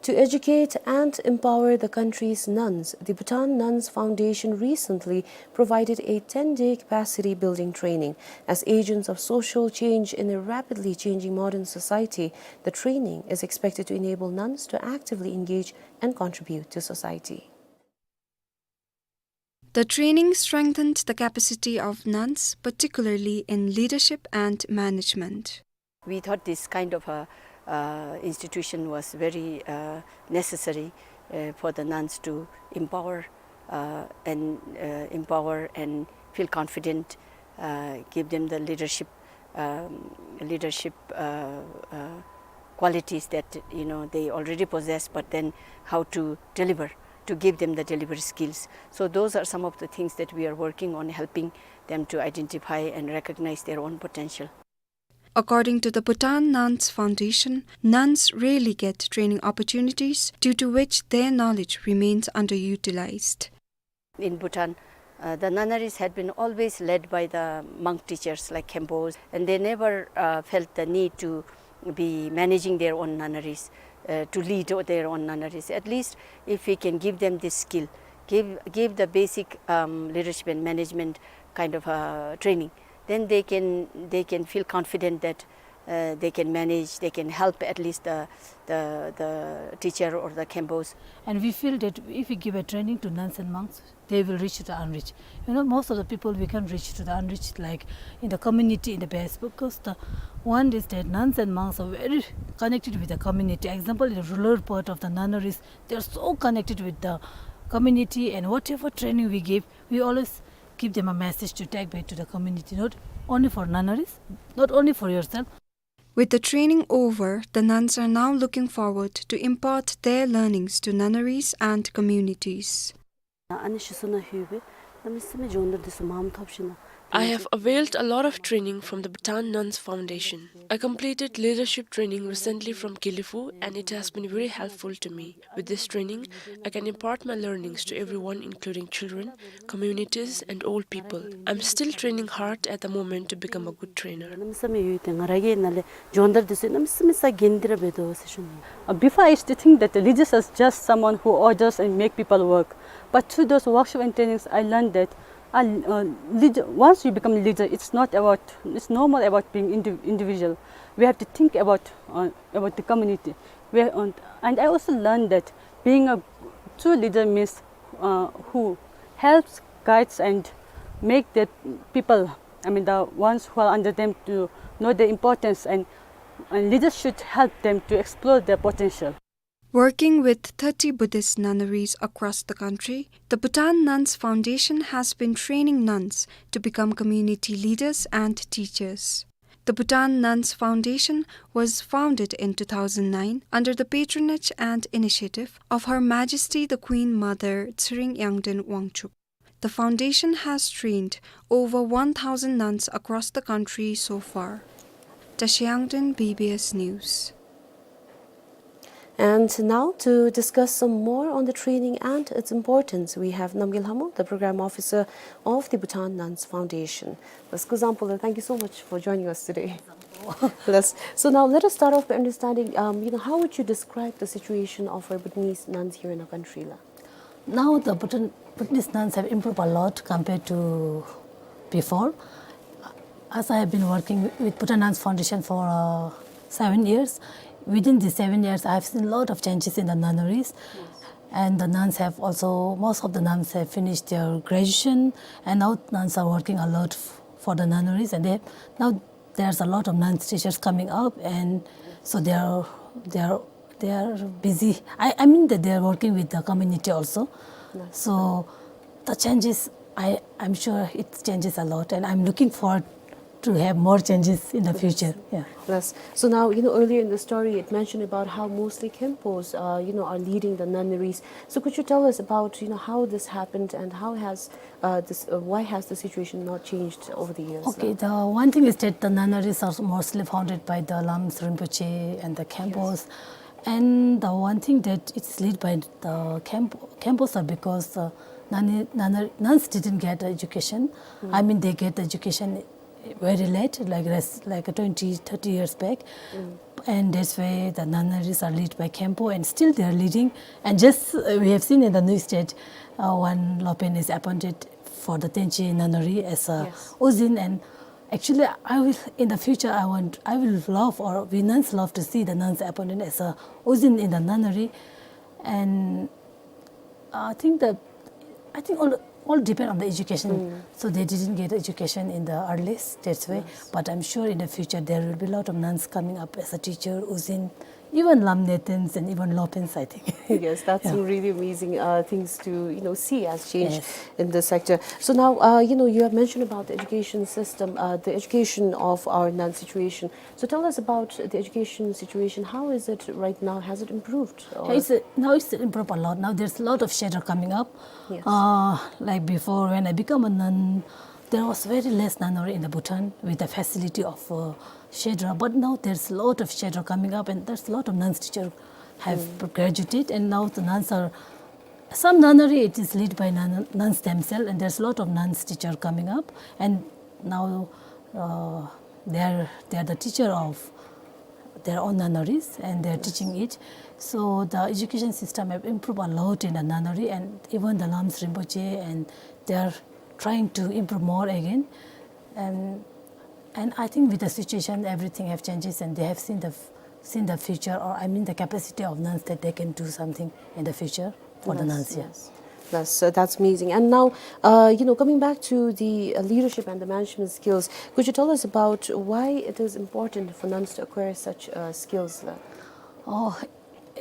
To educate and empower the country's nuns, the Bhutan Nuns Foundation recently provided a ten-day capacity building training. As agents of social change in a rapidly changing modern society, the training is expected to enable nuns to actively engage and contribute to society. The training strengthened the capacity of nuns, particularly in leadership and management. We thought this kind of a, uh, institution was very, uh, necessary, uh, for the nuns to empower, uh, and, uh, empower and feel confident, uh, give them the leadership, um, leadership, uh, uh, qualities that, you know, they already possess, but then how to deliver, to give them the delivery skills. So those are some of the things that we are working on, helping them to identify and recognize their own potential. According to the Bhutan Nuns Foundation, nuns rarely get training opportunities, due to which their knowledge remains underutilized. In Bhutan, uh, the nunneries had been always led by the monk teachers like Khenpos, and they never, uh, felt the need to be managing their own nunneries, uh, to lead o-, their own nunneries. At least if we can give them this skill, give, give the basic, um, leadership and management kind of, uh, training, then they can, they can feel confident that, uh, they can manage, they can help at least the, the, the teacher or the Khenpos. And we feel that if we give a training to nuns and monks, they will reach to the unreached. You know, most of the people we can reach to the unreached, like, in the community, in the base, because the one is that nuns and monks are very connected with the community. Example, in the rural part of the nunneries, they are so connected with the community, and whatever training we give, we always give them a message to take back to the community, not only for nunneries, not only for yourself. With the training over, the nuns are now looking forward to impart their learnings to nunneries and communities. ཨ་ནི་ཤི་སོ་ན་ཧུ་བེ་ན་མི་སི་མི་སྦྱོང་བརྡར་འདི་ཚུ་མངམ་ཐོབ་ཤི་ན། I have availed a lot of training from the Bhutan Nuns Foundation. I completed leadership training recently from Gelephu, and it has been very helpful to me. With this training, I can impart my learnings to everyone, including children, communities, and old people. I'm still training hard at the moment to become a good trainer. ན་མི་སི་མི་ཡུལ་དེ་ང་ར་གི་ནང་ལས་སྦྱོང་བརྡར་འདི་ཚུ་ན་མི་སི་མི་ས་གན་འདི་ར་འབད་དོ་ཟེར་ཞུ་ནི། Uh, before I used to think that the leaders are just someone who orders and make people work. But through those workshop and trainings, I learned that, uh, uh, lead-, once you become a leader, it's not about, it's no more about being indi-, individual. We have to think about, uh, about the community. We, uh, and I also learned that Being a true leader means, uh, who helps, guides, and make the people, I mean, the ones who are under them, to know their importance, and, and leaders should help them to explore their potential. Working with thirty Buddhist nunneries across the country, the Bhutan Nuns Foundation has been training nuns to become community leaders and teachers. The Bhutan Nuns Foundation was founded in two thousand nine under the patronage and initiative of Her Majesty the Queen Mother Tshering Yangden Wangchuck. The foundation has trained over one thousand nuns across the country so far. Tashi Yangden, B B S News. And now, to discuss some more on the training and its importance, we have Namgay Lhamo, the program officer of the Bhutan Nuns Foundation. Laskuzampolo, thank you so much for joining us today. Yes. So now let us start off by understanding, um, you know, how would you describe the situation of our Bhutanese nuns here in our country, la? Now the Bhutan, Bhutanese nuns have improved a lot compared to before. As I have been working with Bhutan Nuns Foundation for, uh, seven years, within these seven years, I have seen a lot of changes in the nunneries. Yes. And the nuns have also, most of the nuns have finished their graduation, and now nuns are working a lot f-, for the nunneries, and they, now there's a lot of nuns teachers coming up, and so they are, they are, they are busy. I, I mean that they are working with the community also. Yes. So the changes, I, I'm sure it changes a lot, and I'm looking forward to have more changes in the future. Yeah. Yes. So now, you know, earlier in the story, it mentioned about how mostly Khenpos, uh, you know, are leading the nunneries. So could you tell us about, you know, how this happened and how has, uh, this, uh, why has the situation not changed over the years? Okay, the one thing is that the nunneries are mostly founded by the Lams Rinpoche and the Khenpos. Yes. And the one thing that it's led by the Khenpo-, Khenpos are because the nunne-, nunne-, nuns didn't get education. Mm. I mean, they get education very late, like, rest, like, twenty, thirty years back. Mm. And that's why the nunneries are led by Khenpo, and still they are leading. And just, uh, we have seen in the news that, uh, one Lopen is appointed for the Tenchi nunnery as a, yes, Ujin. And actually, I will, in the future, I want, I will love, or we nuns love to see the nuns appointed as a Ujin in the nunnery. And I think that, I think all, all depend on the education. Mm. So they didn't get education in the earliest, that's why. Yes. But I'm sure in the future there will be a lot of nuns coming up as a teacher, Ujin, even Lam Netens and even Lopens, I think. Yes, that's, yeah, some really amazing, uh, things to, you know, see as change, yes, in this sector. So now, uh, you know, you have mentioned about the education system, uh, the education of our nun situation. So tell us about the education situation. How is it right now? Has it improved? Or it's, uh, now it's improved a lot. Now there's a lot of shedra coming up. Yes. Uh, like before, when I become a nun, there was very less nunnery in the Bhutan with the facility of, uh, shedra. But now there's a lot of shedra coming up, and there's a lot of nuns teacher have, mm, graduated, and now the nuns are, some nunnery, it is led by nun-, nuns themselves, and there's a lot of nuns teacher coming up, and now, uh, they're, they're the teacher of their own nunneries, and they're, yes, teaching it. So the education system have improved a lot in the nunnery, and even the Lams Rinpoche, and they're trying to improve more again. And, and I think with the situation, everything have changes, and they have seen the f-, seen the future, or I mean the capacity of nuns that they can do something in the future for the, yes, nuns, yeah. Yes. That's, uh, that's amazing. And now, uh, you know, coming back to the, uh, leadership and the management skills, could you tell us about why it is important for nuns to acquire such, uh, skills, la? Oh,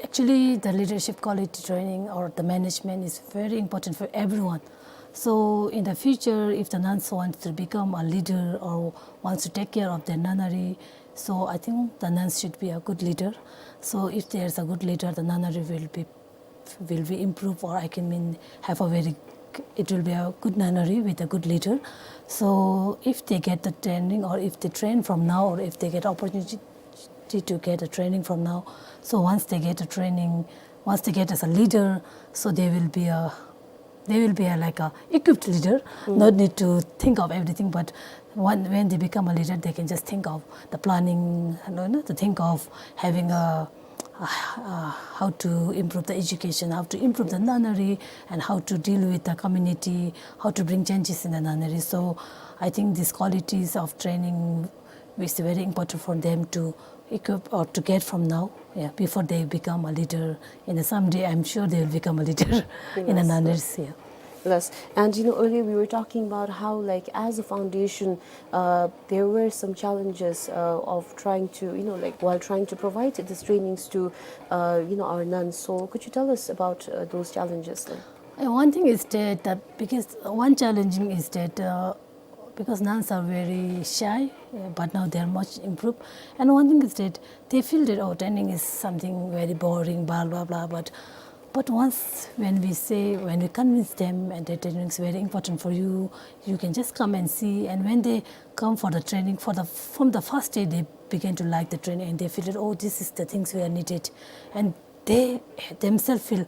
actually, the leadership quality training or the management is very important for everyone. So in the future, if the nuns wants to become a leader or wants to take care of their nunnery, so I think the nuns should be a good leader. So if there's a good leader, the nunnery will be, will be improved, or I can mean have a very, it will be a good nunnery with a good leader. So if they get the training, or if they train from now, or if they get opportunity to get a training from now, so once they get a training, once they get as a leader, so they will be a, they will be a, like, a equipped leader. Mm. Not need to think of everything, but when, when they become a leader, they can just think of the planning, you know, to think of having a, uh, uh, how to improve the education, how to improve the nunnery, and how to deal with the community, how to bring changes in the nunnery. So I think these qualities of training it's very important for them to equip or to get from now, yeah, before they become a leader. In the someday, I'm sure they will become a leader in a nunneries, yeah. Yes. And, you know, earlier we were talking about how, like, as a foundation, uh, there were some challenges, uh, of trying to, you know, like, while trying to provide these trainings to, uh, you know, our nuns. So could you tell us about, uh, those challenges, like? Uh, one thing is that, that because one challenging is that, uh, because nuns are very shy, uh, but now they are much improved. And one thing is that they feel that, "Oh, training is something very boring, blah, blah, blah." But, but once when we say, when we convince them and that training is very important for you, you can just come and see. And when they come for the training, for the, from the first day, they begin to like the training and they feel that, "Oh, this is the things we are needed." And they themselves feel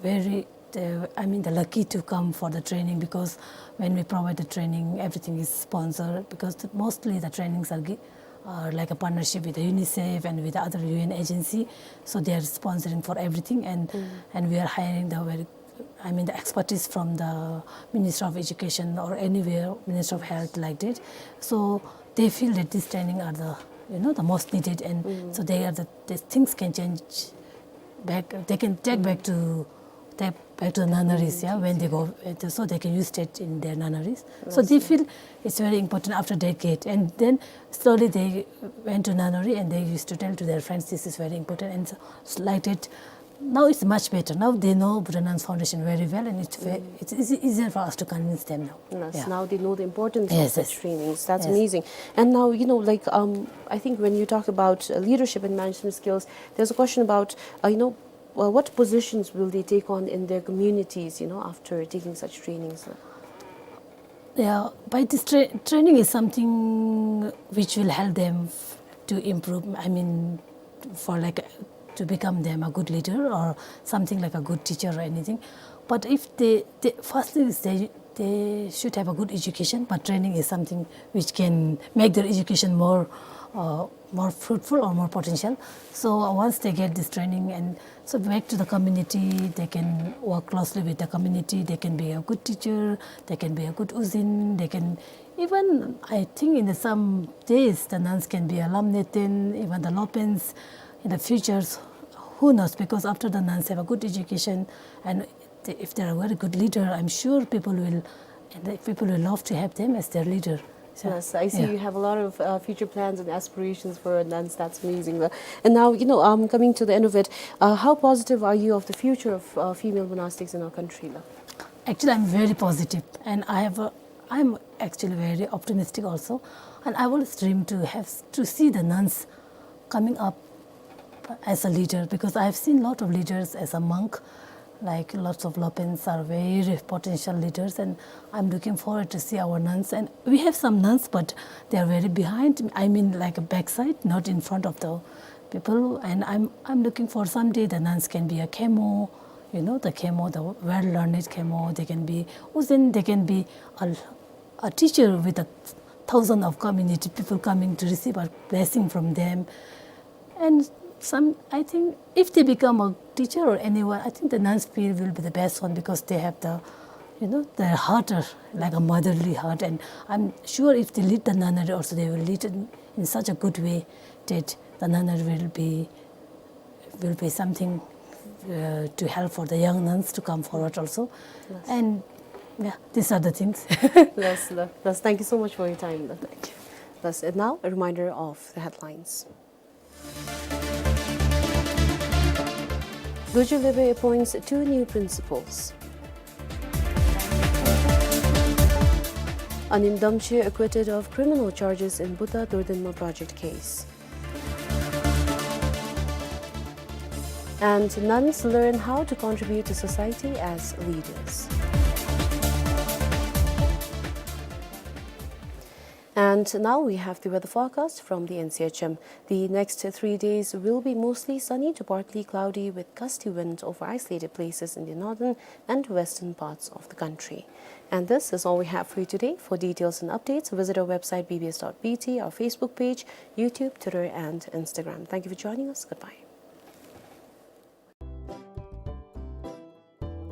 very, uh, I mean, the lucky to come for the training, because when we provide the training, everything is sponsored, because the, mostly the trainings are gi-, are like a partnership with the UNICEF and with the other U N agency. So they are sponsoring for everything, and, and we are hiring the very, I mean, the expertise from the Ministry of Education or anywhere, Ministry of Health, like that. So they feel that this training are the, you know, the most needed, and so they are the, the things can change back, they can take back to, take back to the nunneries, yeah, when they go, uh, so they can use it in their nunneries. So they feel it's very important after they get, and then slowly they went to nunnery and they used to tell to their friends, "This is very important," and so, so like that. Now it's much better. Now they know Buddha Nuns Foundation very well, and it's ve-, it's easy, easier for us to convince them now. Yes, yeah, now they know the importance of such trainings. That's amazing. And now, you know, like, um, I think when you talk about, uh, leadership and management skills, there's a question about, uh, you know, uh, what positions will they take on in their communities, you know, after taking such trainings? Yeah, by this tra-, training is something which will help them f-, to improve, I mean, for, like, to become them a good leader or something like a good teacher or anything. But if they, they, first thing is they, they should have a good education, but training is something which can make their education more, uh, more fruitful or more potential. So, uh, once they get this training, and so back to the community, they can work closely with the community, they can be a good teacher, they can be a good ujin, they can even, I think, in the some days, the nuns can be a lamneten, even the lopens in the futures. Who knows? Because after the nuns have a good education, and they, if they are a very good leader, I'm sure people will, and the people will love to have them as their leader. So, yes, I see you have a lot of, uh, future plans and aspirations for nuns. That's amazing, though. And now, you know, um, coming to the end of it, uh, how positive are you of the future of, uh, female monastics in our country, though? Actually, I'm very positive, and I have a, I'm actually very optimistic also, and I always dream to have, to see the nuns coming up as a leader, because I have seen lot of leaders as a monk, like, lots of lopens are very potential leaders, and I'm looking forward to see our nuns. And we have some nuns, but they are very behind, I mean, like, a backside, not in front of the people. And I'm, I'm looking for someday the nuns can be a kemo, you know, the kemo, the well-learned kemo. They can be, ujin, they can be a, a teacher with a thousand of community people coming to receive a blessing from them. And some, I think, if they become a teacher or anyone, I think the nuns field will be the best one, because they have the, you know, their heart are like a motherly heart. And I'm sure if they lead the nunnery also, they will lead in, in such a good way that the nunnery will be, will be something, uh, to help for the young nuns to come forward also. Yes. And, yeah, these are the things. Yes, lo-, yes, thank you so much for your time, lo. Thank you. Yes, and now a reminder of the headlines. Dorji Lebe appoints two new principals. Anim Damche acquitted of criminal charges in Buddha Dordenma project case. And nuns learn how to contribute to society as leaders. And now we have the weather forecast from the N C H M. The next three days will be mostly sunny to partly cloudy with gusty wind over isolated places in the northern and western parts of the country. And this is all we have for you today. For details and updates, visit our website B B S dot B T, our Facebook page, YouTube, Twitter, and Instagram. Thank you for joining us. Goodbye.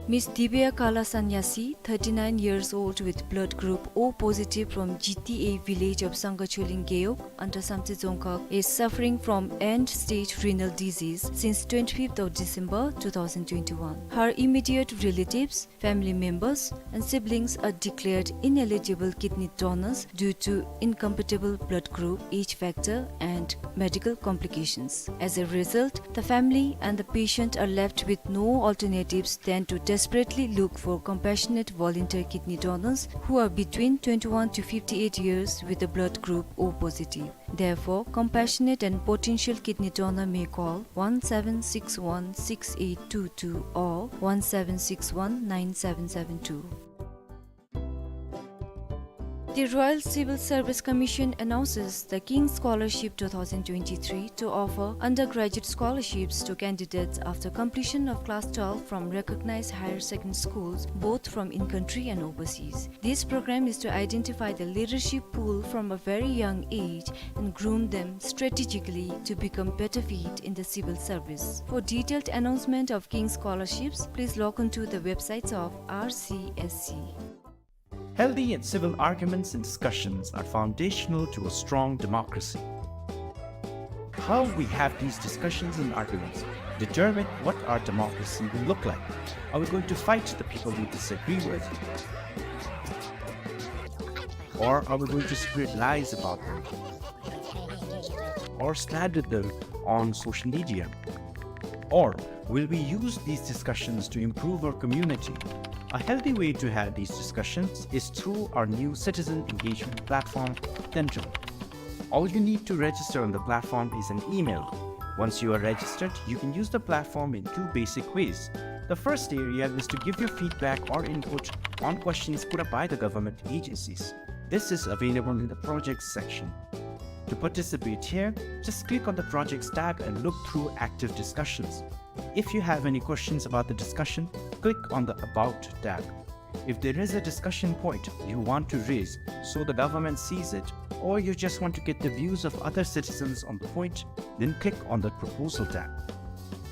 Miss Dibyakala Sanyasi, thirty-nine years old, with blood group O positive, from G T A village of Sangha Choling Gewog under Samtse Dzongkhag, is suffering from end-stage renal disease since twenty-fifth of December two thousand twenty-one. Her immediate relatives, family members, and siblings are declared ineligible kidney donors due to incompatible blood group, age factor, and medical complications. As a result, the family and the patient are left with no alternatives than to desperately look for compassionate volunteer kidney donors who are between twenty-one to fifty-eight years with a blood group O positive. Therefore, compassionate and potential kidney donor may call one seven six one six eight two two or one seven six one nine seven seven two. The Royal Civil Service Commission announces the King's Scholarship two thousand twenty-three to offer undergraduate scholarships to candidates after completion of class twelve from recognized higher secondary schools, both from in-country and overseas. This program is to identify the leadership pool from a very young age and groom them strategically to become better fit in the civil service. For detailed announcement of King's scholarships, please log on to the websites of R C S C. Healthy and civil arguments and discussions are foundational to a strong democracy. How we have these discussions and arguments determine what our democracy will look like. Are we going to fight the people we disagree with? Or are we going to spread lies about them? Or slander them on social media? Or will we use these discussions to improve our community? A healthy way to have these discussions is through our new citizen engagement platform, Tendril. All you need to register on the platform is an email. Once you are registered, you can use the platform in two basic ways. The first area is to give your feedback or input on questions put up by the government agencies. This is available in the projects section. To participate here, just click on the projects tab and look through active discussions. If you have any questions about the discussion, click on the About tab. If there is a discussion point you want to raise so the government sees it, or you just want to get the views of other citizens on the point, then click on the Proposal tab.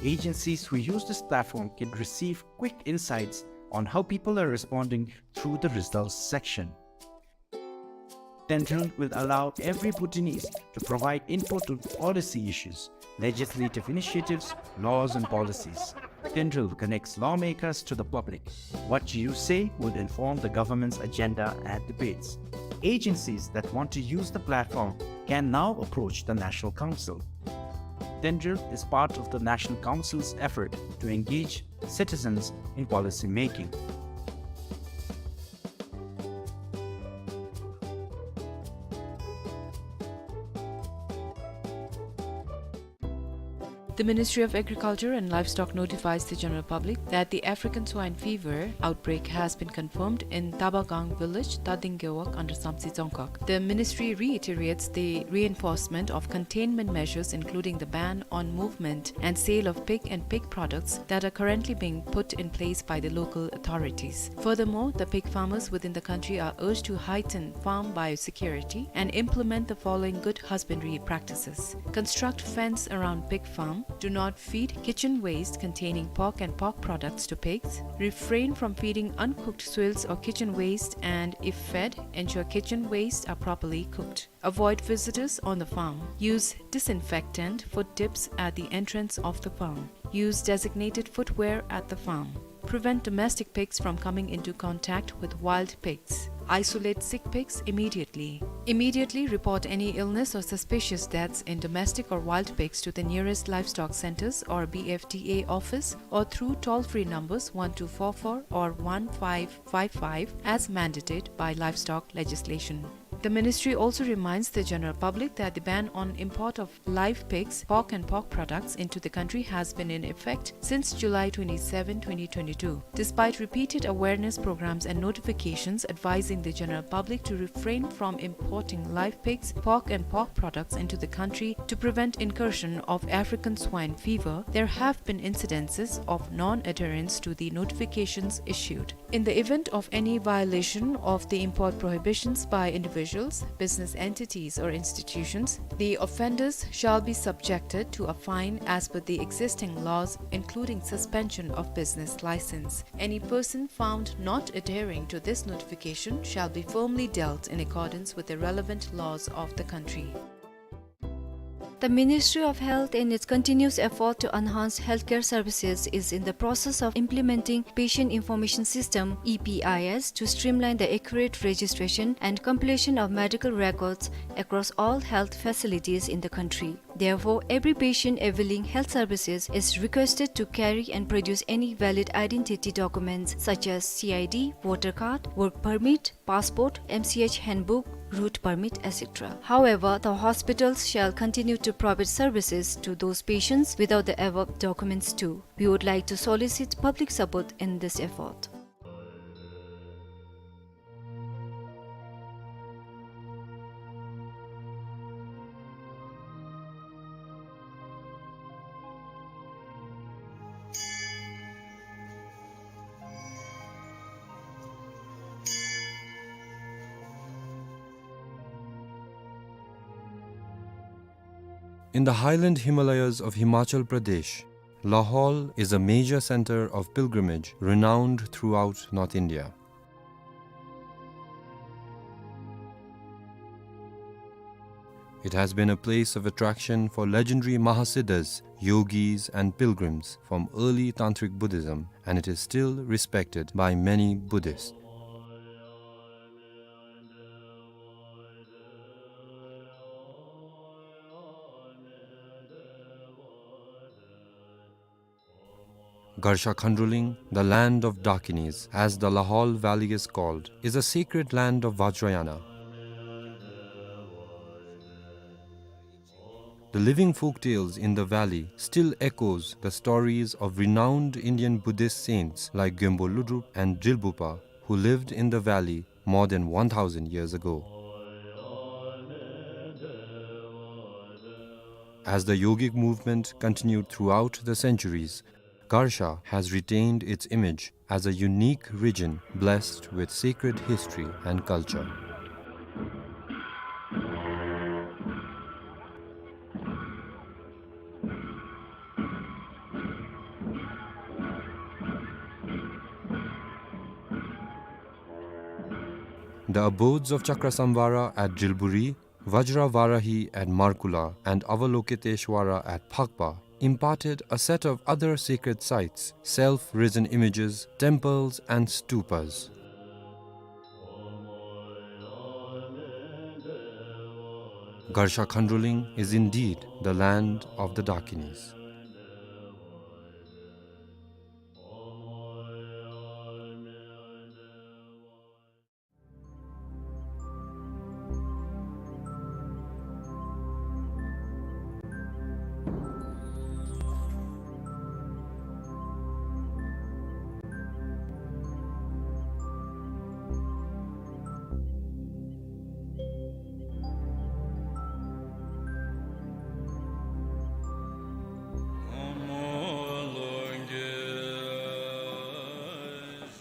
Agencies who use this platform can receive quick insights on how people are responding through the results section. Tendril will allow every Bhutanese to provide input on policy issues, legislative initiatives, laws and policies. Tendril connects lawmakers to the public. What you say will inform the government's agenda and debates. Agencies that want to use the platform can now approach the National Council. Tendril is part of the National Council's effort to engage citizens in policy making. The Ministry of Agriculture and Livestock notifies the general public that the African swine fever outbreak has been confirmed in Tabagang village, Tading Gewog, under Samtse Dzongkhag. The ministry reiterates the reinforcement of containment measures, including the ban on movement and sale of pig and pig products that are currently being put in place by the local authorities. Furthermore, the pig farmers within the country are urged to heighten farm biosecurity and implement the following good husbandry practices. Construct fence around pig farm. Do not feed kitchen waste containing pork and pork products to pigs. Refrain from feeding uncooked swills or kitchen waste, and if fed, ensure kitchen waste are properly cooked. Avoid visitors on the farm. Use disinfectant foot dips at the entrance of the farm. Use designated footwear at the farm. Prevent domestic pigs from coming into contact with wild pigs. Isolate sick pigs immediately. Immediately report any illness or suspicious deaths in domestic or wild pigs to the nearest livestock centers or B F D A office or through toll-free numbers one two four four or one five five five as mandated by livestock legislation. The ministry also reminds the general public that the ban on import of live pigs, pork and pork products into the country has been in effect since July twenty-seven, twenty twenty-two. Despite repeated awareness programs and notifications advising the general public to refrain from importing live pigs, pork and pork products into the country to prevent incursion of African swine fever, there have been incidences of non-adherence to the notifications issued. In the event of any violation of the import prohibitions by individuals, individuals, business entities or institutions, the offenders shall be subjected to a fine as per the existing laws, including suspension of business license. Any person found not adhering to this notification shall be firmly dealt in accordance with the relevant laws of the country. The Ministry of Health, in its continuous effort to enhance healthcare services, is in the process of implementing Patient Information System, E P I S, to streamline the accurate registration and completion of medical records across all health facilities in the country. Therefore, every patient availing health services is requested to carry and produce any valid identity documents such as C I D, voter card, work permit, passport, M C H handbook, route permit, et cetera. However, the hospitals shall continue to provide services to those patients without the above documents too. We would like to solicit public support in this effort. In the highland Himalayas of Himachal Pradesh, Lahaul is a major center of pilgrimage renowned throughout North India. It has been a place of attraction for legendary Mahasiddhas, yogis, and pilgrims from early Tantric Buddhism, and it is still respected by many Buddhists. Garsha Khandroling, the land of Dakinis, as the Lahaul Valley is called, is a sacred land of Vajrayana. The living folk tales in the valley still echoes the stories of renowned Indian Buddhist saints like Gyalpo Lodrop and Drilbugpa, who lived in the valley more than one thousand years ago. As the yogic movement continued throughout the centuries, Garsha has retained its image as a unique region blessed with sacred history and culture. The abodes of Chakrasamvara at Drilburi, Vajravarahi at Markula, and Avalokiteshvara at Phakpa imparted a set of other sacred sites, self-risen images, temples, and stupas. Garsha Khandroling is indeed the land of the Dakinis.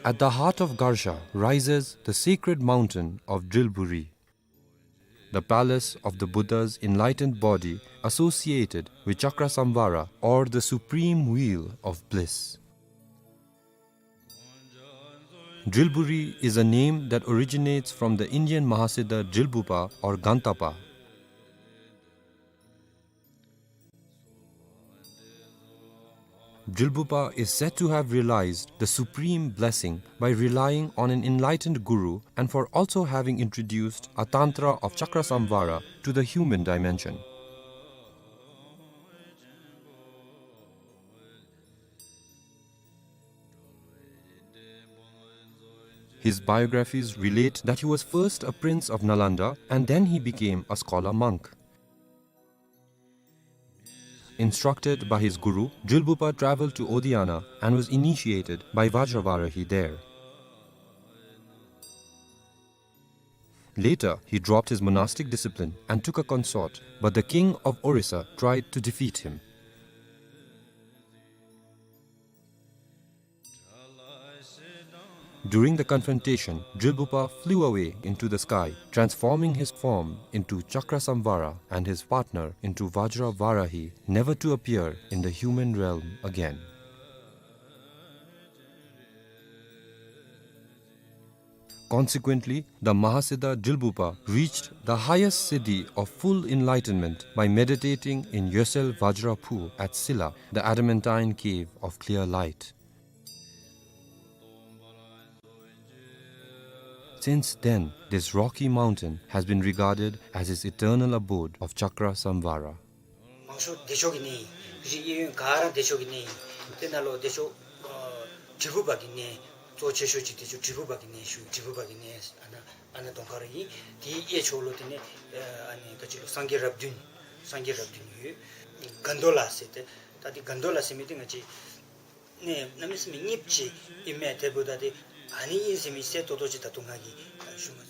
At the heart of Garsha rises the sacred mountain of Drilburi, the palace of the Buddha's enlightened body associated with Chakrasamvara, or the supreme wheel of bliss. Drilburi is a name that originates from the Indian Mahasiddha Drilbugpa or Gantapa. Drilbugpa is said to have realized the supreme blessing by relying on an enlightened guru and for also having introduced a tantra of Chakrasamvara to the human dimension. His biographies relate that he was first a prince of Nalanda and then he became a scholar monk. Instructed by his guru, Drilbugpa traveled to Odiyana and was initiated by Vajravarahi there. Later, he dropped his monastic discipline and took a consort, but the king of Orissa tried to defeat him. During the confrontation, Drilbupa flew away into the sky, transforming his form into Chakrasamvara and his partner into Vajra Varahi, never to appear in the human realm again. Consequently, the Mahasiddha Drilbupa reached the highest siddhi of full enlightenment by meditating in Yosel Vajra Phu at Silla, the adamantine cave of clear light. Since then, this rocky mountain has been regarded as his eternal abode of Chakrasamvara. མང་ཤོས་བདེ་མཆོག་གི་གནས་ཨིན། རི་གཡས་གཡོན་ག་ར་བདེ་མཆོག་གི་གནས་ཨིན། དེ་ནང་ལུ་བདེ་མཆོག་ཨ་དྲིལ་བུ་པ་གི་གནས་གཙོ་ཆེ་ཤོས་ཅིག་བདེ་མཆོག་དྲིལ་བུ་པ་གི་གནས་ཞུ། དྲིལ་བུ་པ་གི་གནས་ཨ་ནཱ་ཨ་ནཱ་གདོང་ཁར་ཨིན། དེའི་གཡས་ཕྱོགས་ལུ་དེ་ནས་ཨ་ནི་ད་ཅི་ལུ་སངས་རྒྱས་རབས་བདུན་སངས་རྒྱས་རབས་བདུན་ཡོད། གན་དྷོ་ལ་ཟེར་ཏེ། ད་དེ་གན་དྷོ་ལ་ཟེར་མི་དེ་ང་བཅས་གནས་གནམ་མེད་ས་མེད་རྙིངམ་ཅིག་ཨིན་མས། དེ་འབདཝ་ད་དེ་ཨ་ནི་ཨིན་ཟེར་མི་གསལ་ཏོག་ཏོ་ཅིག་ད་ལྟོ་ང་གིས་ཞུ་མ་ཚུགས།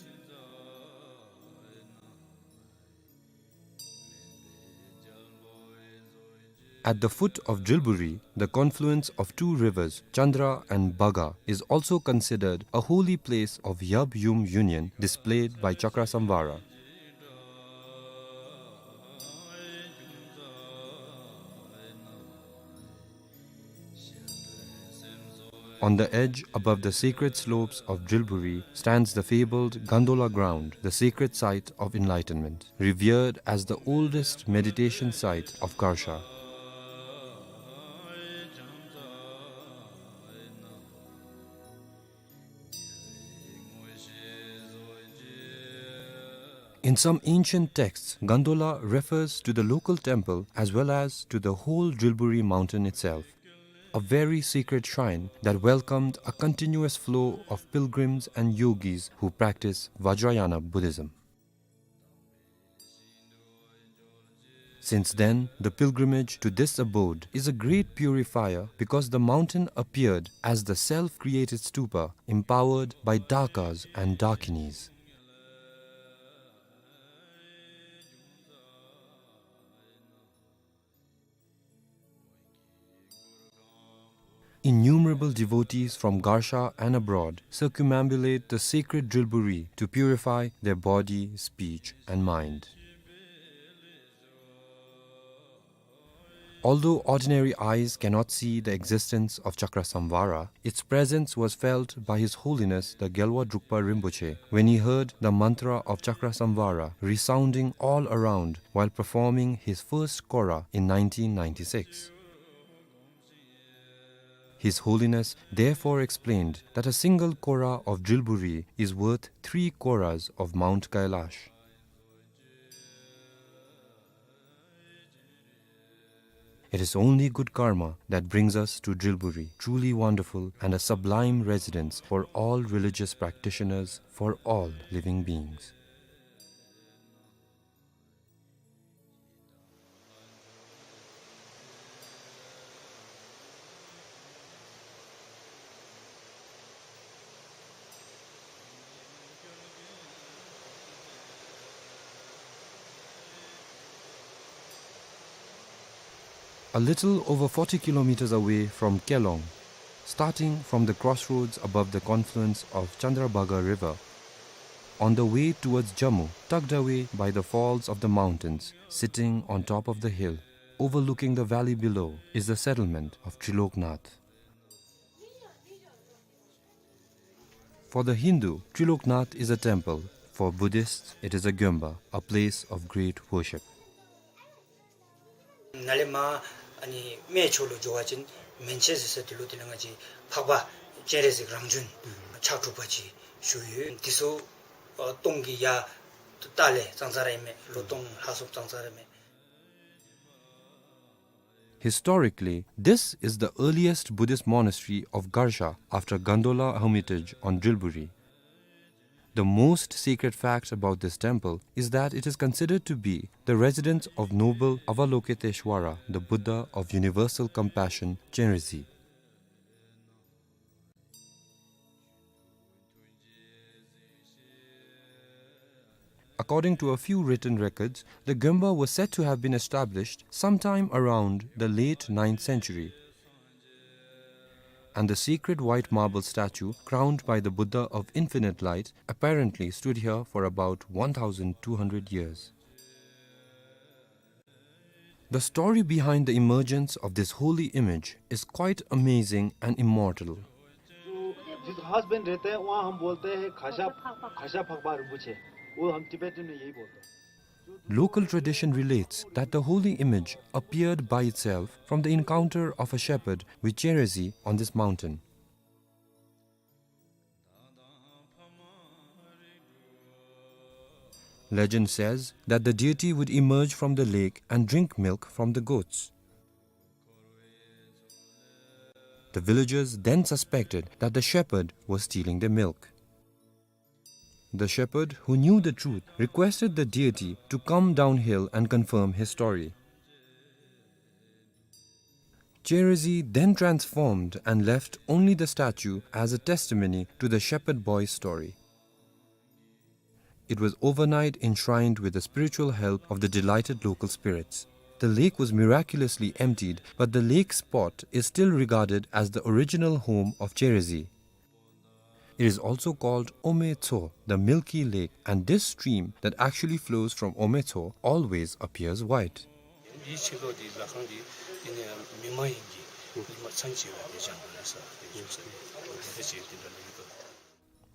At the foot of Drilburi, the confluence of two rivers, Chandra and Bhaga, is also considered a holy place of Yab-Yum union displayed by Chakrasamvara. On the edge above the sacred slopes of Drilburi stands the fabled Gandola ground, the sacred site of enlightenment, revered as the oldest meditation site of Garsha. In some ancient texts, Gandola refers to the local temple as well as to the whole Drilburi mountain itself, a very sacred shrine that welcomed a continuous flow of pilgrims and yogis who practice Vajrayana Buddhism. Since then, the pilgrimage to this abode is a great purifier because the mountain appeared as the self-created stupa empowered by Dakas and Dakinis. Innumerable devotees from Garsha and abroad circumambulate the sacred Drilburi to purify their body, speech, and mind. Although ordinary eyes cannot see the existence of Chakrasamvara, its presence was felt by His Holiness the Gyalwa Drukpa Rinpoche when he heard the mantra of Chakrasamvara resounding all around while performing his first kora in nineteen ninety-six. His Holiness therefore explained that a single kora of Drilburi is worth three koras of Mount Kailash. It is only good karma that brings us to Drilburi, truly wonderful and a sublime residence for all religious practitioners, for all living beings. A little over forty kilometers away from Kelong, starting from the crossroads above the confluence of Chandrabhaga River, on the way towards Jammu, tugged away by the falls of the mountains, sitting on top of the hill, overlooking the valley below, is the settlement of Triloknath. For the Hindu, Triloknath is a temple. For Buddhists, it is a gyomba, a place of great worship. ནཱ་ལས་མར་ཨ་ནི་སྨད་ཕྱོགས་ལུ་འགྱོ་བ་ཅིན་མན་ཆད་ཟེར་ས་དེ་ལུ་དེ་ལུ་ང་བཅས་འཕགས་པ་སྤྱན་རས་གཟིགས་རང་བྱོན་ཕྱག་དྲུག་པ་ཅིག་བཞུགས་ཡོད། དེ་ཚུ་ཨ་སྟོང་གི་ཡ་ཏ་ལས་ཙང་ཙ་ར་ཨིན་མས། ལོ་སྟོང་ལྷག་སུ་ཙང་ཙ་ར་ཨིན་མས། Historically, this is the earliest Buddhist monastery of Garsha after Gandola Hermitage on Drilburi. The most sacred fact about this temple is that it is considered to be the residence of noble Avalokiteshvara, the Buddha of universal compassion, Chenrezig. According to a few written records, the gyomba was said to have been established sometime around the late ninth century. And the sacred white marble statue crowned by the Buddha of Infinite Light apparently stood here for about one thousand two hundred years. The story behind the emergence of this holy image is quite amazing and immortal. जो जिस घास पे रहते हैं, वहाँ हम बोलते हैं खाशा, खाशा फाकबा रिम्पोछे। वो हम टिबेटन में यही बोलते हैं। Local tradition relates that the holy image appeared by itself from the encounter of a shepherd with Cherezi on this mountain. Legend says that the deity would emerge from the lake and drink milk from the goats. The villagers then suspected that the shepherd was stealing their milk. The shepherd, who knew the truth, requested the deity to come downhill and confirm his story. Cherezi then transformed and left only the statue as a testimony to the shepherd boy's story. It was overnight enshrined with the spiritual help of the delighted local spirits. The lake was miraculously emptied, but the lake spot is still regarded as the original home of Cherezi. It is also called Ome Tso, the milky lake, and this stream that actually flows from Ome Tso always appears white. འདིའི་ཕྱི་ལོགས་འདི་ལྷ་ཁང་འདི་འདི་ནི་མི་མ་ཡིན་གྱི་ཉི་མ་མཚན་ཆེ་བ་དེ་བྱང་བ་ན་ས་དེ་བཞུགས་ས་དེ་འདི་འདྲ་ཅིག་འདི་འདྲ་ལུས་ཏོ།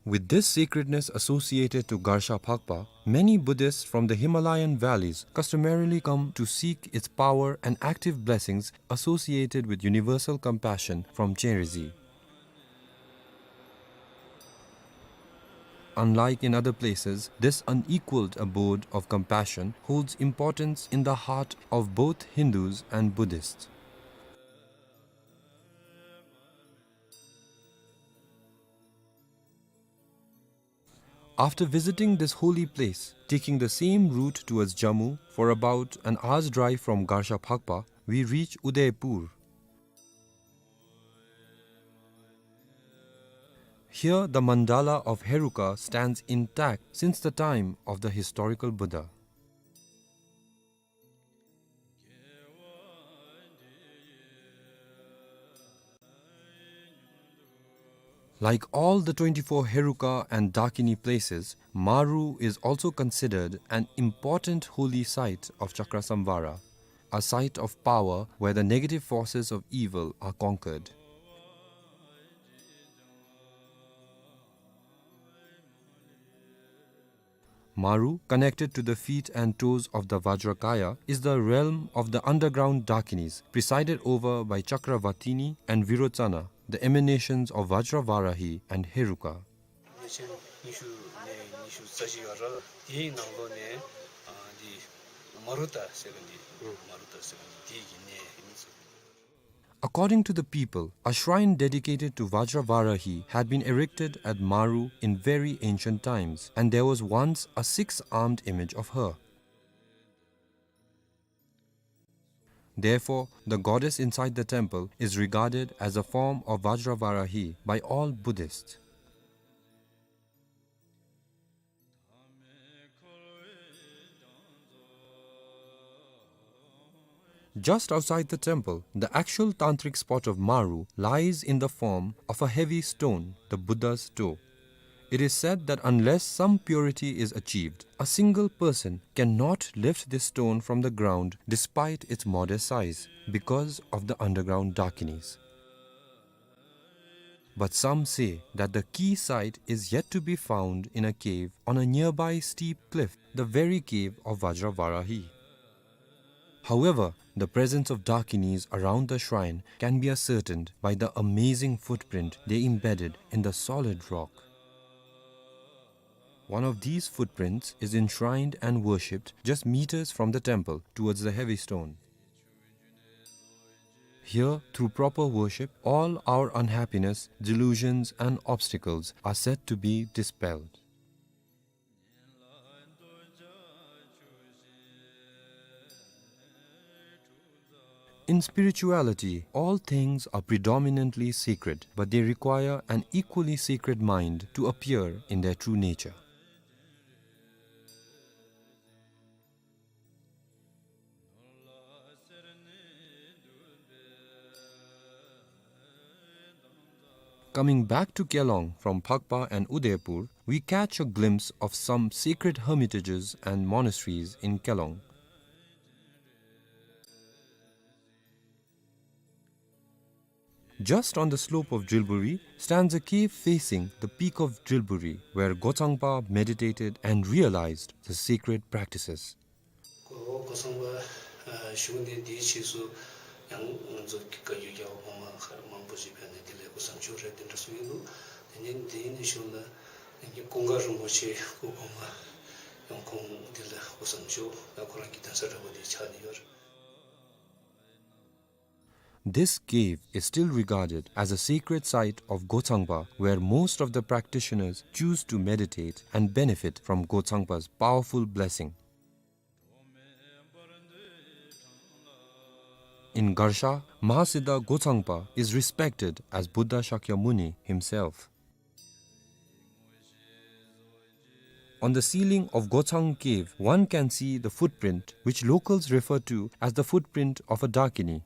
With this sacredness associated to Garsha Phakpa, many Buddhists from the Himalayan valleys customarily come to seek its power and active blessings associated with universal compassion from Cherezi. Unlike in other places, this unequaled abode of compassion holds importance in the heart of both Hindus and Buddhists. After visiting this holy place, taking the same route towards Jammu for about an hour's drive from Garsha Phakpa, we reach Udaipur. Here, the mandala of Heruka stands intact since the time of the historical Buddha. Like all the twenty-four Heruka and Dakini places, Maru is also considered an important holy site of Chakrasamvara, a site of power where the negative forces of evil are conquered. Maru, connected to the feet and toes of the Vajrakaya, is the realm of the underground Dakinis, presided over by Chakravatini and Virochana, the emanations of Vajravarahi and Heruka. ཉིས་སྟོང་ཉི་ཤུ་ནས་ཉི་ཤུ་རྩ་བཞི་བར་དེའི་ནང་ལོགས་ནས་ཨ་འདི་མ་རུ་ཏ་ཟེར་བ་འདི་མ་རུ་ཏ་ཟེར་བ་འདི་དེའི་གི་གནས་ཨིན་ཟེར། According to the people, a shrine dedicated to Vajravarahi had been erected at Maru in very ancient times, and there was once a six-armed image of her. Therefore, the goddess inside the temple is regarded as a form of Vajravarahi by all Buddhists. Just outside the temple, the actual tantric spot of Maru lies in the form of a heavy stone, the Buddha's toe. It is said that unless some purity is achieved, a single person cannot lift this stone from the ground despite its modest size because of the underground Dakinis. But some say that the key site is yet to be found in a cave on a nearby steep cliff, the very cave of Vajravarahi. However, the presence of Dakinis around the shrine can be ascertained by the amazing footprint they embedded in the solid rock. One of these footprints is enshrined and worshipped just meters from the temple towards the heavy stone. Here, through proper worship, all our unhappiness, delusions, and obstacles are said to be dispelled. In spirituality, all things are predominantly sacred, but they require an equally sacred mind to appear in their true nature. Coming back to Kelong from Phakpa and Udaipur, we catch a glimpse of some sacred hermitages and monasteries in Kelong. Just on the slope of Drilburi stands a cave facing the peak of Drilburi, where Gochangpa meditated and realized the sacred practices. ཁོ་གོ་ཚང་པ་ཨ་བཞུགས་གནས་འདིའི་ཕྱིས་སུ་ཡང་ང་ཚོ་བཀའ་བརྒྱུད་རྒྱལ་བ་གོང་མ་མཁའ་མང་པོ་ཞིག་ཕེབས་ནས་དེ་ལས་སྐུ་མཚམས་འཇོག་རེད་དེ་འདྲ་གསུངས་ཡིན་འདུག་དེ་ནས་འདི་ནས་བཞུགས་ན་ཀུན་དགའ་རིན་པོ་ཆེ་སྐུ་གོང་མ་ཡང་ཁོང་དེ་ལ་སྐུ་མཚམས་འཇོག་ད་ཁོ་རང་གི་གདན་ས་འདྲ་པོ་དེ་ཆགས་ནས་ཡོད་རེད། This cave is still regarded as a sacred site of Gochangpa, where most of the practitioners choose to meditate and benefit from Gochangpa's powerful blessing. In Garsha, Mahasiddha Gochangpa is respected as Buddha Shakyamuni himself. On the ceiling of Gochang Cave, one can see the footprint, which locals refer to as the footprint of a Dakini.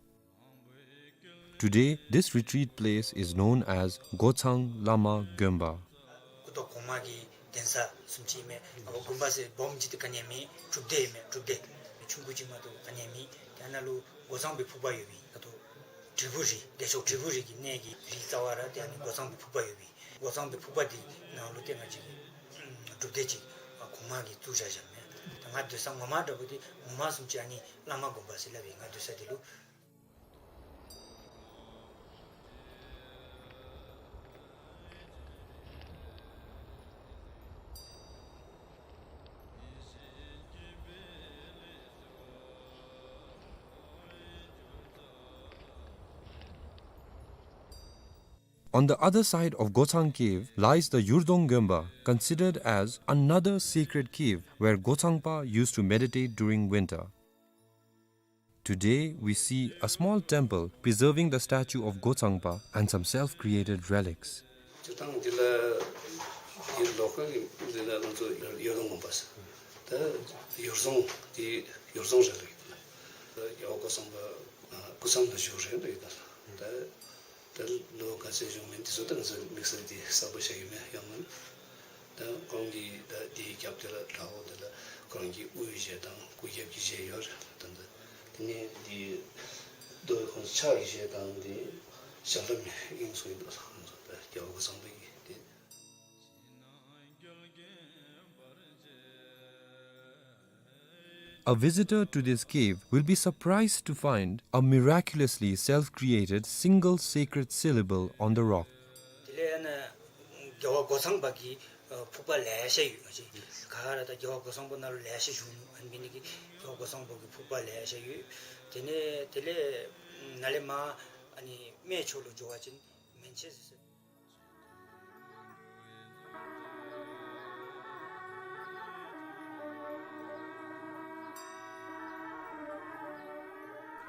Today, this retreat place is known as Gochang Lama Gonpa. སྐུ་ཐོག་གོང་མ་གི་གདན་ས་བཟུམ་ཅིག་མས། ཨ་དགོན་པ་ཟེར་སྦོམ་ཅིག་ཏུ་ག་ནི་ཡང་མེད། སྒྲུབ་སྡེ་མས། སྒྲུབ་སྡེ་ཆུང་ཀུ་ཅིག་མ་གཏོགས་ག་ནི་ཡང་མེད། དེ་ནང་ལུ་སྒོ་གཙང་པའི་ཕུག་པ་ཡོད་པས། ད་ལྟོ་དྲིལ་བུ་རི་བདེ་མཆོག་དྲིལ་བུ་རི་གི་གནས་ཀྱི་རི་རྩ་བ་ར་དེ་ཨ་ནི་སྒོ་གཙང་པའི་ཕུག་པ་ཡོད་པས། སྒོ་གཙང་པའི་ཕུག་པ་འདི་ནང་ལུ་ཏེ་ང་བཅས་ཀྱི་སྒྲུབ་སྡེ་ཅིག་གོང་མ་གིས་བཙུགས་བཞག་བཞགཔ་མས། ད་ང་སྡོད་ས་ངོ་མ་འདྲ་པོ་འདི་ངོ་མ་བཟུམ་ཅིག་ཨ་ནི་བླ་མ་དགོན་པ་ཟེར་སླབ་ཨིན། ང་སྡོད་ས་འདི་ལུ། On the other side of Gochang Cave lies the Yurdong Gonpa, considered as another sacred cave where Gochangpa used to meditate during winter. Today, we see a small temple preserving the statue of Gochangpa and some self-created relics. སྤྱིར་བཏང་འདི་ལ་འདི་ལོ་ཀལ་གྱི་འདི་ལ་ང་ཚོ་ཡོ་རྫོང་དགོན་པ་ཟེར། ད་ཡོ་རྫོང་འདི་ཡོ་རྫོང་རེད་ལབ་ཡོད་ད། ད་རྒྱལ་བ་སྐུ་བསམ་པ་སྐུ་མཚམས་ལ་བཞུགས་རེད་ལབ་ཡོད་ད། ད་ད་ལོ་ག་ཚོད་བཞུགས་མིན་འདི་ཚོ་ད་ང་ཚོ་དམིགས་བསལ་འདི་གསལ་པོ་ཞིག་ཡོད་མེད་ཡང་མིན། ད་ཁོང་གི་ད་འདི་རྒྱབ་དེ་ལ་བྲག་འོག་དེ་ལ་ཁོང་གི་དབུའི་གཞས་དང་སྐུ་རྒྱབ་ཀྱི་གཞས་ཡོད་རེད་ད། ད་དེ་ནས་འདི་རྡོ་ཁོང་ཕྱག་གི་གཞས་དང་འདི་ཞབས་བྲོ་མི་ཨིན་སོ་ཡིན་འདུག་ད། རྒྱལ་བ་སྐུ་བསམ་པའི་གི་འདི། A visitor to this cave will be surprised to find a miraculously self-created single sacred syllable on the rock. དེ་ལས་ཨ་ནི་རྒྱལ་བ་སྒོ་གཙང་པ་གི་ཕུག་པ་ལེ་ཤ་ཡོད། ང་བཅས་ག་ར་ད་རྒྱལ་བ་སྒོ་གཙང་པ་ནང་ལུ་ལེ་ཤ་བཞུགས་ནུག། ཨ་ནི་འབད་ནི་གིས་རྒྱལ་བ་སྒོ་གཙང་པ་གི་ཕུག་པ་ལེ་ཤ་ཡོད། དེ་ནས་དེ་ལས་ནཱ་ལས་མར་ཨ་ནི་སྨད་ཕྱོགས་ལུ་འགྱོ་བ་ཅིན་མན་ཆད་ཟེར།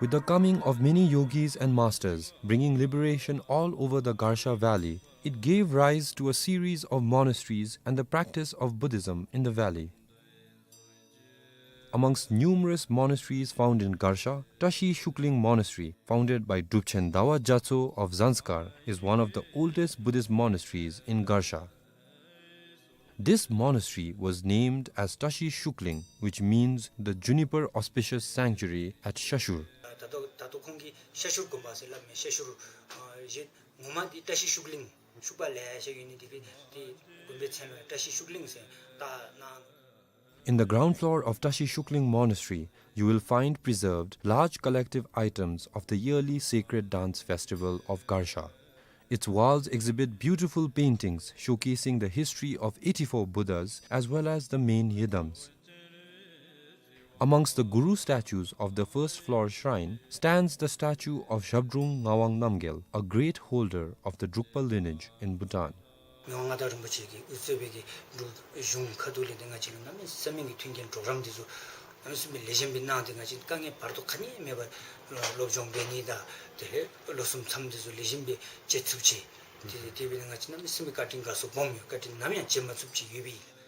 With the coming of many yogis and masters bringing liberation all over the Garsha Valley, it gave rise to a series of monasteries and the practice of Buddhism in the valley. Amongst numerous monasteries found in Garsha, Tashi Shukling Monastery, founded by Drupchen Dawa Gyatso of Zanskar, is one of the oldest Buddhist monasteries in Garsha. This monastery was named as Tashi Shukling, which means the juniper auspicious sanctuary at Shashur. ད་ལྟོ་ད་ལྟོ་ཁོང་གིས་ཤ་ཤུར་དགོན་པ་ཟེར་སླབ་མས། ཤ་ཤུར་ཨ་གཞན་ངོ་མ་འདི་བཀྲ་ཤིས་ཤུགས་གླིང་ཤུག་པ་ལེ་ཤ་ཡོད་ནི་འདི་གིས་འདི་དགོན་པའི་མཚན་ལུ་བཀྲ་ཤིས་ཤུགས་གླིང་ཟེར་བཏགས་གནང་། In the ground floor of Tashi Shukling Monastery, you will find preserved large collective items of the yearly sacred dance festival of Garsha. Its walls exhibit beautiful paintings showcasing the history of eighty-four Buddhas as well as the main yidams. Amongst the Guru statues of the first floor shrine stands the statue of Zhabdrung Ngawang Namgyal, a great holder of the Drukpa lineage in Bhutan. ངག་དབང་མངའ་བདག་རིན་པོ་ཆེ་གིས་དབུ་གཙོས་པའི་གི་འབྲུག་གཞུང་ཁ་ཐུག་ལས་ཏེ་ང་བཅས་ལུ་གནམ་མེད་ས་མེད་ཀྱི་མཐུན་རྐྱེན་གྲོགས་རམ་འདི་ཚུ་གནམ་མེད་ས་མེད་ལེགས་ཤོམ་སྦེ་གནང་སྟེ་ང་བཅས་དཀའ་ངལ་བར་དོ་ག་ནི་མེད་པར་སློབ་སྦྱོང་འབད་ནི་དང་དེ་ལས་ལོ་གསུམ་མཚམས་འདི་ཚུ་ལེགས་ཤོམ་སྦེ་བཅད་ཚུགསཔ་ཅིག། དེ་དེ་འབད་ནི་ང་བཅས་གནམ་མེད་ས་མེད་བཀའ་དྲིན་དགའ་ཚོར་སྦོམ་ཡོད། བཀའ་དྲིན་ནམ་ཡང་བརྗེད་མ་ཚུགསཔ་ཅིག་ཡོད་པས།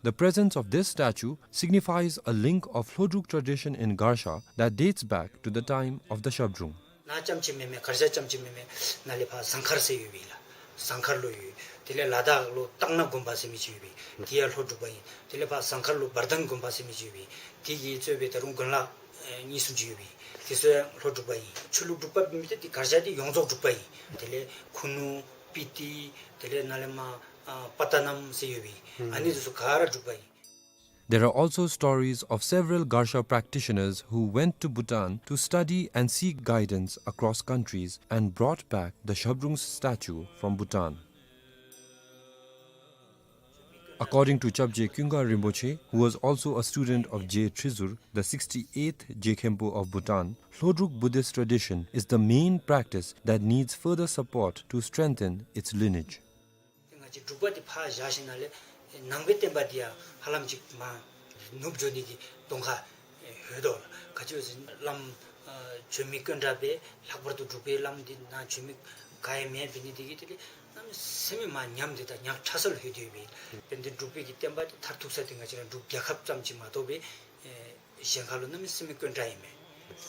The presence of this statue signifies a link of Hlodruk tradition in Garsha that dates back to the time of the Zhabdrung. ནཱ་རྐྱངམ་ཅིག་མེན་མས། གར་ཞ་རྐྱངམ་ཅིག་མེན་མས། ནཱ་ལས་ཕར་ཟངས་མཁར་ཟེར་ཡོད་པས་ལགས། ཟངས་མཁར་ལུ་ཡོད། དེ་ལས་ལ་དྭགས་ལུ་སྟག་སྣ་དགོན་པ་ཟེར་མི་ཅིག་ཡོད་པས། དེ་ཡང་ལྷོ་འབྲུག་པ་ཨིན། དེ་ལས་ཕར་ཟངས་མཁར་ལུ་འབར་ལྡང་དགོན་པ་ཟེར་མི་ཅིག་ཡོད་པས། དེ་གིས་གཙོས་པའི་ད་རུང་དགོན་ལག་ཨེ་གཉིས་གསུམ་ཅིག་ཡོད་པས། དེ་ཚུ་ཡང་ལྷོ་འབྲུག་པ་ཨིན། ཆོས་ལུགས་འབྲུག་པ་མེན་པར་ཏེ་གར་ཞ་འདི་ཡོངས་རྫོགས་འབྲུག་པ་ཨིན། དེ་ལས་ཁུ་ནུ་སྤི་ཏི་དེ་ལས་ནཱ་ལས་མར་ཨ་པ་ཏ་ནམ་ཟེར་ཡོད་པས། ཨ་ནི་ཚུ་ག་ར་འབྲུག་པ་ཨིན། There are also stories of several Garsha practitioners who went to Bhutan to study and seek guidance across countries and brought back the Shabdrung's statue from Bhutan. According to Chapje Kyunga Rinpoche, who was also a student of Je Trizur, the sixty-eighth Je Khenpo of Bhutan, Lhodruk Buddhist tradition is the main practice that needs further support to strengthen its lineage. ང་བཅས་འབྲུག་པ་འདི་ཕར་བཞག་ཞིནམ་ལས་ནང་པའི་བསྟན་པ་འདི་ཡང་ཧ་ལམ་ཅིག་མར་ནུབ་འགྱོ་ནི་གི་གདོང་ཁར་ལྷོད་དོ་ལགས། ག་ཅི་ཟེར་བ་ཅིན་བླམ་ཨ་བྱོན་མི་དཀོན་དྲགས་པས། ལྷག་པར་དུ་འབྲུག་པའི་བླམ་འདི་ནཱ་བྱོན་མི་ག་ཡང་མེད། འབད་ནི་འདི་གིས་དེ་ལས་གནམ་མེད་ས་མེད་མར་ཉམས་ཏེ་ད་ཉག་ཕྲ་ས་ལུ་ལྷོད་དེ་ཡོད་པས། དཔེར་ན་འབྲུག་པའི་གི་བསྟན་པ་འདི་མཐར་ཐུག་ས་འདི་ང་བཅས་ར་འབྲུག་རྒྱལ་ཁབ་ཙམ་ཅིག་མ་གཏོགས་པའི་ཨེ་གཞན་ཁ་ལུ་གནམ་མེད་ས་མེད་དཀོན་དྲགས་ཨིན་མས།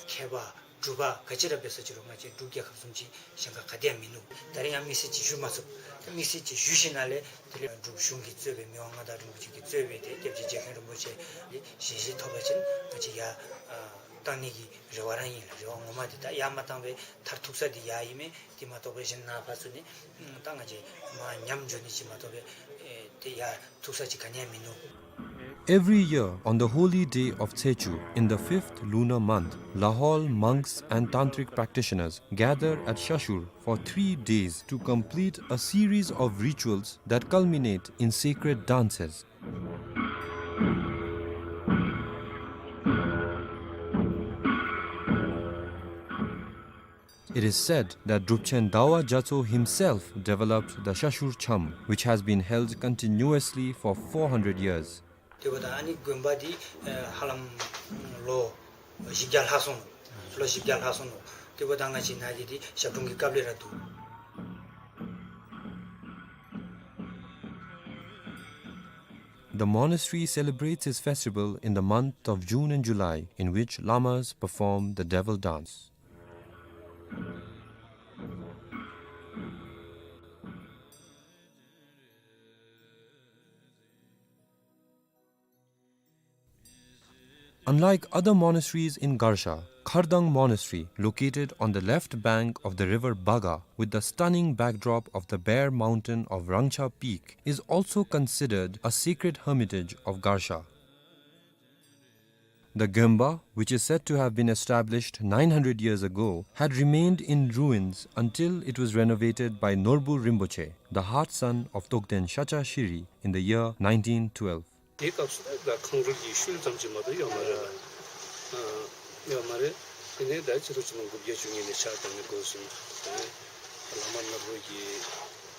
མཁས་པ་གྲུབ་པ་ག་ཅི་ར་འབད་ས་ཅི་རུང་ང་བཅས་འབྲུག་རྒྱལ་ཁབ་བཟུམ་ཅིག་གཞན་ཁ་ག་ཏེ་ཡང་མིན་ནུག། ད་རིས་ཡང་དམིགས་བསལ་ཅིག་ཞུ་མ་ཚུགས། དམིགས་བསལ་ཅིག་ཞུ་ཞིནམ་ལས་དེ་ལས་འབྲུག་གཞུང་གིས་གཙོས་པའི་མི་དབང་མངའ་བདག་རིན་པོ་ཆེ་གིས་གཙོས་པའི་ཏེ་སྐྱབས་རྗེ་རྗེ་མཁན་རིན་པོ་ཆེ་ལས་ཞལ་བཞེས་ཐོབ་པ་ཅིན་ང་བཅས་ཡར་ཨ་བཏང་ནི་གི་རེ་བ་ར་ཨིན་ལགས། རེ་བ་ངོ་མ་འདི་ད་ཡར་མ་བཏང་བའི་མཐར་ཐུག་ས་འདི་ཡར་ཨིན་མས། དེ་མ་གཏོགས་པའི་གཞན་ནཱ་ཕར་ཚུར་ནི་ཨ་ད་ང་བཅས་མར་ཉམས་འགྱོ་ནི་ཅིག་མ་གཏོགས་པའི་ཨེ་དེ་ཡར་ཐུག་ས་ཅིག་ག་ནི་ཡང་མིན་ནུག། Every year, on the holy day of Tsechu, in the fifth lunar month, Lahol monks and tantric practitioners gather at Shashur for three days to complete a series of rituals that culminate in sacred dances. It is said that Drupchen Dawa Gyatso himself developed the Shashur Cham, which has been held continuously for four hundred years. དེ་འབདཝ་ད་ཨ་ནི་དགོན་པ་འདི་ཨེ་ཧ་ལམ་ལོ་བཞི་བརྒྱ་ལྷག་སོང་ནུག། ལོ་བཞི་བརྒྱ་ལྷག་སོང་ནུག། དེ་འབདཝ་ད་ང་བཅས་ནཱ་གི་འདི་ཞབས་དྲུང་གི་སྐབས་ལས་ར་འདུག། The monastery celebrates its festival in the month of June and July, in which lamas perform the devil dance. Unlike other monasteries in Garsha, Khardang Monastery, located on the left bank of the river Baga, with the stunning backdrop of the bare mountain of Rangcha Peak, is also considered a sacred hermitage of Garsha. The Gyomba, which is said to have been established nine hundred years ago, had remained in ruins until it was renovated by Norbu Rinpoche, the heart son of Togden Shacha Shiri, in the year nineteen twelve. དེའི་སྐབས་སུ་ད་ཁང་རུལ་གྱི་ཤུལ་ཙམ་ཅིག་མ་གཏོགས་ཡོད་མ་རེད། ཨ་ཡོད་མ་རེད། དེ་ནས་ད་ཕྱི་རུ་ཕྱི་ལོ་དགུ་བརྒྱ་བཅུ་གཉིས་ནས་ཕྱག་བཏབ་ནས་འགོ་བཟུང་། དེ་ནས་བླ་མ་ནོར་བུ་གིས་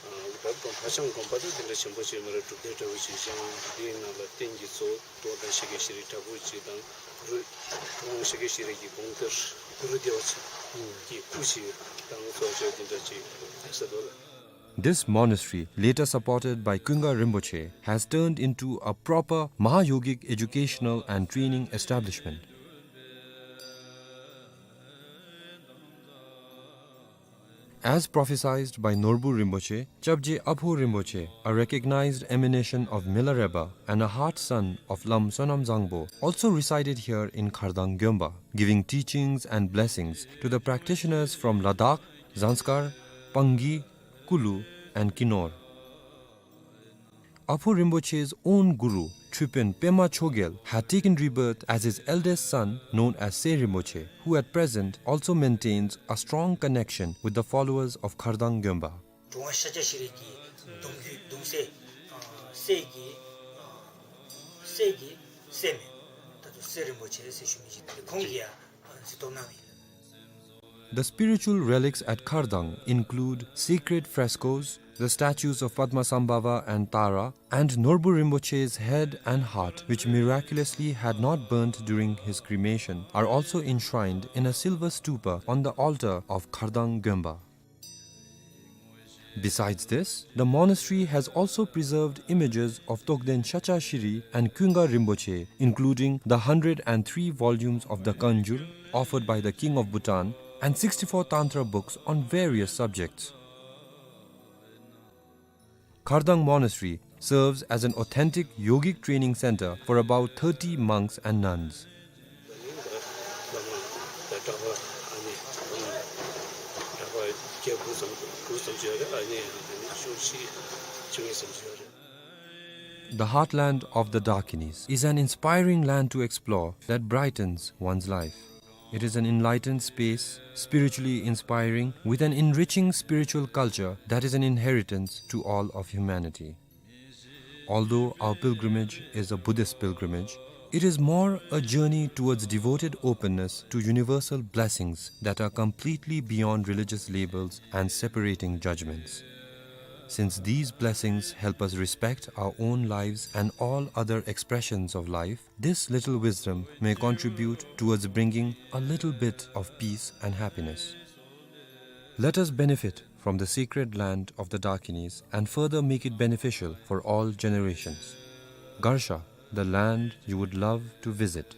ཨ་ད་དགོན་ཕ་བྱང་དགོན་པ་དེ་འདི་འདྲ་ཆེན་པོ་ཅིག་མ་རེད། སྒྲུབ་སྡེ་འདྲ་བོ་ཅིག་བཞེངས། དེའི་ནང་ལ་རྟེན་གྱི་གཙོ་བོ་རྡོ་དང་ཤཱཀྱ་ཤྲཱི་ཕྲ་ཕུང་ཅིག་དང་གུ་རུ་ཁོང་ཤཱཀྱ་ཤྲཱི་གི་དགོངས་གཏེར་གུ་རུ་བདེ་བ་ཆེན་གྱི་སྐུ་ཅིག་དང་གཙོ་བྱས་འདི་འདྲ་ཅིག་ཡོད་ཟེར་འདུག་ལགས། This monastery, later supported by Kunga Rinpoche, has turned into a proper Mahayogic educational and training establishment. As prophesied by Norbu Rinpoche, Chapje Apho Rinpoche, a recognized emanation of Milarepa and a heart son of Lam Sonam Zangpo, also resided here in Khardang Gyomba, giving teachings and blessings to the practitioners from Ladakh, Zanskar, Pangi, Kulu, and Kinor. Apho Rinpoche's own guru, Tripin Pema Chogyal, had taken rebirth as his eldest son, known as Se Rinpoche, who at present also maintains a strong connection with the followers of Khardang Gyomba. གྲུབ་དབང་ཤཱཀྱ་ཤྲཱི་གི་གདུང་བརྒྱུད་གདུང་སྲས་ཨ་སྲས་ཀྱི་ཨ་སྲས་ཀྱི་སྲས་མོ་ད་ལྟོ་སེ་རིན་པོ་ཆེ་ཟེར་ཞུ་མི་ཅིག་ཁོང་གིས་ཡང་མཛད་གཏོང་གནང་ཡི། The spiritual relics at Khardang include sacred frescoes, the statues of Padmasambhava and Tara, and Norbu Rinpoche's head and heart, which miraculously had not burnt during his cremation, are also enshrined in a silver stupa on the altar of Khardang Gyomba. Besides this, the monastery has also preserved images of Togden Shacha Shiri and Kunga Rinpoche, including the hundred and three volumes of the Kanjur offered by the King of Bhutan and sixty-four Tantra books on various subjects. Khardang Monastery serves as an authentic yogic training center for about thirty monks and nuns. The heartland of the Dakinis is an inspiring land to explore that brightens one's life. It is an enlightened space, spiritually inspiring, with an enriching spiritual culture that is an inheritance to all of humanity. Although our pilgrimage is a Buddhist pilgrimage, it is more a journey towards devoted openness to universal blessings that are completely beyond religious labels and separating judgments. Since these blessings help us respect our own lives and all other expressions of life, this little wisdom may contribute towards bringing a little bit of peace and happiness. Let us benefit from the sacred land of the Dakinis and further make it beneficial for all generations. Garsha, the land you would love to visit.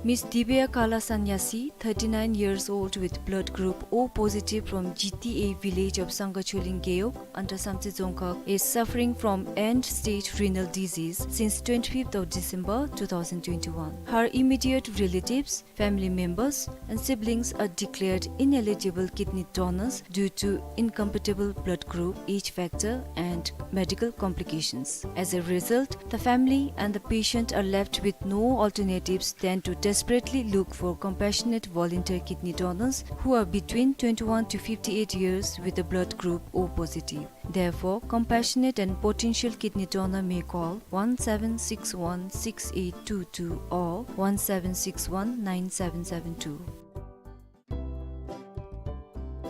Miss Divya Kala Sanyasi, thirty-nine years old, with blood group O positive, from G T A village of Sangha Choling Gewog under Samtse Dzongkhag, is suffering from end-stage renal disease since twenty-fifth of December two thousand twenty-one. Her immediate relatives, family members and siblings are declared ineligible kidney donors due to incompatible blood group, age factor and medical complications. As a result, the family and the patient are left with no alternatives than to desperately look for compassionate volunteer kidney donors who are between twenty-one to fifty-eight years with the blood group O positive. Therefore, compassionate and potential kidney donor may call one seven six one six eight two two or one seven six one nine seven seven two.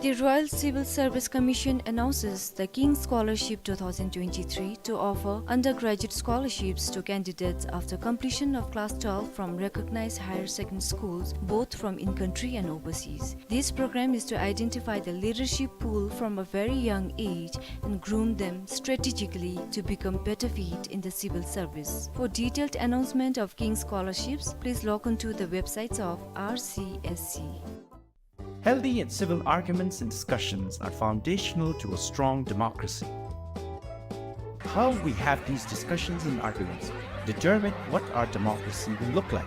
The Royal Civil Service Commission announces the King's Scholarship two thousand twenty-three to offer undergraduate scholarships to candidates after completion of class twelve from recognized higher secondary schools, both from in-country and overseas. This program is to identify the leadership pool from a very young age and groom them strategically to become better fit in the civil service. For detailed announcement of King's scholarships, please log on to the websites of R C S C. Healthy and civil arguments and discussions are foundational to a strong democracy. How we have these discussions and arguments determine what our democracy will look like.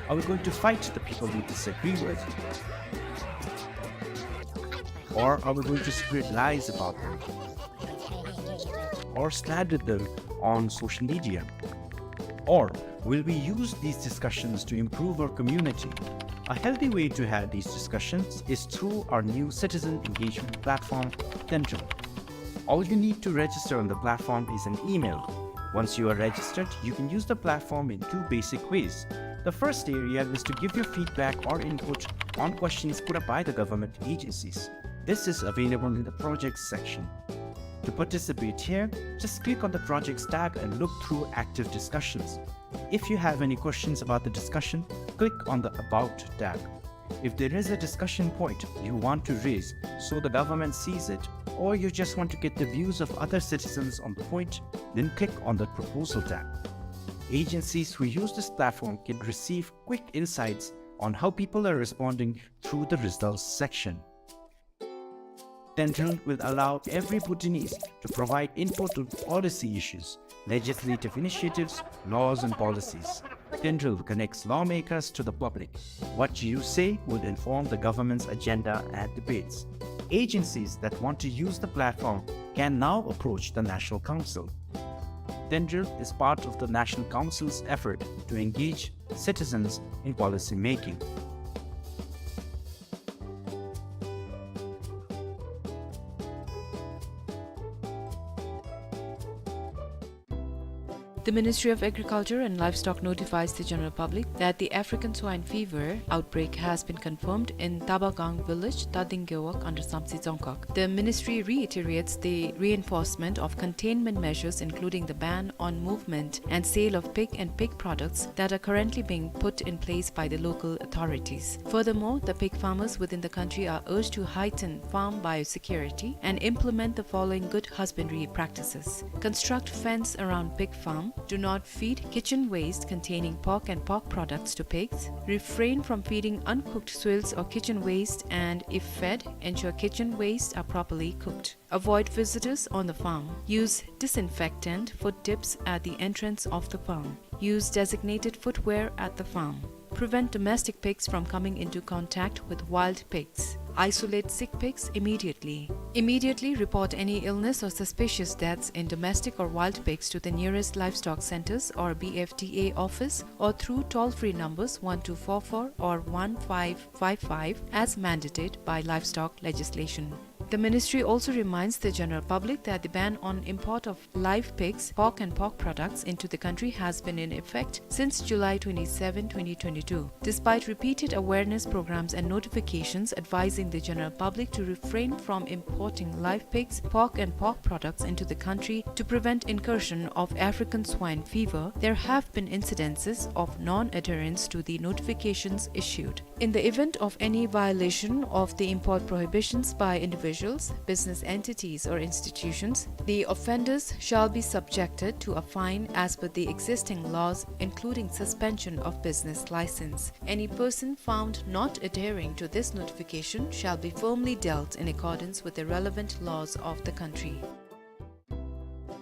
Are we going to fight the people we disagree with? Or are we going to spread lies about them? Or slander them on social media? Or will we use these discussions to improve our community? A healthy way to have these discussions is through our new citizen engagement platform, Tendril. All you need to register on the platform is an email. Once you are registered, you can use the platform in two basic ways. The first area is to give your feedback or input on questions put up by the government agencies. This is available in the projects section. To participate here, just click on the projects tab and look through active discussions. If you have any questions about the discussion, click on the About tab. If there is a discussion point you want to raise so the government sees it, or you just want to get the views of other citizens on the point, then click on the Proposal tab. Agencies who use this platform can receive quick insights on how people are responding through the results section. Tendril will allow every Bhutanese to provide input on policy issues, legislative initiatives, laws and policies. Tendril connects lawmakers to the public. What you say will inform the government's agenda and debates. Agencies that want to use the platform can now approach the National Council. Tendril is part of the National Council's effort to engage citizens in policy making. The Ministry of Agriculture and Livestock notifies the general public that the African swine fever outbreak has been confirmed in Tabagang village, Tading Gewog, under Samtse Dzongkhag. The ministry reiterates the reinforcement of containment measures, including the ban on movement and sale of pig and pig products that are currently being put in place by the local authorities. Furthermore, the pig farmers within the country are urged to heighten farm biosecurity and implement the following good husbandry practices. Construct fence around pig farm. Do not feed kitchen waste containing pork and pork products to pigs. Refrain from feeding uncooked swills or kitchen waste, and if fed, ensure kitchen waste are properly cooked. Avoid visitors on the farm. Use disinfectant for dips at the entrance of the farm. Use designated footwear at the farm. Prevent domestic pigs from coming into contact with wild pigs. Isolate sick pigs immediately. Immediately report any illness or suspicious deaths in domestic or wild pigs to the nearest livestock centers or B F D A office or through toll-free numbers one two four four or one five five five as mandated by livestock legislation. The ministry also reminds the general public that the ban on import of live pigs, pork and pork products into the country has been in effect since July twenty-seven, twenty twenty-two. Despite repeated awareness programs and notifications advising the general public to refrain from importing live pigs, pork and pork products into the country to prevent incursion of African swine fever, there have been incidences of non-adherence to the notifications issued. In the event of any violation of the import prohibitions by individuals, business entities or institutions, the offenders shall be subjected to a fine as per the existing laws, including suspension of business license. Any person found not adhering to this notification shall be firmly dealt in accordance with the relevant laws of the country.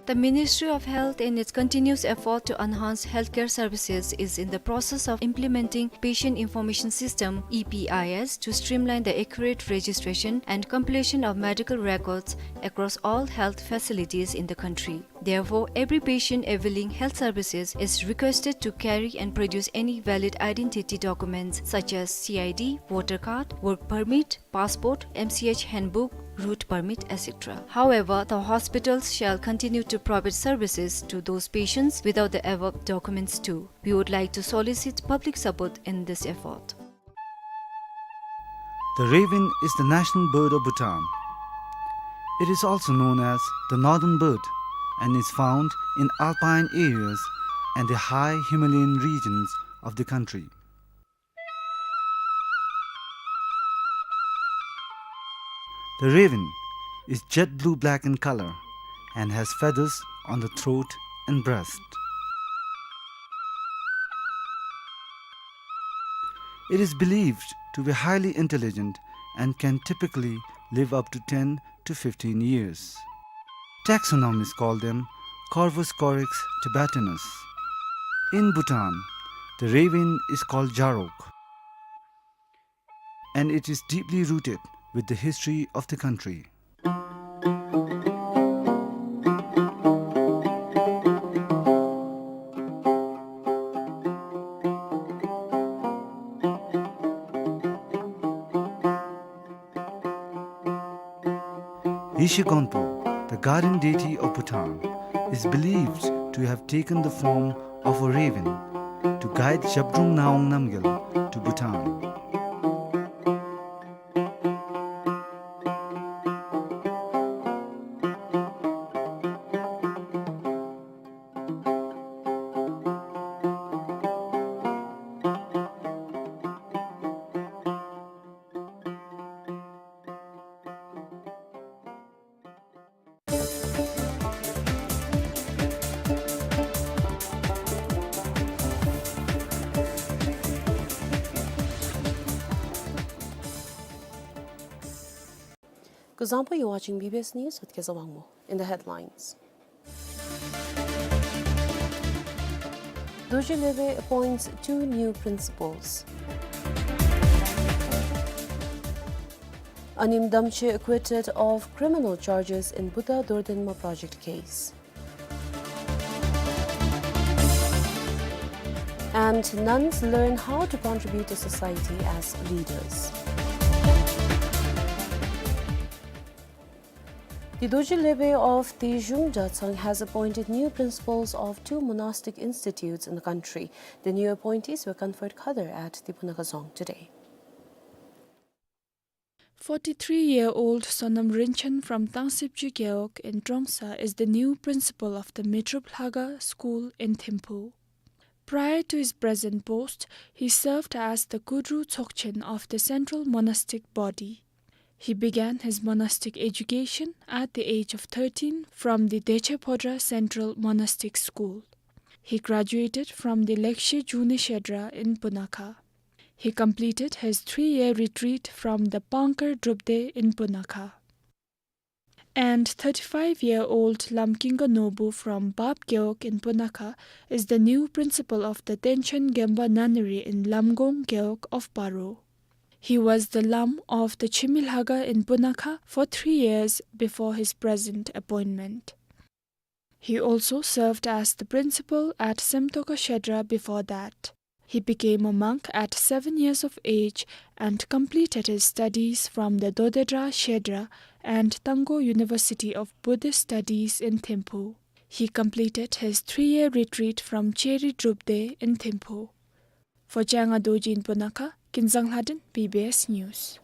The Ministry of Health, in its continuous effort to enhance healthcare services, is in the process of implementing Patient Information System, E P I S, to streamline the accurate registration and completion of medical records across all health facilities in the country. Therefore, every patient availing health services is requested to carry and produce any valid identity documents such as C I D, voter card, work permit, passport, M C H handbook, route permit, et cetera. However, the hospitals shall continue to provide services to those patients without the above documents too. We would like to solicit public support in this effort. The raven is the national bird of Bhutan. It is also known as the northern bird and is found in alpine areas and the high Himalayan regions of the country. The raven is jet blue-black in color and has feathers on the throat and breast. It is believed to be highly intelligent and can typically live up to ten to fifteen years. Taxonomists call them Corvus corax tibetanus. In Bhutan, the raven is called Jarog, and it is deeply rooted with the history of the country. Yeshe Gonpo, the guardian deity of Bhutan, is believed to have taken the form of a raven to guide Zhabdrung Ngawang Namgyal to Bhutan. Kuzuzangpo, you're watching B B S News with Keza Wangmo. In the headlines, Dorji Lebe appoints two new principals. Anim Damche acquitted of criminal charges in Buddha Dordenma project case. And nuns learn how to contribute to society as leaders. The Dorji Lebe of the Zhung Jatshang has appointed new principals of two monastic institutes in the country. The new appointees were conferred Qadr at the Punakha Dzong today. Forty-three-year-old Sonam Rinchen from Tangsipji Gewog in Trongsa is the new principal of the Mitrup Lhaga School in Thimphu. Prior to his present post, he served as the Kudru Tsokchen of the central monastic body. He began his monastic education at the age of thirteen from the Deche Phodra Central Monastic School. He graduated from the Lekshe June Shedra in Punakha. He completed his three-year retreat from the Pangkar Drupde in Punakha. And thirty-five-year-old Lam Kinga Nobu from Bab Gewog in Punakha is the new principal of the Tenchen Gemba Nunnery in Lamgong Gewog of Paro. He was the Lam of the Chimi Lhaga in Punakha for three years before his present appointment. He also served as the principal at Semtoka Shedra before that. He became a monk at seven years of age and completed his studies from the Dodedra Shedra and Tango University of Buddhist Studies in Thimphu. He completed his three-year retreat from Cheri Drupde in Thimphu. For Changa Dorji in Punakha, Kinzang Lhaden, B B S News.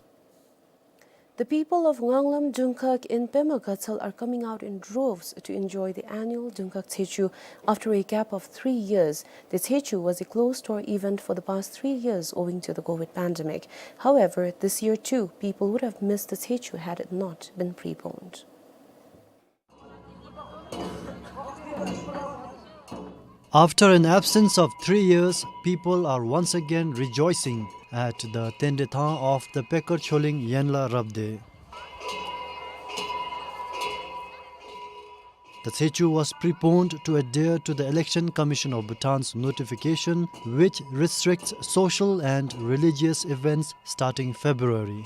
The people of Nganglam Dungkhag in Pema Gatshel are coming out in droves to enjoy the annual Dungkhag Tsechu after a gap of three years. The Tsechu was a closed-door event for the past three years owing to the COVID pandemic. However, this year too, people would have missed the Tsechu had it not been preponed. After an absence of three years, people are once again rejoicing at the Tende Thang of the Pekar Choling Yenla Rabde. The Tsechu was preponed to adhere to the Election Commission of Bhutan's notification, which restricts social and religious events starting February.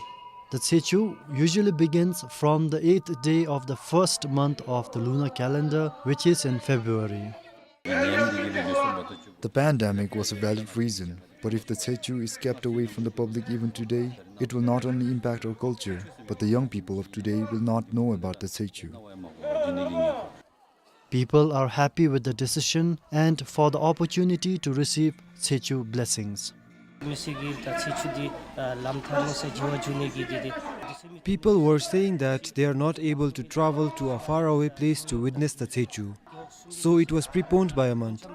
The Tsechu usually begins from the eighth day of the first month of the lunar calendar, which is in February. The pandemic was a valid reason, but if the Tsechu is kept away from the public even today, it will not only impact our culture, but the young people of today will not know about the Tsechu. People are happy with the decision and for the opportunity to receive Tsechu blessings. People were saying that they are not able to travel to a faraway place to witness the Tsechu, so it was preponed by a month.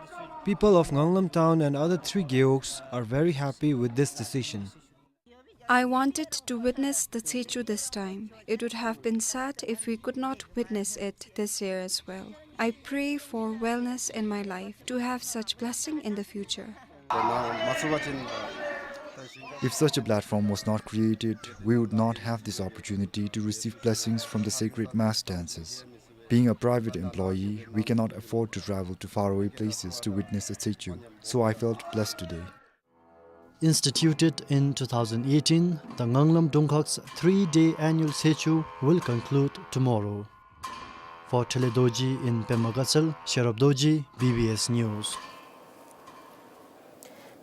People of Nganglam town and other three gewogs are very happy with this decision. I wanted to witness the Tsechu this time. It would have been sad if we could not witness it this year as well. I pray for wellness in my life, to have such blessing in the future. If such a platform was not created, we would not have this opportunity to receive blessings from the sacred mass dances. Being a private employee, we cannot afford to travel to faraway places to witness a Tsechu, so I felt blessed today. Instituted in two thousand eighteen, the Nganglam Dungkhag's three-day annual Tsechu will conclude tomorrow. For Thele Dorji in Pema Gatshel, Sherab Dorji, B B S News.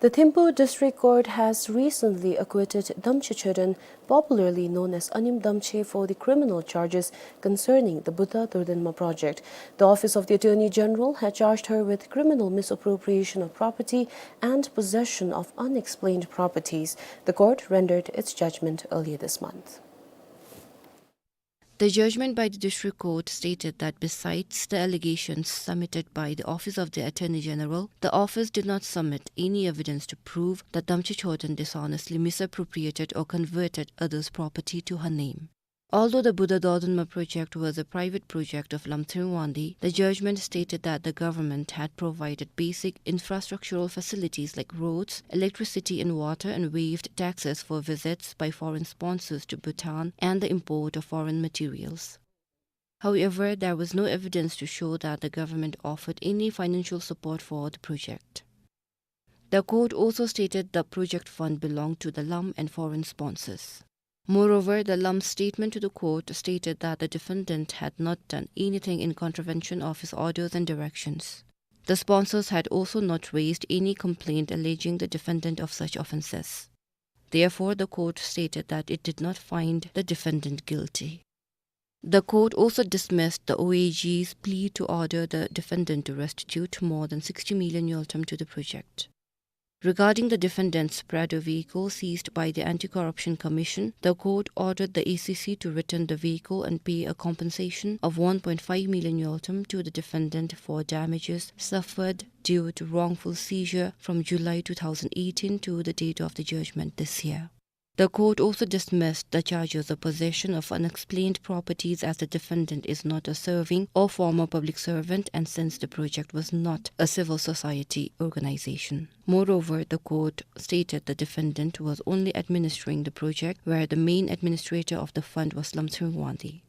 The Thimphu District Court has recently acquitted Damche Choden, popularly known as Anim Damche, for the criminal charges concerning the Buddha Dordenma project. The Office of the Attorney General had charged her with criminal misappropriation of property and possession of unexplained properties. The court rendered its judgment earlier this month. The judgment by the district court stated that besides the allegations submitted by the Office of the Attorney General, the office did not submit any evidence to prove that Damche Choden dishonestly misappropriated or converted others' property to her name. Although the Buddha Dordenma project was a private project of Lamtrim Wangdi, the judgment stated that the government had provided basic infrastructural facilities like roads, electricity and water, and waived taxes for visits by foreign sponsors to Bhutan and the import of foreign materials. However, there was no evidence to show that the government offered any financial support for the project. The court also stated the project fund belonged to the Lam and foreign sponsors. Moreover, the Lam's statement to the court stated that the defendant had not done anything in contravention of his orders and directions. The sponsors had also not raised any complaint alleging the defendant of such offences. Therefore, the court stated that it did not find the defendant guilty. The court also dismissed the O A G's plea to order the defendant to restitute more than sixty million ngultrum to the project. Regarding the defendant's Prado vehicle seized by the Anti-Corruption Commission, the court ordered the A C C to return the vehicle and pay a compensation of one point five million ngultrum to the defendant for damages suffered due to wrongful seizure from July two thousand eighteen to the date of the judgment this year. The court also dismissed the charges of possession of unexplained properties, as the defendant is not a serving or former public servant, and since the project was not a civil society organization. Moreover, the court stated the defendant was only administering the project, where the main administrator of the fund was Lamtsering Wangdi.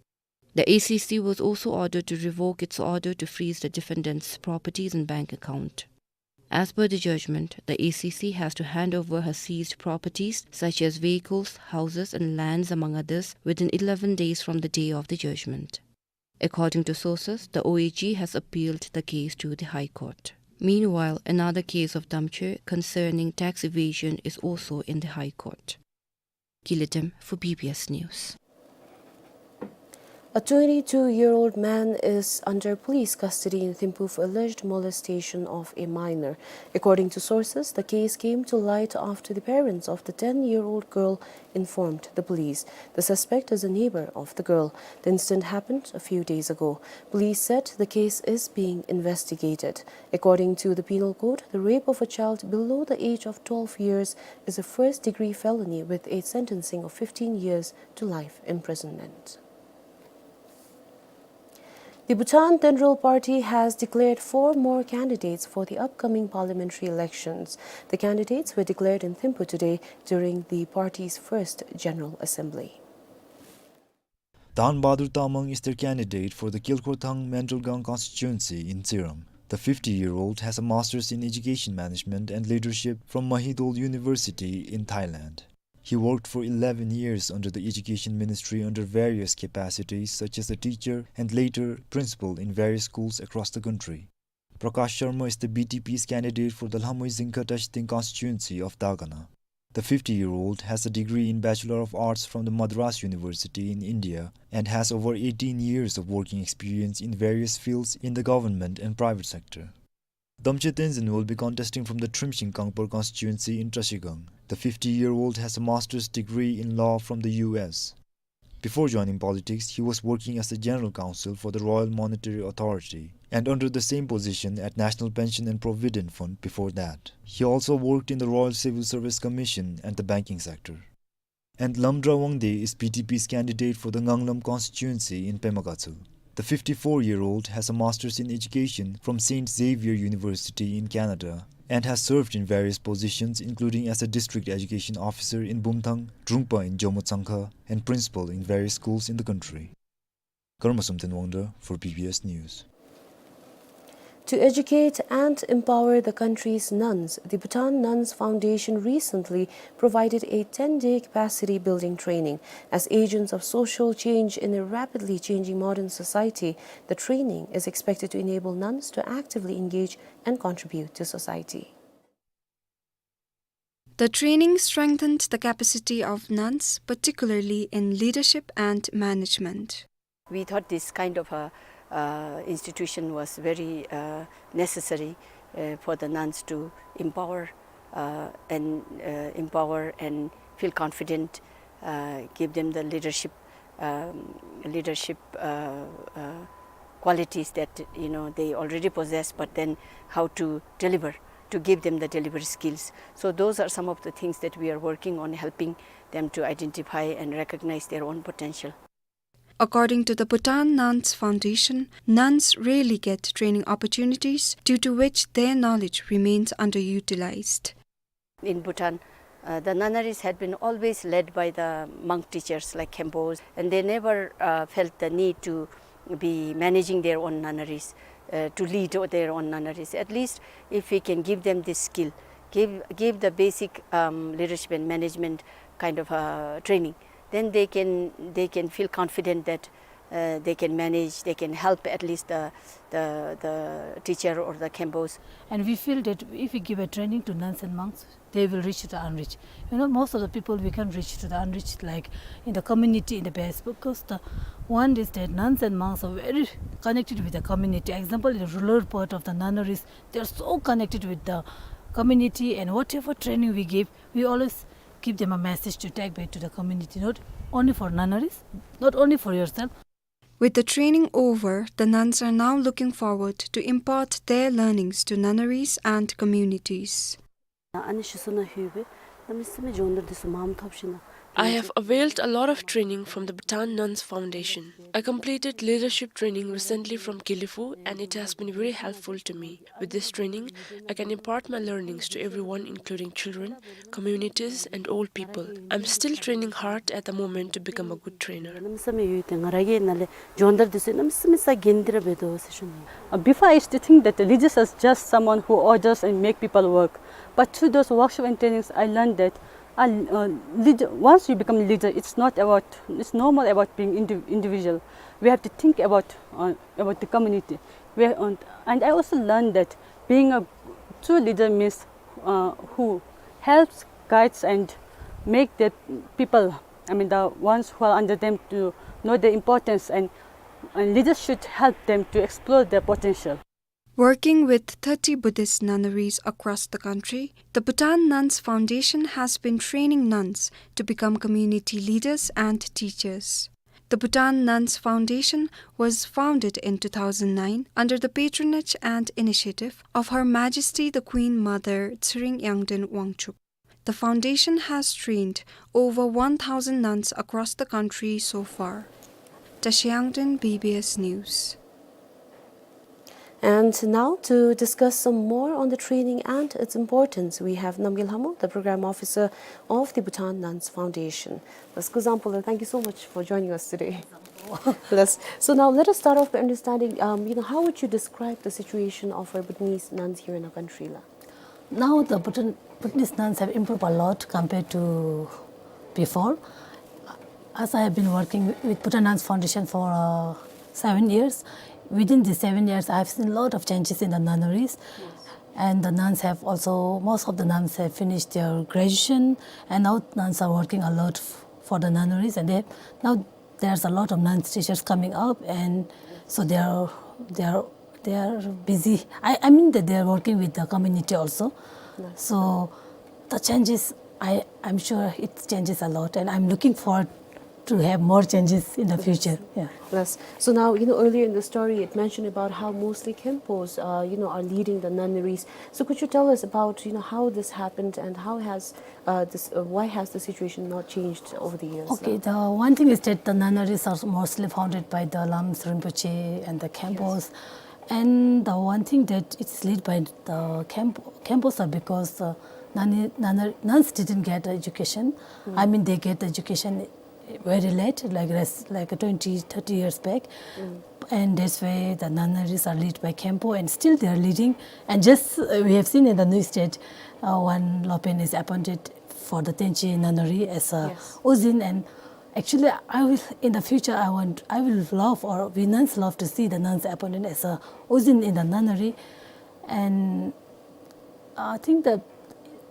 The A C C was also ordered to revoke its order to freeze the defendant's properties and bank account. As per the judgment, the A C C has to hand over her seized properties, such as vehicles, houses, and lands, among others, within eleven days from the day of the judgment. According to sources, the O A G has appealed the case to the High Court. Meanwhile, another case of Damche concerning tax evasion is also in the High Court. Gilidem for B B S News. A twenty-two-year-old man is under police custody in Thimphu for alleged molestation of a minor. According to sources, the case came to light after the parents of the ten-year-old girl informed the police. The suspect is a neighbor of the girl. The incident happened a few days ago. Police said the case is being investigated. According to the Penal Code, the rape of a child below the age of twelve years is a first-degree felony with a sentencing of fifteen years to life imprisonment. The Bhutan Tendrel Party has declared four more candidates for the upcoming parliamentary elections. The candidates were declared in Thimphu today during the party's first general assembly. Dhan Bahadur Tamang is their candidate for the Kyilkhorthang Mandelgang constituency in Tseram. The fifty-year-old has a master's in education management and leadership from Mahidol University in Thailand. He worked for eleven years under the education ministry under various capacities such as a teacher and later principal in various schools across the country. Prakash Sharma is the B T P's candidate for the Lhamui Zingkha Tashiting constituency of Dagana. The fifty-year-old has a degree in Bachelor of Arts from the Madras University in India and has over eighteen years of working experience in various fields in the government and private sector. Damche Tenzin will be contesting from the Trimshing Kangpar constituency in Trashigang. The fifty-year-old has a master's degree in law from the U S. Before joining politics, he was working as the general counsel for the Royal Monetary Authority and under the same position at National Pension and Provident Fund before that. He also worked in the Royal Civil Service Commission and the banking sector. And Lamdra Wangde is B T P's candidate for the Nganglam constituency in Pema Gatshel. The fifty-four-year-old has a master's in education from Saint Xavier University in Canada and has served in various positions, including as a district education officer in Bumthang, Drungpa in Jomo Tsangkha, and principal in various schools in the country. Karma Somten Wangda for B B S News. To educate and empower the country's nuns, the Bhutan Nuns Foundation recently provided a ten-day capacity building training. As agents of social change in a rapidly changing modern society, the training is expected to enable nuns to actively engage and contribute to society. The training strengthened the capacity of nuns, particularly in leadership and management. We thought this kind of a, uh, institution was very, uh, necessary, uh, for the nuns to empower, uh, and, uh, empower and feel confident, uh, give them the leadership, um, leadership, uh, uh, qualities that, you know, they already possess, but then how to deliver, to give them the delivery skills. So those are some of the things that we are working on, helping them to identify and recognize their own potential. According to the Bhutan Nuns Foundation, nuns rarely get training opportunities, due to which their knowledge remains underutilized. In Bhutan, uh, the nunneries had been always led by the monk teachers like Khenpo, and they never, uh, felt the need to be managing their own nunneries, uh, to lead o-, their own nunneries. At least if we can give them this skill, give, give the basic, um, leadership and management kind of, uh, training, then they can, they can feel confident that, Uh, they can manage, they can help at least the, the, the teacher or the khenpos. And we feel that if we give a training to nuns and monks, they will reach to the unreached. You know, most of the people we can reach to the unreached, like in the community, in the base, because the one is that nuns and monks are very connected with the community. Example, in the rural part of the nunneries, they are so connected with the community, and whatever training we give, we always give them a message to take back to the community, not only for nunneries, not only for yourself. With the training over, the nuns are now looking forward to impart their learnings to nunneries and communities. ཨ་ནི་ཤི་སོ་ན་ཧུའི་སྦེ་གནམ་མེད་ས་མེད་སྦྱོང་བརྡར་འདི་ཚུ་མངམ་ཐོབ་ཞིན་ན། I have availed a lot of training from the Bhutan Nuns Foundation. I completed leadership training recently from Gelephu, and it has been very helpful to me. With this training, I can impart my learnings to everyone, including children, communities, and old people. I'm still training hard at the moment to become a good trainer. གནམ་མེད་ས་མེད་ཡོད་དེ་ང་ར་གིས་ནཱ་ལས་སྦྱོང་བརྡར་འདི་ཚུ་གནམ་མེད་ས་མེད་ག་གིས་འདི་ར་འབད་དོ་ཟེར་ཞུ་ནི། Uh, before, I used to think that the leaders are just someone who orders and make people work. But through those workshop and trainings, I learned that a, uh, leader, once you become a leader, it's not about, it's no more about being indi- individual. We have to think about, uh, about the community. We, and, and I also learned that being a true leader means, uh, who helps, guides, and make the people, I mean, the ones who are under them, to know their importance, and, and leaders should help them to explore their potential. Working with thirty Buddhist nunneries across the country, the Bhutan Nuns Foundation has been training nuns to become community leaders and teachers. The Bhutan Nuns Foundation was founded in two thousand nine under the patronage and initiative of Her Majesty the Queen Mother Tshering Yangden Wangchuck. The foundation has trained over one thousand nuns across the country so far. Tashi Yangden, B B S News. And now, to discuss some more on the training and its importance, we have Namgay Lhamo, the program officer of the Bhutan Nuns Foundation. Laskuzampolo, thank you so much for joining us today. Yes. So now let us start off by understanding, um, you know, how would you describe the situation of our Bhutanese nuns here in our country, la? Now the Bhutan, Bhutanese nuns have improved a lot compared to before. As I have been working with Bhutan Nuns Foundation for, uh, seven years, within the seven years, I have seen a lot of changes in the nunneries. Yes. And the nuns have also, most of the nuns have finished their graduation, and now nuns are working a lot f- for the nunneries, and they, now there's a lot of nuns teachers coming up, and so they are, they are, they are busy. I, I mean that they are working with the community also. Yes. So the changes, I, I'm sure it changes a lot, and I'm looking forward to have more changes in the future. Yeah. Yes. So now, you know, earlier in the story, it mentioned about how mostly khenpos, uh, you know, are leading the nunneries. So could you tell us about, you know, how this happened and how has, uh, this, uh, why has the situation not changed over the years? Okay, now, the one thing is that the nunneries are mostly founded by the Lams Rinpoche and the khenpos. Yes. And the one thing that it's led by the khenp- khenpos are because, uh, nunne- nunne- nuns didn't get education. Mm. I mean, they get education very late, like, rest, like, twenty, thirty years back. Mm. And that's why the nunneries are led by khenpo, and still they are leading. And just, uh, we have seen in the news that, uh, one Lopen is appointed for the Tenchi nunnery as a, yes, ujin. And actually, I will, in the future, I want, I will love, or we nuns love to see the nuns appointed as a ujin in the nunnery. And I think that,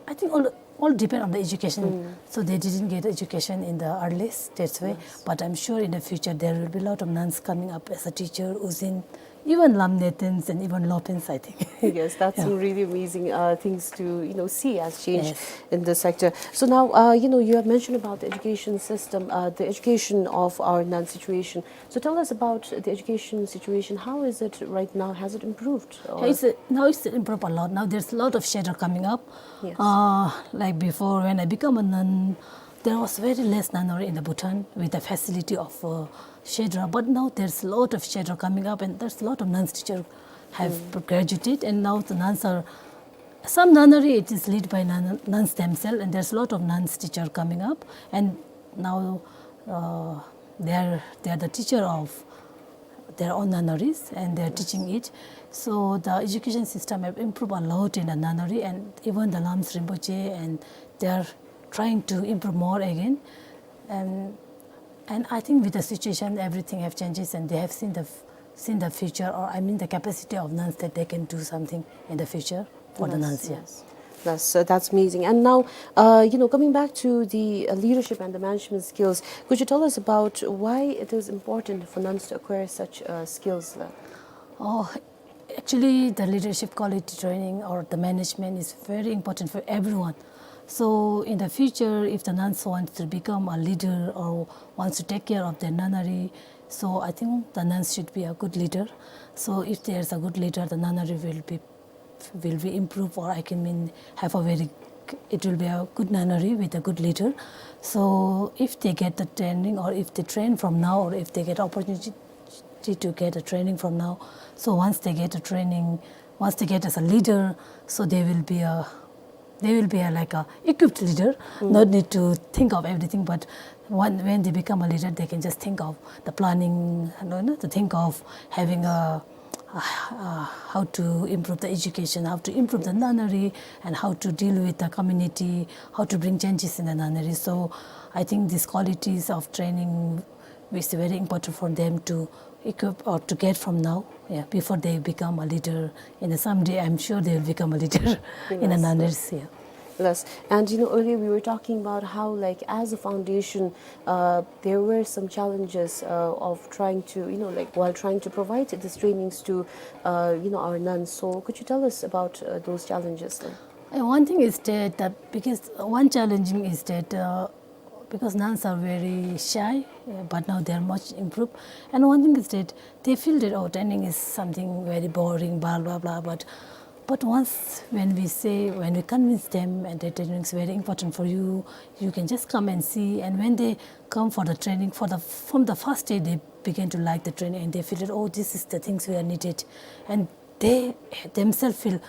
I think all, all depend on the education. Mm. So they didn't get education in the earliest, that's why. Yes. But I'm sure in the future there will be a lot of nuns coming up as a teacher, ujin, even lam netens and even lopens, I think. Yes, that's, yeah, some really amazing, uh, things to, you know, see as change, yes, in the sector. So now, uh, you know, you have mentioned about the education system, uh, the education of our nun situation. So tell us about the education situation. How is it right now? Has it improved? Or? Yeah, it's, uh, now it's improved a lot. Now there's a lot of shedra coming up. Yes. Uh, like before, when I become a nun, there was very less nunnery in the Bhutan with the facility of, uh, shedra. But now there's a lot of shedra coming up, and there's a lot of nuns teacher have, mm, graduated, and now the nuns are, some nunnery, it is led by nun- nuns themselves, and there's a lot of nuns teacher coming up, and now, uh, they are, they are the teacher of their own nunneries, and they are teaching it. So the education system have improved a lot in the nunnery, and even the Lams Rinpoche, and they are trying to improve more again. And And I think with the situation, everything have changes, and they have seen the f-, seen the future, or I mean the capacity of nuns that they can do something in the future for the nuns, yeah. Yes, yes. That's, uh, that's amazing. And now, uh, you know, coming back to the, uh, leadership and the management skills, could you tell us about why it is important for nuns to acquire such, uh, skills? Oh, actually, the leadership quality training or the management is very important for everyone. So in the future, if the nuns wants to become a leader or wants to take care of their nunnery, so I think the nuns should be a good leader. So if there's a good leader, the nunnery will be, will be improved, or I can mean have a very, it will be a good nunnery with a good leader. So if they get the training, or if they train from now, or if they get opportunity to get a training from now, so once they get a training, once they get as a leader, so they will be a, they will be a, like, a equipped leader. Mm. Not need to think of everything, but when, when they become a leader, they can just think of the planning, you know, to think of having a, uh, uh, how to improve the education, how to improve the nunnery, and how to deal with the community, how to bring changes in the nunnery. So I think these qualities of training is very important for them to equip or to get from now, yeah, before they become a leader. In the someday, I'm sure they will become a leader in the nunneries, yeah. Yes. And, you know, earlier we were talking about how, like, as a foundation, uh, there were some challenges, uh, of trying to, you know, like, while trying to provide these trainings to, uh, you know, our nuns. So could you tell us about, uh, those challenges then? Uh, one thing is that, that because one challenging is that, uh, because nuns are very shy, uh, but now they are much improved. And one thing is that they feel that, oh, training is something very boring, blah, blah, blah. But, but once when we say, when we convince them, and that training is very important for you, you can just come and see. And when they come for the training, for the, from the first day, they begin to like the training, and they feel that, oh, this is the things we are needed. And they themselves feel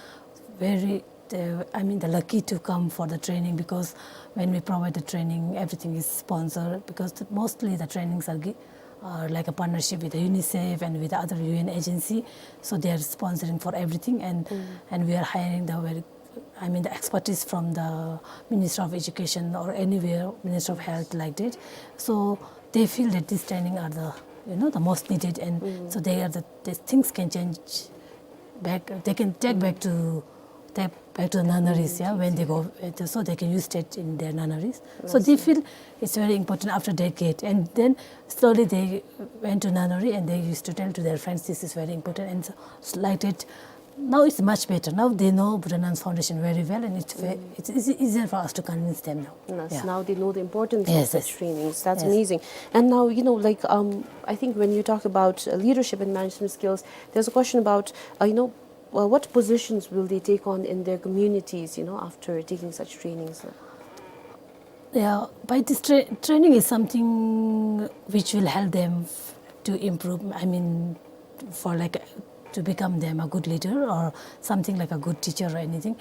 very, uh, I mean, they're lucky to come for the training, because when we provide the training, everything is sponsored, because the, mostly the trainings are gi-, are like a partnership with the UNICEF and with the other U N agency. So they are sponsoring for everything, and, mm, and we are hiring the very, I mean, the expertise from the Ministry of Education or anywhere, Ministry of Health, like that. So they feel that this training are the, you know, the most needed, and, mm, so they are the, the things can change back, they can take back to, take back to the nunneries, yeah, when they go, uh, so they can use that in their nunneries. So they feel it's very important after they get, and then slowly they went to nunnery and they used to tell to their friends, this is very important, and so, so like that. Now it's much better. Now they know Bhutan Nuns Foundation very well, and it's ve-, it's easy, easier for us to convince them now. Yes, yeah, now they know the importance of such trainings. Yes, yes. That's amazing. And now, you know, like, um, I think when you talk about, uh, leadership and management skills, there's a question about, uh, you know, uh, what positions will they take on in their communities, you know, after taking such trainings? Yeah, by this tra-, training is something which will help them f-, to improve, I mean, for, like, to become them a good leader or something like a good teacher or anything.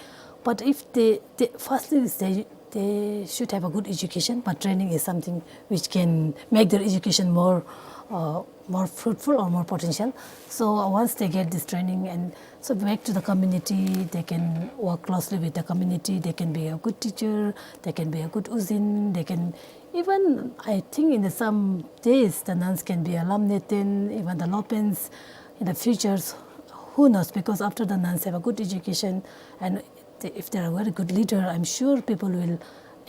But if they, they, firstly is they, they should have a good education, but training is something which can make their education more, uh, more fruitful or more potential. So, uh, once they get this training, and so back to the community, they can work closely with the community, they can be a good teacher, they can be a good uzin, they can even, I think, in the some days, the nuns can be a lamneten, even the lopens in the futures. Who knows? Because after the nuns have a good education, and they, if they are a very good leader, I'm sure people will,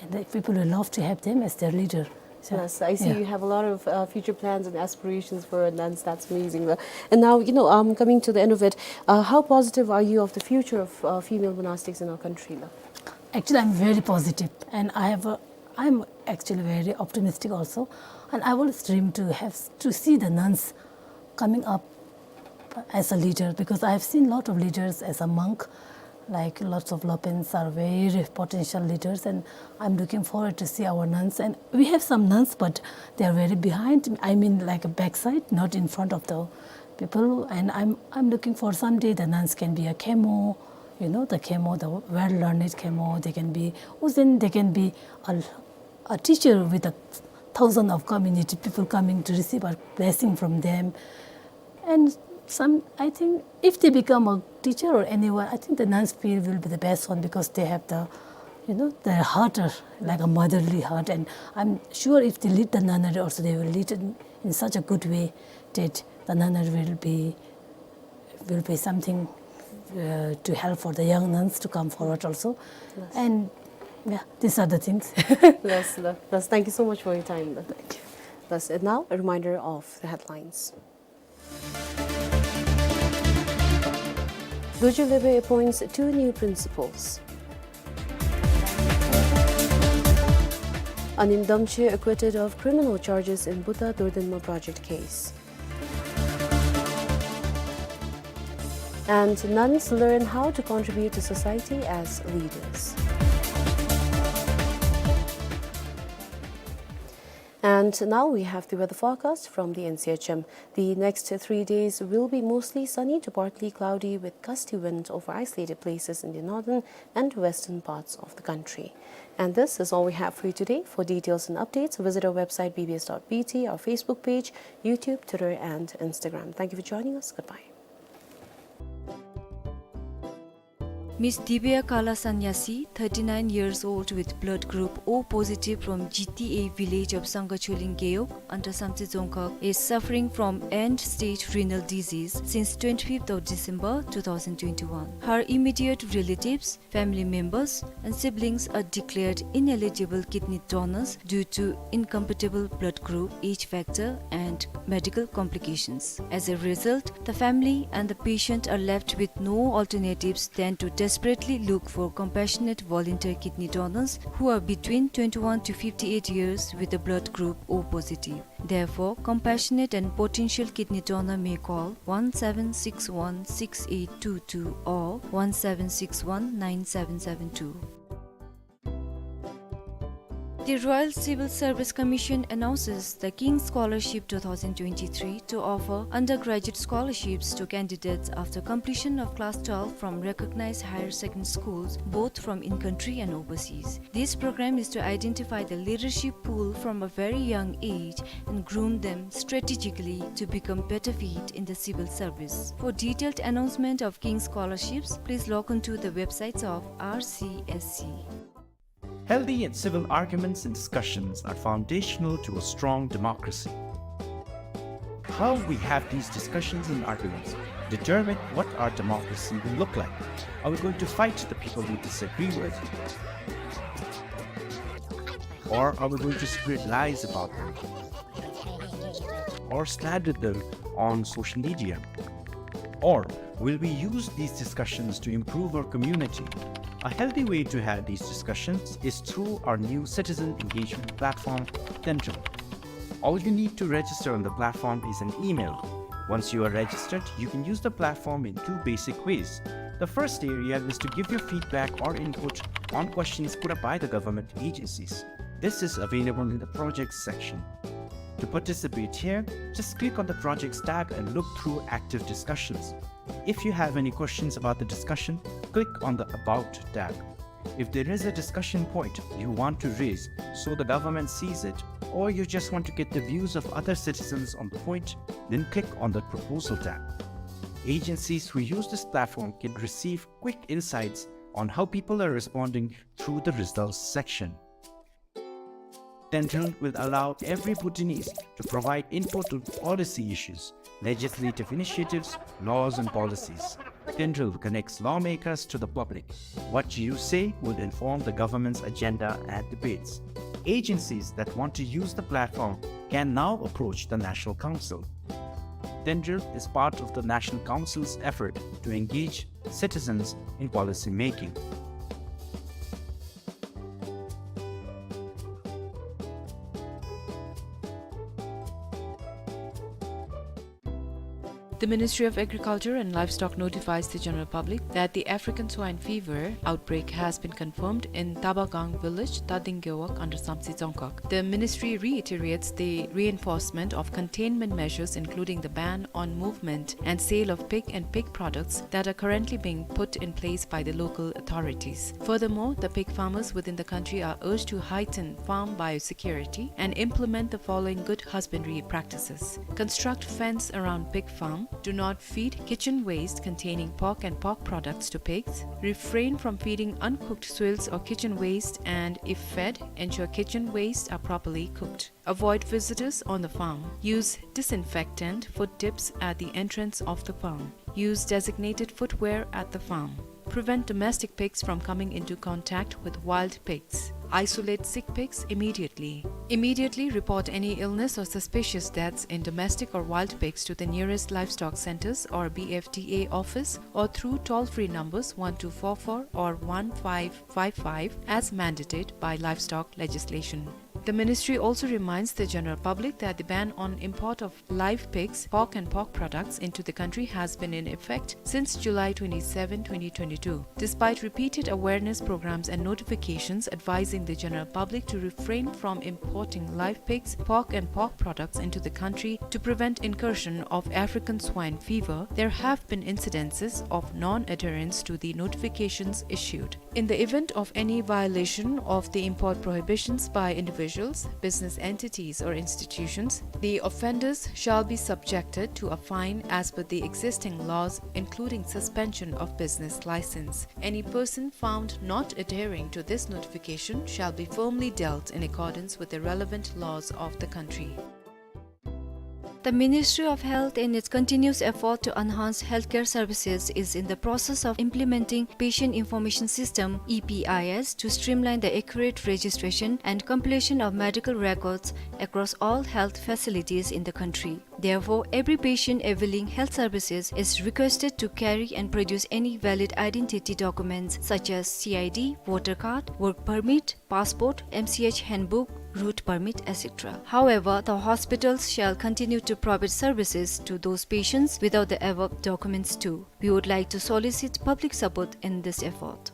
and the people will love to have them as their leader. So, yes, I see, yeah, you have a lot of, uh, future plans and aspirations for nuns. That's amazing, la. And now, you know, um, coming to the end of it, uh, how positive are you of the future of, uh, female monastics in our country, la? Actually, I'm very positive, and I have a, I'm actually very optimistic also, and I always dream to have, to see the nuns coming up as a leader, because I have seen lot of leaders as a monk, like, lots of lopens are very potential leaders, and I'm looking forward to see our nuns. And we have some nuns, but they are very behind, I mean, like, a backside, not in front of the people. And I'm, I'm looking for someday the nuns can be a kemo, you know, the kemo, the well-learned kemo, they can be uzin, they can be a, a teacher with a thousand of community people coming to receive a blessing from them. And some, I think if they become a teacher or anyone, I think the nuns field will be the best one, because they have the, You know, their heart are like a motherly heart, and I'm sure if they lead the nunnery also, they will lead it in such a good way that the nunnery will be, will be something, uh, to help for the young nuns to come forward also. Yes. And, yeah, these are the things. Yes, yes. Thank you so much for your time. Thank you. Yes, and now a reminder of the headlines. Dorji Vegbe appoints two new principals. Anim Damche acquitted of criminal charges in Buddha Dordenma project case. And nuns learn how to contribute to society as leaders. And now we have the weather forecast from the N C H M. The next three days will be mostly sunny to partly cloudy with gusty wind over isolated places in the northern and western parts of the country. And this is all we have for you today. For details and updates, visit our website B B S dot B T, our Facebook page, YouTube, Twitter, and Instagram. Thank you for joining us. Goodbye. Miss Divya Kala Sanyasi, thirty-nine years old with blood group O positive from G T A village of Sangha Choling Gewog under Samtse Dzongkhag, is suffering from end-stage renal disease since twenty-fifth of December two thousand twenty-one. Her immediate relatives, family members, and siblings are declared ineligible kidney donors due to incompatible blood group, age factor, and medical complications. As a result, the family and the patient are left with no alternatives than to desperately look for compassionate volunteer kidney donors who are between twenty-one to fifty-eight years with the blood group O positive. Therefore, compassionate and potential kidney donor may call one seven six one six eight two two or one seven six one nine seven seven two. The Royal Civil Service Commission announces the King's Scholarship two thousand twenty-three to offer undergraduate scholarships to candidates after completion of class twelve from recognized higher secondary schools, both from in-country and overseas. This program is to identify the leadership pool from a very young age and groom them strategically to become better fit in the civil service. For detailed announcement of King's Scholarships, please log on to the websites of R C S C. Healthy and civil arguments and discussions are foundational to a strong democracy. How we have these discussions and arguments determine what our democracy will look like. Are we going to fight the people we disagree with? Or are we going to spread lies about them? Or slander them on social media? Or will we use these discussions to improve our community? A healthy way to have these discussions is through our new citizen engagement platform, Tendril. All you need to register on the platform is an email. Once you are registered, you can use the platform in two basic ways. The first area is to give your feedback or input on questions put up by the government agencies. This is available in the projects section. To participate here, just click on the projects tab and look through active discussions. If you have any questions about the discussion, click on the About tab. If there is a discussion point you want to raise so the government sees it, or you just want to get the views of other citizens on the point, then click on the Proposal tab. Agencies who use this platform can receive quick insights on how people are responding through the Results section. Tendril will allow every Bhutanese to provide input on policy issues, legislative initiatives, laws and policies. Tendril connects lawmakers to the public. What you say will inform the government's agenda and debates. Agencies that want to use the platform can now approach the National Council. Tendril is part of the National Council's effort to engage citizens in policy making. The Ministry of Agriculture and Livestock notifies the general public that the African swine fever outbreak has been confirmed in Tabagang village, Tading Gewog, under Samtse Dzongkhag. The ministry reiterates the reinforcement of containment measures, including the ban on movement and sale of pig and pig products that are currently being put in place by the local authorities. Furthermore, the pig farmers within the country are urged to heighten farm biosecurity and implement the following good husbandry practices. Construct fence around pig farm. Do not feed kitchen waste containing pork and pork products to pigs. Refrain from feeding uncooked swills or kitchen waste, and if fed, ensure kitchen waste are properly cooked. Avoid visitors on the farm. Use disinfectant foot dips at the entrance of the farm. Use designated footwear at the farm. Prevent domestic pigs from coming into contact with wild pigs. Isolate sick pigs immediately. Immediately report any illness or suspicious deaths in domestic or wild pigs to the nearest livestock centers or B F D A office or through toll-free numbers one two four four or one five five five as mandated by livestock legislation. The ministry also reminds the general public that the ban on import of live pigs, pork and pork products into the country has been in effect since July twenty-seven, twenty twenty-two. Despite repeated awareness programs and notifications advising the general public to refrain from importing live pigs, pork and pork products into the country to prevent incursion of African swine fever, there have been incidences of non-adherence to the notifications issued. In the event of any violation of the import prohibitions by individuals, business entities or institutions, the offenders shall be subjected to a fine as per the existing laws, including suspension of business license. Any person found not adhering to this notification shall be firmly dealt in accordance with the relevant laws of the country. The Ministry of Health, in its continuous effort to enhance healthcare services, is in the process of implementing Patient Information System, E P I S, to streamline the accurate registration and completion of medical records across all health facilities in the country. Therefore, every patient availing health services is requested to carry and produce any valid identity documents such as C I D, voter card, work permit, passport, M C H handbook, route permit, et cetera. However, the hospitals shall continue to provide services to those patients without the above documents too. We would like to solicit public support in this effort.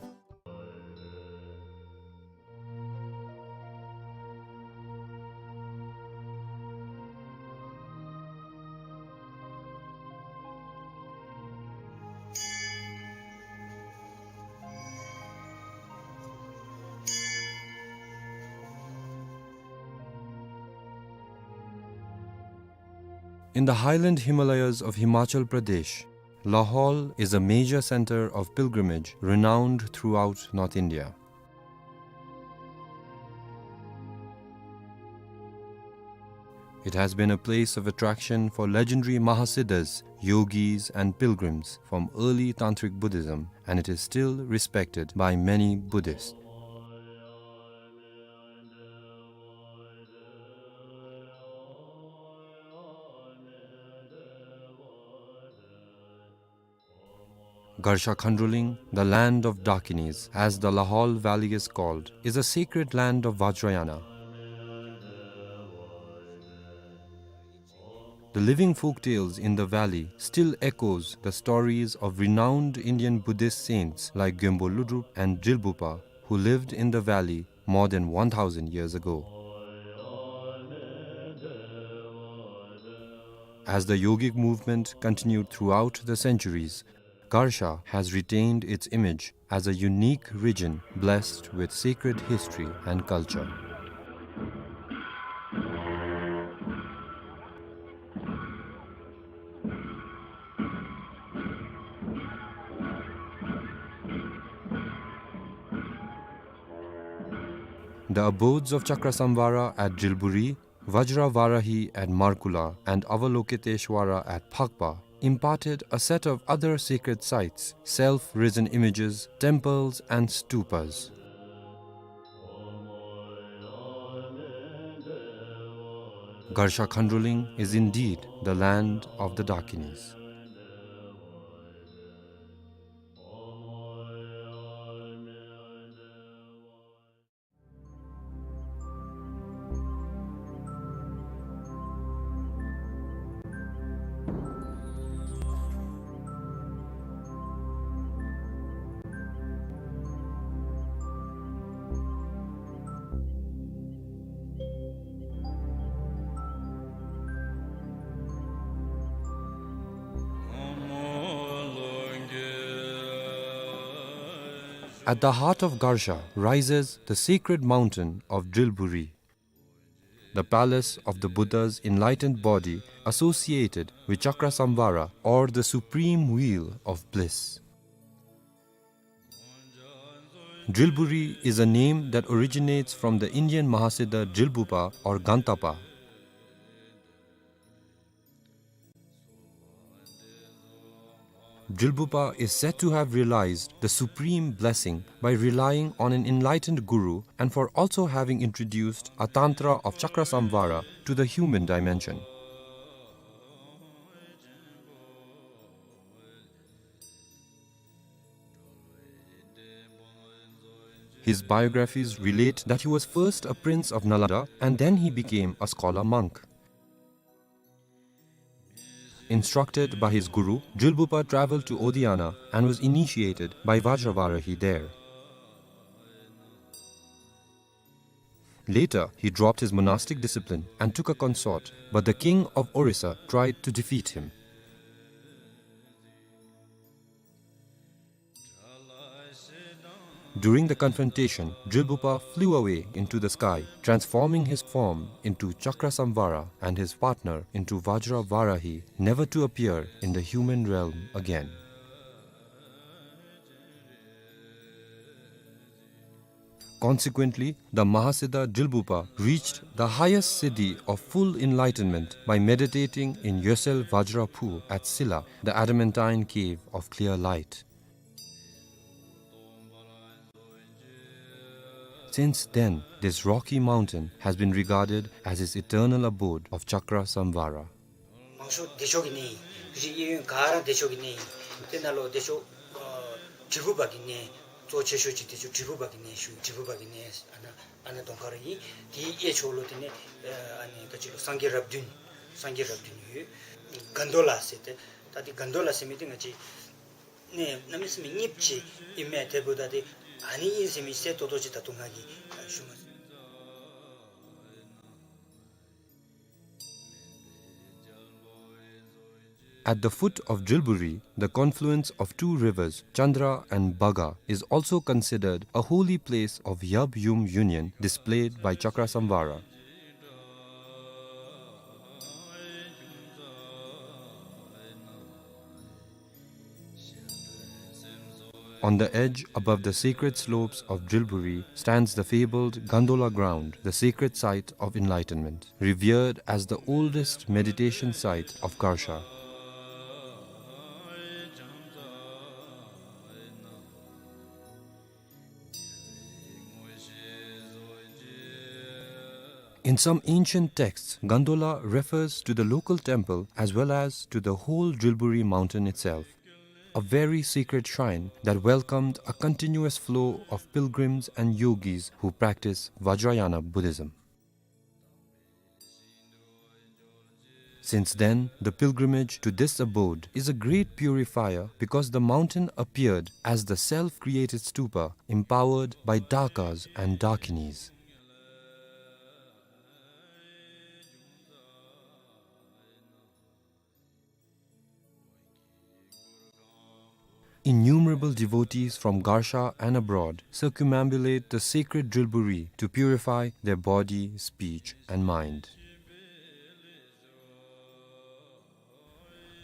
In the highland Himalayas of Himachal Pradesh, Lahaul is a major center of pilgrimage renowned throughout North India. It has been a place of attraction for legendary Mahasiddhas, yogis, and pilgrims from early Tantric Buddhism, and it is still respected by many Buddhists. Garsha Khandroling, the land of Dakinis, as the Lahaul Valley is called, is a sacred land of Vajrayana. The living folktales in the valley still echoes the stories of renowned Indian Buddhist saints like Gyalpo Lodrop and Drilbugpa, who lived in the valley more than one thousand years ago. As the yogic movement continued throughout the centuries, Garsha has retained its image as a unique region blessed with sacred history and culture. The abodes of Chakrasamvara at Drilburi, Vajra Varahi at Markula, and Avalokiteshvara at Phakpa imparted a set of other sacred sites, self-risen images, temples, and stupas. Garsha Khandroling is indeed the land of the Dakinis. At the heart of Garsha rises the sacred mountain of Drilburi. the palace of the Buddha's enlightened body associated with Chakrasamvara, or the supreme wheel of bliss. Drilburi is a name that originates from the Indian Mahasiddha Drilbupa or Gantapa. Drilbupa is said to have realized the supreme blessing by relying on an enlightened guru and for also having introduced a tantra of Chakrasamvara to the human dimension. His biographies relate that he was first a prince of Nalanda and then he became a scholar monk. Instructed by his guru, Drilbupa traveled to Odiyana and was initiated by Vajravarahi there. Later, he dropped his monastic discipline and took a consort, but the king of Orissa tried to defeat him. During the confrontation, Drilbupa flew away into the sky, transforming his form into Chakrasamvara and his partner into Vajravarahi, never to appear in the human realm again. Consequently, the Mahasiddha Drilbupa reached the highest siddhi of full enlightenment by meditating in Yosel Vajra Phu at Silla, the adamantine cave of clear light. Since then, this rocky mountain has been regarded as his eternal abode of Chakrasamvara. མང་ཤོས་བདེ་མཆོག་གི་གནས། གཞི་གཡས་གཡོན་ག་ར་བདེ་མཆོག་གི་གནས་ཨིན། དེ་ནང་ལུ་བདེ་མཆོག་ཨ་དྲིལ་བུ་པ་གི་གནས། གཙོ་ཆེ་ཤོས་ཅིག་བདེ་མཆོག་དྲིལ་བུ་པ་གི་གནས་ཞུ། དྲིལ་བུ་པ་གི་གནས་ཨ་ནཱ་ཨ་ནཱ་གདོང་ཁར་ཨིན། དེའི་གཡས་ཕྱོགས་ལུ་དེ་ནི་ཨ་ནི་ད་ཅི་ལུ་སངས་རྒྱས་རབས་བདུན། སངས་རྒྱས་རབས་བདུན་ཡོད། གན་དྷོ་ལ་ཟེར་ཏེ། ད་དེ་གན་དྷོ་ལ་ཟེར་མི་དེ་ང་བཅས་ནི་གནམ་མེད་ས་མེད་རྙིངམ་ཅིག་ཨིན་མས། དེ་འབདཝ་ད་དེ་ཨ་ནི་ཨིན་ཟེར་མི་གསལ་ཏོག་ཏོ་ཅིག་ད་ལྟོ་ང་གིས་ཞུ་མ་ཚུགས། At the foot of Drilburi, the confluence of two rivers, Chandra and Bhaga, is also considered a holy place of Yab Yum union displayed by Chakrasamvara. On the edge, above the sacred slopes of Drilburi, stands the fabled Gandola ground, the sacred site of enlightenment, revered as the oldest meditation site of Garsha. In some ancient texts, Gandola refers to the local temple as well as to the whole Drilburi mountain itself, a very sacred shrine that welcomed a continuous flow of pilgrims and yogis who practice Vajrayana Buddhism. Since then, the pilgrimage to this abode is a great purifier because the mountain appeared as the self-created stupa empowered by dakas and dakinis. Innumerable devotees from Garsha and abroad circumambulate the sacred Drilburi to purify their body, speech, and mind.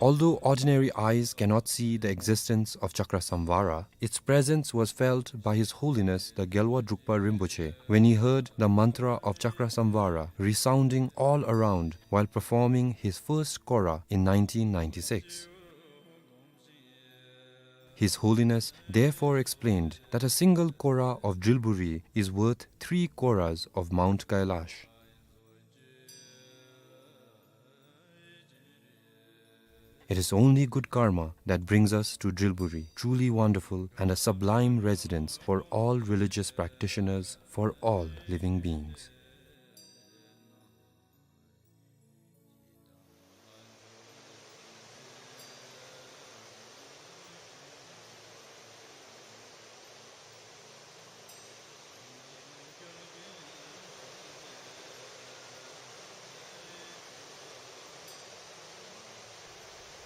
Although ordinary eyes cannot see the existence of Chakrasamvara, its presence was felt by His Holiness the Gyalwa Drukpa Rinpoche when he heard the mantra of Chakrasamvara resounding all around while performing his first kora in nineteen ninety-six. His Holiness therefore explained that a single kora of Drilburi is worth three koras of Mount Kailash. It is only good karma that brings us to Drilburi, truly wonderful and a sublime residence for all religious practitioners, for all living beings.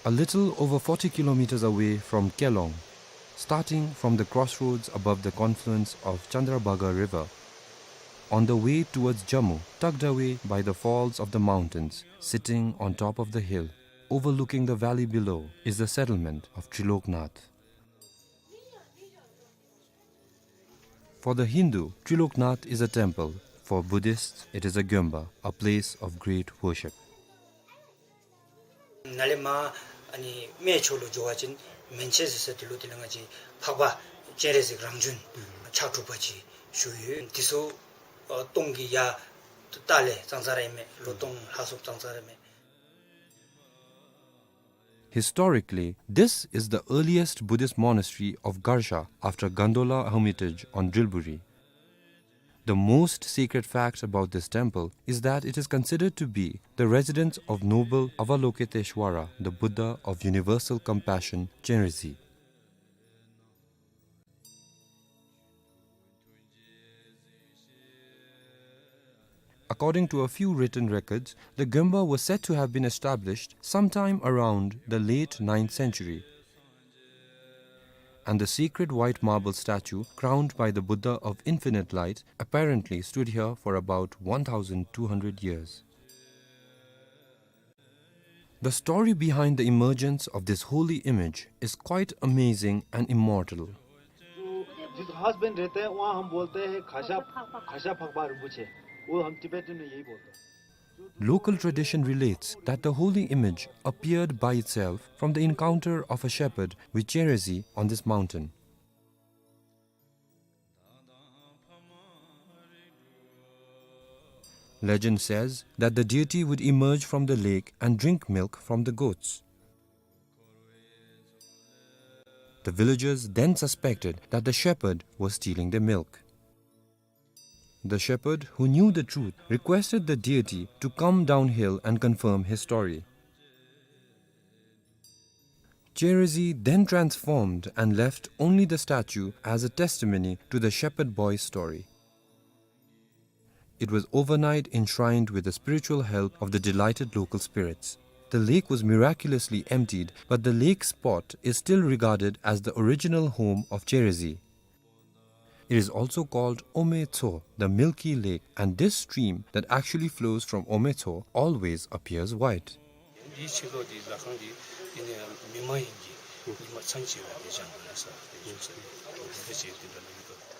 A little over forty kilometers away from Kelong, starting from the crossroads above the confluence of Chandrabhaga River, On the way towards Jammu, tucked away by the falls of the mountains, sitting on top of the hill, overlooking the valley below, is the settlement of Triloknath. For the Hindu, Triloknath is a temple. For Buddhists, it is a gyomba, a place of great worship. ནཱ་ལས་མར་ཨ་ནི་སྨད་ཕྱོགས་ལུ་འགྱོ་བ་ཅིན་མན་ཆད་ཟེར་ས་དེ་ལུ་དེ་ལས་ང་བཅས་འཕགས་པ་སྤྱན་རས་གཟིགས་རང་བྱོན་ཕྱག་དྲུག་པ་ཅིག་བཞུགས་ཡོད། དེ་ཚུ་ཨ་སྟོང་གི་ཡར་ལྟག་ལས་ཙང་ཙང་ར་ཨིན་མས། ལོ་སྟོང་ལྷག་སུ་ཙང་ཙང་ར་ཨིན་མས། Historically, this is the earliest Buddhist monastery of Garsha after Gandola Hermitage on Drilburi. The most sacred fact about this temple is that it is considered to be the residence of noble Avalokiteshvara, the Buddha of universal compassion, Chenrezig. According to a few written records, the gyomba was said to have been established sometime around the late ninth century. And the sacred white marble statue crowned by the Buddha of infinite light apparently stood here for about one thousand two hundred years. The story behind the emergence of this holy image is quite amazing and immortal. जो जिस घास बन रहता है, वहाँ हम बोलते हैं घासा, घासा फकबा रिम्पोछे। वो हम Tibetan में यही बोलते हैं। Local tradition relates that the holy image appeared by itself from the encounter of a shepherd with Chenrezig on this mountain. Legend says that the deity would emerge from the lake and drink milk from the goats. The villagers then suspected that the shepherd was stealing their milk. The shepherd, who knew the truth, requested the deity to come downhill and confirm his story. Chenrezig then transformed and left only the statue as a testimony to the shepherd boy's story. It was overnight enshrined with the spiritual help of the delighted local spirits. The lake was miraculously emptied, but the lake spot is still regarded as the original home of Chenrezig. It is also called Ome Tso, the milky lake, and this stream that actually flows from Ome Tso always appears white. འདིའི་ཕྱི་ལོགས་འདི་ལ་ཁང་འདི་འདི་ནས་མི་མ་ཡིན་གྱི་ཉི་མ་མཚན་བྱེད་པ་འདི་བྱང་དུ་ལ་ས་འདི་བྱུང་ས་འདི་འདི་འདྲ་བྱེད་འདི་འདྲ་ལ་མི་འདུག།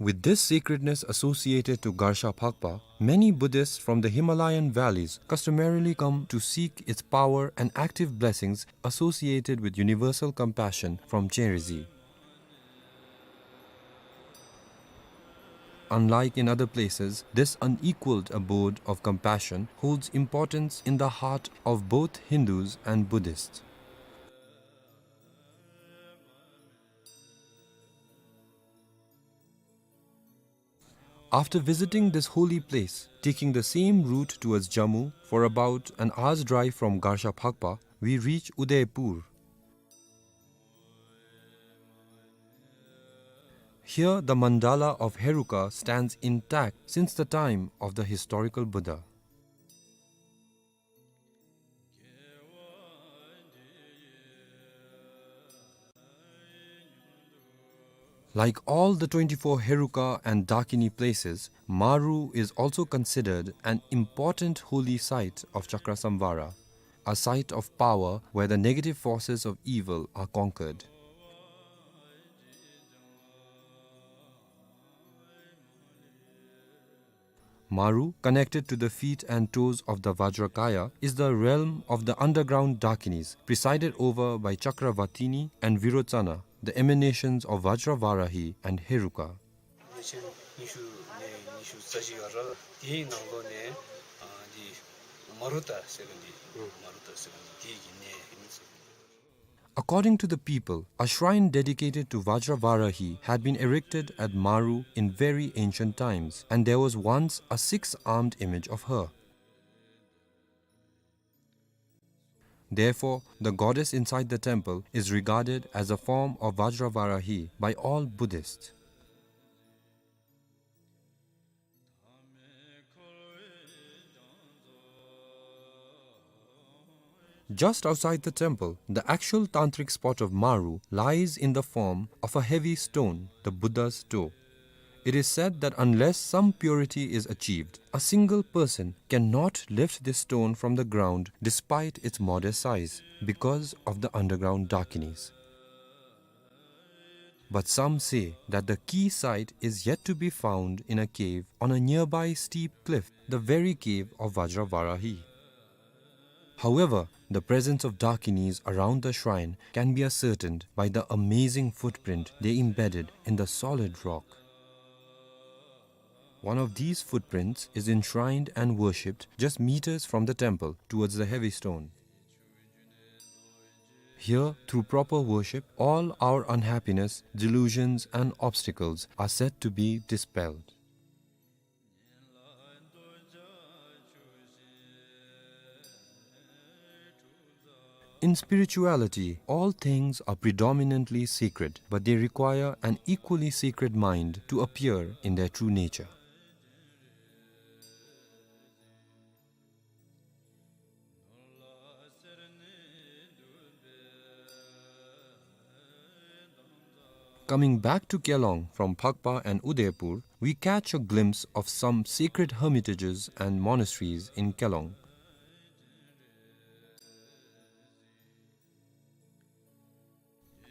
With this sacredness associated to Garsha Phakpa, many Buddhists from the Himalayan valleys customarily come to seek its power and active blessings associated with universal compassion from Chenrezig. Unlike in other places, this unequaled abode of compassion holds importance in the heart of both Hindus and Buddhists. After visiting this holy place, taking the same route towards Jammu for about an hour's drive from Garsha Phakpa, we reach Udaipur. Here, the mandala of Heruka stands intact since the time of the historical Buddha. Like all the twenty-four Heruka and Dakini places, Maru is also considered an important holy site of Chakrasamvara, a site of power where the negative forces of evil are conquered. Maru, connected to the feet and toes of the Vajrakaya, is the realm of the underground Dakinis, presided over by Chakravatini and Virochana, the emanations of Vajravarahi and Heruka. གནས་ཆེན་ཉི་ཤུ་ནས་ཉི་ཤུ་རྩ་གཅིག་བར་དེའི་ནང་ལོགས་ནས་ཨ་འདི་མ་རུ་ཏ་ཟེར་མཁན་འདི་མ་རུ་ཏ་ཟེར་མཁན་འདི་དེའི་གི་གནས་ཨིན་ཟེར། According to the people, a shrine dedicated to Vajravarahi had been erected at Maru in very ancient times, and there was once a six-armed image of her. Therefore, the goddess inside the temple is regarded as a form of Vajravarahi by all Buddhists. Just outside the temple, the actual tantric spot of Maru lies in the form of a heavy stone, the Buddha's toe. It is said that unless some purity is achieved, a single person cannot lift this stone from the ground despite its modest size, because of the underground Dakinis. But some say that the key site is yet to be found in a cave on a nearby steep cliff, the very cave of Vajravarahi. However, the presence of Dakinis around the shrine can be ascertained by the amazing footprint they embedded in the solid rock. One of these footprints is enshrined and worshipped just meters from the temple towards the heavy stone. Here, through proper worship, all our unhappiness, delusions, and obstacles are said to be dispelled. In spirituality, all things are predominantly sacred, but they require an equally sacred mind to appear in their true nature. Coming back to Kelong from Phakpa and Udaipur, we catch a glimpse of some sacred hermitages and monasteries in Kelong.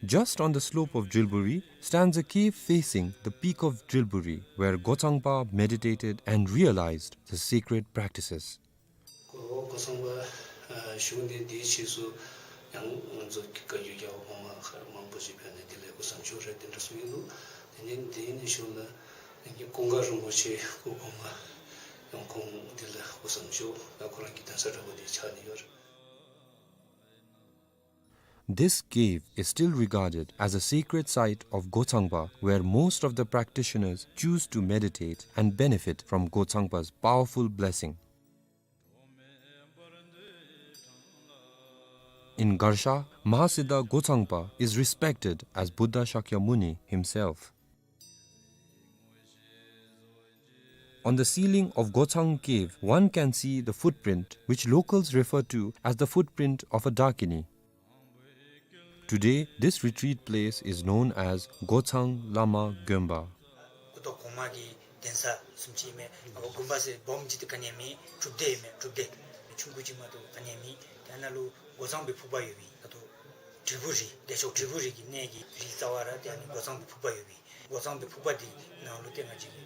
Just on the slope of Drilburi stands a cave facing the peak of Drilburi, where Gotsangpa meditated and realized the sacred practices. གོ་གོ་ཚང་པ་ཨ་གཞུང་འདི་འདིའི་ཕྱིས་སུ་ཡང་ང་ཚོ་བཀའ་བརྒྱུད་རྒྱལ་བ་གོང་མ་མཁས་མང་པོ་ཅིག་ཕེབས་ནས་འདི་ལས་སྐུ་མཚམས་བཞུགས་རེད་དེ་འདྲ་གསུངས་ཡོད་འདུག་དེ་ནས་འདི་ནས་གཞུང་ལ་ཡང་ཀུན་དགའ་རིན་པོ་ཆེ་སྐུ་གོང་མ་ཡང་ཁོང་འདི་ལ་སྐུ་མཚམས་བཞུགས། ད་ཁོ་རང་གི་གདན་ས་འདྲ་པོ་འདི་ཆགས་ནས་ཡོད་རེད། This cave is still regarded as a sacred site of Gotsangpa, where most of the practitioners choose to meditate and benefit from Gotsangpa's powerful blessing. In Garsha, Mahasiddha Gotsangpa is respected as Buddha Shakyamuni himself. On the ceiling of Gotsang Cave, one can see the footprint which locals refer to as the footprint of a Dakini. Today, this retreat place is known as Gotsang Lama Gonpa. སྐུ་ཐོག་གོང་མ་གི་གདན་ས་བཟུམ་ཅིག་མས། ཨ་དགོན་པ་ཟེར་སྦོམ་ཅིག་དེ་ག་ནི་ཡང་མེད། སྒྲུབ་སྡེ་མས། སྒྲུབ་སྡེ་ཆུང་ཀུ་ཅིག་མ་གཏོགས་ག་ནི་ཡང་མེད། དེ་ནང་ལུ་འགོ་གཙང་པའི་ཕུག་པ་ཡོད་པས། ད་ལྟོ་དྲིལ་བུ་རི་བདེ་མཆོག་དྲིལ་བུ་རི་གི་གནས་ཀྱི་རི་རྩ་བ་ར་དེ་ཨ་ནི་འགོ་གཙང་པའི་ཕུག་པ་ཡོད་པས། འགོ་གཙང་པའི་ཕུག་པ་འདི་ནང་ལུ་ཏེ་ང་བཅས་ཀྱི་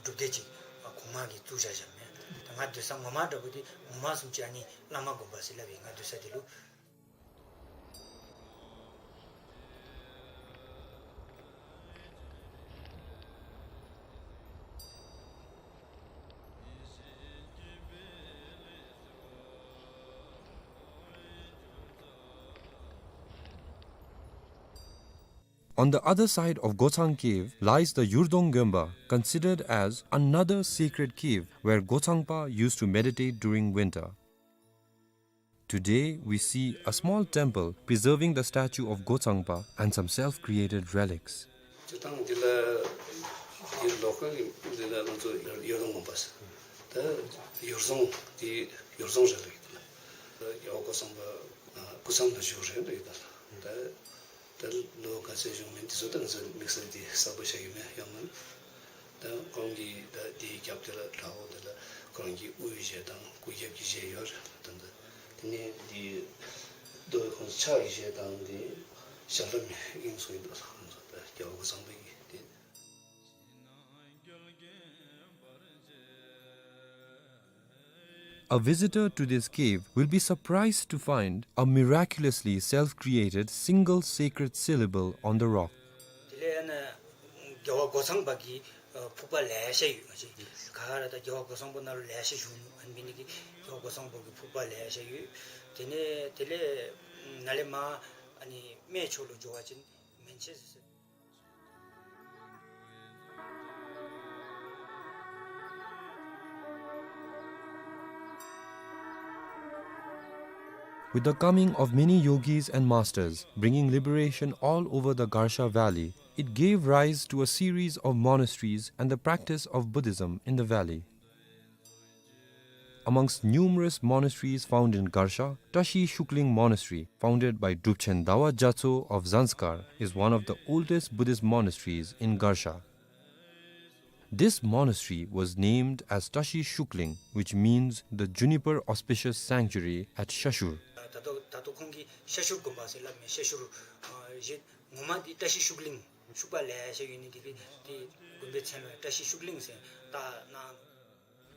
སྒྲུབ་སྡེ་ཅིག་གོང་མ་གིས་བཙུགས་བཞག་བཞགཔ་མས། ད་ང་སྡོད་ས་ངོ་མ་འདྲ་པོ་འདི་ངོ་མ་བཟུམ་ཅིག་ཨ་ནི་བླ་མ་དགོན་པ་ཟེར་སླབ་པས། ང་སྡོད་ས་འདི་ལུ། On the other side of Gotsang Cave lies the Yurdong Gonpa, considered as another sacred cave where Gotsangpa used to meditate during winter. Today, we see a small temple preserving the statue of Gotsangpa and some self-created relics. སྤྱིར་བཏང་འདི་ལ་འདི་ལོ་ཀལ་འདི་ལ་ང་ཚོ་ཡོ་རྫོང་དགོན་པ་ཟེར། ད་ཡོ་རྫོང་འདི་ཡོ་རྫོང་རེད་ལབ་ཀྱི་འདུག་ལགས། རྒྱལ་བ་གོ་ཚང་པ་སྐུ་མཚམས་ལ་བཞུགས་རེད་ལབ་ཀྱི་འདུག་ལགས། ད་ད་ལོ་ག་ཚོད་བཞུགས་མིན་འདི་ཚོ་ད་ང་ཚོ་དམིགས་བསལ་འདི་གསལ་པོ་ཆགས་ཀྱི་མེད། ཡང་ན་ད་ཁོང་གིས་ད་འདིའི་རྒྱབ་དེ་ལ་བྲག་འོག་དེ་ལ་ཁོ་རང་གི་དབུའི་གཞས་དང་སྐུ་རྒྱབ་ཀྱི་གཞས་ཡོད་རེད། ད་ད་དེ་ནས་འདི་རྡོ་ཁོང་ཕྱག་གི་གཞས་དང་འདི་ཞབས་ལྷམ་ཨིན་ཚུགས་ཀྱི་འདུག་ལགས། ཁོང་ཚོ་ད་རྒྱལ་བ་གོ་ཚང་པ་གི་འདི། A visitor to this cave will be surprised to find a miraculously self-created single sacred syllable on the rock. དེ་ལས་ཨ་ནི་རྒྱལ་བ་གོ་ཚང་པ་གི་ཕུག་པ་ལེ་ཤ་ཡོད། ང་བཅས་ག་ར་ད་རྒྱལ་བ་གོ་ཚང་པ་ནང་ལུ་ལེ་ཤ་བཞུགས་ནུག། ཨ་ནི་འབད་ནི་གིས་རྒྱལ་བ་གོ་ཚང་པ་གི་ཕུག་པ་ལེ་ཤ་ཡོད། དེ་ནས་དེ་ལས་ནཱ་ལས་མར་ཨ་ནི་སྨད་ཕྱོགས་ལུ་འགྱོ་བ་ཅིན་མན་ཆད་ཟེར། With the coming of many yogis and masters bringing liberation all over the Garsha Valley, it gave rise to a series of monasteries and the practice of Buddhism in the valley. Amongst numerous monasteries found in Garsha, Tashi Shukling Monastery, founded by Drupchen Dawa Gyatso of Zanskar, is one of the oldest Buddhist monasteries in Garsha. This monastery was named as Tashi Shukling, which means the juniper auspicious sanctuary at Shashur. ད་ལྟོ་ད་ལྟོ་ཁོང་གིས་ཤ་ཤུར་དགོན་པ་ཟེར་སླབ་མས། ཤ་ཤུར་ཨ་ཞེས། ངོ་མ་འདི་བཀྲ་ཤིས་ཤུགས་གླིང་ཤུག་པ་ལེ་ཤ་ཡོད་ནི་འདི་གིས་འདི་དགོན་པའི་མཚན་ལུ་བཀྲ་ཤིས་ཤུགས་གླིང་ཟེར་བཏགས་གནང་།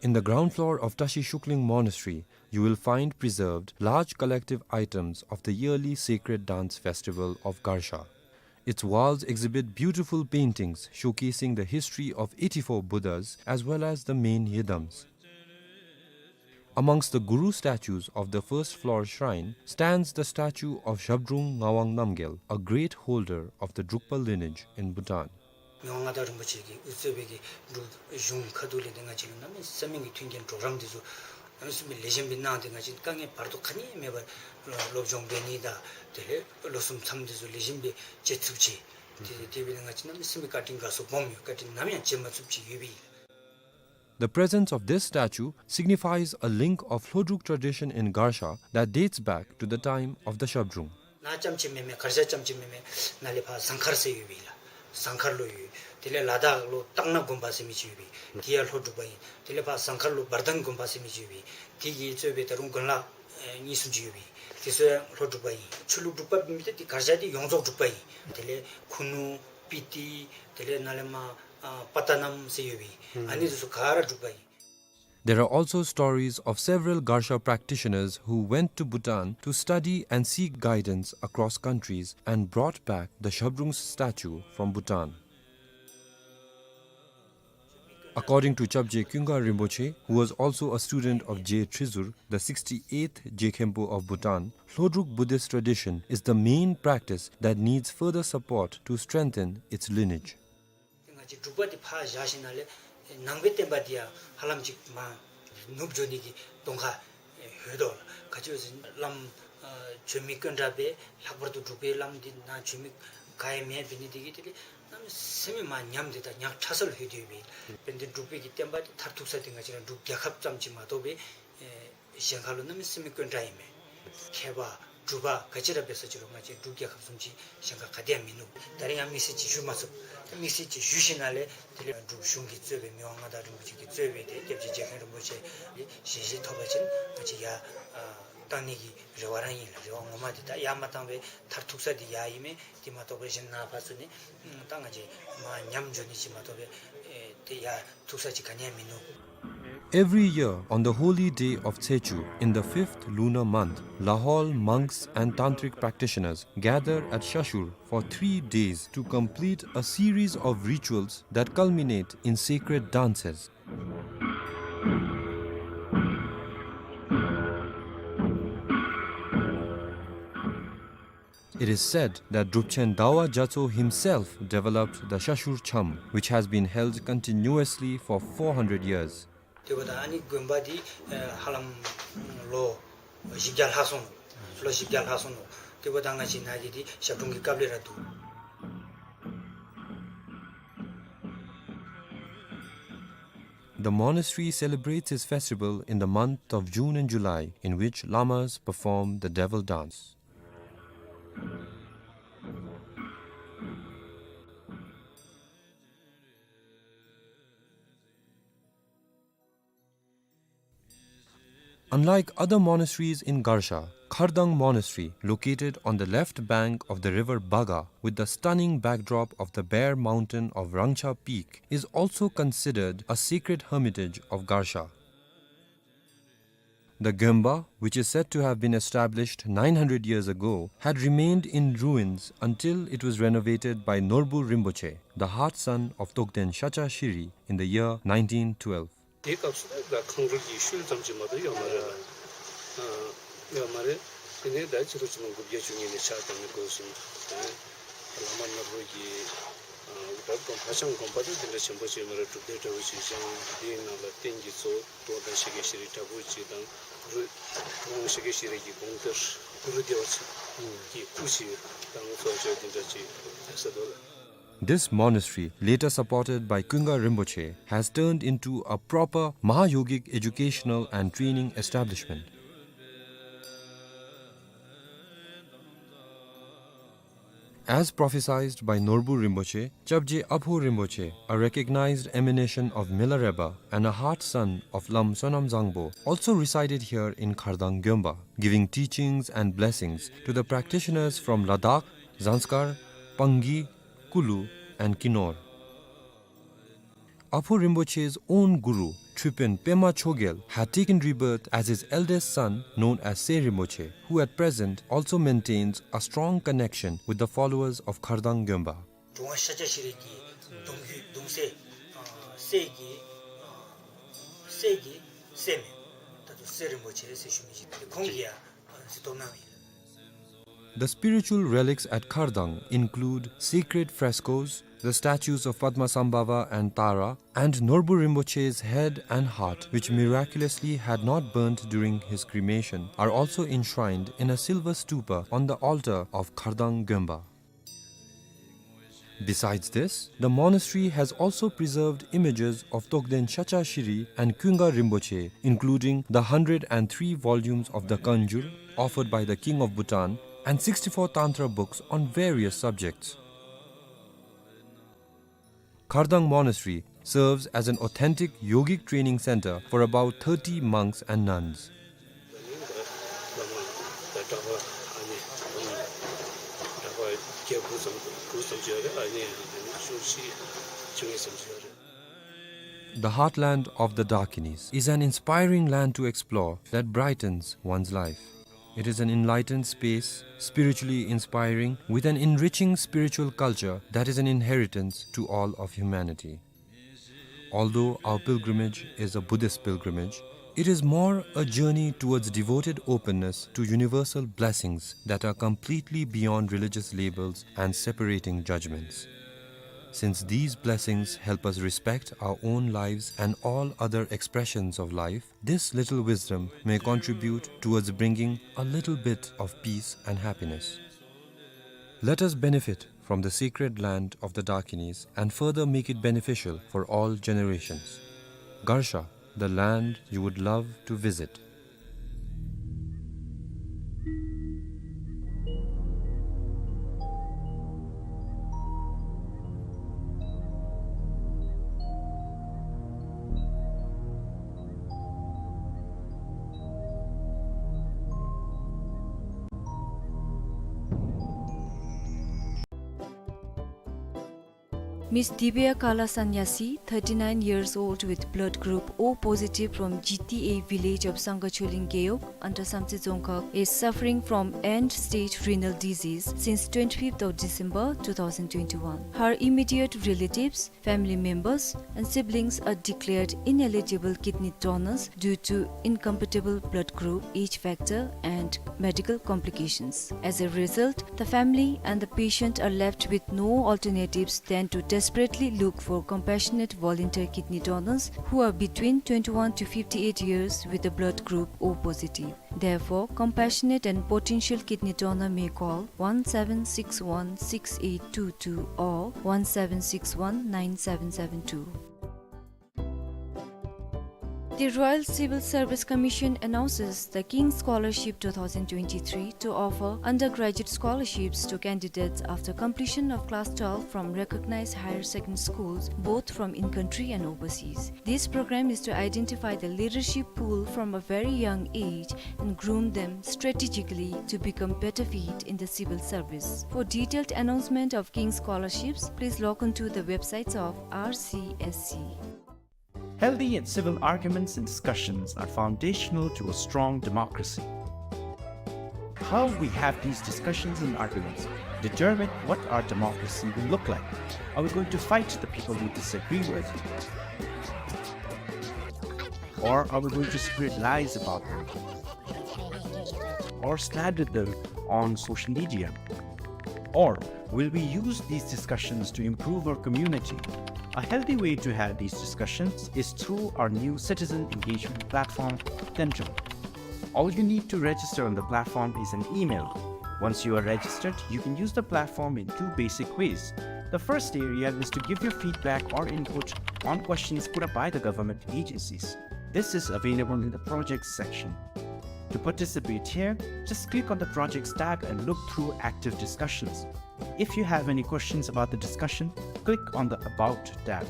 In the ground floor of Tashi Shukling Monastery, you will find preserved large collective items of the yearly sacred dance festival of Garsha. Its walls exhibit beautiful paintings showcasing the history of eighty-four Buddhas as well as the main yidams. Amongst the Guru statues of the first floor shrine stands the statue of Zhabdrung Ngawang Namgyel, a great holder of the Drukpa lineage in Bhutan. མི་དབང་མངའ་བདག་རིན་པོ་ཆེ་གིས་དབུ་གཙོས་པའི་གི་འབྲུག་གཞུང་ཁ་ཐུག་ལས་འདི་ང་བཅས་ལུ་གནམ་མེད་ས་མེད་ཀྱི་མཐུན་རྐྱེན་གྲོགས་རམ་འདི་ཚུ་གནམ་མེད་ས་མེད་ལེགས་ཤོམ་སྦེ་གནང་སྟེ་ང་བཅས་དཀའ་ངལ་བར་དོ་ག་ནི་མེད་པར་སློབ་སྦྱོང་འབད་ནི་དང་དེ་ལས་ལོ་གསུམ་མཚམས་འདི་ཚུ་ལེགས་ཤོམ་སྦེ་བཅད་ཚུགསཔ་ཅིག། དེ་དེ་སྦེ་ང་བཅས་གནམ་མེད་ས་མེད་བཀའ་དྲིན་དགའ་ཚོར་སྦོམ་ཡོད། བཀའ་དྲིན་ནམ་ཡང་བརྗེད་མ་ཚུགསཔ་ཅིག་ཡོད་པས། The presence of this statue signifies a link of Hlodruk tradition in Garsha that dates back to the time of the Zhabdrung. ནཱ་རྐྱངམ་ཅིག་མེན་མས། གར་ཞ་རྐྱངམ་ཅིག་མེན་མས། ནཱ་ལས་ཕར་ཟངས་མཁར་ཟེར་ཡོད་པས་ལགས། ཟངས་མཁར་ལུ་ཡོད། དེ་ལས་ལ་དྭགས་ལུ་སྟག་སྣ་དགོན་པ་ཟེར་མི་ཅིག་ཡོད་པས། དེ་ཡང་ལྷོ་འབྲུག་པ་ཨིན། དེ་ལས་ཕར་ཟངས་མཁར་ལུ་བར་ལྡན་དགོན་པ་ཟེར་མི་ཅིག་ཡོད་པས། དེ་གིས་གཙོས་པའི་ད་རུང་དགོན་ལག་ཨེ་གཉིས་གསུམ་ཅིག་ཡོད་པས། དེ་ཚུ་ཡང་ལྷོ་འབྲུག་པ་ཨིན། ཆོས་ལུགས་འབྲུག་པ་མེན་མི་འདི་གར་ཞ་འདི་ཡོངས་རྫོགས་འབྲུག་པ་ཨིན། དེ་ལས་ཁུ་ནུ་སྤི་ཏི་དེ་ལས་ནཱ་ལས་མར་ཨ་པ་ཏ་ནམ་ཟེར་ཡོད་པས། ཨ་ནི་འདི་ཚུ་ག་ར་འབྲུག་པ་ཨིན། There are also stories of several Garsha practitioners who went to Bhutan to study and seek guidance across countries and brought back the Zhabdrung's statue from Bhutan. According to Chapje Kyunga Rinpoche, who was also a student of Je Trizur, the sixty-eighth Je Khenpo of Bhutan, Hlodruk Buddhist tradition is the main practice that needs further support to strengthen its lineage. ང་བཅས་འབྲུག་པ་འདི་ཕར་བཞག་ཞིནམ་ལས་ནང་པའི་བསྟན་པ་འདི་ཡང་ཧ་ལམ་ཅིག་མར་ནུབ་འགྱོ་ནི་གི་གདོང་ཁ་ཡོད་དོ་ལགས། ག་ཅི་ཟེར་བླམ་ཨ་བྱོན་མི་དཀོན་དྲགས་སྦེ་ལྷག་པར་དུ་འབྲུག་པའི་བླམ་འདི་ནཱ་བྱོན་མི་ག་ཡང་མེདཔ་འབད་ནི་འདི་གིས་དེ་ལས་གནམ་མེད་ས་མེད་མར་ཉམས་ཏེ་ད་ཉག་ཕྲ་ས་ལུ་ལྷོད་དེ་ཡོད་པས། དཔེར་ན་འབྲུག་པའི་གི་བསྟན་པ་འདི་མཐར་ཐུག་ས་འདི་ང་བཅས་ར་འབྲུག་རྒྱལ་ཁབ་ཙམ་ཅིག་མ་གཏོགས་སྦེ་ཨེ་གཞན་ཁ་ལུ་གནམ་མེད་ས་མེད་དཀོན་དྲགས་ཨིན་མས། མཁས་པ་འབྲུག་པ་ག་ཅི་ར་འབད་ས་ཅི་རུང་ང་བཅས་འབྲུག་རྒྱལ་ཁབ་བཟུམ་ཅིག་གཞན་ཁ་ག་ཏེ་ཡང་མིན་ནུག། ད་རིས་ཡང་དམིགས་བསལ་ཅིག་ཞུ་མ་ཚུགས། དམིགས་བསལ་ཅིག་ཞུ་ཞིནམ་ལས་དེ་ལས་འབྲུག་གཞུང་གིས་གཙོས་པའི་མི་དབང་མངའ་བདག་རིན་པོ་ཆེ་གིས་གཙོས་པའི་དེ་སྐྱབས་རྗེ་རྗེ་མཁན་རིན་པོ་ཆེ་ཞལ་བཞེས་ཐོབ་པ་ཅིན་ང་བཅས་ཡར་ཨ་བཏང་ནི་གི་རེ་བ་ར་ཨིན་ལགས། རེ་བ་ངོ་མ་འདི་ད་ཡར་མ་བཏང་བའི་མཐར་ཐུག་ས་འདི་ཡར་ཨིན་མས། དེ་མ་གཏོགས་པའི་གཞན་ནཱ་ཕར་ཚུར་ནི་ད་ང་བཅས་མར་ཉམས་འགྱོ་ནི་ཅིག་མ་གཏོགས་པའི་ཨེ་དེ་ཡར་ཐུག་ས་ཅིག་ག་ནི་ཡང་མིན་ནུག། Every year, on the holy day of Tsechu, in the fifth lunar month, Lahaul monks and tantric practitioners gather at Shashur for three days to complete a series of rituals that culminate in sacred dances. It is said that Drupchen Dawa Gyatso himself developed the Shashur Cham, which has been held continuously for four hundred years. དེ་འབདཝ་ད་ཨ་ནི་དགོན་པ་འདི་ཨེ་ཧ་ལམ་ལོ་བཞི་བརྒྱ་ལྷག་སོང་ནུག། ལོ་བཞི་བརྒྱ་ལྷག་སོང་ནུག། དེ་འབདཝ་ད་ང་བཅས་ནཱ་གི་འདི་ཞབས་དྲུང་གི་སྐབས་ལས་ར་འདུག། The monastery celebrates its festival in the month of June and July, in which lamas perform the devil dance. Unlike other monasteries in Garsha, Khardang Monastery, located on the left bank of the river Baga with the stunning backdrop of the bare mountain of Rangcha Peak, is also considered a sacred hermitage of Garsha. The Gyönpa, which is said to have been established nine hundred years ago, had remained in ruins until it was renovated by Norbu Rinpoche, the heart son of Togden Shacha Shiri, in the year nineteen twelve. དེའི་སྐབས་སུ་ད་ཁང་རུལ་གྱི་ཤུལ་ཙམ་ཅིག་མ་གཏོགས་ཡོད་མ་རེད་ལགས། ཡོད་མ་རེད། དེ་ནས་ད་ཕྱི་ལོ་ཆིག་སྟོང་དགུ་བརྒྱ་བཅུ་གཉིས་ནས་ཕྱག་བཏབ་ནས་འགོ་བཟུང་། དེ་ནས་བླ་མ་ནོར་བུ་གིས་ཨ་ད་དགོན་ཧ་ཅང་དགོན་པ་དེ་འདི་འདྲ་ཆེན་པོ་ཅིག་མ་རེད། སྒྲུབ་སྡེ་འདྲ་བོ་ཅིག་བཞེངས། དེའི་ནང་ལ་རྟེན་གྱི་གཙོ་བོ་དོ་དང་ཤཱཀྱ་ཤྲཱི་འདྲ་བོ་ཅིག་དང་གུ་རུ་དང་ཤཱཀྱ་ཤྲཱི་གི་དགོངས་གཏེར་གུ་རུ་བདེ་བ་ཆེན་གྱི་སྐུ་ཅིག་དང་གཙོ་བོ་ཅིག་འདི་འདྲ་ཅིག་ཡོད་ས་འདུག་ལགས། This monastery, later supported by Kunga Rinpoche, has turned into a proper Mahayogic educational and training establishment. As prophesied by Norbu Rinpoche, Chapje Apho Rinpoche, a recognized emanation of Milarepa and a heart son of Lam Sonam Zangpo, also resided here in Khardang Gyompa, giving teachings and blessings to the practitioners from Ladakh, Zanskar, Pangi, Kulu, and Kinor. Apho Rinpoche's own guru, Triphen Pema Chogyal, had taken rebirth as his eldest son, known as Se Rinpoche, who at present also maintains a strong connection with the followers of Khardang Gyompa. འབྲོང་བ་ཤཱཀྱ་ཤྲཱི་གི་གདུང་བརྒྱུད་གདུང་སྲས་ཨ་སྲས་ཀྱི་ཨ་སྲས་ཀྱི་སྲས་མོ་ད་ལྟོ་སྲས་རིན་པོ་ཆེ་ཟེར་ཞུ་མི་ཅིག་ཁོང་གིས་ཡང་གཟིགས་རྟོག་གནང་ཡོད། The spiritual relics at Khardang include sacred frescoes, the statues of Padmasambhava and Tara, and Norbu Rinpoche's head and heart, which miraculously had not burnt during his cremation, are also enshrined in a silver stupa on the altar of Khardang Gyompa. Besides this, the monastery has also preserved images of Togden Shakya Shri and Kunga Rinpoche, including the hundred and three volumes of the Kanjur offered by the King of Bhutan and sixty-four Tantra books on various subjects. Khardang Monastery serves as an authentic yogic training center for about thirty monks and nuns. The heartland of the Dakinis is an inspiring land to explore that brightens one's life. It is an enlightened space, spiritually inspiring, with an enriching spiritual culture that is an inheritance to all of humanity. Although our pilgrimage is a Buddhist pilgrimage, it is more a journey towards devoted openness to universal blessings that are completely beyond religious labels and separating judgments. Since these blessings help us respect our own lives and all other expressions of life, this little wisdom may contribute towards bringing a little bit of peace and happiness. Let us benefit from the sacred land of the Dakinis and further make it beneficial for all generations. Garsha, the land you would love to visit. Miss Divya Kala Sanyasi, thirty-nine years old, with blood group O positive, from G T A village of Sangha Choling Gewog under Samtse Dzongkhag, is suffering from end-stage renal disease since twenty-fifth of December two thousand twenty-one. Her immediate relatives, family members, and siblings are declared ineligible kidney donors due to incompatible blood group, age factor, and medical complications. As a result, the family and the patient are left with no alternatives than to desperately look for compassionate volunteer kidney donors who are between twenty-one to fifty-eight years with the blood group O positive. Therefore, compassionate and potential kidney donor may call one seven six one six eight two two or one seven six one nine seven seven two. The Royal Civil Service Commission announces the King's Scholarship two thousand twenty-three to offer undergraduate scholarships to candidates after completion of class twelve from recognized higher secondary schools, both from in-country and overseas. This program is to identify the leadership pool from a very young age and groom them strategically to become better fit in the civil service. For detailed announcement of King's scholarships, please log on to the websites of R C S C. Healthy and civil arguments and discussions are foundational to a strong democracy. How we have these discussions and arguments determine what our democracy will look like. Are we going to fight the people we disagree with? Or are we going to spread lies about them? Or slander them on social media? Or will we use these discussions to improve our community? A healthy way to have these discussions is through our new citizen engagement platform, Tendrils. All you need to register on the platform is an email. Once you are registered, you can use the platform in two basic ways. The first area is to give your feedback or input on questions put up by the government agencies. This is available in the projects section. To participate here, just click on the projects tab and look through active discussions. If you have any questions about the discussion, click on the About tab.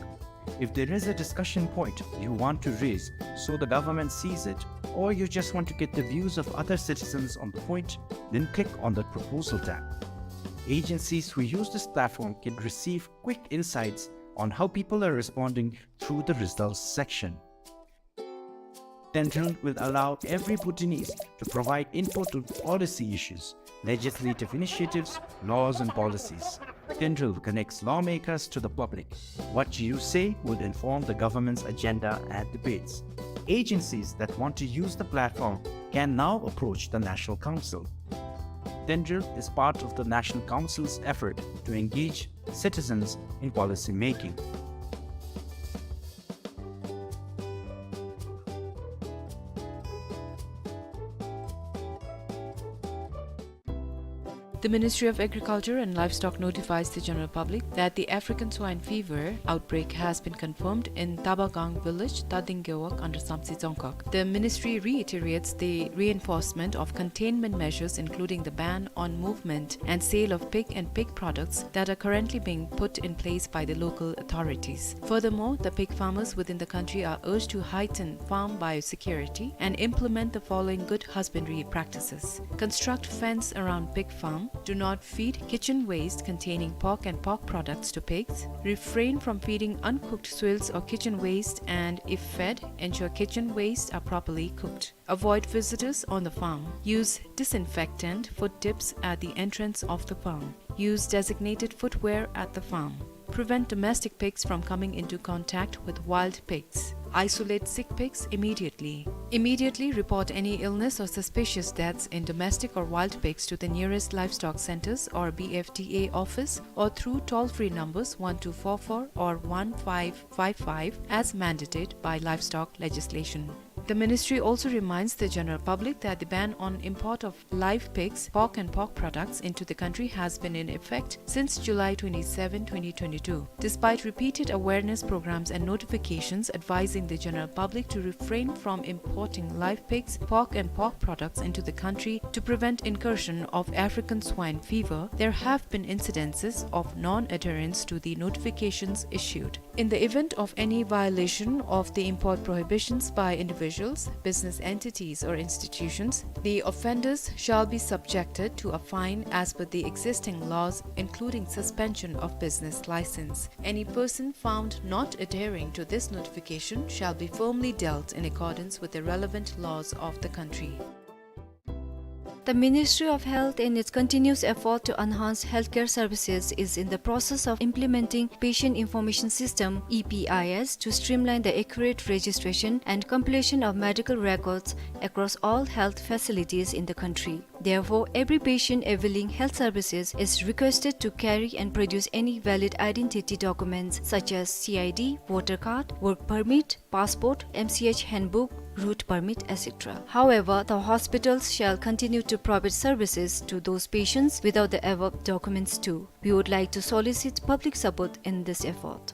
If there is a discussion point you want to raise so the government sees it, or you just want to get the views of other citizens on the point, then click on the Proposal tab. Agencies who use this platform can receive quick insights on how people are responding through the results section. Tendrel will allow every Bhutanese to provide input on policy issues, legislative initiatives, laws and policies. Tendrel connects lawmakers to the public. What you say will inform the government's agenda and debates. Agencies that want to use the platform can now approach the National Council. Tendrel is part of the National Council's effort to engage citizens in policy making. The Ministry of Agriculture and Livestock notifies the general public that the African swine fever outbreak has been confirmed in Tabagang village, Tading Gewog, under Samtse Dzongkhag. The ministry reiterates the reinforcement of containment measures, including the ban on movement and sale of pig and pig products that are currently being put in place by the local authorities. Furthermore, the pig farmers within the country are urged to heighten farm biosecurity and implement the following good husbandry practices. Construct fence around pig farm. Do not feed kitchen waste containing pork and pork products to pigs. Refrain from feeding uncooked swills or kitchen waste, and if fed, ensure kitchen waste are properly cooked. Avoid visitors on the farm. Use disinfectant for dips at the entrance of the farm. Use designated footwear at the farm. Prevent domestic pigs from coming into contact with wild pigs. Isolate sick pigs immediately. Immediately report any illness or suspicious deaths in domestic or wild pigs to the nearest livestock centers or B F D A office or through toll-free numbers one two four four or one five five five as mandated by livestock legislation. The ministry also reminds the general public that the ban on import of live pigs, pork and pork products into the country has been in effect since July twenty-seven, twenty twenty-two. Despite repeated awareness programs and notifications advising the general public to refrain from importing live pigs, pork and pork products into the country to prevent incursion of African swine fever, there have been incidences of non-adherence to the notifications issued. In the event of any violation of the import prohibitions by individuals, business entities or institutions, the offenders shall be subjected to a fine as per the existing laws, including suspension of business license. Any person found not adhering to this notification shall be firmly dealt in accordance with the relevant laws of the country. The Ministry of Health, in its continuous effort to enhance healthcare services, is in the process of implementing Patient Information System, E P I S, to streamline the accurate registration and completion of medical records across all health facilities in the country. Therefore, every patient availing health services is requested to carry and produce any valid identity documents such as C I D, voter card, work permit, passport, M C H handbook, route permit, et cetera. However, the hospitals shall continue to provide services to those patients without the above documents too. We would like to solicit public support in this effort.